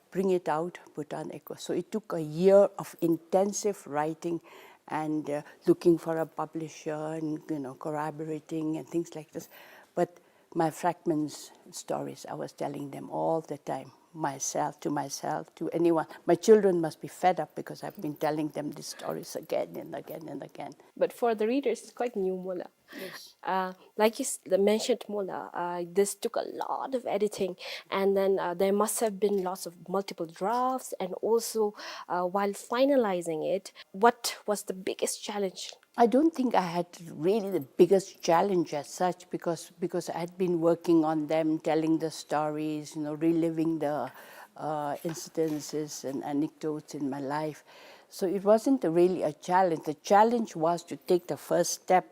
bring it out, Bhutan Echoes. So it took a year of intensive writing and uh, looking for a publisher and, you know, collaborating and things like this. But my fragments stories, I was telling them all the time, myself, to myself, to anyone. My children must be fed up because I've been telling them these stories again and again and again. But for the readers, it's quite new, mo la. Yes. Uh, like you s- mentioned, mo la, uh, this took a lot of editing, and then uh, there must have been lots of multiple drafts, and also uh, while finalizing it, what was the biggest challenge? I don't think I had really the biggest challenge as such because because I had been working on them, telling the stories, you know, reliving the uh, incidences and anecdotes in my life. So it wasn't really a challenge. The challenge was to take the first step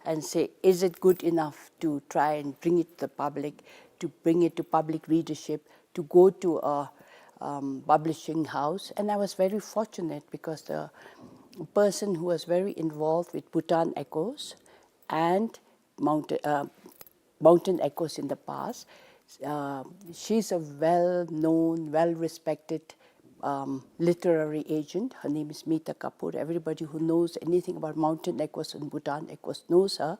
and say, is it good enough to try and bring it to the public, to bring it to public readership, to go to a um, publishing house? And I was very fortunate because the person who was very involved with Bhutan Echoes and Mountain, uh, Mountain Echoes in the past, uh, she's a well-known, well-respected um, literary agent. Her name is Mita Kapoor. Everybody who knows anything about Mountain Echoes and Bhutan Echoes knows her.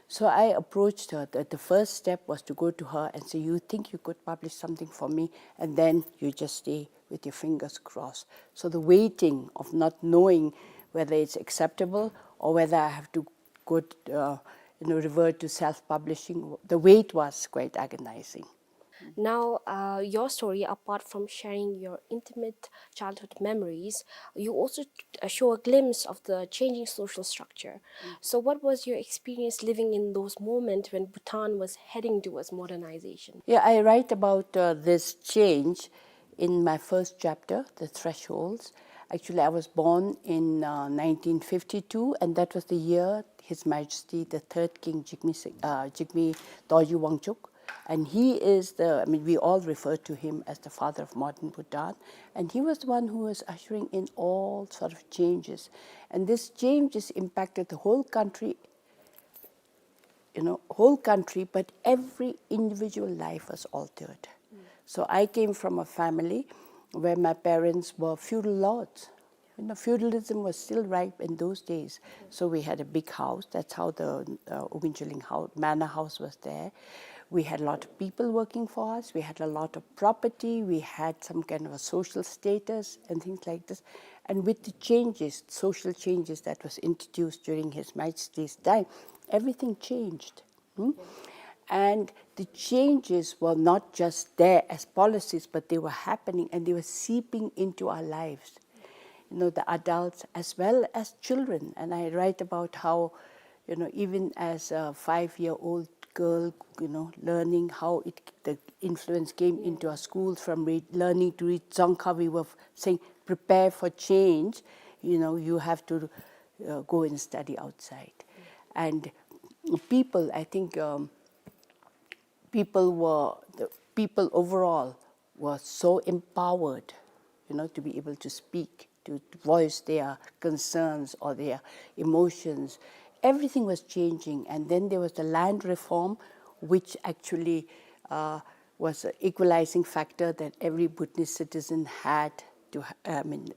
So I approached her. The, the first step was to go to her and say, you think you could publish something for me? And then you just stay with your fingers crossed. So the waiting of not knowing whether it's acceptable or whether I have to go, uh, you know, revert to self-publishing, the wait was quite agonizing. Now, uh, your story, apart from sharing your intimate childhood memories, you also uh, show a glimpse of the changing social structure. So, what was your experience living in those moments when Bhutan was heading towards modernization? Yeah, I write about uh, this change in my first chapter, The Thresholds. Actually, I was born in uh, nineteen fifty-two, and that was the year His Majesty the Third King Jigme, Se- uh, Jigme Dorji Wangchuck, and he is the, I mean, we all refer to him as the father of modern Bhutan, and he was the one who was ushering in all sort of changes. And this changes impacted the whole country, you know, whole country, but every individual life was altered. So I came from a family where my parents were feudal lords. You know, feudalism was still ripe in those days. So we had a big house. That's how the uh, Ogunchuleng house, manor house was there. We had a lot of people working for us. We had a lot of property. We had some kind of a social status and things like this. And with the changes, social changes that was introduced during His Majesty's time, everything changed. Hmm? And the changes were not just there as policies, but they were happening and they were seeping into our lives. You know, the adults as well as children. And I write about how, you know, even as a five-year-old girl, you know, learning how it, the influence came into our schools from read, learning to read Dzongkha, we were saying, "Prepare for change." You know, you have to uh, go and study outside. And people, I think, um, people were, the people overall were so empowered, you know, to be able to speak, to voice their concerns or their emotions. Everything was changing. And then there was the land reform, which actually uh, was an equalizing factor that every Bhutanese citizen had to, ha- I mean,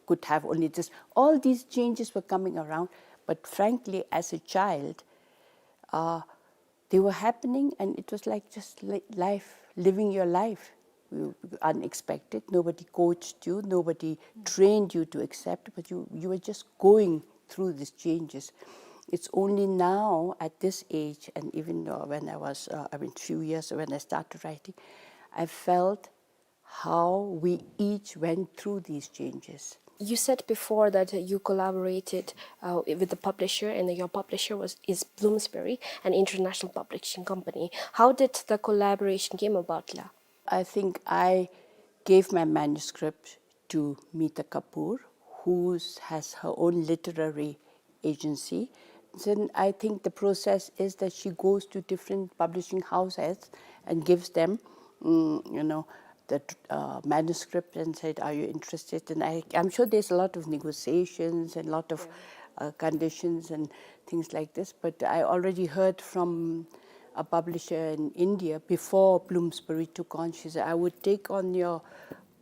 could have only this. All these changes were coming around, but frankly, as a child, uh, they were happening, and it was like just li- life, living your life. You, unexpected, nobody coached you, nobody trained you to accept, but you, you were just going through these changes. It's only now at this age, and even uh, when I was, uh, I mean, few years when I started writing, I felt how we each went through these changes. You said before that you collaborated uh, with the publisher, and your publisher was is Bloomsbury, an international publishing company. How did the collaboration came about, la? I think I gave my manuscript to Meeta Kapoor, who has her own literary agency. Then I think the process is that she goes to different publishing houses and gives them, mm, you know, the uh, manuscript and said, "Are you interested?" And I, I'm sure there's a lot of negotiations and lot of uh, conditions and things like this. But I already heard from a publisher in India before Bloomsbury took on. She said, "I would take on your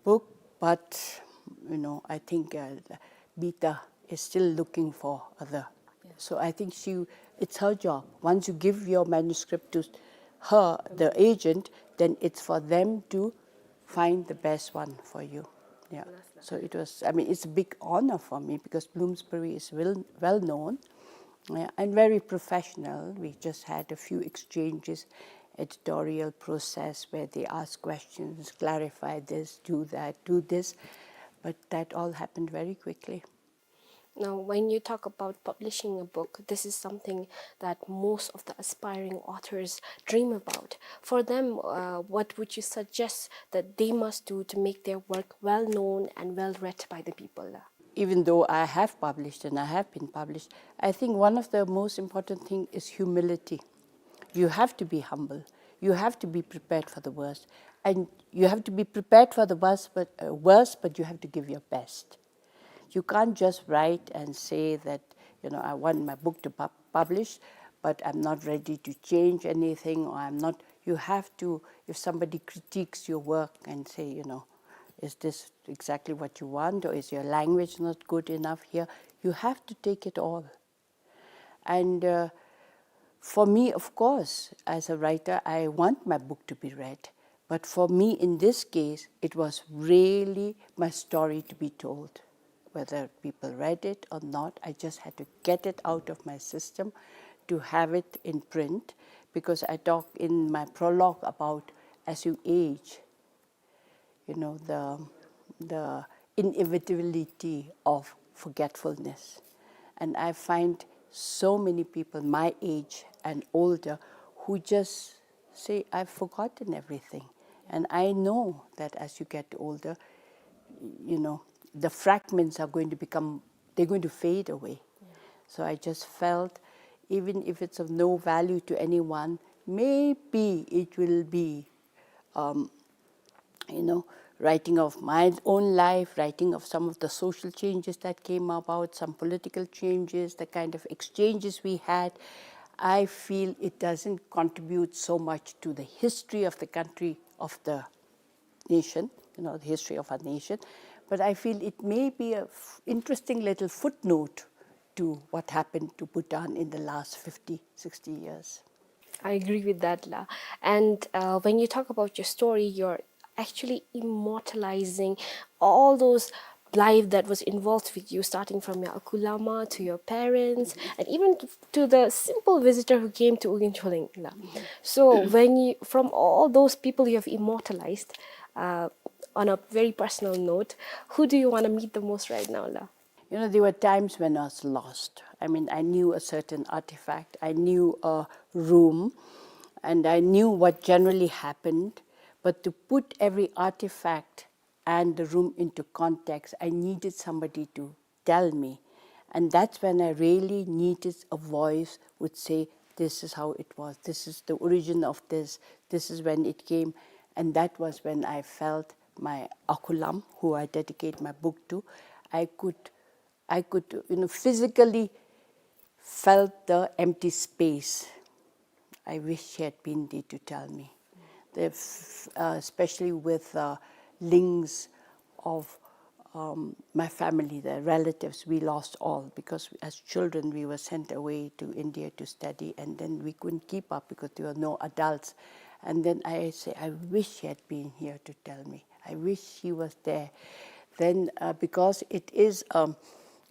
book, but you know, I think uh, Meeta is still looking for other." So I think she, it's her job. Once you give your manuscript to her, the agent, then it's for them to find the best one for you. Yeah. So it was, I mean, it's a big honor for me because Bloomsbury is well, well known uh, and very professional. We just had a few exchanges, editorial process where they ask questions, clarify this, do that, do this. But that all happened very quickly. Now, when you talk about publishing a book, this is something that most of the aspiring authors dream about. For them, uh, what would you suggest that they must do to make their work well known and well read by the people? Even though I have published and I have been published, I think one of the most important thing is humility. You have to be humble. You have to be prepared for the worst. And you have to be prepared for the worst, but, uh, worst, but you have to give your best. You can't just write and say that, you know, "I want my book to pub- publish, but I'm not ready to change anything," or "I'm not." You have to, if somebody critiques your work and say, you know, "Is this exactly what you want, or is your language not good enough here?" You have to take it all. And uh, for me, of course, as a writer, I want my book to be read. But for me, in this case, it was really my story to be told. Whether people read it or not, I just had to get it out of my system to have it in print, because I talk in my prologue about as you age, you know, the, the inevitability of forgetfulness. And I find so many people my age and older who just say, "I've forgotten everything." And I know that as you get older, you know, the fragments are going to become, they're going to fade away. So I just felt, even if it's of no value to anyone, maybe it will be um, you know, writing of my own life, writing of some of the social changes that came about, some political changes, the kind of exchanges we had, I feel it doesn't contribute so much to the history of the country, of the nation, you know, the history of our nation, But I feel it may be a f- interesting little footnote to what happened to Bhutan in the last fifty, sixty years. I agree with that, la. And uh, when you talk about your story, you're actually immortalizing all those life that was involved with you, starting from your Akulama to your parents, and even to the simple visitor who came to Ugin Choleng, la. So when you, from all those people you have immortalized, uh, on a very personal note, who do you want to meet the most right now, la? You know, there were times when I was lost. I mean, I knew a certain artifact, I knew a room, and I knew what generally happened. But to put every artifact and the room into context, I needed somebody to tell me. And that's when I really needed a voice would say, "This is how it was, this is the origin of this, this is when it came." And that was when I felt my Akulam, who I dedicate my book to, I could, I could, you know, physically felt the empty space. I wish she had been there to tell me. The f- uh, especially with uh, links of um, my family, the relatives, we lost all because as children we were sent away to India to study, and then we couldn't keep up because there were no adults. And then I say, "I wish she had been here to tell me. I wish she was there." Then, uh, because it is a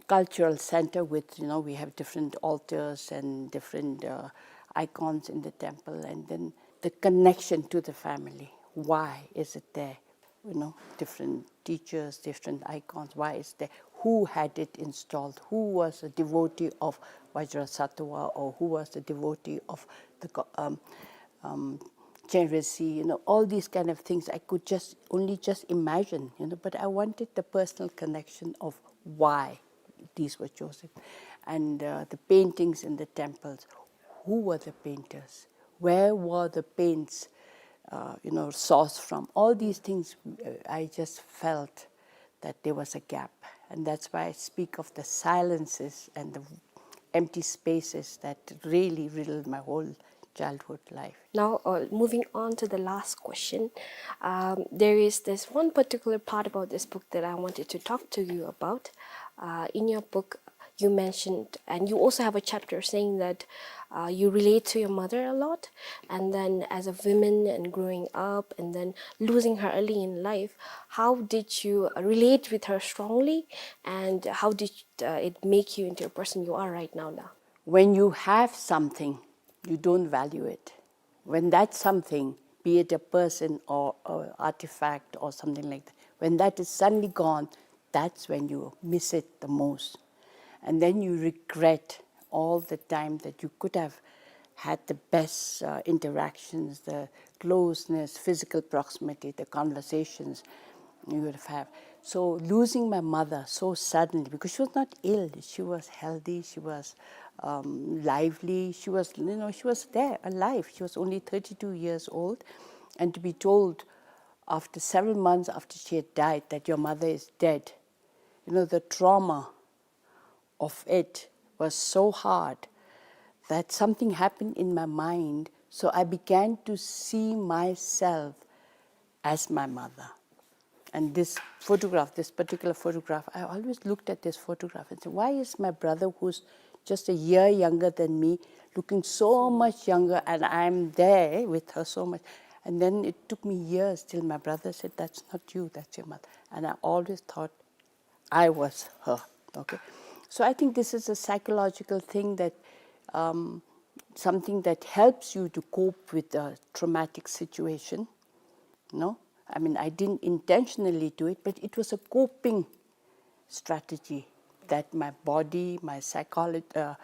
cultural center with, you know, we have different altars and different uh, icons in the temple, and then the connection to the family. Why is it there? You know, different teachers, different icons. Why is there? Who had it installed? Who was a devotee of Vajrasattva, or who was a devotee of the go- um, um, Chenrezig? You know, all these kind of things I could just only just imagine. You know, but I wanted the personal connection of why these were chosen, and uh, the paintings in the temples. Who were the painters? Where were the paints, uh, you know, sourced from? All these things, uh, I just felt that there was a gap, and that's why I speak of the silences and the empty spaces that really riddled my whole childhood life. Now, uh, moving on to the last question, um, there is this one particular part about this book that I wanted to talk to you about. Uh, in your book, you mentioned, and you also have a chapter saying that uh, you relate to your mother a lot, and then as a woman and growing up, and then losing her early in life, how did you relate with her strongly, and how did uh, it make you into a person you are right now, la? When you have something, you don't value it. When that something, be it a person or an artifact or something like that, when that is suddenly gone, that's when you miss it the most. And then you regret all the time that you could have had the best uh, interactions, the closeness, physical proximity, the conversations you would have. So losing my mother so suddenly, because she was not ill, she was healthy, she was um, lively, she was, you know, she was there, alive. She was only thirty-two years old, and to be told after several months after she had died that your mother is dead, you know, the trauma of it was so hard that something happened in my mind. So I began to see myself as my mother. And this photograph, this particular photograph, I always looked at this photograph and said, "Why is my brother, who's just a year younger than me, looking so much younger, and I'm there with her so much?" And then it took me years till my brother said, "That's not you, that's your mother." And I always thought I was her. Okay. So I think this is a psychological thing that um, something that helps you to cope with a traumatic situation. No? I mean, I didn't intentionally do it, but it was a coping strategy that my body, my psychology, uh,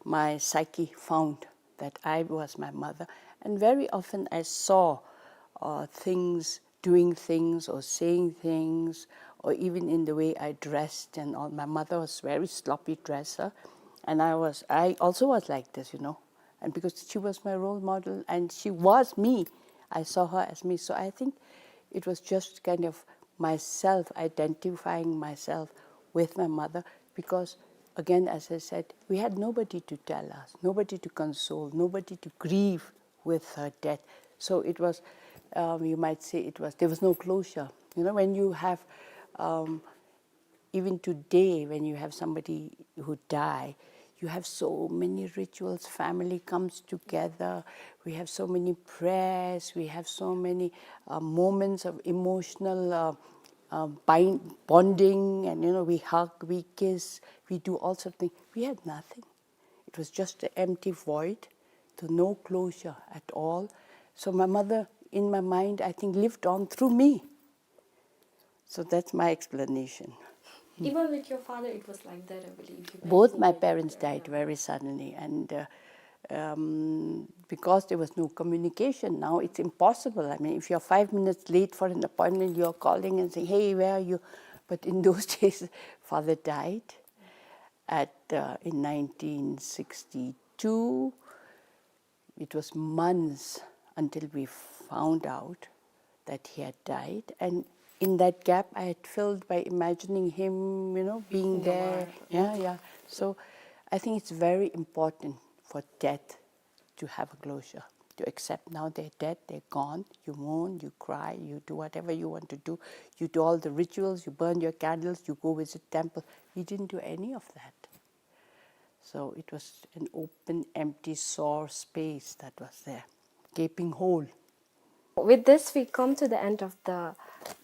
my psyche found that I was my mother. And very often I saw uh, things, doing things or saying things, or even in the way I dressed and all. My mother was very sloppy dresser, and I was, I also was like this, you know. And because she was my role model and she was me, I saw her as me. So I think it was just kind of myself identifying myself with my mother, because again, as I said, we had nobody to tell us, nobody to console, nobody to grieve with her death. So it was, um, you might say, it was, there was no closure. You know, when you have um, Even today, when you have somebody who die, you have so many rituals, family comes together, we have so many prayers, we have so many, uh, moments of emotional, uh, uh, bind-, bonding, and, you know, we hug, we kiss, we do all sorts of things. We had nothing. It was just an empty void, so no closure at all. So my mother, in my mind, I think, lived on through me. So that's my explanation. Even with your father, it was like that, I believe. You mentioned that. Both my parents died very suddenly, and, uh, um, because there was no communication, now it's impossible. I mean, if you're five minutes late for an appointment, you're calling and saying, "Hey, where are you?" But in those days, father died at, uh, in nineteen sixty-two. It was months until we found out that he had died. And in that gap, I had filled by imagining him, you know, being there. Yeah, yeah. So I think it's very important for death to have a closure, to accept now they're dead, they're gone. You mourn, you cry, you do whatever you want to do. You do all the rituals, you burn your candles, you go visit temple. We didn't do any of that. So it was an open, empty, sore space that was there, gaping hole. With this, we come to the end of the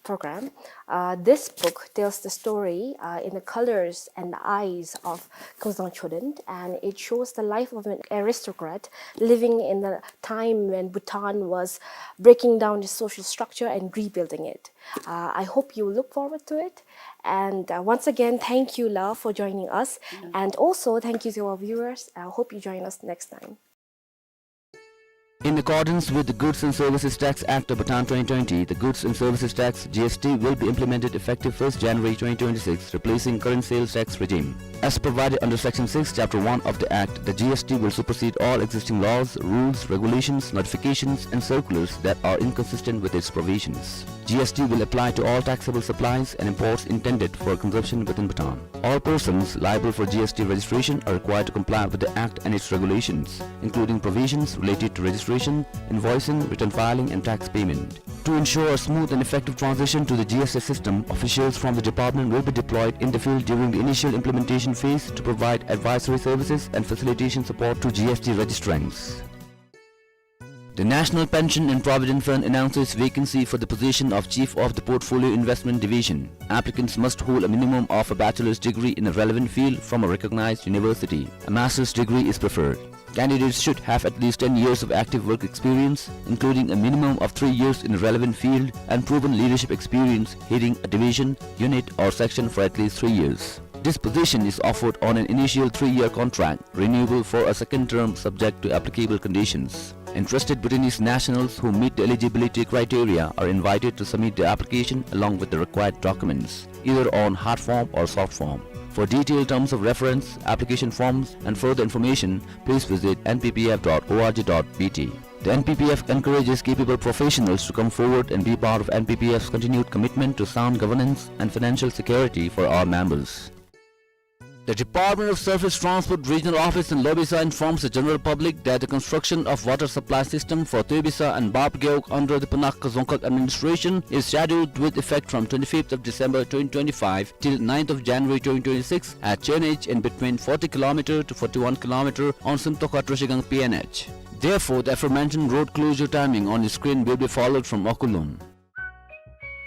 program. Uh, this book tells the story, uh, in the colors and the eyes of Khongzang Chodent, and it shows the life of an aristocrat living in the time when Bhutan was breaking down its social structure and rebuilding it. Uh, I hope you look forward to it. And, uh, once again, thank you, Lao, for joining us. Mm. And also, thank you to our viewers. I hope you join us next time. In accordance with the Goods and Services Tax Act of Bhutan twenty twenty, the Goods and Services Tax, G S T, will be implemented effective first January twenty twenty-six, replacing current sales tax regime. As provided under Section six, Chapter one of the Act, the G S T will supersede all existing laws, rules, regulations, notifications, and circulars that are inconsistent with its provisions. G S T will apply to all taxable supplies and imports intended for consumption within Bhutan. All persons liable for G S T registration are required to comply with the Act and its regulations, including provisions related to registration, invoicing, return filing, and tax payment. To ensure a smooth and effective transition to the G S T system, officials from the department will be deployed in the field during the initial implementation phase to provide advisory services and facilitation support to G S T registrants. The National Pension and Provident Fund announces vacancy for the position of Chief of the Portfolio Investment Division. Applicants must hold a minimum of a bachelor's degree in a relevant field from a recognized university. A master's degree is preferred. Candidates should have at least ten years of active work experience, including a minimum of three years in a relevant field, and proven leadership experience heading a division, unit, or section for at least three years. This position is offered on an initial three-year contract, renewable for a second term subject to applicable conditions. Interested Bhutanese nationals who meet the eligibility criteria are invited to submit their application along with the required documents, either on hard form or soft form. For detailed terms of reference, application forms, and further information, please visit N P P F dot org dot B T. The N P P F encourages capable professionals to come forward and be part of N P P F's continued commitment to sound governance and financial security for our members. The Department of Surface Transport Regional Office in Lobisa informs the general public that the construction of water supply system for Tuibisa and Bapgeok under the Panakha Dzongkhag administration is scheduled with effect from twenty-fifth of December twenty twenty-five till ninth of January twenty twenty-six at Chenech in between forty kilometer to forty-one kilometer on Simtokha Troshigang P N H. Therefore, the aforementioned road closure timing on the screen will be followed from Okulun.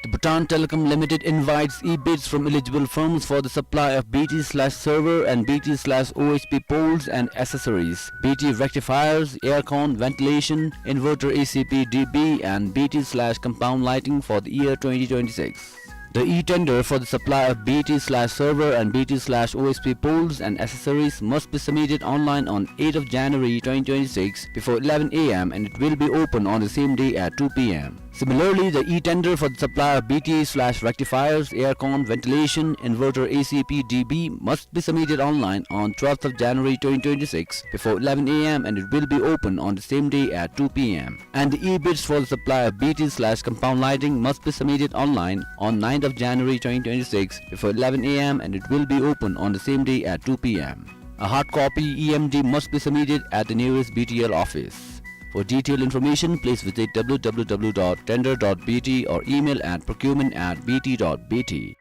The Bhutan Telecom Limited invites e-bids from eligible firms for the supply of B T slash server and B T slash O S P poles and accessories, B T rectifiers, aircon, ventilation, inverter A C P D B, and B T slash compound lighting for the year twenty twenty-six. The e-tender for the supply of B T slash server and B T slash O S P poles and accessories must be submitted online on eighth of January twenty twenty-six before eleven A M, and it will be open on the same day at two P M. Similarly, the e-tender for the supply of B T slash rectifiers, aircon, ventilation, inverter A C P D B must be submitted online on twelfth of January twenty twenty-six before eleven A M, and it will be open on the same day at two P M. And the e-bids for the supply of B T slash compound lighting must be submitted online on ninth of January twenty twenty-six before eleven A M, and it will be open on the same day at two P M. A hard copy E M D must be submitted at the nearest B T L office. For detailed information, please visit W W W dot tender dot B T or email at procurement at B T dot B T.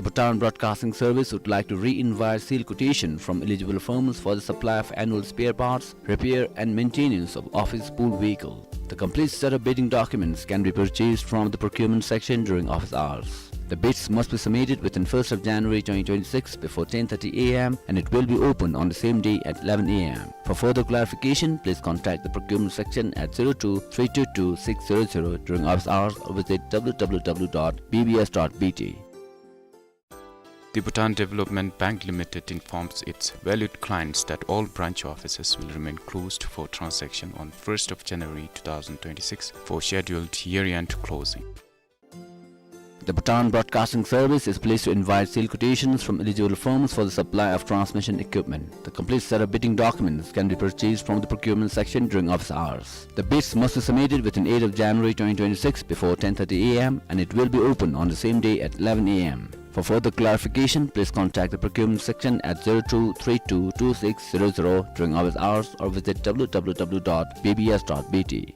Bhutan Broadcasting Service would like to re-invite sealed quotation from eligible firms for the supply of annual spare parts, repair and maintenance of office pool vehicle. The complete set of bidding documents can be purchased from the procurement section during office hours. The bids must be submitted within first of January twenty twenty-six before ten thirty A M and it will be open on the same day at eleven A M. For further clarification, please contact the procurement section at zero two three two two six zero zero during office hours or visit W W W dot B B S dot B T. The Bhutan Development Bank Limited informs its valued clients that all branch offices will remain closed for transaction on first of January two thousand twenty-six for scheduled year-end closing. The Bhutan Broadcasting Service is pleased to invite sealed quotations from eligible firms for the supply of transmission equipment. The complete set of bidding documents can be purchased from the procurement section during office hours. The bids must be submitted within eighth of January twenty twenty-six before ten thirty A M and it will be open on the same day at eleven A M. For further clarification, please contact the procurement section at zero two three two two six zero zero during office hours or visit W W W dot B B S dot B T.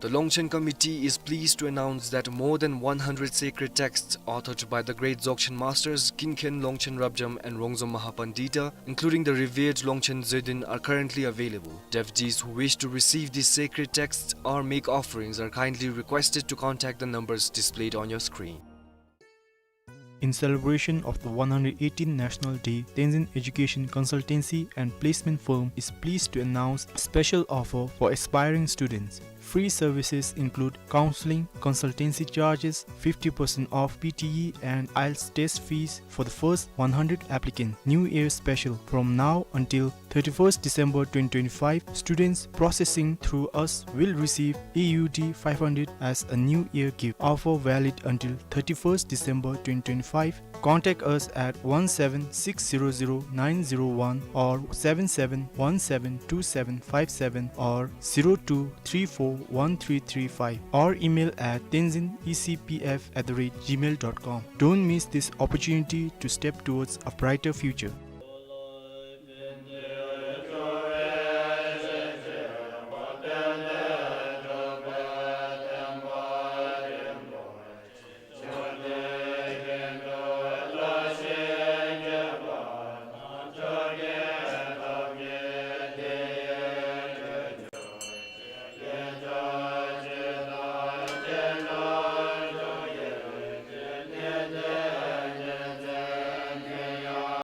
The Longchen Committee is pleased to announce that more than one hundred sacred texts authored by the great Dzogchen masters Kinken Longchen Rabjam and Rongzom Mahapandita, including the revered Longchen Zödin, are currently available. Devotees who wish to receive these sacred texts or make offerings are kindly requested to contact the numbers displayed on your screen. In celebration of the one hundred eighteenth National Day, Tenzin Education Consultancy and Placement Firm is pleased to announce a special offer for aspiring students. Free services include counseling, consultancy charges, fifty percent off P T E and IELTS test fees for the first one hundred applicants. New Year special. From now until thirty-first December twenty twenty-five, students processing through us will receive A U D five hundred as a New Year gift. Offer valid until thirty-first December twenty twenty-five. Contact us at one seven six zero zero nine zero one or seven seven one seven two seven five seven or zero two three four one three three five or email at tenzin E C P F at the rate gmail dot com. Don't miss this opportunity to step towards a brighter future.